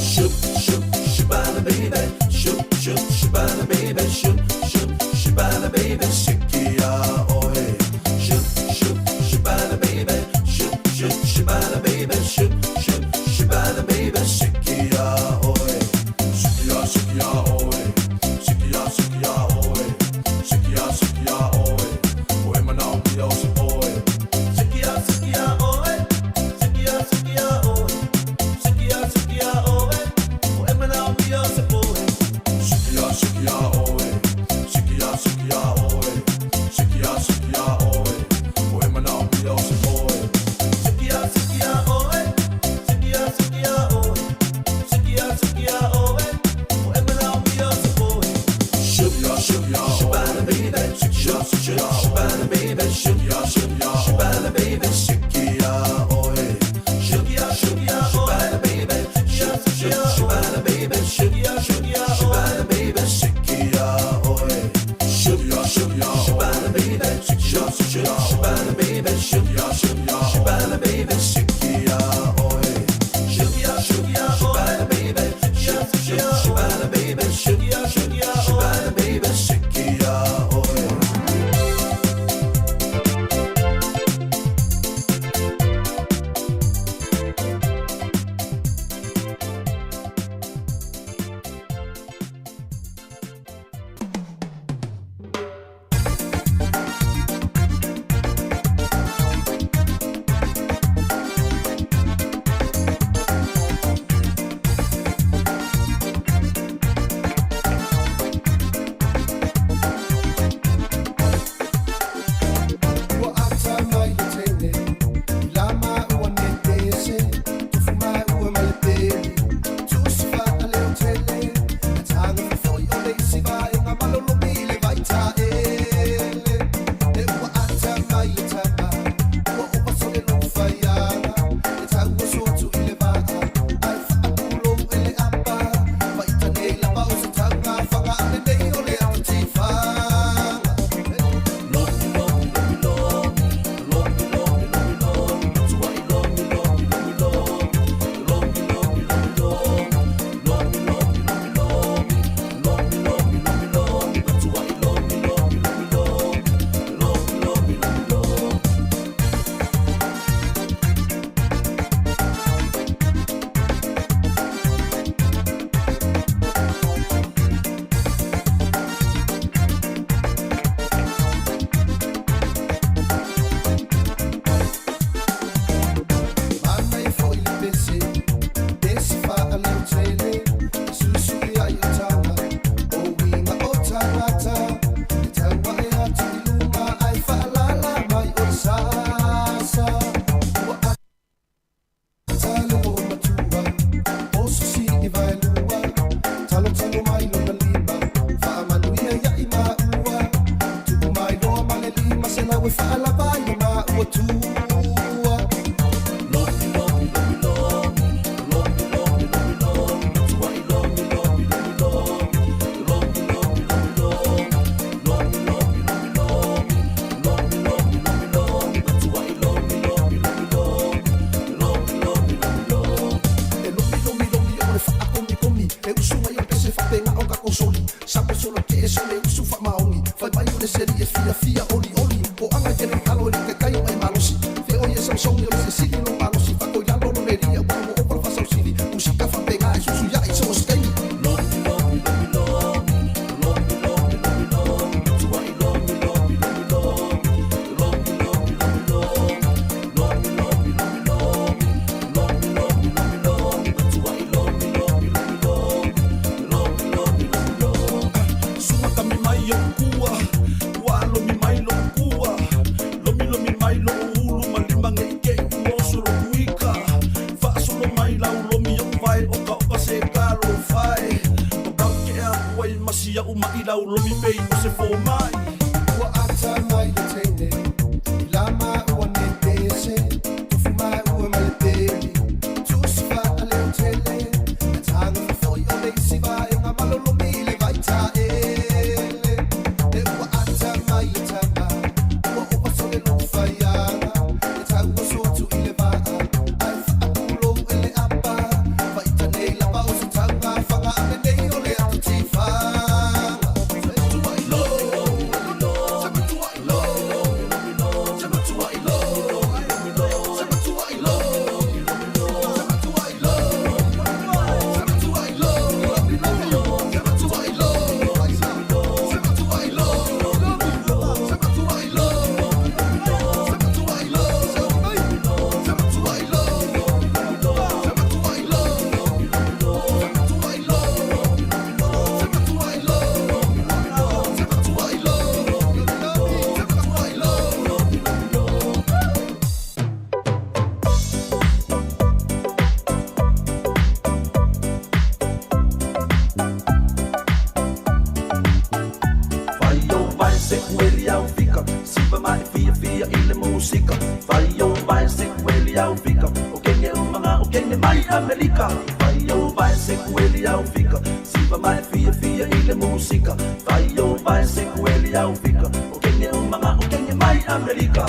Shoop, shoop, shabana baby. Shoop, shoop, shabana baby. Shoop, shoop, shabana baby. Siki ia oe. Shoop, shoop, shabana baby. Shoop, shoop, shabana baby. Shoop, shoop, shabana baby. Siki ia oe. Siki ia, siki ia oe. Siki ia, siki ia oe. Siki ia, siki ia oe. O e manao mia o se oe. Siki ia, siki ia oe. Siki ia, siki ia oe. Siki ia, siki ia oe. O e manao mia o se oe. Siki ia, siki ia oe. Siki ia, siki ia oe. Siki ia, siki ia oe. O e manao mia o se oe. Siki ia, siki ia oe. Siki ia, siki ia oe. Siki ia, siki ia oe. O e manao mia o se oe. Shoop, shoop, shabana baby. Shoop, shoop, shabana baby. Shoop, shoop, shabana baby. Siki ia oe. Shoop, shoop, shabana baby. Shoop, shoop, shabana baby. e sole usu faamaogi fai mai o le seli e fiafia olioli poaga i tele talo e le kekai o e malosi feoi e saosaogi o le sesili lo malosi faatoilalo lo lelia ua ua opa le faasausili musika faapega e susuiaʻi so o se taimi. Sua kami mai o kua, ua lomi mai lo kua, lomi lomi mai lo ulu malima nge ike i ua oso lo kuika, faasolo mai lau lomi o vai o ka oka se ka lo fai, o kau ke ea ua i masia u mai lau lomi pei o se fōmai. Ua ata mai le teine, i lama ua netese, tofu mai ua ma le peli, tusi fa'a leo tele, e taga fofoi o le isi vaega malolomi i le vaitaele. E ua ata mai le tama, ua opa sole lou faiaga, e tau oso atu i le vaa, ae faapulou e le apa, faita nei lava o se tauga faga a lenei o le atu tifaga. Fai o vai se kueli au fika, sipa mai fia fia i le musika. Fai o vai se kueli au fika, o kenge umanga o kenge mai Amerika. Fai o vai se kueli au fika, sipa mai fia fia i le musika. Fai o vai se kueli au fika, o kenge umanga o kenge mai Amerika.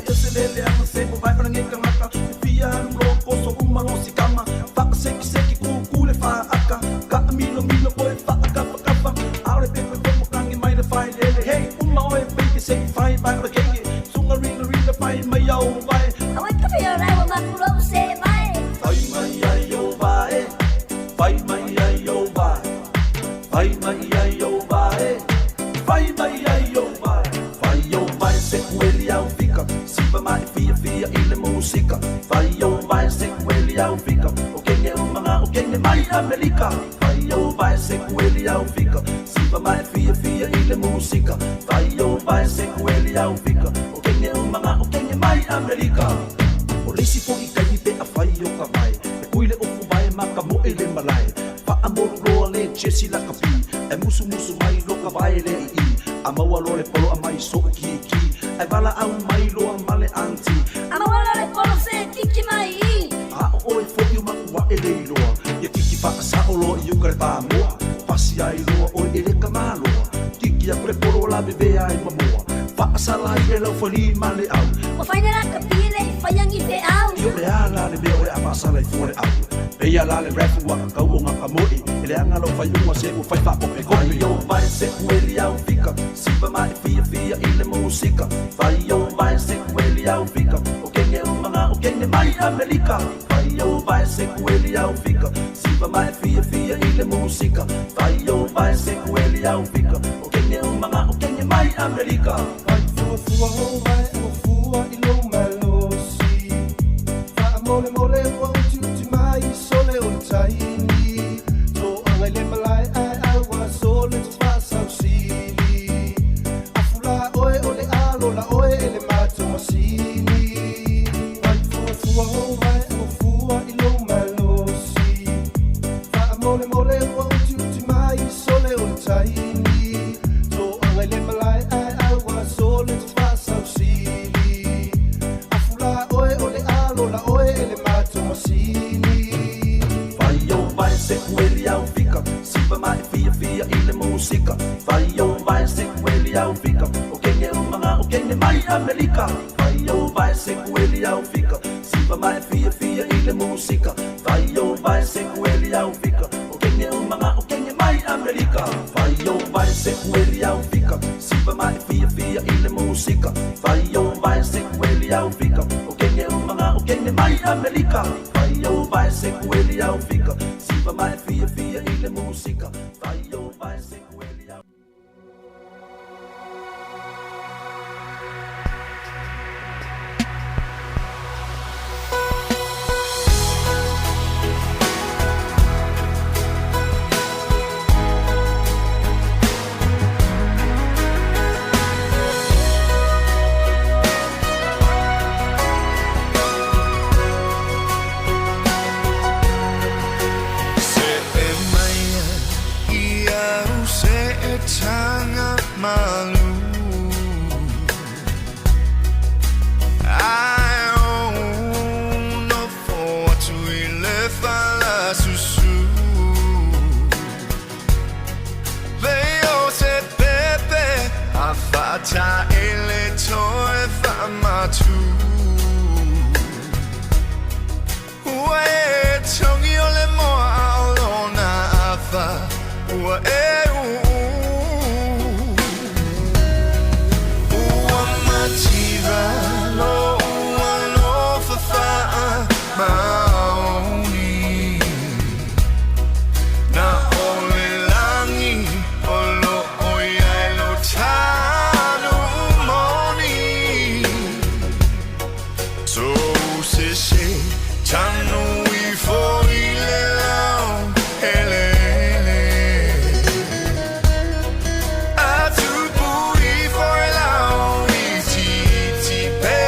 E se lele anga se o vai ona ngeka ngaka, e fia alu lo koso umalo sikama. Waka seki seki ku ku le wha aka, ka milo milo koe wha aka whakapa. Aore pepe pomo kangi mai le whai lele, hey uma oe baby sei whai vai ora kenge. Sunga rina rina whai mai au vai. Awai ka whio rai wa maku rau se vai. Whai mai ai o vai, whai mai ai o vai, whai mai ai o vai, whai mai ai o vai. Whai o vai se kueli au fika, sipa mai fia fia i le musika. Whai o vai se kueli au fika, o kenge umanga o kenge mai Amerika. Whai o vai se kueli au fika, sipa mai fia fia i le musika. Whai o vai se kueli au fika, o kenge umanga o kenge mai Amerika. O leisi fo i kai pe a whai o ka vai, e kui le ofu vai ma ka mo e le malai. Wha a moru loa le Jesse la ka pi, e musu musu mai lo ka vai le i. A maua lo le polo a mai so ki ki, e wala au mai loa ma le anti. A maua lo le polo se kiki mai i. A o oe fo i umaku wa e le iloa, ia kiki wha a sao loa i uka le pāmoa. Pasi ai loa oe e le kamaloa, kiki a kule polo la bebe ai mamoa. Wha a sala i le lau whali ma le au. Wa whaina la ka pile i whaiangi te au. I o le ala le mea o le a whasala i fua le au. Peia la le refu wa ka kau o ngā kamoi, e le anga lau whai unga se ua whai whakope kope. Whai o vai se kueli au fika, sipa mai fia fia i le musika. Whai o vai se kueli au fika, o kenge umanga o kenge mai Amerika. Whai o vai se kueli au fika, sipa mai fia fia i le musika. Whai o vai se kueli au fika, o kenge umanga o kenge mai Amerika. Whai fua fua o vai o fua i lo malosi, wha mole mole ua uti uti mai sole o le taimi. Tō anga i le malae ai au a sole te whaasausili. Afula oe o le alo la oe e le mātou masini. Whai fua fua o vai o fua i lo malosi, wha mole mole ua uti uti mai sole o le taimi. Tō anga i le malae ai au a sole te whaasausili. Afula oe o le alo la oe e le mātou masini. Whai o vai se kueli au fika, sipa mai fia fia i le musika. Whai o vai se kueli au fika, o kenge umanga o kenge mai Amerika. Whai o vai se kueli au fika, sipa mai fia fia i le musika. Whai o vai se kueli au fika, o kenge umanga o kenge mai Amerika. Whai o vai se ueli au fika Siva mai fia fia i le musika Fai o vai se ueli au fika O kenge umanga o kenge mai Amerika Fai o vai se ueli au fika Siva mai fia fia i le musika Fai o vai se ueli au Se e maia i au se e tanga malu Ai o no fo atu i le whalasusu Le o se pepe a whata e le toe whamatu Ua e tongi o le moa a o lona afa Ua e uu Ua mativa lo ua lo whawhaa maoni Na o le langi o lo o iai lo tanu moni So se se tanu i fo i le lao hele hele Atu pui fo e lao i titi pe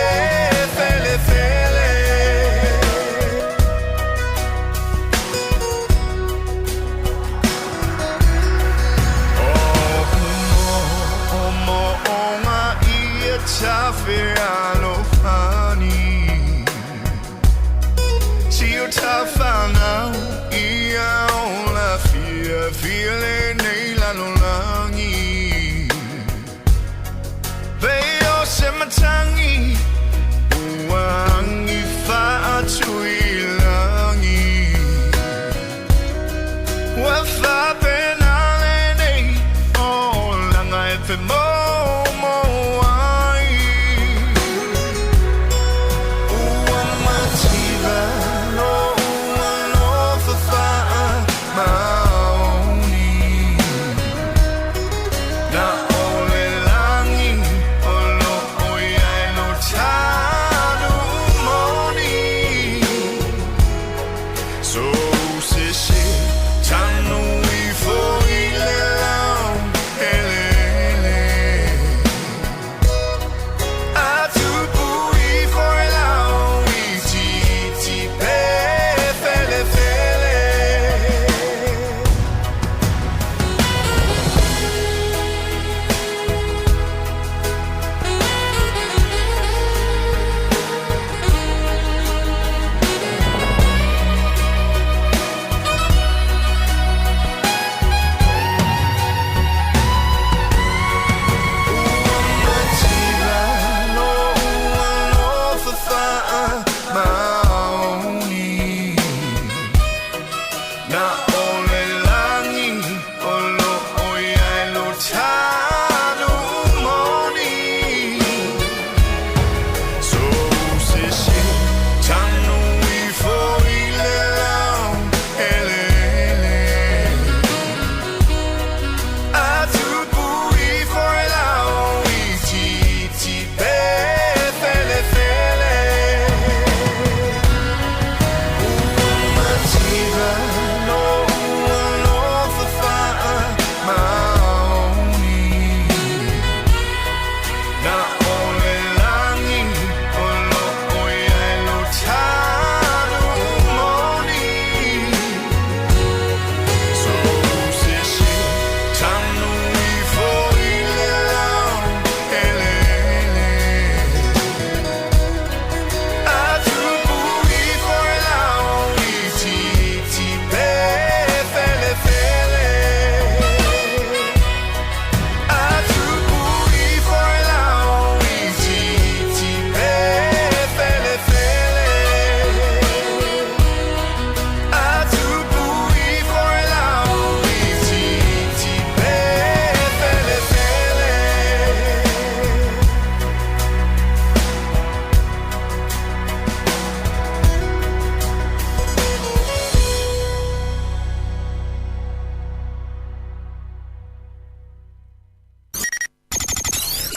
fele fele O mo o ngā ia tawhe alofani Si o tawhanau i a o la fia fia le nei lalolangi Pe o se matangi ua angi whaatu i langi Ua whapena le nei o langa e fe mo mo ai Ua mativa lo ua lo whawhaa maoni Na o le langi o lo o iai lo tanu moni So se se tanu i fo i le lao hele hele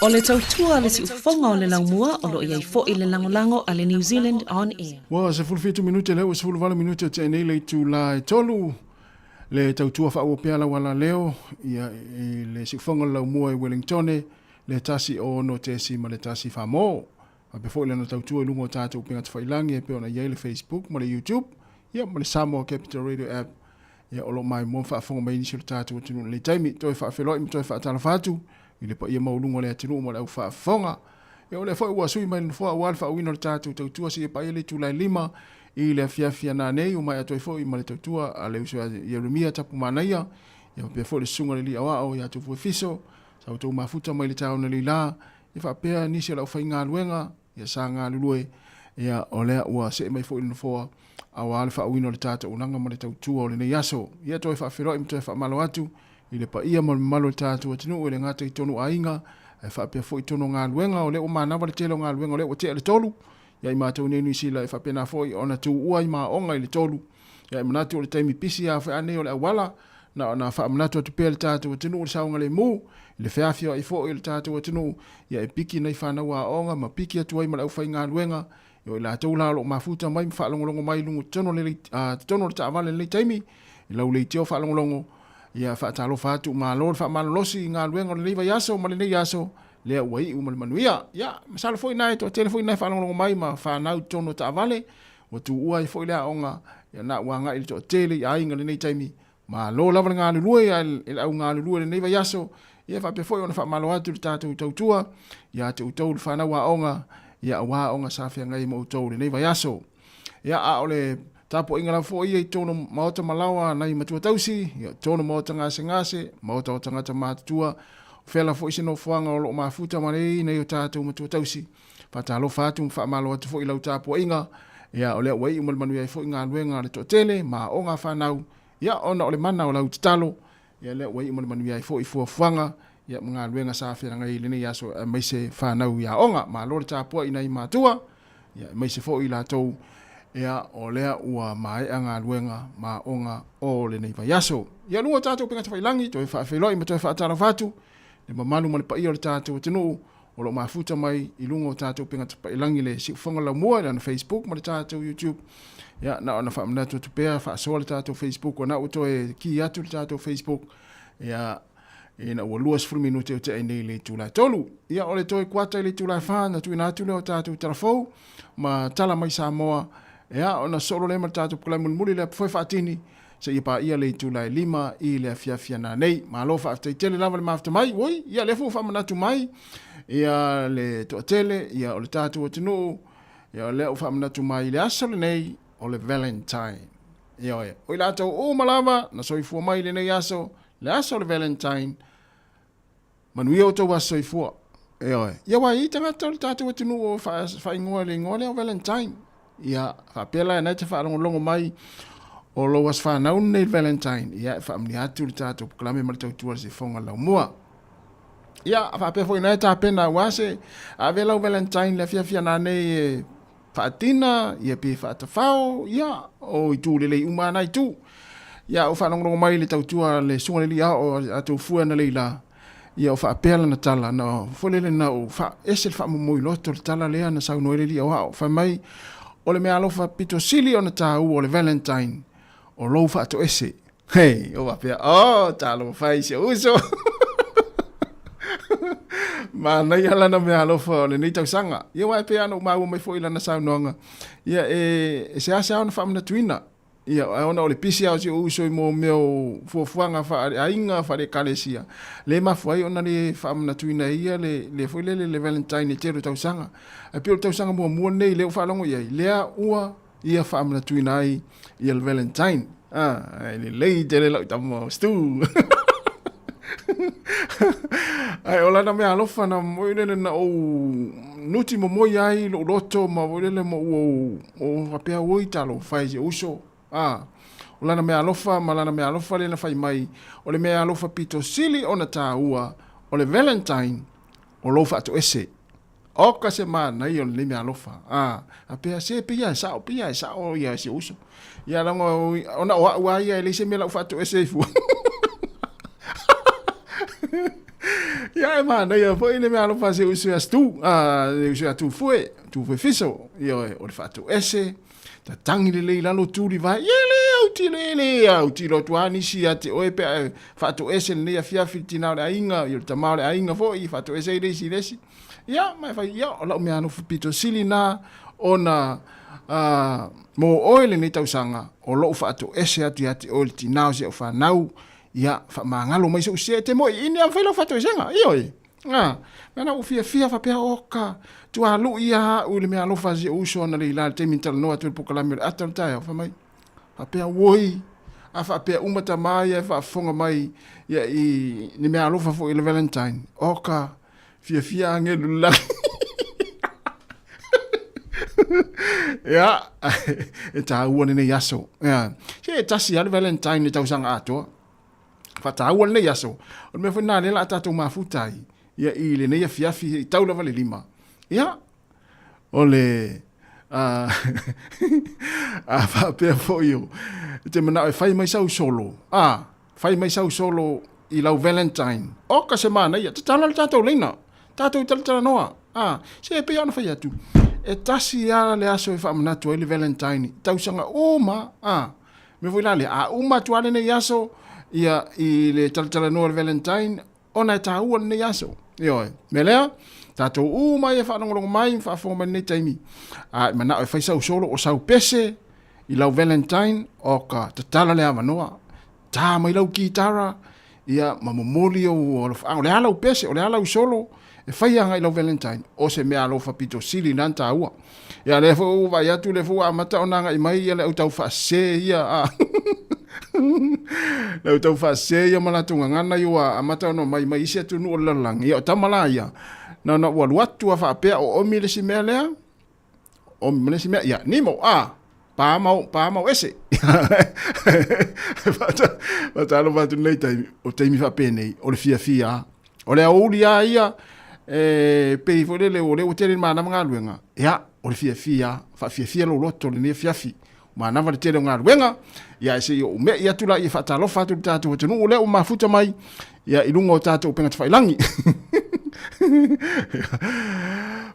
O le tautua a le siufofoga o le laumua o lo o i ai foi le lagolago a le New Zealand On Air. Ua 17 minute lea ua 18 minute o tea nei le itula e tolu le tautua faaauau pea lau alaleo ia i le siufofoga o le laumua i Wellingtone le 1 6.1 famo. Faapea foi lana tautua i luga o tatou upega tafailagi e pei ona i ai le Facebook ma le YouTube ia ma le Samoa Capital Radio App ia o lo o maimoa ma faafofoga mai nisi o le tatou atunuu i lenei taimi. Toe faafeiloai ma toe faatalofa atu i le paia maualuga o le atunuu ma le au faafofoga. Ia o lea foi ua sui mai le nofoa aua le faauuina o le tatou tautua seia paia le itula e 5 i le afiafi a nanei ua maea atu ai foi ma le tautua a le uso ia Ieremia Tapumanaia ia faapea foi le susuga i le alii aoao ia Tupua Fiso sa outou mafuta mai le taona leila ia faapea nisi o le aufaigaluega ia sa galulue ia o lea ua see mai foi i le nofoa aua le faauuina o le tatou ma le tautua o lenei aso. Ia toe faafeiloai ma toe faamalo atu i le paia ma le mamalu o le tatou atunuu e le gata i tonu aiga ae faapea foi tonu galuega o lea ua manava le tele o galuega o lea ua tea le tolu ia i matou nei Niu Sila e faapena foi ona tuua i maoga i le tolu ia e manatu o le taimi pisi a foi anei o le auala na ona faamanatu atu pea le tatou atunuu i le saogalemu i le feafioai foi o le tatou atunuu ia e piki nai fanau aoga ma piki atu ai ma le aufaigaluega o i latou la o lo o mafuta mai ma faalogologo mai i luga totonu o le, totonu o le taavale i lenei taimi i lau leitio faalogologo ia faatalofa atu malo le faamalolosi i galuega o lenei vaiaso ma lenei aso lea ua iu ma le manuia. Ia, masalo foi na e toatele foi na e faalogologo mai ma fanau i totonu o taavale ua tuua ai foi le aoga ia na ua agai le toatele i aiga lenei taimi. Malo lava le galulue i le au galulue lenei vaiaso. Ia faapea foi ona faamalo atu le tatou tautua ia te outou le fanau aoga ia aua aoga sa feagai ma outou lenei vaiaso. Ia a o le tapuaiga lava foi ia i totonu maota malaoa nai matua tausi, ia totonu maota gasegase, maota o tagata matutua, o fea lava foi se nofoaga o lo o mafuta ma nei nei o tatou matua tausi. Faatalofa atu ma faamalo atu foi i lau tapuaiga, ia o lea ua iu ma le manuia ai foi galuega a le toatele ma aoga a fanau, ia ona o le mana o lau tatalo, ia lea ua iu ma le manuia ai foi fuafuaga ia ma galuega sa feagai i lenei aso aemaise fanau i aoga. Malo le tapuai i nai matua, ia aemaise foi i latou ia o lea ua maea galuega ma aoga o lenei vaiaso. Ia luga o tatou upega tafailagi, toe faafeiloai ma toe faatalofa atu le mamalu ma le paia o le tatou atunuu o lo o mafuta mai i luga o tatou upega tafailagi le Siufofoga Laumua i lana Facebook ma le tatou YouTube. Ia, na ona faamanatu atu pea, faasoa le tatou Facebook, o na ua toe ki atu le tatou Facebook, ia, ina ua 20 minute o tea nei le itula e tolu. Ia, o le toe kuata i le itula e 4, na tuuina atu lea o tatou tala fou ma tala mai Samoa, ia, ona solo lea ma le tatou polokalame mulimuli lea foe faatini, seia paia le itula e 5 i le afiafi ana nei. Malo faafetai tele lava le mafuta mai. Oi, ia lea foi ua faamanatu mai ia le toatele, ia o le tatou atunuu, ia o lea ua faamanatu mai i le aso lenei o le Valentine. Ioe, o i latou uma lava na soifua mai i lenei aso, le aso o le Valentine, manuia outou aso soifua. Ioe, ia aua e i ai tagata o le tatou atunuu o faaigoa i le igoa lea o Valentine. Ia, faapea la na e te faalogologo mai o lou aso fanau lenei le Valentine, ia e faamanuia atu le tatou polokalame ma le tautua i le sifofoga o le laumua. Ia, faapea foi na e tapena aua se ave lau Valentine le afiafi ana nei e faatina, ia pe faatafao, ia, o itu lelei uma ana itu. Ia, o faalogologo mai le tautua le susuga i le alii ao a tou fue ana leila, ia o faapea lana tala, na foi lele na o ese le faamomoi loto le tala lea na saunoa ai le alii aoao. Fai mai, o le mea alofa pito sili ona tāua o le Valentine, o lou faatoese. Hei, o faapea, oh, talofa e i si ou uso. Manaia lana mea alofa o lenei tausaga. Ia aua e pei lava ona ou maua mai foi i lana saunoaga, ia e seasea ona faamanatuina. Ia ae ona o le pisi lava o si ou uso i mea o fuafuaga faaleaiga, faale-ekalesia, lea e mafua ai ona le faamanatuina e ia le foi lele le Valentine i le tele o tausaga. Ae pei o le tausaga muamua lenei lea ua faalogo i ai, lea ua ia faamanatuina ai ia le Valentine. Ah, e lelei tele lau tama o Stu. Ae o lana mea alofa na moi lele na ou nuti momoi ai lou loto ma moi lele mo ua o faapea oi talofa e si ou uso. Ah, o lana mea alofa ma lana mea alofa lea na fai mai, o le mea alofa pito sili ona tāua o le Valentine o lou faatoese. Oka se manaia o lenei mea alofa. A, a pea se pei lava e sao, pei lava e sao ia si ou uso. Ia leaga ona o au lava ia e leai se mea o le a ou faatoese ai fua. Ia e manaia foi le mea alofa a si ou uso ia Stu, a le uso ia Tufue, Tufue Fiso, ioe, o le faatoese, tatagi lelei i lalo tu livae, ia e le autilo, e le autilo atu lava nisi ia te oe pe a e faatoese lenei afiafi i le tina o le aiga, ia o le tama o le aiga foi, faatoese ai le isi i le isi. Ia, ma e fai, ia, o lau mea alofa pito sili na ona mo oe lenei tausaga, o lou faatoese atu ia te oe le tina o si au fanau, ia, faamagalo mai sou sese, e te moi ini a mafai lau faatoesega, ioe. A, mea na ua fiafia faapea, oka, tualu'i a au i le mea alofa a si ou uso analeila i le taimi na talanoa atu ai i le polokalame o le ata o le taeao, fai mai, faapea, oi, a faapea uma tama ia e faafofoga mai ia i ni mea alofa foi i le Valentine, oka, fiafia agelu i le lagi. Ia, e tāua lenei aso. Ia, se e tasi lava le Valentine i le tausaga atoa. Faataua lenei aso. O le mea foi lena lea o le a tatou mafuta ai ia i lenei afiafi i tau lava le 5. Ia, o le a, a faapea foi o te manao e fai mai sau solo, a, fai mai sau solo i lau Valentine. Oka se manaia, tatala le tatou leina, tatou talatalanoa. A, se e pei ona fai atu, e tasi lava le aso e faamanatu ai le Valentine i tausaga uma, a, mea foi la lea, a uma atu lava lenei aso ia i le talatalanoa o le Valentine, ona e taua lenei aso. Ioe. Mea lea, tatou uma ia faalogologo mai ma faafofoga mai lenei taimi, a e manao e fai sau solo o sau pese i lau Valentine, oka, tatala le avanoa. Tā mai lau kitara, ia, ma momoli ou alofaaga. O le a lau pese, o le a lau solo, e fai agai i lau Valentine, o se mea alofa pito sili na ona taua. Ia, lea foi ua vaai atu, lea foi ua amata ona agai mai ia le au tau faasese ia, a. Le au tau faasese ia ma latou gagana ia ua amata ona omai mai isi atunuu o le lalolagi. Ia, o tama la ia, na ona ua alu atu lava faapea o omi le isi mea lea, omi ma le isi mea, ia, nimo, a, pa mau, pa mau ese. Faatalofa atu i lenei taimi, o taimi faapenei, o le fiafia lava. O le aoauli lava ia, e pei foi lele o lea ua tele manava galuega, ia, o le fiafia lava, faafiafia lou loto i lenei afiafi. Manava le tele o galuega, ia ae se i ou me'i atu la ia faatalofa atu i le tatou atunuu lea ua mafuta mai, ia i luga o tatou upega tafailagi.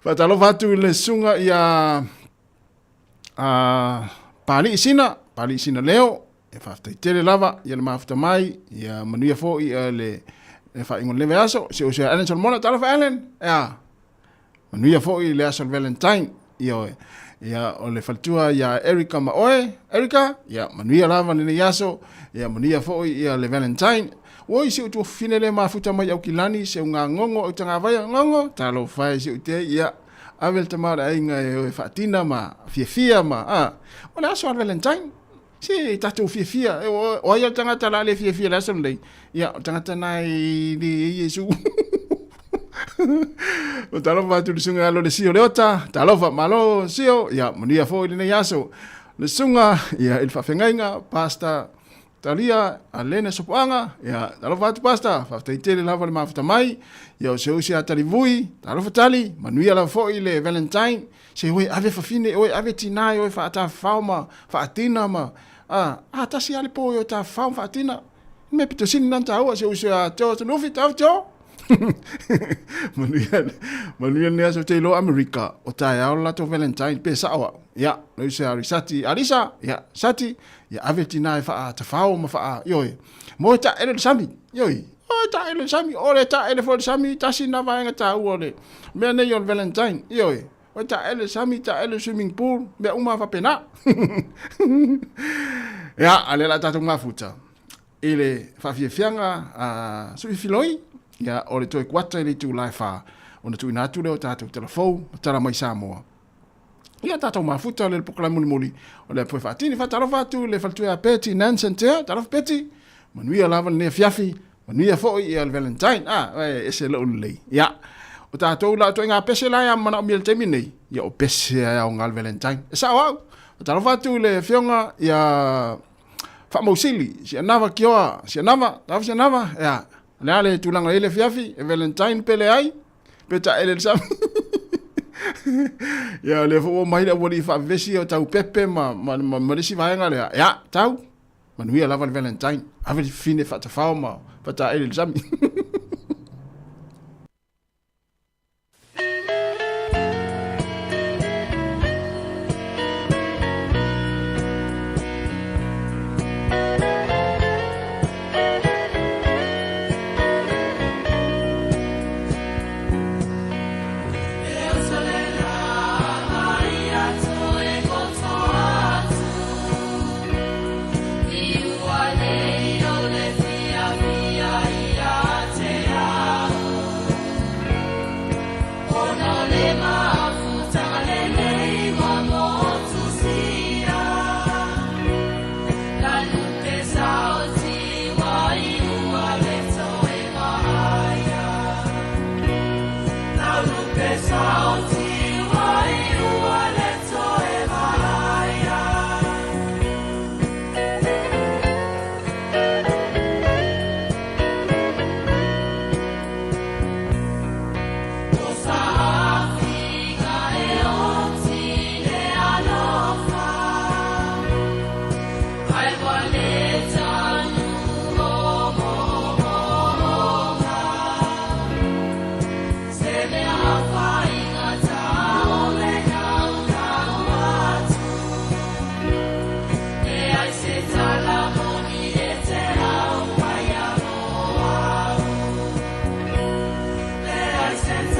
Faatalofa atu i le susuga ia a Pali'i Sina, Pali'i Sina Leo, e faafetai tele lava ia le mafuta mai, ia manuia foi ia le le faaiuga o lenei vaiaso. Si ou uso ia Allen Solomona, talofa Allen, ea, manuia foi le aso o le Valentine, ioe. Ia, o le faletua ia Erica ma oe, Erica, ia manuia lava lenei aso, ia manuia foi ia le Valentine. Oi, si ou tuafafine lea mafuta mai Aukilani, si au gagogo au tagavaia, gogo, talofa e si ou te, ia, ave le tama o le aiga e o e faatina ma fiafia ma, a, o le aso a le Valentine. Se tatou fiafia, o ai a le tagata o le a le fiafia i le aso lenei? Ia, o le tagata lena e le i ai Iesu. O talofa atu i le susuga ia Lolesio Leota, talofa, malo Sio, ia manuia foi lenei aso. Le susuga ia i le faafeagaiga, Pastor Talia Alene Sopoaga, ia talofa atu Pastor, faafetai tele lava le mafuta mai, ia o se usi ia Talivui, talofa Tali, manuia lava foi le Valentine. Se oe ave fafine, oe ave tina e oe faatafafao ma faatina ma, a, a tasi lava le po e oe tafafao ma faatina. Mea pito sili na taua se uso ia Teo Tunufi, tau Teo. Manuia, manuia lenei aso te iloa Amerika, o taeao le latou Valentine, pe sao au. Ia, le uso ia Risati, Alisa, ia, Sati, ia ave tina e faatafao ma faa, ioe, moe taele le sami, ioe, oe taele le sami, o le taele foi le sami, tasi na vaega taua o le mea nei o le Valentine, ioe, oe taele le sami, taele le swimming pool, mea uma faapena. Ia, a lea o le a tatou mafuta i le faafiafiaga a Su'i Filoi, ia, o le toe kuata i le itula e 4, ona tuuina atu lea o tatou tala fou ma tala mai Samoa. Ia tatou mafuta le polokalame mulimuli o le Apoe Faatini. Faatalofa atu i le faletua ia Betty Nansen Tea. Talofa Betty. Manuia lava lenei afiafi. Manuia foi ia le Valentine. Ah, e ese lou lelei. Ia, o tatou la ituaiga pese la e manaomia i le taimi nei, ia o pese e aoga le Valentine. E sao au. Faatalofa atu i le afioga ia Faamausili, Sianava Kioa, Sianava, talofa Sianava. Ia, o le a le tulaga i le afiafi, e Valentine pe leai? Pe taele le sami. Ia, o lea foi ua omai le aualii faavevesi o tau pepe ma, ma, ma, ma le isi vaega lea. Ia, tau, manuia lava le Valentine. Ave le fafine faatafao ma faataele le sami. Te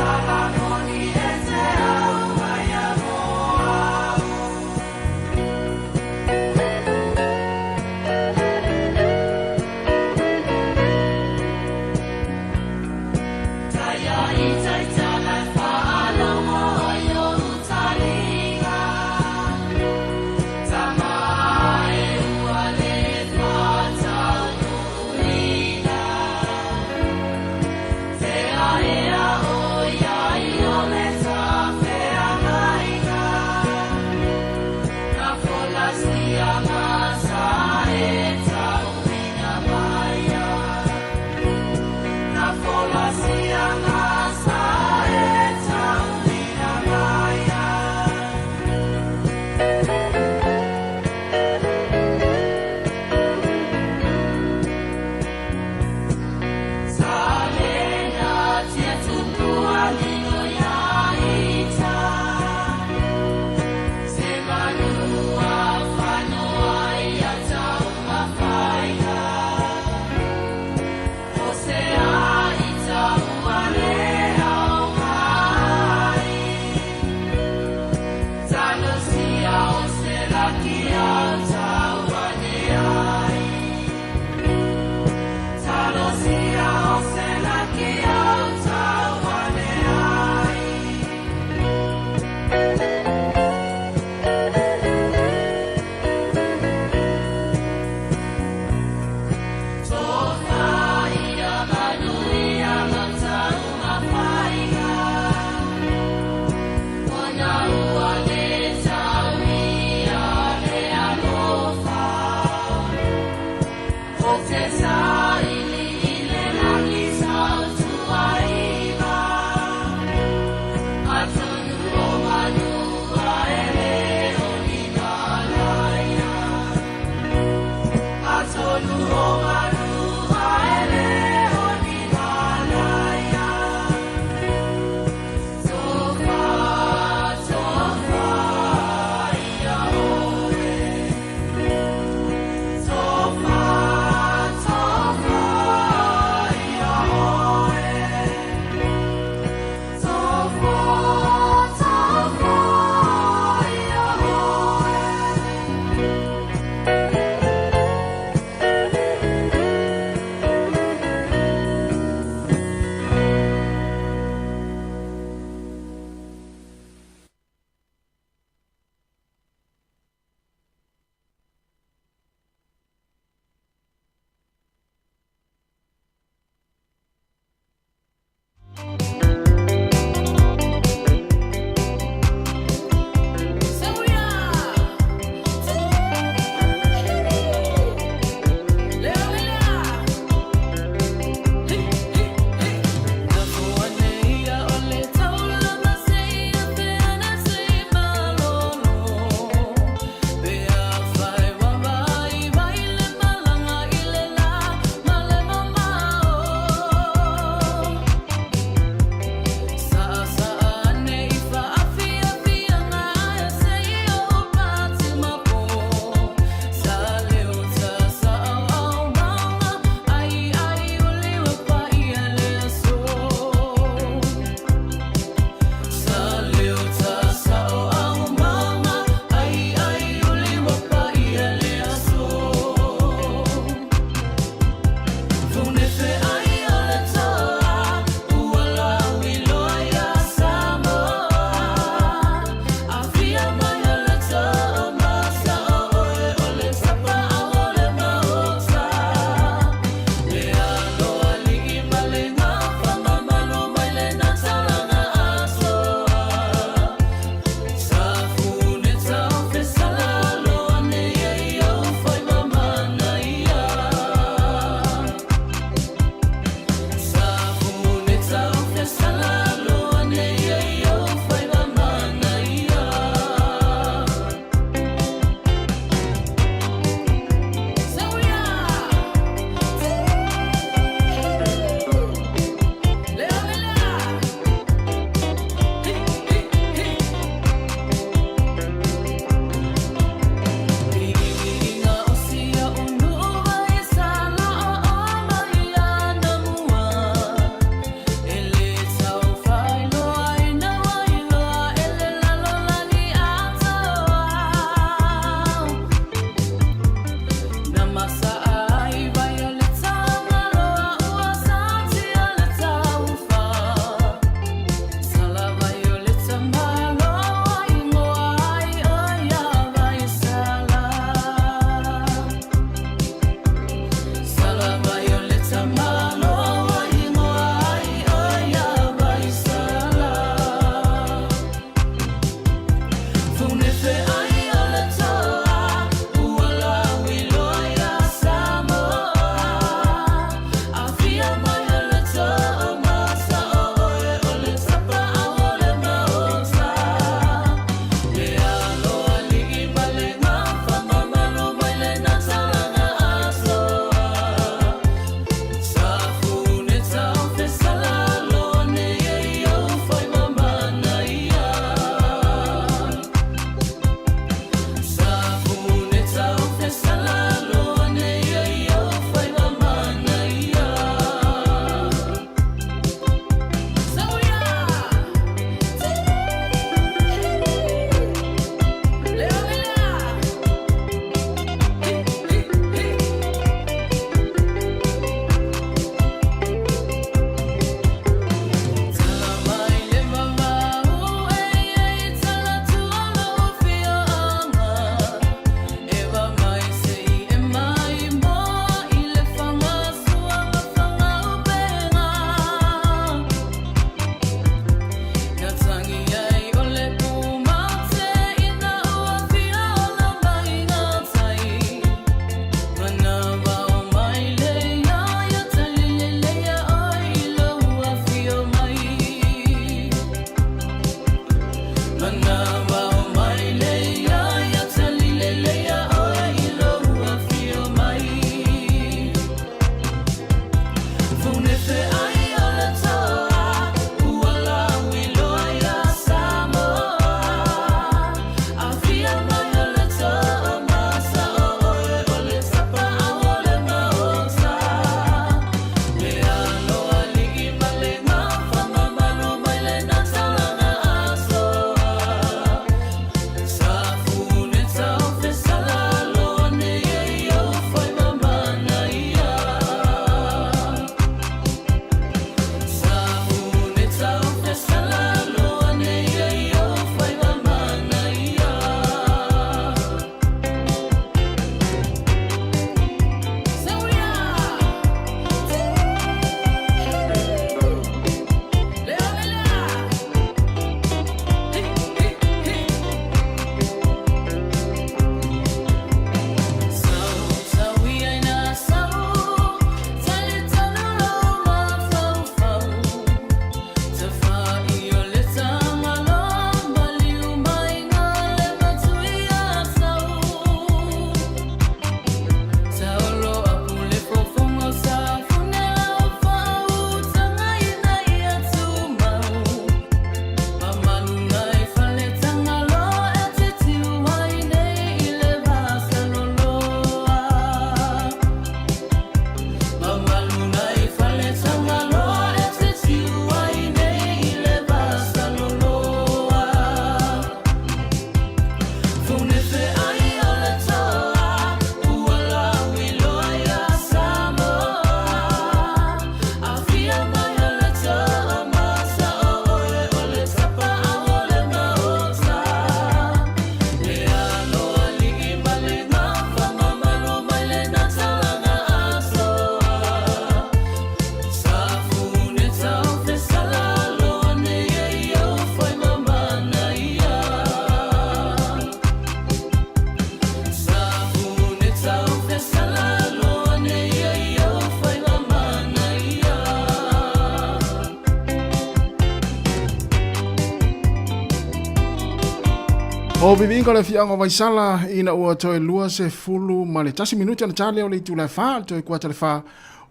O viviiga o le afioaga o Vaisala ina ua toe 21 minute ona ta lea o le itula e 4, toe kuata le 4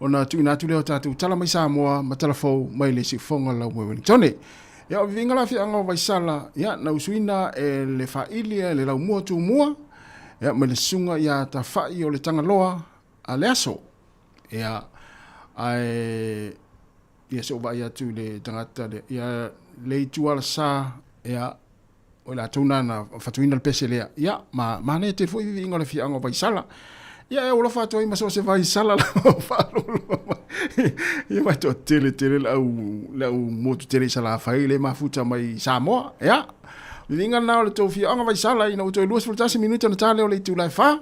ona tuuina atu lea o tatou tala mai Samoa ma tala fou mai le siufofoga lau mai Wellingtone. Ia o viviiga la afioaga o Vaisala, ia na usuina e le faili e le laumua tumua, ia mai le susuga ia Tafai o le Tagaloa a le aso. Ia ae ia se ou vaai atu i le tagata lea, ia le itu alasa, ia o i latou na na fatuina le pese lea. Ia, ma manaia tele foi viviiga o le afioaga o Vaisala. Ia, e alofa atu ai ma so o se Vaisala lava o faalogologo mai. Ia, ma e toatele tele le au, le au motu tele i Salafai le mafuta mai i Samoa. Ia, viviiga lena o le tou afioaga Vaisala ina ua toe 21 minute ona ta lea o le itula e 4.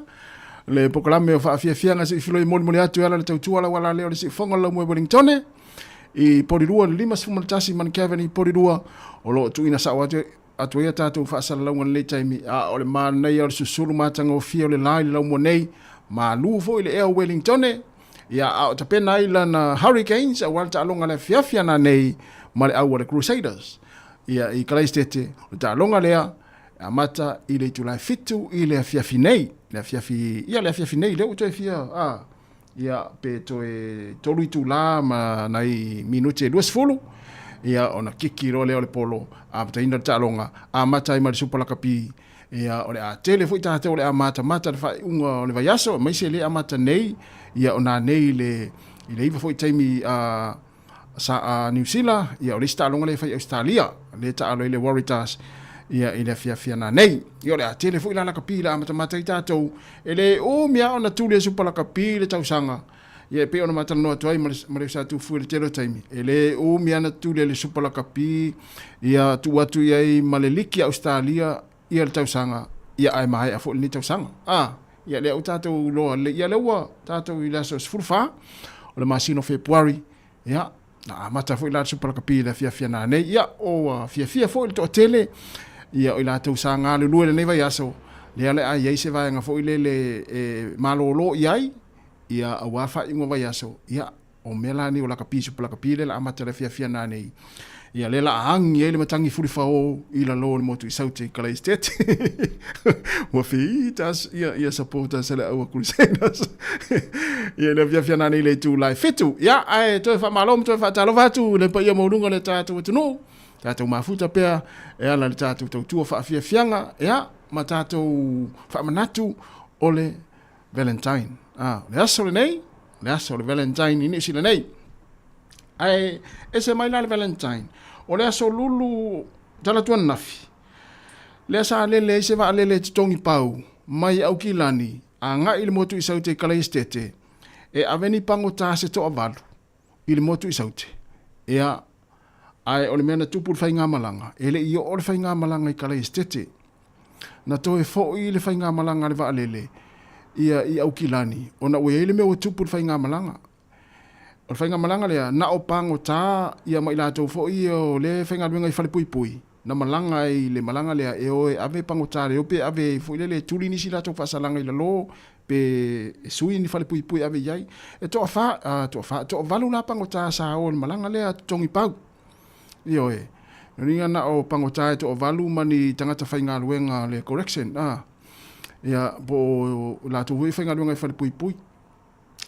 Le polokalame o faafiafiaga se i filoi molimoli atu e ala le tautua lau ala lea o le siufofoga o le laumua i Wellingtone i Polilua le 51 Mount i Polilua o lo o tuuina sao atu atu ai a tatou faasalalauga i lenei taimi, a o le manaia o le susulu matagofie o le la i le laumua nei, malu foi le ea o Wellingtone, ia a o tapena ai lana Hurricanes aua le taaloga le afiafi ana nei ma le au a le Crusaders. Ia i Kalaistete, o le taaloga lea e amata i le itula e 7 i le afiafi nei, le afiafi, ia le afiafi nei lea ua toe fia, a, Ia, pe toe tolu itulā ma nai minute e 20, ia, ona kiki loa lea o le polo, amataina le taaloga, amata ai ma le Supa Lakapi. Ia, o le a tele foi tatou o le a matamata le faaiuga o le vaiaso, aemaise le amata nei, ia, o nanei i le, i le 9 foi taimi a, sa a Niu Sila, ia o le isi taaloga lea e fai i Ausetalia, lea e taalo ai le Waratahs ia i le afiafi ana nei. Ia o le a tele foi la lakapi le amatamata ai tatou, e le umi lava ona tuli e supa lakapi le tausaga. Ia e pei ona matalanoa atu ai ma le, ma le sa tufu i le tele o taimi, e le umi lava ona tuli e le supa lakapi, ia tuu atu i ai ma le liki a Ausetalia ia le tausaga, ia ae maea foi lenei tausaga. A, ia lea ua tatou iloa lelei, ia lea ua tatou i le aso 14 o le masina o Fepuari, ia, na amata foi la le Supa Lakapi i le afiafi ana nei. Ia, ua fiafia foi le toatele, ia o i latou sa galulue lenei vaiaso, lea o le a i ai se vaega foi lele e malolo i ai, ia aua faaiuga vaiaso, ia, O mea la nei o lakapi supa lakapi lea la amata le afiafi ana nei. Ia lea la angi ai le matangi fulifao i lalo o le motu i Saute i Kalaistete. Ua feita ia, ia supporters a le aua Crusaders. Ia le afiafi ana nei le itu lai fitu. Ia ae toe faamalo ma toe faatalofa atu le paia maualuga o le tatou atunuu. Tatou mafuta pea e ala le tatou tautua faafiafiaga ia ma tatou faamanatu o le Valentine. Ah, o le aso lenei, o le aso o le Valentine i Niu Sila nei. Ae ese mai la le Valentine. O le aso lulu talaatu ananafi, lea sa lele ai se vaalele e totogi pau mai Aukilani agai i le motu i Saute i Kalaistete e ave ni pagota se toavalu i le motu i Saute. Ea, ae o le mea na tupu i le faigamalaga, e le i oo le faigamalaga i Kalaistete. Na toe foi le faigamalaga a le vaalele ia i Aukilani ona ua i ai le mea ua tupu i le faigamalaga. O le faigamalaga lea, na o pagota ia ma i latou foi ia o lea e faigaluega i falepuipui, na malaga ai i le malaga lea e o e ave pagota leo pe ave foi lele e tuli nisi latou faasalaga i lalo pe e sui ni falepuipui e ave i ai. E toafa, toafa, toavalu la pagota sa o i le malaga lea totogi pau. Ioe. Lona uiga na o pagota e toavalu ma ni tagata faigaluega le correction, a, ia, po o latou foi e faigaluega i falepuipui.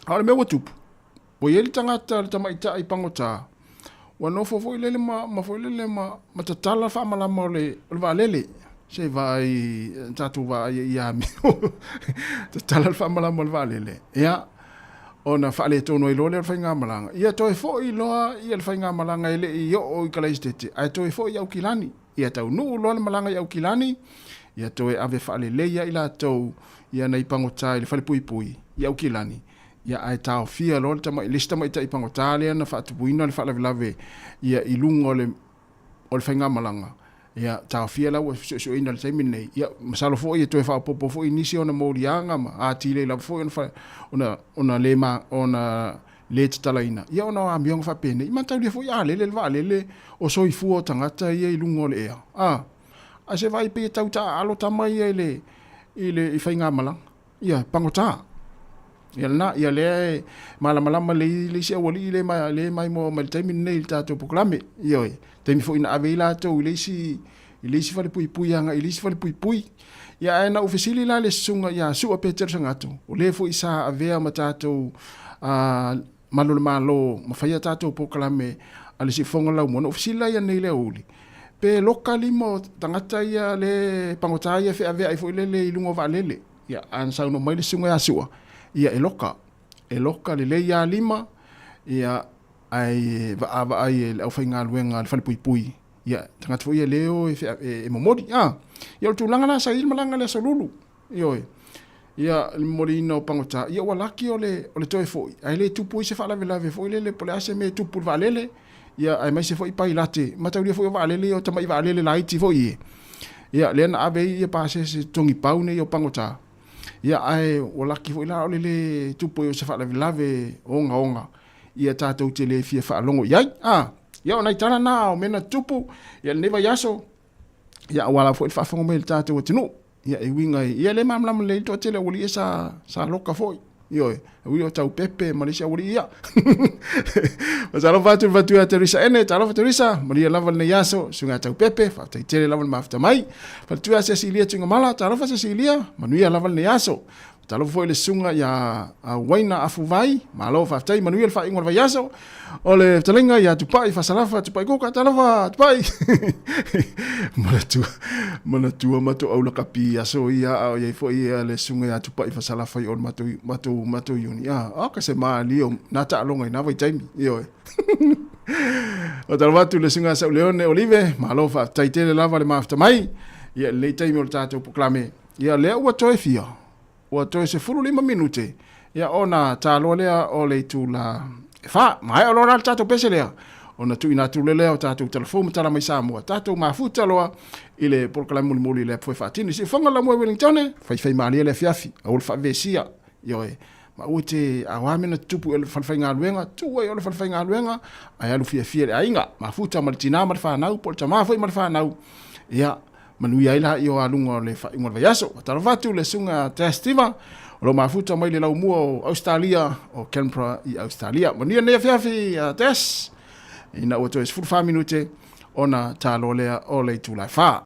A o le mea ua tupu, ua i ai le tagata, le tamaitai pagota, ua nofo foi lele ma, ma foi lele ma, ma tatala faamalama o le, o le vaalele. Se vaai, tatou vaai ai ia amio. Tatala le faamalama o le vaalele. Ia, ona faaletonu ai loa lea o le faigamalaga. Ia toe foi loa ia le faigamalaga e le i oo i Kalaistete, ae toe foi i Aukilani. Ia taunuu loa le malaga i Aukilani, ia toe ave faalelei ai latou ia nai pagota i le falepuipui i Aukilani, ia ae taofia loa le tamai, le isi tamaitai pagota lea na faatupuina le faalavelave ia i luga o le o le faigamalaga, ia taofia la ua suesueina i le taimi lenei. Ia masalo foi e toe faaopoopo foi nisi ona moliaga ma atili ai lava foi ona fa, ona ona le ma, ona le tatalaina ia ona o amioga faapenei. Mataulia foi a lele le vaalele o soifua o tagata ia i luga o le ea. A, a se vaai pei e tau taaalo tama ia i le i le i faigamalaga. Ia, pagota. Ia lena, ia lea e malamalama le, le isi aualii le ma, le maimoa mai le taimi lenei i le tatou polokalame. Ioe, taimi foi na ave ai latou i le isi, i le isi falepuipui agai i le isi falepuipui. Ia ae na ou fesili la i le susuga ia Su'a Petero Sagato, o le foi sa avea ma tatou malu o le Malo ma faia tatou polokalame a le siufofoga o le laumua, na ou fesili la ia nei i le aoauli, pe loka lima o tagata ia le pagota ia feaveai foi lele i luga o vaalele. Ia, ae na saunoa mai le susuga ia Su'a, ia e loka, e loka lelei lava lima, ia ae vaavaai e le aufaigaluega a le falepuipui, ia tagata foi ia le o e, e, e momoli. Ah, ia o le tulaga la sa i ai le malaga i le Aso Lulu. Ioe. Ia, le momoliina o pagota, ia ua laki o le, o le toe foi, ae le tupu ai se faalavelave foi lele po o le a se mea e tupu i le vaalele, ia aemaise foi pailate, mataulia foi o vaalele ia o tamai vaalele laiti foi ia. Ia, lea na ave ai ia pasese togi pau nei o pagota. Ia, ae ua laki foi la o le le tupu ai o se faalavelave ogaoga, ia tatou te le fia faalogo i ai. A, ia o nai tala na o mea na tutupu, ia lenei vaiaso, ia aua lava foi le faafofoga mai a le tatou atunuu. Ia e uiga i, ia e le malamalama lelei le toatele o aualii ia sa, sa loka foi. Ioe, e ui o Taupepe ma le isi aualii ia. Talofa atu i le fatu ia Teresa Ene, talofa Teresa, manuia lava lenei aso, susuga ia Taupepe, faafetai tele lava le mafuta mai. Faletua ia Cecilia Tuigamala, talofa Cecilia, manuia lava lenei aso. Talofa foi i le susuga ia Uaina Afuvai, malo faafetai, manuia le faaiuga o le vaiaso. O le fetalaiga ia Tupai Fasalafa, Tupai Kuka, talofa Tupai. Manatua, manatua matou au lakapi i aso ia, a o i ai foi ia le susuga ia Tupai Fasalafa i o le matou, matou, matou uni. Ah, oka se malie o nā taaloga i nā vaitaimi, ioe. O talofa atu i le susuga ia Sauleone Olive, malo faafetai tele lava le mafuta mai. Ia, lenei taimi o le tatou polokalame. Ia lea ua toe fia, ua toe 15 minute, ia ona taloa lea o le itula e fa. Maea loa la le tatou pese lea, ona tuuina atu loa lea o tatou talafou ma tala mai Samoa, tatou mafuta loa i le polokalame mulimuli lea foi faatino. Siufofoga la moe Wellingtone, faifai malie le afiafi, aua le faavesia, ioe. Ma aua te aoa mea na tutupu i le falefaigaluega, tuu ai o le falefaigaluega, ae alu fiafia i le aiga, mafuta ma le tina ma le fanau, po o le tama foi ma le fanau. Ia, Manuia ai la i o aluga o le faaiuga o le vaiaso. Talofa atu le susuga Tess Stiva, o lo o mafuta mai le laumua o Ausetalia, o Canberra i Ausetalia. Manuia lenei afiafi Tess, ina ua toe 14 minute ona talo lea o le itula e 4.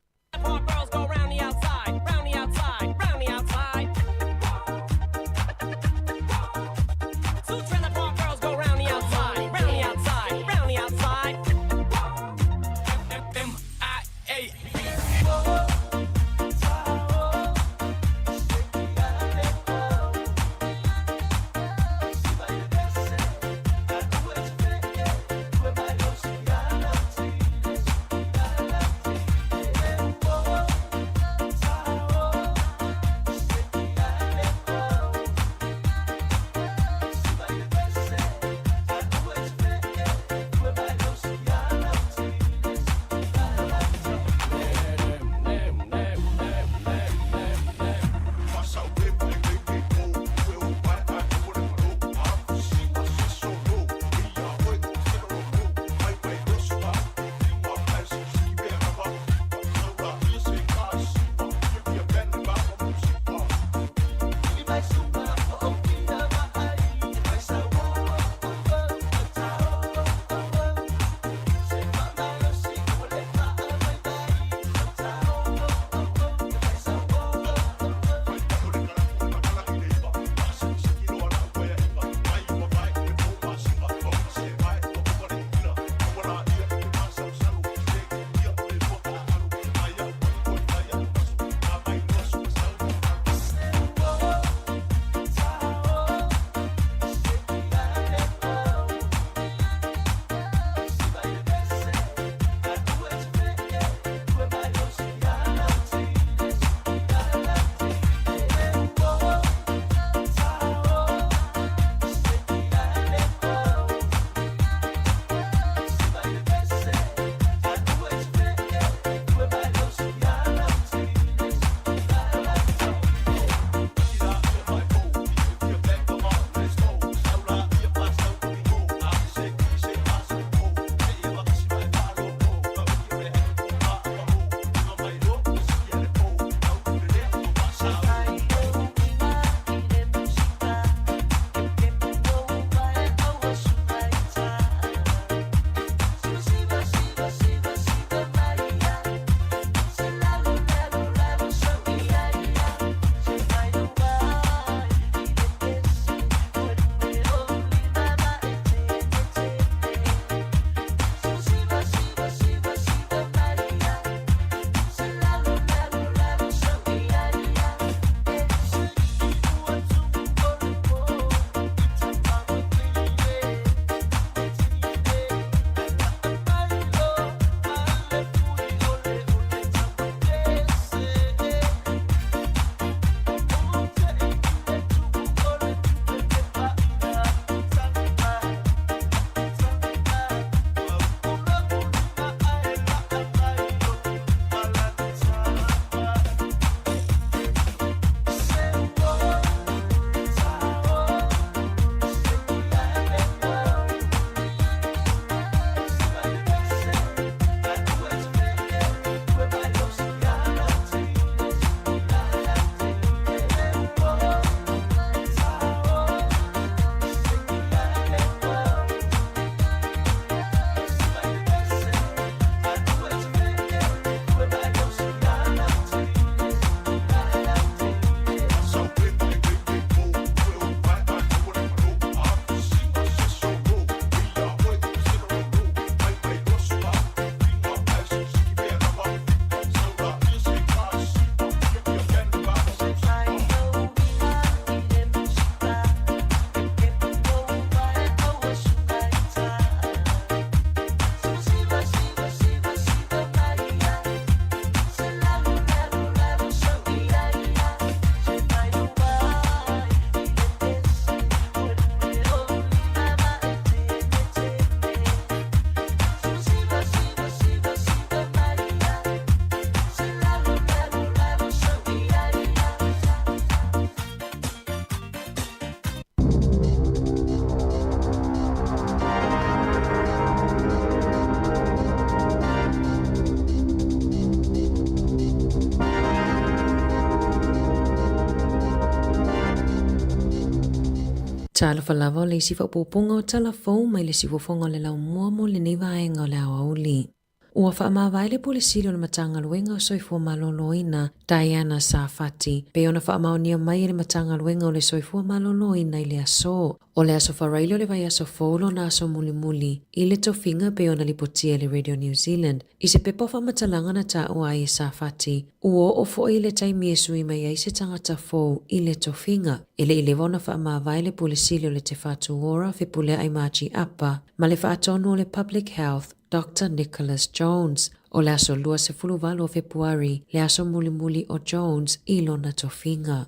Talofa lava o le isi faaopoopoga o tala fou mai le siufofoga o le laumua mo lenei vaega o le aoauli. Ua faamavae le Pule Sili o le Matagaluega o Soifua Maloloina, Diana Safati, pei ona faamaonia mai e le Matagaluega o le Soifua Maloloina i le aso. O le aso Faraile o le vaiaso fou lona aso mulimuli i le tofiga pei ona lipotia e le Radio New Zealand i se pepa o faamatalaga na taua ai e Safati, ua oo foi le taimi e sui mai ai se tagata fou i le tofiga. E le i leva ona faamavae le Pule Sili o le Te Whatu Ora Fepuleai Margie Apa ma le Faatonu o le Public Health, Doctor Nicholas Jones. O le aso 28 o Fepuari le aso mulimuli o Jones i lona tofiga.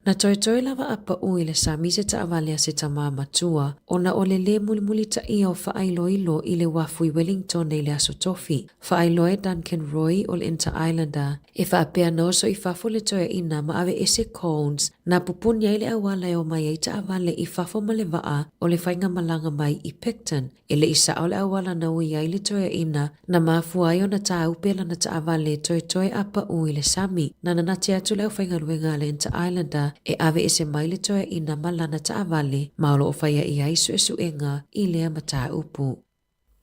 Na toetoe lava a pau i le sami se taavale a se tamā matua ona o le lē mulimulitaia o faailoilo i le uafu i Wellington i le aso Tofi. Faailoa e Duncan Roy o le Inter-Islander e faapea na oso i fafo le toeaina ma aveese cones na pupuni ai le auala e omai ai taavale i fafo ma le vaa o le faigamalaga mai i Picton. E le i sao le auala na ui ai le toeaina, na mafua ai ona tāupe lana taavale toetoe a pau i le sami. Na nanati atu le aufaigaluega a le Inter-Islander e aveese mai le toeaina ma lana taavale, ma o lo o faia i ai suesuega i lea mataupu.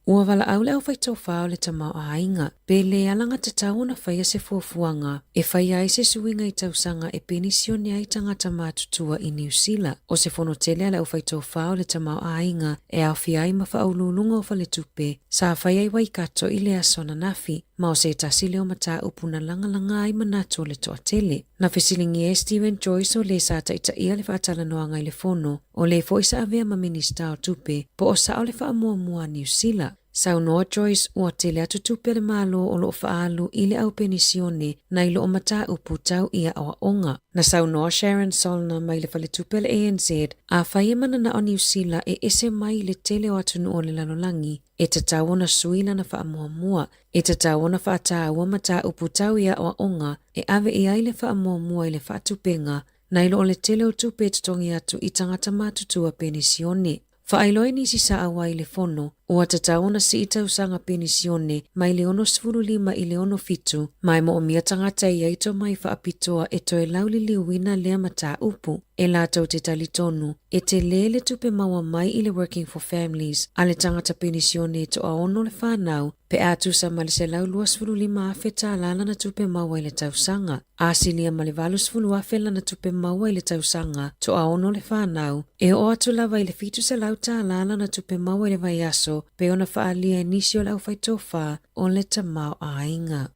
Ua valaau le aufaitofa o le tamaoaiga, pe le alagatatau ona faia se fuafuaga e faia ai se suiga i tausaga e penisione ai tagata matutua i Niu Sila. O se fono tele a le aufaitofa o le tamaoaiga e aofia ai ma faauluuluga o faletupe sa faia i Waikato i le aso ananafi, ma o se tasi lea o mataupu na lagalaga ai manatu o le toatele. Na fesiligia e Steven Joyce o le sa taitaia le faatalanoaga i le fono, o le foi sa avea ma Minisita o Tupe, po o sao le faamuamua a Niu Sila. Saunoa Joyce ua tele atu tupe a le Malo o lo o faaalu i le au penisione nai lo o mataupu tau i aoaoga. Na saunoa Sharon Solner mai le faletupe a le ANZ, afai e mananao Niu Sila e ese mai i le tele o atunuu o le lalolagi, e tatau ona sui lana faamuamua, e tatau ona faataua mataupu tau i aoaoga e ave i ai le faamuamua i le faatupenga nai lo o le tele o tupe e totogi atu i tagata matutua penisione. Faailoa i nisi sa auai i le fono, ua tatau ona sii tausaga penisione mai le 65 i le 67, ma e moomia tagata e i ai tomai faapitoa e toe lauliliuina lea mataupu. E latou te talitonu, e telē le tupe maua mai i le Working for Families a le tagata penisione e toaono le whanau, pe a tusa ma le $125,000 tālā lana tupe maua i le tausaga. Asilia ma le 80,000 lana tupe maua i le tausaga, toaono le whanau, e oo atu lava i le $700 tālā lana tupe maua i le vaiaso, pe ona whaalia e nisi o le aufaitofa o le tamaoaiga.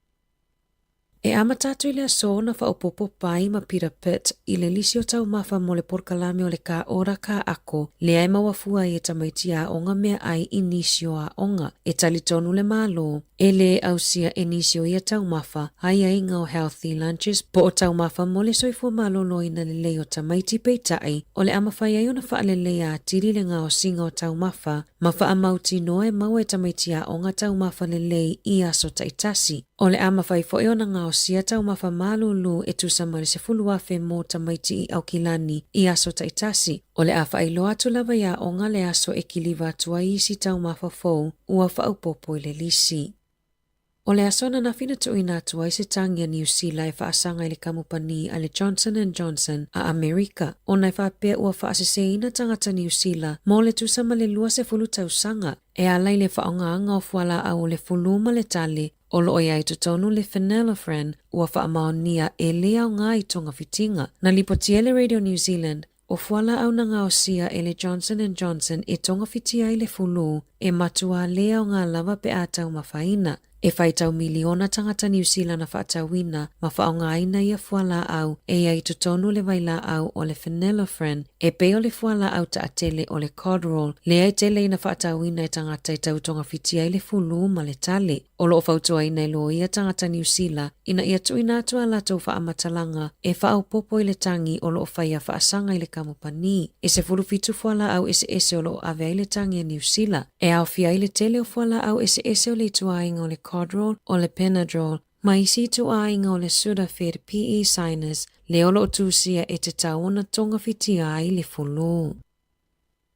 E amata atu i le aso na faaopoopo pai ma Peter Pitt i le lisi o taumafa mo le polokalame o le Ka Ora Ka Ako, lea e maua fua ai e tamaiti aoga meaai i nisi o aoga. E talitonu le Malo, e lē ausia e nisi o ia taumafa aiaiga o Healthy Lunches po o taumafa mo le soifua maloloina lelei o tamaiti peitai, o le a mafai ai ona faaleleia atili le gaosiga o taumafa ma faamautinoa e maua e tamaiti aoga taumafa lelei i aso taitasi. O le a mafai foi ona gaosia taumafa malūlū e tusa ma le 10,000 mo tamaiti i Aukilani i aso taitasi. O le a faailoa atu lava i aoga le aso e kiliva atu ai isi taumafa fou ua faaopoopo i le lisi. O le aso ananafi na tuuina atu ai se tagi a Niu Sila e faasaga i le kamupani a le Johnson and Johnson a Amerika, ona e faapea ua faaseseina tagata Niu Sila mo le tusa ma le 20 tausaga e ala i le faaaogaina o fualaau o le fulu ma le tale o lo o i ai totonu le phenylephrine ua faamaonia e lē aoga i togafitiga. Na lipotia e le Radio New Zealand, o fualaau na gaosia e le Johnson and Johnson e togafitia ai le fulu e matuā lē aoga lava pe a taumafaina. E faitau miliona tagata Niu Sila na faatauina ma faaaogaina ia fualaau e i ai totonu le vailaau o le phenylephrine e pei o le fualaau taatele o le Codral lea e tele ina faatauina e tagata e tau togafitia ai le fulu ma le tale. O lo o fautuaina e loia tagata Niu Sila ina ia tuuina atu a latou faamatalaga e faaopoopo i le tagi o lo o faia faasaga i le kamupani. E 17 fualaau eseese o lo o ave ai le tagi a Niu Sila, e aofia ai le tele o fualaau eseese o le ituaiga o le Codral, o le Benadryl, ma isi ituaiga o le Sudafed PE Sinus, lea o lo o tusia e tatau ona togafitia ai le fulu.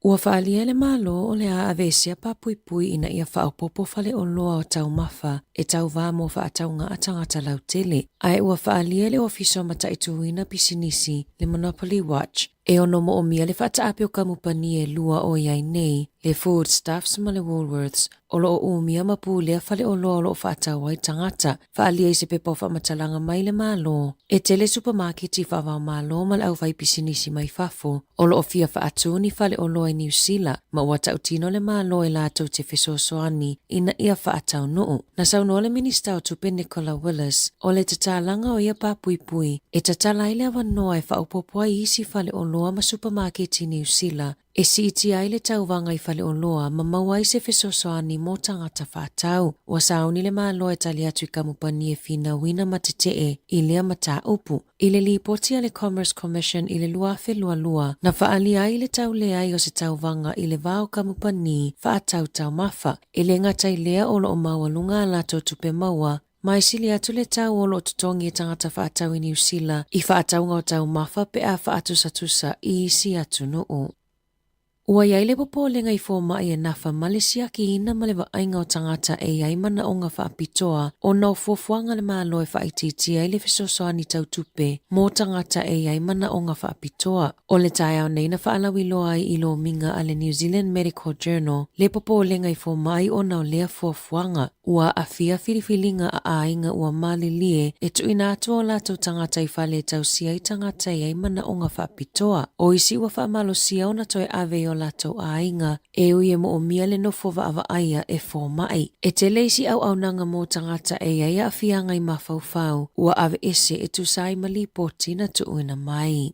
Ua faaalia e le Malo o le a aveesea papuipui ina ia faaopoopo faleoloa o taumafa e tauvā mo faatauga a tagata lautele, ae ua faaalia e le Ofisa o Mataituina Pisinisi le Monopoly Watch. E ono moʻomia le faataape o kamupani e lua o iai nei, le Foodstuffs ma le Woolworths, o loo umia ma pulea faleoloa o loo faatau ai tagata, faaalia i se pepa o faamatalaga mai le Malo. E tele supamaketi faavaomalo ma le aufaipisinisi mai fafo o loo fia faatū ni faleoloa i Niu Sila, ma ua tautino le Malo e latou te fesoasoani ina ia faataunuu. Na saunoa le Minista o Tupe Nicola Willis, o le tatalaga o ia papuipui e tatala ai le avanoa e faaopoopo ai isi faleoloa ma supamaketi i Niu Sila, e siitia ai le tauvaga i faleoloa ma maua ai se fesoasoani mo tagata faatau. Ua sauni le Malo e tali atu i kamupani e finauina ma tetee i lea mataupu. I le lipoti a le Commerce Commission i le 2022, na faaalia ai le tauleai o se tauvaga i le va o kamupani faatau taumafa. E le gata i lea o loo maualuga a latou tupe maua, ma e sili atu le tau o loo totogi e tagata faatau i Niu Sila i faatauga o taumafa pe a faatusatusa i isi atunuu. Ua i ai le popolega i fomai e nafa ma le siakiina ma le vaaiga o tagata e i ai manaoga faapitoa ona o fuafuaga a le Malo e faaitiitia ai le fesoasoani tau tupe mo tagata e i ai manaoga faapitoa. O le taeao nei na faalauiloa ai i lomiga a le New Zealand Medical Journal le popolega i fomai ona o lea fuafuaga. Ua aafia filifiliga a aiga ua malilie e tuuina atu o latou tagata i fale e tausia ai tagata e i ai manaoga faapitoa. O isi ua faamalosia ona toe ave i o latou aiga e ui e moomia le nofo vaavaaia e fomai. E tele isi auaunaga mo tagata e i ai aafiaga i mafaufau ua aveese e tusa ai ma lipoti na tuuina mai.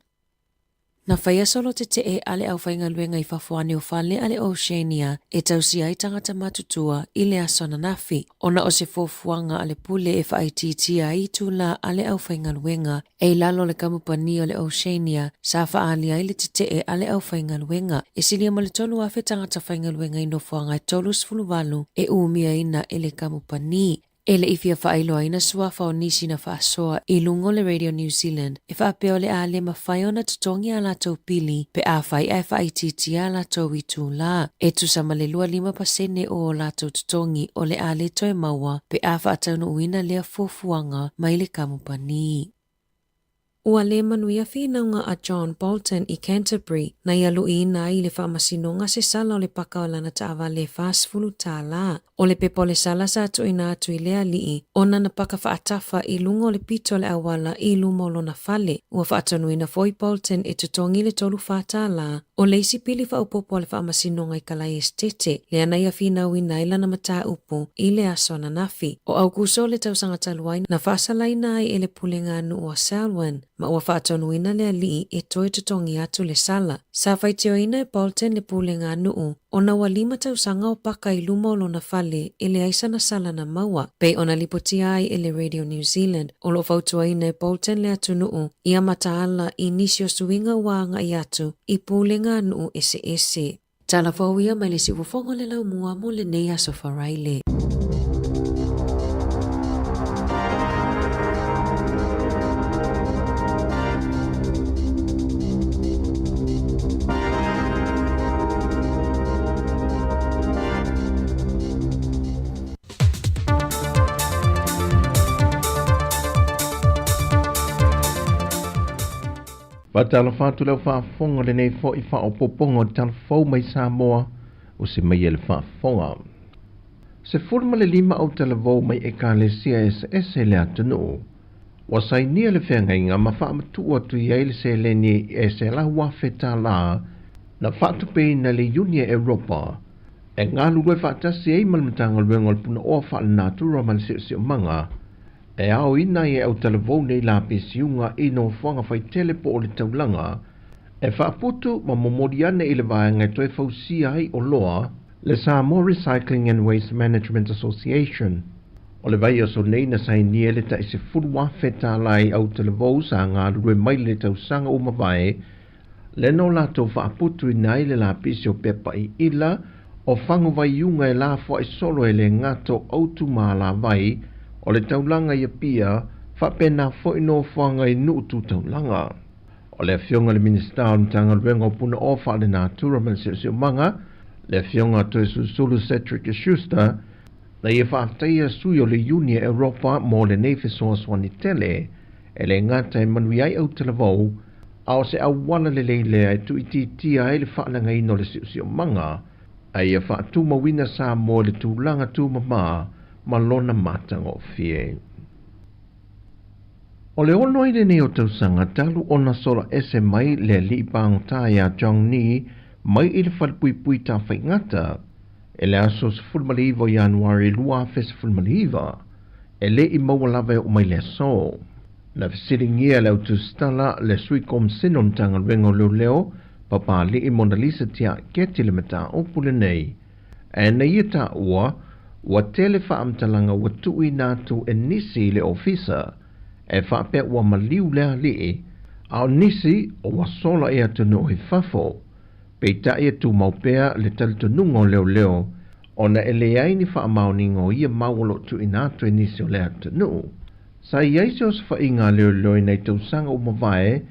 Na faia solo tetee a le aufaigaluega i fafo ane o fale a le Oceania e tausia ai tagata matutua i le aso ananafi, ona o se fuafuaga a le pule e faaitiitia ai itulā a le aufaigaluega e i lalo o le kamupani o le Oceania sa faaalia ai le tetee a le aufaigaluega. E silia ma le 3,000 tagata faigaluega i nofoaga e 38 e umiaina e le kamupani. E le i fia faailoaina suafa o nisi na faasoa i luga o le Radio New Zealand e faapea o le a le mafai ona totogi a latou pili pe afai ae faaitiitia a latou itulā e tusa ma le 25% o o latou totogi o le a le toe maua pe a faataunuuina lea fuafuaga mai le kamupani. Ua le manuia finauga a John Bolton i Canterbury na ia luiina ai i le faamasinoga se sala o le paka o lana taavale e $40. O le pepa o le sala sa tuuina atu i le alii ona na paka faatafa i luga o le pito o le auala i luma o lona fale. Ua faatonuina foi Bolton e totogi le $34 o le isi pili faaopoopo a le faamasinoga i Kalai Esetete, lea na ia finauina ai lana mataupu i le aso ananafi. O Aukuso o le tausaga talu ai na faasalaina ai e le pulega a nuu a Selwyn, ma ua faatonuina le alii e toe totogi atu le sala. Sa faitioina e Bolton le pulega a nuu ona ua 5 tausaga o paka i luma o lona fale e leai sana sala na maua, pei ona lipotia ai e le Radio New Zealand. O loo fautuaina e Bolton le atunuu ia mataala i nisi o suiga ua agai atu i pulega a nuu eseese. Tala fou ia mai le siufofoga o le laumua mo lenei aso Faraile. Faatalofa atu le au faafofoga lenei foi faaopoopoga o le tala fou mai Samoa o se mai e le faafofoga. 15 au talavou mai ekalesia eseese le atunuu. Ua sainia le feagaiga ma faamatuu atu i ai le seleni e $100,000 na faatupeina e le Iuni e Europa e galulue faatasi ai ma le Matagaluega o le Punaoa Faalenatura ma le Siosiomaga e aoina ai e au talavou nei lapisiuga i nofoaga faitele po o le taulaga e faaputu ma momoli ane i le vaega e toe fausia ai oloa le Samoa Recycling and Waste Management Association. O le vaiaso nei na sainia le tai $10,000 i au talavou sa galulue mai le tausaga ua mavae le na o latou faaputuina ai le lapisi o pepa iila o fagu vaiuga e lafoai solo e le gata o autu ma alavai o le taulaga i Apia faapena foi nofoaga i nuu tu taulaga. O le afioga i le Minisita o le Matagaluega o Punaoa Faalenatura ma le Siosiomaga, le afioga Toesulusulu Cedric Schuster, na ia faafetaia sui o le Iuni e Europa mo lenei fesoasoani tele e le gata e manuia ai au talavou, A o se auala lelei lea e tuuitiitia ai le faalagaina o le siosiomaga, a ia faatumauina Samoa i le tulaga tumamā ma lona matagofie. O le 6 ai lenei o tausaga talu ona sola ese mai le alii pagota iā John Nee mai i le falepuipui tafaigata e le aso 19 o Ianuari 2019, e lē i maua lava e oo mai le aso. Na fesiligia e le autusitala le sui komisene o le Matagaluega o Leoleo Papali'i Monalisa Tiaaketi le mataupu lenei, ae na ia taua ua tele faamatalaga ua tuuina atu e nisi i le ofisa e faapea ua maliu le alii, a o nisi ua sola i atunuu i fafo. Peitai e tumau pea le talitonuga o leoleo ona e leai ni faamaoniga o ia mau o loo tuuina atu e nisi o le atunuu. Sa i ai se osofaiga a leoleo i nai tausaga ua mavae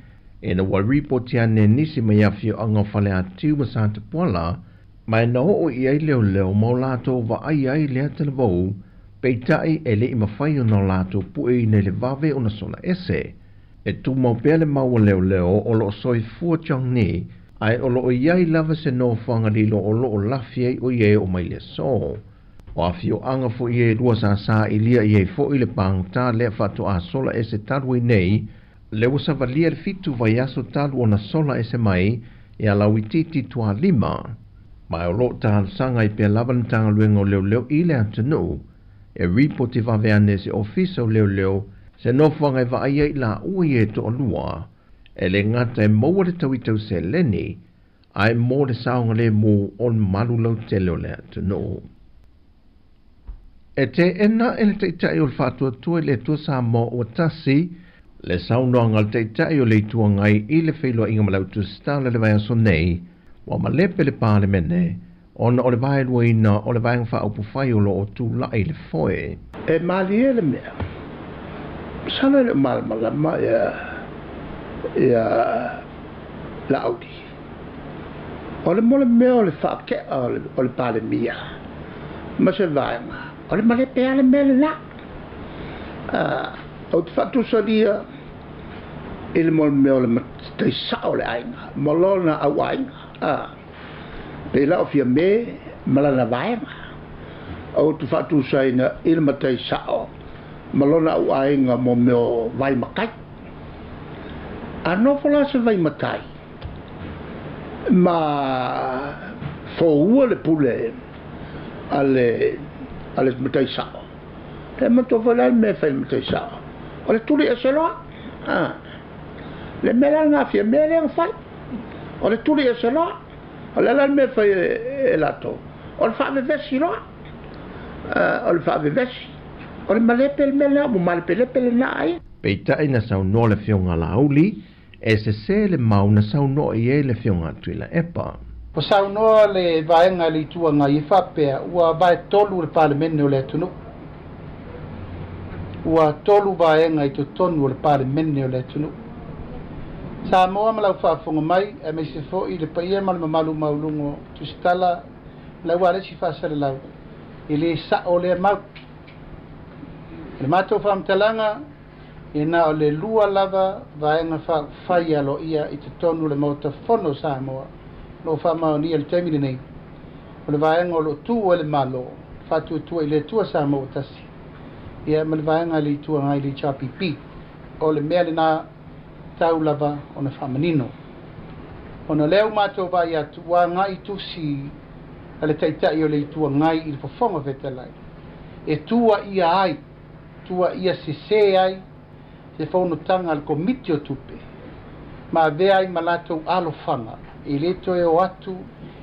ina ua ripoti ane e nisi mai afioaga o Faleatiu ma Satapuala, ma e na oo i ai leoleo ma o latou vaaia ai lea talavou, peitai e lei mafai ona o latou pueina i le vave ona sola ese. E tumau pea le mau a leoleo o loo soifua John Nee, ae o loo i ai lava se nofoaga lilo o loo lafi ai o ia e oo mai le aso. O afioaga foi ia e lua sa sailia i ai foi le pagota lea faatoa sola ese talu ai nei, le ua savalia le 7 vaiaso talu ona sola ese mai ia Lauitiiti Tualima. Ma o loo talosaga ai pea lava le Matagaluega o Leoleo i le atunuu e ripoti vave ane se ofisa o leoleo se nofoaga e vaaia ai laua ia e toalua, e lē gata e maua le tauitau seleni, ae mo le saogalēmū o le malu lautele o le atunuu. E teena e le Taitai o le Faatuatua i le Atua Samoa ua Tasi le saunoaga a le Taitai o le Itu Agai i le feiloaiga ma le autusitala i le vaiaso nei, ua malepe le Palemene ona o le vaeluaina o le Vaega Faaupufai o loo tulai i le foe. E malie le mea, masalo e le o malamalama ia ia Laauli. O le mo le mea o le faakea o le Palemia ma se vaega, o le malepe lava le mea lena. Ou te faatusalia i le mo le mea o le matai sao o le aiga ma lona auaiga. Pei la o Fiame ma lana vaega. Ou te faatusaina i le matai sao ma lona auaiga mo mea o vai matai. A nofo la se vai matai ma foua le pule a le matai sao. E manatua foi la le mea e fai i le matai sao. O le tuli ese loa. Le mea la lena a Fiame lea na fai. O le tuli ese loa. O le a la le mea e fai e latou. O le faavevesi loa. O le faavevesi. O le malepe le mea lena, ua malepelepe lena ai. Peitai na saunoa le Afioga a Laauli, e sesē le mau na saunoa i ai le Afioga a Tuilaepa. Ua saunoa le vaega i le Itu Agai e faapea ua vaetolu le Palemene o le atunuu. Ua tolu vaega i totonu o le Palemene o le atunuu. Samoa ma lau faafofoga mai, aemaise foi le paia ma le mamalu maualuga o Tusitala ma le aualesi faasalalau, e lē sao lea mau. O le matou faamatalaga, e na o le lua lava vaega faaupufai aloaia i totonu o le Maota Fono o Samoa o loo faamaonia i le taimi lenei. O le vaega o loo tu ai le Malo, Faatuatua i le Atua Samoa ua Tasi, ia ma le vaega a le Itu Agai le HRPP. O le mea lena tau lava ona faamanino. Ona o lea ua matou vaai atu ua agai tusi a le Taitai o le Itu Agai i le Fofoga Fetalai e tuuaia ai, tuuaia sesē ai se fonotaga a le Komiti o Tupe ma avea ai ma latou alofaga e lē toe o atu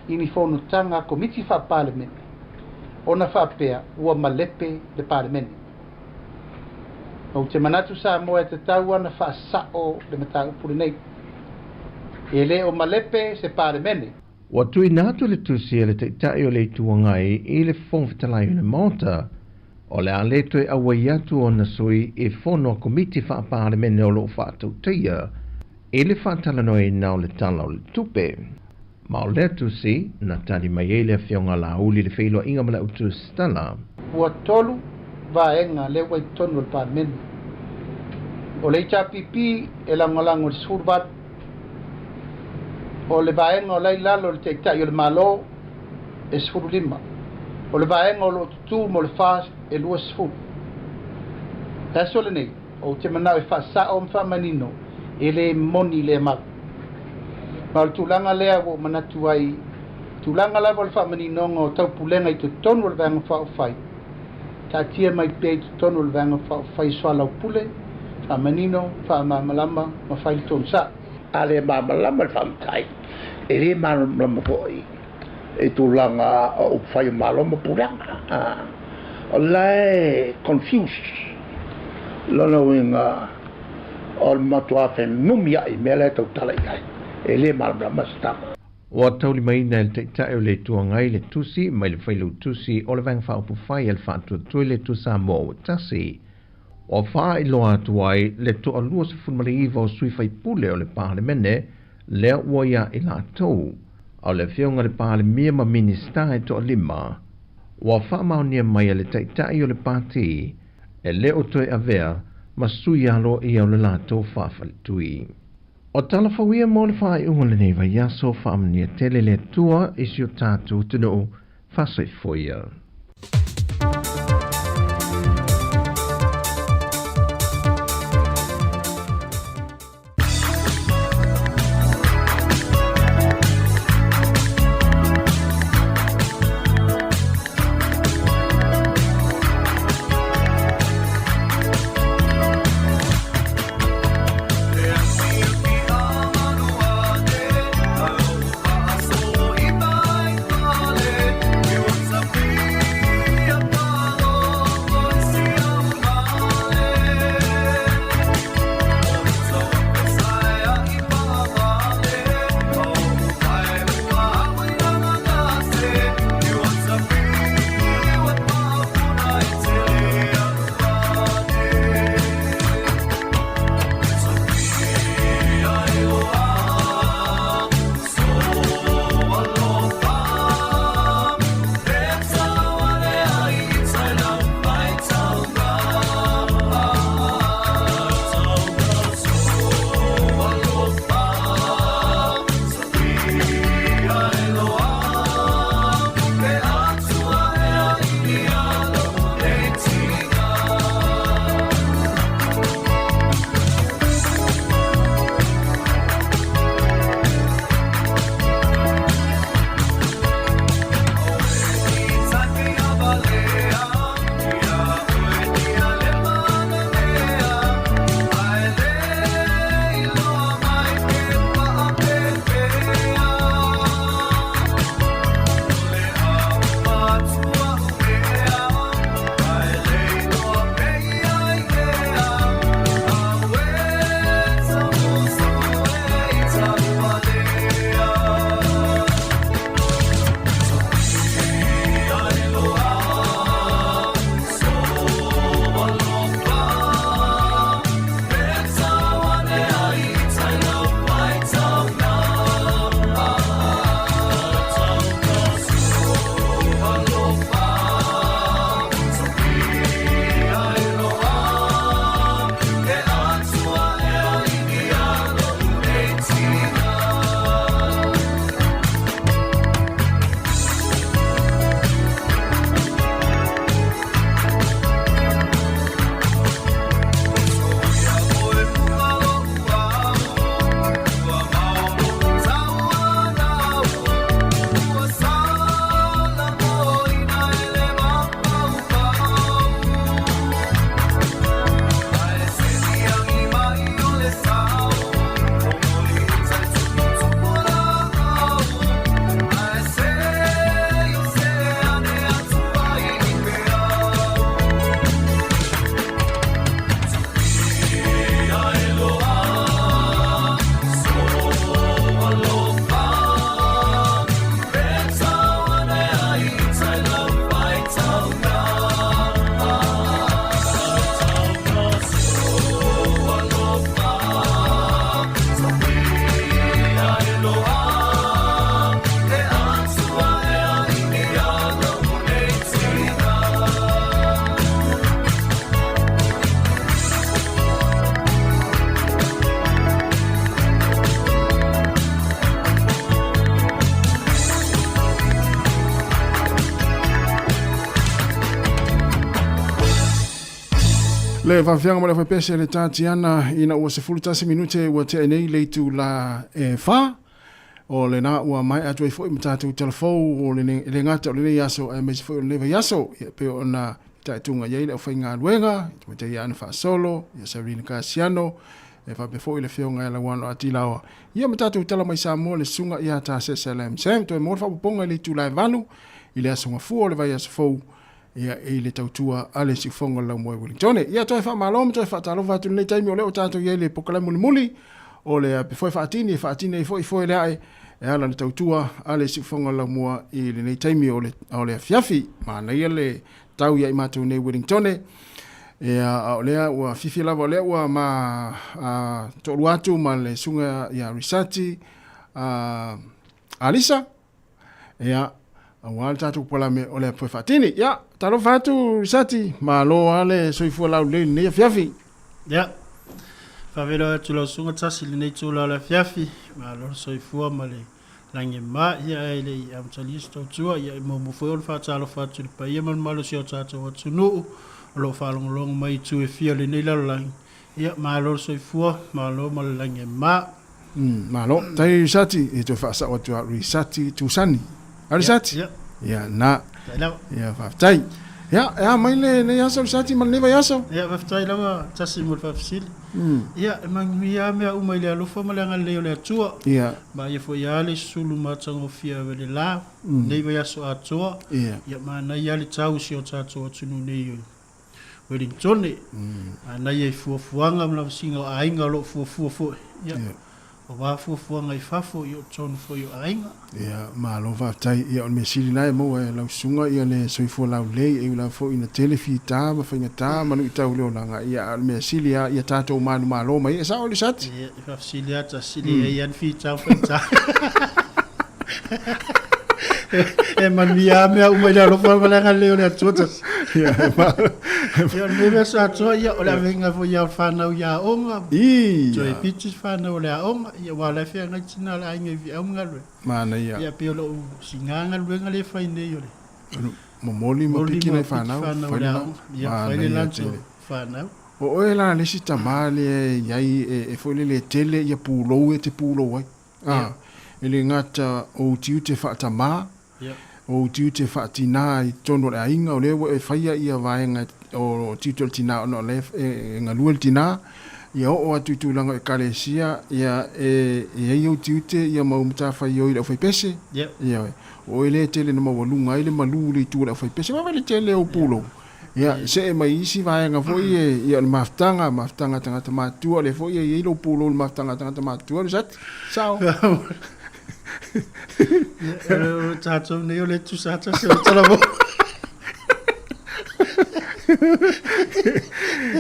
i ni fonotaga a Komiti Faa-Palemene ona faapea ua malepe le Palemene. Ou te manatu Samoa e tatau ana faasao le mataupu lenei. E lē o malepe se Palemene. Ua tuuina atu le tusi a le Taitai o le Itu Agai i le Fofoga Fetalai o le Maota, o le a lē toe auai atu ona sui i fono a Komiti Faa-Palemene o loo faatautaia i le faatalanoaina o le Tala o le Tupe. Ma o lea tusi na tali mai ai le Afioga a Laauli i le feiloaiga ma le autusitala. Ua tolu vaega lea ua i totonu o le Palemene. O le HRPP e lagolago i le 18. O le vaega o lai lalo le taita'i o le Mālō e 15. O le vaega o loo tutū mo le FAST e 20. Le aso lenei, ou te manao e faasa'o ma faamanino e lē moni lea mau. Ma o le tulaga lea ua ou manatu ai tulaga lava o le faamaninoga o taupulega i totonu o le vaega faaupufai taatia mai pea i totonu o le vaega faaupufai soalaupule faamanino faamalamalama ma fai le tonu sa'a. A le malamalama le faamatai, e lē malamalama fo'i i tulaga o upufai o Malo ma pulega. O la e confuse lona uiga o le matuā fenumia'i i mea la e tautala i ai, e lē malamalama se tala. Ua taulimaina e le Taitai o le Itu Agai le tusi mai le Failautusi o le Vaega Faaupufai a le Faatuatua i le Atua Samoa ua tasi. Ua faailoa atu ai le toalua 19 o sui faipule o le Palemene lea ua ia i latou, a o le afioga i le Palemia ma Minisita e toalima. Ua faamaonia mai e le Taitai o le Pati e le o toe avea ma sui aloaia o le latou faafaletui. O tala fou ia mo le faaiuga o lenei vaiaso, faamanuia tele le Atua i si o tatou atunuu faasoifua ia. Le faafiaga ma le faipese le tatiana ina ua 11 minute ua tea nei le itulā e 4 o lena ua maea atu ai foi ma tatou talafou o le le gata o lenei aso aemaise foi o lenei vaiaso. Ia pei ona taituga i ai le aufaigaluega tamaitai ia Ana Faasolo, ia Sabrina Kasiano, e faapea foi le afioga ia Lauano Atilaoa. Ia ma tatou tala mai Samoa le susuga ia Tasese Lam Sam. Toe maua le faaopoopoga i le itula e 8 i le aso Gafua o le vaiaso fou ia i le tautua a le siufoga o le Laumoe Wellingtone. Ia toe faamalo ma toe faatalofa atu i lenei taimi o lea ua tatou i ai i le polokalame mulimuli o le ape foe faatini e faatini ai foi foe le ae e ala le tautua a le siufoga o le Laumua i lenei taimi o le afiafi. Manaia le tau ia i matou nei Wellingtone. Ia, a o lea ua fiafia lava o lea ua ma toalua atu ma le susuga ia Risati Alisa. Ia, aua le tatou polokalame o le Ape Faatini. Ia, talofa atu Risati, malo lava le soifua laulelei i lenei afiafi. Ia, faafeiloai atu lau susuga Tasi i lenei itula o le afiafi, malo le soifua ma le lagi e mama. Ia, ae le i amatalia se tautua, ia e muamua foi ona faatalofa atu i le paia ma le mamalu o si o tatou atunuu o lo o faalogologo mai i itu e fia o lenei lalolagi. Ia, malo le soifua, malo ma le lagi e mama. Malo. Tai Risati, e toe faasao atu a Risati Tusani. A Risati? Ia. Ia, na. Faafetai lava. Ia, faafetai. Ia, e a mai lenei aso Risati ma lenei vaiaso? Ia, faafetai lava Tasi mo le faafesili. Ia, e manuia lava mea uma i le alofa ma le agalelei o le Atua. Ia. Vaaia foi lava le sulu matagofie ave le la, lenei vaiaso atoa. Ia. Ia, manaia lava le tau o si o tatou atunuu nei o Wellingtone, manaia i fuafuaga ma lavasiga o aiga o lo o fuafua foi. Ia, aua fuafuaga i fafo, ia o totonu foi o aiga. Ia, malo faafetai. Ia, o le mea sili la e maua e lau susuga ia le soifua laulelei, e ui lava foi ina tele fita ma faigata ma luitau i le olaga, ia, a o le mea sili lava ia tatou manumalo mai. E sao Lisati? Ia, e faafesili lava tasi, e leai lava ni fita ma faigata. E manuia lava mea uma i le alofa ma le agalelei o le Atua tasi. Ia, Ia, o lenei mea sa atoa, ia, o le avega foi ia o le fanau i aoga. Ia. Toe piti le fanau o le aoga, ia, aua o la e feagai tina o le aiga i Viau ma galuega. Manaia. Ia, pei o lou siga galuega lea e fai nei o le. Momoli ma piki nai fanau, fai le aoga. Ia, fai le lunch o fanau. O oe la le isi tama lea e i ai e foi lele e tele ia pulou e te pulou ai. Ā, e le gata o ou tiute faatamā, o ou tiute faatinā i totonu o le aiga, o lea ua e faia ia vaega o tiute o le tinā ona o lea e galue le tinā, ia oo atu i tulaga o ekalesia, ia e i ai ou tiute ia ma ou matafaioi i le aufaipese. Ioe. O oe lea e tele ina maualuga ai le malu i le itu o le aufaipese. Vaavaai le tele o ou pulou. Ia, see mai i isi vaega foi e, ia, o le mafutaga, mafutaga a tagata matutua, o lea foi e i ai lou pulou i le mafutaga a tagata matutua, Lusati? Sao? Ia, o tatou nei o le tusa atu se o tala mo.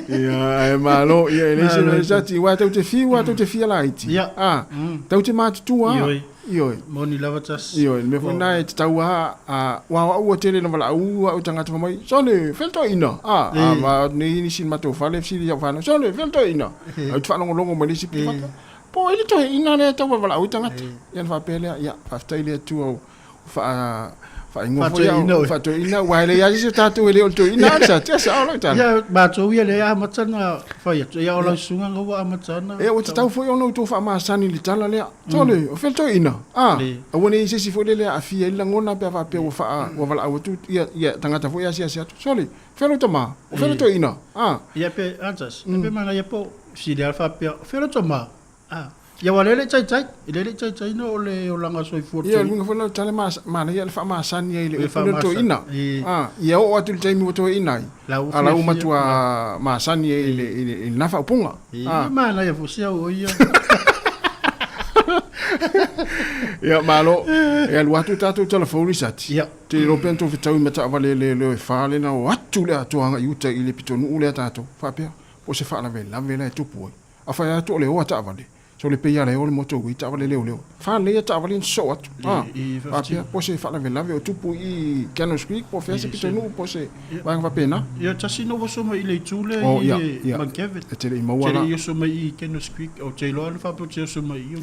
Ia, ae malo, ia, e leai se mea, Lusati, aua tou te fiu lava, tou te fia laiti. Ia. A, tou te matutua lava. Ioe. Ioe. Moni lava tasi. Ioe, le mea foi lena e tatau lava a, aua o au ua tele ina valaau au tagata fai mai, Sole, fea le toeaina? A, a va atu nei nisi i le matou fale fesili i au fanau, Sole, fea le toeaina? Ae ou te faalogologo mai le isi pito faapea, Po o ai le toeaina lea e tau valaau ai tagata? Ia ona faapea lea, Ia, faafetai i le Atua ua faa, faaigoa foi au, faatoeaina, aua e leai lava se isi o tatou e le o le toeaina a le sa, tia sao lau tala. Ia, matou ia lea e amata ona fai atu, ia o lau susuga na ua amata ona. Ia, ua tatau foi ona outou faamasani i le tala lea. Sole, o fea le toeaina? A, aua ne i i ai se isi foi lele e aafia ai le lagona pe a faapea ua faa, ua valaau atu ia, ia tagata foi e asiasi atu. Sole, o fea lou tama? O fea le toeaina? A. Ia pe, a tasi, ia pe manaia po o fesili lava faapea, o fea lou tama? A, ia aua o lea e le i taitai, o lea e le i taitai na o le olaga soifua o le Ia, o le uiga foi lena o le tala e manaia le faamasani ai i le upu lea o le toeaina. A, ia oo atu i le taimi ua toeaina ai, a la ua matua masani ai i lena faaupuga. Ia manaia foi si au o ia. Ia, malo. E alu atu tatou tala fou Risati. Ia. Te iloa pea na tou fetau i mataavale leoleo e fa lena o atu le atoa agai i uta i le pitonuu lea tatou. Faapea, po o se faalavelave la e tupu ai. A fai atu o le oa taavale, sole pei a le o le motorway taavale leoleo. Fa lelei a taavale na sosoo atu. A, faapea, po o se faalavelave o tupu i Cannons Creek po o fea se pitonuu po o se vaega faapena. Ia, tasi na ou oso mai i le itu lea i Mount Kevin. E te le i maua la. Te le i oso mai i Cannons Creek, ou te iloa na faapea ou te oso mai i i,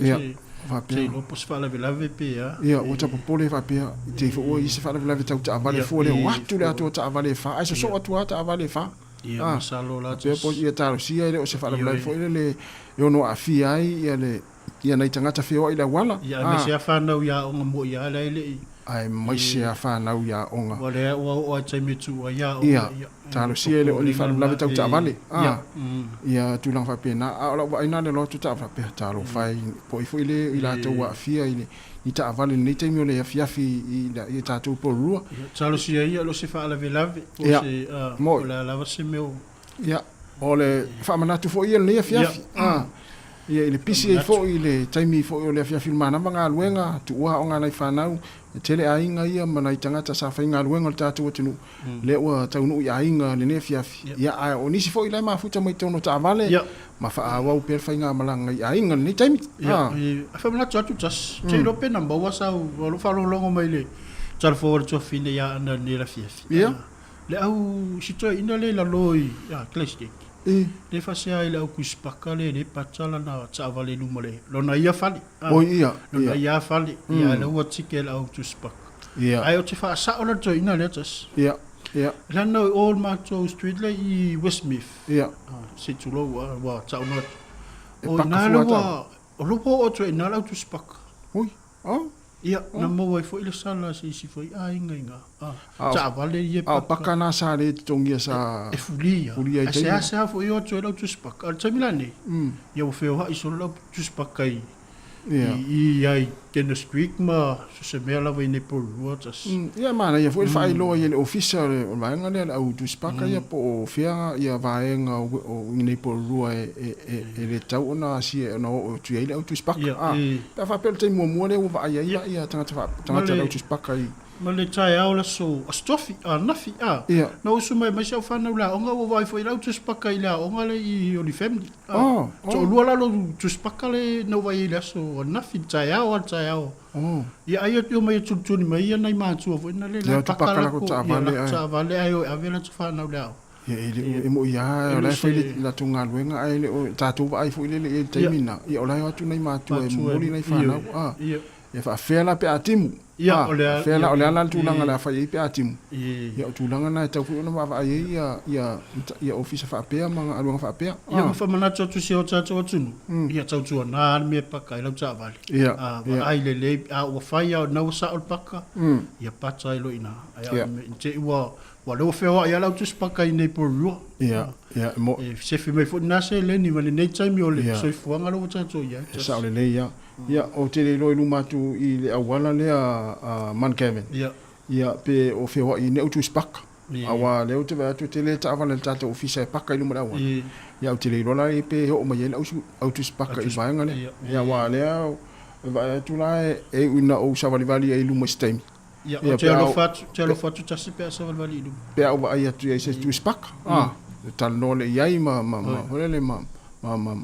ou te iloa po o se faalavelave pe a. Ia, ua ta popole faapea, i te i foi ua i ai se faalavelave tau taavale fua lea, o atu le atoa taavale e fa, ae sosoo atu lava taavale e fa. Ia, masalo la Pea po ia talosia e le o se faalavelave foi lele e ono aafia ai ia le ia nai tagata feoai i le auala. Ia, aemaise lava fanau i aoga moi lava la e le i. Aemaise lava fanau i aoga. Ua lea ua oo lava i le taimi e tuu ai aoga. Ia, talosia e le o ni faalavelave tau taavale. Ia, tulaga faapena. A o lau vaai na le loto taavale faapea, talofa e, po o ai foi le i latou ua aafia i ni taavale i lenei taimi o le afiafi i tatou i Porirua. Ia, talosia ia o le o se faalavelave, po o se, po o le a lava se mea o. Ia, o le faamanatu foi ia lenei afiafi. Ia, i le pisi ai foi i le taimi foi o le afiafi i le manava galuega, tuua aoga a nai fanau, e tele aiga ia ma nai tagata sa faigaluega o le tatou atunuu, lea ua taunuu i aiga lenei afiafi. Ia, ae o nisi foi la e mafuta mai totonu o taavale ma faaauau pea le faigamalaga i aiga i lenei taimi. Ia, e faamanatu atu tasi, ou te iloa pe na maua sau, o lou faalogologo mai i le tala fou a le tuafafine ia Aana i lenei afiafi. Le au si toeaina lea i lalo i Claystake, lea e faasea i le au tusipaka lea e pata lana taavale i luma o lona ia fale. Lona ia fale, ia lea ua tike e le au tusipaka. Ae ou te faasao la le toeaina lea tasi. Leaga o i o le matou street lea i Westmeath. Se i tulou ua taua atu. O i ina lea ua, o lea ua oo atu ai i ina le au tusipaka. Ia, na maua ai foi le sala a se isi foi aiga i ngā taavale ia e paka. A o paka nā sa le totogia sa E fulia. Fulia i taimi. A seasea foi o atu ai lau tusipaka. A o le taimi la nei, ia ua feoai solo lau tusipaka i i ai Dennis Creek ma so se mea lava i nei Porirua tasi. Ia e manaia foi le faailoa i le ofisa o le vaega lea le au tusipaka ia po o fea ia vaega o i nei Porirua e le tatau ona asia ona oo atu i ai le au tusipaka. Pe a faapea o le taimi muamua lea ua vaai ai ia tagata tagata lau tusipaka i. Ma le taeao o le aso Aso Tofi, ananafi, a. Na usu mai mai si au fanau i le aoga, ua vaai foi i lau tusipaka i le aoga lea i Holy Family. A. Toalua la lou tusipaka lea na ou vaai ai i le aso ananafi, le taeao lava le taeao. Ia ai e omai e tulituli mai ia nai matua foi na lea la paka latou taavale ae o e ave latou fanau i le aoga. Ia e le o, e moi lava o la e fai le latou galuega ae le o tatou vaai foi lele i ai i le taimi lena, ia o la e o atu nai matua e momoli nai fanau, a. E faafefea la pe a timu? A, faafefea la, o le a la le tulaga o le a fai ai pe a timu? Ia o tulaga na e tatau foi ona vaavaai ai ia, ia, ia ofisa faapea ma galuega faapea. Ia ma faamanatu atu i si o tatou atunuu, ia tautuana le mea e paka ai lau taavale. A vaai lelei, a ua fai lava o lena ua sao le paka, ia pata ai loa i ina. Ae i te i ua Ua lea ua feoai lava lau tusipaka i nei Porirua. Ia, ia, mo. E sefe mai foi lena seleni ma lenei taimi o le soifuaga lea ua tatou i ai. E sao lelei lava. Ia, ou te le iloa i luma atu i le auala lea a Mount Gavin. Ia. Ia, pe o feoai i nei tusipaka. Ia. Aua o lea ou te vaai atu e tele taavale a le tatou ofisa e paka i luma o le auala. Ia. Ia, ou te le iloa la pe oo mai ai le au tusipaka i le vaega lea. Ia, aua o lea e vaai atu la e iu ina ou savalivali ai i luma i se taimi. Ia, ou te alofa atu, te alofa atu tasi pe a savalivali i luma. Pe a ou vaai atu i ai i se tusipaka, a, e talanoa lea i ai ma, ma, ma, foi lele, ma, ma, ma,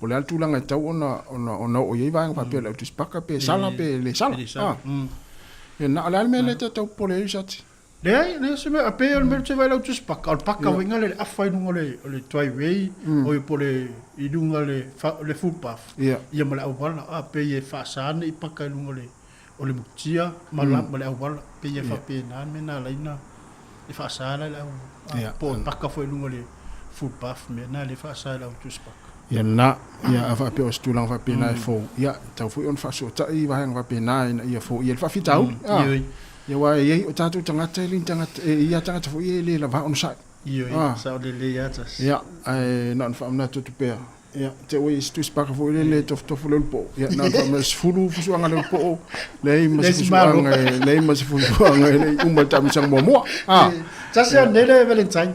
po o le a le tulaga e tatau ona, ona, ona oo i ai vaega faapea le au tusipaka, pe sala pe le sala. A. Ia, na o le a le mea lea e te tau popole ai Sati? Leai, leai se mea, a pei o le mea ou te vaai i lau tusipaka, o le paka foi lea le afa i luga o le, o le driveway, oi po o le, i luga o le, le footpath, ia ma le auala, a pei e faasa ne i paka i luga o le, o le mutia ma ma le auala, pei e faapena le mea na ala ai ona e faasa la i le au, po o le paka foi i luga o le footpath mea na lea e faasa e le au tusipaka. Ia lena, ia a faapea o se tulaga faapena e fou, ia e tatau foi ona faasootai vaega faapena ina ia foia ai le faafitauli. Ia aua e i ai o tatou tagata e le ni tagata, e i ai lava tagata foi ia e le lava onosai. Ioe, sao lelei lava tasi. Ia, ae na ona faamanatu atu pea. Ia, te ua i se tusipaka foi lele e tofotofo le ulupo'o. Ia, na ona faamea 10 fusuaga le ulupo'o, leai ma se fusuaga e, leai ma se fusuaga e le i uma i le taamilosaga muamua. Ah. Tasi a nei le Valentine.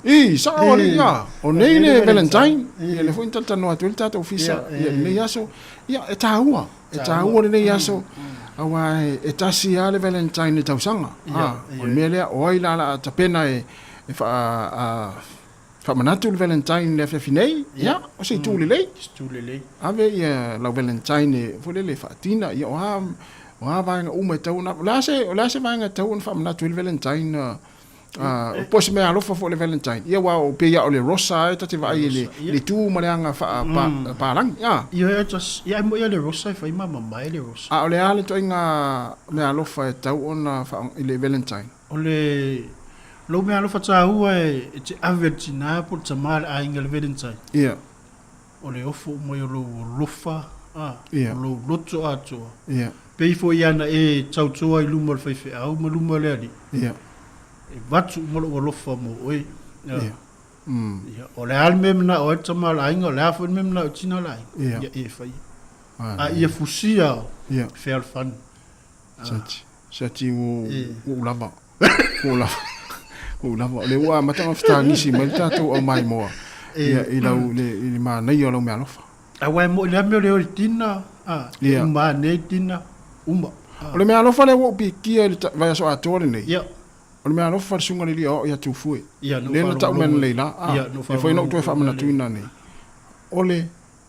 I, sao alii, ia. O nei le Valentine, ia lea foi na talatalanoa atu ai le tatou ofisa, ia, i lenei aso. Ia, e taua, e taua lenei aso, aua e tasi lava le Valentine i le tausaga. Ah, o le mea lea, o ai la o le a tapena e faa, Faamanatu le Valentine i le afiafi nei, ia, o se itu lelei. Se itu lelei. Ave ia lau Valentine foi lele e faatina, ia o a, o a vaega uma e tatau ona, o le a se, o le a se vaega e tatau ona faamanatu ai le Valentine, po o se mea alofa foi le Valentine. Ia aua o pei lava o le rosa e ta te vaai i le, le tu ma le aga faapalagi, a. Ia, ia e moni lava le rosa e fai ma mamae le rosa. A o le a le ituaiga mea alofa e tatau ona faaoga i le Valentine? O le. Lou meaalofa taua e te ave i le tinā po o le tamā i le aiga i le Valentine. Ia. O le ofo uma ai o lou alofa, a, Ia. o lou loto atoa. Ia. Pei foi ana e tautoa i luma o le faifeau ma luma o le Alii. Ia. E avatu uma lou alofa mo oe. A. Ia. Ia, o le a le mea e manao ai le tama o le aiga, o le a foi le mea e manao ai le tina o le aiga, Ia. ia e faia. Ah, A ia fusia Ia. fealofani. Ah. Sati. Sati ua E. ua ou lava. Ua ou lava. Ua ou lava. O lea ua amata ona fetagisi mai le tatou aumaimoa. E. Ia, i lau, le, i le manaia o lau meaalofa. Aua e mo'i le a mea o le o i le tina, a, e Ia. uma ane i tina, uma. O le meaalofa lea ua ou pikia i le vaiaso atoa lenei. Ia. O le meaalofa le susuga i le alii aoao ia Tufue. Ia, na ou Lea na tau mai faalogologo. analeila, a, Ia, na ou lea foi na ou toe faalogologo. faamanatuina nei. O le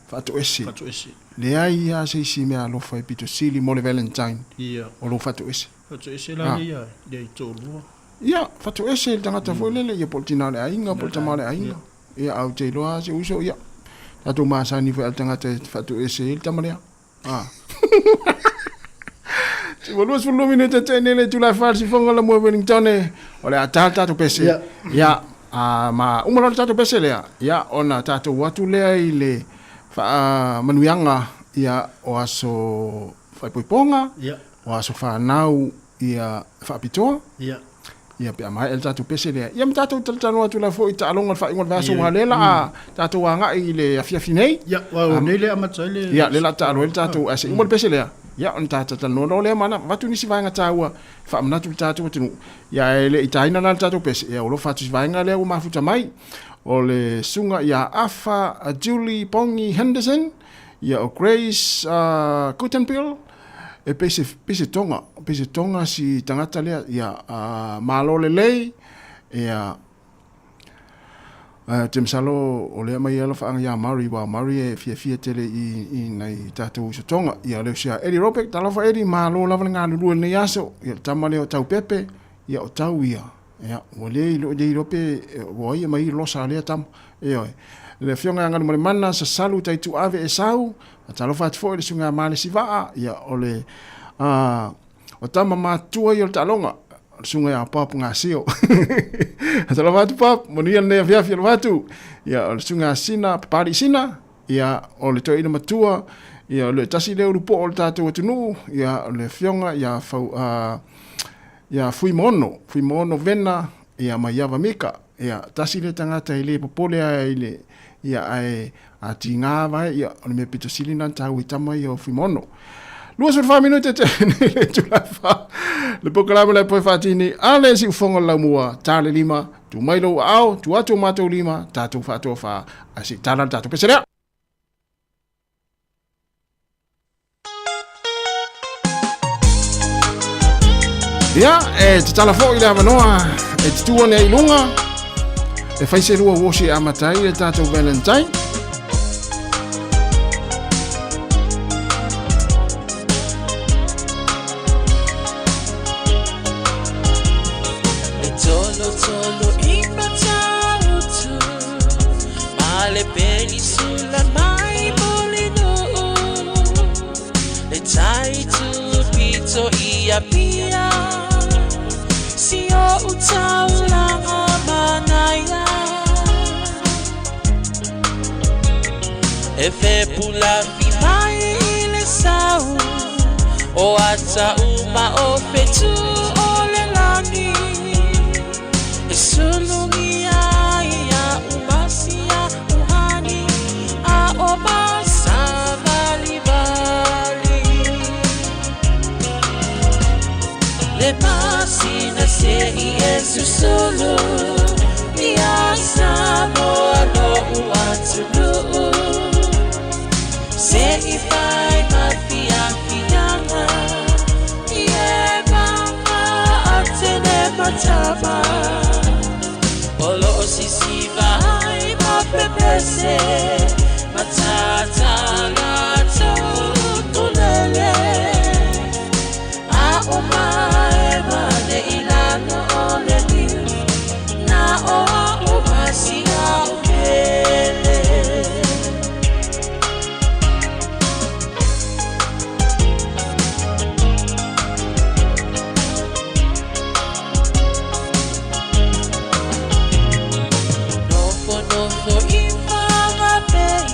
faatoese. Faatoese. Leai lava se isi meaalofa e pito sili mo le Valentine. Ia. O lou faatoese. Faatoese la ia, le i toalua. Ia, faatoese le tagata foi lele, ia po o le tina o le aiga, po o le tama o le aiga. Ia, ae ou te iloa lava si uso, ia, tatou masani foi a le tagata e faatoese ai le tama lea. Ah. Ua 22 minute te nei le itula e 4 i le sifoga o le moe Wellington e, o le a ta le tatou pese. Ia. Ia, ma uma loa le tatou pese lea, ia, ona tatou atu lea i le faamanuiaga, ia, o aso faaipoipoga, Ia. o aso fanau, ia, faapitoa. Ia. Ia pe a maea le tatou pese lea. Ia ma tatou talatalanoa atu la foi i taaloga i le faaiuga o le vaiaso Ia. ua lea la a tatou agai i le afiafi nei. Ia, ua o nei le amata ai le Ia, lea la a taalo ai le tatou a se uma le pese lea. Ia, ona ta talatalanoa loa lea ma na avatu nisi vaega taua e faamanatu i le tatou atunuu. Ia, e le i taina la le tatou pese, ia o lo o atu si vaega lea ua mafuta mai. O le susuga ia Afa Julie Pongi Henderson, ia o Grace Guttenpill, e pei se, pei se tonga, pei se tonga si tagata lea, ia malo lelei, ia Ou te masalo o lea mai alofaaga ia Murray, aua o Murray e fiafia tele i, i nai tatou usotoga. Ia, o le uso ia Eddie Robeck, talofa Eddie, malo lava le galulue i lenei aso. Ia, le tama lea o Taupepe, ia o tau ia. Ia, ua le iloa, le iloa pe ua ai e mai losa a lea tama. Ioe. Le afioga ia Galumalemana, Sasalu Taituave Esau, talofa atu foi i le susuga ia Malesi Vaa, ia o le o tama matutua ia o le taaloga, o le susuga ia Pop Gasio. Talofa atu Pop, manuia lenei afiafi alofa atu. Ia o le susuga ia Sina Papali'i Sina, ia o le toeaina matua, ia o le tasi lea ulupo'o o le tatou atunuu, ia o le afioga ia Fau ia Fuimono, Fuimono Vena, ia mai Ava Mika, ia tasi lea tagata e le popole ae i le ia ae a tiga vae, ia o le mea pito sili lena na taua i tama ia o Fuimono. 24 minute te nei le itula e 4. Le polokalame le poe faatini a le siufoga o le laumua, ta le lima, tu mai lou aao, tu atu o matou lima, tatou faatoa ae se i tala le tatou pese lea. Ia, e tatala foi le avanoa e tutu ane ai i luga, e fai se lua uosi e amata ai le tatou Valentine. E tolo tolo i matautu Ma le penisula mai mo le nuu Le tai tu pito i Apia Si o utaulanga manaia E fepula fi mai i le sau O ata uma o fetu o le lani E sulungi ai ia umasia uhani A o masa vali vali Le masina se i e susulu Ia Samoa lo uatunuu Se i fai ma fiafiaga I e mama a tene matama O lo o sisiva ai ma pepese Matata la tau tulele A o mae ma le ilano o le niu Na o a o masia o pele. nofo i Whangapei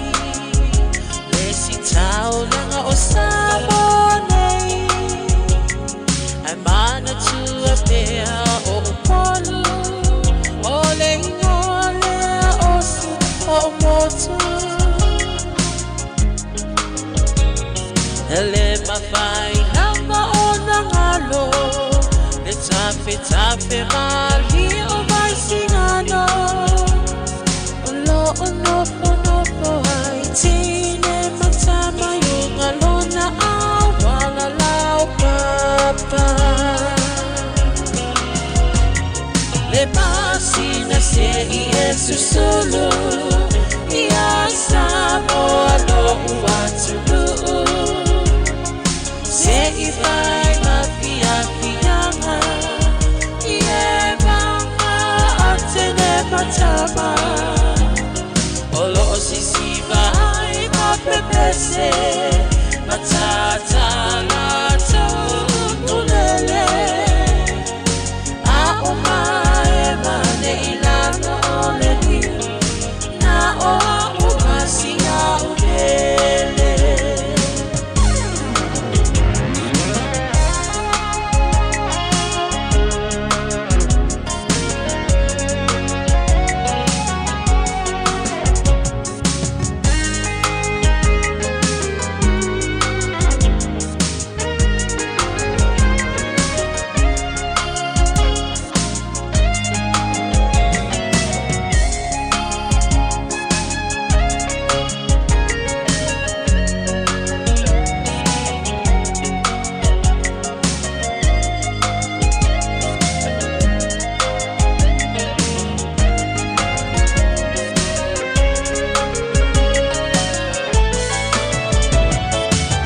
Le sitaulaga o Samoa nei Ai manatua pea o Upolu O le ingoa lea o si o motu Le mawhai lava o nangalo Le tafe tafe mali o Vaisigano O lo o nofo nofo ai tine matama i uga lona auala lau papa Le masina se i e susulu Ia Samoa lo'u atunuu Se i fai ma fiafiaga I e vaga a tene matama O loo sisiva ai ma pepese Matata latou ukulele A o mae mane i lalo o le niu Na o au masia u pele.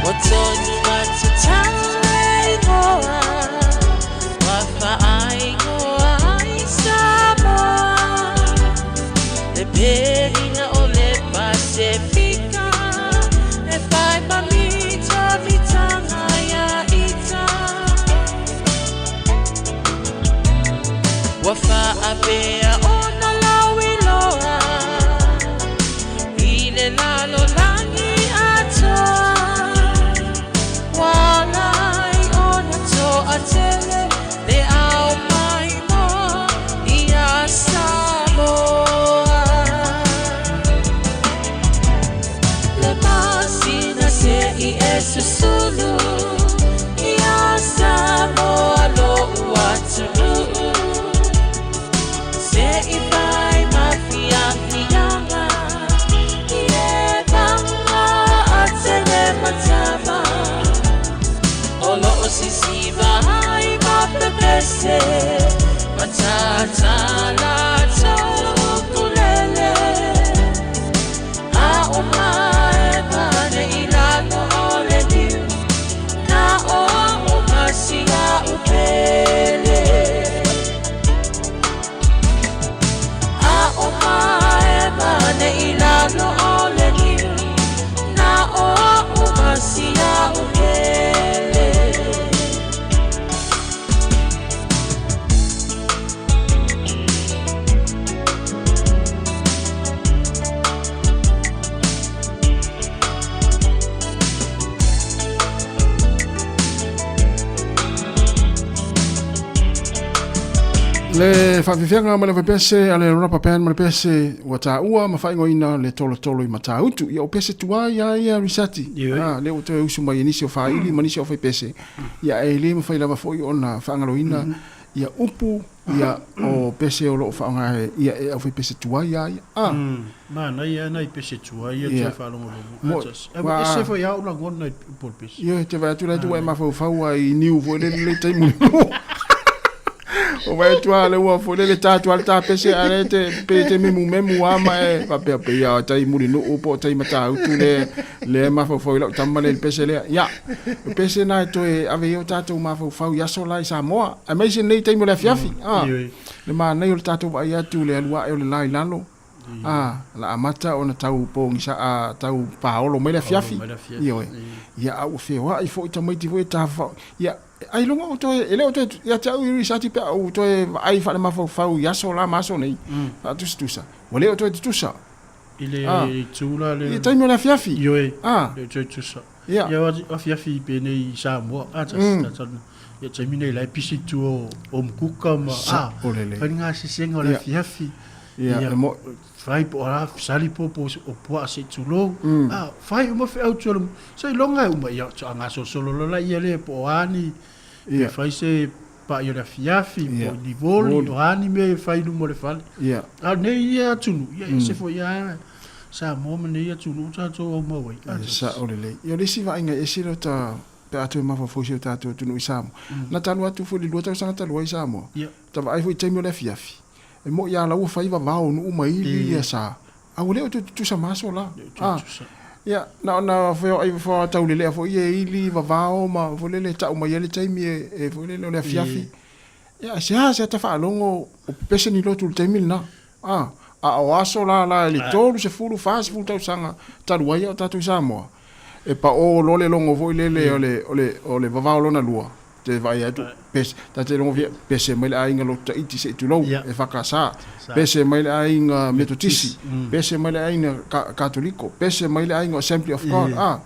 Ua tonu atu tau e ingoa Ua faaigoa ai Samoa Le pelina o le Pasefika E whai ma mita mitanga ia ita Ua whaapea ona lau iloa I le lalolagi atoa Ua lai ona toatele Le ao mai moa ia Samoa Le masina se i e susulu Ia Samoa lo'u atunuu Se i fai ma fiafiaga I e vaga a tele matama O loo sisiva ai ma pepese Matata latou ukulele A o mae mane i lalo o le niu Na o au masia u pele A o mae mane i lalo o le niu Na o au masia u pele. Le faafiafiaga ma le faipese a le Rapa Band ma le pese ua taua ma faaigoaina le tolotolo i Matautu. Ia o pese tuai a ia Risati. Ah, le ua toe usu mai e nisi o faaili ma nisi o faipese. Ia e le mafai lava foi ona faagaloina ia upu ia o pese o loo faaaoga e ia e au faipese tuai a ia. Ah. Manaia nai pese tuai ia toe faalogologo. Atas. E ese foi au lagona i upu o le pese. Ia, te vaai atu la tu e mafaufau ai i niu foi le le taimi. O vai atu a le ua foi le le tā atu a le tā pese a le te pe te memu memu a ma e faapea pe ia tai Mulinuu po o tai Matautu le le mafaufau i lau tama le pese lea. Ia, o pese na e toe ave i o tātou mafaufau i aso la i Samoa. Aemaise nei taimi o le afiafi. Ah, le manaia o le tātou vaai atu le alu ae o le la i lalo. Ah, la amata ona tau pogisa a tau paolo mai le afiafi. Ioe. Ia a ua feoai foi tamaiti foi e tafafao. Ia, ailoga o toe, e le o toe, ia te au i Risati pe a ou toe vaai faalemafaufau i aso la ma aso nei, faatusatusa, ua le o toe tutusa. I le Ah. itula le I taimi o le afiafi. Ioe. Ah. Le toe tusa. Ia. Ia afiafi penei i Samoa. Ah, ta ta ia taimi nei lai pisi tu o mkuka ma Sa- o lelei. fai ngā sesenga o le Ia. afiafi. Ia, e mo- fai po ala sali po po o pua se tulo. Ah, fai uma fe au tulo. Se longa uma ia to anga so solo lola ia le po ani. Ia. Fai se pa ia le afiafi Ia. po ni voli Voli. o ani me fai lumo le fale. Ia. A nei ia tunu, ia se fo ia sa mo ma nei ia tunu ta to o mawai. Ia, sa o lelei. Ia o le isi vaaiga e ese lea o ta pe a toe mafaufau si o tatou atunuu i Samoa. Na talu atu foi i le 2 tausaga talu ai i Samoa. Ia. Ta vaai foi i taimi o le afiafi. E mo'i a lau ua fai vavao nuu ma ili ia sa. A ua le o toe tutusa ma aso la. Ah. Ia, na ona feoai faataulelea foi e ili vavao ma foi lele ta'u mai ai le taimi e foi lele o le afiafi. Ia, se a se tafaalogo o pepese ni lotu i le taimi lenā. A, a o aso la la i le 30, 40 tausaga talu ai a o tatou i Samoa. E paʻō loa le logo foi lele o le o le o le vavao lona lua. Te vaai atu pese ta te logo fia pese mai le aiga lotu Taiti seʻi tulou e fakasā. Pese mai le aiga Metotisi, pese mai le aiga Katoliko, pese mai le aiga Assembly of God. A.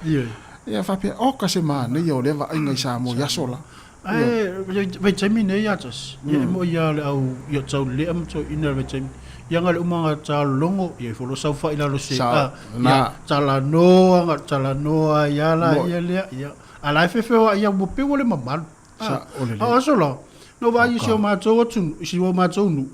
Ia faapea oka se manaia o lea vaaiga i Samoa i aso la. Ai vai taimi nei atas. Ia mo ia le au ia tau le am to ina vai taimi. Ia ngale umanga ta longo ia folo sau fa ila lo se Sa- a na. ia tala no anga tala no ia la Mo- ia le ia ala fe fe wa ia mo pe wole mamalu. Sa- o lelei. A aso la. No va i si o matou atu si o matou nu.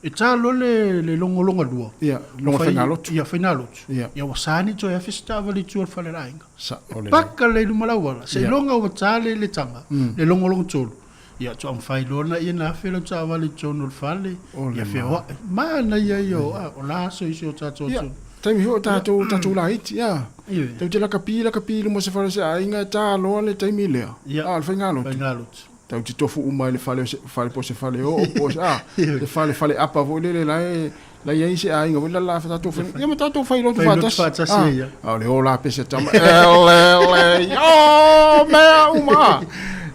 E tā lo le longo longa lua. Ia, longo faigalotu. Ia faigalotu. Ia. Ia wasani to ia fista vali tu al fale lainga. Sa o lelei. Paka le luma lauala. Se Ia. longa o tā le le tanga. Le longo longo tolu. Ia to am fai lona ia na felo tā vali tonu le fale. O le Ia fe ma. wa. Mana ia io. A, o la so i o tātou Ia, atu. taimi foi o tatou tatou laiti, ia. Ia. Tau te lakapi luma o se fale o se aiga tā loa le taimi lea. Ia. A, o le faigalotu. Faigalotu. Tau te tofu uma i le fale o se fale po o se fale oo po o se a le fale fale apa foi lele la e i ai se aiga foi la la tatou fai ia ma tatou failotu Failotu faatasi. faatasi, Ah, ia. a o le o la pese tama ele le o mea uma.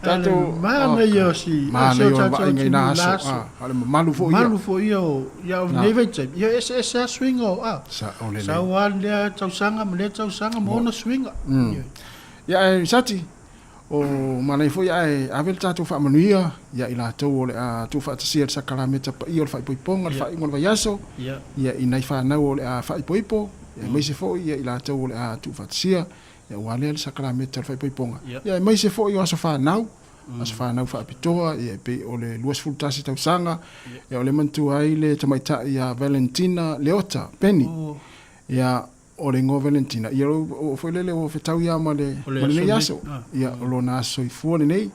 Tatou Mana ia o si. mana si o ia o tātou vaaiga i nā atu aso. la aso. A, a o le mamalu foi ia. Malu fo ia o ia o Na. nei vai taimi. Ia ese ese a swinga o a. Sa o lelei. Sa o a lea tausaga ma lea tausaga ma ona swinga. Ia e Sati, o manai foi ae ave le tatou faamanuia ia i latou o le a tuufaatasia le sakalameta paia o le faaipoipoga le Ia. faaiuga o le vaiaso. Ia. Ia i nai fanau o le a faaipoipo, ia aemaise foi ia i latou o le a tuufaatasia ia ua lea le sakalameta o le faaipoipoga. Ia. Ia aemaise foi o aso fanau, aso fanau faapitoa ia e pei o le 21 tausaga. Ia o le manatua ai le tamaitai ia Valentina Leota Penny. Ia o le igoa Valentina ia o foi lele ua fetau ia ma le O le ma lenei aso aso. nei. Ah. Ia o lona aso soifua lenei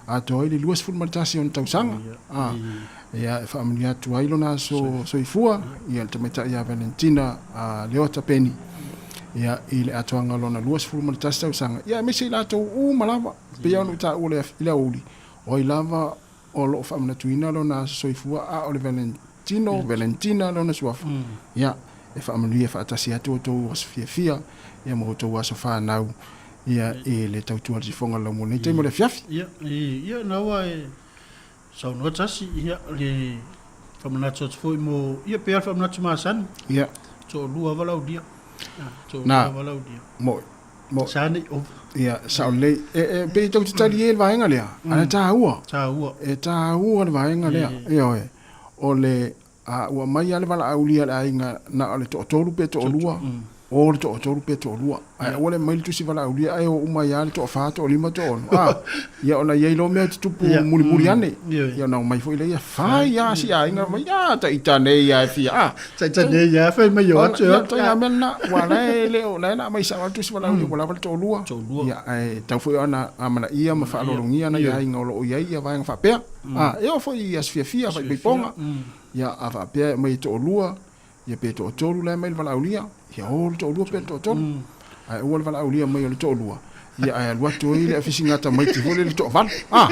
atoa ai le 21 ona tausaga. A ia e faamanuia atu ai lona aso soifua ia le tamaitai ia Valentina a Leota Penny. Ia i le atoaga o lona 21 tausaga. Ia aemaise i latou uma lava pei ona ou taua i le aoauli. O ai lava o loo faamanatuina lona aso soifua a o le Valentino, Valentina lona suafa. Ia e faamanuia faatasi atu outou aso fiafia ia ma outou aso fanau ia i le tautua le sifoga o le laumua i lenei taimi o le afiafi. Ia, ia na ua e saunoa tasi, ia le whamanatu atu foi mo, ia pea le whamanatu masani. Ia. To lua walau dia. To Na. lua walau dia. Mo mo Sani over. Ia, sao lelei. E pei tau te tali e le vaega lea. A e tāua. Tāua. E tāua le vaega lea. Ia oe. O le a ua mai a le valaaulia le aiga na o le toatolu pe toalua. O le toatolu pe toalua. Ae aua le mai le tusi valaaulia ae o uma ia le toafa, toalima, toaono. A, ia ona iai loa mea tutupu mulimuli ane. Ia ona omai foi lea ia fai a si aiga mai a taita nei ia e fia. A, Taita nei ia fai mai o atu. Ia, tai mea lena, ua la e le o la e na mai sao le tusi valaaulia ua lava le toalua. Ia, ae tau foi ona amanaia ma faalologia nai aiga o loo i ai ia vaega faapea. A, e oo foi i aso fiafia faaipoipoga. Ia a faapea e aumai e toalua, ia pe toatolu la e mai le valaaulia, ia o le toalua pe le toatolu. Ae aua le valaaulia mai o le toalua. Ia ae alu atu ai le afisiga tamaiti foi lele le toavalu. A.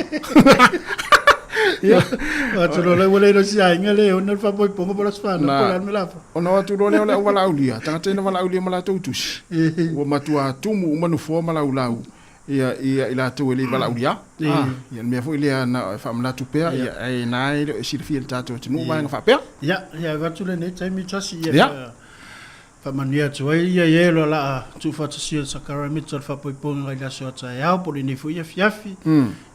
Ia. Atu loa ua le si aiga le ona le whapoiponga po la sfana Na. po la me lafa. Ona o atu loa lea o le au valaaulia, tagata ina valaaulia ma latou tusi. Ua matua tumu uma nofoa ma laulau ia ia i latou e le valaaulia. Ah, ia le mea foi lea na e faamanatu pea ia ae na e le o e silafia i le tatou atunuu vaega faapea. Ia, ia vatu le nei taimi tasi ia. Ia. Faamanuia atu ai ia i e o le a tuufaatasia le sakaramita o le faapoipoiga i le aso a taeao po o lenei foi afiafi.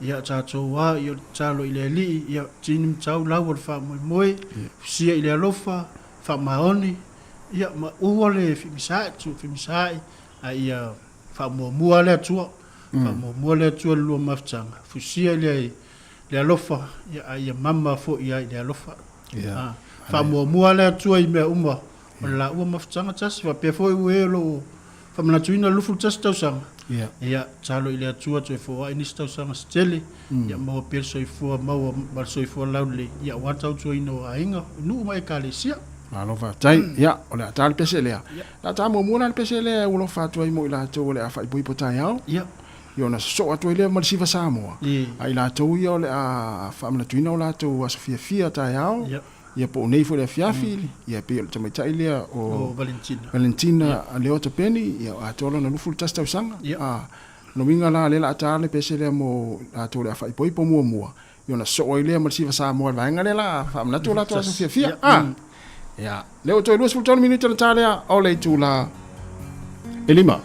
Ia tatou a ia o le tatalo i le Alii, ia tini ma tau lau o le faamoemoe, fusia i le alofa, faamaoni, ia ma ua le fimisaai, tuufimisaai, a ia faamuamua le Atua, faamuamua le Atua i le lua mafutaga, fusia i le le alofa, ia a ia mama foi ai i le alofa. Ia. Faamuamua le Atua i mea uma o le laua mafutaga tasi, faapea foi ua e o lo o faamanatuina le 21 tausaga. Ia. Ia, tatalo i le Atua toe foai nisi tausaga se tele, ia maua pea le soifua maua ma le soifua laulelei, ia aua le tautuaina o aiga, nuu ma ekalesia. Malo faafetai. Ia, o le a ta le pese lea. O le a ta muamua la le pese lea e alofa atu ai mo i latou o le a faaipoipo taeao. Ia. Ia ona sosoo atu ai lea ma le siva Samoa. A i latou ia o le a faamanatuina o latou aso fiafia taeao. Ia. Ia po o nei foi le afiafi, ia pei o le tamaitai lea o Valentina. Valentina Leota Peni, ia atoa lona 21 tausaga. Ia. Lona uiga la lea o le a ta le pese lea mo latou o le a faaipoipo muamua, ia ona sosoo ai lea ma le siva Samoa i le vaega lea o le a faamanatu o latou aso fiafia. Ia, lea ua toe 23 minute ona ta lea o le itula e 5.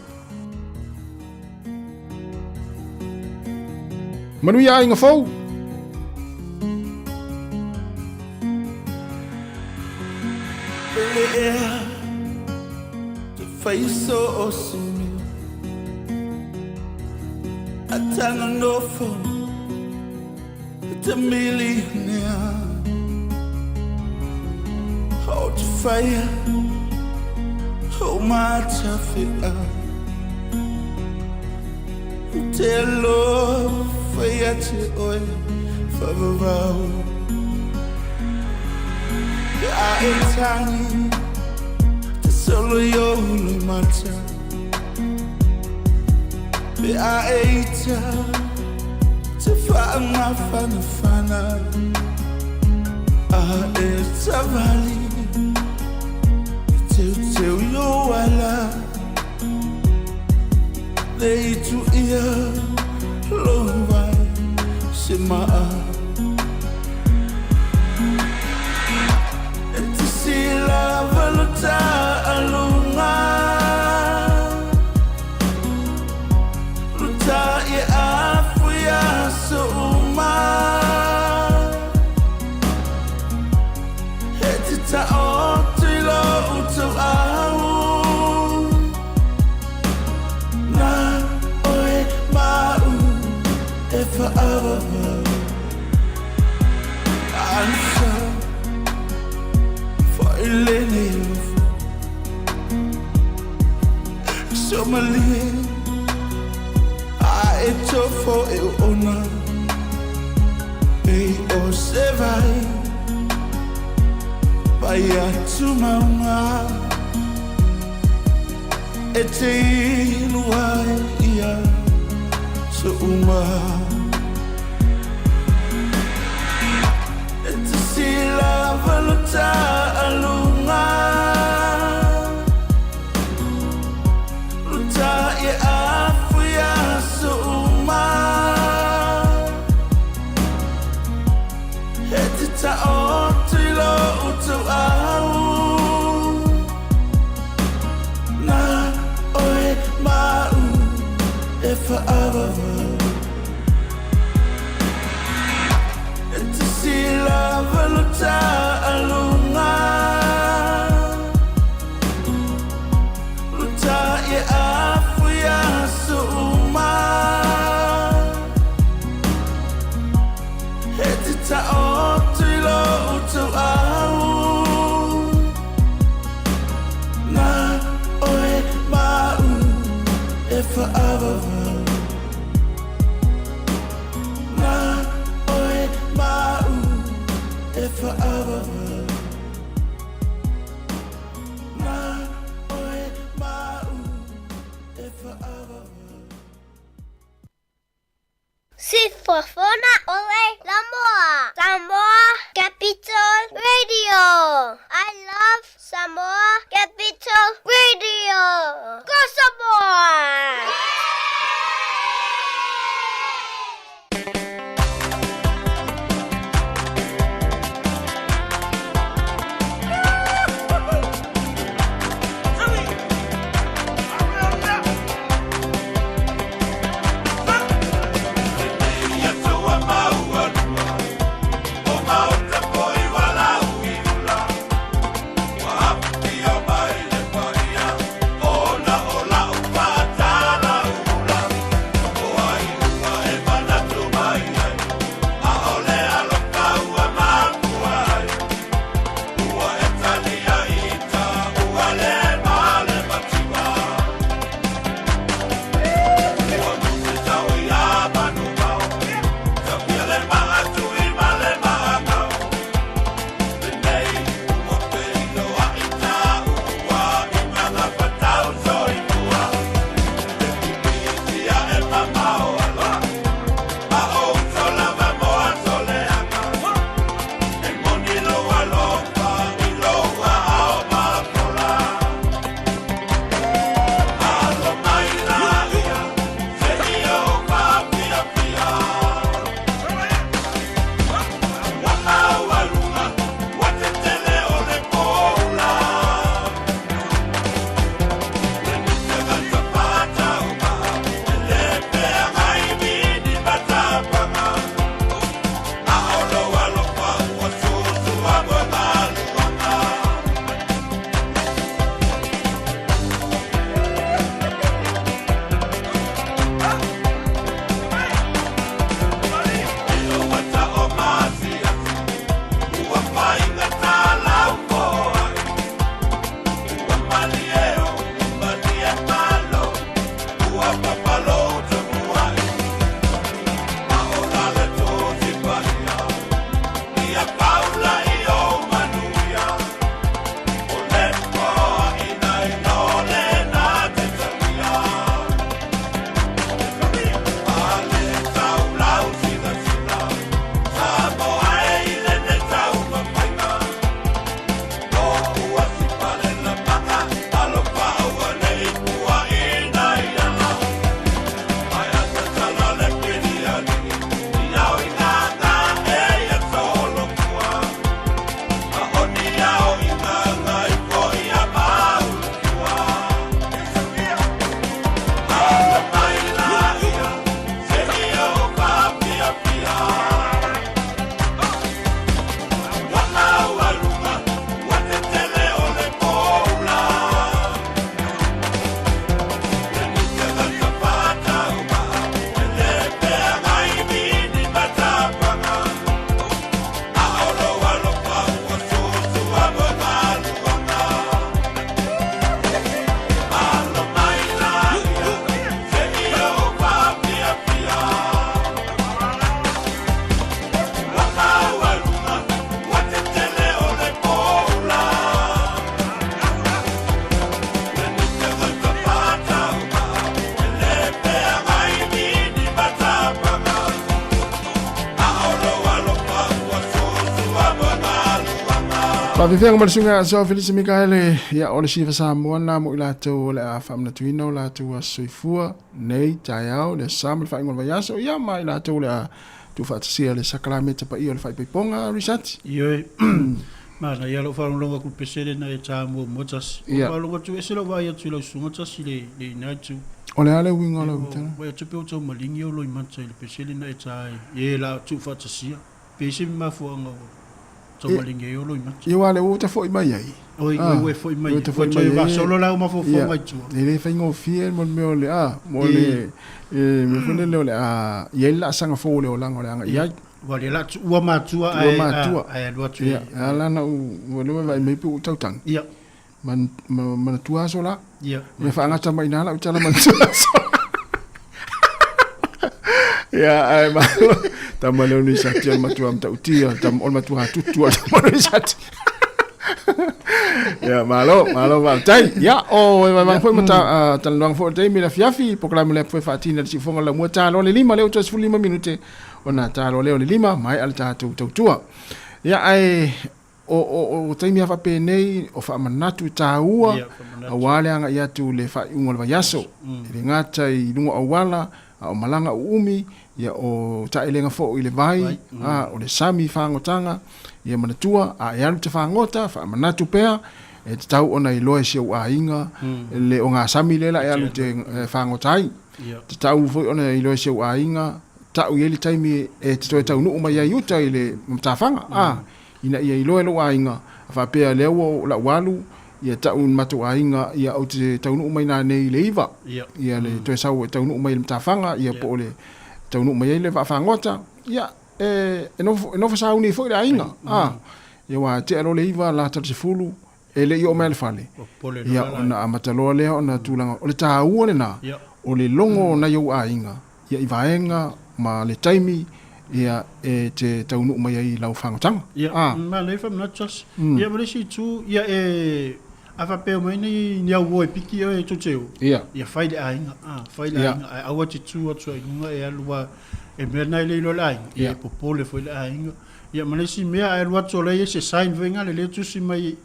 Manuia aiga fou! Pele ea te whai so o simi A tanga nofo te millionaire O te whaia o matawhea Te alofa ia te oe whavavau A e tangi te solo i o le mata Pe a e ita te whaangafanafana A e tavali teu teu i o ala Le itu ia lo vai se maa E te sila valuta alunga Luta i afu ia so uma E te ta o te lo utu au Na oe mau e whaavavau Ansa whailene alofa Somalie a e tofo e ona E o se vai Vai atu maunga E te inu ai ia so uma E te sila valuta alunga Luta i afu ia so uma E te ta o te lo utu au Na oe mau e whaavavau E te sila valuta alunga Luta i afu ia so uma E te ta o te lo utu au Na oe mau e whaavavau Na oe mau e whaavavau Na oe mau e whaavavau Sifofona ole Samoa. Samoa Capital Radio. I love Samoa Capital Radio. Go Samoa! Faafefea ma le suiga asoa Felisi Mikaele, ia o le siva Samoa na mo i latou o le a faamanatuina o latou aso soifua nei taeao le aso Sa ma le faaiuga o le vaiaso, ia ma i latou o le a tuufaatasia le sakalameta paia o le faaipoipoga Risati. Ioe, manaia lou faalogologo atu i le pesele na e ta muamua tasi. Ua faalogo atu ese lou vaai atu i lau susuga tasi i le ina itu. O le a le uiga o lau tala? Vaai atu pei ua tau maligi ou loimata i le pesele na e ta ai, e la tuufaatasia. Pe i se mafuaaga ua tau maligi ai ou loimata. Ia aua o lea ua ta foi mai ai. Oi, ua e foi mai ai. Ua toe faasolo la ou mafaufauga i tua. E le faigofie mo le mea o le a, mo le mea foi lele o le a i ai le laasaga fou o le olaga o le a agai i ai. Ua le la tuua matua ae alu atu i. Ia, ala na ou, ua leva vaai mai pe ua tautagi. Ia. Manatua aso la. Ia. Ia faagata mai ina lau tala manatua aso. Ia, ae malo. Tama leo ni sati o le matua matautia, tama o le matua hatutu o tama ni sati. Ia, malo, malo faafetai. Ia, o e vaivanga foi ma talanoaga foi o le taimi le afiafi, polokalame lea foi faatina le siufoga lamua talo le 5 lea ua toe 15 minute ona talo lea o le 5 maea le tatou tautua. Ia, ae o taimi lava faapenei, o faamanatu e taua, aua le agai atu i le faaiuga o le vaiaso. E le gata i luga o auala, a o malaga uumi, ia o taelega foi i le vai, a o le sami i fagotaga, ia manatua, a e alu i te fagota, faamanatu pea, e tatau ona iloa e si ou aiga le ogasami lea la e alu i te fagota ai. Tatau foi ona iloa e si ou aiga, tau i ai le taimi e te toe taunuu mai ai i uta i le matafaga, a. ina ia iloa e lou aiga, a faapea lea ua o lau alu, ia tau i le matou aiga, ia ou te taunuu mai nanei i le 9, ia le toe sau e taunuu mai i le matafaga, ia po o le taunuu mai ai le vaafagota, ia e nofo sauni ai foi le aiga, a. Ia aua e tea loa le 9 lata i le 10, e le i oo mai i le fale, ia ona amata loa lea ona tulaga, o le taua lena, o le logo o nai ou aiga, ia i vaega ma le taimi ia e te taunuu mai ai i lau fagotaga. Ia, manaia faamanatu tasi. Ia ma le isi itu, ia e, a faapea mai ni ni auo e piki oe tou te o, ia fai le aiga, a, fai le aiga, ae aua te tu atu ai i luga e alu a, e mea lena e le iloa e le aiga, ia e popole foi le aiga. Ia ma le isi mea, a e alu atu o la e i ai se sign foi lena lea e tusi mai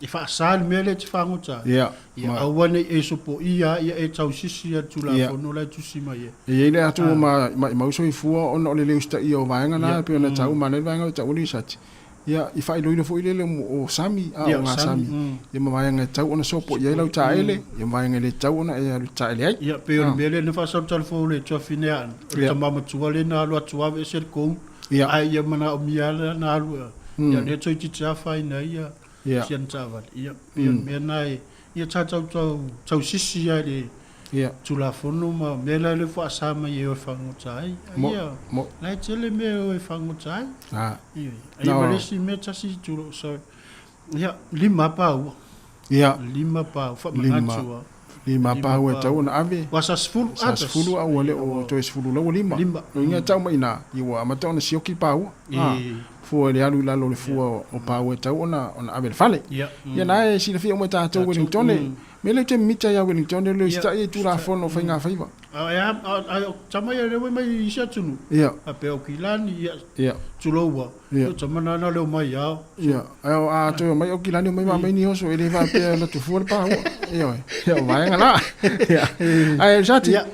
e faasa le mea lea e te fagota ai. Ia aua ne i e sopoia ia e tausisi ia le Tulafono la e tusi mai ai. E i ai le atu ua maimau soifua ona o le le usitaia o vaega na e pei ona tau ma le vaega o le tau o Lisati. Ia, i faailoilo foi lele o sami, a o ngā sami. Ia ma vaega e tatau ona sopo i ai lau taele, ia ma vaega e le tatau ona e alu taele ai. Ia, pei o le mea lea na faasalutalufou le tuafine a o le tama matua lea na alu atu ave ese le kou, ae ia manaomia lava na alu, ia lea toeitiiti afaina ai ia si ana taavale. Ia, pei o le mea lena e, ia tatou tausisi lava i le Tulafono ma mea la e le faasa mai e o e fagota ai. Ia, la e tele mea e o e fagota ai. Ioe. Ia ma le isi mea tasi tulou, sorry. Ia, 5 paua. Ia. 5 paua, faamanatu lava. 5 paua e tatau ona ave. Ua sa 10 Sa 10 a ua le o toe 10 la ua 5. 5. Lona uiga e tau mai i ina, ia ua amata ona sioki paua. Fua i le alu i lalo o le fua o paua e tatau ona ave i le fale. Ia na e silafia uma e tatou Wellingtone. Me le te mita ia Wellingtone le usitaia i Tulafono o Faiga Faiva. A e a, a o tama ia lea mai i isi atunuu. Ia. A pea o Kilani, ia. Ia. Tulou ua. Ia. O tama nana leo mai ao. Ia. Ae o a toe omai o Kilani omai ma mai ni oso e le faapea la tufua le pahua. Ia. Ia o vaega la. Ia. Ae Sati. Ia.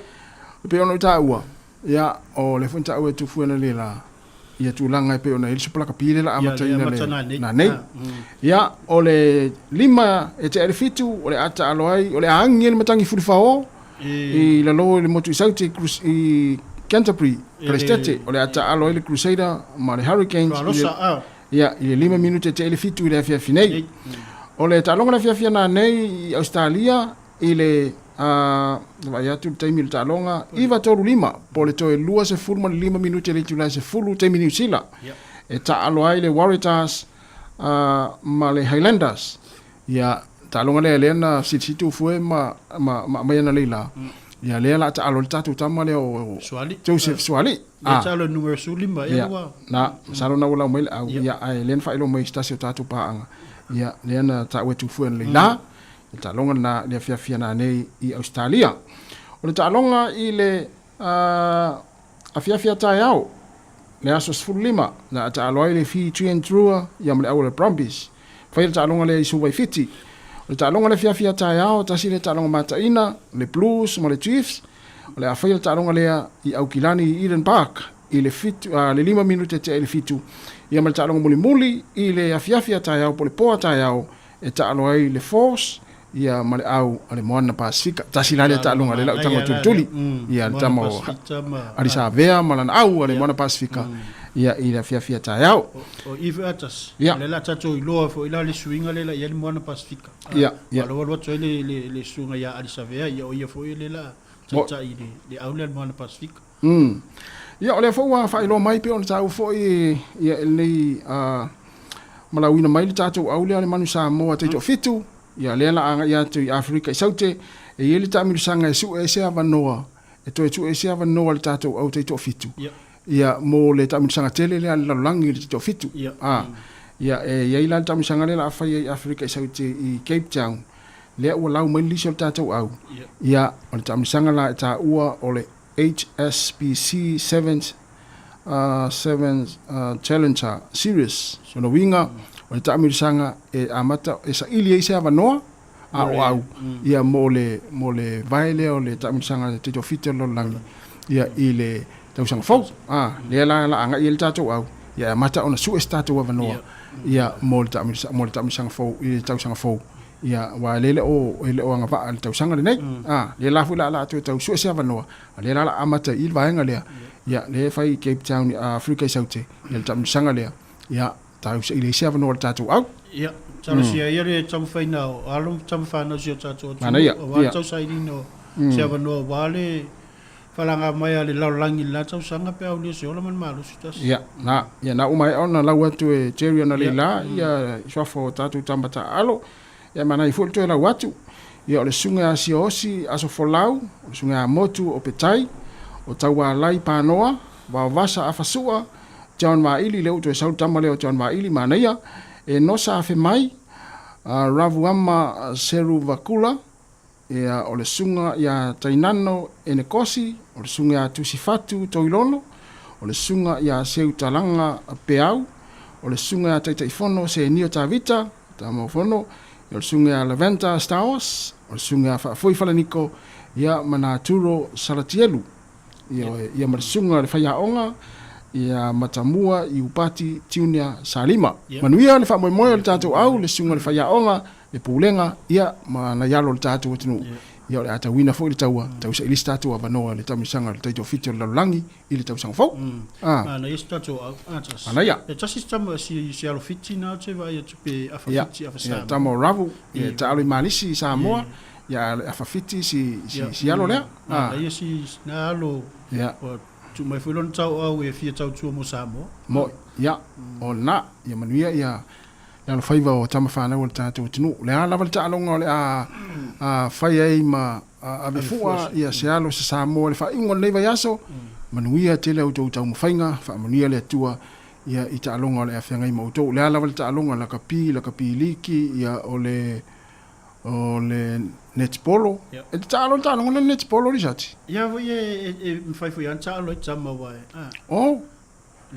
Pei ona ou taua. Ia o le foi na taua e tufua na le la. Ia tulaga e pei ona i ai le supalakapi lea la amataina le nanei. Ia o le 5 e tea i le 7 o le a taalo ai o le a agi ai le matagi fulufao i lalo i le motu i Sauti i Canterbury, Perestete, o le a taalo ai le Crusader ma le Hurricanes i le 5 minute e tea i le 7 i le afiafi nei. O le taaloga le afiafi nanei i Ausetalia i le vaai atu le taimi o le taaloga 9:35 po o le toe 25 minute i le itula e 10 taimi Niu Sila e taalo ai le Waratahs ma le Highlanders. Ia taaloga lea lea na silisili tufue ma ma aumai ana leila. Ia lea la taalo le tatou tama lea o Suali. Joseph Suali. Lea taalo numera 15 ea ua. Na, masalo na ua lau mai le au. Ia ae lea na faailoa mai i se tasi o tatou paaga. Ia lea na taua e tufue ana leila. Le taaloga lena i le afiafi ana nei i Ausetalia. O le taaloga i le afiafi a taeao, le aso 15, na a taalo ai le Fijian Drua ia ma le auala Brumbies. Faia le taaloga lea i Suva i Fiti. O le taaloga i le afiafi a taeao, tasi lea taaloga mataina, le Blues ma le Chiefs, o le a faia le taaloga lea i Aukilani i Eden Park i le fitu, le 5 minute tea i le 7, ia ma le taaloga mulimuli i le afiafi a taeao po o le po a taeao e taalo ai le Force ia ma le au a le Moana Pasifika. Tasi la lea taaloga lea lau tago tulituli, ia le tama o Alisavea ma lana au a le Moana Pasifika ia i le afiafi a taeao. O i foi atasi. O lea la tatou iloa foi la le suiga lea la i ai le Moana Pasifika. Ia. Alu alu atu ai le suiga ia Alisavea, ia o ia foi lea la taitai i le au lea le Moana Pasifika. Ia, o lea foi ua faailoa mai pei ona taua foi ia i lenei malauina mai le tatou au lea o le Manu Samoa taitoafitu, ia lea la agai atu i Aferika i Saute, e i ai le taamilosaga e sue ai se avanoa, e toe sue ai se avanoa i le tatou au taitoafitu, ia mo le taamilosaga tele lea a le lalolagi i le taitoafitu. Ia, e i ai la le taamilosaga lea la a fai ai i Aferika i Saute i Cape Town, lea ua lau mai le lisi o le tatou au, ia, o le taamilosaga la e taua o le HSBC Sevens Sevens Challenger Series. O lona uiga, o le taamilosaga e amata e saili ai se avanoa a o au ia mo le mo le vae lea o le taamilosaga le taitoafitu o le lalolagi ia i le tausaga fou. A, lea la la agai ai le tatou au ia e amata ona sue se tatou avanoa ia mo le taamilosaga mo le taamilosaga fou i le tausaga fou. Ia, aua e le o, e le o agavaa i le tausaga lenei. A, lea la foi la la toe tau sue se avanoa, a lea la la amata i le vaega lea. Ia, lea e fai i Cape Town, i Afrika i Saute, ia le taamilosaga lea. Ia, tau saili ai se avanoa i le tatou au. Ia, talosia ia le taumafaiga o alo ma tamafanau o si o tatou atunuu, aua le tausailiga o se avanoa aua le Falaga mai a le lalolagi i le la tausaga pe aulia se ola ma le malosi tasi. Ia, na, ia na uma ai ona lau atu e Jerry ona leila, ia i suafa o tatou tama taaalo, ia manai foi le toe lau atu. Ia o le susuga ia Siaosi Aso Folau, o le susuga ia Motu o Petai, o Taualai Panoa, Vaovasa Afasua, John Vaili, lea ua toe sau le tama lea o John Vaili, manaia, Enosa Afemai, Ravuama Seruvakula, Ia, o le susuga ia Tainano Enekosi, o le susuga ia Tusifatu Toilono, o le susuga ia Seutalaga Peau, o le susuga ia Taitaifono Senio Tavita, Tamaufono, ia, o le susuga ia Laventa Stowers, o le susuga ia Faafoi Falaniko, ia, ma Naturo Salatielu. Ia, ia ma le susuga i le faiaoga ia Matamua Iupati Tiunia Salima. Manuia le faamoemoe o le tatou au, le susuga i le faiaoga, le pulega, ia, ma nai alo o le tatou atunuu. Ia, o le a tauina foi le taua, tau saili se tatou avanoa i le taamilosaga o le taitoafitu o le lalolagi i le tausaga fou. A. Manaia se tatou au. A, tasi. Manaia. E tasi se tama, si, si alo Fiti na ou te vaai atu pe afa Fiti, afa Samoa. Ia, tama o Ravu, ia, taalo i Malisi i Samoa, ia, afa Fiti si, si, si alo lea. A. Manaia si, na alo, ua tuu mai foi lona tauau e fia tautua mo Samoa. Mo'i, ia, o lena, ia manuia, ia, le alofaiva o tama fanau o le tatou atunuu. O le a lava le taaloga o le a fai ai ma ave fua ia se alo se Samoa i le faaiuga o lenei vaiaso, manuia tele a outou taumafaiga, faamanuia le Atua ia i taaloga o le a feagai ma outou. O le a lava le taaloga, lakapi, lakapi liki, ia o le o le netipolo. E te taalo le taaloga lea o le netipolo, Lisati? Ia foi e mafai foi lava ona taalo ai tama aua e. Oh!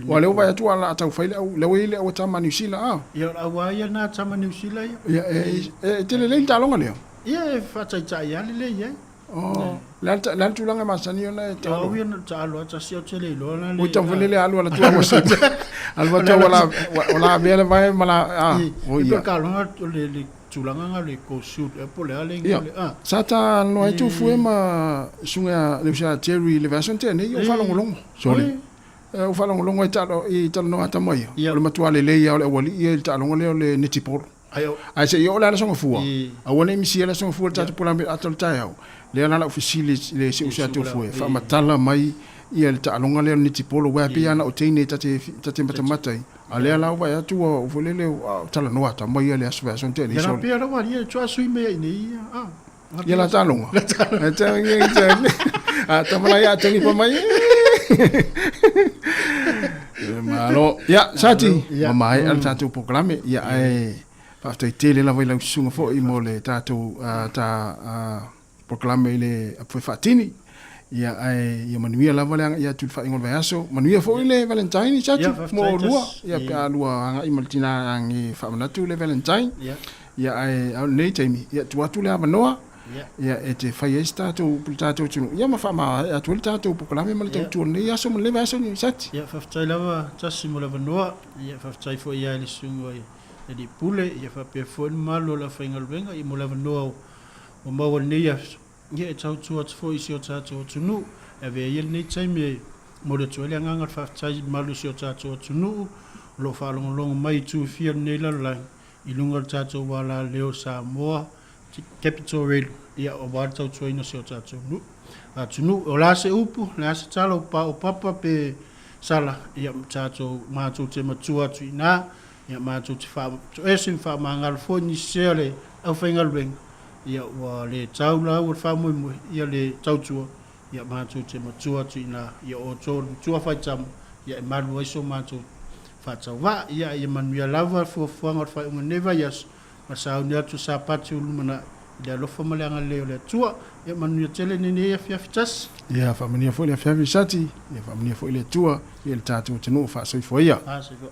Ua lea ua vaai atu ua laa tau fai le au, lea ua i ai le au a tama Niu Sila a. Ia o le au lava ia lena a tama Niu Sila ia. Ia e, e tele lelei le taaloga lea. Ia e faataitai lava lelei ai. Oh, le a le tulaga e masani ona e taalo? Ia au ia na taalo lava tasi ou te le iloa la le. Oi tau foi lele alu ala tua ua se. Alu atu ua la ua la avea le vae ma la a. O ia. Taaloga o le tulaga nga le go shoot e po le a le ingoa le a. Sa ta noa ai Tufue ma susuga le uso ia Jerry i le vaiaso na tea nei, o faalogologo. Sorry. Ua faalogologo ai talo i talanoa ata mai ia, o le matua lelei lava o le aualii ia i le taaloga lea o le netipolo. Ae se i oo la i le aso Gafua, aua ne i misia le aso Gafua i le tatou pulame ata o le taeao, lea la lau fesili i le se uso ia Tufue, faamatala mai ia le taaloga lea o le netipolo, aua e pei lava na o teine ta te matamata ai, a o lea la ua vaai atu ua foi lele ua talanoa ata mai ia le aso vaiaso na tea nei. Ia la pei lava ua alii e Ia la taaloga. A tama la ia tanipa mai. Malo. Ia, Sati, ua maea le tatou polokalame. Ia, ae faafetai tele lava i lau susuga foi mo le tatou ta polokalame i le Apu Faatini. Ia ae ia manuia lava le aga'i atu i le faaiuga o le vaiaso. Manuia foi le Valentine Sati Ia, mo faafetai olua. tasi. Ia pe a lua aga'i ma le tinā age faamanatu le Valentine. Ia. Ia ae a o lenei taimi, ia tuu atu le avanoa. Ia. Ia e te fai ai se tatou upu i le tatou atunuu, ia ma faamaea atu ai le tatou polokalame ma le tautua o lenei aso ma lenei vaiaso Sati. Ia, faafetai lava Tasi mo le avanoa. Ia, faafetai foi ia i le susuga i le Alii Pule, ia faapea foi le mamalu o le aufaigaluega ia mo le avanoa ua maua i lenei aso. Ia, e tautua atu foi i si o tatou atunuu. E avea ia lenei taimi e momoli atu ai le agaga o le faafetai i le mamalu o si o tatou atunuu o lo o faalogologo mai i itu e fia o lenei lalolagi i luga o le tatou alaleo Samoa Capital Radio, ia, aua le tautuaina o si o tatou nuu, atunuu. O le a se upu, o le a se tala, o pa o papa pe sala, ia, tatou, matou te matua atu i ina, ia, matou te faatoese ma faamagalo foi nisi sea o le aufaigaluega, ia, ua le tau lau o le faamoemoe, ia le tautua, ia, matou te matua atu i ina, ia, o outou o le matua faitama, ia, e malu ai so matou faatauvaa. Ia, ia manuia lava fuafuaga o le faaiuga o lenei vaiaso, ma sauni atu Sapati o lumanai i le alofa ma le agalelei o le Atua. Ia manuia tele lenei afiafi tasi. Ia faamanuia foi le afiafi Sati, ia faamanuia foi le Atua i le tatou atunuu faasoifua ia. Faasoifua.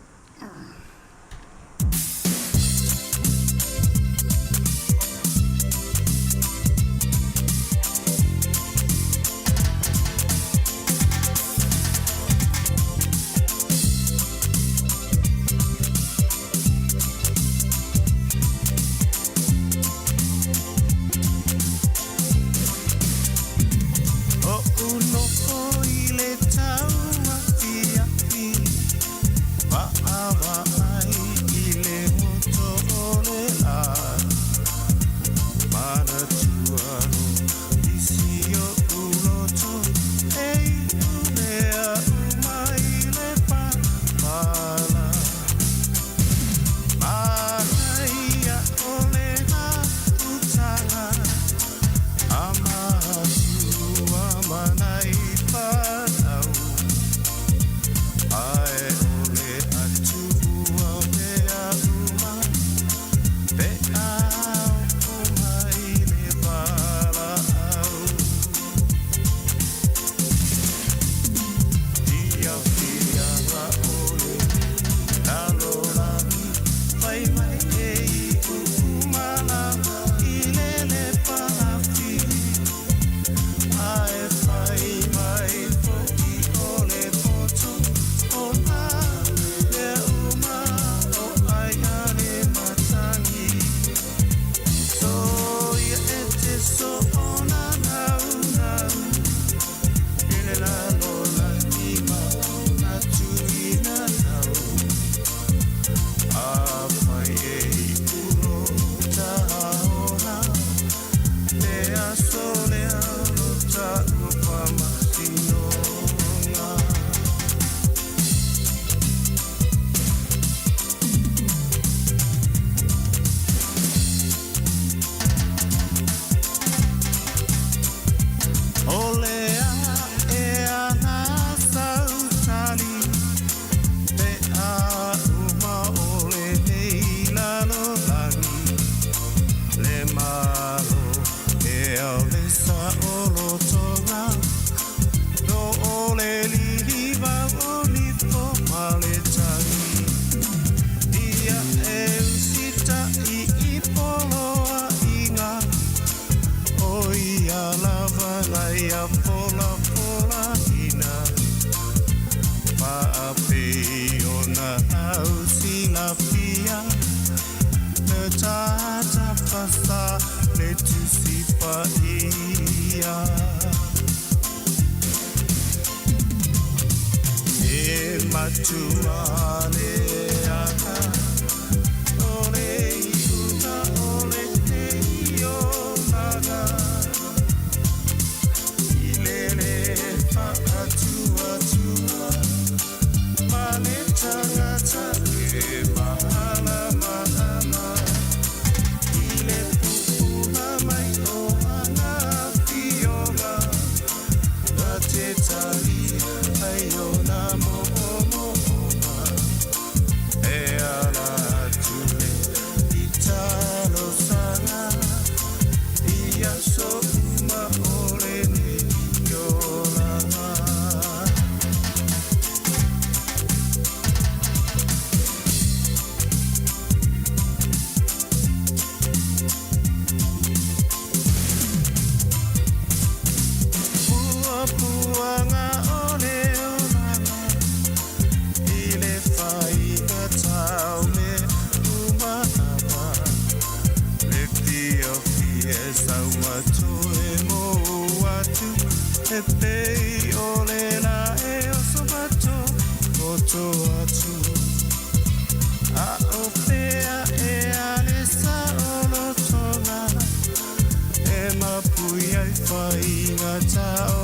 E pei o le la e oso mato o atu. A o pea e ale sa o lotonga. E mapui ai whainga ta